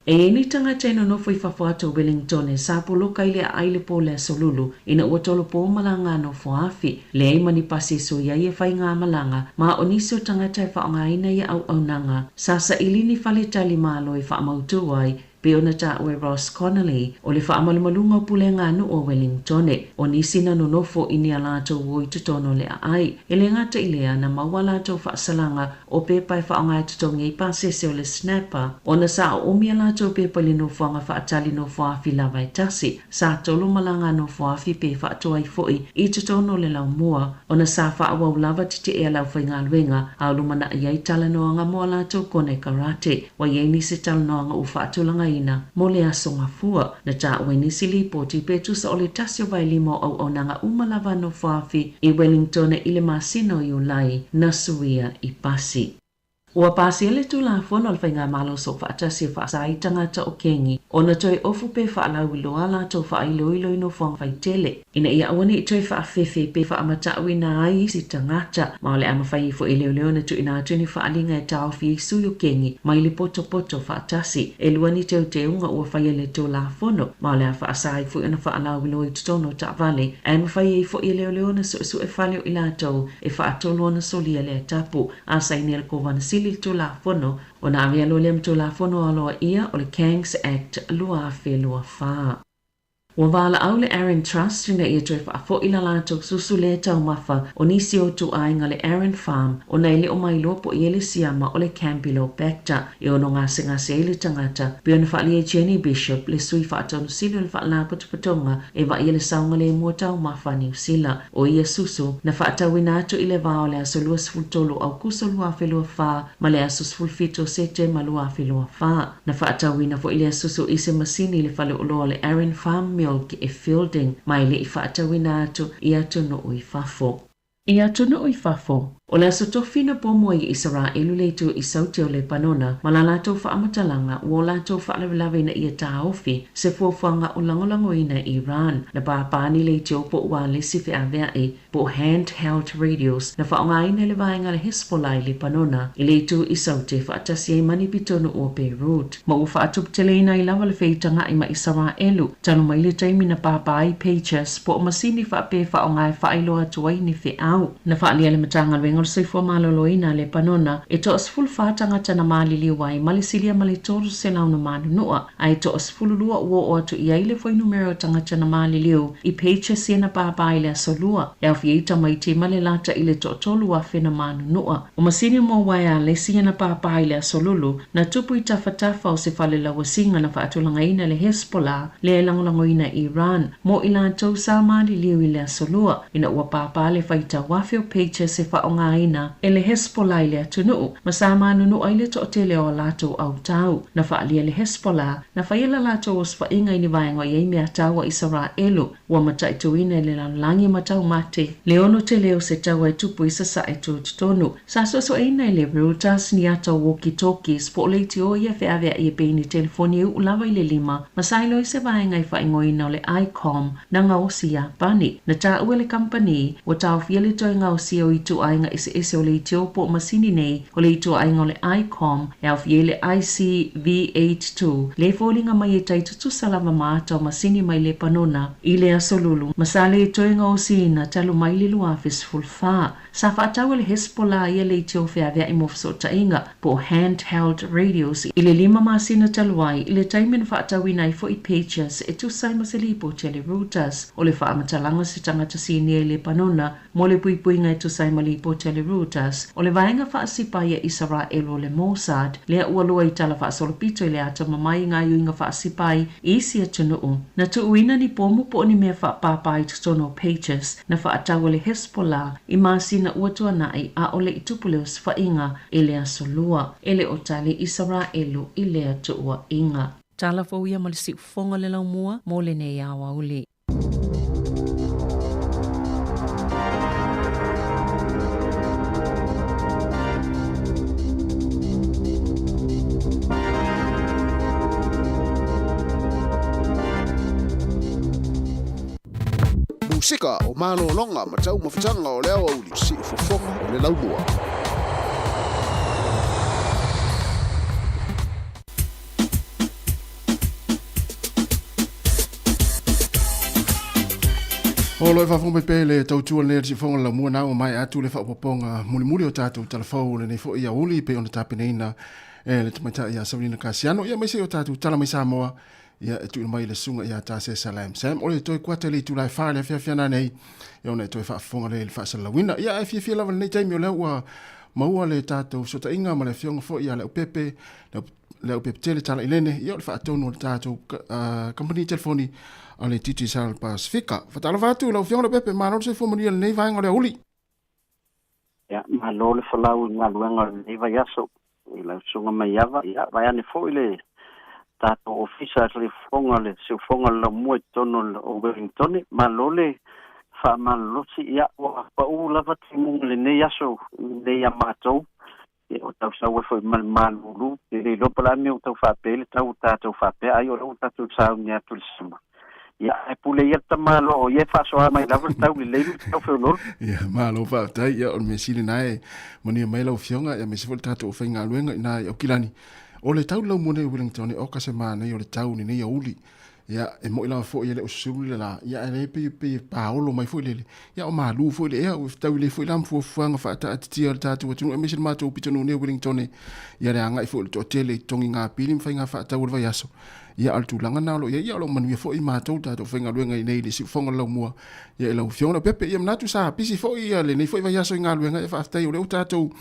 E i ai ni tagata e nonofo i fafo atu o Wellington e sa poloka i le aai i le po o le Aso Lulu ina ua tolopo malaga a nofoafi, leai ma ni pasi e sui ai e fai ngā malaga, ma o nisi o tagata e faaaogaina ia auaunaga sa saili ni faletali malo e faamautū ai pei ona taua e Ross Connolly, o le faamalumaluga o pulega a nuu o Wellingtone, o nisi na nonofo i ni a latou o i totonu o le aai. E le gata i lea, na maua a latou faasalaga o pepa e faaaoga e totogi ai pasese o le Snapper, ona sa oomi a latou pepa i le nofoaga faatali nofoafi lava e tasi, sa tolo malaga a nofoafi pe faatoa ai foi i totonu o le laumua, ona sa faaauau lava tetee a le aufaigaluega a o lumanai ai talanoaga mo a latou konekarate. Ua i ai nisi talanoaga ua faatulagaina mo le Aso Gafua, na taua i nisi lipoti pe tusa o le 1/5 o auaunaga uma lava a Nofoafi i Wellington i le masina o Iulai na suia i pasi. Ua pasia le Tulafono a le Faigamalo Soofaatasi e faasa ai tagata o Kengi ona toe ofu pe faalauiloa a latou faailoilo i nofoaga faitele ina ia aua ne i toe faafefe pe faamatauina ai isi tagata, ma o le a mafai ai foi e leoleo ona tuuina atu ni faaaliga e taofi ai sui o Kengi mai le potopoto faatasi. E lua ni teuteuga ua faia i le Tulafono, ma o le a faasa ai foi ona faalauiloa i totonu o taavale, ae mafai ai foi e leoleo ona suesue fale o i latou e faatolu ona solia lea tapu. A saini e le Kovana Sili le Tulafono, ona avea loa lea ma Tulafono aloaia o le Gangs Act 2024. Ua valaau le Aaron Trust ina ia toe faafoi la latou susu lē taumafa o nisi o ituaiga le Aaron Farm ona e le o mailoa po i ai le siama o le Campylobacter e ono gasegase ai le tagata, pei ona faaalia e Jenny Bishop, le sui faatonu sili o le Faalapotopotoga e vaaia le saogalemu o taumafa a Niu Sila. O ia susu, na faatauina atu i le va o le aso 23 o Aukuso 2024 ma le aso 17 o Setema 2024. Na faatauina foi lea susu i se masini i le faleoloa o le Arran Farm Milk e Feilding, ma e le i faatauina atu i atunuu i fafo. I atunuu i fafo, o le aso tofi na pomu ai e Isaraelu le itu i Saute o Lepanona ma la latou faamatalaga ua o latou faalavelave ina ia taofi se fuafuaga o lagolagoina e Iran. Na pāpā ni leitio po o ualesi feaveaʻi po o hand held radios na faaaogaina e le vaega a le Hezbollah i Lepanona i le itu i Saute faatasi ai ma ni pitonuu o Beirut. Ma ua faatuputeleina ai lava le feitagaʻi ma Isaraelu talu mai le taimi na pāpā ai pagers po o masini faapea e faaaoga e faailoa atu ai ni feau. Na faaalia e le Matagaluega o le Soifua Maloloina a Lepanona e toa-14 tagata na maliliu ai ma le silia ma le 300 na manunua a e toa-12 ua oo atu i ai le fuainumera o tagata na maliliu i pagers ia na pāpā i le Aso Lua, e aofia ai tamaiti ma le lata i le toa-3,000 na manunua. O masini mo uaealesi ia na pāpā i le Aso Lulu, na tupu i tafatafa o se fale lauasiga na faatulagaina e le Hezbollah lea e lagolagoina e Iran mo i latou sa maliliu i le Aso Lua, ina ua pāpā le faitauafe o pagers e faaaogaina e le Hezbollah i le atunuu ma sa manunua ai le toatele o a latou autau. Na faaalia e le Hezbollah na faia la latou osofaiga i ni vaega o i ai meataua Isaraelu ua mataituina i le lalolagi ma taumate le ono tele o se taua e tupu i sasae tutotonu. Sa suesueina e le Reuters ni ata o walkie-talkies po o leitio ia feaveai e pei ni telefoni e uu lava i le lima ma sa iloa i se vaega e faaigoaina o le Icom na gaosi Iapani. Na taua e le kamupani ua taofia le toe gaosia o ituaiga eseese o leitio po o masini nei o le ituaiga o le Icom e aofia ai le ICV-82 lea e foliga mai e tai tutusa lava ma ata o masini mai Lepanona i le Aso Lulu ma sa le toe gaosiina talu mai le 2014. Sa faatau e le Hezbollah ia leitio feaveai mo fesootaiga po o hand held radios i le lima masina talu ai i le taimi na faatauina ai foi pagers e tusa ai ma se lipoti a le Reuters o le faamatalaga o se tagata sinia i Lepanona mo le puipuiga e tusa ai ma lipoti a le Reuters o le vaega faasipai a Isaraelu o le Mossad lea ua lua i tala faasolopito i le atamamai i gaoioiga faasipai i isi atunuu. Na tuuina ni pomu po o ni mea faapāpā i totonu o pagers na faatau e le Hezbollah i masina ua tuanai a ʻaʻole i tupu le osofaiga i le Aso Lua. E le o tali Isaraelu i lea tuuaiga. Tala fou ia ma le siufofoga le laumua mo lenei aoauli. Musika o malologa ma taumafataga o le aoauli, siufofoga o le laumua. O lo e faafofoga mai pea i le tautua lenei a le Siufofoga o le Laumua na ua maea atu le faaopoopoga mulimuli o tatou talafou o lenei foi aoauli e pei ona tapenaina e le tamaitai ia Savelina Kasiano ia aemaise o tatou tala mai Samoa ia e tuuina mai i le susuga ia Tasesa Lam Sam. O le toe kuata i le itula e 4 i le afiafi ana nei ia ona e toe faafofoga lea i le faasalalauina. Ia ae fiafia lava i lenei taimi o lea ua maua le tatou fesootaiga ma le afioga foi ia Leaupepe, Leaupepe Tele Talailene, ia o le faatonu o le tatou kamupani telefoni a le Digicel Pasifika. Faatalofa atu i lau afioga Leaupepe, malo le soifua manuia i lenei vaega o le aoauli. Ia, malo le folau i galuega o lenei vaiaso i lau susuga Maiava, ia, vaeane foi le tatou ofisa le fofoga le siufofoga o le laumua i totonu o Wellingtone. Malo le faamalolosi, ia, ua pau lava timuga i lenei aso i nei a matou, ia, ua tausau ai foi ma le malulu, e le iloa po o le a le mea ua tau faapea ai le tau o tatou faapea, ai o lea ua tatou sauni atu i le sama. Ia, ae pule ia le tamaloa o ia e faasoa mai lava le tau lelei ma le tau feoloolo. Ia, malo faafetai. Ia, o le mea sili lena e manuia mai lau Afioga, ia aemaise foi le tatou aufaigaluega i ina i Aukilani. O le tau laumua nei o Wellington, oka se manaia o le tau i lenei aoauli. Ia, e moni lava foi e le o susulu le la, ia ae le pei pei e paolo mai foi lele. Ia o malu foi le ea, ua fetaui lelei foi la ma fuafuaga faataatitia a le tatou atunuu aemaise le matou pitonuu nei o Wellington, ia le agai foi o le toatele i totogi pili ma faiga faatau o le vaiaso. Ia, a o le tulaga lena o lo o i ai, ia o lo o manuia foi matou le tatou faigaluega i inei i le siufofoga o le laumua, ia i lau Afioga Leaupepe. Ia manatu sa pisi foi ia lenei foi vaiaso i galuega, ia faafetai o lea ua tatou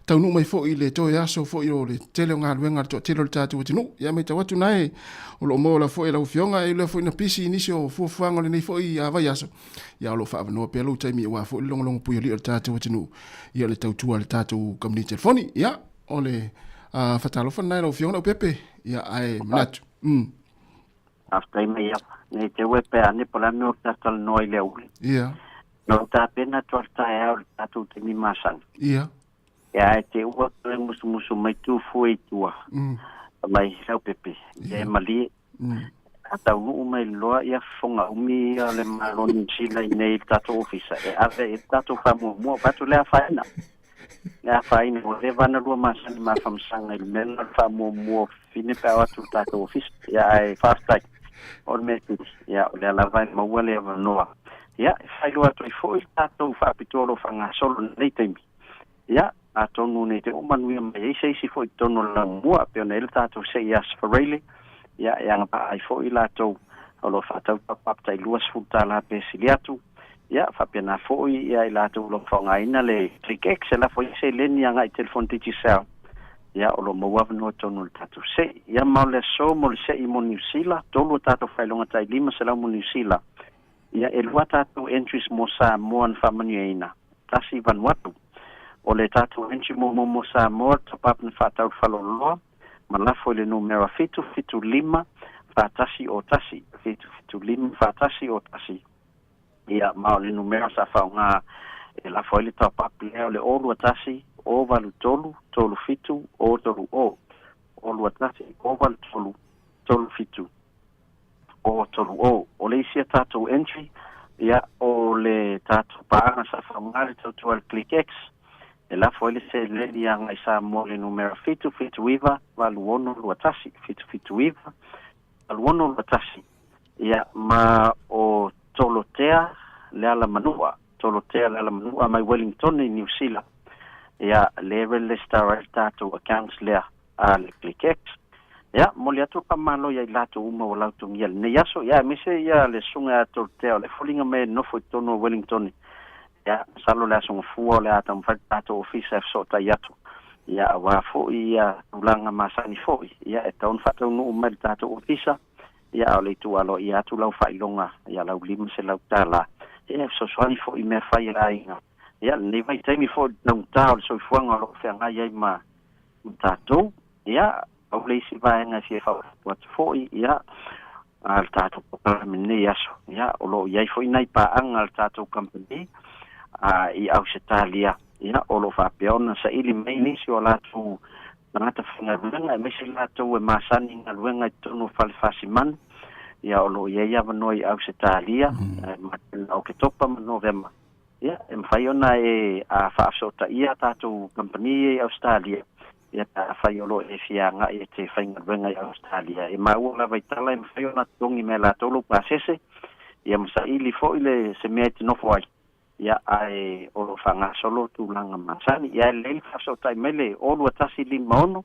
taunuu mai foi i le toe aso foi o le tele o galuega a le toatele o le tatou atunuu. Ia matau atu na o lo o maua lava foi e lau Afioga, e ui lava foi ina pisi i nisi o fuafuaga o lenei foi vaiaso, ia o lo o faaavanoa pea lou taimi aua foi le logologo puialii o le tatou atunuu, ia le tautua a le tatou kamupani telefoni. Ia, o le faatalofa lena i lau Afioga Leaupepe, ia ae manatu. Faafetai Maiava. Nei te ue pe ane po o le a le mea o ta talanoa i le aoauli. Ia. Na ou tapena atu lava i le taeao i le tatou taimi masani. Ia. Ia ae te ua toe musumusu mai tu fua i tua. Fai mai, Leaupepe, ia e malie. A taunuu mai loa ia fofoga umi ia o le Malo o Niu Sila i nei i le tatou ofisa, e ave i le tatou faamuamua. Ou fai atu, Le afaina. Le afaina, ua leva ona lua masani ma faamasanga i le mea lena o le faamuamua o fafine pe a o atu i le tatou ofisa. Ia ae faafetai, o le mea sili, ia o lea lava e maua le avanoa. Ia, e faailoa atu ai foi le tatou faapitoa o lo o faagasolo i lenei taimi. Ia, atonu nei te ua manuia mai ai se isi foi i totonu o le laumua, pei ona i ai le tatou se'i Aso Faraile, ia, e agavaa ai foi i latou o lo o faatau top-up tai $20 pe sili atu. Ia, faapena foi ia i latou o lo o faaaogaina le ClickX, e lafo ai seleni agai i telefoni Digicel, ia, o lo o maua avanoa i totonu o le tatou se'i. Ia, ma o le aso mo le se'i mo Niu Sila, tolu a tatou faailoga tai 500 mo Niu Sila. Ia, e lua tatou entries mo Samoa na faamanuiaina, tasi i Vanuatu. O le tatou entry muamua mo Samoa, top up na faatau i le faleoloa, ma lafo i le numera 775 41 o 1, 775 41 o 1. Ia, ma o le numera sa faaaoga e lafo ai le top up lea o le o 21 o 83 37 o 3 o, o 21 o 83 37 o 3 o. O le isi a tatou entry, ia, o le tatou paaga sa faaaoga le tautua a le ClickX, e lafo ai le seleni agai Samoa i le numera 779 8621, 779 8621, ia, ma o Tolotea Lealamanua, Tolotea Lealamanua mai Wellington i Niu Sila, ia, le relistar ai le tatou accounts lea a le ClickX. Ia, momoli atu le faamalo ia i latou uma ua lautogia i lenei aso, ia, aemaise ia le susuga ia Tolotea o le foliga mai e nofo i totonu o Wellington. Ia, masalo le Aso Gafua o le a taumafai le tatou ofisa e fesootai atu, ia, aua foi ia tulaga masani foi, ia, e tatau ona faataunuu mai le tatou ofisa, ia, a o le itu aloaia atu lau faailoga, ia, lau $500, ia, e fesoasoani foi i mea fai a le aiga, ia, lenei vaitaimi foi i le taugata o le soifuaga o lo o feagai ai ma tatou. Ia, pau le isi vaega e fia faaopoopo atu foi, ia, a le tatou polokalame i lenei aso, ia, o lo o i ai foi nai paaga a le tatou kamupani i Ausetalia, ia, o lo o faapea ona saili mai nisi o a latou tagata faigaluega, aemaise i latou e masani i galuega i totonu o fale fasimanu, ia, o lo o i ai avanoa i Ausetalia, masina o Oketopa ma Novema. Ia, e mafai ona e faafesootaia a tatou kamupani ia i Ausetalia, ia, pe afai o lo o e fia agai e te faigaluega i Ausetalia. E maua lava i tala e mafai ona totogi mai e latou lou pasese, Ia ma saili fo'i le se mea e te nofo ai. Ia ae o lo faagasolo tulaga masani. Ia e lelei le faafesootai mai le 0 21 56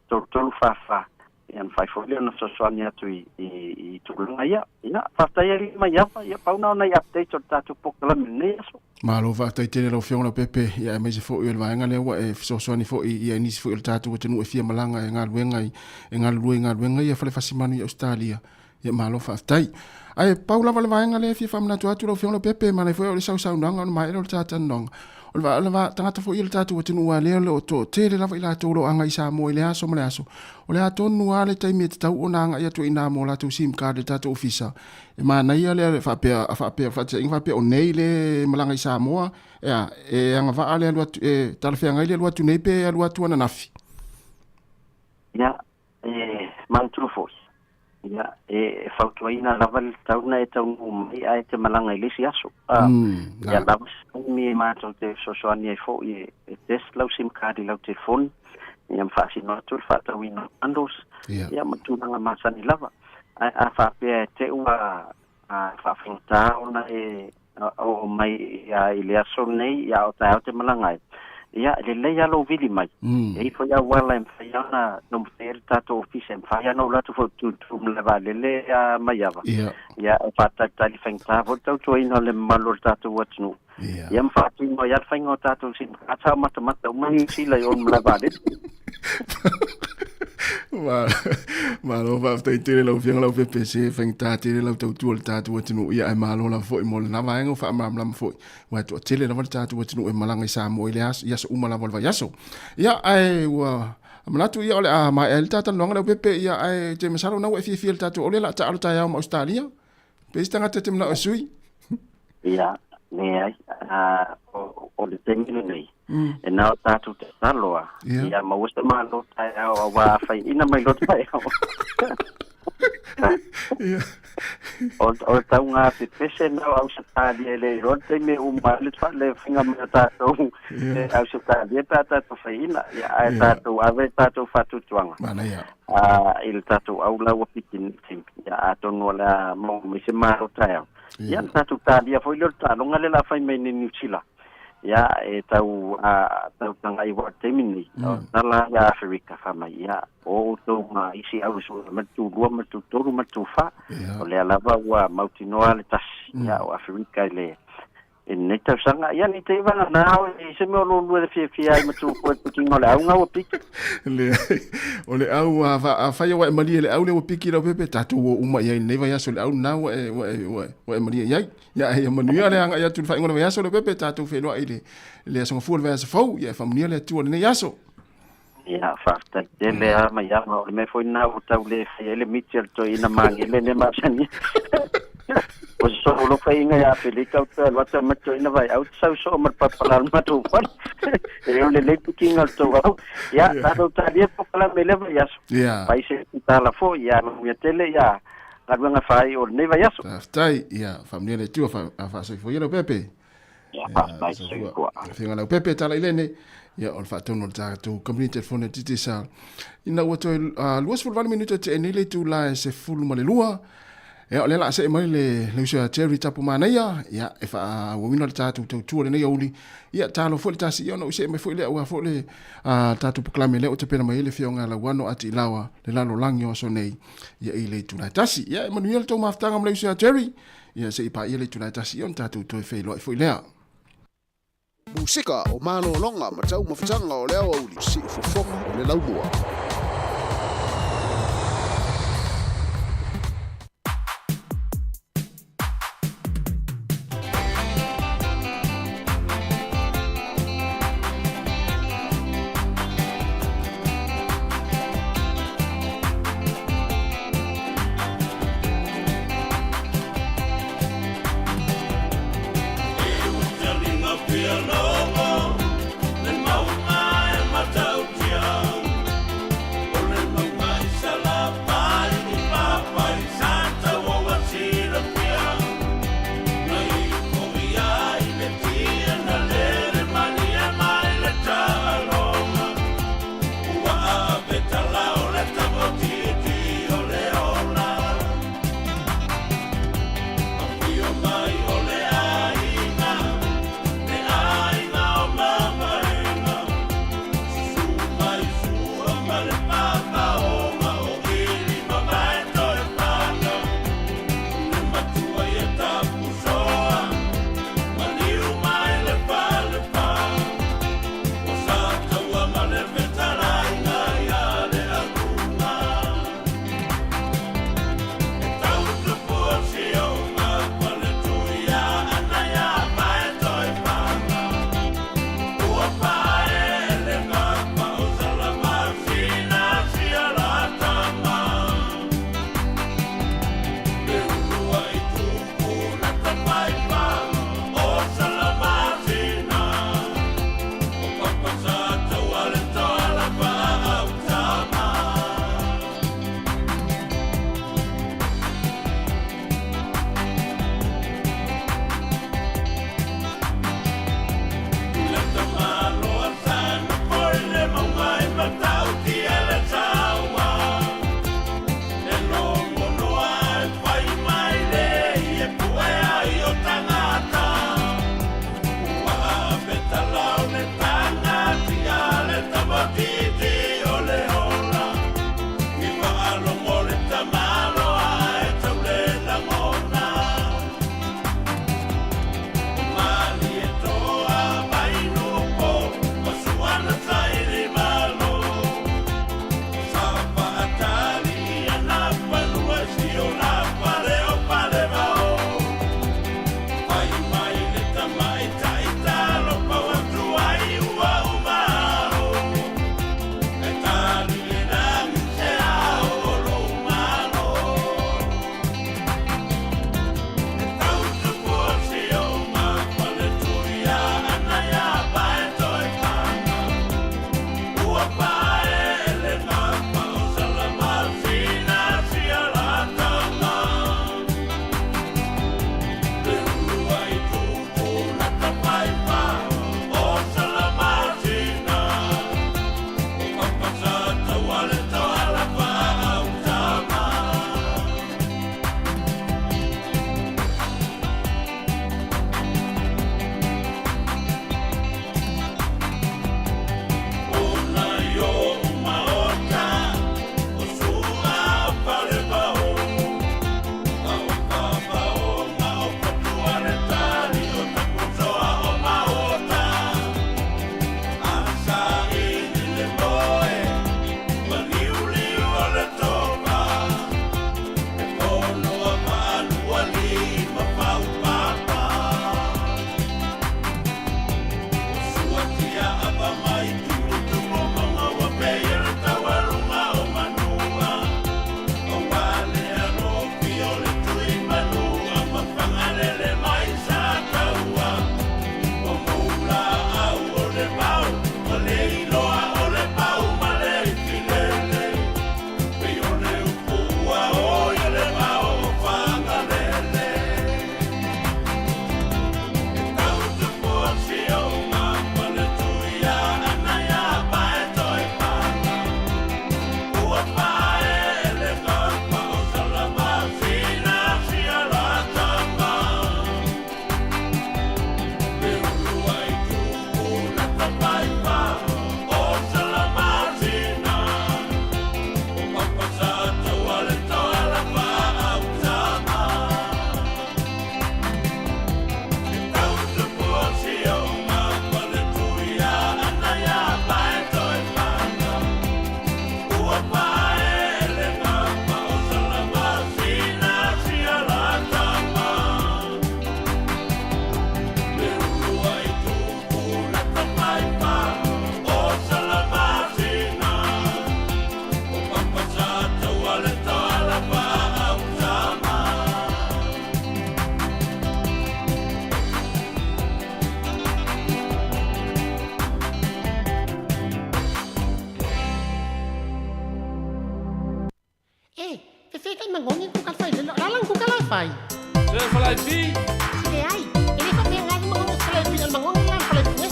33 44. Ia na fai fo'i lea ona fesoasoani atu i tulaga ia. Ia faafetai alii mai ava. Ia pau na ona i update o le tatou polokalame lenei aso. Malo faafetai tele lau Afioga Leaupepe, ia aemaise foi o le vaega lea ua e fesoasoani foi ia nisi foi o le tatou atunuu e fia malaga e galuega i e galulue i galuega ia falefasimanu i Ausetalia. Ia malo faafetai. Ae pau lava le vaega lea e fia faamanatu atu lau Afioga Leaupepe, manaia foi o le sausaunoaga ona maea lea o le talanoaga. O le va, le va tagata foi o le tatou atunuu a lea o lo o toatele lava i latou o lo o agai i Samoa i le aso ma le aso. O le a tonu lava le taimi e tatau ona agai atu ai i ina mo latou sim card i le tatou ofisa. E manaia le faapea, faapea, faataitaiga faapea o nei le malaga i Samoa, e a, e agavaa le alu atu, e talafeagai le alu atu nei pe alu atu ananafi? Ia, e manatua foi, ia, e fautuaina lava le tatau ona e taunuu mai ae te malaga i le isi aso. Ia lava se taimi e matou te fesoasoani ai foi e test lau sim card i lau telefoni, ia ma faasino atu le faatauina o bundles, ia ma tulaga masani lava. Ae a faapea e te ua faafaigata ona e oo mai i le aso lenei, ia o taeao te malaga ai, ia e lelei lava lou vili mai. E i ai foi auala e mafai ona taumafai ai le tatou ofisa, e mafai lava ona ou alu atu foi tutu ma le vaalele mai ava. Ia e faatalitali faigata foi le tautuaina o le mamalu o le tatou atunuu. Ia ma faatino ai lava le faiga o tatou sim card sa matamata uma Niu Sila i o i le malae vaalele. Malo faafetai tele lau Afioga Leaupepe, se faigata tele lau tautua i le tatou atunuu, ia ae malo lava foi mo lena vaega ua faamalamalama foi, aua e toatele lava le tatou atunuu e malaga i Samoa i le aso, i aso uma lava o le vaiaso. Ia ae ua manatu ia o le a maea ai le ta talanoaga Leaupepe, ia ae te masalo na ua e fiafia i le tatou, o lea o le a taalo taeao ma Ausetalia. Pe isi tagata e te manao e sui? Ia, leai, o le taimi lenei, e na o tatou tatalo lava, ia maua se malo taeao aua a faiaina mai loa taeao. O le tauga pepese na o Ausetalia e le iloa le taimi e uma ai le faiga mai o tatou e Ausetalia pe a tatou faiaina. Ia, ae tatou ave tatou faatuatuaga. Manaia. I le tatou au la ua pikinisi, ia atonu o le a maua mai se malo taeao. Ia ona tatou talia foi lea o le taaloga lea o le a fai mai nei Niu Sila. Ia e tau tau tagai ua i le taimi lenei, o tala ia Aferika fai mai, ia o outou ma isi au e sue mai le tu 2 ma le tu 3 ma le tu 4. O lea lava ua mautinoa le tasi, ia o Aferika i le I lenei tausaga, ia nei te iwa na ao i se mea o lua le fiafia ai ma tu koe pikinga o le auga ua piki. Leai, o le au a, a fai ua e malie le au lea ua piki Leaupepe, tatou o uma i ai i lenei vaiaso le au lena ua e, ua e, ua e, ua e malie i ai. Ia, ia manuia le agai atu i le faaiuga o le vaiaso Leaupepe, tatou feiloai i le, le aso gafua o le vaiaso fou, ia e faamanuia le Atua i lenei aso. Ia, faafetai tele lava mai ama, o le mea foi lena ua tau le fai ai le miti a le toeaina magele lea masani. O se soo alofa iga ia Afelika o toe alu atu ai ma le toeaina vaeau te sau soo ma le papala o le matou fale. E le o lelei pikiga o le tou au. Ia, tatou talia polokalame i lea vaiaso. Fai se tala foi, ia manuia tele ia galuega faaiu o lenei vaiaso. Faafetai, ia faamanuia le Atua, faasoifua ia Leaupepe. Ia, faafetai soifua. Afioga Leaupepe tala i lene, ia o le faatonu o le tatou company telefone Digicel. Ina ua toe 28 minute te nei le itula e 12. Ia o lea la see mai le le uso ia Jerry Tapu Manaia, ia e faaauauina le tatou tautua lenei aoauli. Ia talo foi le tasi ia ona ui see mai foi lea aua foi le tatou polokalame lea ua tapena mai ai le afioga ia Lauano Atiilawa le lalolagi o aso nei ia i le itula e 1. Ia e manuia le tou mafutaga ma le uso ia Jerry. Ia se i paia le itula e 1 ia ona tatou toe feiloai foi lea. Musika o malologa ma taumafataga o le aoauli, siufofoga o le laumua. Fefe kai mangongi ku ka fai le la lang ku ka la fai. Se falai pi. Si le ai. E le fa pe ngai mangongi falai pi al mangongi la falai pi.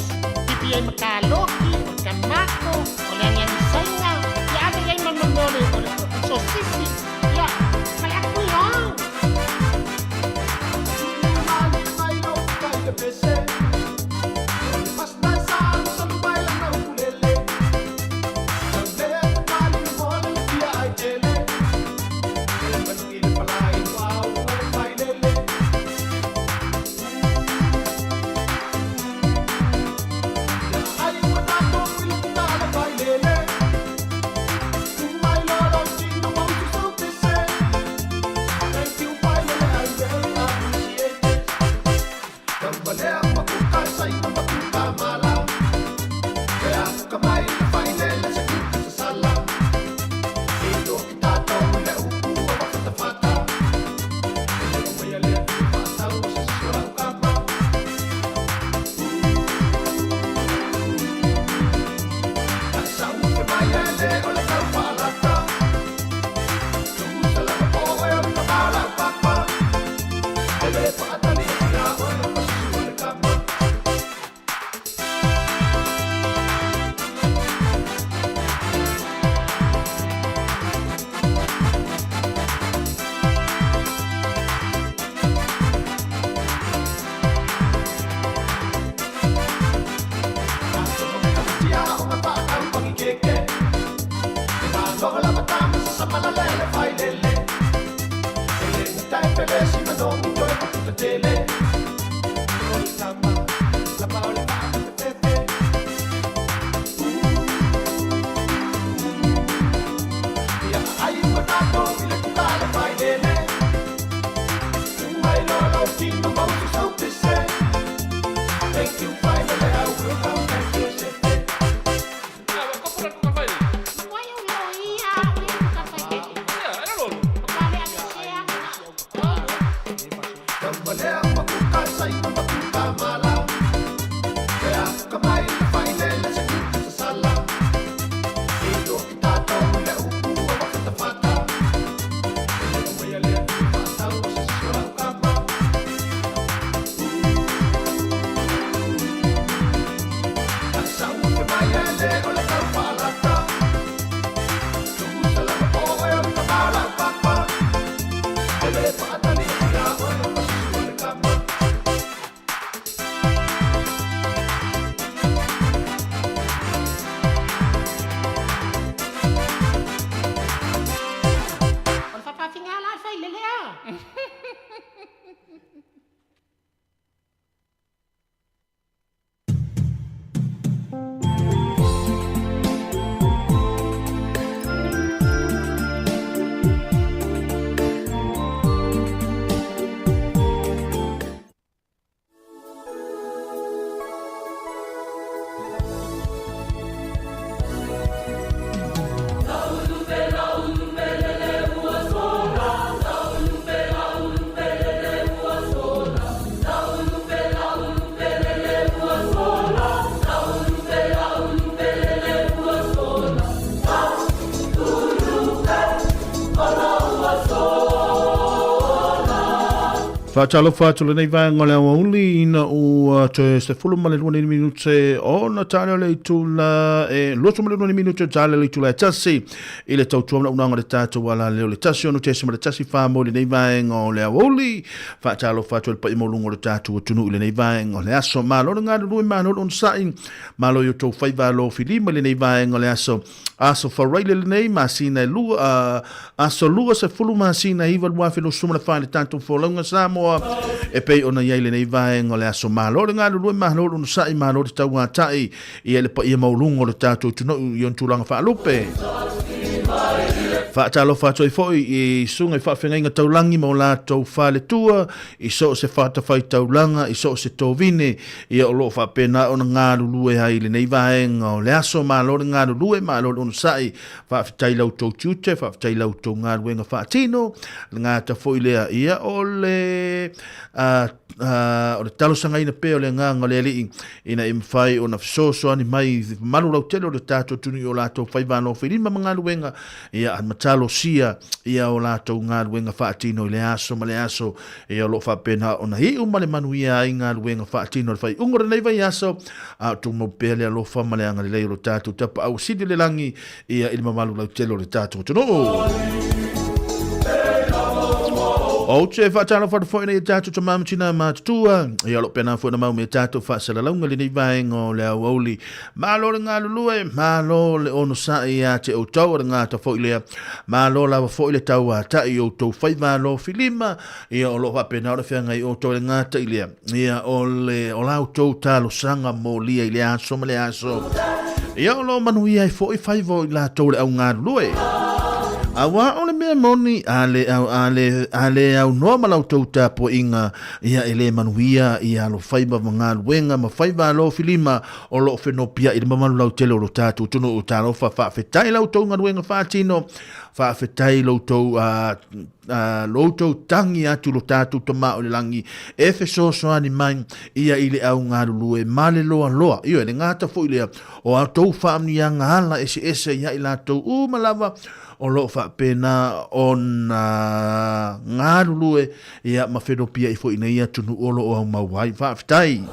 Pipi ai makaloki, o kamako, o le angi sainga. Ya ave ai mamamole o le sosisi. Ya, mai aku yo. O le fapafinga la fai le lea. Faatalofa atu lenei vaega o le aoauli ina ua toe 12 ni minute ona tale o le itula e 22 ni minute tale o le itula e tasi i le tautua manaunanga o le tatou alaleo le 16.1 wha mo lenei vaega o le aoauli. Faatalofa atu i le paia maualuga o le tatou atunuu i lenei vaega o le aso. Malo le galulue, malo le onosai, malo i o outou faiva alofilima i lenei vaega o le aso. Aso Faraile lenei, masina e lua, aso 20 masina e 9 2024 i le tatou folauga Samoa e pei ona i ai lenei vaega o le aso. Malo le galulue, malo le onosai, malo le tauatai i le paia maualuga o le tatou atunuu i ona tulaga faalupe. Faatalofa atu ai foi i susuga i faafeagaiga taulagi ma o latou faletua i so o se fatafaitaulaga, i so o se tovine, ia o lo o faapena ona galulue ai i lenei vaega o le aso. Malo le galulue, malo le onosai, faafetai i la outou tiute, faafetai i la outou galuega faatino. Le gata foi lea, ia o le o le talosagaina pea o le agaga o le Alii ina ia mafai ona fesoasoani mai i mamalu lautele o le tatou atunuu i o latou faiva alofilima ma galuega, ia matau. talosia ia o latou galuega faatino i le aso ma le aso. Ia o lo o faapena ona iu ma le manuia ai galuega faatino i le faaiuga o lenei vaiaso, a o tumau pea le alofa ma le agalelei o lo tatou Tapaau Sili i le Lagi ia i le mamalu lautele o le tatou atunuu. Ou te faatalofa atu foi nei i tatou tama ma tina matutua. Ia o lo o pena foi na mau me tatou faasalalauga i lenei vaega o le aoauli. Malo le galulue, malo le onosai ia te outou, o le gata foi lea. Malo lava foi le tauatai i outou faiva alofilima. Ia o lo o faapena ona feagai outou i le gata i lea. Ia o le o la outou talosaga molia i le aso ma le aso. Ia o lo o manuia ai foi faiva o i latou le au galulue. Auā o le mea moni, a le, a le, a le aunoa ma la outou tapuaiga, ia e le manuia ia alofaiva ma galuega ma faiva alofilima o lo o fenopiai i le mamalu lautele o lo tatou atunuu. Talofa, faafetai la outou galuega faatino, faafetai lo outou lo outou tagi atu lo tatou Tama o le lagi e fesoasoani mai ia i le au galulue ma le loaloa. Ioe, le gata foi lea o a outou faamanuiaga ala eseese ia i latou uma lava o lo o faapena ona galulue ia ma fenopiai foi i nei atunuu o lo o aumau ai. Faafetai.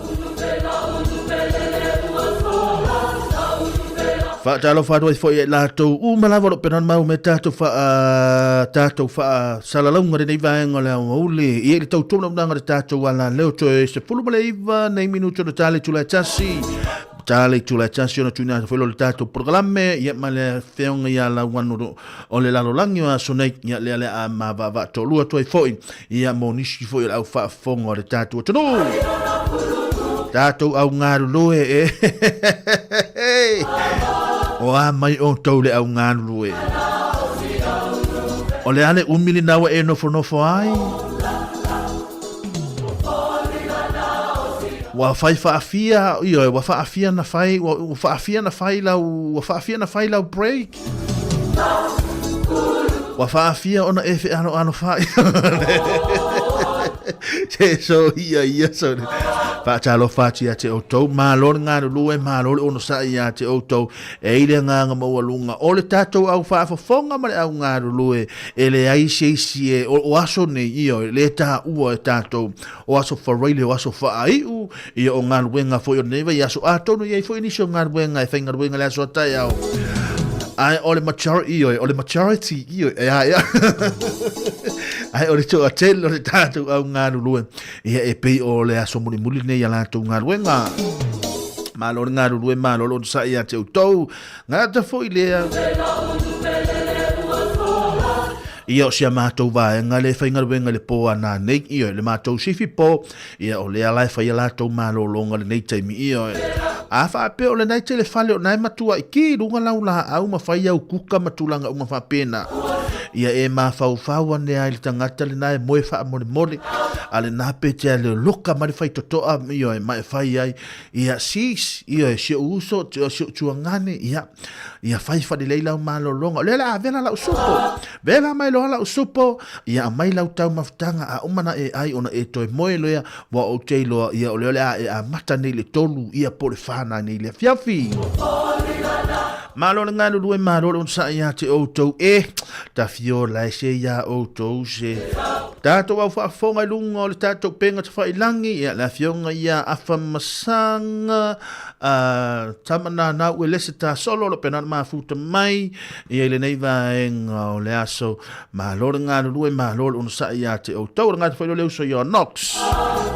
Faatalofa atu ai foi i latou uma lava o lo o pena mau me tatou faa tatou faasalalauga lenei vaega o le aoauli ia i le tautoga unaga le tatou ala leo toe 19 nei minuti ona tale tula e tasi tale tula e tasi ona tuina atu foi lo le tatou polokalame ia ma le afioga ia Lauano o le lalolagi o aso nei ia lea le a mavaavaa toalua atu ai foi ia mo nisi foi o le au faafofoga o le tatou atunuu. Tatou au galulue e. O a mai outou le au galulue. O le a le umi lena ua e nofonofo ai? Ua fai faafia, ioe, ua faafia na fai, ua faafia na fai lau, ua faafia na fai lau break. Ua faafia ona e fealoalo fai. Se so ia ia so. Faatalofa atu ia te outou. Malo le galulue, malo le onosai ia te outou. E i le agaga maualuga o le tatou au faafofoga ma le au galulue e leai se isi e o aso nei ia e le taua e tatou o aso faraile o aso faaiu ia o galuega foi o lenei vaiaso atonu e i ai foi nisi o galuega e faigaluega i le aso a taeao ae o le majority ioe o le majority ioe e a ea ae o le toatele o le tatou au galulue ia e pei o le aso mulimuli lenei a latou galuega malo le galulue malo le onosai ia te outou Gata foi lea. Ia o si a matou vaega le faigaluega i le pō a nanei, ioe, le matou sifi pō, ia o lea la e fai a latou malologa lenei taimi, ioe. A faapea o lena e tele fale o na e matuai ki i luga lau laau ma fai au kuka ma tulaga uma faapena, ia e mafaufau ane ai le tagata lena e moe faamolemole, a lena pe te aloloka ma le faitotoa, ioe, ma e fai ai, Ia, sis, ioe, si ou uso, si ou tuagane, ia, ia fai faalelei lau malologa. O lea o le a vela lau supo. Vela mai loa lau supo, ia aumai lau taumafataga, a uma ona e ai ona e toe moe lea, ua ou te iloa, ia, o lea o le a e amata nei i le tolu, ia, po o le fa nanei i le afiafi. Malo le galulue, malo le onosai ia te outou e, tafiola e se iā outou se. Tatou au faafofoga i luga o le tatou upega tafailangi, ia le afioga ia Afamasaga, a Tamananau Uelese Tasolo, o lo o pena ona mafuta mai, ia i lenei vaega o le aso. Malo le galulue, malo le onosai ia te outou. O le gata foi lea o le uso ia Knox.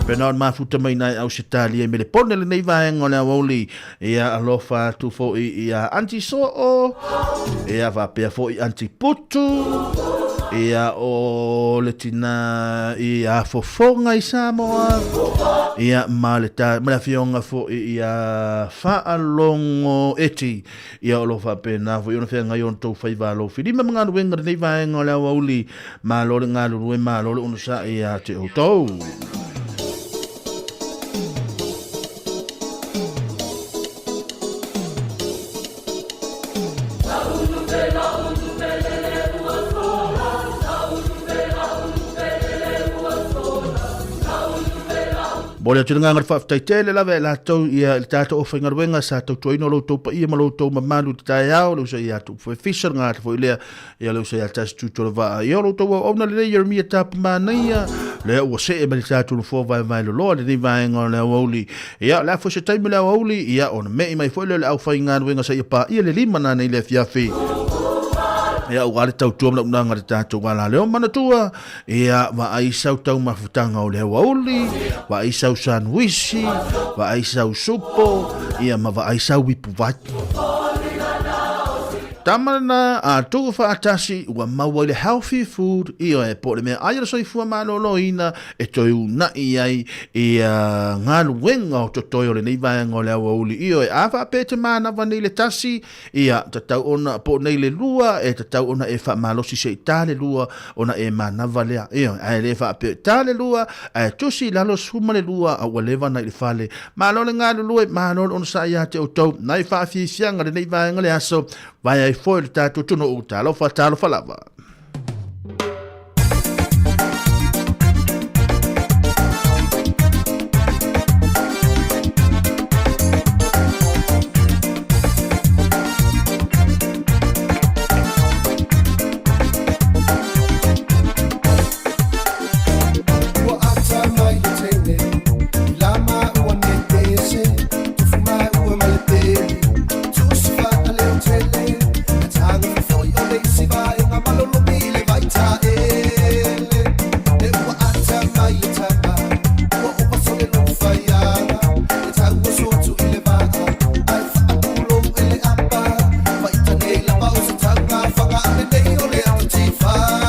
Pena ona mafuta mai nai Ausetalia i Melepone lenei vaega o le aoauli. Ia alofa atu foi ia Aunty Soo, ia faapea foi Aunty Putu, ia o le tina ia Fofoga i Samoa, ia ma le, ta, ma le afioga foi ia Faalogo Eti, ia o lo faapena foi ona feagai ona tou faiva alofilima ma galuega lenei vaega o le aoauli, malo le galulue, malo le onosai ia te outou. Momoli atu le agaga o le faafetai tele lava ia latou ia i le tatou aufaigaluega sa tautuaina o lo outou paia ma lo outou mamalu i le taeao, le uso ia Tupu Fefisa, le gagata foi lea ia le uso ia Tasi Tutuolavaa. Ia o lo outou auauna lelei Jeremia Tapumanaia, lea ua see mai le tatou nofoa vaevae loloa lenei vaega o le aoauli. Ia o le a foi se taimi o le aoauli, ia ona me'i mai foi lea o le aufaigaluega seia paia le 5 nanei le afiafi. Ia aua le tautua ma le auaunaga a le tatou alaleo manatua, ia vaai sau taumafutaga o le aoauli, vaai sau sanuisi, vaai sau supo, ia ma vaai sau ipuvai. Tama lena a tuu faatasi ua maua i le healthy food, ioe, po o le meaai o le soifua maloloina e toe uunai ai ia galuega o totoe o lenei vaega o le aoauli. Ioe, a faapea e te manava nei le tasi, ia, tatau ona, po o nei le lua, e tatau ona e faamalosi se i ta le lua ona e manava lea. Ioe, ae le faapea e ta le lua, ae tusi i lalo 12 a ua leva ona i le fale. Malo le galulue, malo le onosai ia te outou. Nai faafiafiaga lenei vaega le aso, vae ai foi le tatou atunuu. Talofa, talofa lava. Ua ata mai le teine i la maua nei pese, tufu maua ma le peli, tusi faaleo tele, e taga fofoi o le isi vaega malolomi i le vaitaele. E ua ata mai le tama, ua ova sole lou faiaga, e tau oso atu i le vaa, ae faapulou e le apa, faita nei lava o se tauga faga a lenei o le ata tifaga.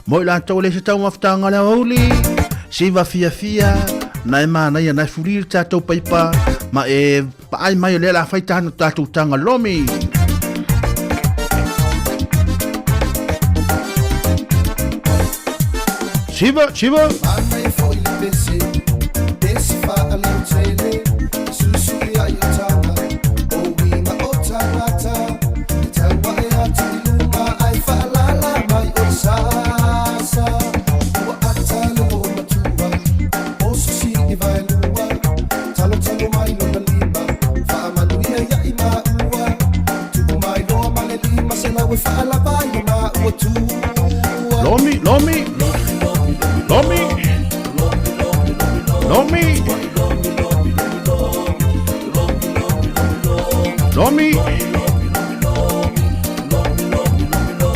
Mo i latou e le se taumafataga o le aoauli, siva fiafia, na e manaia, na e fuli le tatou paipa, ma e Paai mai o lea la fai tana tatou tanga lomi. Siva, siva. Ana e foi le pese, pese whaaleo tele, susu i ai o tanga, o winga o tangata, e taua e atu i luma, ai whaalala mai o sasa. Ua ata le o matua, o susi i vaelua, Talo talo mai lona lima, faamanuia ia i maua. Tupu mai loa ma le lima, se lau e faalava i o maua tua. Lomi, lomi, lomi, lomi, lomi.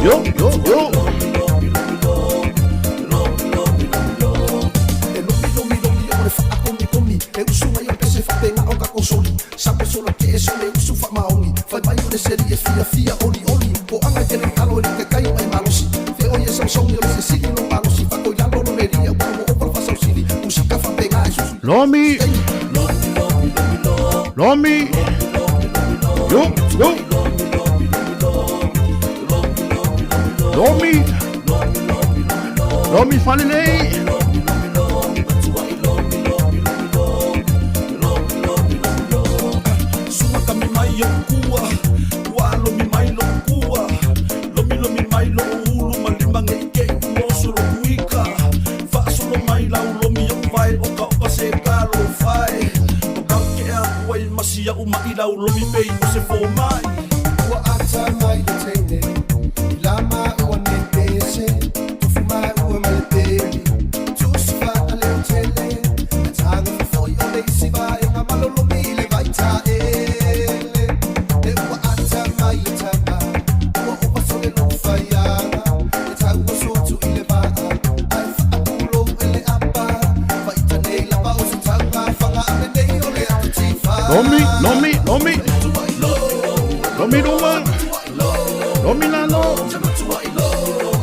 Yo, yo, yo. E lomi lomi lomi o le faakomikomi E usu mai o pese faapega o kakosoli Sape sola ke e sole usu faamaoni Fai mai o le seli e fiafia oli oli Po anga tele talo e le kai o e malosi Fe o ye sausauni o le sesili lo malosi Fako i lalo lo le ria ua o o fasausili Musika faapega e susu Lomi, lomi. Yo, yo. Lomi. Lomi falelei. Suma kami mai o kua, ua lomi mai lo kua, lomi lomi mai lo ulu ma lima nge ike i ua oso lo kuika, faasolo mai lau lomi o vai o ka oka se ka lo fai, o kau ke a kua i masi au mai lau lomi pei o se fō mai. Ua ata mai le teine, i la maua nei pese, tufu maua ma le peli, tusi faaleo tele, e taga fofoi o le isi vaega malolomi i le vaitaele. E ua ata mai le tama, ua ova sole lou faiaga, e tau oso atu i le vaa, ae faapulou e le apa, faita nei lava o se tauga faga a lenei o le ata tifaga. Lomi, lomi, lomi. Lomi luma. Lomi lalo.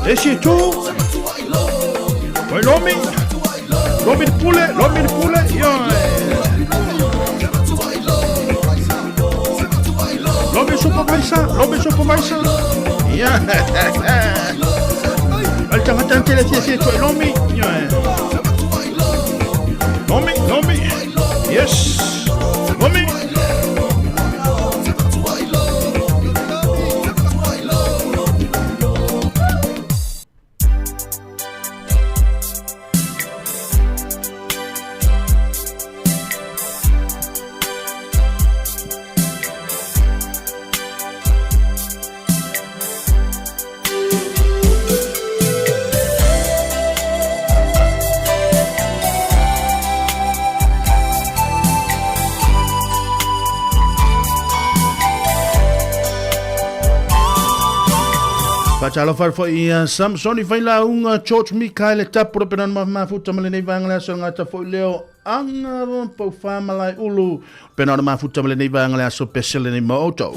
Esi tu. Oi lomi. Lomi le pule, lomi le pule. Ioe. Lomi supervisor, lomi supervisor. Ia. Ai tangata Matantele fiafia toe lomi. Lomi, lomi. Yes. Lomi. Faatalofa atu foi ia Samsoni Failauga George Mikaele Tapu le pena o mafuta ma lenei vaega le aso e gata foi lea o Aga Poufa Malaeulu pena o mafuta ma lenei vaega le aso pese lenei mo outou.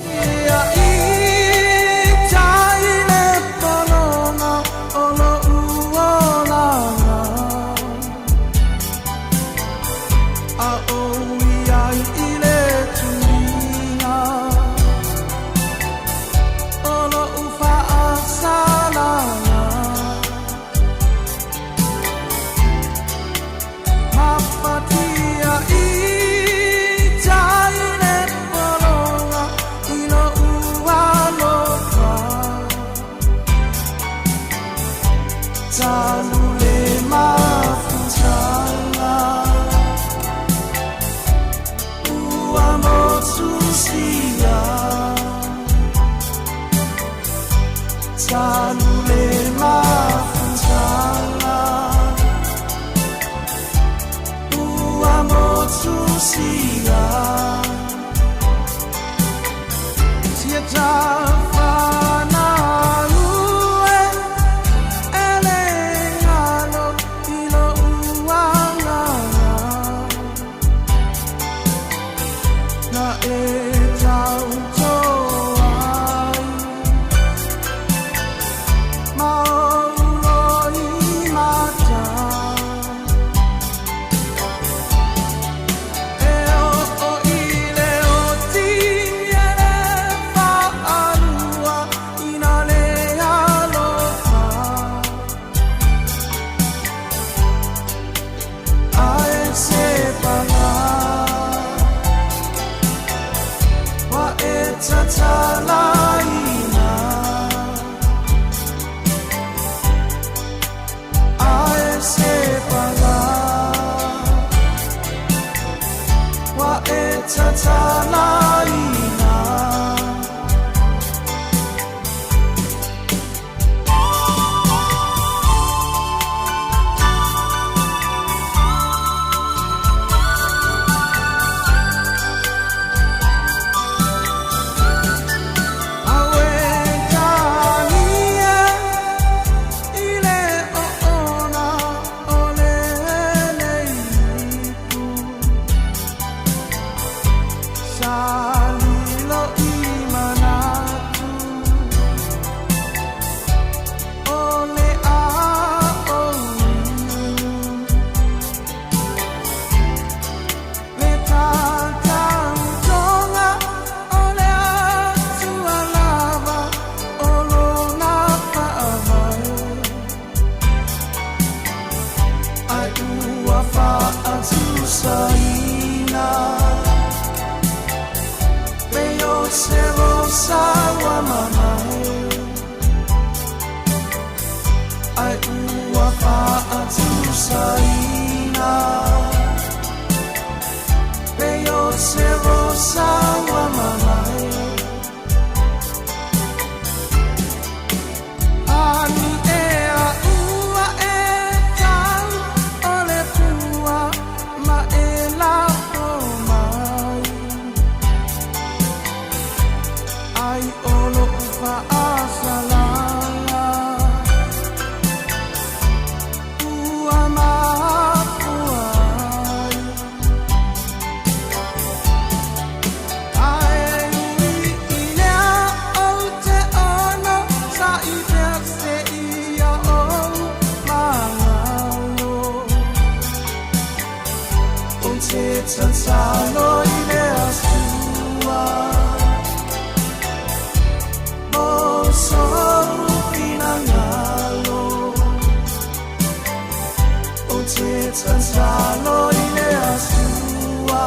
Tatalo i le Atua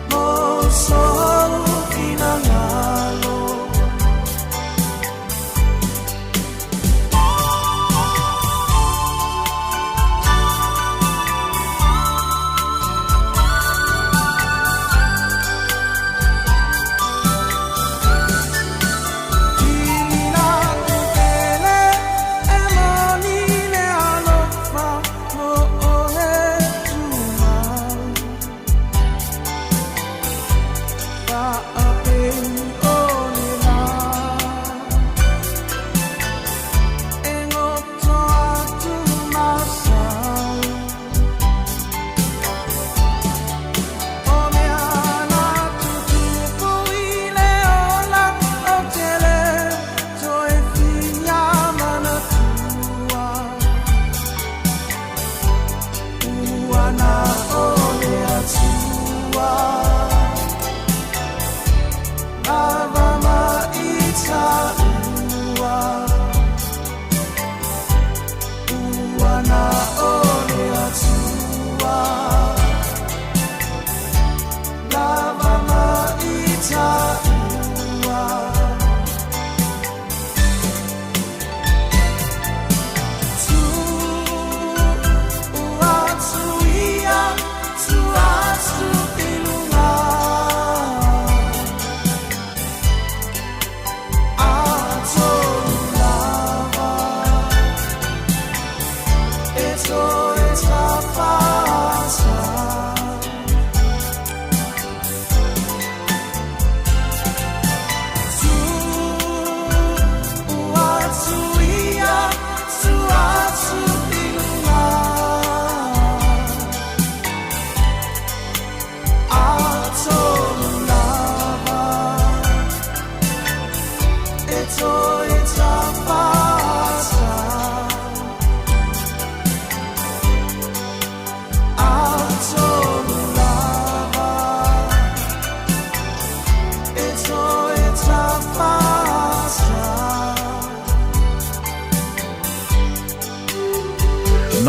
Mo sou finagalo.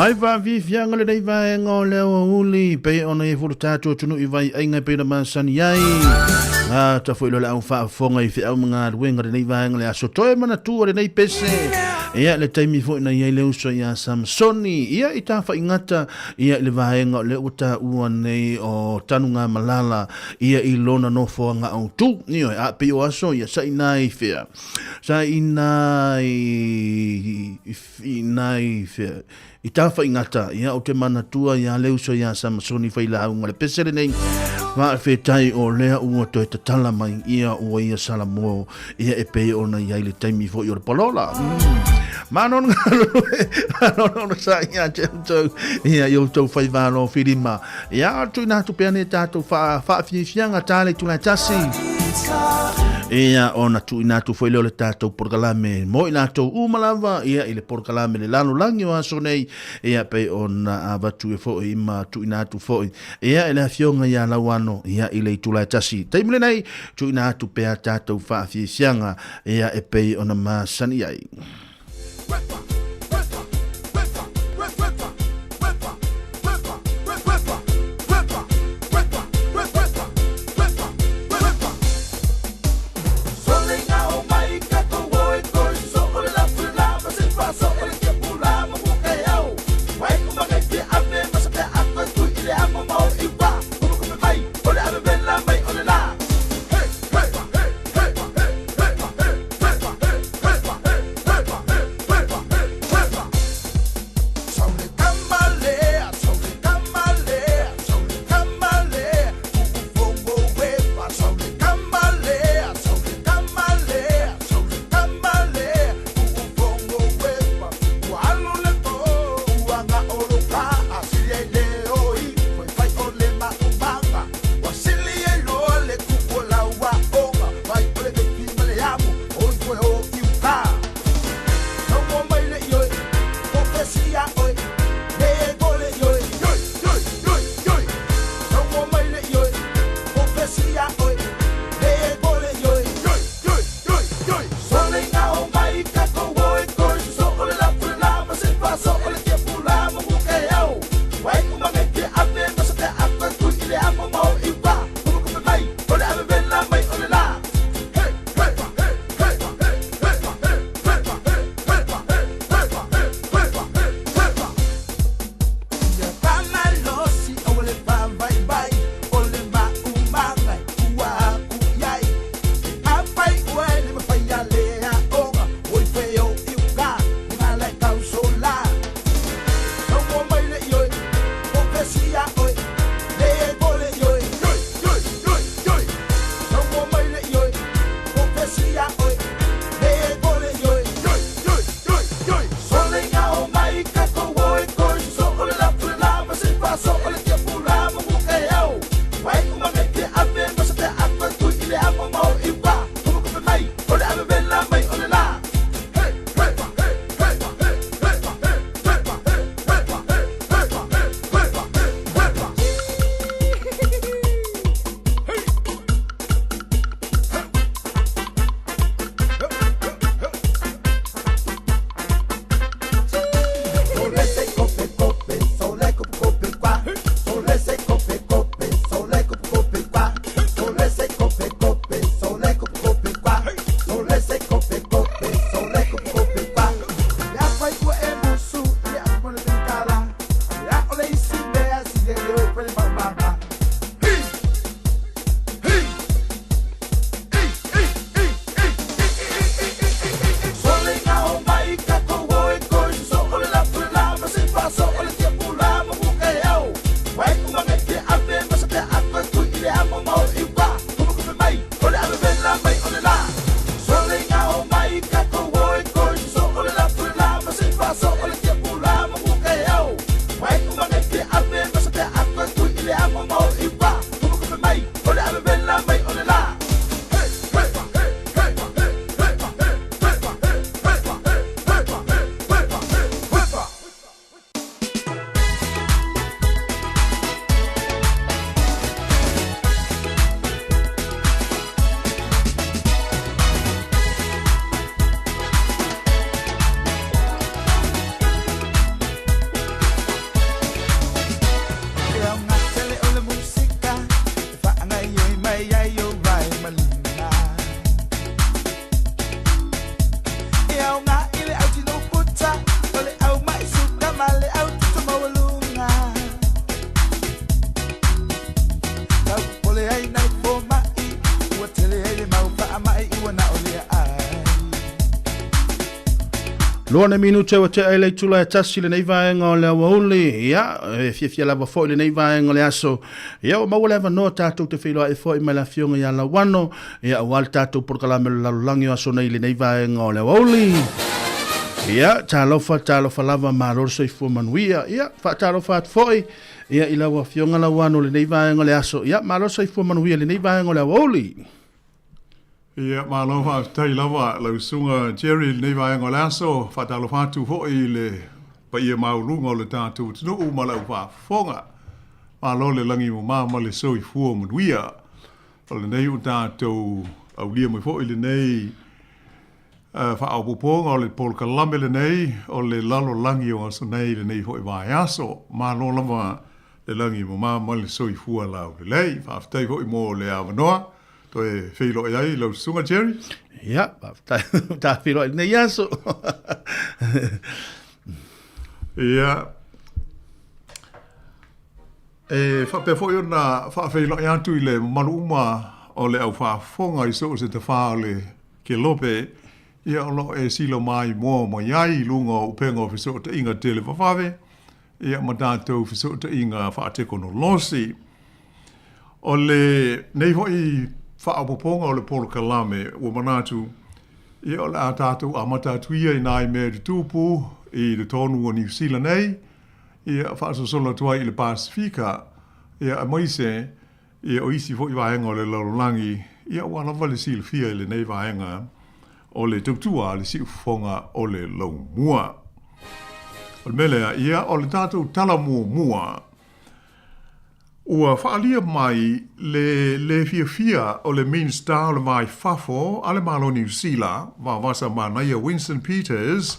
Nai faafiafiaga lenei vaega o le aoauli pei ona i fulu tatou atunuu i vaiaiga e pei ona masani ai. Gata foi lo le au faafofoga i feau ma galuega lenei vaega le aso toe manatua lenei pese. Ia le taimi foi na i ai le uso ia Samsoni ia i tafaigata ia i le vaega o lea ua taua nei o Tanugamalala ia i lona nofoaga autu. Ioe, a pei o aso ia sa ina i fea. Sa ina i i fea i Tafaigata, ia ou te manatua ia le uso ia Samasoni Failauga le pese lenei, faafetai o lea ua toe tatala mai ia ua ia Salamo ia e pei ona i ai le taimi foi o le palola. Mano ona sa ia te outou ia i outou faivalo filima ia tuuina atu pea nei tatou faafiafiaga ta le itula e tasi. Ia ona tuuina atu foi lea o le tatou polokalame mo i latou uma lava ia i le polokalame le lalolagi o aso nei ia pei ona avatu e foi ma tuuina atu foi ia e le afioga ia Lauano ia i le itula e tasi. Taimi lenei tuuina atu pea tatou faafiafiaga ia e pei ona masani ai. Lua nai minute ua tea i le itula e tasi lenei vaega o le aoauli. Ia, e fiafia lava foi lenei vaega o le aso. Ia, ua maua le avanoa tatou te feiloai foi ma le Afioga ia Lauano, ia, aua le tatou polokalame o le lalolagi o aso nei i lenei vaega o le aoauli. Ia, talofa, talofa lava, malo le soifua manuia. Ia, faatalofa atu foi, ia, i lau Afioga Lauano i lenei vaega o le aso. Ia, malo le soifua manuia i lenei vaega o le aoauli. Ia, malo faafetai lava lau Susuga Jerry i lenei vaega o le aso. Faatalofa atu foi i le paia maualuga o le tatou atunuu ma lau faafofoga. Malo le lagi mama ma le soifua manuia. O lenei ua tatou aulia mai foi lenei faaopoopoga o le polokalame lenei o le lalolagi o aso nei i lenei foi vaiaso. Malo lava le lagi mama ma le soifua laulelei. Faafetai foi mo le avanoa. Toe feiloai ai lau susuga Jerry. Ia, faafetai. Ta feiloai i lenei aso. Ia. E faapea foi ona faafeiloai atu i le mamalu uma o le au faafofoga i so o se tafā o le kelope, ia o lo o e silamaimoa mai ai i luga o upega o fesootaiga televavave, ia ma tatou fesootaiga faatekonolosi. O lenei foi faaopoopoga o le polokalame ua manatu, ia o le a tatou amata atu ia i nai mea e tutupu i totonu o Niu Sila nei, ia faasolosolo atu ai i le Pasefika, ia aemaise ia o isi foi vaega o le lalolagi, ia aua lava le silafia i lenei vaega o le tautua a le siufofoga o le laumua. O le mea lea, ia o le tatou tala muamua, Ua faaalia mai le lē fiafia o le Minisita o le Va i Fafo a le Malo Niu Sila, Vavasa Manaia Winston Peters,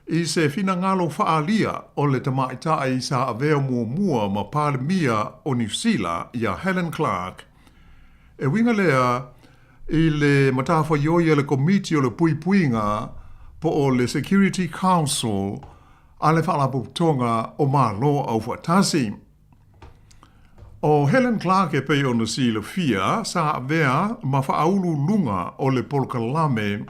i se finagalo faaalia o le tamaitai sa avea muamua ma Palemia o Niu Sila iā Helen Clark. E uiga lea i le matafaioi a le Komiti o le Puipuiga po o le Security Council a le Faalapotopotoga o Malo Aufaatasi. ʻO Helen Clark e pei ona silafia, sa avea ma faauluuluga o le polokalame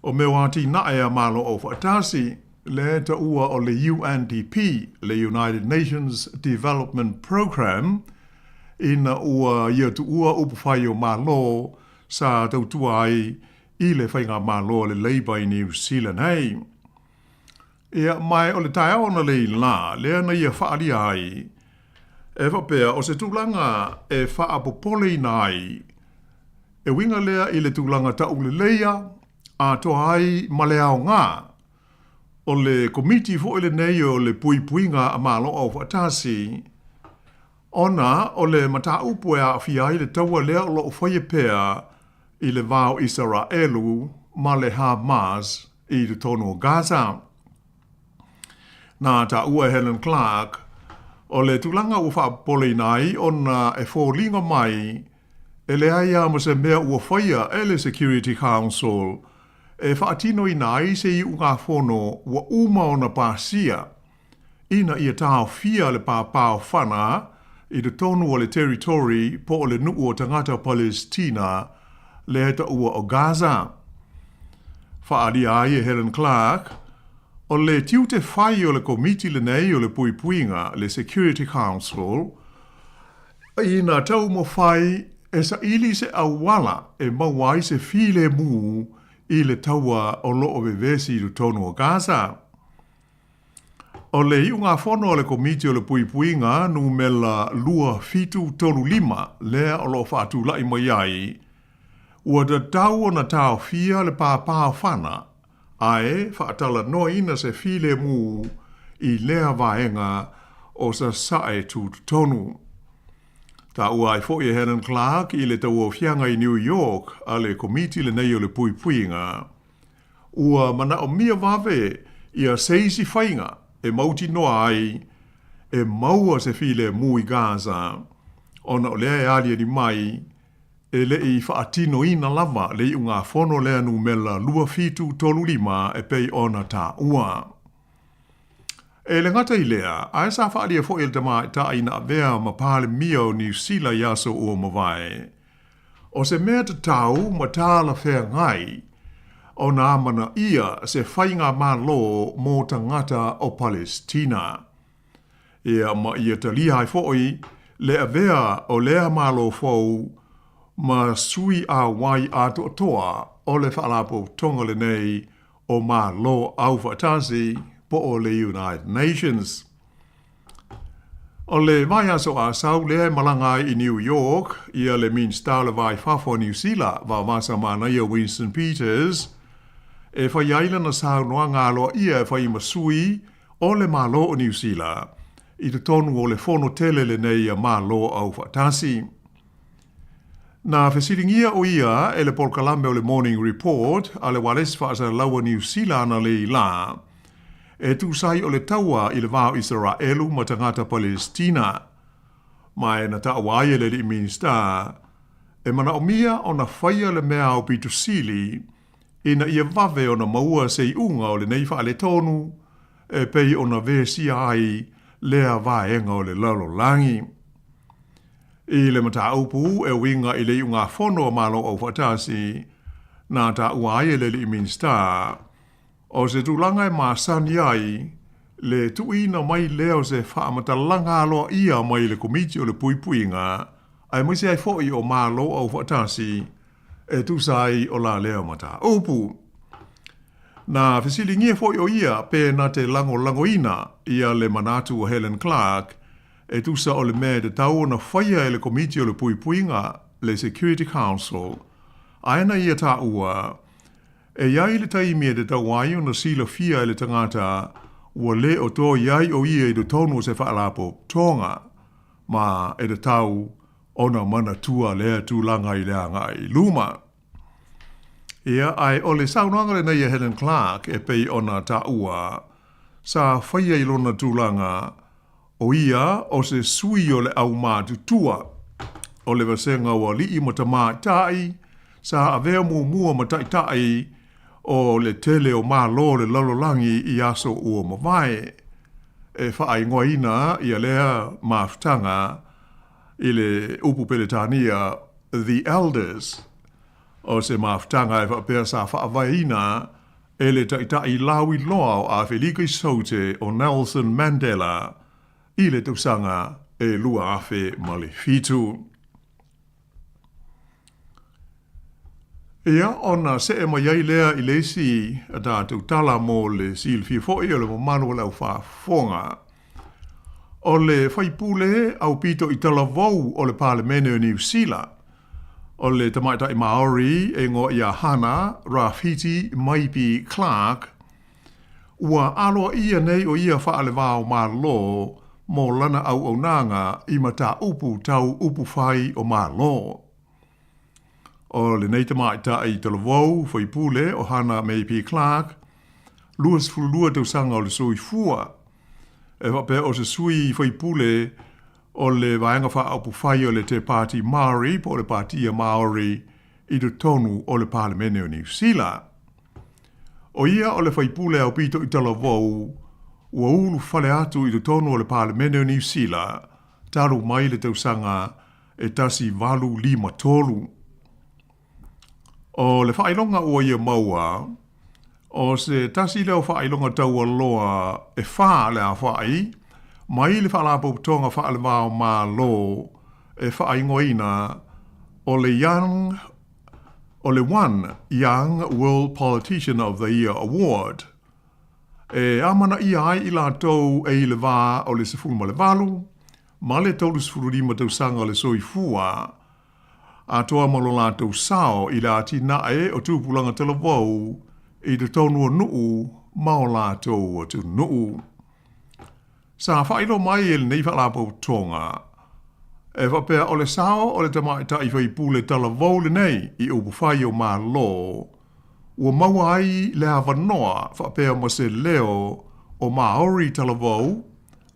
o mea o atinae a Malo Aufaatasi, lea e taua o le UNDP, le United Nations Development Programme, ina ua ia tuua upufai o Malo sa tautua ai i le faigamalo a le Labour i Niu Sila nei. Ia, ma o le taeao analeila lā, lea na ia faaalia ai, e faapea, o se tulaga e faapopoleina ai, e uiga lea i le tulaga tauleleia atoa ai ma le aoga o le Komiti foi lenei o le Puipuiga a Malo Aufaatasi, ona o le mataupu e aafia ai le taua lea o lo o faia pea i le va o Isaraelu ma le Hamas i totonu o Gaza. Na taua e Helen Clark, o le tulaga ua faapopoleina ai ona e foliga mai e leai lava ma se mea ua faia e le Security Council e faatinoina ai se iugafono ua uma ona pasia ina ia taofia le pāpāofana i totonu o le territory po o le nuu o tagata Palestina lea e taua o Gaza. Faaalia ai e Helen Clark, o le tiute fai o le Komiti lenei o le Puipuiga, le Security Council, ina taumafai e saili se auala e maua ai se filemu i le taua o lo o vevesi i totonu o Gaza. O le iugafono a le Komiti o le Puipuiga numela 2735 lea o lo o faatulai mai ai, ua tatau ona taofia le pāpāofana ae faatalanoaina se filemu i lea vaega o Sasae Tutotonu. Taua ai foi e Helen Clark i le tauaofiaga i New York a le Komiti lenei o le Puipuiga, Ua manaomia vave ia se isi faiga e mautinoa ai e maua se filemu i Gaza, ona o lea e aliali mai e le i faatinoina lava le iugafono lea numela 2735 e pei ona taua. E le gata i lea, ae sa faaalia foi e le tamaitai na avea ma Palemia o Niu Sila i aso ua mavae, O se mea tatau ma talafeagai, ona amanaia se faigamalo mo tagata o Palesitina. Ia ma ia talia ai foʻi le avea o lea Malo fou ma sui auai atoatoa o le Faalapotopotoga lenei o Malo Aufaatasi po o le United Nations. O le vaiaso Asau lea e malaga ai i New York ia le Minisita o le Va i Fafo a Niu Sila, Vaovasa Manaia Winston Peters, e fai ai lana saunoaga aloaia e fai ma sui o le Malo o Niu Sila i totonu o le fono tele lenei a Malo Aufaatasi. Na fesiligia o ia e le polokalame o le Morning Report a le ualesi faasalalaua Niu Sila analeila lā, e tusa ai o le taua i le va o Isaraelu ma tagata Palesitina. Ma e na taua ai e le alii Minisita, e manaomia ona faia le mea aupito sili ina ia vave ona maua se iuga o lenei faaletonu e pei ona vesia ai lea vaega o le lalolagi. I le mataupu e uiga i le iugafono a Malo Aufaatasi, na taua ai e le alii Minisita, o se tulaga e masani ai le tuuina mai lea o se faamatalaga aloaia mai le Komiti o le Puipuiga aemaise ai foi o Malo Aufaatasi e tusa ai o la lea mataupu. Na fesiligia foi o ia pe na te lagolagoina ia le manatu o Helen Clark e tusa o le mea e tatau ona faia e le Komiti o le Puipuiga, le Security Council, ae na ia taua, e i ai le taimi e tatau ai ona silafia e le tagata ua le o toe i ai o ia i totonu o se faalapotopotoga, ma e tatau ona manatua lea tulaga i le agai i luma. Ia, ae o le saunoaga lenei a Helen Clark e pei ona taua, sa faia i lona tulaga, o ia o se sui o le aumatutua o le vasega o alii ma tamaitai sa avea muamua ma taitai o le tele o Malo o le lalolagi i aso ua mavae. E faaigoaina ia lea mafutaga i le upu Peretania The Elders, o se mafutaga e faapea sa faavaeina e le taitai lauiloa o Afelika i Saute o Nelson Mandela i le tausaga e 2007. Ia, ona see mai ai lea i le isi a tatou tala mo le silafia foi o le mamalu o le aufaafofoga. O le faipule aupito i talavou o le Palemene o Niu Sila, o le tamaitai Maori e igoa ia Hana Rawhiti Maipi Clark, ua aloaia nei o ia faalevao Malo mo lana auaunaga i mataupu tau upufai o Malo. O lenei tamaitai talavou faipule o Hana Maipi Clark, 22 tausaga o le soifua, e faapea o se sui faipule o le Vaega Faaupufai o le Te Pāti Māori po o le Pātia Māori i totonu o le Palemene o Niu Sila. O ia o le faipule aupito i talavou ua ulufale atu i totonu o le Palemene o Niu Sila talu mai le tausaga e 1853. O le faailoga ua ia maua, o se tasi lea o faailoga taualoa e fā le aofai mai le Faalapotopotoga Faale-va o Malo e faaigoaina o le Young o le One Young World Politician of the Year Award, e amanaia ai i latou e i le va o le 18 ma le 35 tausaga o le soifua, atoa ma lo latou sao i le atinae o tupulaga talavou i totonu o nuu ma o latou atunuu. Sa faailoa mai e lenei faalapotopotoga, e faapea o le sao o le tamaitai faipule talavou lenei i upufai o Malo, ua maua ai le avanoa faapea ma se leo o Maori talavou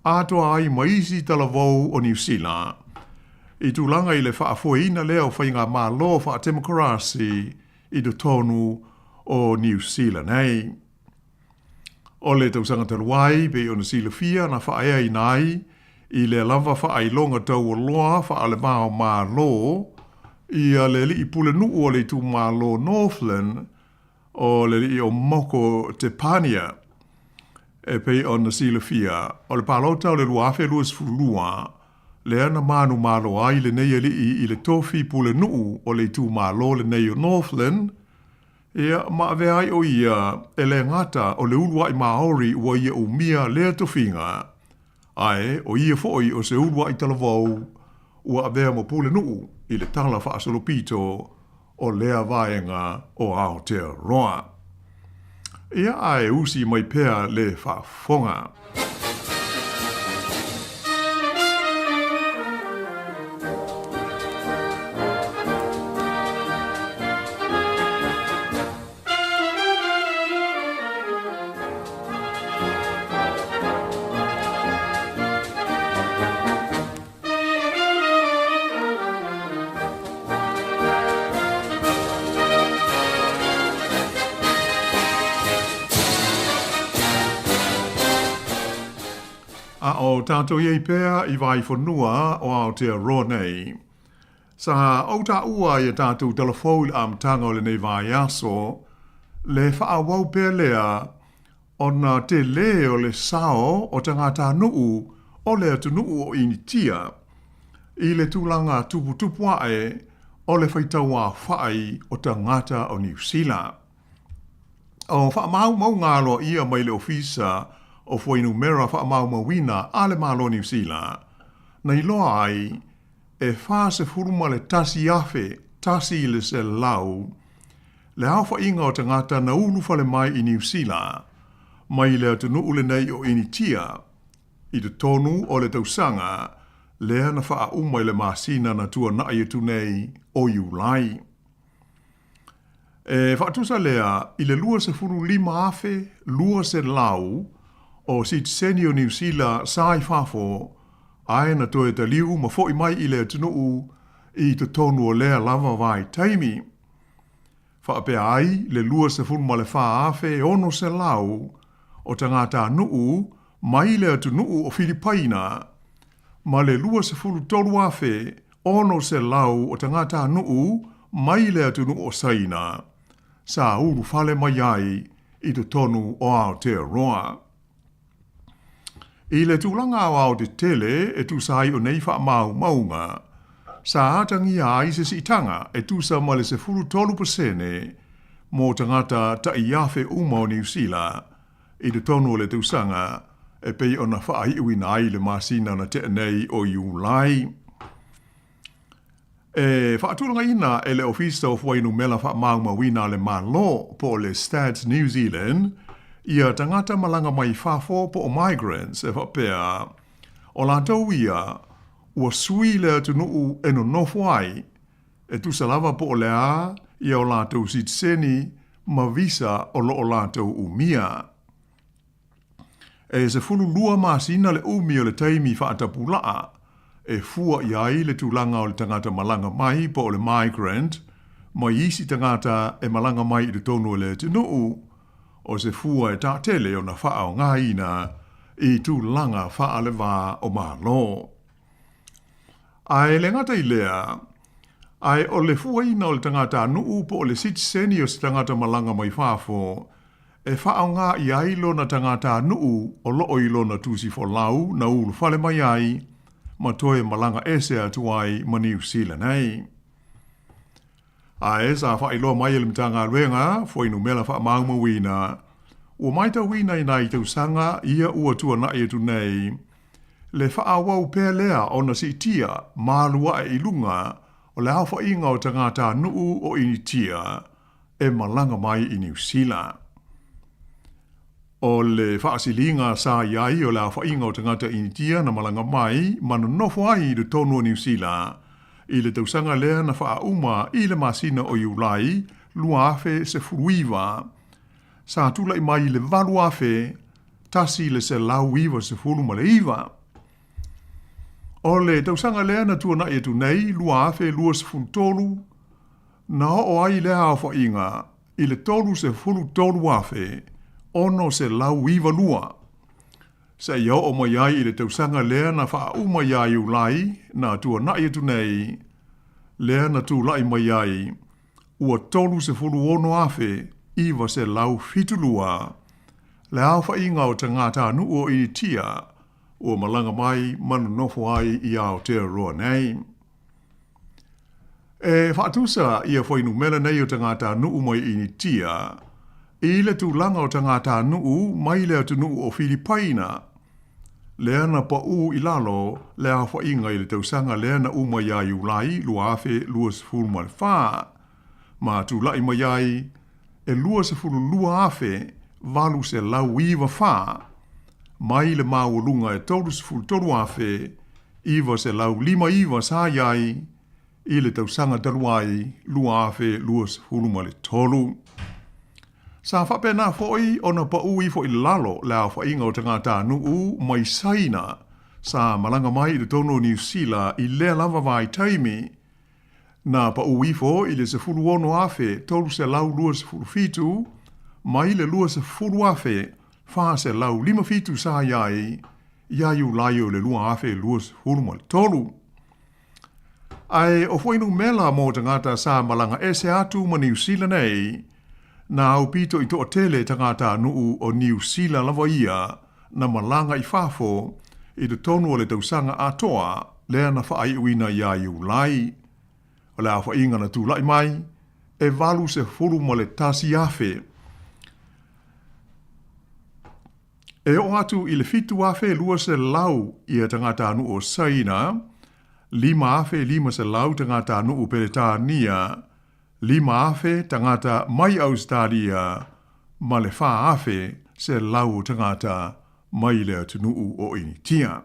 atoa ai ma isi talavou o Niu Sila i tulaga i le faafoeina lea o faigamalo faatemokarasi i totonu o Niu Sila nei. O le tausaga talu ai, pei ona silafia na faaeaina ai i lea lava faailoga taualoa faale-va-o-Malo ia le alii pulenuu o le itumalo Northland. o le alii o Moko Tepania. E pei ona silafia, o le palota o le 2022, lea na manumalo ai lenei alii i le tofi pulenuu o le itumalo lenei o Northland, ia, ma avea ai o ia e le gata o le uluai Maori ua ia umia lea tofiga, ae o ia foi o se uluai talavou ua avea ma pulenuu i le tala faasolopito o lea vaega o Aotearoa. Ia, ae usi mai pea le faafofoga. A o tātou i ai pea i Vaifonua o Aotearoa nei. Sa ou taua i a tātou talafou i le amataga o lenei vaiaso, le faaauau pea lea ona telē o le sao o tagatanuu o le atunuu o Initia i le tulaga tuputupu ae o le faitauaofai o tagata o Niu Sila. O faamaumauga aloaia mai le Ofisa o Fuainumera Faamaumauina a le Malo o Niu Sila, na iloa ai e 41,100 le aofaiga o tagata na ulufale mai i Niu Sila mai le atunuu lenei o Initia i totonu o le tausaga lea na faauma i le masina na tuanai atu nei o Iulai. E faatusa lea i le 25,200 o sitiseni o Niu Sila sa i fafo ae na toe taliu ma fo'i mai i le atunuu i totonu o lea lava vaitaimi. Faapea ai le 24,600 o tagatanuu mai le atunuu o Filipaina ma le 23,600 o tagatanuu mai le atunuu o Saina sa ulufale mai ai i totonu o Aotearoa. I le tulaga aoaotetele e tusa ai o nei faamaumauga, sa atagia ai se siitaga e tusa ma le 13% mo tagata ta'iafe uma o Niu Sila i totonu o le tausaga e pei ona faaiuina ai le masina na tea nei o Iulai. E faatulagaina e le Ofisa o Fuainumela Faamaumauina a le Malo po o le Stats New Zealand ia tagata malaga mai fafo po o migrants e faapea, o latou ia ua sui le atunuu e nonofo ai, e tusa lava po o le a ia o latou sitiseni ma visa o lo o latou umia. E 12 masina le umi o le taimi faatapulaa e fua i ai le tulaga o le tagata malaga mai po o le migrant mai isi tagata e malaga mai i totonu o le atunuu, o se fua e taatele ona faaaogaina i tulaga faalevā o Malo. Ae le gata i lea, ae o le fuaina o le tagatanuu po o le sitiseni o se tagata malaga mai fafo e faaaoga i ai lona tagatanuu o loo i lona tusi folau na ulufale mai ai ma toe malaga ese atu ai ma Niu Sila nei. Ae sa faailoa mai e le Matagaluega Fuainumela Faamaumauina, ua matauina i nai tausaga ia ua tuanai atu nei, le faaauau pea lea ona siitia malu ae i luga o le aofaiga o tagatanuu o Initia e malaga mai i Niu Sila. O le faasiliga sa i ai o le aofaiga o tagata Initia na malaga mai ma nonofo ai i totonu o Niu Sila i le tausaga lea na faauma i le masina o Iulai 2019, sa tula'i mai i le 8,199. O le tausaga lea na tuana'i atu nei 2023, na oo ai lea aofaiga i le 33,692, seia oo mai ai i le tausaga lea na faauma iā Iulai na tuana'i atu nei, lea na tula'i mai ai ua 36,900. 1972, le aofaiga o tagatanuu o Initia ua malaga mai ma nonofo ai i Aotearoa nei. E faatusa ia fuainumera nei o tagatanuu mai Initia i le tulaga o tagatanuu mai le atunuu o Filipaina, lea na paʻū i lalo le aofaiga i le tausaga lea na uma ia Iulai 2024, ma tulaʻi mai ai e 22,894 mai le maualuga e 33,959 sa i ai i le tausaga talu ai 2023. Sa faapena foi ona paʻū ifo i lalo le aofaiga o tagatanuu mai Saina sa malaga mai i totonu o Niu Sila i lea lava vaitaimi, na paʻū ifo i le 16,327 mai le 20,457 sa i ai ia Iulai o le 2023. Ae o fuainumela mo tagata sa malaga ese atu ma Niu Sila nei, na aupito i toatele tagatanuu o Niu Sila lava ia na malaga i fafo i totonu o le tausaga atoa lea na faaiuina ia Iulai. O le aofaiga na tulaʻi mai, e 81,000. E oo atu i le 7,200 ia tagatanuu o Saina, 5,500 tagatanuu Peretania, 5,000 tagata mai Ausetalia ma le 4,100 o tagata mai le atunuu o Initia.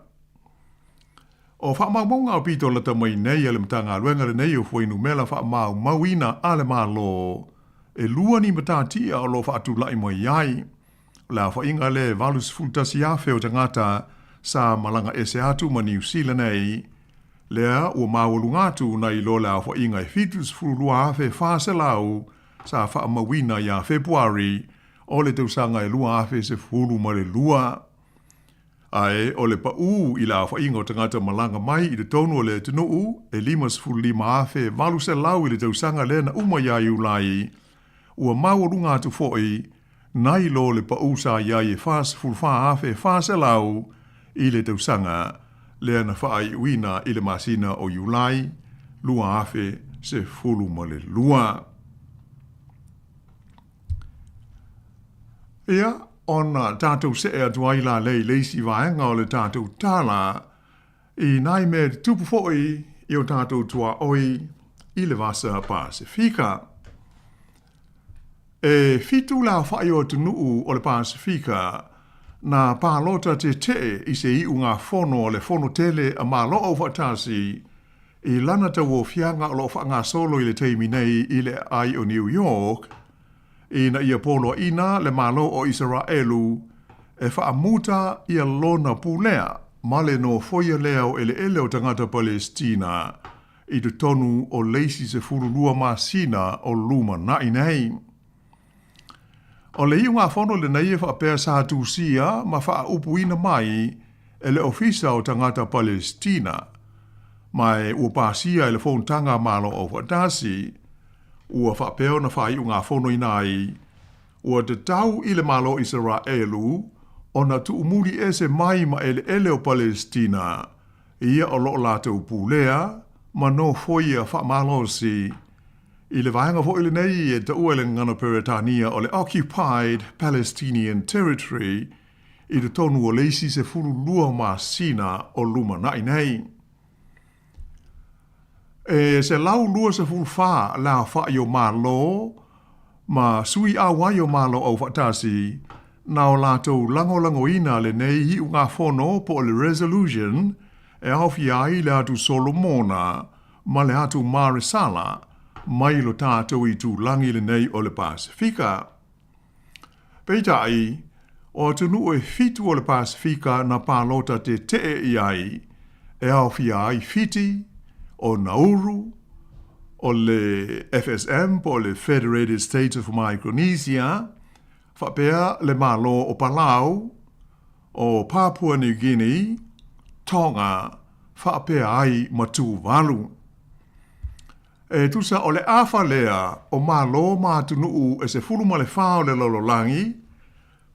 O faamaumauga aupito lata mai nei a le Matagaluega lenei o Fuainumera Faamaumauina a le Malo, e lua ni matatia o lo o faatulaʻi mai ai. O le aofaiga lea e 81,000 o tagata sa malaga ese atu ma Niu Sila nei, lea ua maualuga atu nai lo le aofaiga e 72,400 sa faamauina ia Fepuari o le tausaga e 2012. Ae o le paʻū i le aofaiga o tagata malaga mai i totonu o le atunuu e 55,800 i le tausaga lea na uma ia Iulai, ua maualuga atu foi nai lo le paʻū sa i ai e 44,400 i le tausaga lea na faaiuina i le masina o Iulai 2012. Ia, ona tatou see atu ai la lea i le isi vaega o le tatou tala i nai mea tutupu foi i o tatou tuaoi i le Vasa Pasefika. E fitu le aofaʻi o atunuu o le Pasefika na palota tetee i se iugafono a le Fono Tele a Malo Aufaatasi i lana tauofiaga o lo o faagasolo i le taimi nei i le aai o New York, ina ia poloaiina le Malo o Isaraelu e faamuta ia lona pulea ma le nofoia lea o eleele o tagata Palesitina i totonu o le isi 12 masina o lumanaʻi nei. O le iugafono lenei e faapea sa tusia ma faaupuina mai e le Ofisa o Tagata Palesitina, ma e ua pasia e le Fonotaga a Malo Aufaatasi, ua faapea ona faaiugafonoina ai, ua tatau i le Malo o Isaraelu ona tuumuli ese mai ma eleele o Palesitina, ia o lo o latou pulea ma nofoia faamalosi. I le vaega foi lenei e taua i le gagana Peretania o le Occupied Palestinian Territory i totonu o le isi 12 masina o lumanaʻi nei. E 124 le aofaʻi o Malo ma sui ʻauai o Malo Aufaatasi na o latou lagolagoina lenei iugafono po o le resolution e aofia ai le atu Solomona ma le atu Maresala mai lo tatou itulagi lenei o le Pasefika. Peitai, o atunuu e fitu o le Pasefika na palota tetee i ai, e aofia ai Fiti, o Nauru, o le FSM po o le Federated States of Micronesia, faapea le Malo o Palau, o Papua New Guinea, Tonga, faapea ai ma Tuvalu. E tusa o le afa lea o Malo ma atunuu e 14 o le lalolagi,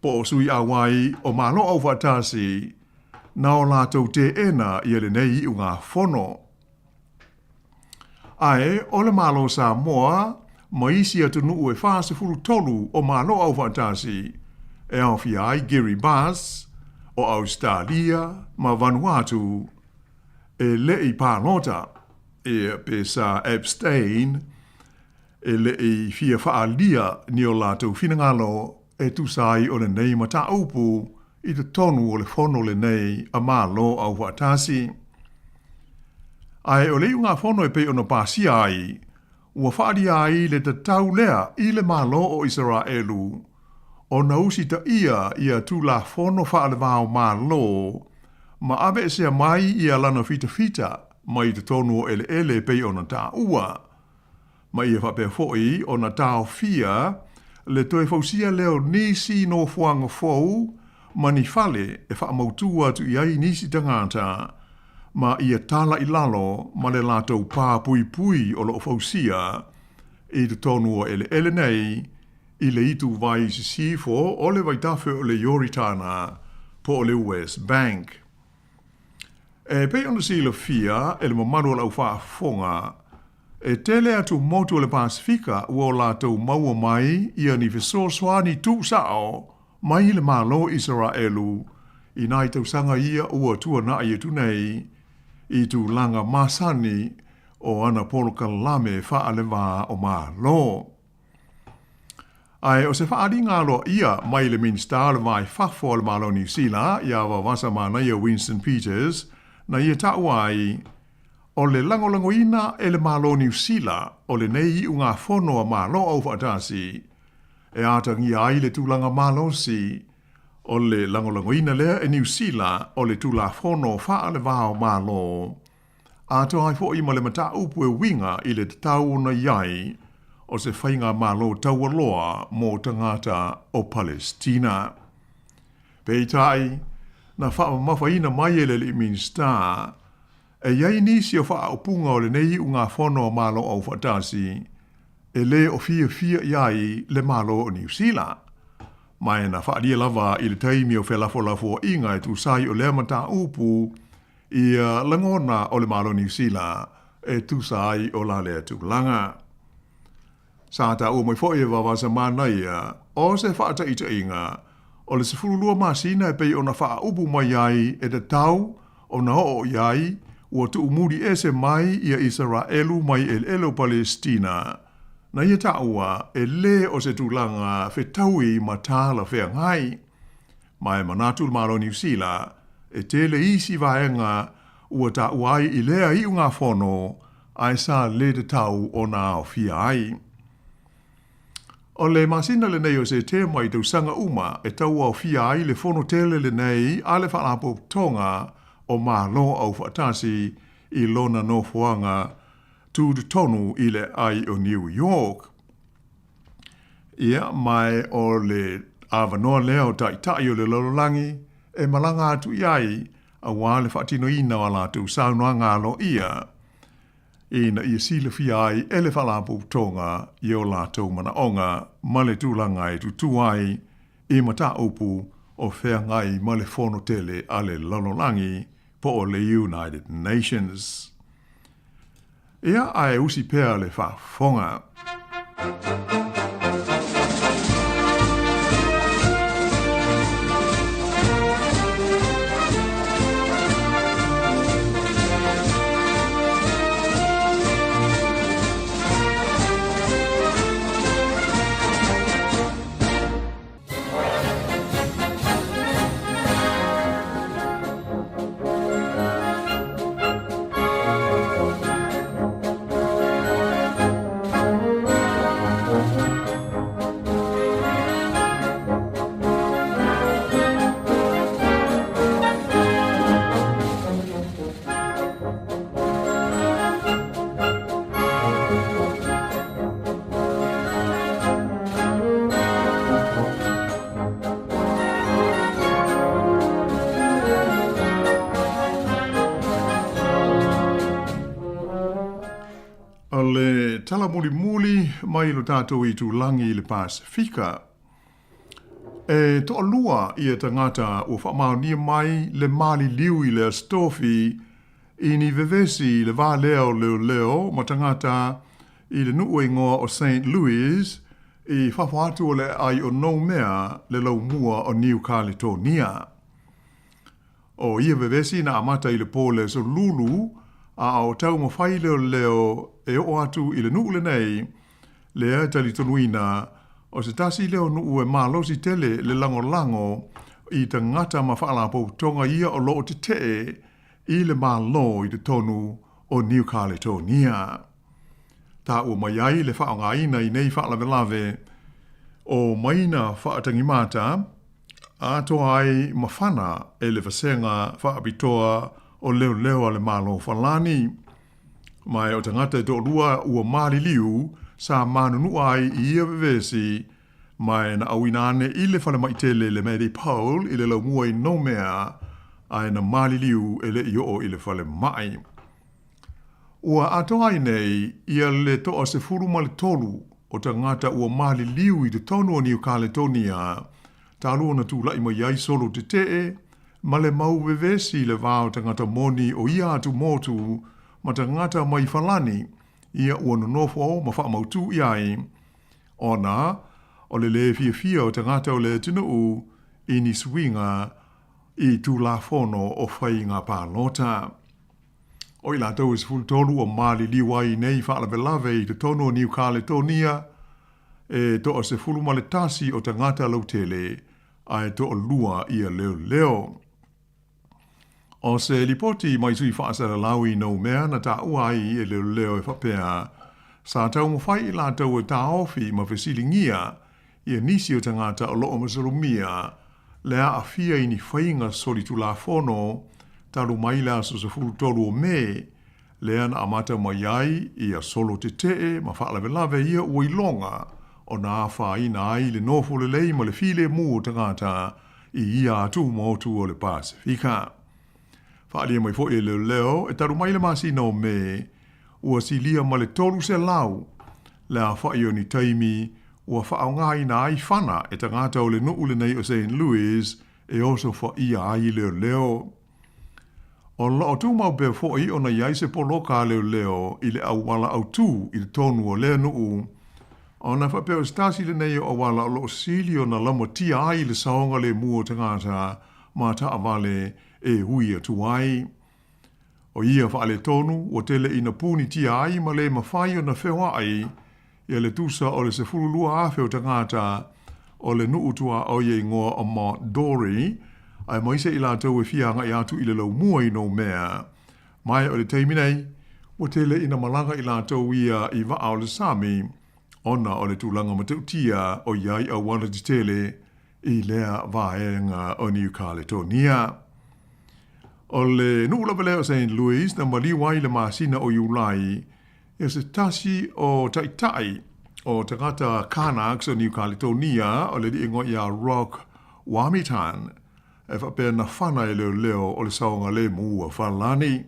po o sui auai o Malo Aufaatasi, na o latou teena ia lenei iugafono. Ae o le Malo Samoa ma isi atunuu e 43 o Malo Aufaatasi, e aofia ai Kiribati, o Ausetalia ma Vanuatu, e le i palota, ia pe sa abstain, e le i fia faaalia ni o latou finagalo e tusa ai o lenei mataupu i totonu o le fono lenei a Malo Aufaatasi. Ae o le iugafono e pei ona pasia ai, ua faaalia ai le tatau lea i le Malo o Isaraelu ona usitaia ia Tulafono faale-va o Malo ma aveesea mai ia lana fitafita mai totonu o eleele e pei ona taua, ma ia faapea foi ona taofia le toe fausia lea o nisi nofoaga fou ma ni fale e faamautu atu i ai nisi tagata ma ia tala i lalo ma le latou pā puipui o lo o fausia i totonu o eleele nei i le ituvai i sisifo o le vaitafe o le Ioritana po o le West Bank. E pei ona silafia e le mamalu o lau faafofoga, e tele atu motu o le Pasefika ua o latou maua mai ia ni fesoasoani tuusao mai le Malo o Isaraelu i nai tausaga ia ua tuanai atu nei i tulaga masani o ana polokalame faaleva o Malo. Ae o se faaaliga aloaia mai le Minisita o le Va i Fafo a le Malo o Niu Sila ia Vaovasa Manaia Winston Peters na ia taua ai, o le lagolagoina e le Malo o Niu Sila o lenei iugafono a Malo Aufaatasi e atagia ai le tulaga malosi o le lagolagoina lea e Niu Sila o le Tulafono Faalevao Malo atoa ai foi ma le mataupu e uiga i le tatau ona i ai o se faigamalo taualoa mo tagata o Palestina. Peitai, na faamamafaina mai e le alii Minisita, e i ai nisi o faaupuga o lenei iugafono a Malo Aufaatasi e le o fiafia i ai le Malo o Niu Sila. Ma e na faaalia lava i le taimi o felafolafoaiga e tusa ai o lea mataupu ia lagona o le Malo Niu Sila e tusa ai o la lea tulaga. Sa taua mai foi e Vaovasa Manaia o se faataitaiga o le 12 masina e pei ona faaupu mai ai e tatau ona oo i ai ua tuumuli ese mai ia Isaraelu mai eleele o Palesitina, na ia taua e lē o se tulaga fetaui ma talafeagai. Ma e manatu le Malo o Niu Sila e tele isi vaega ua taua ai i lea iugafono ae sa lē tatau ona aofia ai. O le masina lenei o Setema i tausaga uma e tauaofia ai le fono tele lenei a le Faalapotopotoga o Malo Aufaatasi i lona nofoaga tutotonu i le aai o New York. Ia, ma o le avanoa lea o taitai o le lalolagi e malaga atu i ai auā le faatinoina o a latou saunoaga aloaia ina ia silafia ai e le Faalapotopotoga i o latou manaoga ma le tulaga e tutū ai i mataupu o feagai ma le fono tele a le lalolagi po o le United Nations. Ia, ae usi pea le faafofoga. tala mulimuli mai lo tātou itulagi i le Pasifika. E toalua ia tagata ua faamaonia mai le maliliu i le Aso Tofi i ni vevesi i le va lea o leoleo ma tagata i le nuu e igoa o Saint Louis i fafo atu o le aai o Noumea le laumua o Niu Kaletonia. O ia vevesi na amata i le po o le Aso Lulu a o taumafai leoleo e oo atu i le nuu lenei, lea e talitonuina o se tasi lea o nuu e malosi tele le lagolago i tagata ma faalapotopotoga ia o lo o tetee i le Malo i totonu o Niu Kaletonia. Taua mai ai le faaaogaina i nei faalavelave o maina faatagimata atoa ai ma fana e le Vasega Faapitoa o Leoleo a le Malo o Falani. Ma o tagata e toalua ua maliliu sa manunua ai i ia vevesi ma na auina ane i le falemai tele le Medipol i le laumua i Noumea ae na maliliu e le i oo i le falemai. Ua atoa ai nei ia le 13 o tagata ua maliliu i totonu o Niu Kaletonia talu ona tulai mai ai solo tetee ma le mau vevesi i le va o tagata moni o ia atu motu ma tagata mai Falani ia ua nonofo ma faamautū i ai ona o le lē fiafia o tagata o le atunuu i ni suiga i Tulafono o Faiga Palota. O i latou e 13 ua maliliu ai i nei faalavelave i totonu o Niu Kaletonia, e 11 o tagata lautele ae toalua ia leoleo. O se lipoti mai sui faasalalau i Noumea na taua ai e leoleo e faapea, sa taumafai i latou e taofi ma fesiligia ia nisi o tagata o lo o masalomia le aafia i ni faiga solitulafono talu mai le aso 13 o Me, lea na amata mai ai ia solo tetee ma faalavelave ia ua iloga ona afaina ai le nofo lelei ma le filemu o tagata i ia atu motu o le Pasifika. Faaalia mai foi e leoleo e talu mai le masina o Me, ua silia ma le 300 le aofai o ni taimi ua faaaogaina ai fana e tagata o le nuu lenei o Saint Louis e osofaia ai leoleo. O lo o tumau pea foi ona i ai se poloka a leoleo i le auala autū i totonu o lea nuu, ona faapea o se tasi lenei o auala o lo o sili ona laumatia ai le saogalemu o tagata ma taavale e ui atu ai. O ia faaletonu ua tele ina punitia ai ma le mafai ona feoai ia le tusa o le 12,000 o tagata o le nuu tuaoi e igoa o Mont Dore, aemaise i latou e fia agai atu i le laumua i Noumea. Ma o le taimi nei, ua tele ina malaga i latou ia i vaa o le sami, ona o le tulaga matautia o i ai auala tetele i lea vaega o Niu Kaletonia. O le nuu lava lea o Saint Louis na maliu ai i le masina o Iulai ia se tasi o taitai o tagata Kanaks o Niu Kaletonia o le alii igoa ia Roch Wamytan e faapea na fana e leoleo o le saogalemu a Falani.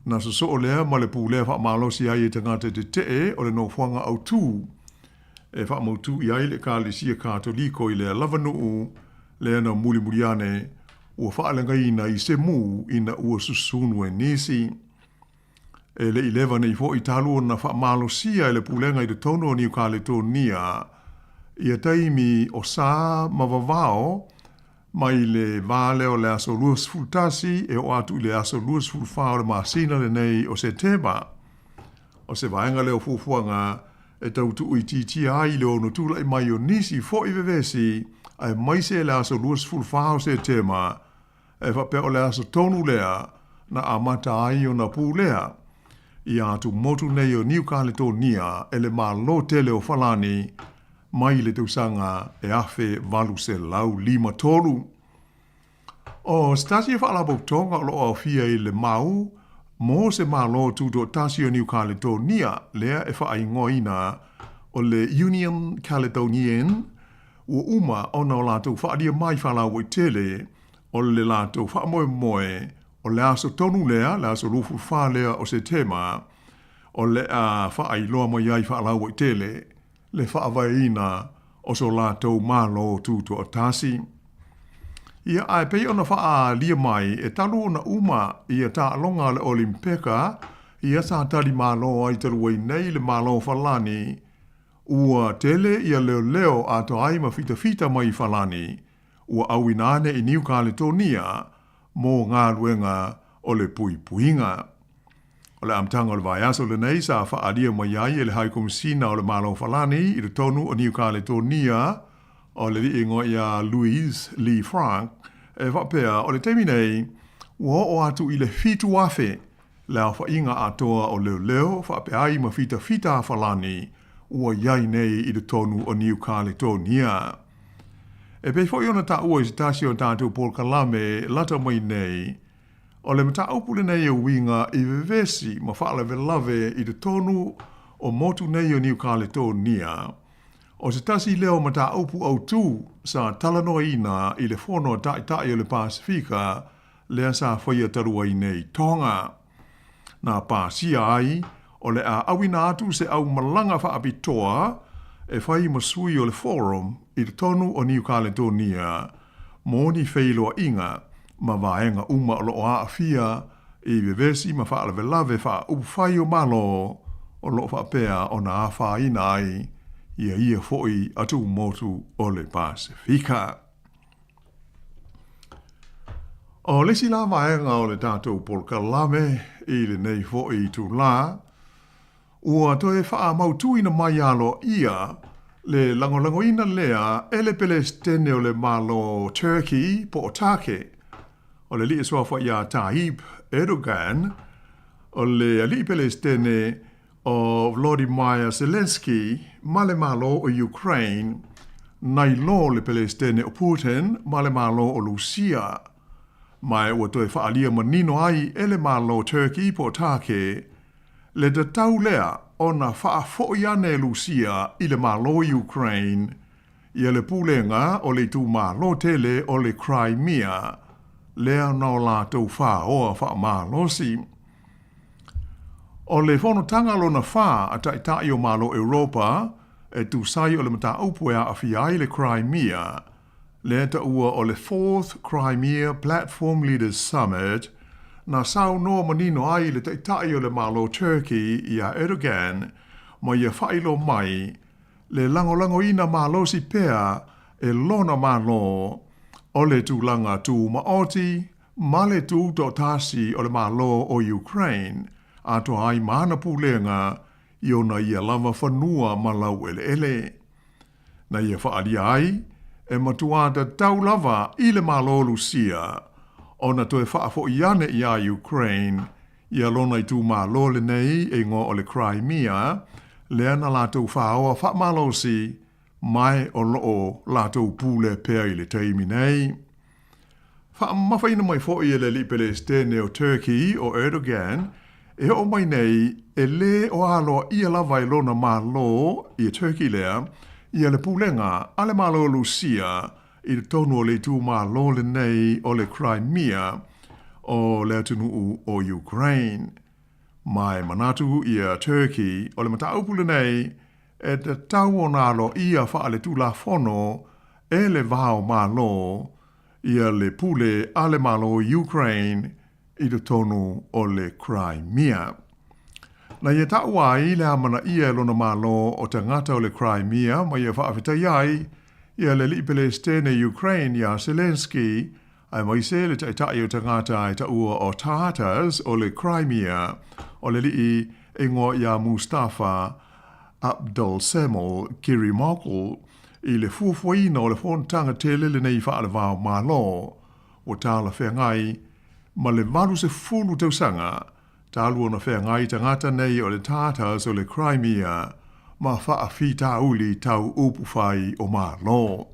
Na sosoo lea ma le pulea faamalosi ai e tagata tetee o le nofoaga autū e faamautū i ai le Ekalesia Katoliko i lea lava nuu lea na mulimuli ane ua faaleagaina i se mū ina ua susunu e nisi. E le i leva nei foi talu ona faamalosia e le Pulega i totonu o Niu Kaletonia ia taimi o sa ma vavao mai le va lea o le aso 21 e oo atu i le aso 24 o le masina lenei o Setema. O se vaega lea o fuafuaga e tau tuuitiitia ai le ono tulai mai o nisi foi vevesi aemaise le aso 24 o Setema, e faapea o le aso tonu lea na amata ai ona pulea ia atu motu nei o Niu Kaletonia e le Malo tele o Falani mai le tausaga e 1853. O se tasi o faalapotopotoga o lo o aofia i le mau mo se Malo Tutoatasi o Niu Kaletonia lea e faaigoaina o le Union Caledonienne, ua uma ona o latou faaalia mai faalauaitele o le latou faamoemoe o le aso tonu lea, le aso 24 lea o Setema. o le a faailoa mai ai faalauaitele le faavaeina o so latou Malo Tutoatasi. Ia, ae pei ona faaalia mai e talu ona uma ia taaloga a le Olimpeka ia sa tali malo ai talu ai nei le Malo o Falani, ua tele ia leoleo atoa ai ma fitafita mai i Falani, ua auina ane i Niu Kaletonia mo galuega o le puipuiga. O le amataga o le vaiaso lenei sa faaalia mai ai e le Hai Komisina o le Malo o Falani i totonu o Niu Kaletonia o le alii igoa ia Louis Lee Frank e faapea o le taimi nei ua oo atu i le 7,000 le aofaiga atoa o leoleo faapea ai ma fitafita a Falani ua i ai nei i totonu o Niu Kaletonia. E pei foi ona taua i se tasi o tatou polokalame lata mai nei, o le mataupu lenei e uiga i vevesi ma faalavelave i totonu o motu nei o Niu Kaletonia, o se tasi lea o mataupu autū sa talanoaina i le Fono a Taitai o le Pasefika lea sa faia talu ai nei i Tonga. Na pasia ai o le a auina atu se aumalaga faapitoa e fai ma sui o le Forum i totonu o Niu Kaletonia mo ni feiloaiga ma vaega uma o lo o aafia i vevesi ma faalavelave faaupufai o Malo o lo o faapea ona afaina ai ia ia foi atumotu o le Pasefika. O le isi la vaega o le tatou polokalame i lenei foi itulā, ua toe faamautuina mai aloaia le lagolagoina lea e le Pelesitene o le Malo Turkey po o Take, o le alii e suafa ia Tayyip Erdogan, o le alii Pelesitene o Volodymyr Zelenskyy ma le Malo o Ukraine, nai lo le Pelesitene o Putin ma le Malo o Lusia. Ma ua toe faaalia manino ai e le Malo Turkey po o Take le tatau lea ona faafo'i ane e Lusia i le Malo Ukraine ia le pulega o le itumalo tele o le Crimea lea na o latou faoa faamalosi. O le fonotaga lona fa a Taitai o Malo Europa e tusa ai o le mataupu e aafia ai le Crimea, lea taua o le Fourth Crimea Platform Leaders Summit, na saunoa manino ai le Taitai o le Malo Turkey ia Erdogan ma ia faailoa mai le lagolagoina malosi pea e lona Malo o le tulaga tumaoti ma le tutoatasi o le Malo o Ukraine, atoa ai ma ana pulega i ona ia lava fanua ma laueleele. Na ia faaalia ai, e matuā tatau lava i le Malo o Lusia ona toe faafo'i ane iā Ukraine ia lona itumalo lenei e igoa o le Crimea, lea na latou faoa faamalosi mae o lo o latou pule pea i le taimi nei. Faamamafaina mai foi e le alii Pelesitene o Turkey o Erdogan e oo mai nei e lē o aloaia lava e lona Malo ia Turkey lea ia le pulega a le Malo o Lusia i totonu o le itumalo lenei o le Crimea o le atunuu o Ukraine. Ma e manatu ia Turkey o le mataupu lenei e tatau ona aloaia faaletulafono e le va o Malo ia le pule a le Malo o Ukraine i totonu o le Crimea. Na ia taua ai le amanaia e lona Malo o tagata o le Crimea ma ia faafetai ai ia le alii Pelesitene Ukraine ia Zelenskyy aemaise le taitai o tagata e taua o Tartars o le Crimea o le alii e igoa ia Mustafa Abdulsemel Kerimoglu i le fuafuaina o le fonotaga tele lenei faale-va-o-Malo ua talafeagai ma le 80 tausaga talu ona feagai tagata nei o le Tartars o le Crimea ma faafitauli tau upufai o Malo.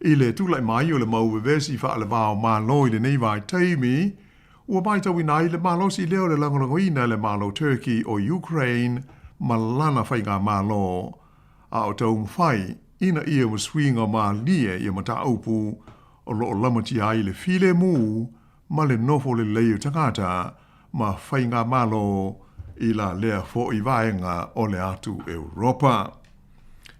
I le tulai mai o le mau vevesi faale-va-o-Malo i lenei vaitaimi, ua matauina ai le malosi lea o le lagolagoina e le Malo Turkey o Ukraine ma lana faigamalo, a o taumafai ina ia ma suiga malie ia mataupu o lo o lamatia ai le filemu ma le nofo lelei o tagata ma faigamalo i la lea fo'i vaega o le atu Europa.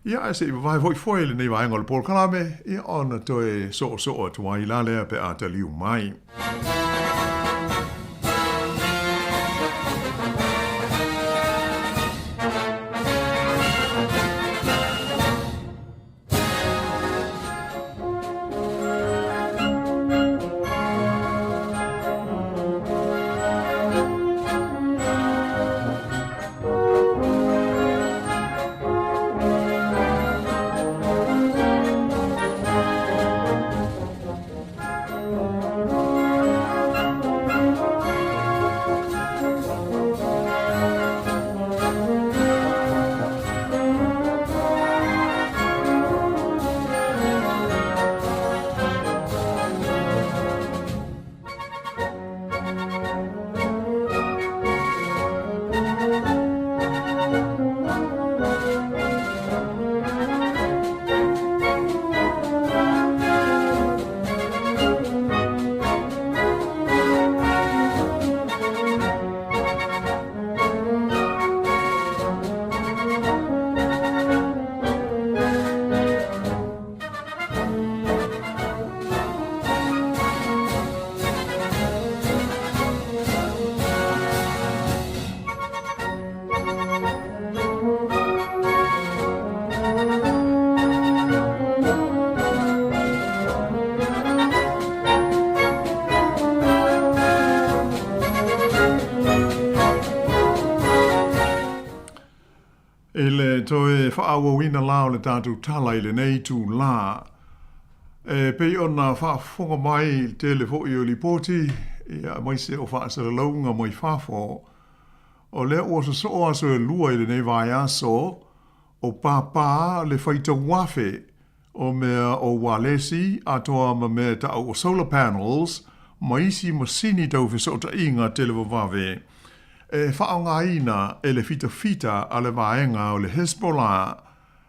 Ia, ae se i vavae fo'i foe lenei vaega o le polokalame, ia ona toe soosoo atu ai la lea pe a taliu mai. I le toe faaauauina la o le tatou tala i lenei itulā, e pei ona faafofoga mai i le tele foi o lipoti, ia, aemaise o faasalalauga mai fafo, o lea ua sosoo aso e lua i lenei vaiaso o pāpā le faitauafe o mea o ualesi atoa ma mea e ta'u o solar panels ma isi masini tau fesootaiga televavave e faaaogaina e le fitafita a le vaega o le Hezbollah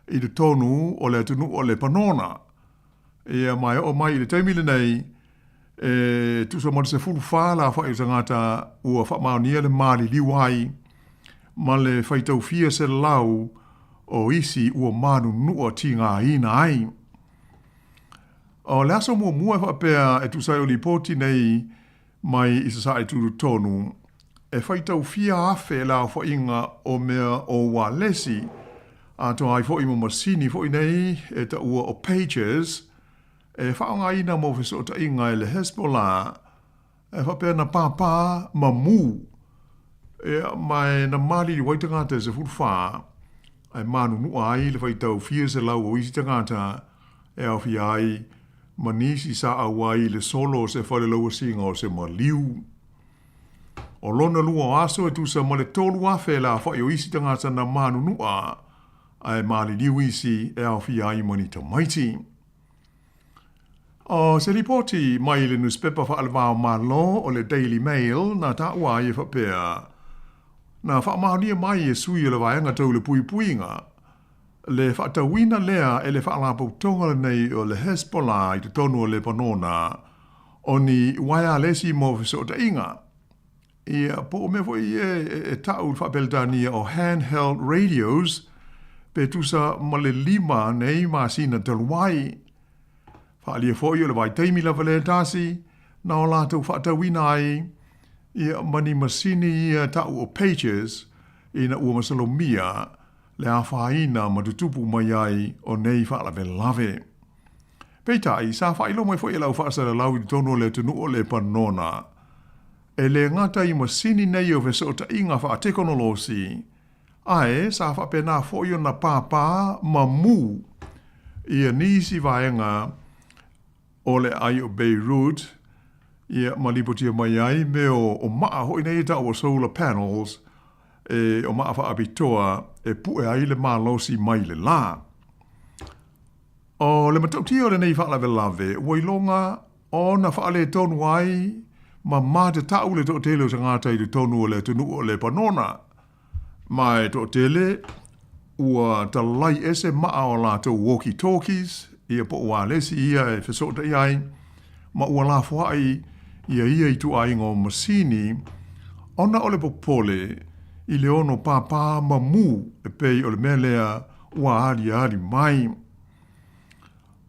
i totonu o le atunuu o Lepanona. Ia ma e oo mai i le taimi lenei, e tusa ma le 14 le aofai o tagata ua faamaonia le maliliu ai ma le faitau fia selau o isi ua manunua tigaina ai. O le aso muamua e faapea e tusa ai o lipoti nei mai i Sasae Tututonu, e faitau fia afe le aofaiga o mea o ualesi, atoa ai foi ma masini foi nei e taua o pagers, e faaaogaina mo fesootaiga e le Hezbollah, e faapea na pāpā ma mū, ia, ma e na maliliu ai tagata e 14, ae manunua ai le faitau fia selau o isi tagata e aofia ai ma nisi sa auai i le solo o se fale lauasiga o se maliu. O lona lua o aso e tusa ma le 3,000 le aofai o isi tagata na manunua, ae maliliu isi e aofia ai ma ni tamaiti. O se lipoti mai le nusipepa faalevao Malo o le Daily Mail na taua ai e faapea, na faamaonia mai e sui o le vaega tau le puipuiga le faatauina lea e le faalapotopotoga lenei o le Hezbollah i totonu o Lepanona o ni uaealesi mo fesootaiga. Ia, po o mea foi ia e ta'u i le faa-Peretania o handheld radios, pe tusa ma le lima nei masina talu ai. Faaalia foi o le vaitaimi lava lea tasi na o latou faatauina ai ia ma ni masini ia ta'u o pagers ina ua masalomia le afaina ma tutupu mai ai o nei faalavelave. Peitai, sa faailoa mai foi e lau faasalalau i totonu o le atunuu o Lepanona, e le gata i masini nei o fesootaiga faatekonolosi, ae sa faapena foi ona pāpā ma mū ia nisi vaega o le aai o Beirut, ia ma lipotia mai ai mea o maa foi nei e ta'u o solar panels, e o maa faapitoa e pu'e ai le malosi mai le lā. O le matautia o lenei faalavelave ua iloga ona faaletonu ai ma matatau le toatele o tagata i totonu o le atunuu o Lepanona, ma e toatele ua talai ese maa o latou walkie-talkies, ia po o ualesi ia e fesootai ai, ma ua lafoai ia ia ituaiga o masini ona o le popole. i le ono pāpā mamū e pei o le mea lea ua aliali mai.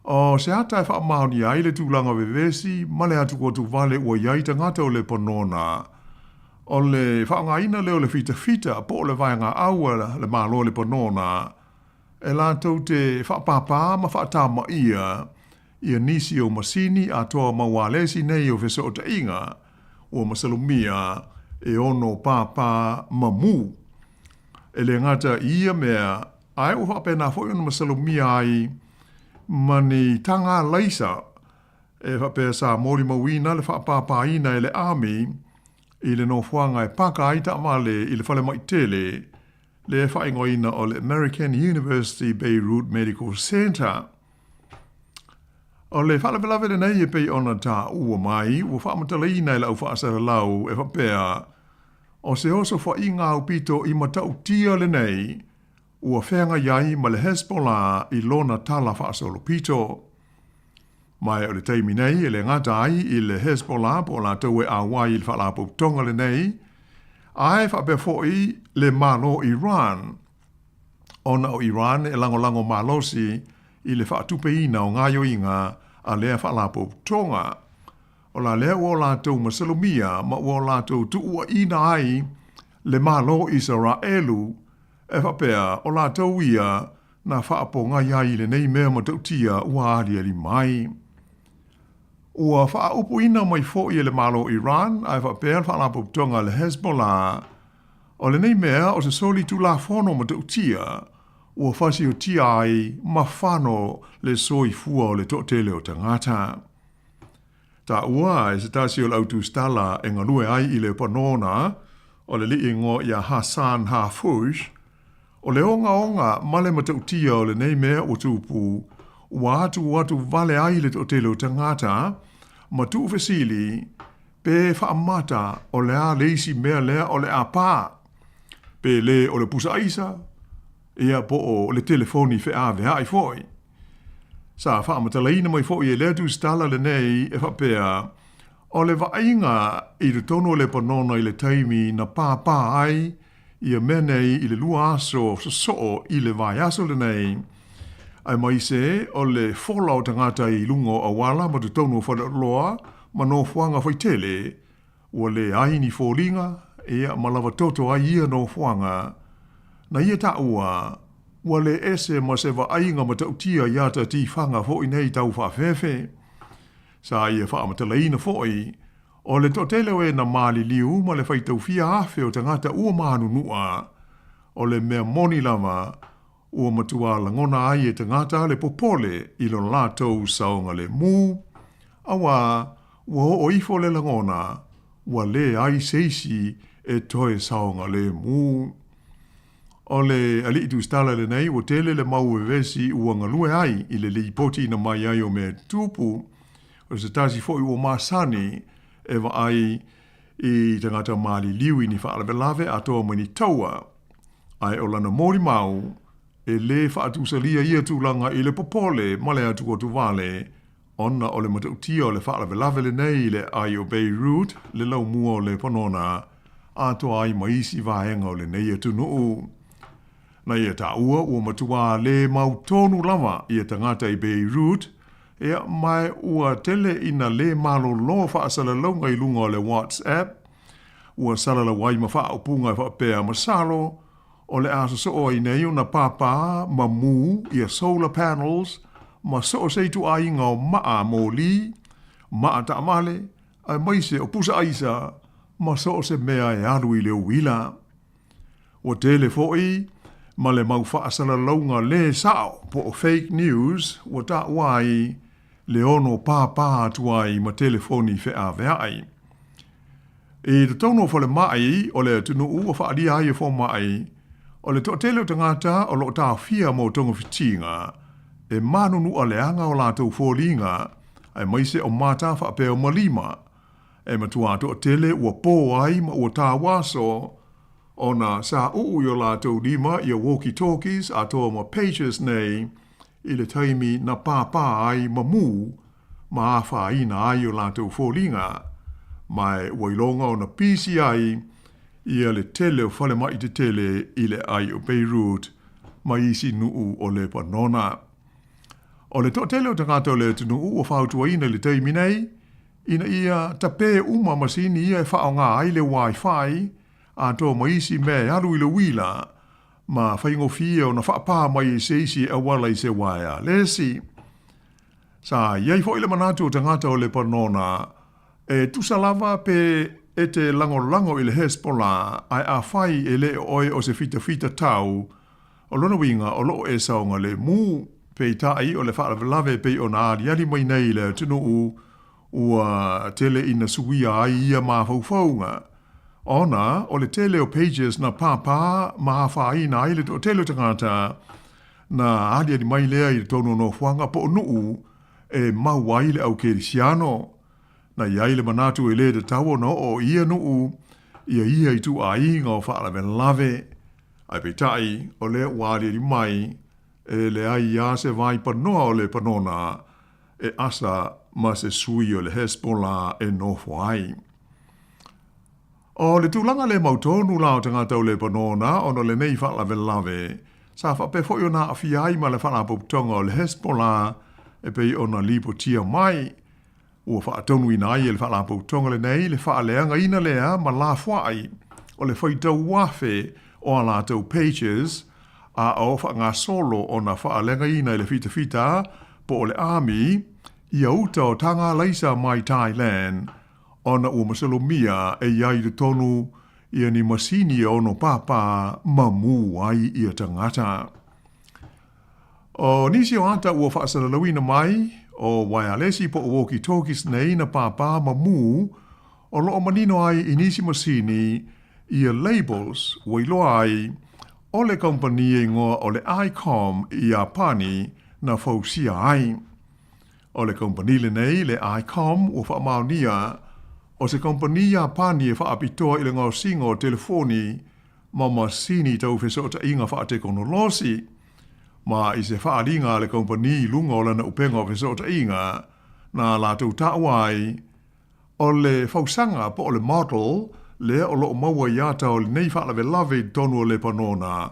O se ata e faamaonia ai le tulaga vevesi ma le atuatuvale ua i ai tagata o Lepanona, o le faaaogaina lea o le fitafita po o le vaegaau a le Malo o Lepanona e latou te faapāpā ma faatamaia ia nisi o masini atoa ma ualesi nei o fesootaiga ua masalomia e ono pāpā mamū. E le gata i ia mea, ae ua faapena foi ona masalomia ai ma ni taga laisa e faapea sa molimauina le faapāpāina e le Army i le nofoaga e paka ai taavale i le falemai tele le faaigoaina o le American University Beirut Medical Center. O le faalavelave lenei e pei ona taua mai ua faamatalaina e le au faasalalau e faapea, o se osofaiga aupito i matautia lenei ua feagai ai ma le Hezbollah i lona tala faasolopito. Ma o le taimi nei e le gata ai i le Hezbollah po o latou e auai i le faalapotopotoga lenei, ae faapea foi le Malo Iran, ona o Iran e lagolago malosi i le faatupeina o gaoioiga a lea faalapotopotoga. O la lea ua o latou masalomia ma ua o latou tuuaina ai le Malo Isaraelu e faapea o latou ia na faapogai ai i lenei mea matautia ua aliali mai. Ua faaupuina mai foi e le Malo Iran ae faapea le faalapotopotoga a le Hezbollah, o lenei mea o se soli tulafono matautia ua fasiotia ai ma fano le soifua o le toatele o tagata. Taua e se tasi o le au tusitala e galue ai i Lepanona, o le alii igoa ia Hassan Harfouch, o le ogaoga ma le matautia o lenei mea ua tupu, ua atuatu vale ai le toatele o tagata, ma tuufesili pe faamata o le a le isi mea lea o le a pā, pe lē o le pusa aisa, ia po o le telefoni feaveai foi. Sa faamatalaina mai foi e lea tusitala lenei e faapea, o le vaaiga i totonu o Lepanona i le taimi na pāpā ai ia mea nei i le 2 aso sosoo i le vaiaso lenei, aemaise o le fola o tagata i luga o auala ma totonu o faleoloa ma nofoaga faitele, ua leai ni foliga, ia, ma lava toto ai ia nofoaga. Na ia taua, ua le ese ma se vaaiga matautia i ata tifaga foi nei tau faafefe. Sa ia faamatalaina foi, o le toatele o e na maliliu ma le faitaufia afe o tagata ua manunua, o le mea moni lava, ua matua lagona ai e tagata le popole i lo latou saogalemu, auā ua oo ifo le lagona, ua leai se isi e toe saogalemu. O le alii tusitala lenei ua tele le mau vevesi ua galue ai i le lipotiina mai ai o mea tupu, o se tasi foi ua masani e vaai i tagata maliliu i ni faalavelave atoa ma ni taua, ae o lana molimau, e lē faatusalia ia tulaga i le popole ma le atuatuvale ona o le matautia o le faalavelave lenei i le aai o Beirut, le laumua o Lepanona, atoa ai ma isi vaega o lenei atunuu. Na ia taua ua matuā lē mautonu lava ia tagata i Beirut, ia, ma ua tele ina lē malolo faasalalauga i luga o le WhatsApp, ua salalau ai ma faaupuga e faapea, Masalo, o le a sosoo ai nei ona pāpā ma mū ia solar panels ma so o se ituaiga o maa mōlī, maa taavale, aemaise o pusa aisa ma so o se mea e alu i le uila. Ua tele foi ma le mau faasalalauga lē sao po o fake news ua taua ai le ono pāpā atu ai ma telefoni feaveai. I totonu o falemai o le atunuu ua faaalia ai e fomai, o le toatele o tagata o lo o taofia mo togafitiga, e manunua leaga o latou foliga, aemaise o mata faapea ma lima, e matua toatele ua pō ai ma ua tauaso ona sa uu i o latou lima ia walkie-talkies atoa ma pagers nei i le taimi na pāpā ai ma mū ma afaina ai o latou foliga, ma ua iloga ona pisi ai ia le tele o falemaʻi tetele i le aai o Beirut ma isi nuu o Lepanona. O le toatele o tagata o le atunuu ua fautuaina i le taimi nei ina ia tapē uma masini ia e faaaoga ai le Wi-Fi atoa ma isi mea e alu i le uila ma faigofie ona faapā mai e se isi e auala i se uaealesi. Sa i ai foi le manatu o tagata o Lepanona e tusa lava pe e te lagolago i le Hezbollah ae afai e le o oe o se fitafita tau, o lona uiga o lo o e saogalemu. Peitai o le faalavelave e pei ona aliali mai nei i le atunuu ua tele ina suia ai ia mafaufauga ona o le tele o pages na pāpā ma afaina ai le toatele o tagata na aliali mai lea i totonu o nofoaga po o nuu e mau ai le au kerisiano. Na i ai le manatu e lē tatau ona oo i ia nuu ia ia ituaiga o faalavelave. Ae peitai, o lea ua aliali mai, e leai lava se vai panoa o Lepanona e asa ma se sui o le Hezbollah e nofo ai. O le tulaga le mautonu la o tagata o Lepanona ona o lenei faalavelave, sa faapea foi ona aafia ai ma le Faalapotopotoga o le Hezbollah e pei ona lipotia mai. Ua faatonuina ai e le Faalapotopotoga lenei le faaleagaina lea ma lafoai o le faitau afe o a latou pages a o faagasolo ona faaleagaina i le fitafita po o le ami ia uta o taga laisa mai Thailand ona ua masalomia e i ai i totonu ia ni masini e ono pāpā ma mū ai ia tagata. O nisi o ata ua faasalalauina mai, o waealesi po o walkie-talkies nei na pāpā ma mū o lo o manino ai i nisi masini ia labels ua iloa ai o le kamupani e igoa o le Icom i Iapani na fausia ai. O le kamupani lenei, le Icom, ua faamaonia o se kamupani Iapani e faapitoa i le gaosiga o telefoni ma masini tau fesootaiga faatekonolosi, ma i se faaaliga a le kamupani i luga o lana upega o fesootaiga na latou taua ai o le fausaga po o le model lea o lo o maua i ata o lenei faalavelave i totonu o Lepanona.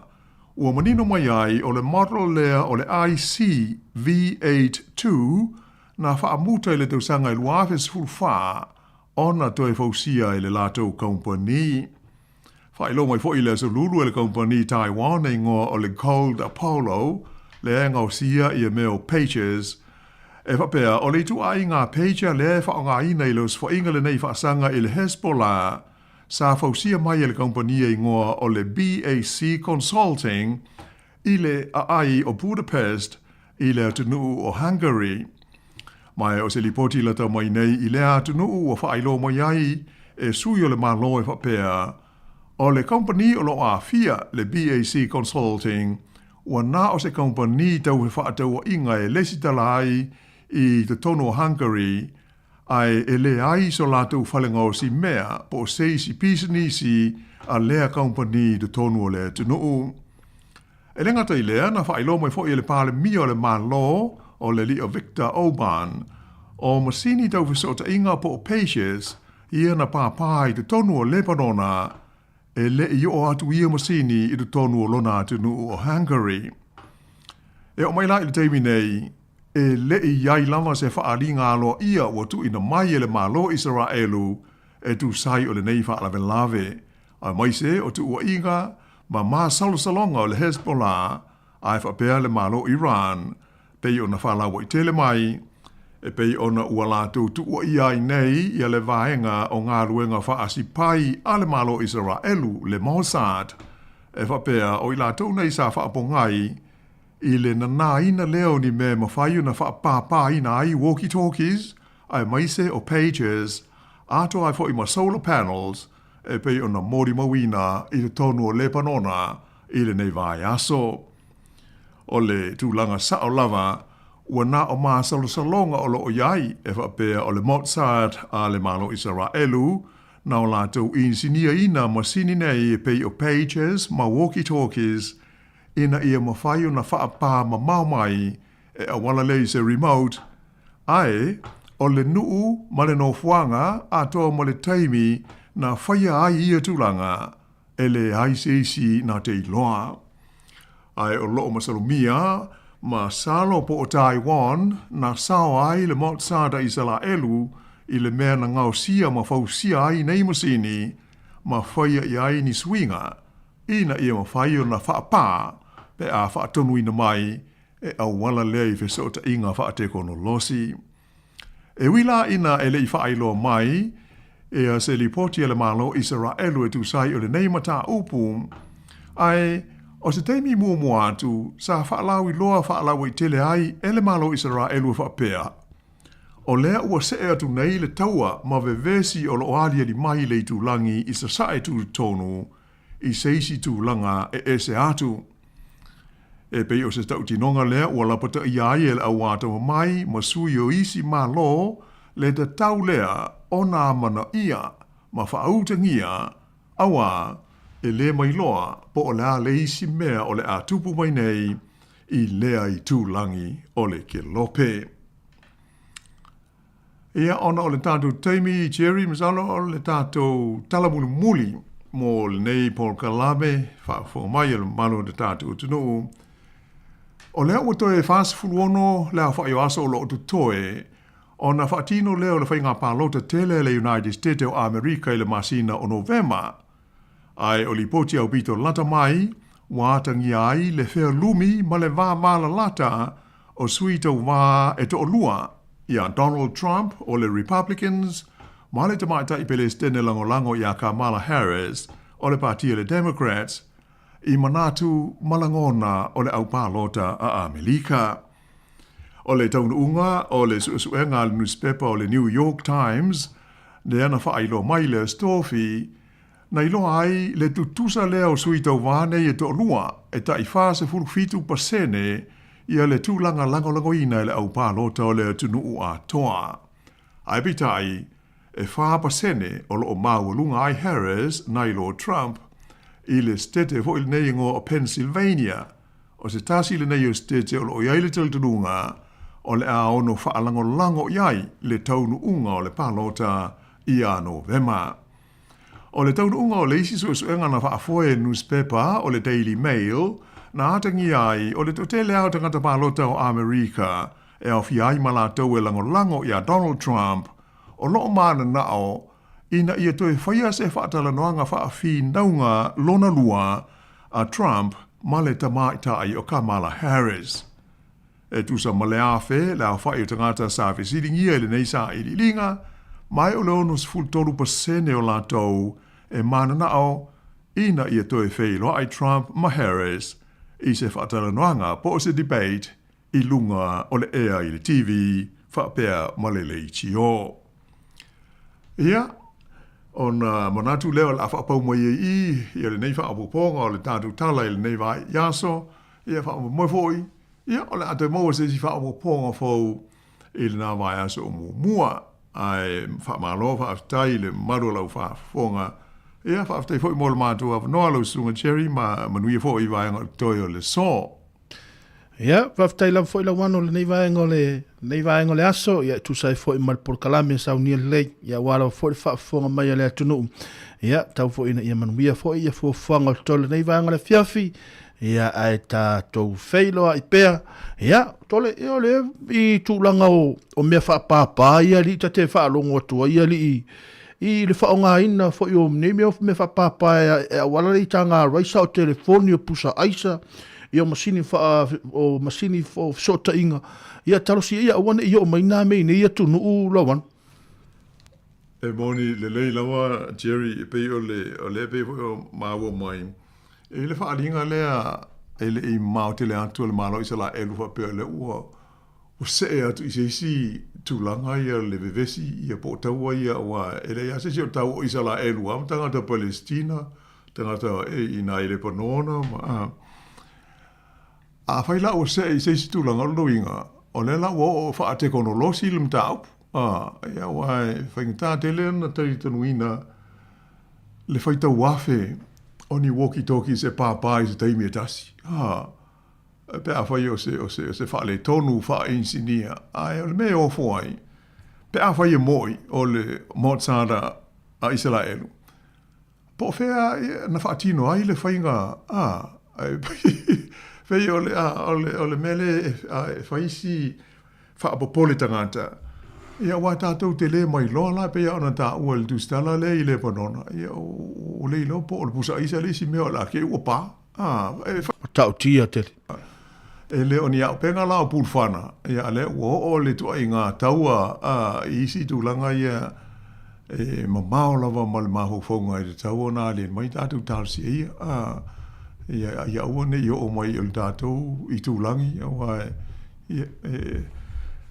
Ua manino mai ai o le model lea o le ICV82 na faamuta i le tausaga e 2014 ona toe fausia e le latou kamupani. Faailoa mai foi i le Aso Lulu e le kamupani Taiwan e igoa o le Gold Apollo lea e gaosia ia mea o pagers e faapea o le ituaiga pager lea e faaaogaina i le osofaiga lenei faasaga i le Hezbollah sa fausia mai e le kamupani e igoa o le BAC Consulting i le aai o Budapest i le atunuu o Hungary. Ma o se lipoti lata mai nei i lea atunuu ua faailoa mai ai e sui o le Malo e faapea, o le kamupani o lo o aafia le BAC Consulting ua na o se kamupani tau fefaatauaiga e lesitala ai i totonu o Hungary ae e leai so latou fale gaosi mea po o se isi pisinisi a lea kamupani i totonu o le atunuu. E le gata i lea, na faailoa mai foi e le Palemia o le Malo, o le alii o Viktor Orbán, o masini tau fesootaiga po o pagers ia na pāpā i totonu o Lepanona, e le i oo atu ia masini i totonu o lona atunuu o Hungary. E oo mai la i le taimi nei, e le i i ai lava se faaaliga aloaia ua tuuina mai e le Malo o Isaraelu e tusa ai o lenei faalavelave, aemaise o tuuaiga ma masalosaloga o le Hezbollah ae faapea le Malo Iran pei ona faalauaitele mai, e pei ona ua latou tuuaia ai nei ia le vaega o galuega faasipai a le Malo Isaraelu, le Mossad, e faapea o i latou nei sa faapogai i le nanāina lea o ni mea e mafai ona faapāpāina ai walkie-talkies aemaise o pagers atoa ai foi ma solar panels e pei ona molimauina i totonu o Lepanona i lenei vaiaso. O le tulaga sao lava, ua na o masalosaloga o lo o i ai e faapea o le Mossad a le Malo Isaraelu na o latou inisiniaina masini nei e pei o pagers ma walkie-talkies ina ia mafai ona faapā mamao mai e auala lea i se remote, ae o le nuu ma le nofoaga atoa ma le taimi na faia ai ia tulaga. e leai se isi na te iloa. Ae o loo masalomia, masalo po o Taiwan na sao ai le Mossad a Isalaelu i le mea na gaosia ma fausia ai nei masini ma faia i ai ni suiga ina ia mafai ona faapā pe a faatonuina mai e auala lea i fesootaiga faatekonolosi. E ui la ina e le i faailoa mai ia se lipoti a le Malo Isaraelu e tusa ai o lenei mataupu, ae o se taimi muamua atu sa faalauiloa faalauaitele ai e le Malo Isaraelu e faapea, O lea ua see atu nei le taua ma vevesi o loo aliali mai le itulagi i sasae tutotonu i se isi tulaga e ese atu. E pei o se tautinoga lea ua lapataia ai e le auatamamai ma sui o isi Malo le tatau lea ona amanaia ma faautagia, auā e lē mailoa po o le a le isi mea o le a tupu mai nei i lea itulagi o le kelope. Ia, ona o le tatou taimi, Jerry, masalo o le tatou tala mulimuli mo lenei polokalame faafofoga mai a le mamalu o le tatou atunuu. O lea ua toe 46 le aofai o aso o lo o totoe ona faatino lea o le faiga palota tele a le United States o Amerika i le masina o Novema. Ae o lipoti aupito lata mai, ua atagia ai le fealumi ma le vāvālalata o sui tauvā e toalua, iā Donald Trump o le Republicans ma le tamaitai Pelesitene lagolago iā Kamala Harris o le Pāti a le Democrats, i manatu ma lagona o le au palota a Amelika. O le taunuuga o le suesuega a le nusipepa o le New York Times, lea na faailoa mai le Stofi, Na iloa ai le tutusa lea o sui tauva nei e toalua, e tai 47% ia le tulaga lagolagoina e le au palota o le atunuu atoa. Ae peitai, e 4% o loo maualuga ai Harris nai lo Trump i le setete foi lenei igoa o Pennsylvania, o se tasi lenei o setete o loo i ai le talitonuga o le a ono faalagolago i ai le taunuuga o le palota ia Novema. O le taunuuga o le isi suesuega na faafoe e nusipepa o le Daily Mail, na atagia ai o le toatele lava o tagata palota o Amerika e aofia ai ma latou e lagolago iā Donald Trump, o lo o mananao ina ia toe faia se faatalanoaga faafinauga lona lua a Trump ma le tamaitai o Kamala Harris. E tusa ma le 1,000 le aofai o tagata sa fesiligia i lenei sailiiliga, ma e o le 63% o latou e mananao ina ia toe feiloai Trump ma Harris i se faatalanoaga po o se debate i luga o le ea i le TV faapea ma le leitio. Ia, ona manatu lea o le a faapau mai ai i i ia lenei faaopoopoga o le tatou tala i lenei vaiaso, ia faamoemoe foi Ia, o le a toe maua se isi faaopoopoga fou i lena vaiaso o muamua. Ae faamalo faafetai i le mamalu o lau faafofoga. Ia, faafetai foi mo le matou avanoa lau Susuga Jerry ma manuia foi i vaega o totoe o le aso. Ia, faafetai lava foi Lauano i lenei vaega o le, lenei vaega o le aso, ia e tusa ai foi ma le polokalame saunia lelei, ia aua lava foi le faafofoga mai a le atunuu. Ia, tau foi ina ia manuia foi ia fuafuaga o totoe o lenei vaega o le afiafi, Ia, ae tatou feiloai pea. Ia, tole, ia o le i tulaga o, o mea faapāpā ia alii ta te faalogo atu ai alii i le faaaogaina foi o nei mea, mea faapāpā e, e auala le i taga raisa o telefoni o pusa aisa, ia o masini faa, o masini o fesootaiga. Ia talosia ia aua ne i oo mai nā mea i nei atunuu Lauano. E moni lelei lava Jerry, e pei o le, o lea pei foi o maua mai, E i le faaaliga lea e le i mamao tele atu a le Malo o Isalaelu faapea o lea ua ua see atu i se isi tulaga ia le vevesi ia po o taua ia aua e leai lava se isi o tau o Isalaelu lava ma tagata Palesitina, tagata e i ina i Lepanona ma a. Afai la ua see i se isi tulaga o lona uiga, o lea la ua oo faatekonolosi le mataupu, a, ia aua e faigata tele ona talitonuina le faitau afe o ni walkie-talkies e pāpā i se taimi e tasi. Ha, pe afai o se, o se, o se faaletonu faainisinia, ae o le mea e ofo ai, pe afai e mo'i o le Mossad a Isaraelu, Po o fea na faatino ai le faiga a, pei o le, o le, o le mea lea e fai si faapopole tagata, ia aua tatou te le mailoa la pei lava ona taua i le tusitala lea i Lepanona, ia ua le iloa po o le pusa aisa le isi mea o le a kei ua pa. A, e. Matautia tele. E le o ni auupega la o Pulufana, ia a lea ua oo le ituaiga taua a, i isi tulaga ia e mamao lava ma le mafaufauga e tatau ona aliali mai tatou talosia ia, a, ia, ia aua ne i oo mai i le tatou itulagi, aua e, e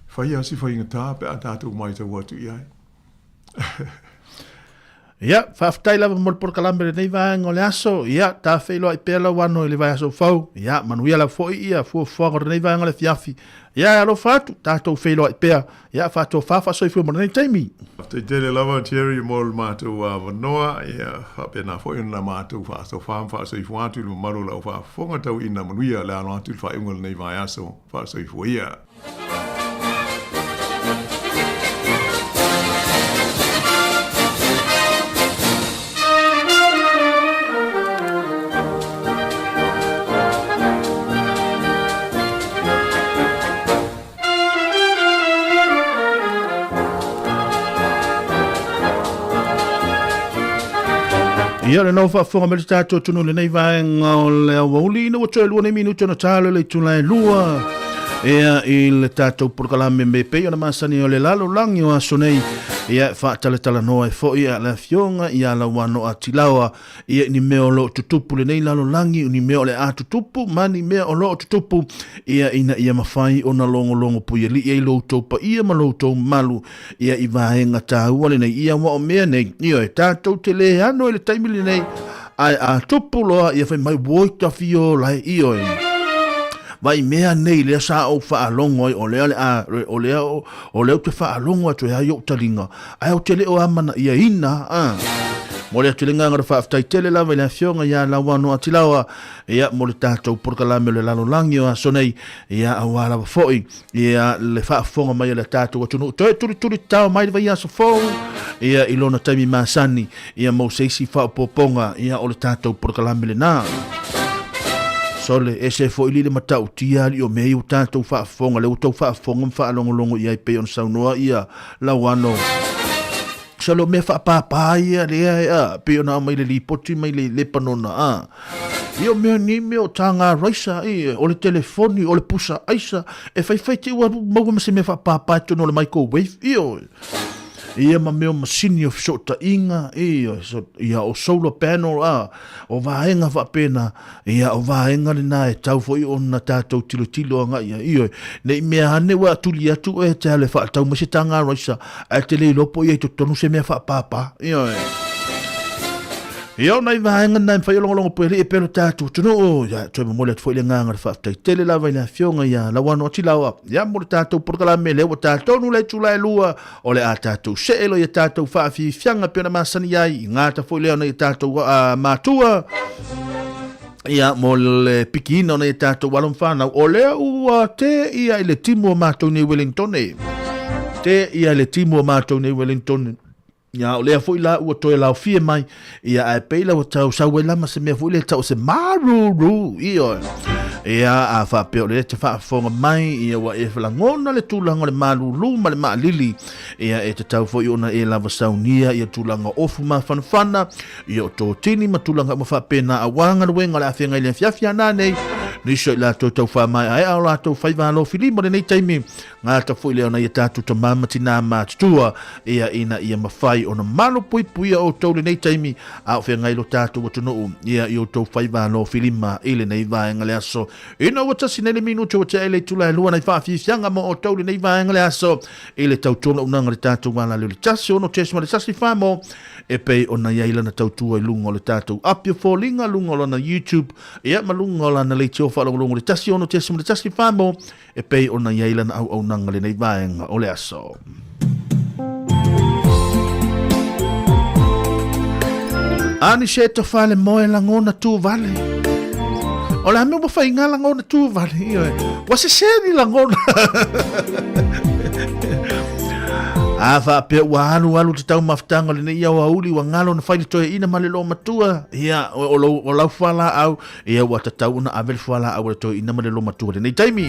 fai lava si faigata pe a tatou matau atu i ai. Ia, faafetai lava mo le polokalame lenei vaega o le aso. Ia, ta feiloai pea lau ano i le vaiaso fou. Ia, manuia lava foi ia fuafuaga o lenei vaega o le afiafi. Ia, e alofa atu, tatou feiloai pea. Ia, faatofa faasoifua mo lenei taimi. Faafetai tele lava Thierry mo le matou avanoa, ia faapena foi ona matou faatofa ma faasoifua atu i le mamalu o lau faafofoga tauina manuia le alo atu i le faaiuga o lenei vaiaso. Faasoifua ia. Ia le nau faafofoga mai le tatou atunuu i lenei vaega o le aoauli ina ua toe 2 nei minuti ona talo le itula e lua ia i le tatou polokalame me pei ona masani o le lalolagi o aso nei ia e faatalatalanoa ai foi a le afioga ia Lauano Atilaoa ia ni mea o lo o tutupu lenei lalolagi ni mea o le a tutupu ma ni mea o lo o tutupu ia ina ia mafai ona logologo puialii ai lo outou paia ma lo outou mamalu ia i vaega taua lenei ia ua o mea nei ioe tatou te le ano i le taimi lenei ae a tupu loa ia fai mai oi tafio lae ioe vai mea nei lea sa ou faalogo ai o lea le a o lea o lea ou te faalogo atu e ai ou taliga ae ou te le o amanaiaina a Momoli atu le agaga o le faafetai tele lava i le afioga ia Lauano Atilaoa ia mo le tatou polokalame o le lalolagi o aso nei ia aua lava foi ia le faafofoga mai o le tatou atunuu toe tulituli tatao mai le vaiaso fou ia i lona taimi masani ia mo se isi faaopoopoga ia o le tatou polokalame lena. Sole, ese foi li le matautia alii o mea ia ua tatou faafofoga, lea ua tou faafofoga ma faalogologo i ai pei ona saunoa ia Lauano. Sole, o mea faapāpā ia lea e a, pei ona aumai le lipoti mai le Lepanona a. Ia o mea nei mea o tāgā raisa, e, o le telefoni, o le pusa aisa, e faifai te ua maua ma se mea faapāpā i totonu o le microwave, ioe. Ia ma mea o masini o fesootaiga, ia, so, ia o solar panel, a, o vaega faapena, ia o vaega lena e tau foi ona tatou tilotilo agai i ai, ioe. Ne i mea ane ua tuli atu oe e te alu e faatau mai se tāgā raisa, ae te le iloa po o i ai totonu se mea faapāpā, ioe. Ia o nai vaega na e mafai o logologo puelii e pea lo tatou atunuu. Ia, toe momoli atu foi le agaga o le faafetai tele lava i le afioga ia Lauano Atilaoa. Ia, mo le tatou polokalame lea ua tatonu le itula e lua, o le a tatou see loa ia tatou faafiafiaga pei ona masani ai, i gata foi lea o nai tatou matua. Ia, mo le pikiina o nai tatou alo ma fanau, o lea ua te ia i le timu o matou nei Wellington. Te ia i le timu o matou nei Wellington. Ia, o lea foi la ua toe laofie mai, ia, ae pei la ua tau sau ai la ma se mea foi lea tau o se maruru, ioe. Ia, a faapea o lea te faafofoga mai, ia, ua e lagona le tulaga o le malulu ma le maalili, ia, e tatau foi ona e lava saunia ia tulaga ofu mafanafana, ia, o totini ma tulaga uma faapena, aua galuega o le a feagai i le afiafi a nanei, nisi o i latou tau faamaeaea o latou faiva alofilima i lenei taimi, Gata foi lea ona ia tatou tamā ma tinā matutua, ia ina ia mafai ona malupuipuia outou lenei taimi a o feagai lo tatou atunuu, ia i outou faiva alofilima i lenei vaega le aso. Ina ua tasi nei le minuti ua tea i le itula e lua nai faafiafiaga mo outou lenei vaega le aso i le tautua auaunaga i le tatou alali o le 1 6.1 famo e pei ona i ai lana tautua i luga o le tatou api o foliga, luga o lana YouTube, ia ma luga o lana leitio faalogologo i le 1 6.1 famo e pei ona i ai lana auaunaga lenei vaega o le aso. Ani se to fale moe lagona tu vale. O le a mea ua faiga lagona tu vale. Ioe. Ua sese ni lagona. A faapea ua alualu te taumafataga o lenei aoauli ua galo ona fai le toeaina ma le loomatua, ia, o, lou, o lau fualaau, ia ua tatau ona ave le fualaau a le toeaina ma le loomatua i lenei taimi.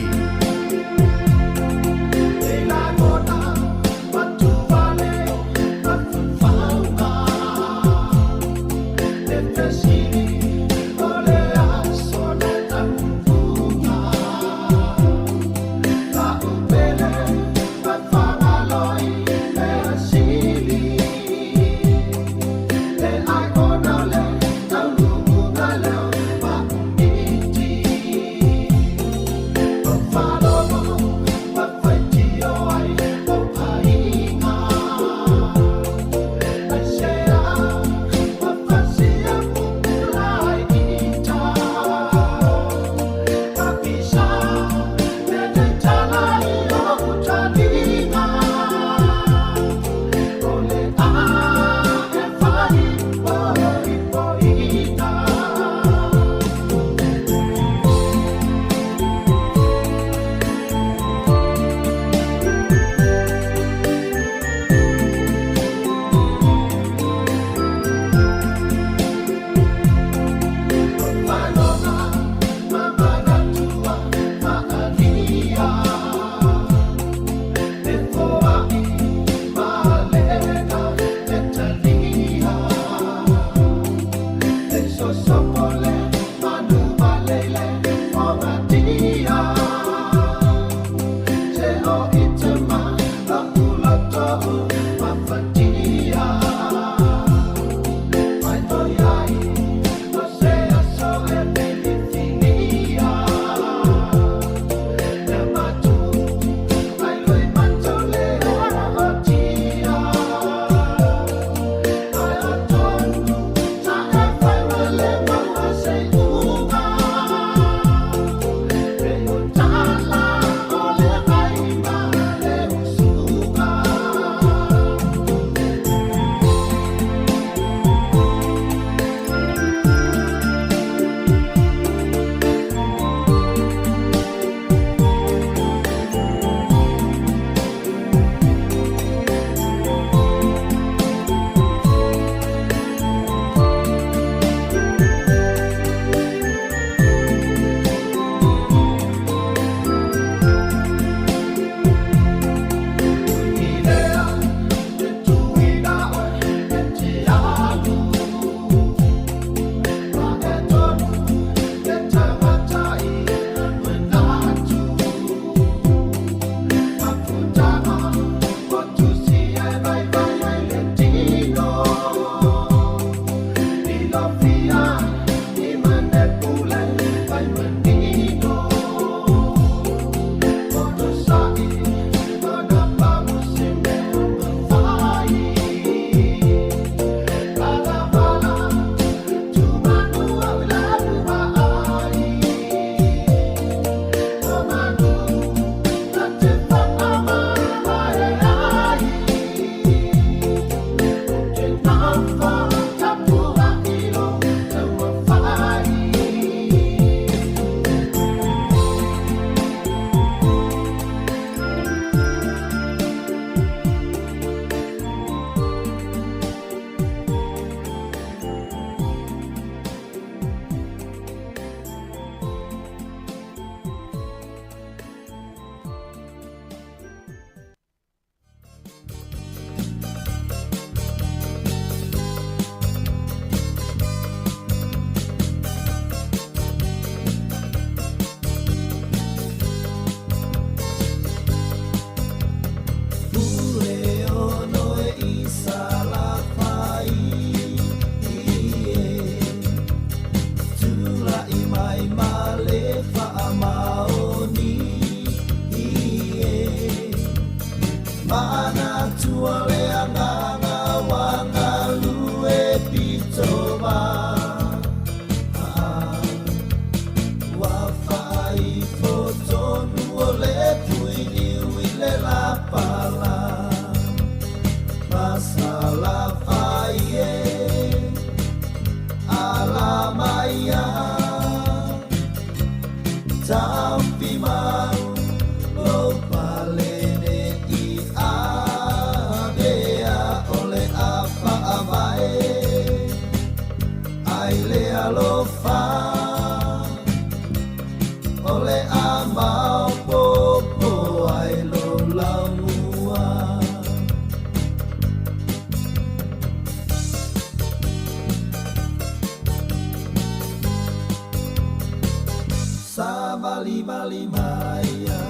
vali maia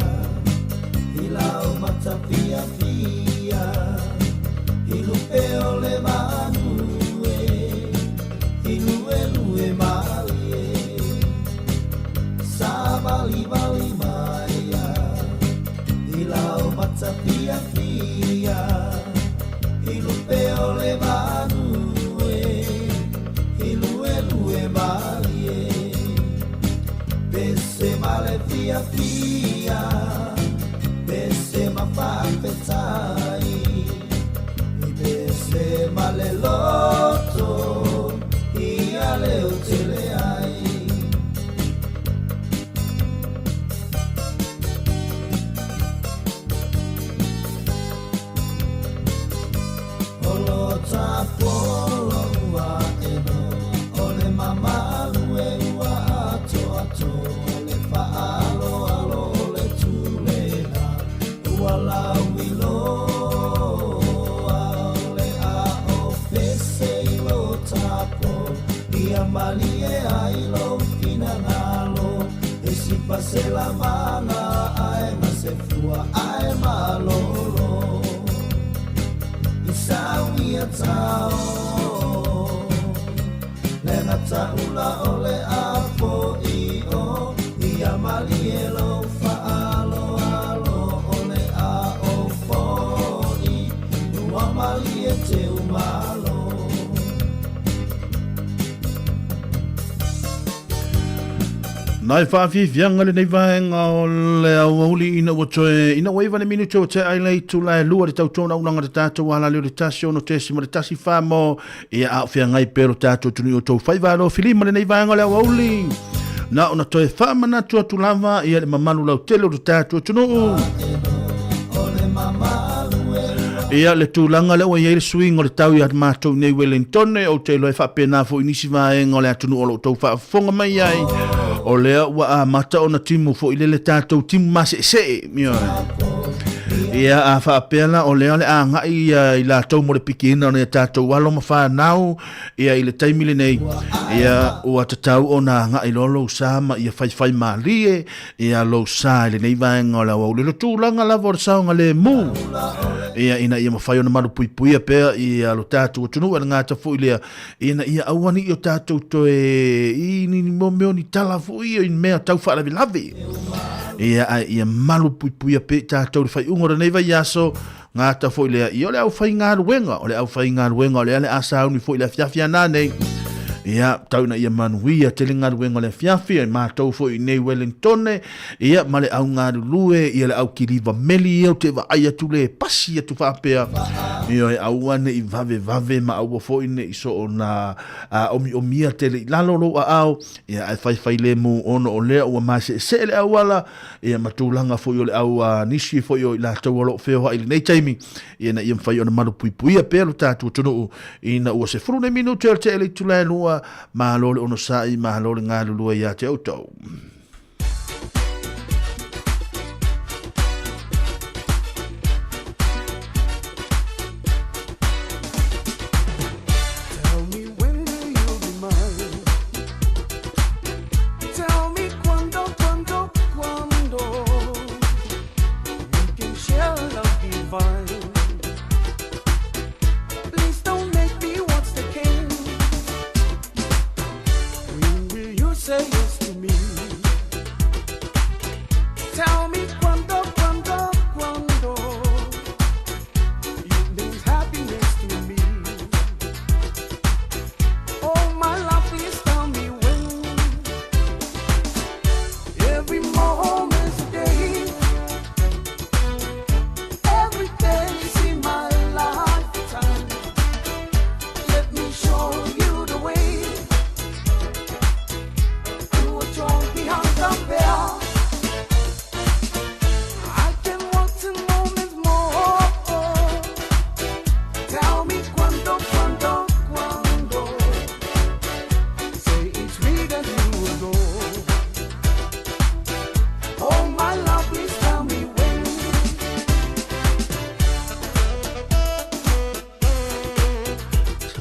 I lau matafiafia I lupe o le manu e I lue lue malie Sa vali vali maia I lau matafiafia I lupe o le manu e I lue lue malie Pese male fia fia Pese ma fafetai I pese male loto I ale o tele ai. Olo tapolo ua eno O le mamalu e ua ato ato O le faalo alo o le tulena Ua lauiloa o le ao pese i lo tapo Ia malie ai lo finangalo E sipa se la manga ae ma se fua ae malolo I sauia tao Le ngataula o le apo i o Ia malie lo faalo alo o le ao foi Ua malie te umalo. Nai whaafiafianga lenei vaega o le aoauli ina ua toe ina ua iva le minute ua tea ai le itula e lua le tautona ulaga le tatou alali o le 1 6.14 mo ia a o feagai pea lo tatou atunuu i o tou faiva alofilima lenei vaega o le aoauli. Na ona toe faamanatu atu lava ia le mamalu lautele o le tatou atunuu. Ia le tulaga lea ua i ai le suiga o le tau ia matou nei Wellington, ou te iloa e faapena foi i nisi vaega o le atunuu o lo o tou faafofoga mai ai. O lea ua amata ona timu foi lele tatou timu maseesee. Ia a faapea la o lea o le a agai ia i latou mo le pikiina o nai a tatou alo ma fanau ia i le taimi lenei ia ua tatau ona agai loa lou sa ma ia faifai malie ia lou sa i lenei vaega o le aoauli. O le tulaga lava o le saogalemu ia ina ia mafai ona malupuipuia pea ia lo tatou atunuu e le gata foi lea ina ia aua ne i o tatou toe i ni ni mea o ni tala foi ia i mea tau faalavelave ia ae ia malupuipuia pea i tatou i le faaiuga o lenei vaiaso gata foi lea ia o le aufaigaluega o le aufaigaluega o lea o le a sauni foi i le afiafi a nanei ia tau ina ia manuia tele galuega o le afiafi e matou foi i nei Wellingtone ia ma le au galulue ia le au kiliva meli ia ou te vaai atu le pasi atu faapea ia e aua ne i vavevave ma aua foi ne i soona omiomia tele i lalo lou aao ia ae faifai lemu ona o lea ua maseesee le auala ia ma tulaga foi o le au a nisi foi o i latou o lo o feoai i lenei taimi, ia ina ia mafai ona malupuipuia pea lo tatou atunuu ina ua 10 nei minute o le tea i le itula e lua. Malo le onosai, malo le galulue ia te outou. Tell me when will you be mine? Tell me quando, quando, quando we can share love divine. Please don't make me watch the king. When will you say yes to me?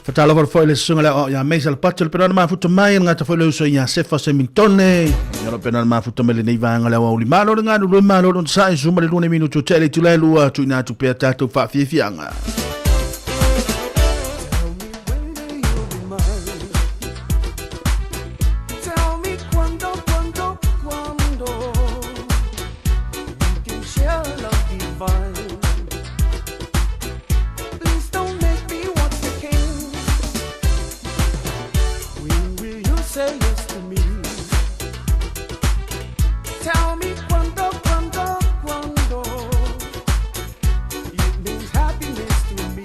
Fatalofa foi le susuga le aoao ia Mesa Lepati o le pena na mafuta mai, le gata foi le uso ia Sefa Semintone. Ia o le pena na mafuta mai lenei vaega le aoauli. Malo le galulue, malo le onosai, suma le lua nei minutu o tea i le itula e lua, tuuina atu pea tatou faafiafiaga. Tell me quando, quando, quando we can share love divine. Please don't make me want the king. When will you say yes to me? Tell me quando, quando, quando it means happiness to me.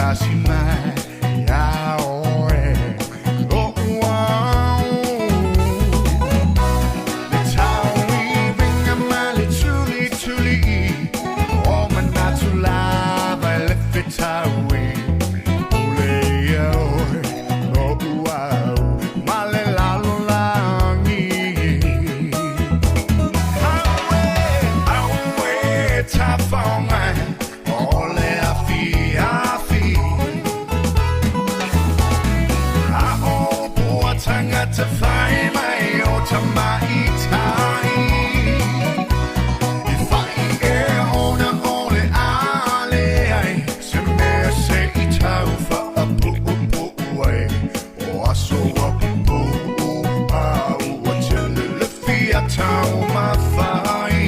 faatasi mai iā oe Lo'u au Le tauiviga ma le tulituli O manatu lava e le fetaui Pule ia oe lo'u au ma le lalolagi Auē, tafaoga o le afiafi A o pua tagata fai mai o tamaitai I fai ea ona o le a leai Se mea se i tau faapuupuu ai O aso ua pupuu a ua tele le fia taumafai.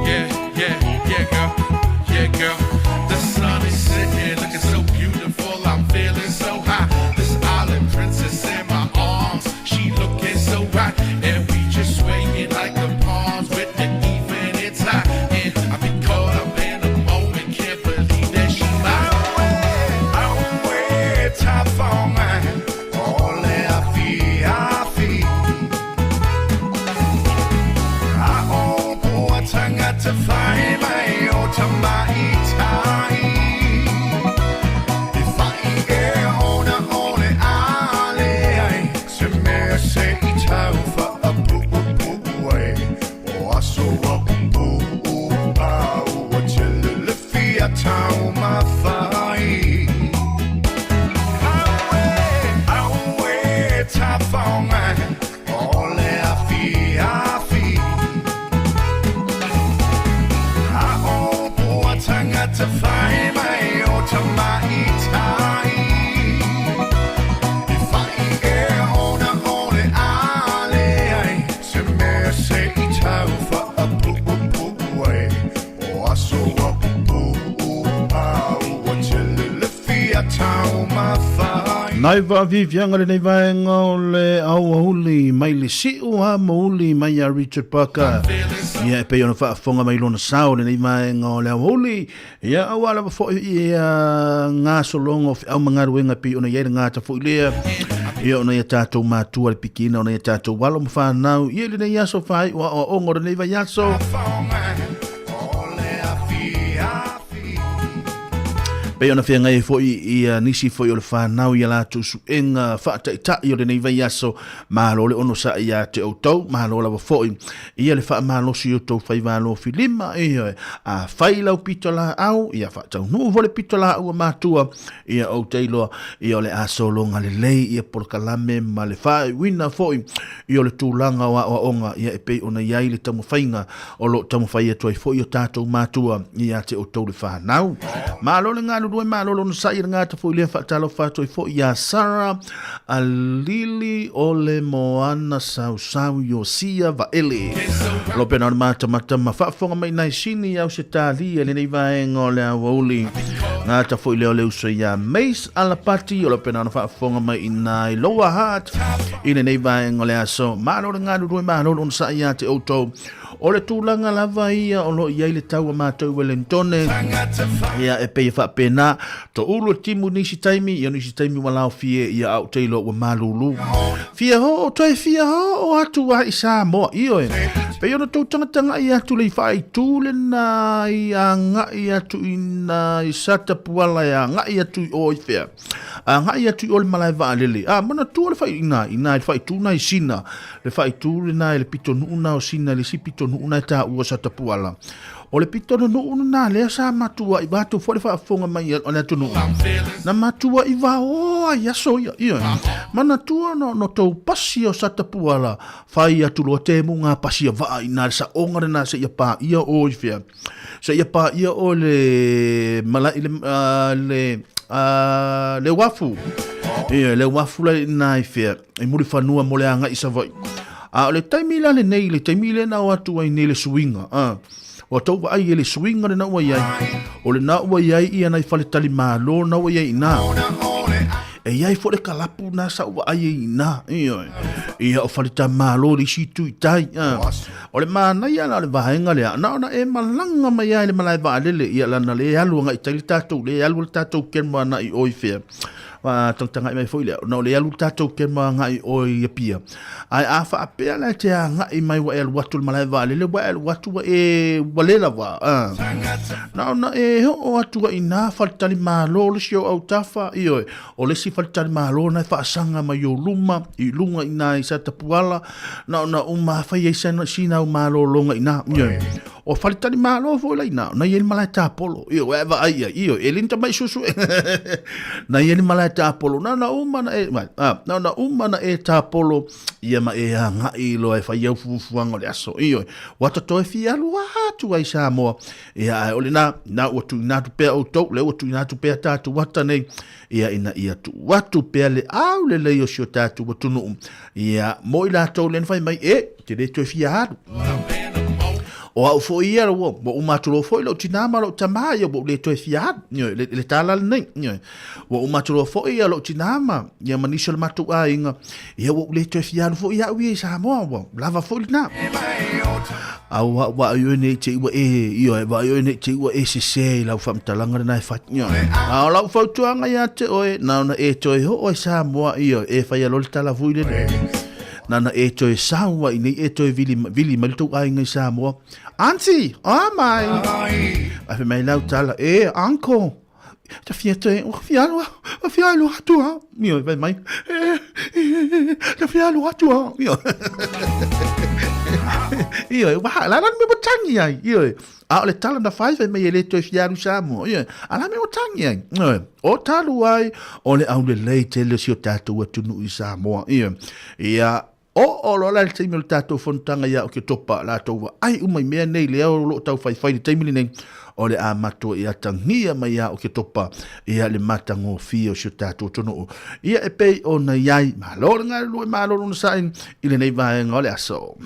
Yeah, yeah, yeah, girl, yeah, girl. The sun is setting, looking so beautiful. I'm feeling so high. This island princess in my arms, she looking so right, and we just swaying like the palms with the evening tide. And I be caught up in the moment, can't believe that she mine. Auē, tafaoga o le afiafi A o pua tagata fai mai o tamaitai I fai ea ona o le a leai Se mea se i tau faapuupuu ai O aso ua pupuu a ua tele le fia taumafai Auē, tafaoga o le afiafi A o pua tagata fai mai o tamaitai I fai ea ona o le a leai Se mea se i tau faapuupuu ai O aso ua pupuu a ua tele le fia taumafai. Nai vaaviaviaga lenei vaega o le aoauli mai le siu a mouli mai ia Richard Parker. Ia e pei ona faafofoga mai lona sao lenei vaega o le aoauli. Ia aua lava foi ia gasologa o feau ma galuega e pei ona i ai le gata foi lea. Ia ona ia tatou matua le pikiina ona ia tatou alo ma fanau. Ia i lenei aso faaiu aoaoga o lenei vaiaso. Pei ona feagai ai foi ia nisi foi o le fanau i a latou suega faataitai o lenei vaiaso, malo le onosai ia te outou, malo lava foi ia le faamalosi i outou faiva alofilima, ioe, a fai lau pitolaau, ia faataunuu foi le pitolaau a matua, ia ou te iloa, ia o le a sologa lelei ia polokalame ma le faaiuina foi ia o le tulaga o aoaoga, ia e pei ona i ai le taumafaiga o lo o taumafai atu ai foi o tatou matua ia te outou le fanau. Malo le galulue, malo le onosai i le gata foi lea faatalofa atu ai foi ia Sarah Alili o le Moana Sausau Iosia Vaele. O lo pena o le matamatama faafofoga mai nai sini i Ausetalia i lenei vaega o le aoauli. Gata foi lea o le uso ia Mace Alapati o lo pena ona faafofoga mai i nai Lower Hutt i lenei vaega o le aso. Malo le galulue, malo le onosai ia te outou. O le tulaga lava ia o lo o i ai le tau a matou i Wellingtone, ia e pei e faapena, toulu le timu i nisi taimi, ia nisi taimi ua laofie, ia a ou te iloa ua malulu. Fia hoo, toe fia hoo atu a i Samoa, ioe. Pei ona tou tagatagai atu le i faaitu lena i agai atu i na i Satapuala e agai atu i o i whea. Agai atu i o le malae vaalele. A, manatua le whai ina, ina i le faaitu na i Sina, le faaitu lena i le pitonuu na o Sina, le isi pitonuu na e taua sa Tapuala. O le pitonuu lena lea sa matua i vatu foi le faafofoga mai o le atunuu. Na matua i vaoa i aso ia, ia. Manatua no, no tou pasi o sa Tapuala, fai atu loa temu ngā pasi a vaa i nā le saonga lena se ia pā ia o i whea. Se ia pā ia o le malae, le, le, le uafu. Ia, le uafu la i nā i whea. I Mulifanua mo le agai i Savaii. A o le taimi la lenei, le taimi lena o atu ai nei le suiga, a, ua tou vaai e le suiga lena ua i ai, o lena ua i ai ia nai faletali malo na ua i ai i ina. E i ai foi le kalapu na sa ou vaai ai i ina, ioe. Ia o Faletamalo le isi itu i tai. O le manaia la o le vaega lea, na ona e malaga mai lava i le malae vaalele, ia lana le alu agai i tai le tatou, le alu le tatou camera agai i o i fea. Faatagatagai mai foi lea, ona o le alu le tatou camera agai i o i Apia. Ae a faapea la e te agai mai ua e alu atu i le malae vaalele, ua e alu atu ua e ua le lava, a. Na ona e oo atu ai i ina faletalimalo le isi o autafa, ioe, o le isi faletalimalo na e faasaga mai ou luma i luga i ina i Satapuala, na ona uma fai ai sina au malologa i ina, ioe. O faletalimalo foi la i ina, na i ai le malae tapolo, ioe, ua e vaai i ai, ioe, e le ni tamai suesue. Na i ai le malae tapolo, na ona uma na e, a, na ona uma na e tapolo, ia ma e agai loa e fai au fuafuaga o le aso, ioe. Ua ta toe fia alu atu ai i Samoa, ia, ae o lena, na ua tuuina atu pea outou, lea ua tuuina atu pea tatou ata nei, ia ina ia tuu atu pea le aulelei o si o tatou atunuu, ia, mo i latou lea na fai mai, e, te le toe fia alu. O au foi ia, ua uma atu loa foi lou tinā ma lou tamā, ia ua ou le toe fia alu, ioe, le tala lenei, ioe. Ua uma atu loa foi ia lou tinā ma, ia ma nisi o le matou aiga, ia ua ou le toe fia alu foi au ia i Samoa, ua lava foi lena. A ua vaai oe nei te i ua e, ioe, vaai oe nei te i ua e sesē i lau faamatalaga lena e fai, ioe. A o lau fautuaga ia te oe, na ona e toe oo ai Samoa, ioe, e faia loa le tala vui lenei. Nana e toe sau ai nei e toe vili, vili mai le tou aiga i Samoa. Auntie, oh mai. Ai fai mai lau tala, e, uncle, ta fia toe, ua fia alu, ua fia alu atu a. Ioe, fai mai, e, ta fia alu atu a. Ioe. Ioe, ua la la me ua tangi ai. Ioe. A o le tala na fai, fai mai e le toe fia alu i Samoa. Ioe. A la me ua tangi ai. Ioe. O talu ai, o le aulelei tele o si o tatou atunuu i Samoa. Ioe. Ia, oo loa la i le taimi o le tatou fonotaga ia Oketopa, latou vaai uma i mea nei lea o lo o tau faifai i le taimi lenei, o le a matua ia tagia mai ia Oketopa ia le matagofie o si o tatou atunuu. Ia e pei ona i ai, malo le galulue, malo lona sa'i i lenei vaega o le aso.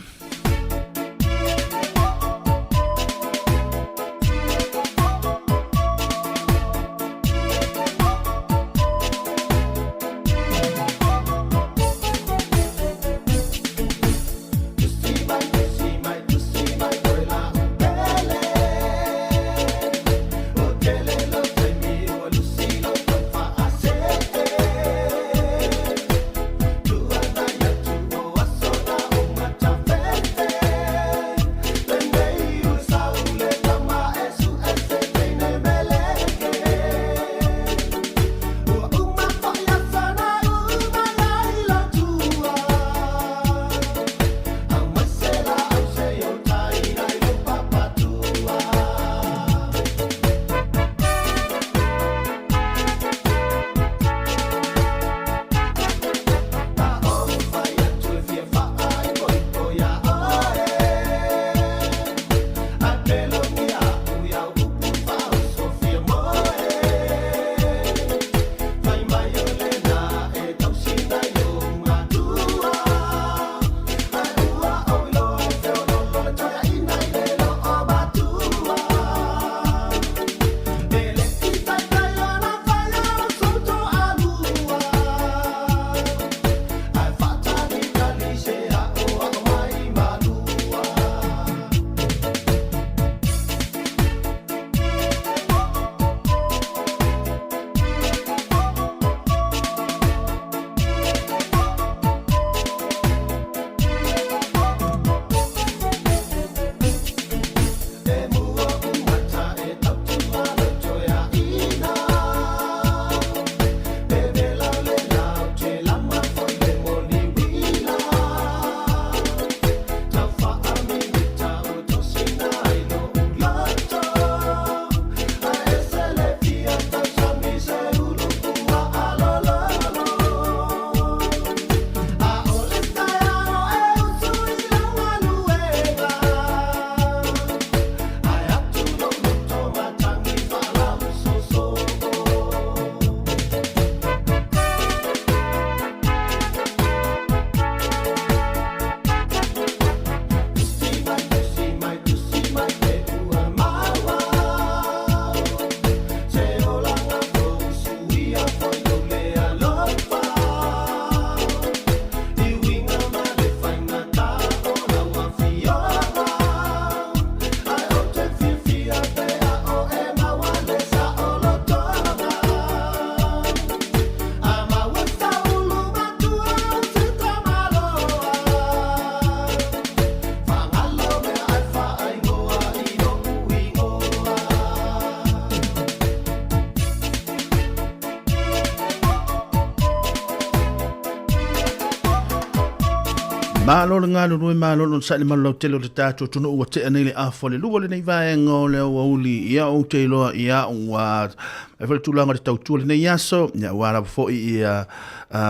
Malo le galulue, malo le onosai i le malu lautele o le tatou atunuu ua tea nei le afa o le lua lenei vaega o le aoauli. Ia ou te iloa ia ua ai foi le tulaga o le tautua i lenei aso, ia aua lava foi ia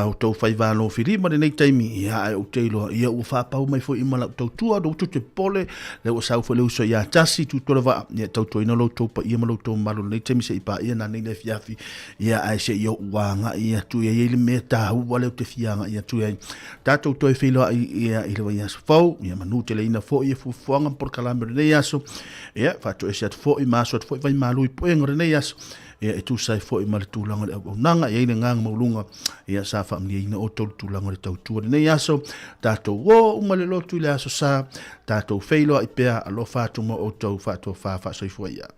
outou faiva alofilima i lenei taimi, ia ae ou te iloa ia ua faapau mai foi ma lau tautua, aua tou te popole, lea ua sau foi le uso ia Tasi Tuitolovaa, ia tautuaina lo outou paia ma lo outou mamalu i lenei taimi se i paia nanei le afiafi. Ia ae se i ou agai atu ia i le mea taua lea ou te fia agai atu ai. Tatou toe feiloai ia i le vaiaso fou, ia manu teleina foi ia fuafuaga ma polokalame o lenei aso. Ia faatoese atu foi ma aso atu foi vaimalu i puega o lenei aso. Ia e tusa ai foi ma le tulaga o le auaunaga, e i ai le agaga maualuga, ia sa faamalieina outou i le tulaga o le tautua i lenei aso. Tatou o uma le lotu i le aso sa, tatou feiloai pea, alofa atu ma outou faatofa faasoifua ia.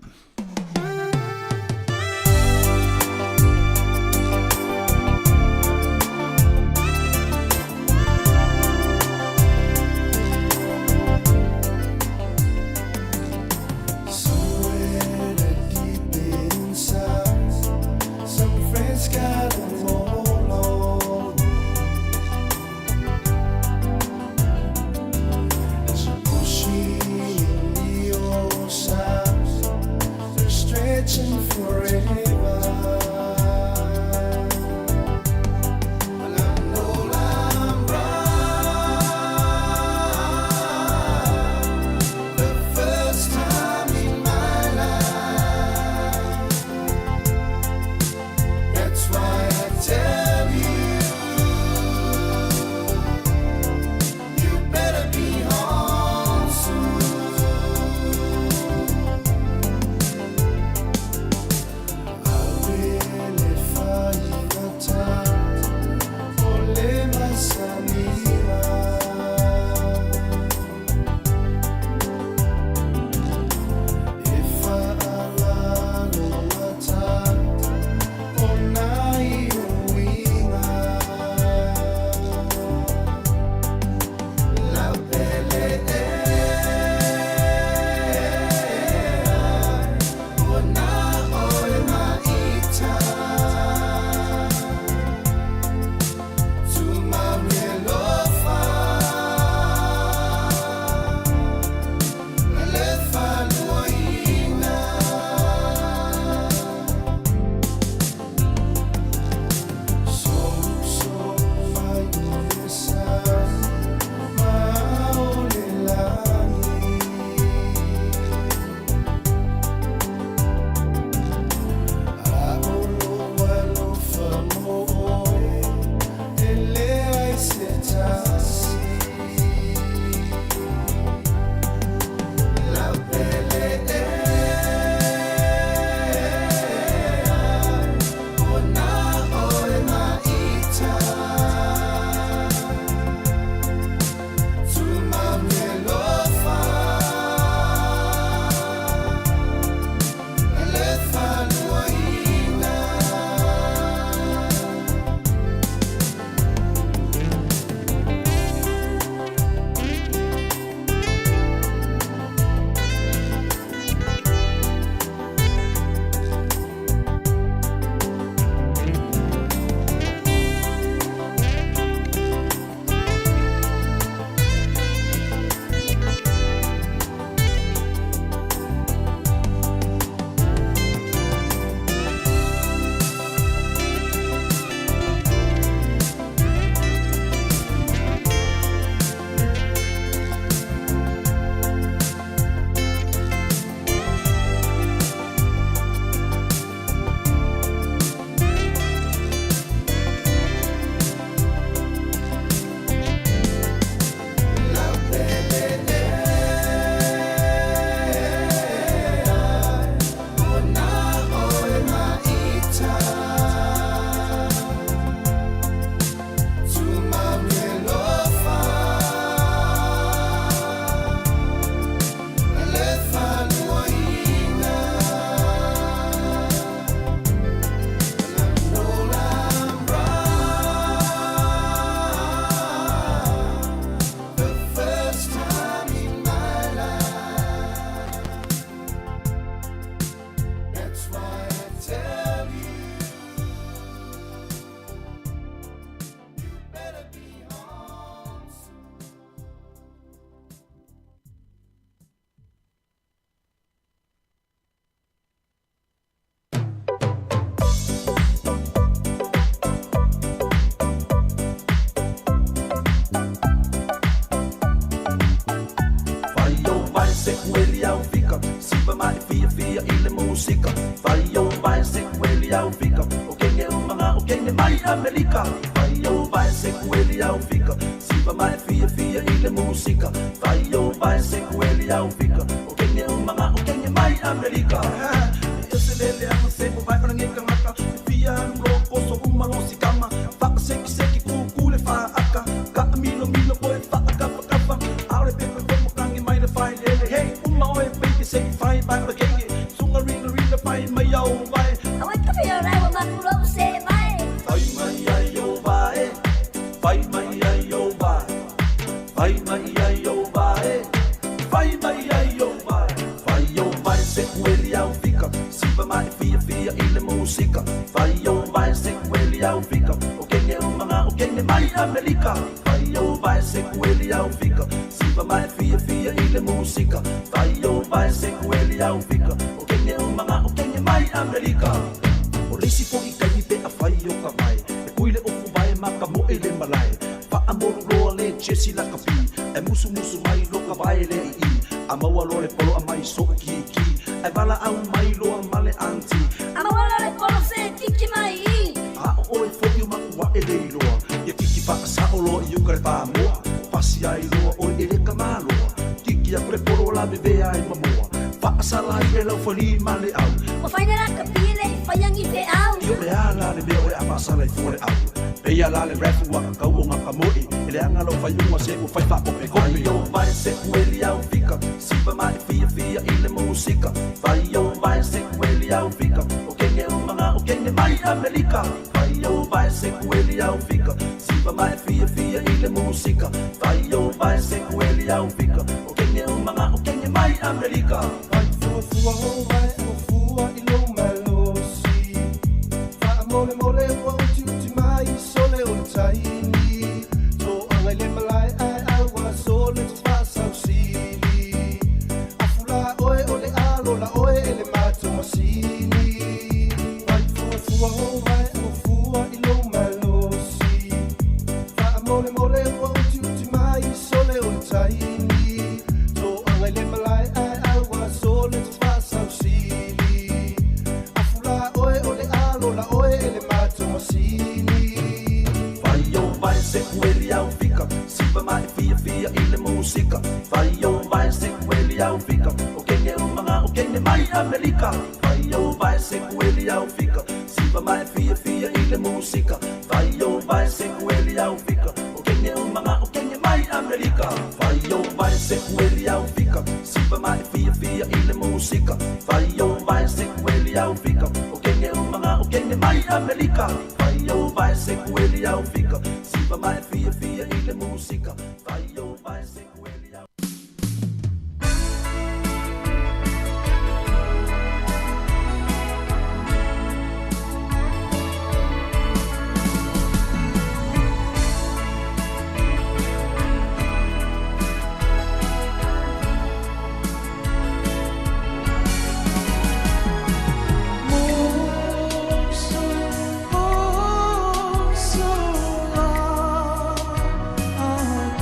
se kueli au fika Sipa mai fia fia i le musika Fai o vai se kueli au fika O kenge umanga o kenge mai Amerika Fai o vai se kueli au fika Sipa mai fia fia i le musika Fai o vai se kueli au fika O kenge umanga o kenge mai Amerika E se lele anga se mo vai ona ngeka ngaka E fia alu lo poso uma lo sikama Waka seki seki ku le wha aka Ka milo milo boy wha aka wha Aole pepe komo kangi mai le whai lele Hey uma oe baby se whai vai ora kenge Sunga rina rina whai mai au vai Awai kape o rai wa makuro se vai Whai mai ai o vai Whai mai ai o vai Whai mai ai o vai Whai mai ai o vai Whai o vai se kueli au fika Sipa mai fia fia i le musika Whai o vai se kueli au fika O kenge umanga o kenge mai Amerika Whai o vai se kueli au fika Sipa mai fia fia i le musika Whai o vai se kueli au fika O kenge umanga o kenge mai Amerika O leisi po i kaimi pe a whai o ka vai E kui le ofu vai ma ka moe le malai Wha amoru loa le jesi la kapi E musu musu mai lo ka vai le i A maua lo le polo a mai so ki ki E wala au mai loa male anti A maua lo le polo se kiki mai i A o oe fo i makua e le iloa Ia kiki whakasao loa i uka le whamoa Pasi ai loa oe e le kamaloa Kiki aku le polo la bebe ai mamoa Whaasala i le lauwhali ma le au O whaina la ka pile i whaiangi te au I o le ala le mea oe a whaasala i fua le au Peia la le rafu wa kakau o ngā kamoe E le anga lau whaiunga se ua whai whakope kope Whai o vai se kueli au fika Sipa mai fia fia i le musika Whai o vai se kueli au fika O kenge umanga o kenge mai Amerika Whai o vai se kueli au fika Sipa mai fia fia i le musika Whai o vai se kueli au fika O kenge umanga o kenge mai Amerika Whai fua fua o vai o fua i lo malosi Wha mole mole ua uti uti mai sole o le taimi Tō anga i le malai ai aua sole te whasausili Afula oe o le alo la oe e le mātou masini Whai fua fua o vai o fua i lo malosi Wha mole mole ua uti uti mai sole o le taimi Tō anga i le malai ai aua sole te whasausili Afula oe o le alo la oe e le mātou masini Whai o vai se kueli au fika Sipa mai fia fia i le musika Whai o vai se kueli au fika O kenge umanga o kenge mai Amerika Whai o vai se kueli au fika Sipa mai fia fia i le musika Whai o vai se kueli au fika O kenge umanga o kenge mai Amerika Whai o vai se kueli au fika Sipa mai fia fia i le musika Whai o vai se kueli au fika O kenge umanga o kenge mai Amerika Whai o vai se kueli au fika Sipa mai fia fia i le musika Whai o vai se kueli au Musu, musu, ah, ah.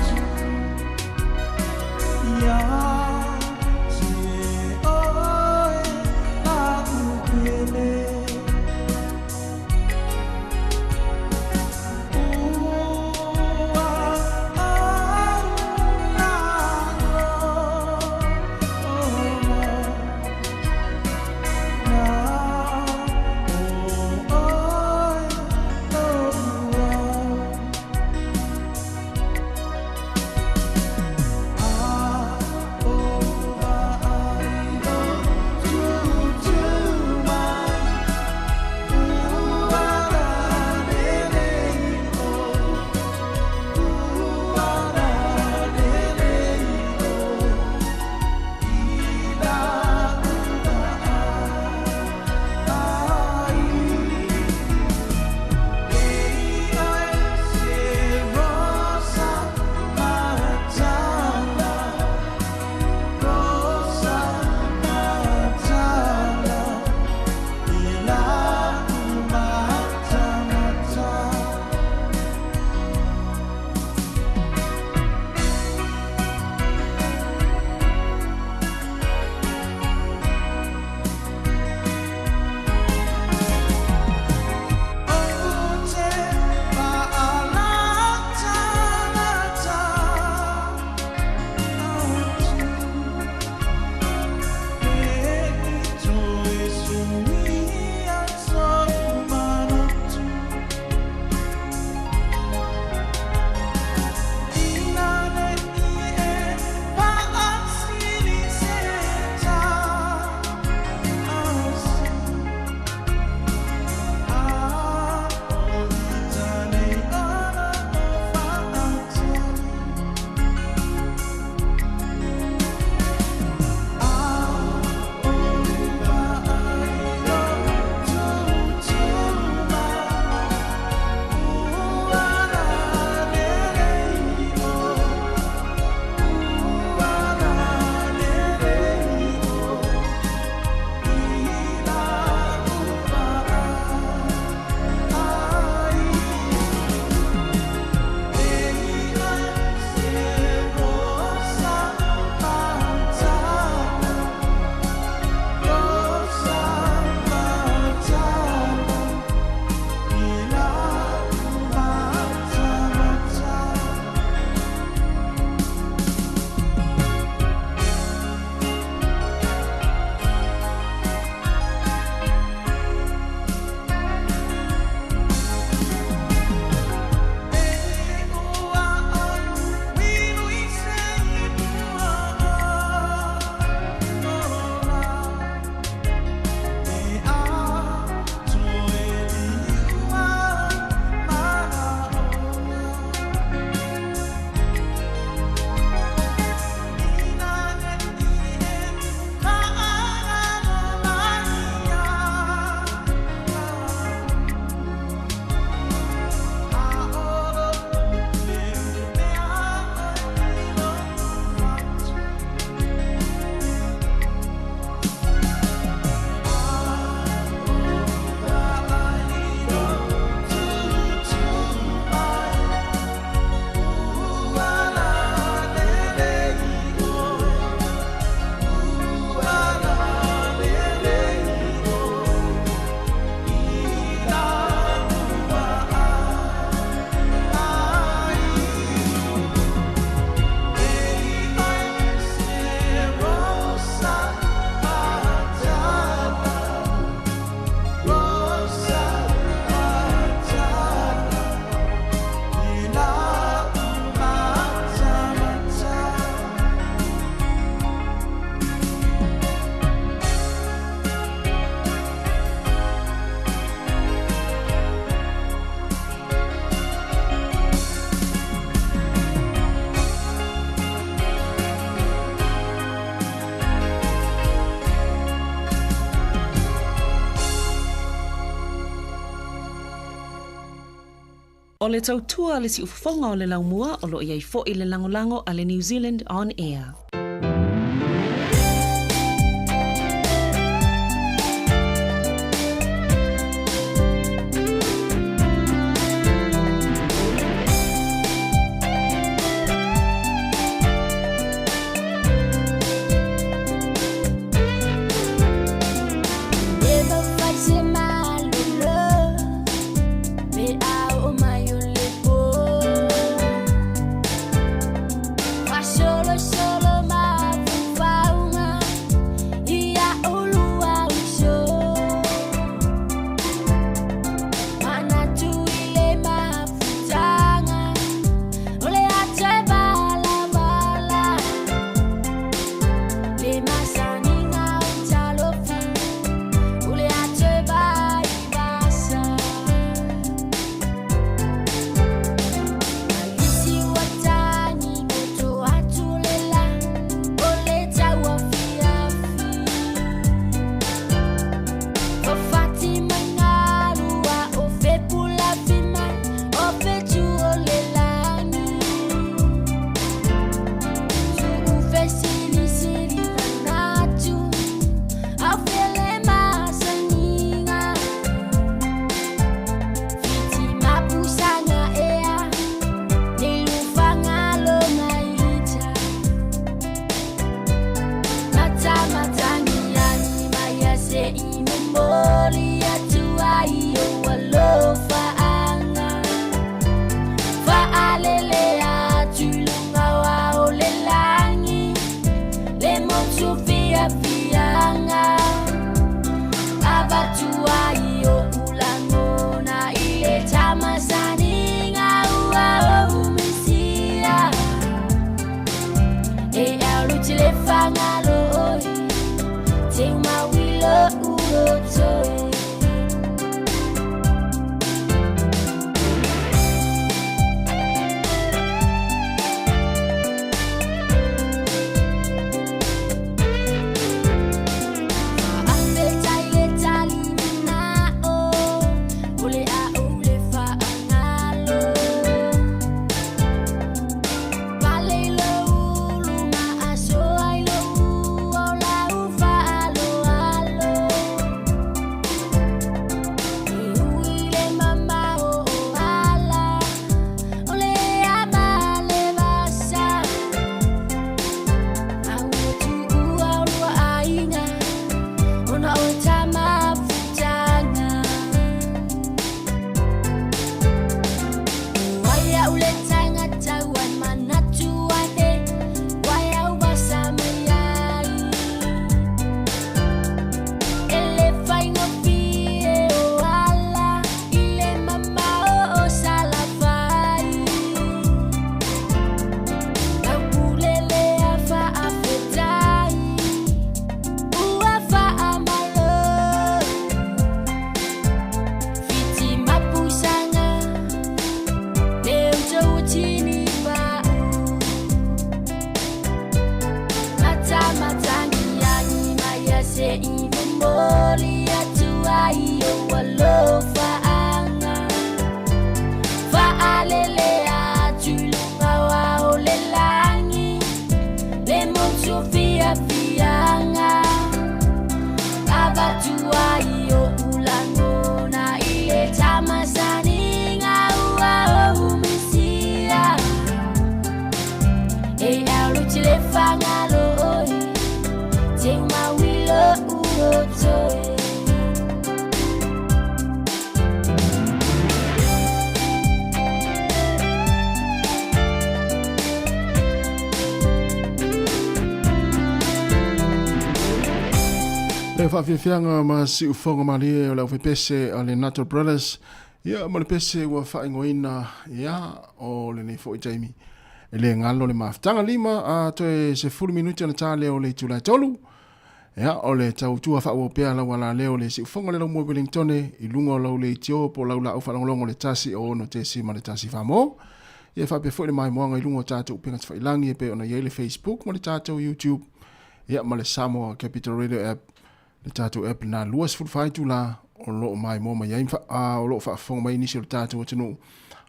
O le tautua a le siufofoga o le laumua o lo o i ai foi le lagolago a le New Zealand On Air. Le faafiafiaga ma siufoga malie o le aufepese a le Nato Brothers ia ma le pese ua faaigoaina ia o lenei foi taimi e le galo le mafutaga lima a toe 10 minuti ona ta lea o le itula e tolu Ia, o le tautua faaauau pea lau alaleo le siufoga le laumua i Wellingtone i luga o lau leitio po o lau laau faalogologo le 1 6 tesi ma le 1 4 mo. Ia e faapea foi le maimoaga i luga o tatou upega tafailagi e pei ona i ai le Facebook ma le tatou YouTube ia ma le Samoa Capital Radio App, le tatou app lena 24 itula o lo o maimoa mai ai, o lo o faafofoga mai nisi o le tatou atunuu.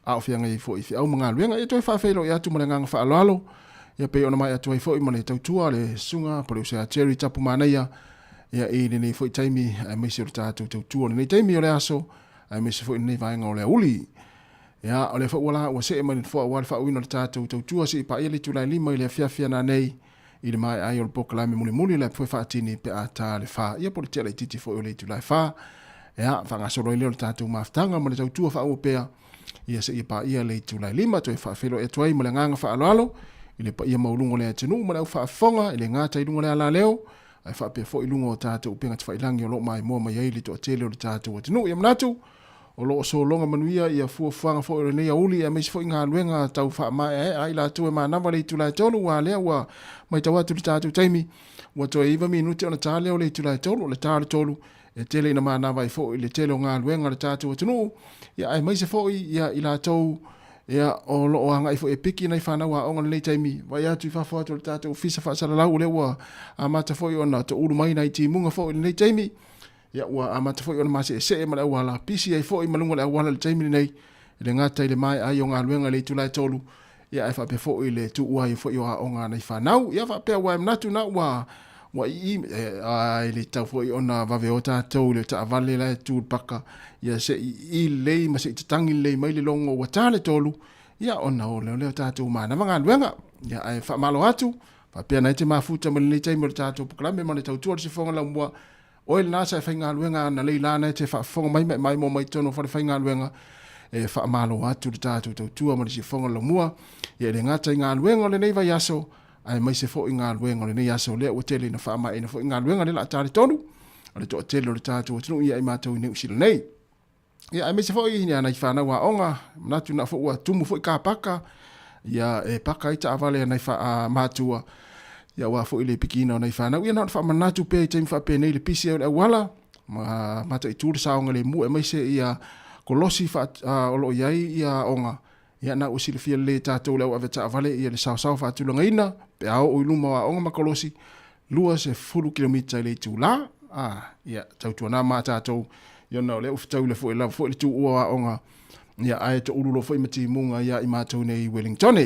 A o feagai ai foi i feau ma galuega. Ia toe faafeiloai atu ma le agaga faaaloalo, ia pei ona maea atu ai foi ma le tautua a le Susuga Paleusa ia Jerry Tapu Manaia, ia i lenei foi taimi aemaise o le tatou tautua o lenei taimi o le aso, aemaise foi lenei vaega o le aoauli. Ia, o lea foi ua la ua see mai le nofoa aua le faauuina o le tatou tautua seia paia le itula e 5 i le afiafi a nanei i le maea ai o le polokalame mulimuli o le a foi faatini pe a ta le 4, ia po o le tea laitiiti foi o le itula e 4. Ia, faagasolo ai lea o le tatou mafutaga ma le tautua faaauau pea ia seia paia le itula e 5. Toe faafeiloai atu ai ma le agaga faaaloalo i le paia maualuga o le atunuu ma le au faafofoga e le gata i luga o le alaleo, ae faapea foi i luga o tatou upega tafailagi o lo o maimoa mai ai le toatele o le tatou atunuu. Ia manatu, o lo o sologa manuia ia fuafuaga foi o lenei aoauli aemaise foi galuega tau faamaeaea ai latou e manava le itula e 3, aua lea ua matau atu i le tatou taimi ua toe 9 minute ona ta lea o le itula e 3, o le ta o le 3 e tele ina manava ai foi le tele o galuega a le tatou atunuu, ia aemaise foi ia i latou ia o lo o agai foi e piki nai fanau aoga i lenei taimi, vaai atu i fafo atu o le tatou ofisa faasalalau o lea ua amata foi ona toulu mai nai timuga foi i lenei taimi. Ia ua amata foi ona maseesee ma le auala, pisi ai foi ma luga o le auala i le taimi lenei, e le gata i le maea ai o galuega i le itula e 3, ia ae faapea foi le tuua ai foi o aoga a nai fanau. Ia faapea ua e manatu na ua ua ii e le tatau foi ona vave o tatou i le taavale la e tu i le paka, ia se i ii lelei ma se i tatangi lelei mai le logo ua ta le 3, ia ona o lea o tatou manava galuega. Ia ae faamalo atu, faapea na e te mafuta ma lenei taimi o le tatou polokalame ma le tautua o le sifofoga laumua. Oe lena sa e faigaluega ana lei la na e te faafofoga mai ma e maimoa mai totonu o falefaigaluega e faamalo atu le tatou tautua ma le sifofoga laumua. Ia e le gata i galuega o lenei vaiaso, aemaise foi galuega o lenei aso lea ua tele ina faamaeaina foi galuega lea o le a ta le 3 o le toatele o le tatou atunuu ia i matou i Niu Sila nei. Ia aemaise foi ia nai fanau aoga, manatu na foi ua tumu foi ka paka, ia e paka ai taavale a nai matua, ia aua foi le pikiina o nai fanau. Ia na ona faamanatu pea i taimi faapenei le pisi ai o le auala, ma mataitu le saogalemu aemaise ia kolosi o lo o i ai ia aoga, ia na ua silafia lelei e tatou le au ave taavale ia le saosao faatulagaina pe a oo i luma o aoga ma kolosi 20 kilomita i le itula. Ia tautuana ma tatou ia ona o lea ua fetaui foi lava foi le tuua o aoga ia ae toulu loa foi ma timuga ia i matou nei i Wellington.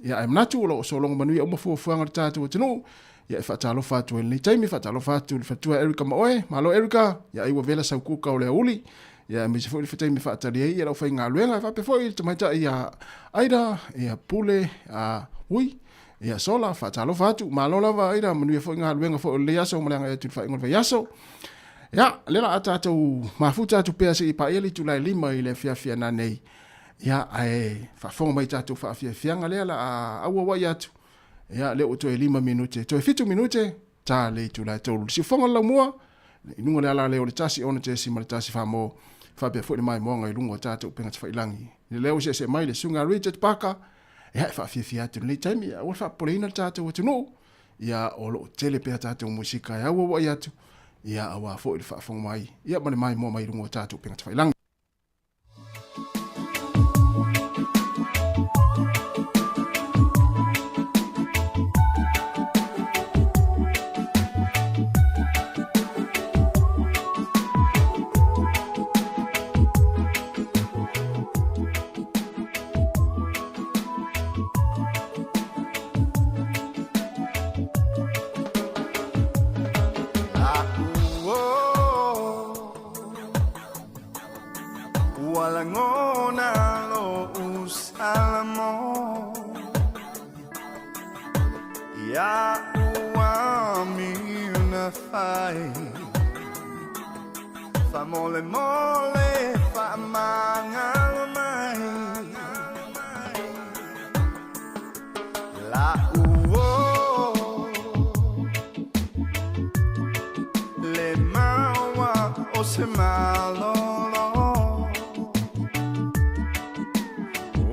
Ia ae manatu o lo o sologa manuia uma fuafuaga a le tatou atunuu. Ia e faatalofa atu ai i lenei taimi, faatalofa atu i le faletua Erica ma oe. Malo Erica, ia ai ua vela sau kuka o le aoauli. Ia aemaise foi le taimi e faatali ai ia le aufaigaluega, e faapea foi le tamaitai ia Aida, ia Pule, a Ui, ia Sola, faatalofa atu. Malo lava Aida, manuia foi galuega foi o lenei aso ma le agai atu i le faaiuga o le vaiaso. Ia, lea la a tatou mafuta atu pea seia paia le itula e 5 i le afiafi a nanei. Ia, ae faafofoga mai i tatou faafiafiaga lea la a auauai atu. Ia, lea ua toe 5 minute, toe 7 minute, ta le itula e 3. Le siufofoga o le laumua, i luga o le alaleo o le 1 6.1 famo, faapea foi le maimoaga i luga o tatou upega tafailangi. I le lea ua seese mai le susuga Richard Parker, ia e faafiafia atu i lenei taimi, aua le faapopoleina le tatou atunuu, ia o lo o tele pea tatou musika e auauai atu, ia aua foi le faafofoga mai, ia ma le maimoa mai i luga o tatou upega tafailangi. Ua lagona lo'u salamo Ia'u amina fai Faamolemole faamagalo mai La'u o Le maua o se malolo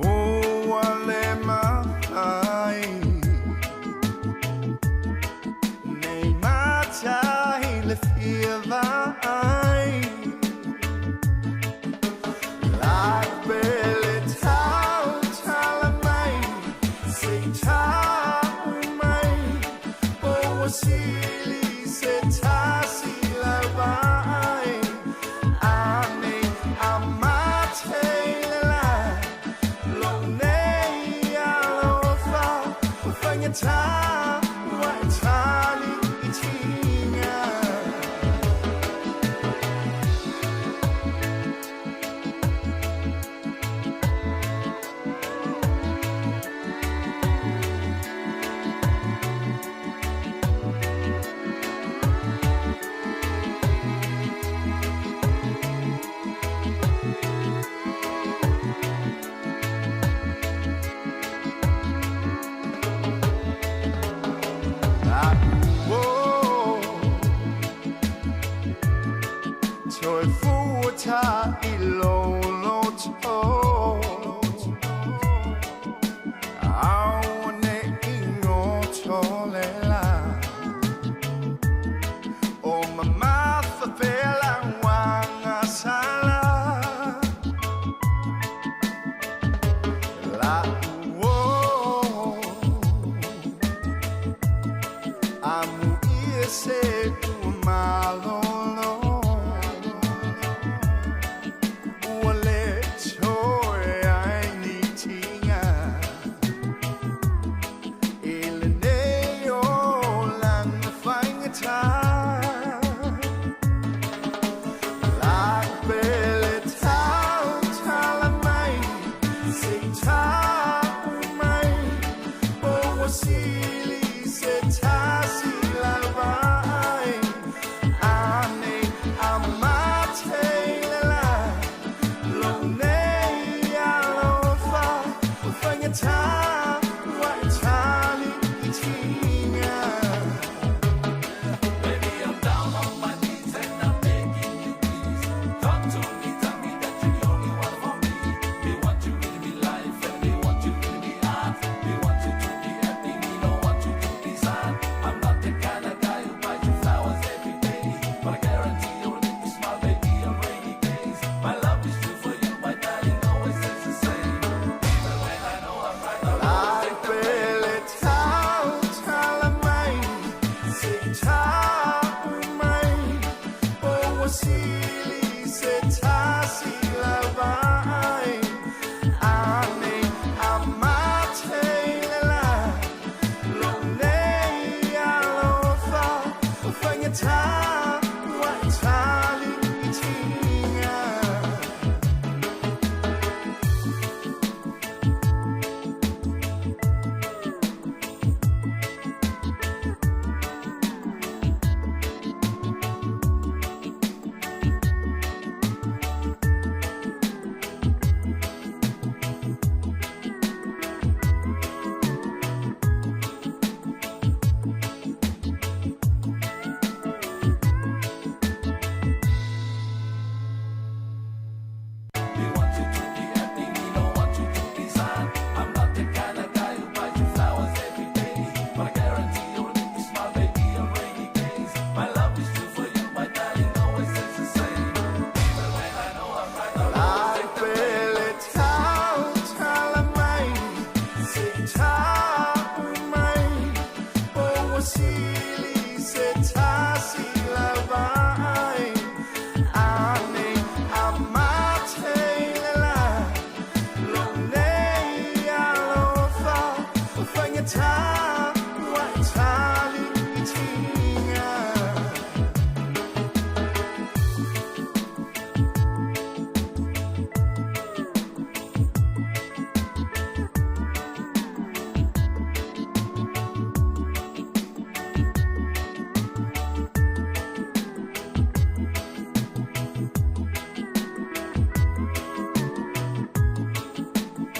Ua le mafai Nei matai le fia vaai La'u pele tautala mai Se i tau mai Po ua sili se tasi lau vaai A nei a mate le la tali i tiga. Toe fuata i lolo to Au ne ingo tole la O mamafa fela wanga sala La uo Amu ia se ua malolo Ua le toe ai ni tinga I lenei o lana faigata La pele tau tala mai Se tau mai O ua sili se tasi lavai Ane a mate le la Lo nei alofa O faigata ua e tali i tiga. Baby, I'm down on my knees and I'm begging you, please. Talk to me, tell me that you're the only one for me. Me want you in me life and me want you in me heart. Me want you to be happy, me no want you to be sad. I'm not the kind of guy who buys you flowers every day, but I guarantee you'll make me smile, baby, on rainy days. My love is true for you, my darling, always stays the same. Even when I know I'm right, I'll always take the blame. Pele tau tala mai Se tau mai O ua sili se tasi lavai Ane a mate le la Lo nei alofa O faigata ua e tali i tiga. Me want you to be happy, me no want you to be sad. I'm not the kind of guy who buys you flowers every day, but I guarantee you'll make me smile, baby, on rainy days. My love is true for you, my darling, always stays the same. Even when I know I'm right, I'll always take the blame. Pele tau tala mai Se tau mai O ua sili se tasi lavai Ane a mate le la Lo nei alofa O faigata ua e tali i tiga.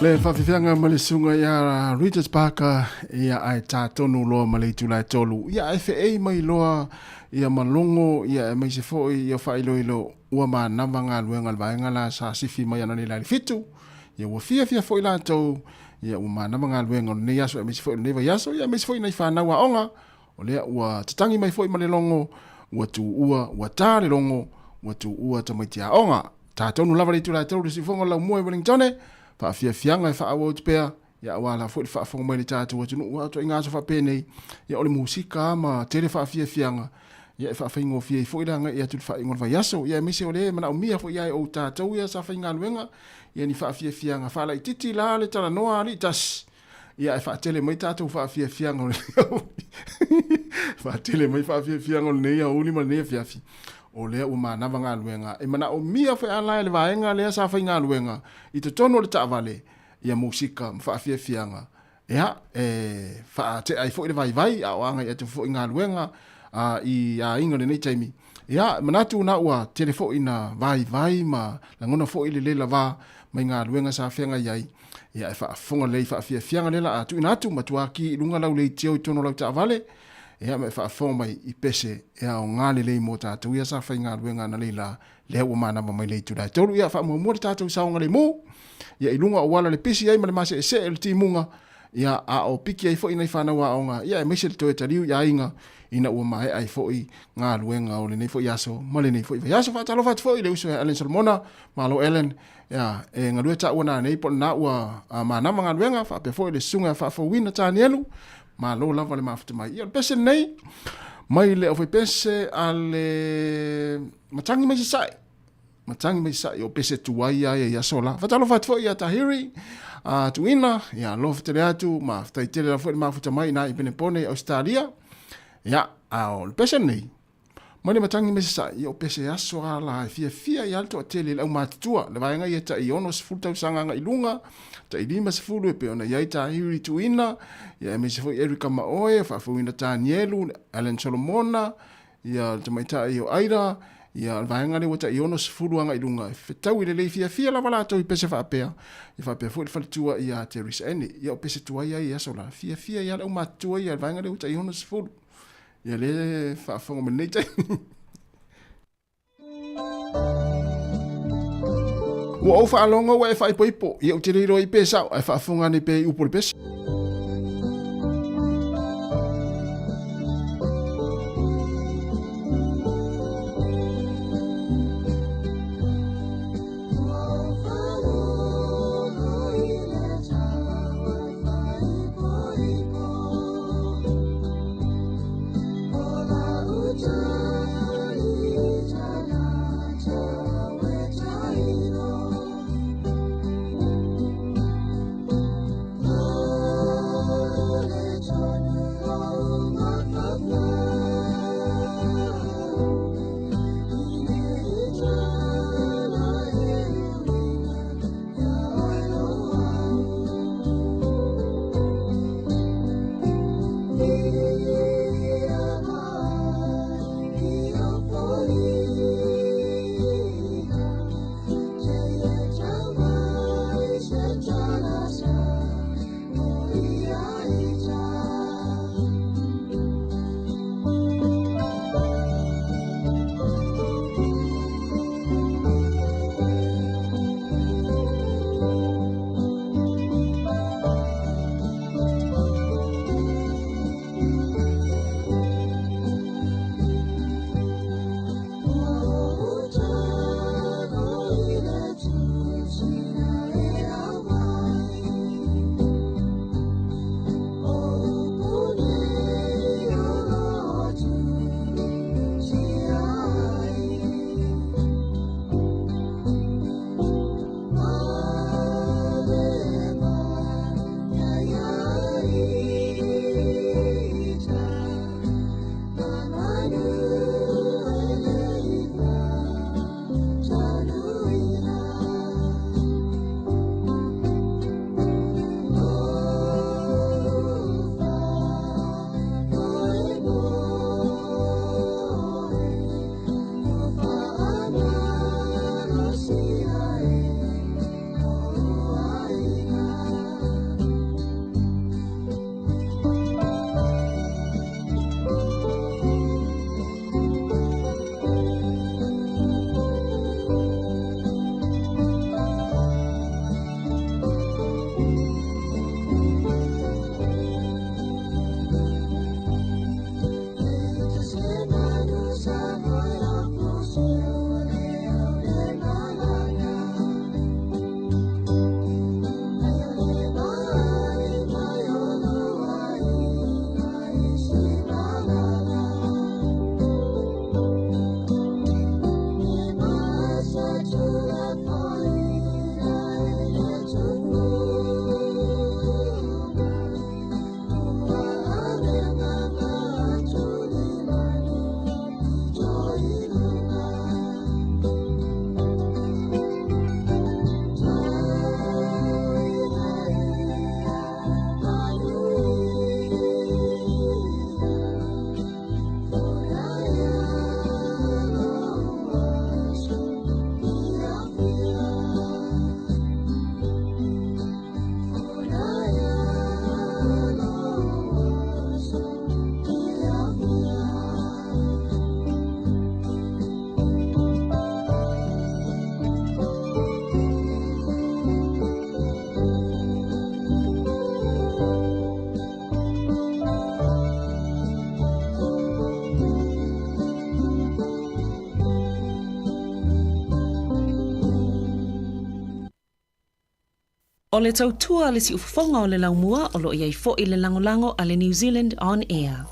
Le faafiafiaga ma le suga ia Richard Parker ia ae tatonu loa ma le itula e tolu ia ae feei mai loa ia malogo ia aemaise foʻi ia faailoilo ua manava galuega le vaega la sa sifi mai ana le fitu ia ua fiafia foʻi latou ia ua manava galuega o lenei aso aemaise foʻi o lenei vaiaso ia aemaise foʻi nai fanau aoga o lea ua tatagi mai foʻi ma le logo ua tuua ua tā le logo ua tuua tamaiti aoga tatonu lava le itula e tolu le siufoga o le laumua i Wellingtone faafiafiaga e faaauau atu pea ia auā la foʻi le faafofoga mai le tatou atunuu a atoaiga aso faapenei ia o le musika ma tele faafiafiaga ia e faafaigofie ai foʻi le agaʻi atu i le faaiuga o le vaiaso ia aemaise o lea e manaomia foʻi ia e ou tatou ia sa faigaluega ia ni faafiafiaga faalaititi la le talanoa alii tasi ia ae faatele mai tatou faafiafiaga o le Faatele mai faafiafiaga o lenei aoauli ma lenei afiafi, o lea ua manava galuega e manaomia foi ala e le vaega lea sa faigaluega i totonu o le taavale ia musika ma faafiafiaga ia e faatea ai foi le vaivai a o agai atu foi galuega i aiga i lenei taimi. Ia, manatu na ua tele foi na vaivai ma lagona foi le le lavā mai galuega sa feagai ai. Ia, e faafofoga lelei i faafiafiaga lea la a tuuina atu, matua ki i luga lau leitio i totonu o lau taavale, ia, ma e faafofoga mai i pese e aoga lelei mo tatou ia sa faigaluega analeila la, lea ua manava mai le itula e 3. Ia, faamuamua le tatou saogalemu, ia, i luga o auala le pisi ai ma le maseesee o le timuga, ia, a o piki ai foi nai fanau aoga, ia, aemaise le toe taliu i aiga ina ua maea ai foi galuega o lenei foi aso ma lenei foi vaiaso. Faatalofa atu foi i le uso ia Ellen Solomona, malo Ellen, ia, e galue taua nanei po o lena ua manava galuega, faapea foi le susuga ia Faafouina Tanielu, malo lava le mafuta mai. Ia, o le pese lenei, mai le aufaipese a le Matagi mai Sasae, Matagi mai Sasae, o pese tuai ia i aso la. Faatalofa atu foi ia Tahiri, a Tuina, ia alofa tele atu, ma faafetai tele lava foi le mafuta mai ina i Penepone i Ausetalia. Ia, a o le pese lenei, mai le Matagi mai Sasae, ia o pese aso a la e fiafia ia le toatele i le aumatutua, le vaega ia tai 60 tausaga agai i luga, tai 50 e pei ona i ai Tahiri Tuina, ia aemaise foi Erika Maoe, Faafouina Tanielu, Alan Solomona, ia le tamaitai o Aira, ia le vaega lea ua tai 60 agai i luga, e fetaui lelei fiafia lava latou i pese faapea, ia faapea foi le faletua ia Teresa Ene, ia o pese tuai ai i aso la, fiafia ia le aumatutua ia le vaega lea ua tai 60. Ia lea e faafofoga mai lenei taimi. Ua ou faalogo ua e faaipoipo, ia ou te le iloa ai pe sao, ae faafofoga ane pea i upu o le pese. O le tautua a le siufofoga o le laumua o lo o i ai foi le lagolago a le New Zealand On Air.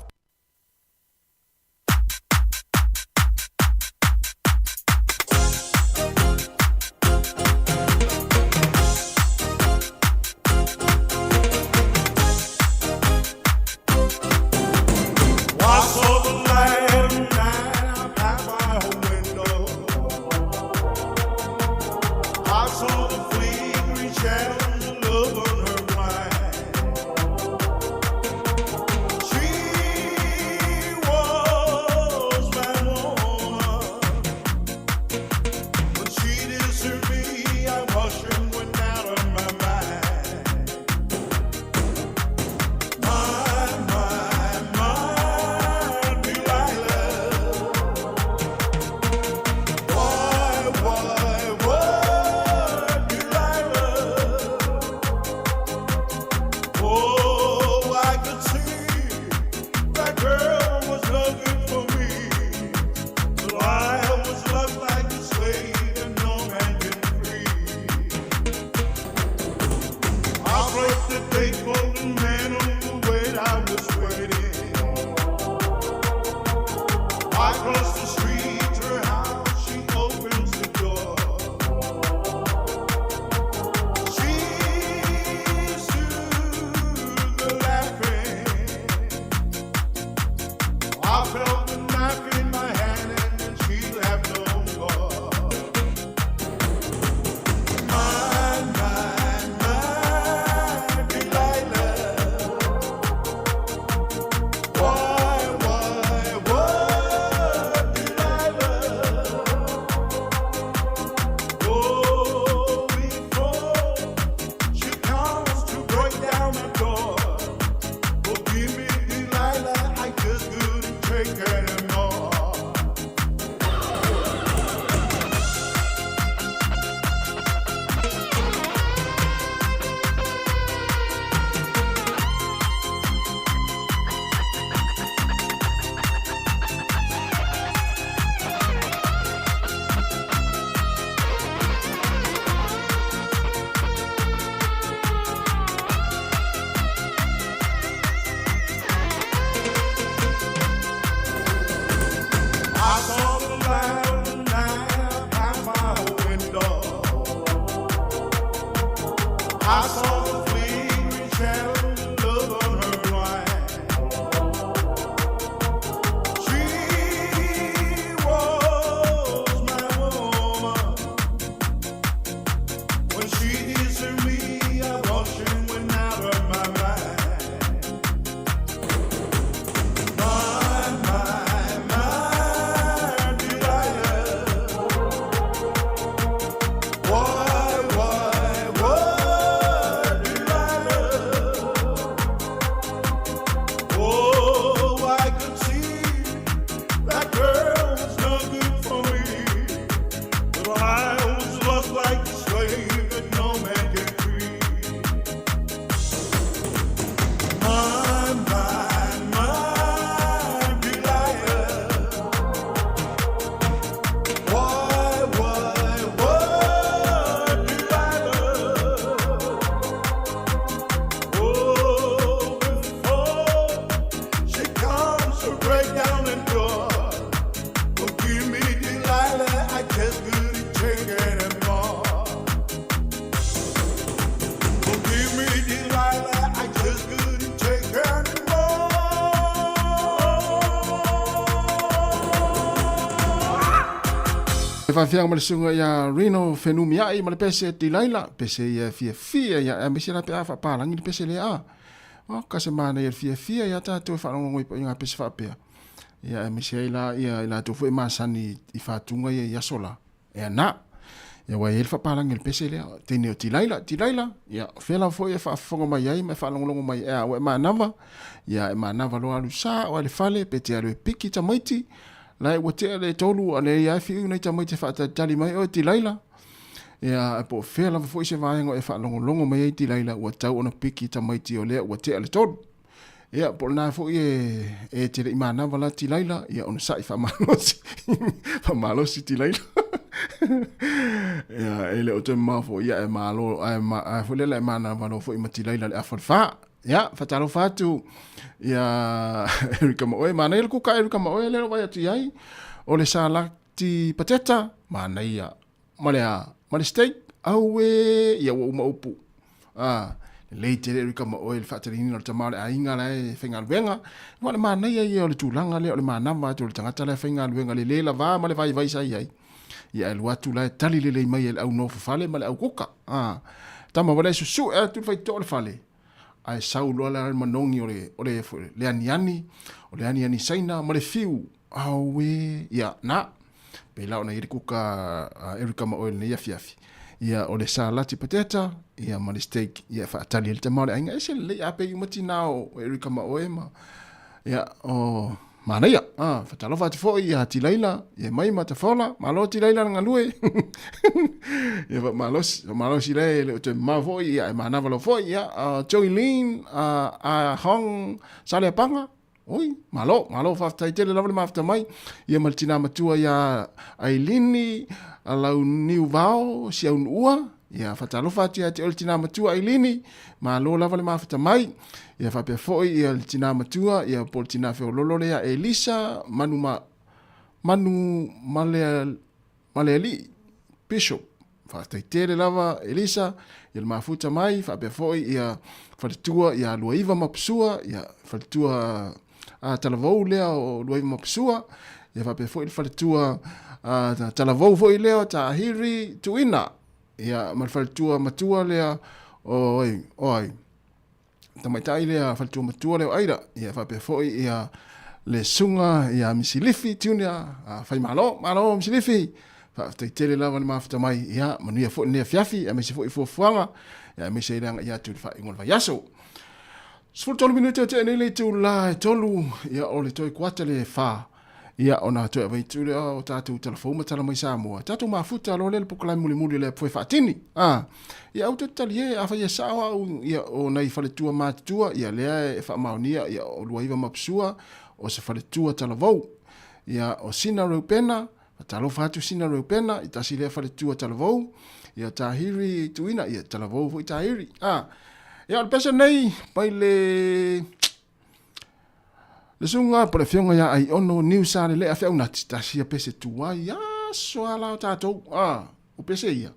Faafiaga ma le susuga ia Rino Fenumiai ma le pese Delilah, pese ia fiafia ia aemaise la pe a faapalagi le pese lea a. O ka se manaia le fiafia ia tatou e faalogologo i paia pese faapea. Ia aemaise ai la ia i latou foi masani i faatuga ia i aso la. E ana. Ia ua i ai le faapalagi o le pese lea. Teine o Delilah, Delilah. Ia fea lava foi e faafofoga mai ai ma e faalogologo mai e a ua e manava. Ia e manava loa alu sa o le fale pe te alu e piki tamaiti. La ua tea le tolu a le ia fiu nei tamaiti e faatalitali mai oe Delilah. Ia e po o fea lava foi se vaega o e faalogologo mai ai Delilah ua tau ona piki tamaiti o lea ua tea le tolu. Ia, po o lena foi e, e te le i manava la Tilaila, ia ona sa'i faamalosi, faamalosi Tilaila. Ia, e le o toe mamao foi, ia, e malo, ae, ae foi lea e manava foi ma Tilaila le afa o le fa. Ia, fatalofa atu, ia, Erika ma oe, manaia le kuka Erika ma oe, le o vai atu i ai, o le salati pateta, manaia, ma le a, ma le steak, aue, ia ua uma upu. Ah, lelei tele Erika ma oe le faataliniina o le tama o le aiga la e faigaluega. Ua le manaia ia o le tulaga lea o le manava atu o le tagata la e faigaluega le le lava ma le vaivai sa i ai. Ia e alu atu la e tali lelei mai e le au nofo fale ma le au kuka. Ah, tama wale susue atu le faitoa o le fale. Ae sau loa la le manogi o le, o le, le aniani, o le aniani Saina ma le fiu. Auē, ia, na, pēlā ona i ai le kuka a Erika ma oe i lenei afiafi. Ia, o le salati pateta, ia, ma le steak, ia, e faatali ai le tama o le aiga. Ese lelei, a pei uma tinā o Erika ma oe ma, ia, o, manaia. Ah, fatalofa atu foi ia Tilaila, ia mai ma Tafola, malo Tilaila le galue. Ia, faamalosi, faamalosi le, le o toe mamao foi, ia, e manava loa foi, ia, uh, Joey a Hong Saleapaga, Oi, malo, malo, faafetai tele lava le mafuta mai. Ia ma le tinā matua iā Ailini, Launiuvao, Siaunuua. Ia faatalofa atu ia te oe le tinā matua Ailini, malo lava le mafuta mai. Ia faapea foi ia le tinā matua, ia po o le tinā feololo lea Elisa, Manu ma, Manu Malea, Malealii, Bishop. Faafetai tele lava Elisa ia le mafuta mai, faapea foi ia faletua ia Luaiva Mapusua, ia faletua a Talavou lea o Luaiva Mapusua, ia faapea foi le faletua a Talavou foi lea o Tahiri Tuina, ia ma le faletua matua lea o ai, o ai, tamaitai lea faletua matua lea o Aida, ia faapea foi ia le susuga ia Misi Lifi Junior, a Faimalo, malo Misi Lifi, faafetai tele lava le mafuta mai, ia manuia foi lenei afiafi, aemaise foi fuafuaga, ia aemaise ai le agai atu i le faaiuga o le vaiaso. 13 minute o tea nei le itula e 3, ia o le toe kuata le 4. Ia, ona toe avaitu lea o tatou talafou ma tala mai Samoa. Tatou mafuta loa lea le pokolae mulimuli o le foe faatini. A, ia au te talie, a fai e sao au, ia, o nai faletua matutua, ia lea e faamaonia, ia, o Luaiva Mapusua, o se faletua talavou. Ia, o Sina Reupena, talofa atu Sina Reupena, i tasi lea faletua talavou, ia Tahiri Tuina, ia talavou foi Tahiri. A, ia, o le pese nei, mai le... Le susuga po le afioga ia Aiono Niu Salelea Feaunati, tasi ia pese tuai aso a la o tatou, a, o pese ia,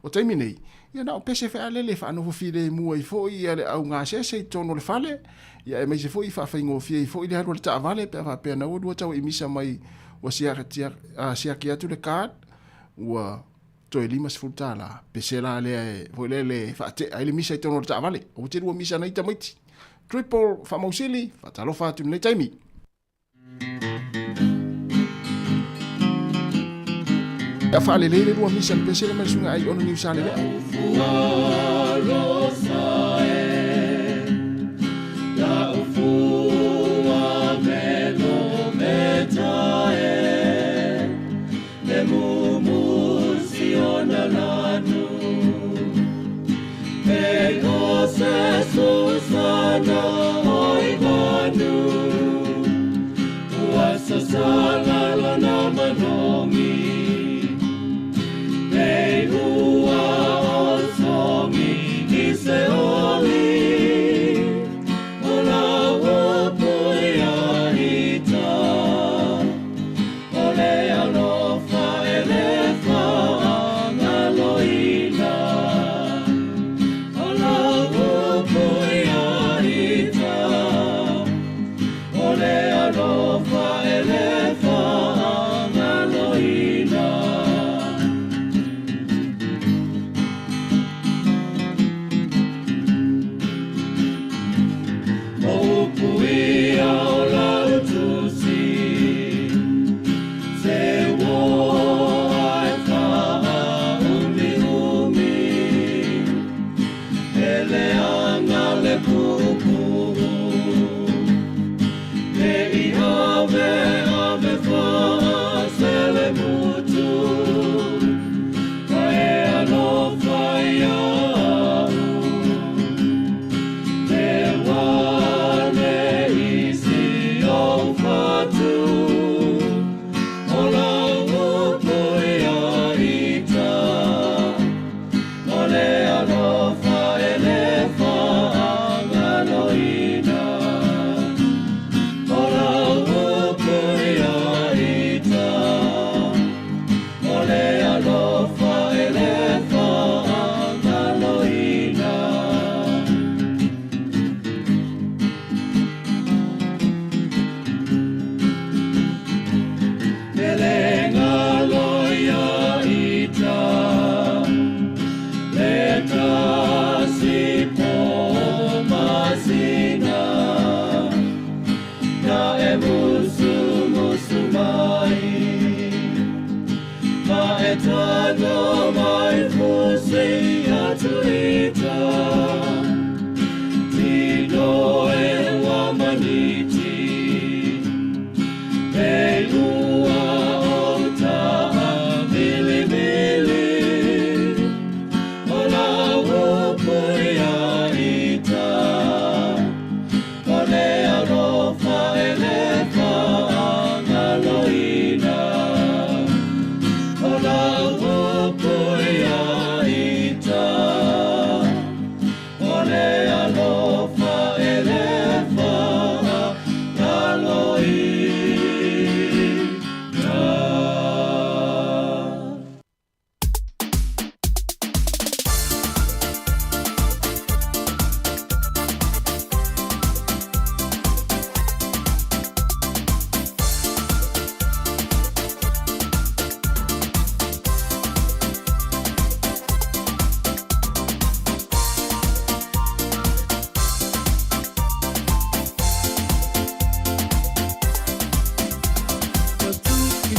o taimi nei, ia na o pese fealele e faanofo filemu ai foi ia le au gasese i totonu o le fale, ia aemaise foi faafaigofie ai foi le alu a le taavale pe a faapea na ua lua tau i misa mai ua siaki, a, siaki atu le card, ua toe $50, pese la lea e, foi lea le faatea ai le misa i totonu o le taavale, aua te lua misa nai tamaiti. Triple Faamausili, faatalofa atu i lenei taimi. Ia faalelei le lua misa le pese le mai le susuga ai ono niu sa lelea. O le alofa e le faagaloina, o lau upu ia ita. O le alofa e le faagaloina. tago mai fuse atu ita. Tino e wamaniti. E ua o ta'a mili mili. O la upu ia ita. O le alofa e le whaangaloina. O la upu ia ita. O le alofa e le whaangaloina. Matuki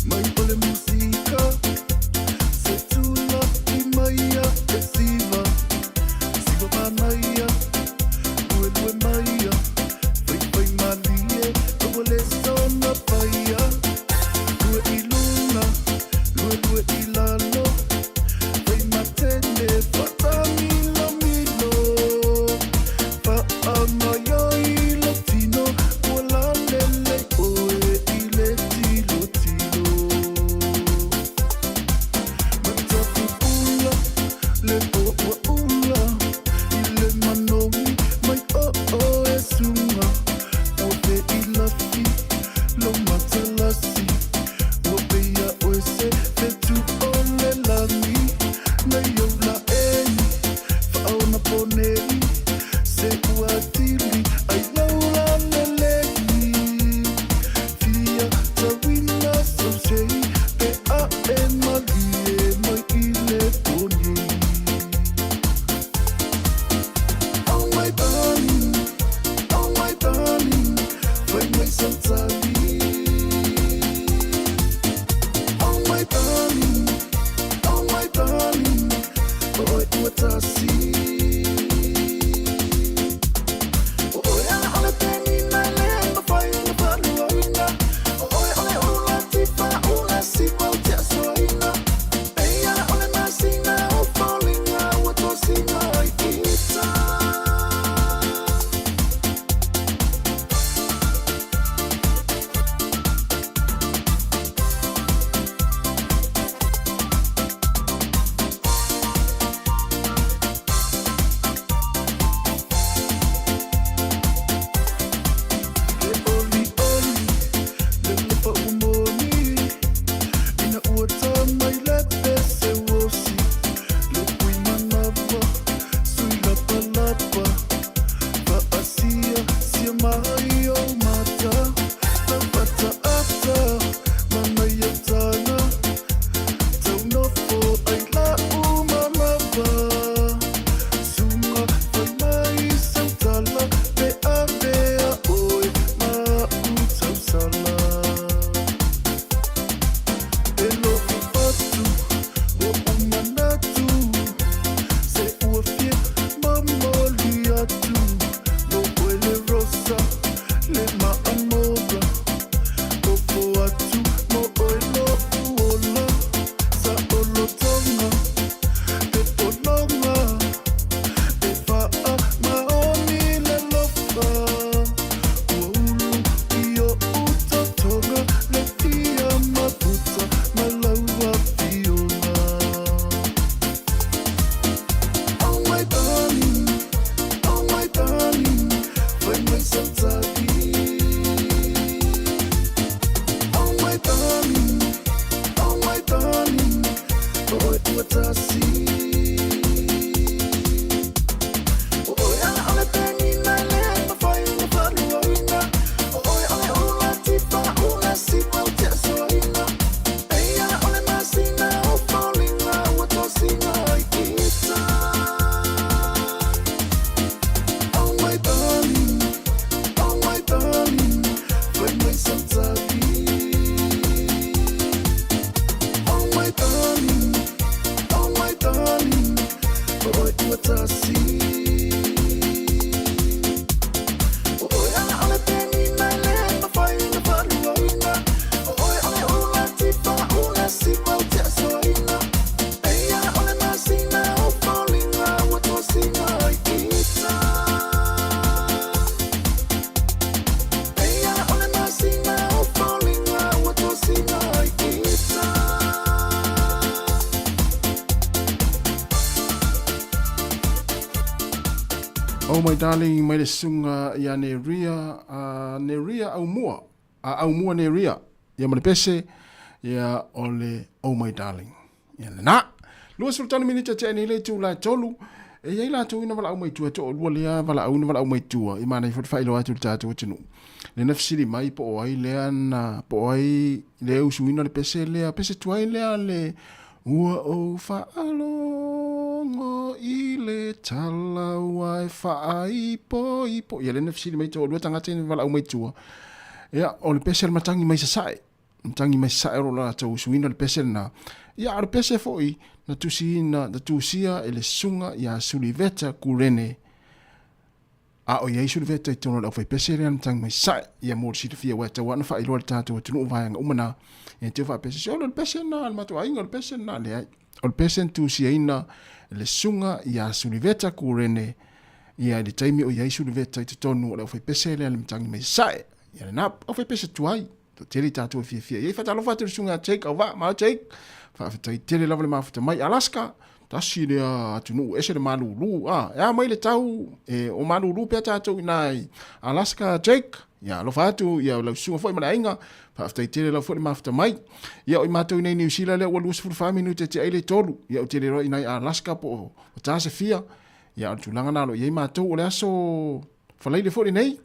mai o le musika Se tula i maia e siva Siva manaia Lue lue maia Fai fai malie Aua le sona paia Lue i luna Lue lue i lalo Fai matene Fatamilo milo Faamaioi lo tino Ua lalele oe i le tilo tilo Matapupula le o ua ula I le manogi mai o o e sunga Ua pe i lafi lo matalasi Ua peia oe se fetu o le lagi Nei au la ei whaona ponei Se ua tili ai laula lelei Fia tawina sausei Pe a e malie mai i le poni Oh my darling, oh my darling Fai mai santali Oh my darling, oh my darling Oi ua tasi Oi ala ole peni na le mawhai na whaluaina Oi ole Oh my darling mai le susuga ia Neria, Neria Aumua, a Aumua Neria, ia ma le pese, ia o le Oh my darling. Ia lena. 23 minute tea nei le itula e tolu. E i ai latou ina valaau mai tua, toalua lea valaau ina valaau mai tua, i manaia foi le faailoa atu i le tatou atunuu. Lea na fesili mai po o ai lea na, po o ai lea e usuina le pese lea, pese tuai lea le Ua ou faalogo i le tala ua e faaipoipo. Ia lea na fesili mai toalua tagata ina valaau mai tua. Ia, o le pese o le matangi mai sasae. Matangi mai sasae o lo latou usuina le pese lena. Ia, a o le pese foi na tusiina, na tusia e le susuga ia Suliveta Kurene. A o i ai Suliveta i totonu o le aufaipese lea na tagi mai sae, ia mo le silafia ua e tatau lava ona faailoa i le tatou atunuu vaega uma na, ia te faapea se o le pese lena a le matou aiga, o le pese lena, leai. O le pese na tusiaina e le susuga ia Suliveta Kurene, ia i le taimi o i ai Suliveta i totonu o le aufaipese lea le matangi mai sae, ia lena aufaipese tuai. Toatele i tatou e fiafia i ai. Faatalofa atu i le susuga ia Jake Auvaa. Malo Jake. Faafetai tele lava le mafuta mai. Alaska, tasi lea atunuu ese le malulu. Ah, e a mai le tau, e, o malulu pea tatou i nā i Alaska, Jake. Ia, alofa atu, ia, lau susuga foi ma le aiga. Faafetai tele lava foi le mafuta mai. Ia, o i matou i nei Niu Sila lea ua 24 minute te ai le tolu. Ia, ou te le iloa i nai Alaska po o ta se fia. Ia, o le tulaga na lo i ai matou o le aso Falaile foi lenei,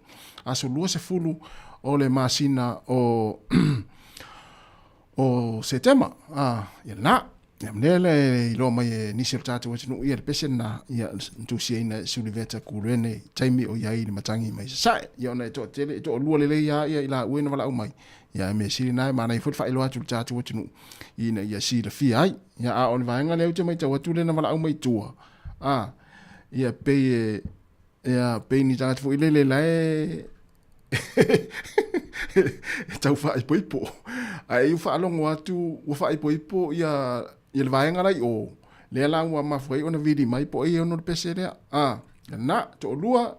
aso 20 o le masina o o Setema. Ah, ia lena. Ia mea le iloa mai e nisi o le tatou atunuu ia le pese lena, ia tusiaina e Suliveta Kurene taimi o iai le matangi mai sasae. Ia ona e toatele, e toalua lelei lava ia i laua ina valaau mai. Ia e mea sili na e manaia foi le faailoa atu i le tatou atunuu ina ia silafia ai. Ia a o le vaega lea ou te matau atu lea na valaau mai tua. Ah, ia pei e Ia, pei ni tagata foi lele la e e tau faaipoipo. Ae ua faalogo atu ua faaipoipo ia ia le vaega la i o, lea la ua mafua ai ona vili mai po o ai e ono le pese lea. A, na, toalua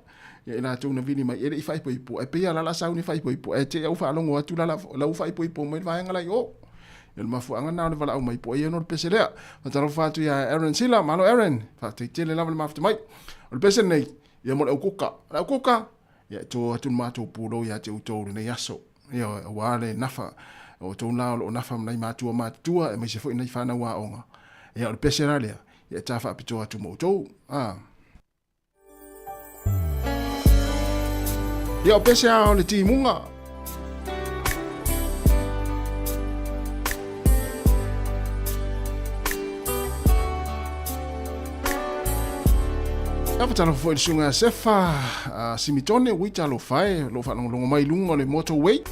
ia i latou na vili mai e le i faaipoipo, ae pei lava la o le a sauni e faaipoipo, ae te i a ua faalogo atu la la ua faaipoipo mai le vaega la i o. Ia o le mafuaaga lena o le valaau mai po o ai e ono le pese lea. Faatalofa atu ia Aaron Sila, malo Aaron, faafetai tele lava le mafuta mai. O le pese lenei, ia mo le aukuka. O le aukuka, ia e to atu le matou pulou ia te outou i lenei aso. Ia, aua le nafa, o outou la o lo o nafa ma nai matua matutua, aemaise foi nai fanau aoga. Ia, o le pese la lea, ia e ta faapitoa atu mo outou. Ah. Ia, o pese a o le timuga. Ia fatalofa foi i le susuga ia Sefa Simitone ui talofa e o lo o faalogologo mai i luga o le motorway.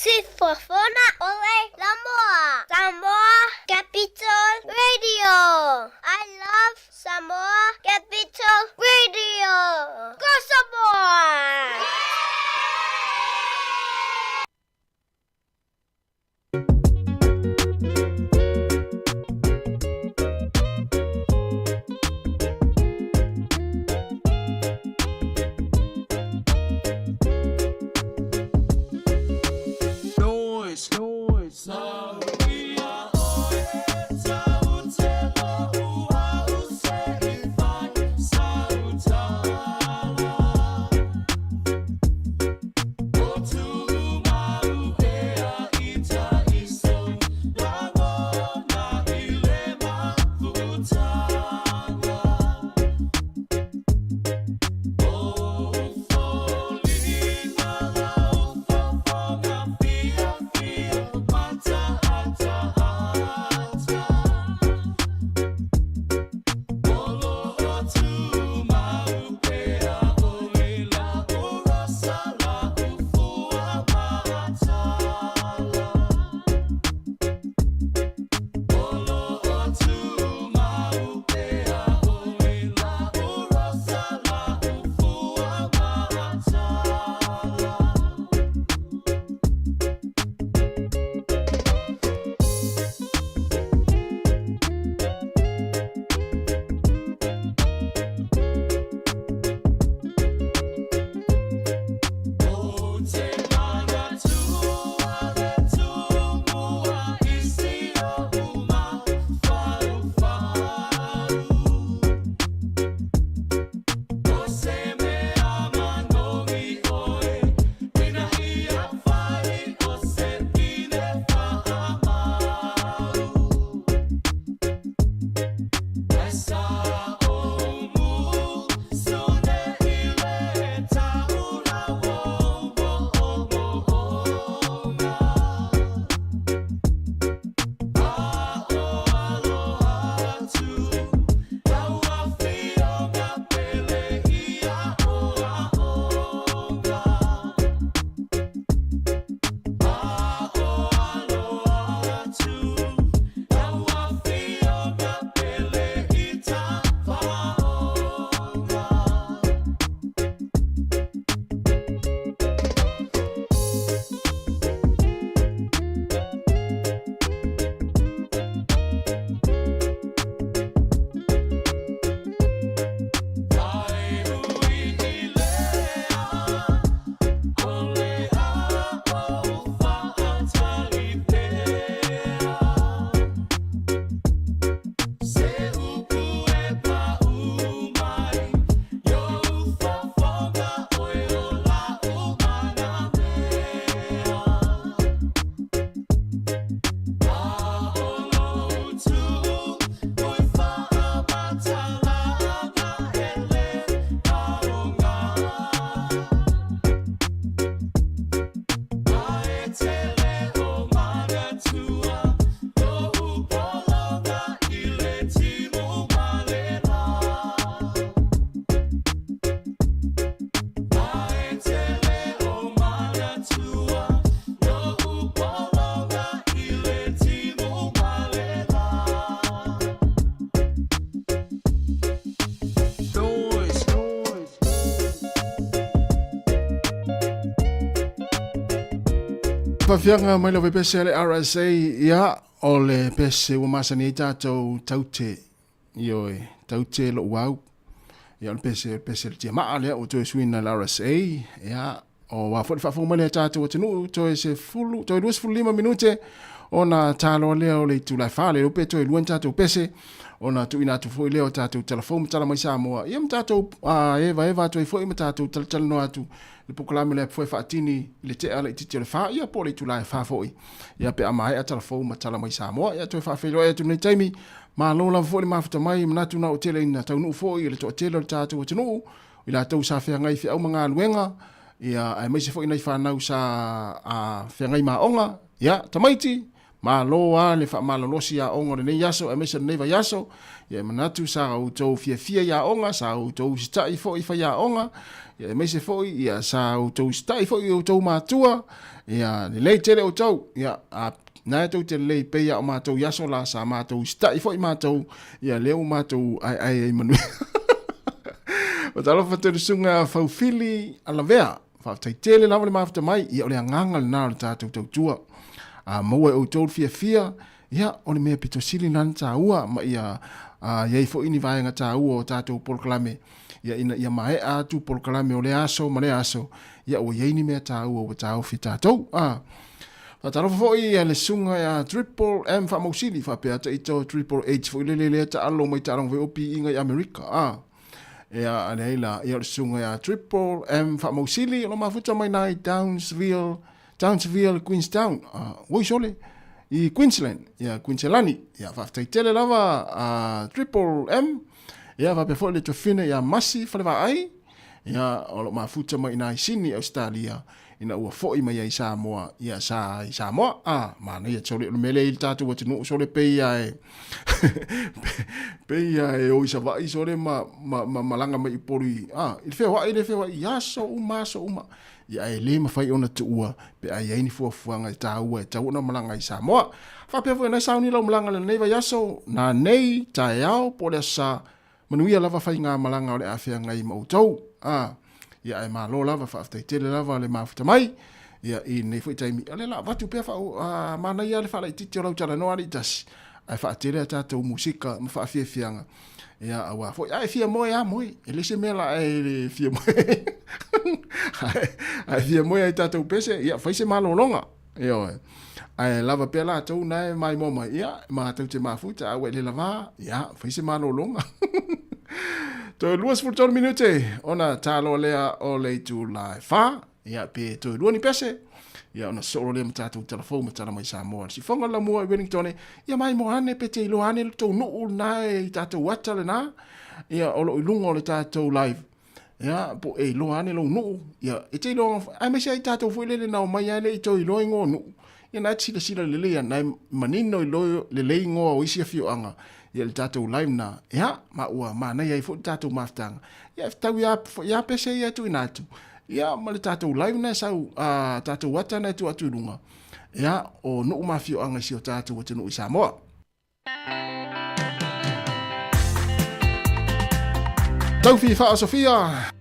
Sifofoga o le Samoa. Samoa Capital Radio. I love Samoa Capital Radio. Go Samoa! Noise. Faafiaga mai lau pese le RSA ia o le pese ua masani ai tatou taute ioe taute lou au ia o le pese pese le tiamaa lea ua toe suina le RSA ia o wā foi le faafofoga mai lea tatou atunuu toe se fulu toe 25 minute ona taloa lea o le itula e 4 le pe toe lua ni tatou pese ona tuuina atu foi lea o tatou talafou ma tala mai Samoa ia ma tatou evaeva atu ai foi ma tatou talatalanoa atu le polokalame lea foi faatini i le tea laitiiti o le 4 ia po o le itula e 4 foi ia pe a maea talafou ma tala mai Samoa ia toe faafeiloai atu nei taimi malo lava foi le mafuta mai manatu na o tele ina taunuu foi i le toatele o le tatou atunuu i latou sa feagai i feau ma galuega ia aemaise foi nai fanau sa feagai ma aoga ia tamaiti Malo a le faamalolosi aoga o lenei aso aemaise o lenei vaiaso. Ia e manatu sa outou fiafia i aoga, sa outou usitai foi i faiaoga, ia aemaise foi ia sa outou usitai foi i outou matua. Ia lelei tele outou. Ia a na tou te lelei pei a o matou i aso la sa matou usitai foi matou, ia lea ua matou aeae ai manuia. Talofa tele susuga Faufili Alavea. Faafetai tele lava le mafuta mai, ia o le agaga lena o le tatou tautua. A maua e outou le fiafia, ia o le mea pito sili lena na taua, ma ia i ai foi ni vaega taua o tatou polokalame, ia ina ia maea atu polokalame o lea aso ma lea aso, ia ua i ai ni mea taua ua taofi e tatou. A faatalofa foi i le susuga ia Triple M Faamausili, faapea ita o Triple H foi lele lea taalo mai taaloga foi o piiga i Amerika. A Ia, a leai la, ia o le susuga ia Triple M Faamausili, o lo mafuta mai na i Townsville, Townsville, Queenstown, oi sole, i Queensland, ia Queenselani. Ia, faafetai tele lava a Triple M, ia faapea foi le tofine ia Masi Falevaai, ia o lo mafuta mai na i Sydney, Australia, ina ua foi mai ai i Samoa, ia sa i Samoa, a, manaia sole, o le mea lea i le tatou atunuu sole pei a e, pei a e o i Savaii sole ma, ma, ma malaga mai i Upolu i, a, i le feoai le feoai i aso uma, aso uma. Ia ae le mafai ona tuua pe a i ai ni fuafuaga e taua e tatau ona malaga i Samoa. Faapea foi ona e sauni lau malaga i lenei vaiaso, nanei, taeao, po o le aso Sa, Manuia lava faigamalaga o le a feagai ma outou. A, ia ae malo lava, faafetai tele lava le mafuta mai. Ia i lenei foi taimi, o lea la avatu pea faa, a, manaia le faalaitiiti o lau talanoa alii tasi, ae faatele a tatou musika ma faafiafiaga. Ia aua foi, a e fia moe a moe, e le se mea la e fia moe. Ae fia moe ai tatou pese, ia fai se malologa. Ioe. Ae lava pea latou na e maimoa mai, ia, matou te mafuta, a ua e le lavā, ia, fai se malologa. Toe 23 minute ona taloa lea o le itula e 4, ia, pe toe lua ni pese, ia, ona sosoo loa lea ma tatou talafou ma tala mai Samoa. Le sifoga o le lamua i Wellington, ia maimoa ane pe te iloa ane le tou nuu lena i tatou ata lena, ia, o lo o i luga o le tatou live. Ia, po e iloa ane lou nuu, ia, e te iloa, aemaise ai tatou foi lele na omai ai le i toe iloa ingoa o nuu, ia na e te silasila lelei ia, na e manino iloa lelei ingoa o isi afioaga, ia le tatou live na, ia, ma ua manaia ai foi le tatou mafutaga, ia e fetaui a, ia pese ia e tuuina atu, ia ma le tatou live na e sau, a tatou ata na e tuu atu i luga, ia, o nuu ma afioaga i si o tatou atunuu i Samoa. Taufi Faa-Sofia.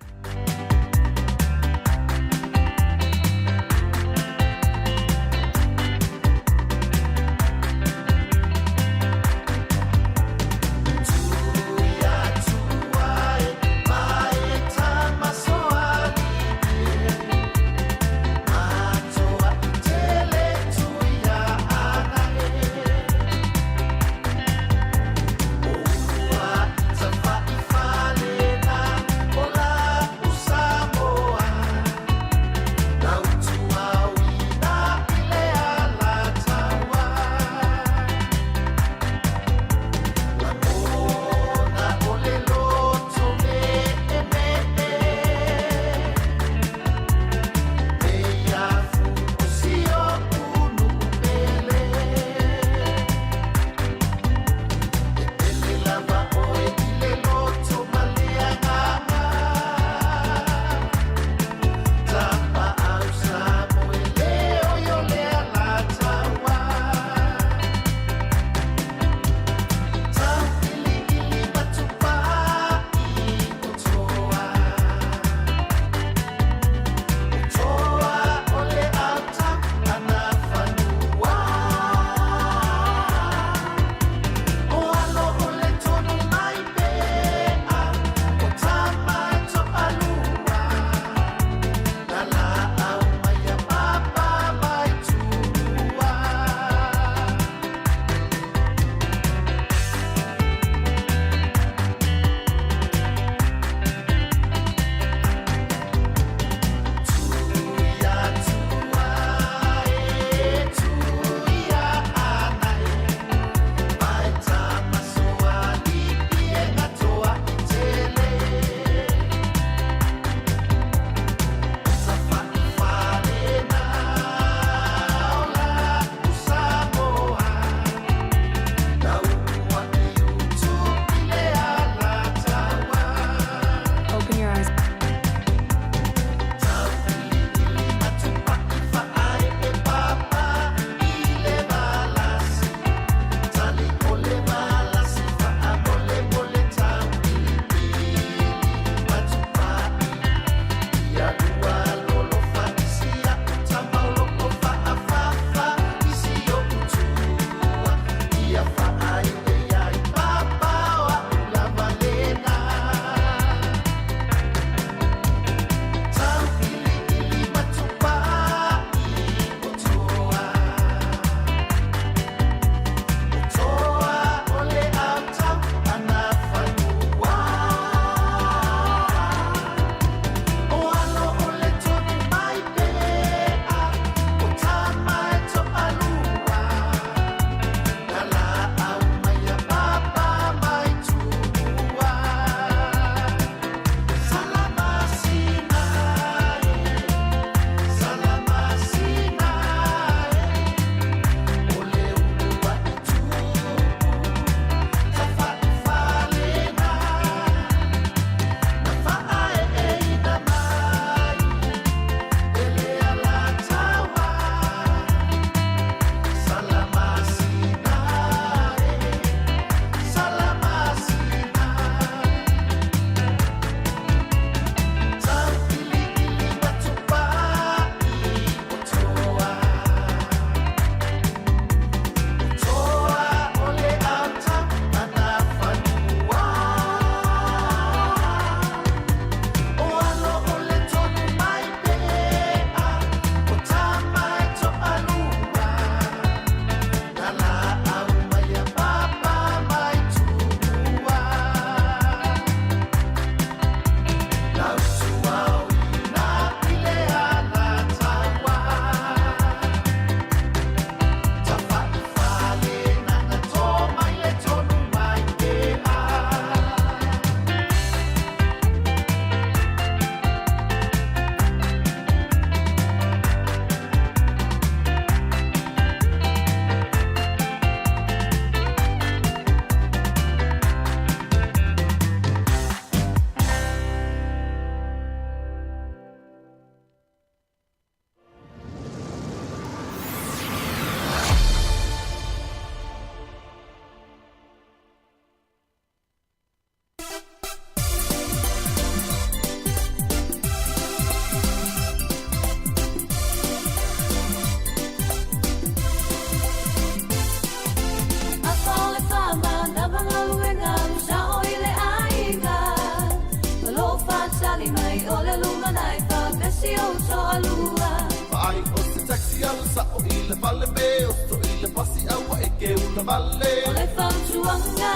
tasi o toalua. Vaai o se taxi alu sa'o i le fale pe oso i le pasi a ua e ke ula vale. O le fautuaga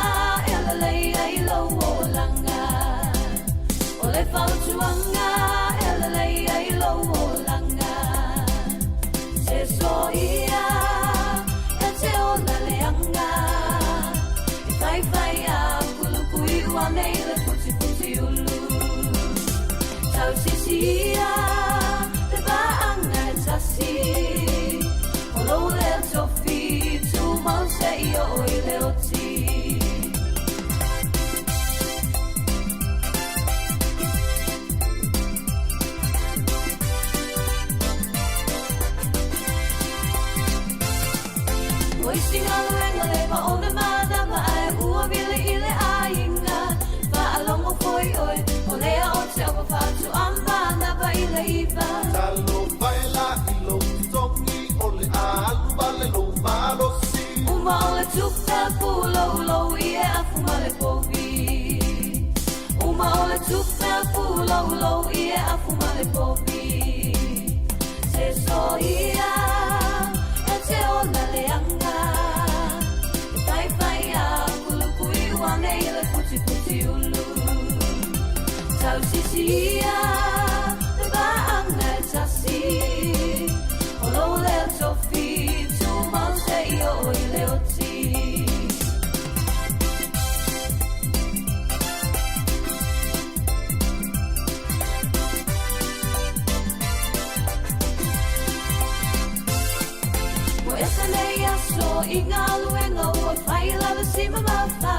e alalei ai lou olaga. O le fautuaga e alalei ai lou olaga. Se soia e te ola leaga. E faifai a kulukui ua nei le putiputi ulu. Tausisia le vaanga e tasi. O lou lea tofi tumau seia oo i le oti. O isi galuega le ma o le manava ae ua vili i le aiga. Faalogo foi oe, o lea o te au faatoa manava i le 9. Talofa e la i lou totogi o le a alu vale lou malosi. Uma o le tupe puloulou i e afu ma le povi. Uma o le tupe puloulou i e afu ma le povi. Se soia e te ola leaga. E faifai a kulukui ua nei le putiputi ulu. Tausisia le vaanga e tasi. O lou lea tofi tumau seia oo i le oti. Ua ese nei aso i galuega ua fai lava si mamafa.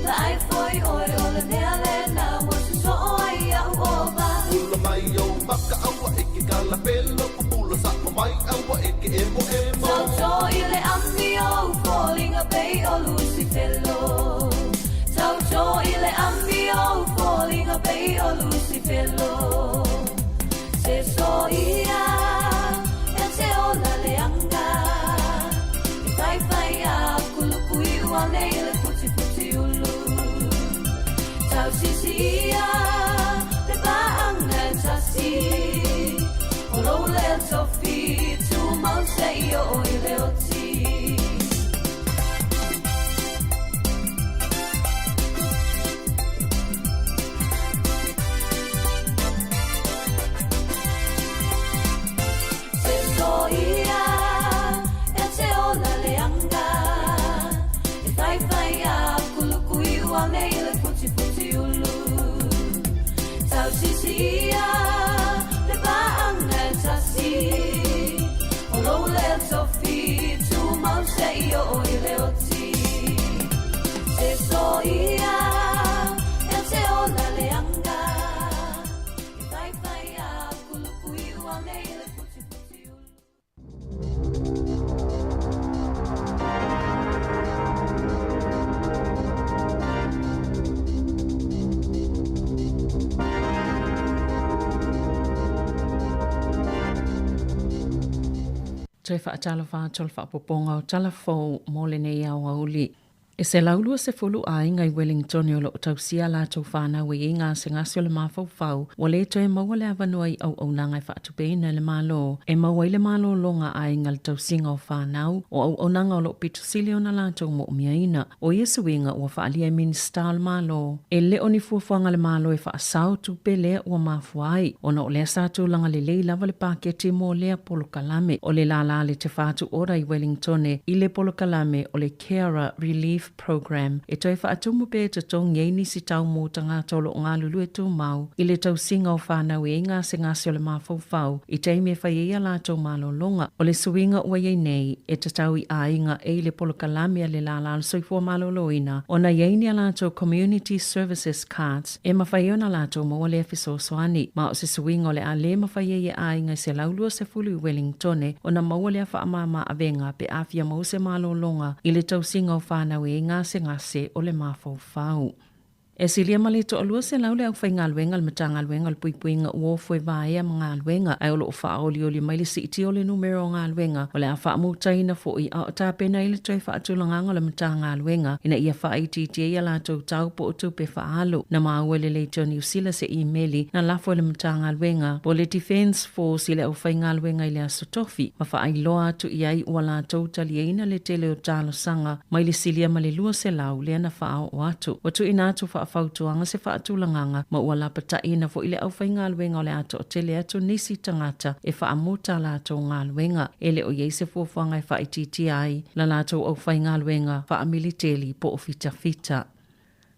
Vaai foi oe o le mea lena ua sosoo ai au ova. Ula mai o maka aua e ke kalapelo pupula sa'o mai aua e ke emo emo. Tauto i le amio foliga pei o Lucifelo. Tauto i le amio foliga pei o Lucifelo. Se soia e te ola leaga. E faifai a kulukui ua nei le putiputi ulu. Tausisia le vaanga e tasi. O lou lea tofi tumau seia oo i le oti. Se soia e te ola leaga. E faifai a kulukui ua nei le putiputi ulu. Tausisia le vaanga e tasi. O lou lea tofi tumau seia oo i le oti. Se soia e te ola leaga. E faifai a kulukui ua nei le putiputi ulu. Toe faatalofa atu o le faapopoga o tala fou mo lenei aoauli. E 120 aiga i Wellington o loo tausia latou fanau e iai gasegase o le mafaufau ua lē toe maua le avanoa i auaunaga e faatupeina e le Malo e maua ai le malōlōga a aiga le tausiga o fanau o auaunaga o loo pito sili ona latou moomiaina. O ia suiga ua faalia e Minisita o le Malo e le o ni fuafuaga a le Malo e faasao tupe lea ua mafua ai ona o lea sa tulaga lelei lava le paketi mo lea polokalame. O le lālā le Te Whatu Ora i Wellington i le polokalame o le Carer Relief Program e toe faatumu pe totogi ai nisi tau mo tagata o loo galulue tumau i le tausiga o fanau e iai gasegase o le mafaufau i taimi e fai ai a latou malōlōga. O le suiga ua iai nei e tatau i aiga e i le polokalame a le lālā o le soifua malōlōina ona iai ni a latou Community Services Cards e mafai ai ona latou maua lea fesoasoani. Ma o se suiga o le a lē mafai ai e aiga e 120 i Wellingtone ona maua lea faamāmā avega pe a fia maua se malōlōga i le tausiga o fanau e iai gasegase o le mafaufau. E silia ma le 200 le aufaigaluega a le Matagaluega o le Puipuiga Uofu e vaea ma galuega, ae o lo o faaolioli mai le siitia o le numera o galuega o le a faamutaina foi a o tapena ai le toe faatulagaga o le Matagaluega ina ia faaitiitia ai a latou tau po o tupe faaalu. Na maua e le Leitio Niu Sila se imeli na lafo e le Matagaluega po o le Defence Force i le aufaigaluega i le Aso Tofi ma faailoa atu i ai ua latou taliaina le tele o talosaga mai le silia ma le 200 lea na faaoo atu. Ua tuuina atu faafautuaga se faatulagaga ma ua lapataiina foi le aufaigaluega o le a toatele atu nisi tagata e faamuta a latou galuega. E le o i ai se fuafuaga e faaitiitia ai la latou aufaigaluega faamiliteli po o fitafita.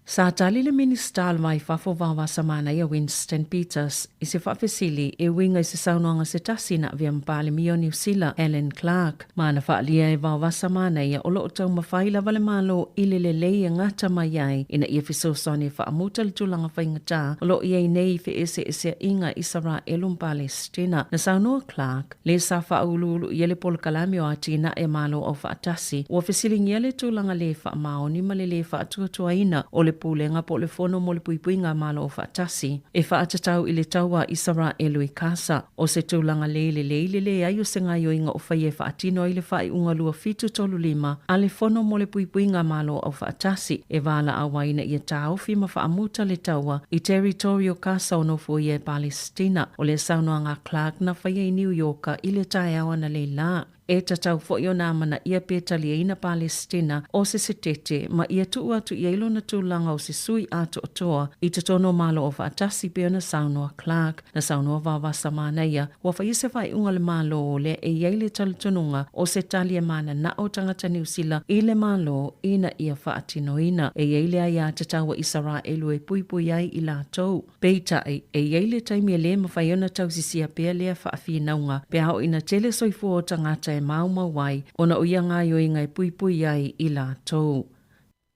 Sa tali le Minisita o le Va i Fafo Vaovasa Manaia Winston Peters i se faafesili e uiga i se saunoaga se tasi na avea ma Palemia o Niu Sila Helen Clark ma ana faaalia e Vaovasa Manaia o lo o taumafai lava le Malo i le lelei e gata mai ai ina ia fesoasoani e faamuta le tulaga faigata o lo o i ai nei i feeseeseaiga Isaraelu ma Palestina. Na saunoa Clark le sa faauluulu i ai le polokalame o atinae a Malo Aufaatasi, ua fesiligia le tulaga lē faamaoni ma le lē faatuatuaina o le Pulega po o le Fono mo le Puipuiga a Malo Aufaatasi e faatatau i le tau a Isaraelu i Kasa. O se tulaga lē lelei le leai o se gaoioiga o faia e faatino ai le faaiuga 2735 a le Fono mo le Puipuiga a Malo Aufaatasi e valaau ai ina ia taofi ma faamuta le taua i Territory o Kasa o nofoia e Palesitina. O le saunoaga a Clark na faia i Niu Ioka i le taeao analeila. E tatau foi ona amanaia pe taliaina Palesitina o se setete ma ia tuu atu i ai lona tulaga o se sui atoatoa i totonu o Malo Aufaatasi pei ona saunoa Clark. Na saunoa Vavasa Manaia, ua faia se faaiuga a le Malo lea e i ai le talitonuga o se tali e mananao tagata Niu Sila i le Malo ina ia faatinoina. E i ai le aiatatau a Isaraelu e puipui ai i latou. Peitai, e i ai le taimi e lē mafai ona tausisia pea lea faafinauga pe a oo ina tele soifua o tagata e maumau ai ona o ia gaoioiga e puipui ai i latou.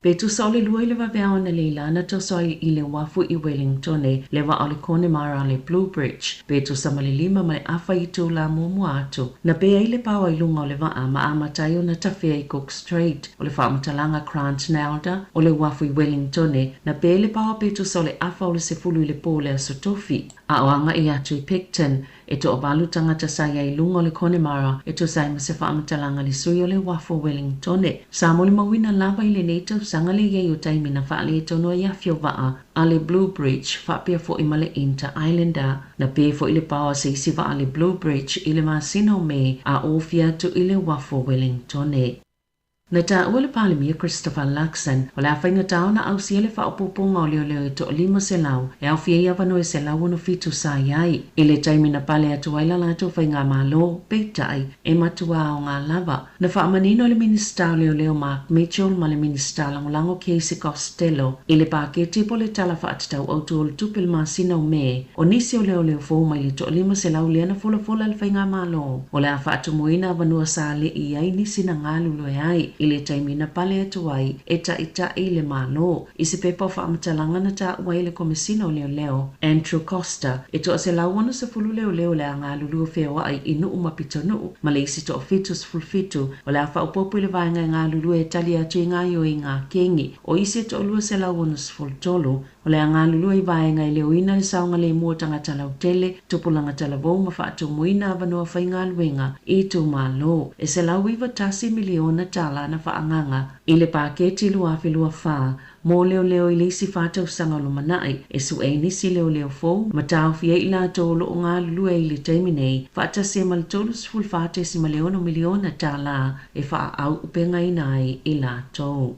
Pe tusa o le 2 i le vaveao analeila na toso ai i le uafu i Wellingtone le vaa o le Connemara le Blue Bridge pe tusa ma le 5:30 itula muamua atu. Na pe ai le paoa i luga o le vaa ma amata ai ona tafea i Cook Strait. O le faamatalaga Grant Nalder o le uafu i Wellingtone na pe le paoa pe tusa o le 9:30 i le pō o le Aso Tofi a o agai atu i Picton. E toavalu tagata sa i ai i luga o le Connemara e tusa ai ma se faamatalaga le sui o le uafu o Wellingtone. Sa molimauina lava i lenei tausaga le i ai o taimi na faaletonu ai afi o vaa a le Blue Bridge faapea foi ma le Inter Islander. Na pe foi le paoa se isi vaa a le Blue Bridge i le masina o Me a ofia atu i le uafu o Wellingtone. Na taua le Palemia Christopher Luxon, o le a faigata ona ausia le faaopoopoga o leoleo e toa-500 e aofia ai avanoa e 167 sa i ai i le taimi na pale atu ai la latou faigamalo, peitai, e matua aoga lava. Na faamanino e le Minisita o Leoleo Mark Mitchell ma le Minisita Lagolago Casey Costello i le paketi po o le Tala Faatatau Autu o le Tupe i le masina o Me, o nisi o leoleo fou mai le toa-500 lea na folafola e le faigamalo o le a faatumuina avanoa sa le i ai nisi na galulue ai i le taimi na pale atu ai e taʻitaʻi le Malo. I se pepa o faamatalaga na taua ai e le Komesina o Leoleo, Andrew Coster, e toa-160 leoleo o le a galulue feoai i Nuu ma Pitonuu ma le isi toa-77 o le a faaopoopo i le vaega e galulue e tali atu i gaoioiga a kegi. O isi e toa-263 o le a galulue i vaega e leoina le saogalemu o tagata lautele, tupulaga talavou ma faatumuina avanoa faigaluega i itumalo. E $191 miliona tala na faaagaaga i le paketi 2024 mo leoleo i le isi fa tausaga o lumanai e su'e ai nisi leoleo fou ma taofia ai i latou o lo o galulue ai i le taimi nei faatasi ai ma le $34.6 miliona tala e faaauupegaina ai i latou.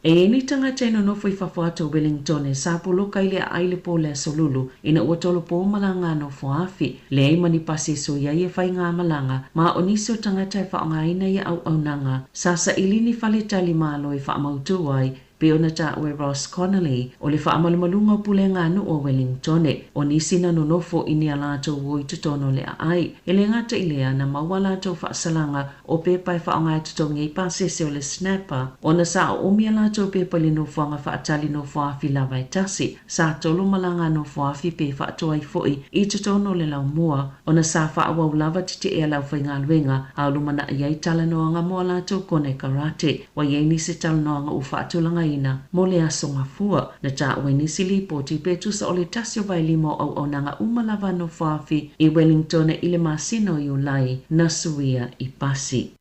E i ai ni tagata e nonofo i fafo atu o Wellingtone sa poloka i le aai i le pō o le Aso Lulu ina ua tolopo malaga a nofoafi, leai ma ni pasi e sui ai e fai ngā malaga ma o nisi o tagata e faaaogaina ia auaunaga sa saili ni faletali malo e faamautū ai pei ona taua e Ross Connolly o le faamalumaluga o pulega a nuu o Wellingtone o nisi na nonofo i ni a latou o i totonu o le aai. E le gata i lea na maua a latou faasalaga o pepa e faaaoga e totogi ai pasese o le Snapper ona sa oomi a latou pepa i le nofoaga faatali nofoafi lava e tasi. Sa tolu malaga a nofoafi pe faatoa ai foi i totonu o le laumua ona sa faaauau lava tetee a le aufaigaluega a o lumanai ai talanoaga mo a latou konekarate. Ua i ai nisi talanoaga ua faatulagaina faatulagaina mo le aso Gafua. Na taua i nisi lipoti pe tusa o le 1/5 o auaunaga uma lava nofoafi i Wellington i le masina o Iulai na suia i pasi.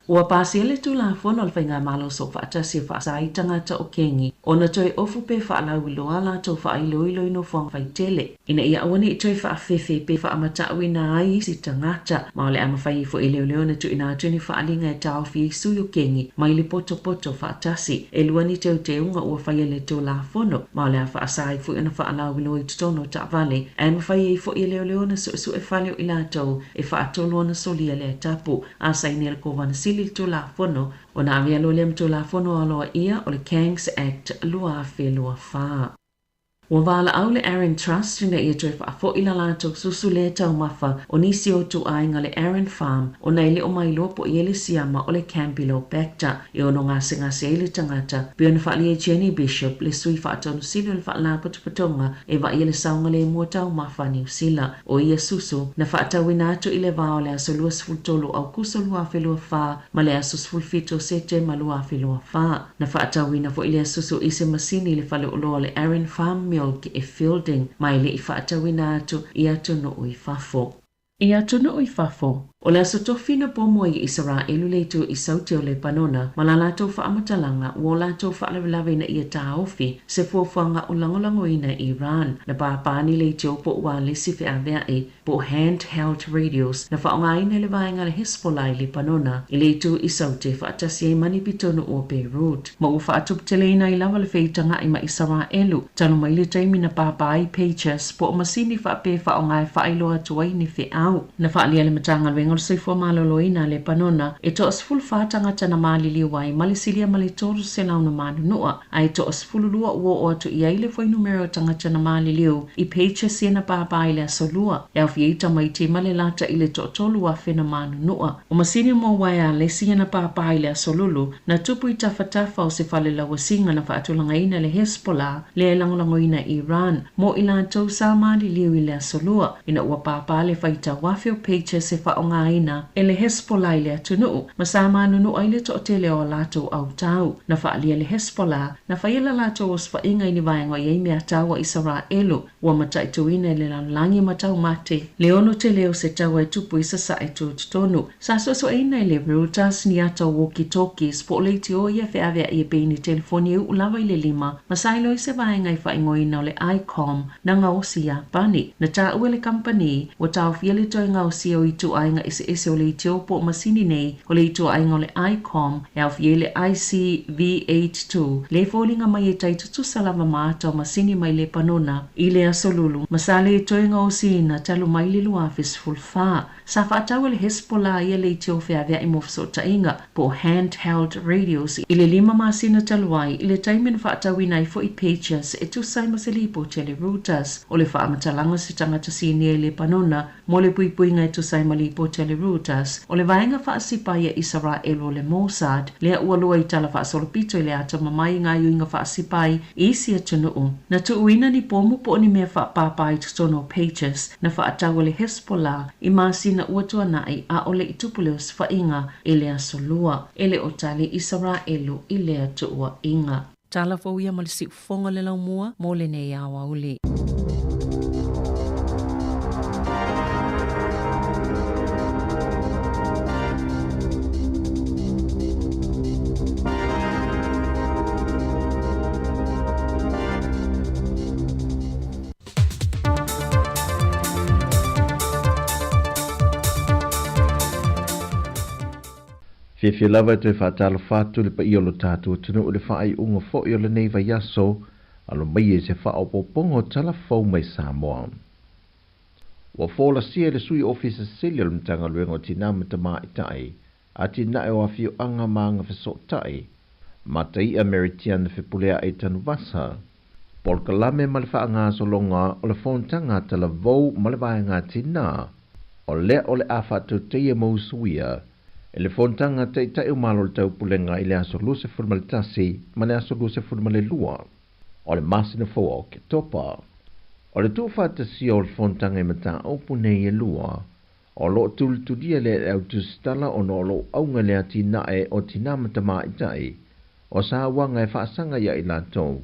Ua pasia le Tulafono a le Faigamalo Soofaatasi e faasa ai tagata o Kegi ona toe ofu pe faalauiloa a latou faailoilo i nofoaga faitele, ina ia aua ne i toe faafefe pe faamatauina ai isi tagata, ma o le a mafai ai foi e leoleo ona tuuina atu ni faaaliga e taofi ai sui o Kegi mai le potopoto faatasi. E lua ni teuteuga ua faia i le Tulafono, ma o le a faasa ai foi ona faalauiloa i totonu o taavale, ae mafai ai foi e leoleo ona suesue fale o i latou e faatolu ona solia lea tapu. A saini e le Kovana Sili le Tulafono, ona avea loa lea ma Tulafono aloaia o le Gangs Act 2024. Ua valaau le Aaron Trust ina ia toe faafo'i la latou susu lē taumafa o nisi o ituaiga le Aaron Farm ona e le o mailoa po i ai le siama o le Campylobacter e ono gasegase ai le tagata, pei ona faaalia e Jenny Bishop, le sui faatonu sili o le Faalapotopotoga e vaaia le saogalemu o taumafa a Niu Sila. O ia susu, na faatauina atu i le vā o le aso 23 o Aukuso 2024 ma le aso 17 o Setema 2024. Na faatauina foi lea susu i se masini i le faleoloa o le Aaron Farm Milk e Feilding, ma e le i faatauina atu i atunuu i fafo. I atunuu i fafo, o le aso tofi na pomu ai e Isaraelu le itu i Saute o Lepanona ma la latou faamatalaga ua o latou faalavelave ina ia taofi se fuafuaga o lagolagoina e Iran. Na pāpā ni leitio po o ualesi feaveaʻi po o hand held radios na faaaogaina e le vaega a le Hezbollah i Lepanona i le itu i Saute faatasi ai ma ni pitonuu o Beirut. Ma ua faatuputeleina ai lava le feitagaʻi ma Isaraelu talu mai le taimi na pāpā ai pagers po o masini faapea e faaaoga e faailoa atu ai ni feau. Na faaalia e le Matagaluega o le Soifua Maloloina a Lepanona e toa-14 tagata na maliliu ai ma le silia ma le 300 na manunua, a e toa-12 ua oo atu i ai le fuainumera o tagata na maliliu i pagers ia na pāpā i le aso Lua, e aofia ai tamaiti ma le lata i le toa-3,000 na manunua. O masini mo uaealesi ia na pāpā i le aso Lulu, na tupu i tafatafa o se fale lauasiga na faatulagaina e le Hezbollah lea e lagolagoina e Iran mo i latou sa maliliu i le aso Lua, ina ua pāpā le faitau afe o pagers e faaaogaina e le Hezbollah i le atunuu, ma sa manunua ai le toatele o a latou autau. Na faaalia e le Hezbollah, na faia la latou osofaiga i ni vaega o i ai meatau a Isaraelu, ua mataituina e le lalolagi ma taumate le ono tele o se taua e tupu i sasae tutotonu. Sa suesueina e le Reuters ni ata o walkie-talkies po o leitio ia feaveaʻi e pei ni telefoni e uʻu lava i le lima ma sa iloa i se vaega i faaigoaina o le Icom na gaosi i Iapani. Na taua e le kamupani ua taofia le toe gaosia o ituaiga eseese o leitio po o masini nei o le ituaiga o le Icom e aofia ai le ICV-82 le foliga mai e tai tutusa lava ma ata o masini mai Lepanona i le aso Lulu ma sa le toe gaosiina talu mai le 2014. Sa faatau e le Hezbollah ia leitio feaveaʻi mo fesootaiga po o hand held radios i le 5 masina talu ai i le taimi na faatauina ai foi pagers e tusa ai ma se lipoti a le Reuters. O le faamatalaga se tagata sinia i Lepanona mo le puipuiga e tusa ai ma lipoti a le Reuters, o le vaega faasipai a Isaraelu o le Mossad lea ua lua i tala faasolopito i le atamamai i gaoioiga faasipai i isi atunuu. Na tuuina ni pomu po o ni mea faapāpā i totonu o pagers na faatau e le Hezbollah i masina ua tuanaʻi, a ʻaʻole i tupu le osofaiga i le aso Lua. E le o tali Isaraelu i lea tuuaiga. Tala fou ia ma le siufofoga o le laumua mo lenei aoauli. Fiafia lava e toe faatalofa atu i le paia o lo tatou atunuu i le faaiuga foi o lenei vaiaso, alo maia i se faaopoopoga o tala fou mai Samoa. Ua folasia e le Sui Ofisa Sili o le Matagaluega o Tinā ma Tamaitai, Atinae o Afioaga ma Agafesootai, Mataia Mary Tiana Fepuleaʻi Tanuvasa, polokalame ma le faagasologa o le fonotaga a Talavou ma le Vaega Tinā, o lea o le a faatautaia ma usuia e le fonotaga a Taitai o Malo o le Taupulega i le aso 21 ma le aso 22 o le masina fou o Oketopa. O le tuufaatasia o le fonotaga i mataupu nei e lua, o lo o tulitulia lea e le au tusitala ona o lo o auga le atinae o tinā ma tamaitai, O sauaga e faasaga iā i latou,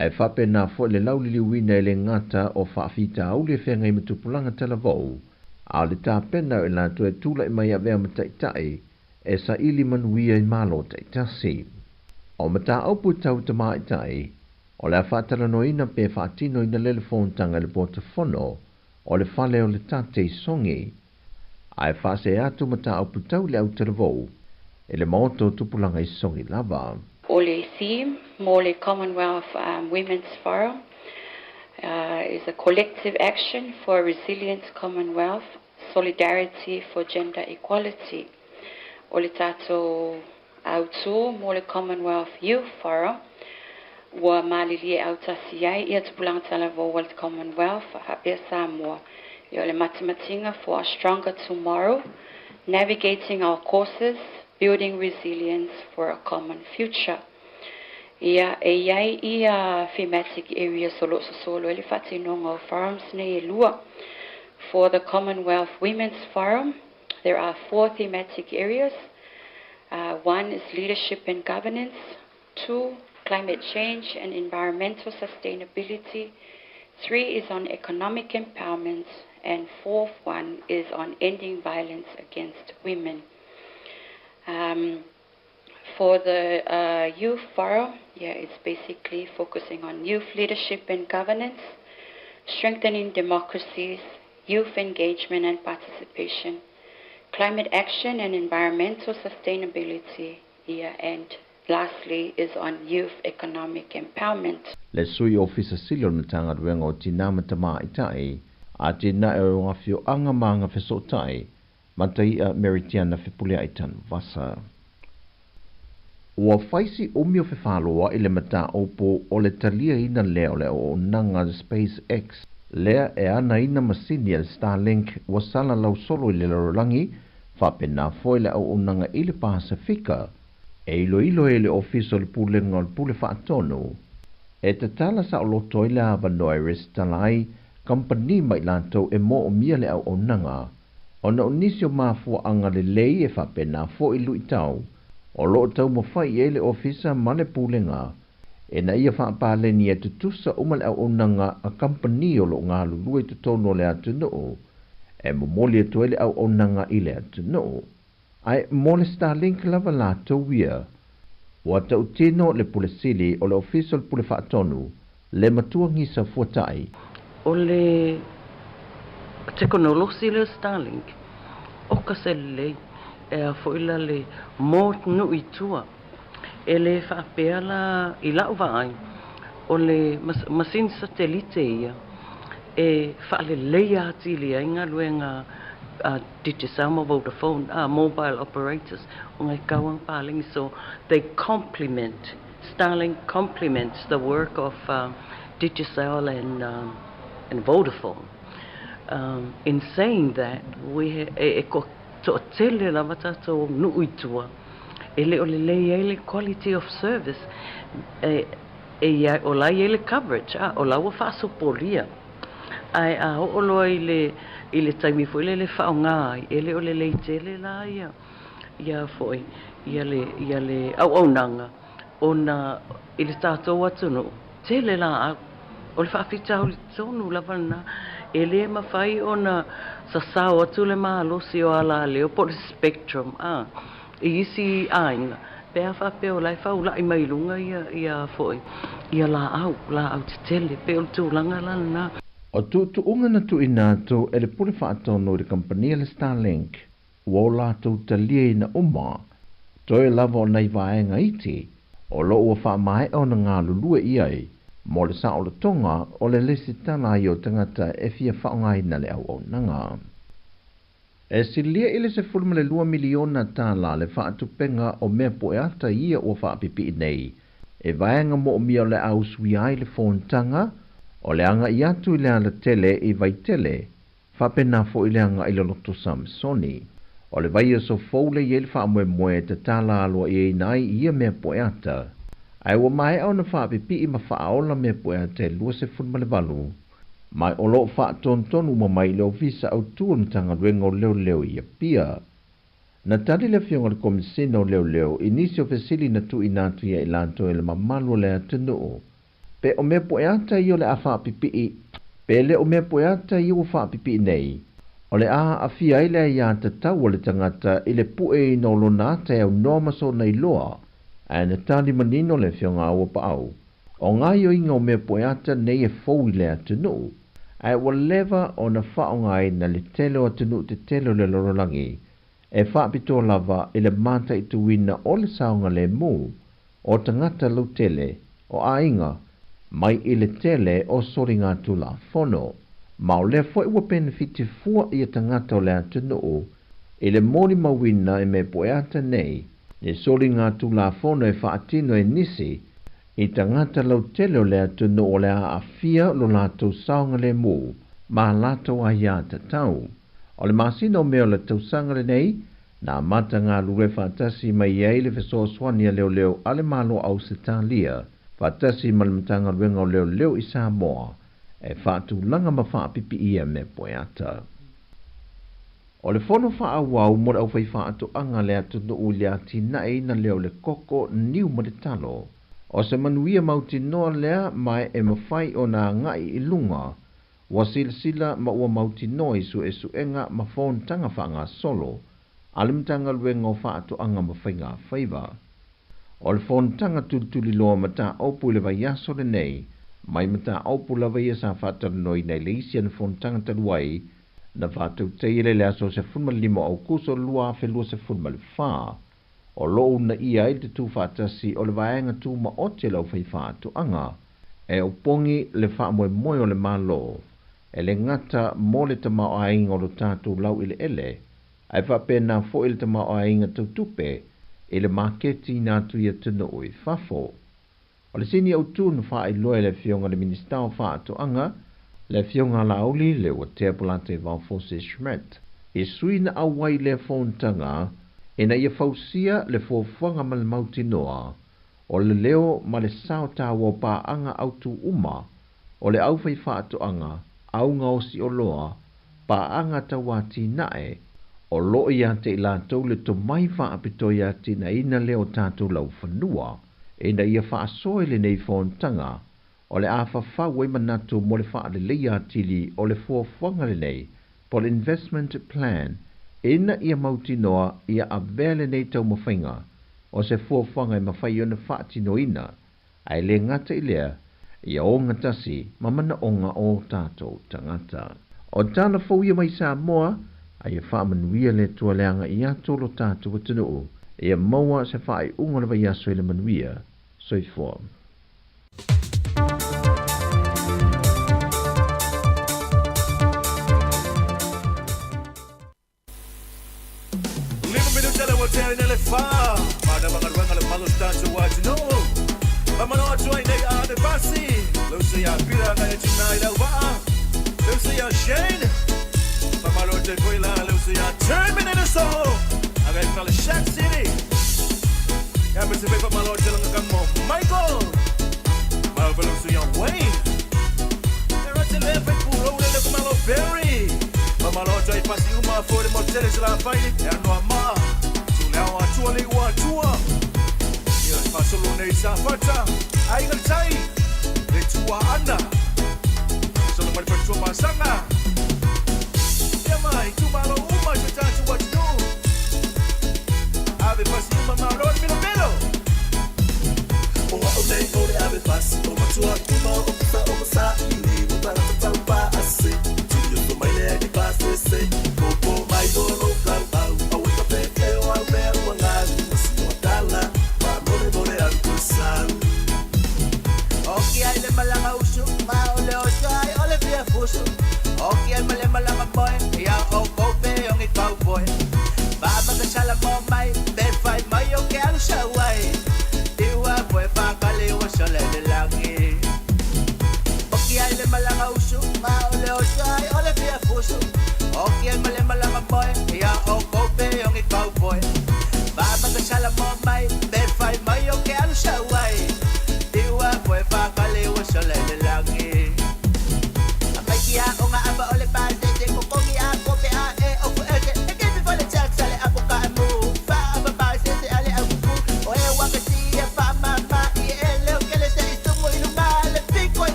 ae faapenā foʻi le lauliliuina e lē gata o faafitauli e feagai ma tupulaga talavou, a o le tapena o i latou e tulaʻi mai avea ma taʻitaʻi e saʻili manuia i malo taʻitasi. O mataupu tau tamaitai, o le a faatalanoaina pe faatinoina lea le fonotaga i le potofono o le fale o le tate i Sogi, ae faasee atu mataupu tau le autalavou i le maota o tupulaga i Sogi lava. O le theme mo le Commonwealth Women's Forum is a collective action for a resilient Commonwealth, solidarity for gender equality. O le tatou autū mo le Commonwealth Youth Forum ua malilie autasi ai ia tupulaga talavou a le Commonwealth faapea Samoa. Ia o le matimatiga for a stronger tomorrow, navigating our courses, building resilience for a common future. Ia e i ai ia thematic areas o loo sosolo ai le faatinoga o forums nei e lua. For the Commonwealth Women's Forum, there are four thematic areas. One is leadership and governance, two, climate change and environmental sustainability, three is on economic empowerment, and fourth one is on ending violence against women. For the youth forum, yeah, it's basically focusing on youth leadership and governance, strengthening democracies, youth engagement and participation, climate action and environmental sustainability, yeah, and lastly is on youth economic empowerment. Le sui ofisa sili o le Matagaluega o Tinā ma Tamaitai, Atinae o Afioaga ma Agafesootai, Mataia Mary-Tiana Fepuleai Tanuvasa. Ua faisi umi o fefaloa i le mataupu o le taliaina lea o le auaunaga a SpaceX lea e anaina masini a le Starlink ua salalau solo i le lalolagi faapenā foi le auaunaga i le Pasefika e iloilo ai le Ofisa o le Pulega o le Pule Faatonu e tatala saoloto ai le avanoa e resitala ai kamupani ma i latou e moomia le auaunaga ona o nisi o mafuaaga lelei e faapenā foi luitau o loo taumafai i ai le ofisa ma le pulega ina ia faapaleni e tutusa uma le auaunaga a kamupani o loo galulue i totonu o le atunuu e momoli atu ai le auaunaga i le atunuu. Ae mo le Starlink lava latou ia, ua tautino le Pule Sili o le Ofisa o le Pule Faatonu, le Matua Gisa Fuatai. O le tekonolosi lea o Starlink, oka se lelei e a foi la le mo nuu i tua. E lē faapea la i la'u vaai, o le masini satelite ia e faaleleia atili ai galuega a Digicel ma Vodafone, mobile operators ona e tau palagi. So they complement, Starlink complements the work of Digicel and Vodafone. In saying that, we e toatele lava tatou nuu i tua e le o lelei ai le quality of service e ia o la i ai le coverage a o la ua faasopolia ae a oo loa i le taimi foi lele faaaogā ai e le o lelei tele la ia ia foi ia le auaunaga ona i le tatou atunuu tele laau o le faafitauli tonu lava lena e lē mafai ona sasao atu le malosi o alaleo po o le spectrum a i isi aiga pe a faapea o la e faulaʻi mai luga ia ia foi ia laau laau tetele pe o le tulaga la lena. O tuutuuga na tuuina atu e le Pule Faatonu i le kamupani a le Starlink, ua o latou taliaina uma, toe lava o nai vaega iti, o loo ua faamaea ona galulue i ai, mo le saolotoga o le lesitala ai o tagata e fia faaaogāina le auaunaga. E silia i le $12 miliona le faatupenga o mea poeata ia ua faapipii nei, e vaega moomia o le a usuia ai le fonotaga, o le agaʻi atu i le alatele i Vaitele, faapena foi le agaʻi le Loto Samasoni. O le vaiaso fou le i ai le faamoemoe e tatala aloaiaina ai ia mea poeata, ae ua maea ona faapipii ma faaola mea poeata e 28, ma o loo faatonutonu uma mai i le Ofisa Autū o le Matagaluega o Leoleo i Apia. Na tali le Afioga i le Komisina o Leoleo i nisi o fesili na tuuina atu ia i latou e le mamalu o le atunuu, pe o mea pueata ia o le a faapipii, pe le o mea pueata ia ua faapipii nei, o le a aafia ai le aiatatau a le tagata i le pueina o lona ata e aunoa ma sona iloa, ae na tali manino le Afioga a Auapaau, o gaoioiga o mea pueata nei e fou i le atunuu, ae ua leva ona faaaogaina le tele o atunuu tetele o le lalolagi e faapitoa lava i le mataituina o le saogalemu o tagata lautele o aiga mai i le tele o soligatulafono. Ma o lea foi ua penefiti fua ia tagata o le atunuu i le molimauina e mea pueata nei ni soligatulafono e faatino e nisi i tagata lautele o le atunuu o le a aafia lo latou saogalemu ma latou aiatatau. O le masina o Me o le tausaga lenei, na amata galulue faatasi mai ai le fesoasoani a leoleo a le Malo o Ausetalia faatasi ma le Matagaluega o Leoleo i Samoa e faatulaga ma faapipiia mea pueata. O le fono faaauau mo le aufaifaatoaga a le atunuu i le atinaeina lea o le koko, niu ma le talo. O se manuia mautinoa lea ma e mafai ona agai i luga Ua silasila ma ua mautinoa i suesuega ma fonotaga faagasolo a le Matagaluega o Faatoaga ma Faiga Faiva. O le fonotaga tulituliloa mataupu i le vaiaso lenei, mai mataupu lava ia sa faatalanoaina i le isi ana fonotaga talu ai, na faatautaia lea i le aso 15 o Aokuso 2024, o lo o uunaia ai le tutufaatasi o le vaega tumaoti a le aufaifaatoaga e opogi le faamoemoe o le Malo e le gata mo le tamaoaiga o lo tatou laueleele ae faapena foi le tamaoaiga tau tupe i le maketi ina atu i atunuu i fafo. O le sini autu na faailoa e le Afioga i le Minisita o Faatoaga, le Afioga a Laauli Leuatea Polataivao Fosi Schmidt, i sui na auai i lea fonotaga ina ia fausia le fuafuaga ma le mautinoa o le leo ma le sao taua o paaga autu uma o le aufaifaatoaga, au gaosi oloa, paaga tauatinae, o lo o ia te i latou le tomai faapitoa i atinaeina lea o tatou laufanua, ina ia faasoa i lenei fonotaga o le a fafau ai manatu mo le faaleleia atili o le fuafuaga lenei po o le investment plan ina ia mautinoa ia avea lenei taumafaiga o se fuafuaga e mafai ona faatinoina, ae le gata i lea, ia ogatasi ma manaoga o o tatou tagata. O tala fou ia mai Samoa, a ia faamanuia le Atua le agai atu o lo tatou atunuu, ia maua se faaiuga o le vaiaso i le manuia. Soifua. Lima minute le ua tea ina le fa Mana magaluega le malo tatou atunuu Famano atu ai nei a le pasi Lucy a Peter ngai e tuna i lau vaa Lucy a Shane Famalo te foi la Lucy a Terminator Soul Agai fale Shack City Ya me se famalo te langa kamo Michael Malo Lucy a Wayne Era te le fai puro le kumalo Perry Famalo te pasi uma fo le motele se la fai E noa ma Tu leo a tua le ua tua Ia fasolo nei sa fata Ai ngal tai Le tua ana Solo mai pa tua masanga Ia mai tu malo uma se tatu watu Ave pasi uma malo milo milo O au nei o le ave pasi o matua uma o kusa o masa ini o tangata tau pa ase Tu yo to mai le ni pa se se Popo mai o lo kau au Au e ka pe e o au mea ua ngalu Masi o tala Pa more more aru ku sau Oki ai le malanga usu, ma o le oso ai o le fia fusu. Oki ai male malanga boy, ia o kope ongi cowboy. Ba ma ka sala mo mai, be fai mai o ke alu sa wai. Iwa boy pa kali wa sole le langi. Oki ai le malanga usu, ma o le oso ai o le fia fusu. Oki ai male malanga boy, ia o kope ongi cowboy. Ba ma ka sala mo mai, be fai mai o ke alu sa wai. Iwa boy pa kali wa sole le langi. Amai kia o nga aba o le pa te te ko kongi a ko pe a e o fu e te e ke pi fo le jack sale a ko ka mu.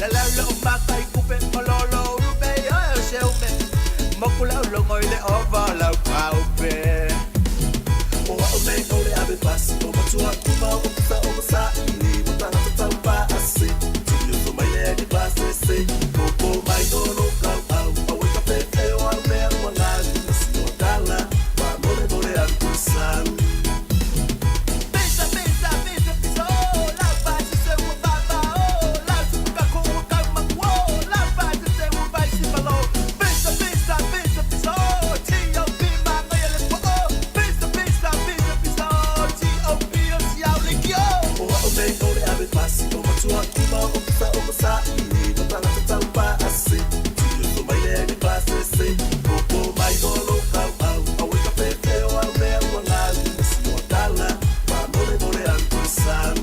Le lau le o maka i kupe ma lolo ulu pe i oe o se ume. Moku lau longo i le ova o lau paupe. O au nei o le ave pasi o matua kuma o kusa o masaili mo tagata taupa'ase Tuli mai le ni pasese Popo mai o lo kau au Au e ka pepe o au mea ua galu Ma si o tala Pa mole mole au kusau. Pisa, pisa, pisa, pisa, oh, lau pasi se ua baba, oh, lau tupu ka ku ua kau maku, oh, lau pasi se ua vai si malo. Pisa, pisa, pisa, pisa, oh, T.O.P. manga ia le po, oh, pisa, pisa, pisa, pisa, oh, T.O.P. o si au le ki, oh. O au nei o le ave pasi o matua kuma o kusa o masaili mo tagata taupa'ase Tuli oso mai le ni pasese Popo mai o lo kau au Au e ka pepe o au mea ua galu Ma si o tala Pa mole mole au kusau.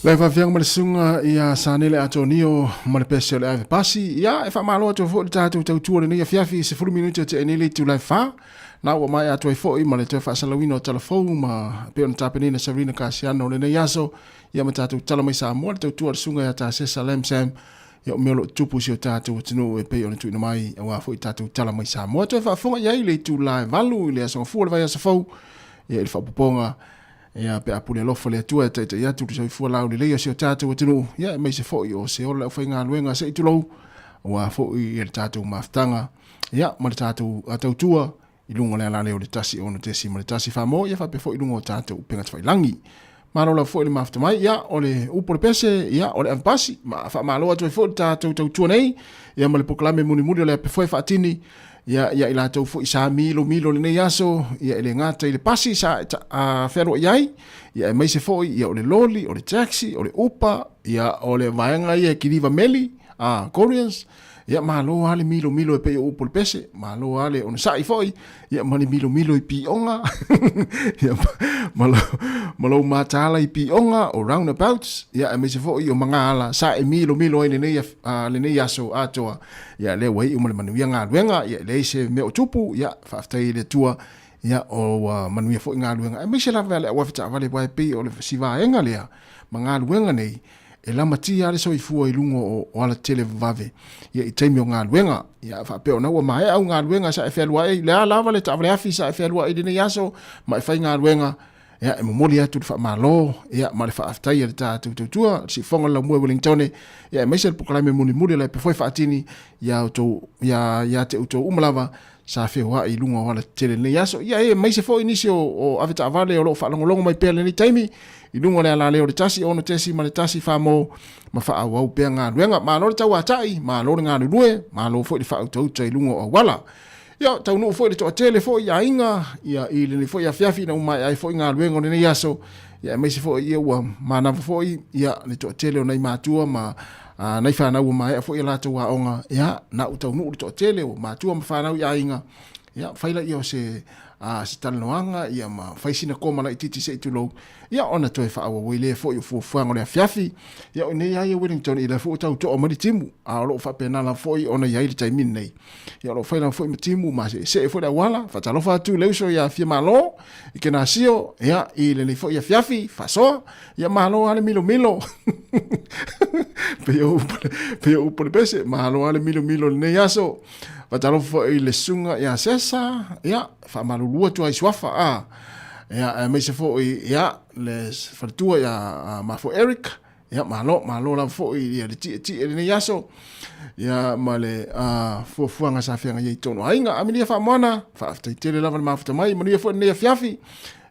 Le faafiaga ma le susuga ia Sanele Atonio ma le pese o le ave pasi. Ia, e faamalo atu ai foi le tatou tautua lenei afiafi i 10 minute o tea nei le itula e fa. Na ua maea atu ai foi ma le toe faasalauina o tala fou ma pei ona tapenaina Sabrina Kasiano lenei aso. Ia ma tatou tala mai Samoa le tautua a le susuga ia Tasesa Lam Sam. Ia o mea o lo o tupu i si o tatou atunuu e pei ona tuuina mai aua foi tatou tala mai Samoa. Toe faafofoga i ai le itula e 8 i le aso Gafua o le vaiaso fou. Ia i le faaopoopoga Ia, pe a pule alofa le Atua e taitai atu le soifua laulelei o si o tatou atunuu, ia, aemaise foi o se ola le aufaigaluega se i tulou, aua foi ia le tatou mafutaga, ia, ma le tatou tautua i luga o le alaleo o le 1 6.1 Samoa, ia faapea foi i luga o tatou upega tafailagi. Malo lava foi le mafuta mai, ia, o le upu o le pese, ia, o le avepasi, ma faamalo atu ai foi le tatou tautua nei, ia, ma le polokalame mulimuli o le apefoe faatini, Ia, ia i latou foi sa milomilo lenei aso, ia e le gata i le pasi sa fealuai ai, ia aemaise foi ia o le loli, o le taxi, o le upa, ia o le vaega ia e kiliva meli, a Koreans, ia malo lava le milomilo e pei o upu o le pese, malo lava le onosai foi, ia ma le milomilo i pioga, ia ma lou mataala i pioga o roundabouts, ia aemaise foi o magaala sa e milomilo ai lenei aso atoa. Ia lea ua iu ma le manuia galuega, ia e leai se mea o tupu, ia faafetai i le Atua, ia ua manuia foi galuega, aemaise lava le au avetaavale, aua e pei o le si vaega lea ma galuega nei, e lamatia lava le soifua i luga o alatele vavave, ia i taimi o galuega. Ia faapea ona ua maea au galuega sa e fealuai ai, o le a lava le taavale afi sa e fealuai i lenei aso ma e faigaluega, Ia, e momoli atu le faamalo, ia, ma le faafetai a le tatou tautua, le siufofoga o le laumua i Wellingtone, ia, aemaise le polokalame mulimuli o le Ape Foe Faatini, ia outou, ia, ia te outou uma lava, sa feoai i luga o alatetele i lenei aso. Ia, e aemaise foi nisi o avetaavale o lo o faalogologo mai pea i lenei taimi, i luga o le alaleo o le 1 6.1 Samoa, ma faaauau pea galuega. Malo le tauatai, malo le galulue, malo foi le faautauta i luga o auala. Ia, taunuu foi le toatele foi i aiga, ia, i lenei foi afiafi ina ua maea ai foi galuega o lenei aso, ia, aemaise foi ia ua manava foi, ia, le toatele o nai matua ma a, nai fanau ua maea foi a latou aoga, ia, na ua taunuu le toatele o matua ma fanau i aiga, ia, fai laia o se, a, se talanoaga, ia, ma fai sina koma laitiiti se i tulou, ia ona toe faaauau ai lea foi o fuafuaga o le afiafi. Ia o nei lava ia Wellington i lea foi ua tau toa mai le timu, a o lo o faapena lava foi ona i ai le taimi lenei. Ia o lo o fai lava foi ma timu ma seesee foi le auala. Faatalofa atu i le uso ia Fiamalo i Kenasio, ia i lenei foi afiafi faasoa, ia malo lava le milomilo. Pei o upu o le pese, malo lava le milomilo i lenei aso. Faatalofa foi i le susuga ia Sesa, ia faamalulu atu ai suafa a. Ia aemaise foi ia le faletua ia Mafo Eric, ia malo malo lava foi ia le tietie i lenei aso. Ia ma le fuafuaga sa feagai ai i totonu o aiga. Amelia Faamoana, faafetai tele lava le mafuta mai, manuia foi lenei afiafi.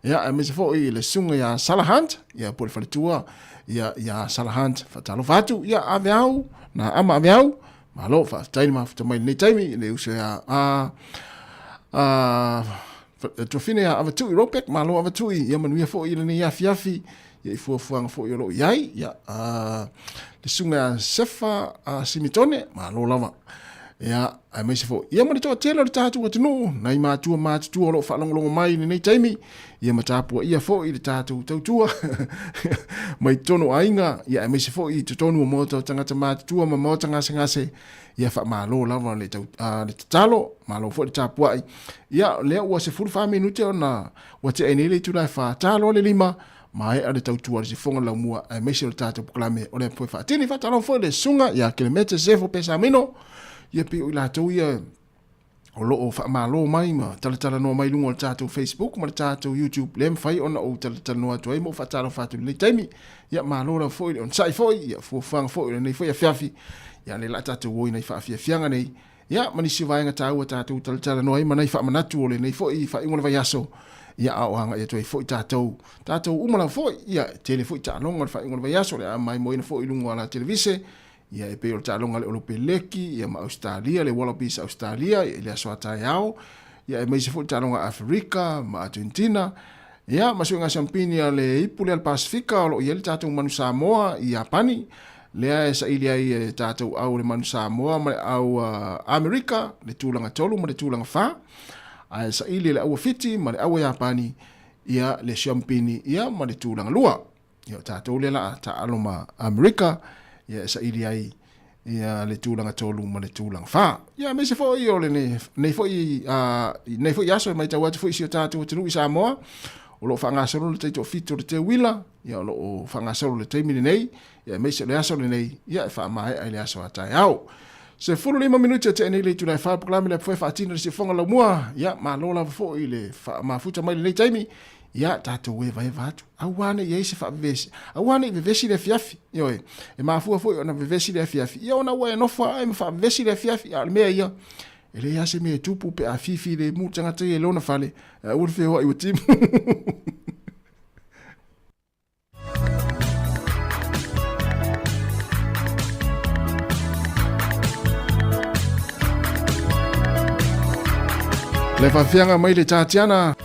Ia aemaise foi le susuga ia Sala Hunt, ia po o le faletua ia ia Sala Hunt, faatalofa atu. Ia ave au, na ama ave au. Malo, faafetai le mafuta mai lenei taimi, le uso ia a a tuafine ia Avatui Ropek, malo Avatui, ia manuia foi i lenei afiafi, ia i fuafuaga foi o lo o i ai, ia a, le susuga ia Sefa a Simitone, malo lava. Ia, aemaise foi, ia ma le toatele o le tatou atunuu, nai matua matutua o lo o faalogologo mai i lenei taimi, ia ma tapuaia foi le tatou tautua mai totonu o aiga, ia aemaise foi i totonu o maota o tagata matutua ma maota gasegase, ia faamalo lava le, tau, le tatalo, malo foi le tapuai. Ia, lea ua 14 minute ona ua tea nei le itula e 4, ta loa le 5, Maea le tautua a le sifoga laumua aemaise o le tatou polokalame o le Foe Faatini. Faatalofa foi le susuga ia Kelemete Sefo Pesamino, ia pei o i latou ia o lo o faamalo mai ma talatalanoa mai luga o le tatou Facebook ma le tatou YouTube le mafai ona ou talatalanoa atu ai ma ou faatalofa atu i lenei taimi. Ia malo lava foi le onosai foi, ia fuafuaga foi o lenei foi afiafi. Ia le la tatou o i nai faafiafiaga nei. Ia ma nisi o vaega taua tatou talatalanoa ai ma nai faamanatu o lenei foi faaiuga o le vaiaso. Ia a o agai atu ai foi tatou, tatou uma lava foi. Ia e tele foi taaloga o le faaiuga o le vaiaso, o le a maimoaina foi i luga o ala televise. Ia e pei o le taaloga a le Olopeleki ia ma Ausetalia, le Wallabies a Ausetalia i le aso a taeao. Ia aemaise foi le taaloga a Aferika ma Argentina. Ia ma suiga siampini a le ipu lea a le Pasefika o lo o i ai le tatou manu Samoa i Iapani. Lea e saili ai e tatou au le manu Samoa ma le au Amerika le tulaga 3 ma le tulaga 4. Ae saili e le aua Fiti ma le aua Iapani ia le siampini ia ma le tulaga 2. Ia o tatou lea la taalo ma Amerika, ia e saili ai ia le tulaga 3 ma le tulaga 4. Ia aemaise foi o lenei nei foi nei foi aso e matau atu foi i si o tatou atunuu i Samoa, o lo o faagasolo le taitoafitu o le teuila, ia o lo o faagasolo le taimi lenei, ia aemaise o le aso lenei, ia e faamaea i le aso a taeao. 15 minute tea nei le itula e 4 polokalame le foe faatino le siafoga laumua, ia malo lava foi le faamafuta mai lenei taimi, ia tatou evaeva atu aua ne i ai se faavevesi aua ne i vevesi le afiafi ioe e mafua foi ona vevesi le afiafi ia ona ua e nofo ai ma faavevesi le afiafi a o le mea ia e leai lava se mea e tupu pe a fifi le mu tagata ia i lona fale ae aua le feoai ua timu. Le faafiaga mai le Tatiana.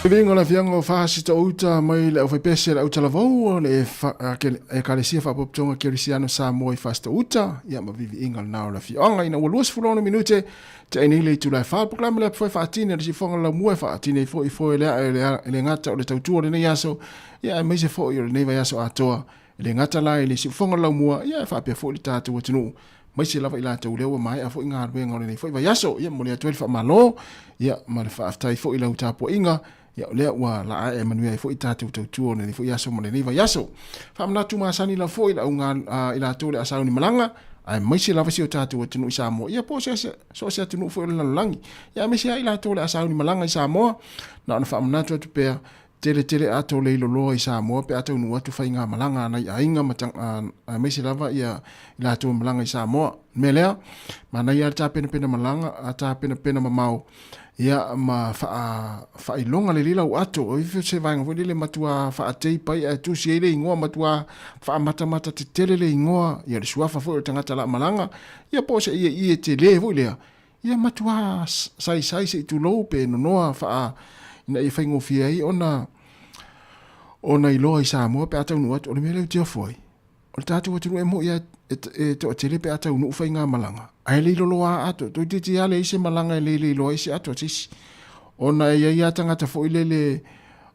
Viviga o le Afioga o Fasita Uta mai le aufaipese le autalavou o le Ekalesia Faapopotoga Kerisiano Samoa i Fasita Uta, ia ma viviiga lena o le afioaga ina ua 26 minute te ai nei le itula e 4 polokalame lea foe faatine le sifoga le laumua e faatine ai foi foe lea e le gata o le tautua o lenei aso, ia aemaise foi o lenei vaiaso atoa. E le gata la i le siufoga o le laumua, ia e faapea foi le tatou atunuu maise lava i latou lea ua maea foi galuega o lenei foi vaiaso. Ia momoli atu ai le faamalo, ia ma le faafetai foi i lau tapuaiga, ia o lea ua laae manuia ai foi tatou tautua o lenei foi aso ma lenei vaiaso. Faamanatu masani lava foi i le auga i latou le asauni malaga, aemaise lava si o tatou atunuu i Samoa, ia po o se so o se atunuu foi o le lalolagi, ia aemaise lava i latou le asauni malaga i Samoa. Na ona faamanatu atu pea, Tele tele ato le iloloa i Samoa pe a taunuu atu faigamalaga a nai aiga ma aemaise lava ia i latou e malaga i Samoa. O le mea lea, manaia lava le tapenapena malaga, a tapenapena mamao ia ma faailoga lelei lau ato. O ifo se vaega foi lele matua faateipa ai ae tusi ai le igoa, matua faamatamata tetele le igoa, ia le suafa foi o le tagata la malaga, ia po o se ieie tele foi lea, Ia matua saisai se i tulou pe nonoa faa ina ia faigofie ai ona ona iloa i Samoa pe a taunuu atu. O le mea lea ou te ofo ai, o le tatou atunuu e moi lava e toatele pe a taunuu faigamalaga, ae le iloloa lava ato. Toeitiiti lava leai se malaga e le iloa ai se ato a se isi. Ona e i ai lava tagata foi lele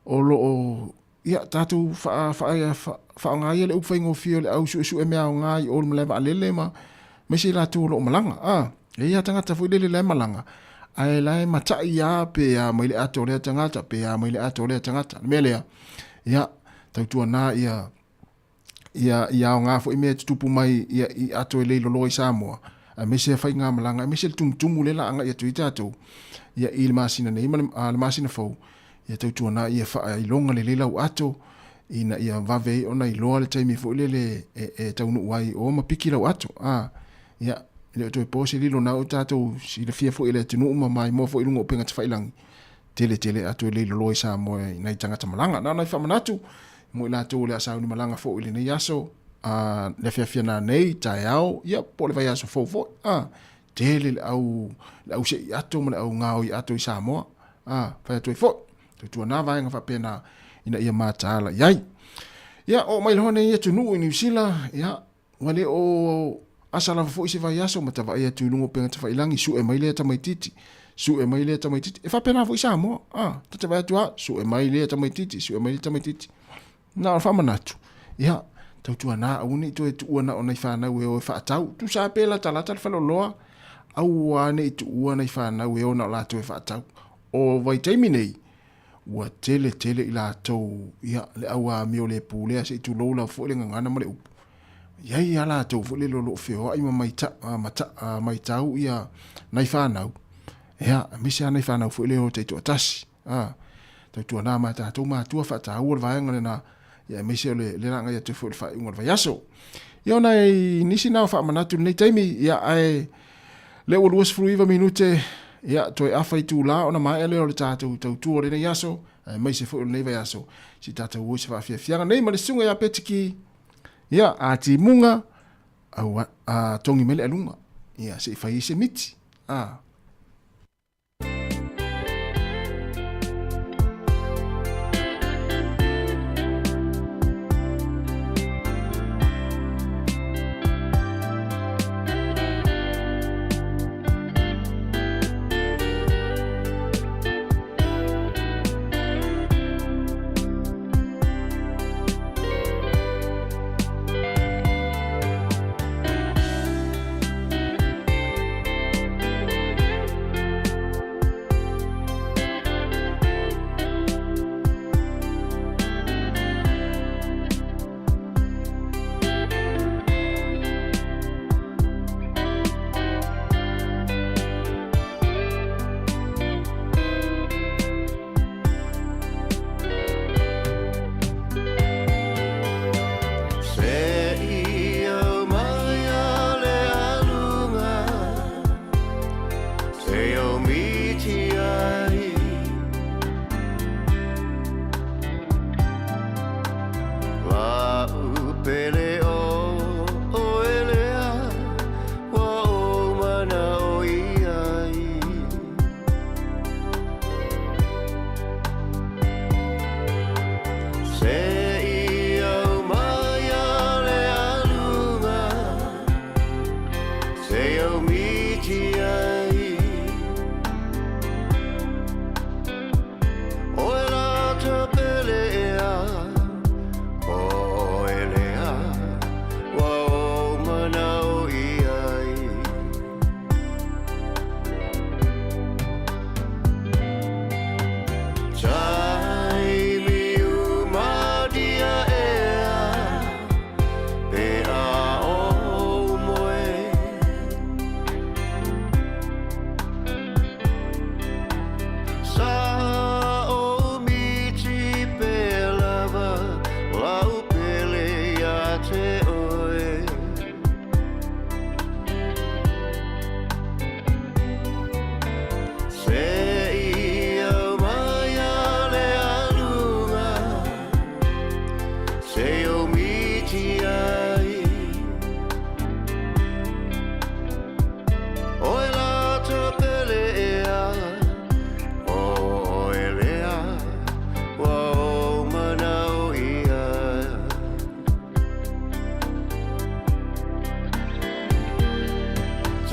o lo o ia tatou faaaoga ia le upu faigofie o le au suesue mea aoga i o i le malae vaalele ma aemaise i latou o lo o malaga. A, e i ai lava tagata foi lele la e malaga, ae la e matai lava pe a mai le ato o lea tagata, pe a mai le ato o lea tagata. O le mea lea, ia, tautuana ia, ia, ia aoga foi mea e tutupu mai ia, i ato e le iloloa i Samoa, aemaise faigamalaga, aemaise le tumutumu lea la agai atu ai tatou, ia, i le masina nei ma le, le masina fou, Ia tautuana ia faailoga lelei lau ato ina ia vave ai ona iloa le taimi foi lele e taunuu ai o ma piki lau ato. A, ia, e le o toe po se lilo na o tatou silafia foi e le atunuu ma maimoa foi i luga o upega tafailangi, tele tele ato e le iloloa i Samoa i nai tagata malaga. Na ona faamanatu mo i latou o le a sauni malaga foi i lenei aso, a, le afiafi nanei, taeao, ia, po o le vaiaso fou foi. A, tele le au, le au se'i ato ma le au gaoi ato i Samoa. A, fai atu ai foi, tautuana vaega faapena ina ia mataala i ai. Ia, oo mai loa nei atunuu i Niu Sila, ia, ua le o asa lava foi se vaiaso ma tavaai atu i luga o upega tafailangi, sue mai lea tamaitiiti, sue mai lea tamaitiiti. E faapena foi Samoa, a, ta te vaai atu lava, sue mai lea tamaitiiti, sue mai lea tamaitiiti. Na o le faamanatu, ia, tautuana aua ne i toe tuua na o nai fanau e o e faatau. Tusa lava pe latalata le faleoloa, aua ne i tuua nai fanau e o na o latou e faatau. O vaitaimi nei, ua tele tele i latou, ia, le au amio le pulea se i tulou lava foi le gagana ma le upu. E i ai lava latou foi lele o lo o feoai ma maitau ia nai fanau, ia, aemaise lava nai fanau foi lele o taitoatasi. A, tautuana ma tatou matua faataua le vaega lena, ia aemaise o le le agai atu foi i le faaiuga o le vaiaso. Ia ona e nisi na o faamanatu i lenei taimi, ia ae lea ua 29 minute, ia toe afa itula ona maea lea o le tatou tautua o lenei aso, aemaise foi o lenei vaiaso, si tatou o i se faafiafiaga nei ma le susuga ia Petiki, ia a timuga, au, a togi mai le aluga, ia se i fai ai se miti, a.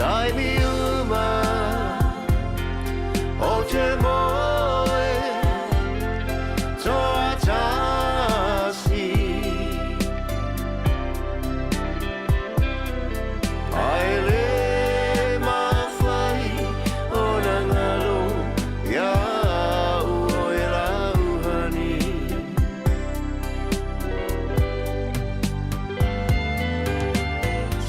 Taimi uma o te moe Toa tasi Ai le mawhai o na ngalo Ia au o e lauhani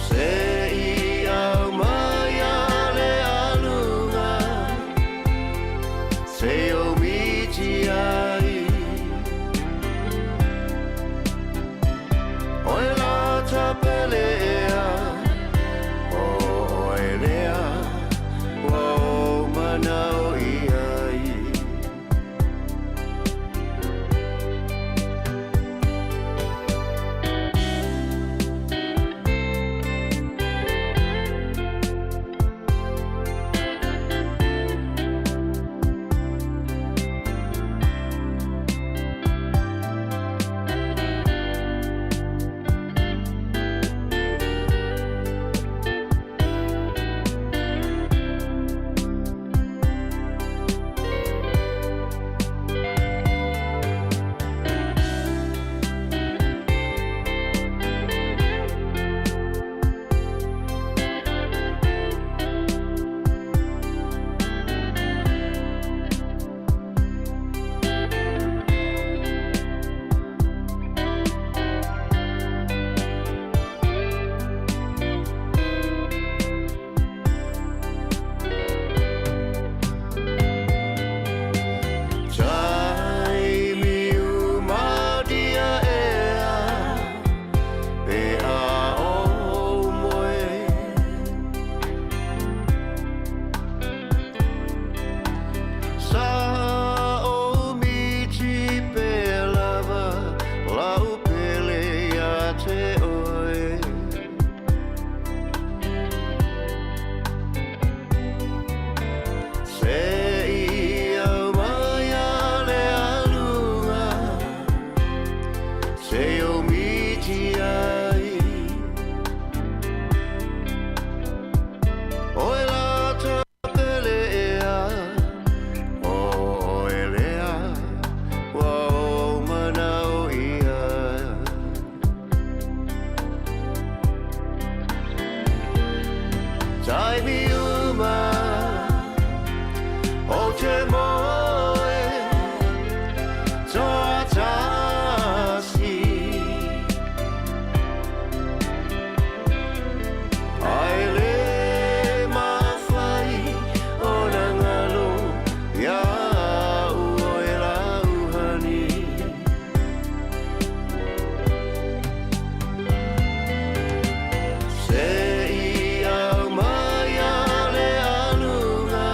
Se i au mai a le alunga Se o miti ai Oe la tapele ea O oe lea Ua o manao i ai Taimi uma dia ea Pe a o moe Sa o miti pe lava Lau pele ia te oe Se i au mai a le alunga Se o miti ai Oe la tapele ea O oe lea Ua o manao ia Taimi uma o te moe Toa tasi Ai le mawhai o na ngalo Ia au o e lauhani Se i au mai a le alunga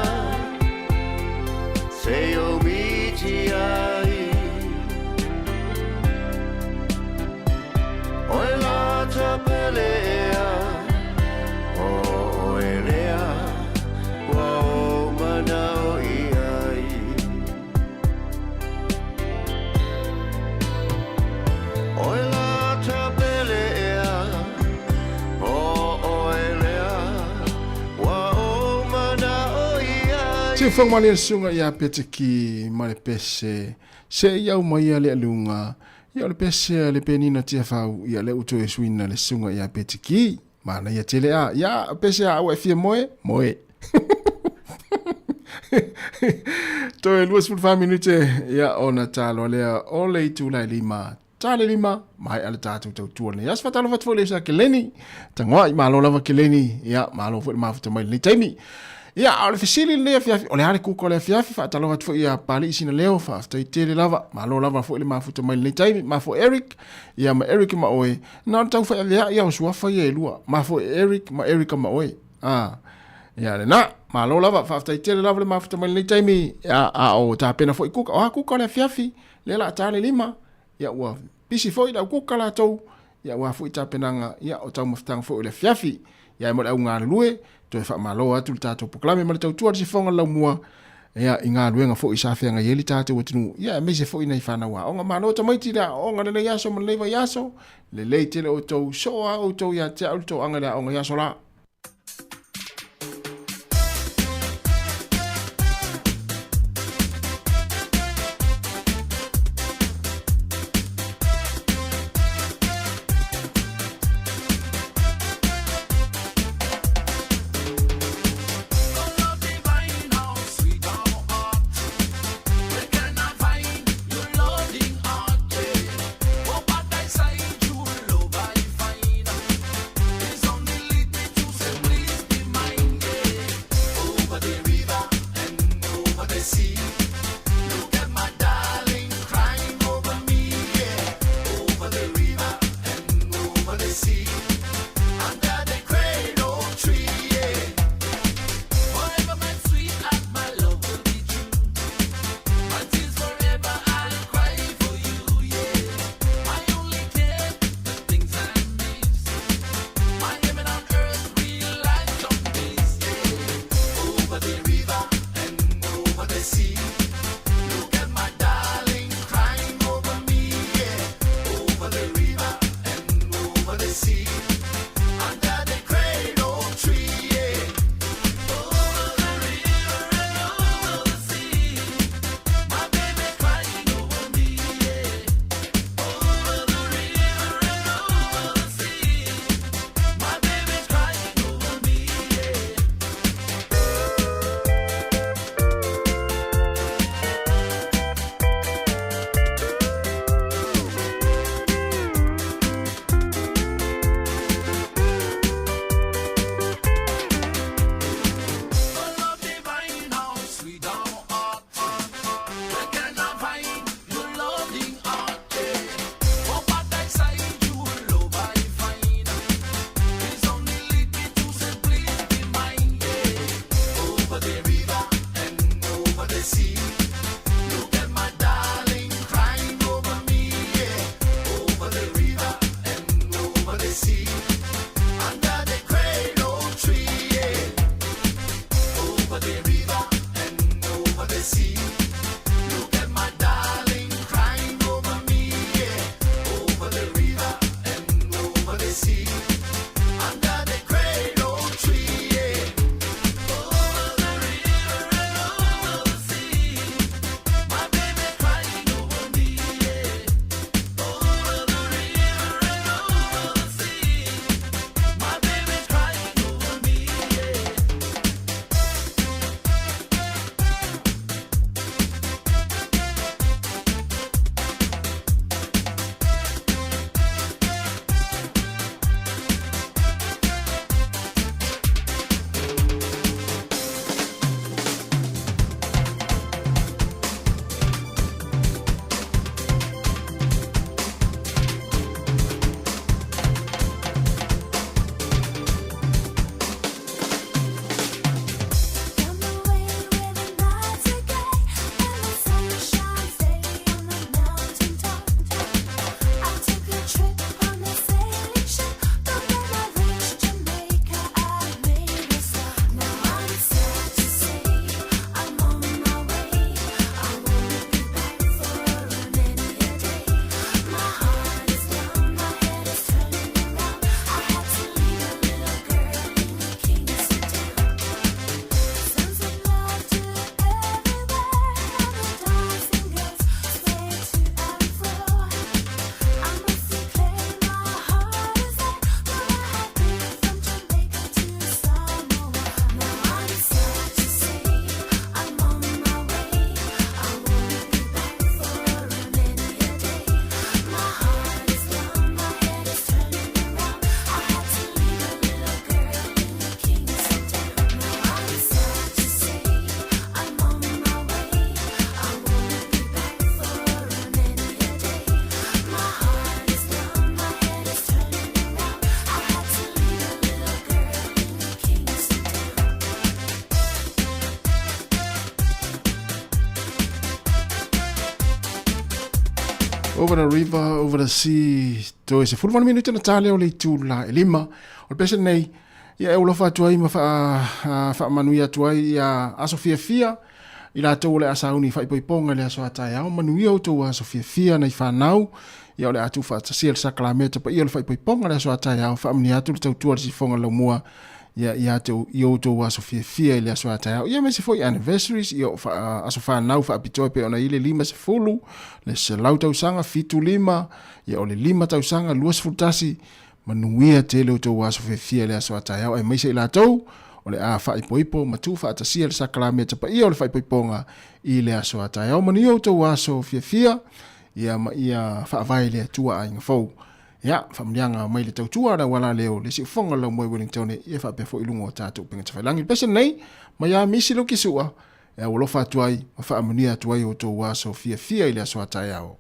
Se o miti ai Oe la tapele ea O oe lea Ua o manao i ai Oe la tapele ea O oe lea Ua o manao i ai Siufoga malie le susuga ia Peteki ma le pese se i au mai a le aluga ia o le pese a le Penina Tiafau ia lea ua toe suina le susuga ia Peteki. Manaia tele a ia pese a ua e fia moe moe. Toe 24 minute ia ona taloa lea o le itula e lima ta le lima maea le tatou tautua lenei aso. Faatalofa atu foi i le uso a Keleni Tagoai, malo lava Keleni, ia malo foi le mafuta mai i lenei taimi. Ia, a o le fesili lenei afiafi, o le a le kuka o le afiafi, faatalofa atu foi ia Palii Sina Leo, faafetai tele lava, malo lava foi le mafuta mai lenei taimi, mafo Eric, ia ma Eric ma oe, na o le tau faiaveai ia o suafa ia e lua, mafo Eric ma Erica ma oe, a, ia lena, malo lava, faafetai tele lava le mafuta mai lenei taimi, ia, a o tapena foi kuka, o a kuka o le afiafi, lea la a ta le lima, ia ua pisi foi le au kuka latou, ia aua foi tapenaga ia o taumafataga foi o le afiafi. Ia e mo le au galulue, toe faamalo atu le tatou polokalame ma le tautua le sifoga laumua ia i galuega foi sa feagai ai le tatou atunuu, ia aemaise foi nai fanau aoga. Malo tamaiti le aoaoga lenei aso ma lenei vaiaso, lelei tele outou, soo lava outou ia te au le toaga i le aoga i aso la. Over the river, over the sea, toe 18 minute na tale o le itu la e lima. O le pese nei, ia e ulofa atu ai ma faamanuia atu ai ia aso fiafia i latou o le a sauni i faaipoipoga i le aso a taeao. Manuia outou aso fiafia nai fanau, ia o le a tuufaatasia le sakalameta paia o le faaipoipoga i le aso a taeao. Faamanuia atu le tautua a le sifoga laumua ia ia te i outou aso fiafia i le aso a taeao. Ia aemaise foi anniversaries, ia o aso fanau faapitoa e pei ona i le 50, le 100 tausaga, 75, ia o le 5 tausaga, 21, Manuia tele outou aso fiafia i le aso a taeao aemaise i latou o le a faaipoipo ma tuufaatasia le sakalameta paia o le faaipoipoga i le aso a taeao. Manuia outou aso fiafia ia ma ia faavae i le Atua aiga fou. Ia, faamanuiaga mai le tautua a le auala leo le siufofoga o le laumoe Wellingtone ia faapea foi i luga o tatou upega tafailagi. Le pese lenei, mai a misi Luki Su'a e aualofa atu ai ma faamanuia atu ai outou aso fiafia i le aso a taeao.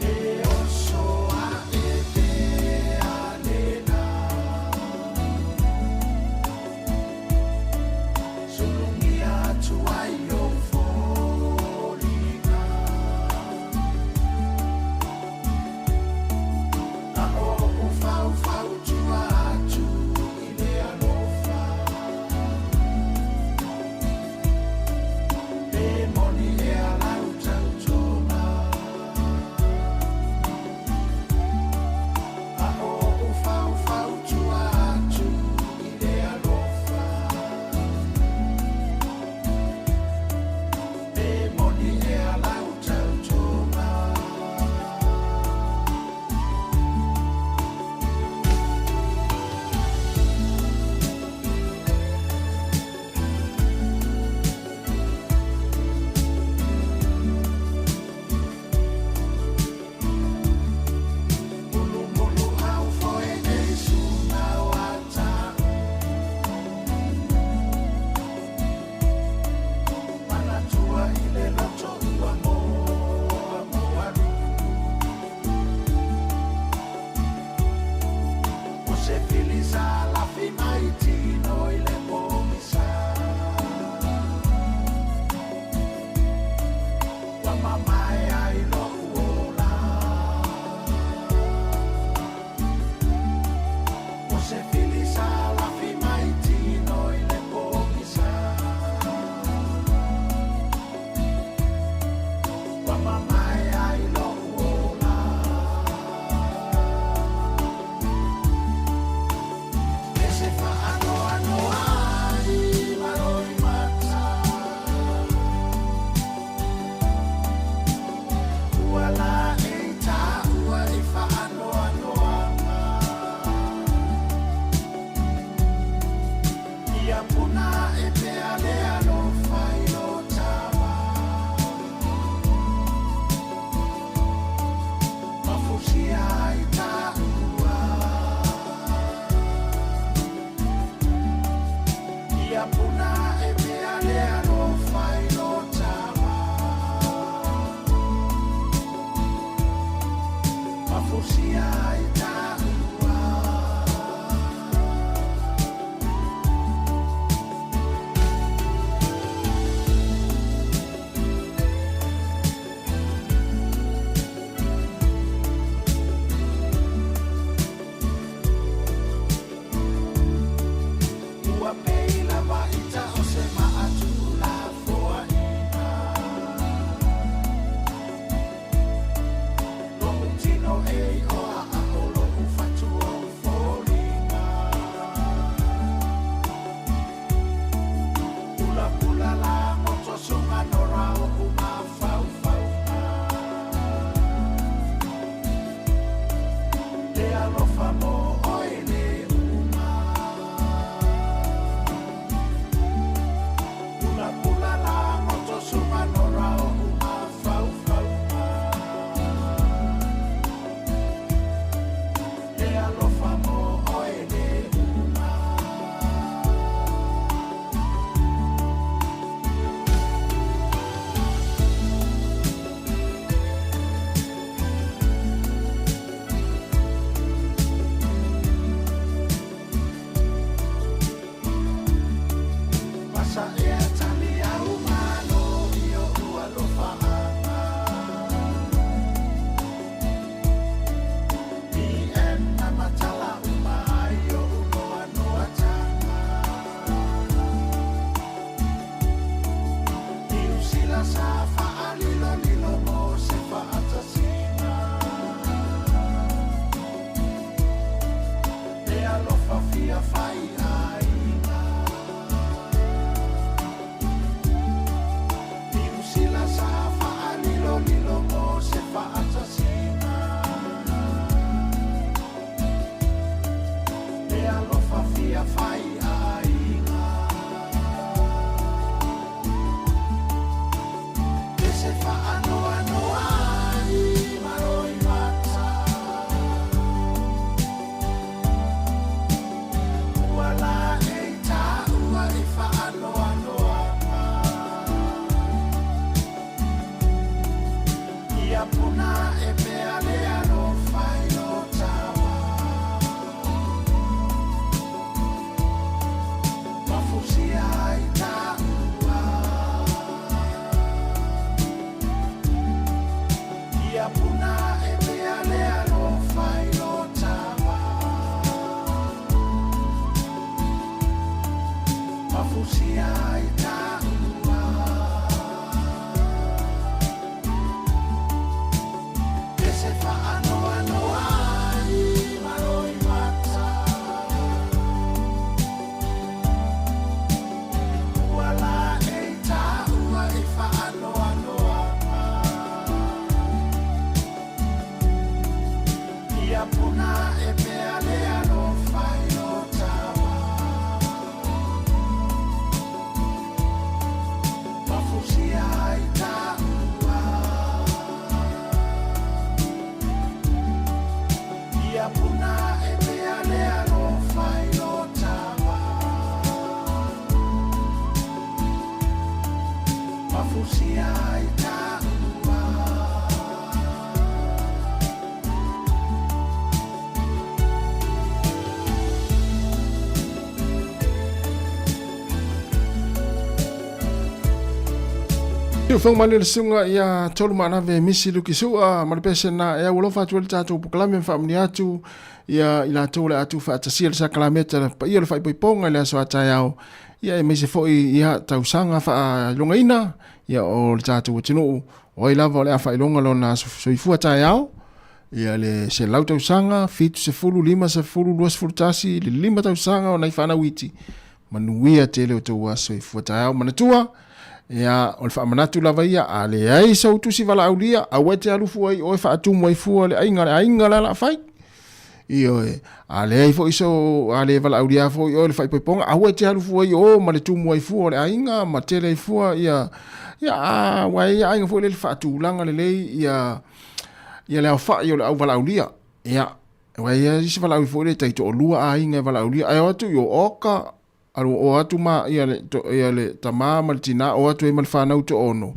E oso a e Sila sa faalilolilo mo se faatasina. Le alofa fia fai aiga. Niu Sila sa faalilolilo mo se faatasina. Le alofa fia fai aiga. E se faanoanoa ai maroi mata. Ua la e i tāua i faanoanoaga. Ia puna e pea le alofa i lo tama. Mafusia ai tāua. Ia puna e pea le alofa i lo tama. Mafusia ai tāua. E se faanoanoa ai maroi mata. Ua la e i tāua i faanoanoaga. Ia puna e pea le alofa i lo tama. Mafusia ai tāua. Ia puna e pea le alofa i lo tama. Mafusia ai tāua. Fong male le sunga ia tolu maanave misi luki sua ma le pese na e au alofa atu ai le tatou pokalame ma faamanuia atu ia i latou le atu faatasia le sakalameta le paia o le faaipoipoga i le aso a taeao ia e maise foi ia tausaga faailogaina ia o le tatou atunuu o ai lava o le a faailoga lona aso soifua taeao ia le 100 tausaga 70 50 21 le 5 tausaga o nai fanau iti manuia tele o tou aso soifua taeao manatua ia o le faamanatu lava ia a leai sou tusi valaaulia aua e te alu fua i oe faatumu ai fua le aiga le aiga la la fai ioe a leai foi so a le valaaulia foi oe le faaipoipoga aua e te alu fua i o ma le tumu ai fua o le aiga ma tele ai fua ia ia a ua e ia aiga foi le le faatulaga lelei ia ia le aofai o le au valaaulia ia Aua e i ai isi valaau foi le taitoalua aiga e valaaulia ae o atu i o oka alu o atu ma ia le to, ia le tama ma le tina o atu ai ma le fanau toono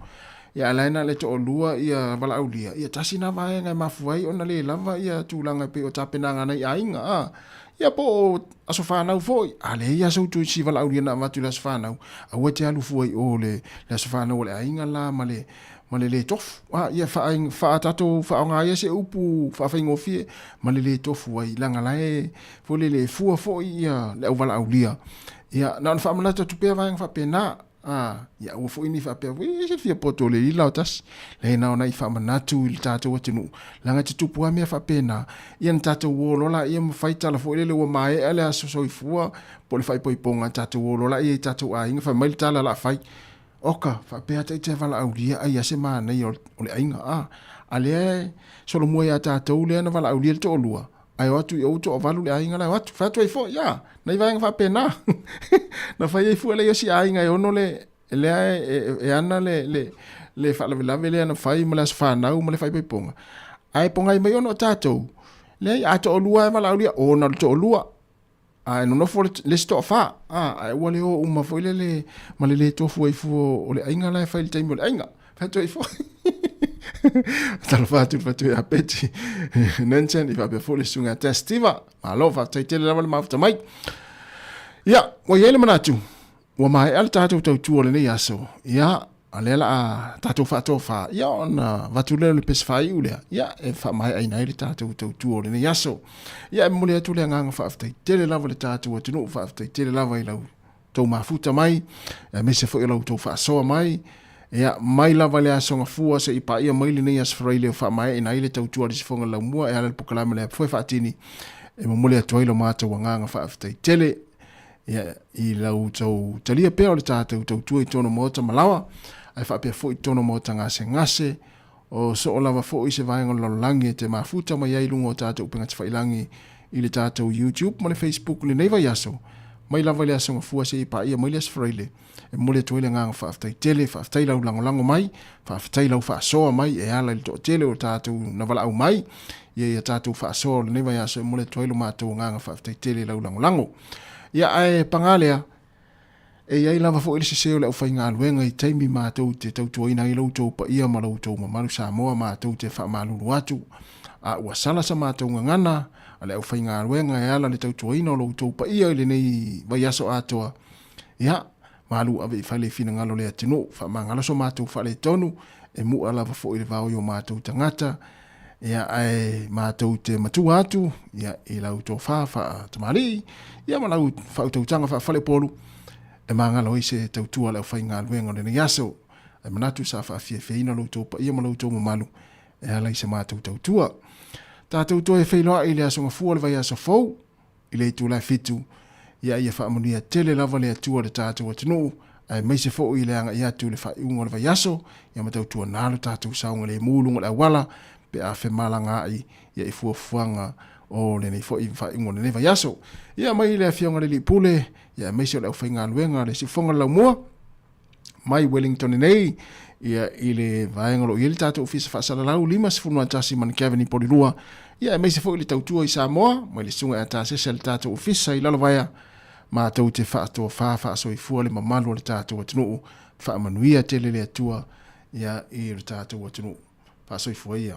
ia a la e na le toalua ia valaaulia ia tasi na vaega e mafua ai ona le lava ia tulaga e pei o tapenaga a nai aiga a ia po o aso fanau foi a leai aso utu si valaaulia na avatu i le aso fanau aua e te alu fua i o le, le aso fanau o le aiga la ma le ma le lē tofu. A, ia faa, faa tatou faaaoga ia se upu faafaigofie ma le lē tofu ai, leaga la e foi lele e fua foi ia le auvalaaulia. Ia, na ona faamanatu atu pea vaega faapena. A, ia aua foi ne i faapea, ui, se fia poto le ila o tasi. Leai, na ona i faamanatu i le tatou atunuu, leaga e tutupu lava mea faapena. Ia na tatou o loa laia ma fai tala foi lele ua maea le aso soifua po o le faaipoipoga, tatou o loa laia i tatou aiga, fai mai le tala o le a fai. Oka, faapea ata i te valaaulia ai a se manaia o le aiga, a. A lea e solomua iā tatou lea na valaaulia le toalua, ae o atu i ou toavalu le aiga la e o atu. Fai atu ai foi, ia, nai vaega faapena. Na fai ai fua le isi aiga e ono le, lea e, e, e ana le, le, le faalavelave lea na fai ma le aso fanau ma le faaipoipoga. Ae pogai mai ona o tatou, leai, a toalua e valaaulia, ona o le toalua. A e nonofo le isi toafa, a, ae ua le o uma foi lele ma le lē tofu ai fua o le aiga la e fai i le taimi o le aiga. Fai atu ai foi. Talofa atu i le fatu ia Peti Nansen, i faapea foi le susuga ia Tess Tiva. Malo, faafetai tele lava le mafuta mai. Ia, ua i ai le manatu, ua maea le tatou tautua o lenei aso. Ia, a lea la a tatou faatofa, ia ona avatu lea o le pese faaiu lea, ia e faamaeaina ai le tatou tautua o lenei aso. Ia e momoli atu le agaga faafetai tele lava le tatou atunuu, faafetai tele lava i lau tou mafuta mai, aemaise foi o lau tou faasoa mai. Ia, mai lava i le Aso Gafua seia paia mai lenei Aso Faraile o faamaeaina ai le tautua a le Sifoga Laumua e ala i le polokalame lea foe faatini e momoli atu ai lo matou agaga faafetai tele ia, i la outou talia pea o le tatou tautua i totonu o maota ma laoa ae faapea foi i totonu o maota gasegase o soo lava foi se vaega o le lalolagi e te mafuta mai ai i luga o tatou upega tafailagi i le tatou YouTube ma le Facebook i lenei vaiaso mai lava i le Aso Gafua seia paia mai le Aso Faraile. E momoli atu ai le agaga faafetai tele, faafetai lau lagolago mai, faafetai lau faasoa mai e ala i le toatele o tatou na valaau mai ia ia tatou faasoa o lenei vaiaso. E momoli atu ai lo matou agaga faafetai tele i lau lagolago. Ia ae paga lea, e i ai lava foi le sese o le aufaigaluega i taimi matou te tautuaina ai lo outou paia ma lo outou mamalu Samoa, matou te faamalulu atu a ua sala sa matou gagana a le aufaigaluega e ala i le tautuaina o lo outou paia i lenei vaiaso atoa. Ia, malu ave i fale i finagalo o le atunuu, faamagalo so matou faaletonu, e mu'a lava foi le vao i o matou tagata, ia, ae matou te matua atu, ia, i lau tofa faatamalii, ia, ma lau faautautaga faafaleupolu, e magalo ai se tautua a le aufaigaluega o lenei aso. Ae manatu sa faafiafiaina lo outou paia ma lo outou mamalu e ala i se matou tautua. Tatou toe feiloai i le Aso Gafua o le vaiaso fou. I le itula e fitu, ia ia faamanuia tele lava le Atua i le tatou atunuu, aemaise foi i le agai atu i le faaiuga o le vaiaso, ia ma tautuana lo tatou saogalemu i luga o le auala, pe a femalagaai ia i fuafuaga o lenei foi faaiuga o lenei vaiaso. Ia mai le Afioga i le Alii Pule, ia aemaise o le aufaigaluega a le Siufofoga o le Laumua, mai Wellington nei, ia i le vaega o lo o i ai le tatou ofisa faasalalau 51 Manukaveni Polilua, ia aemaise foi le tautua i Samoa mai le susuga ia Tasese a le tatou ofisa i Lalovaea, matou te faatofa faasoifua le mamalu o le tatou atunuu, faamanuia tele le Atua ia i le tatou atunuu. Faasoifua ia.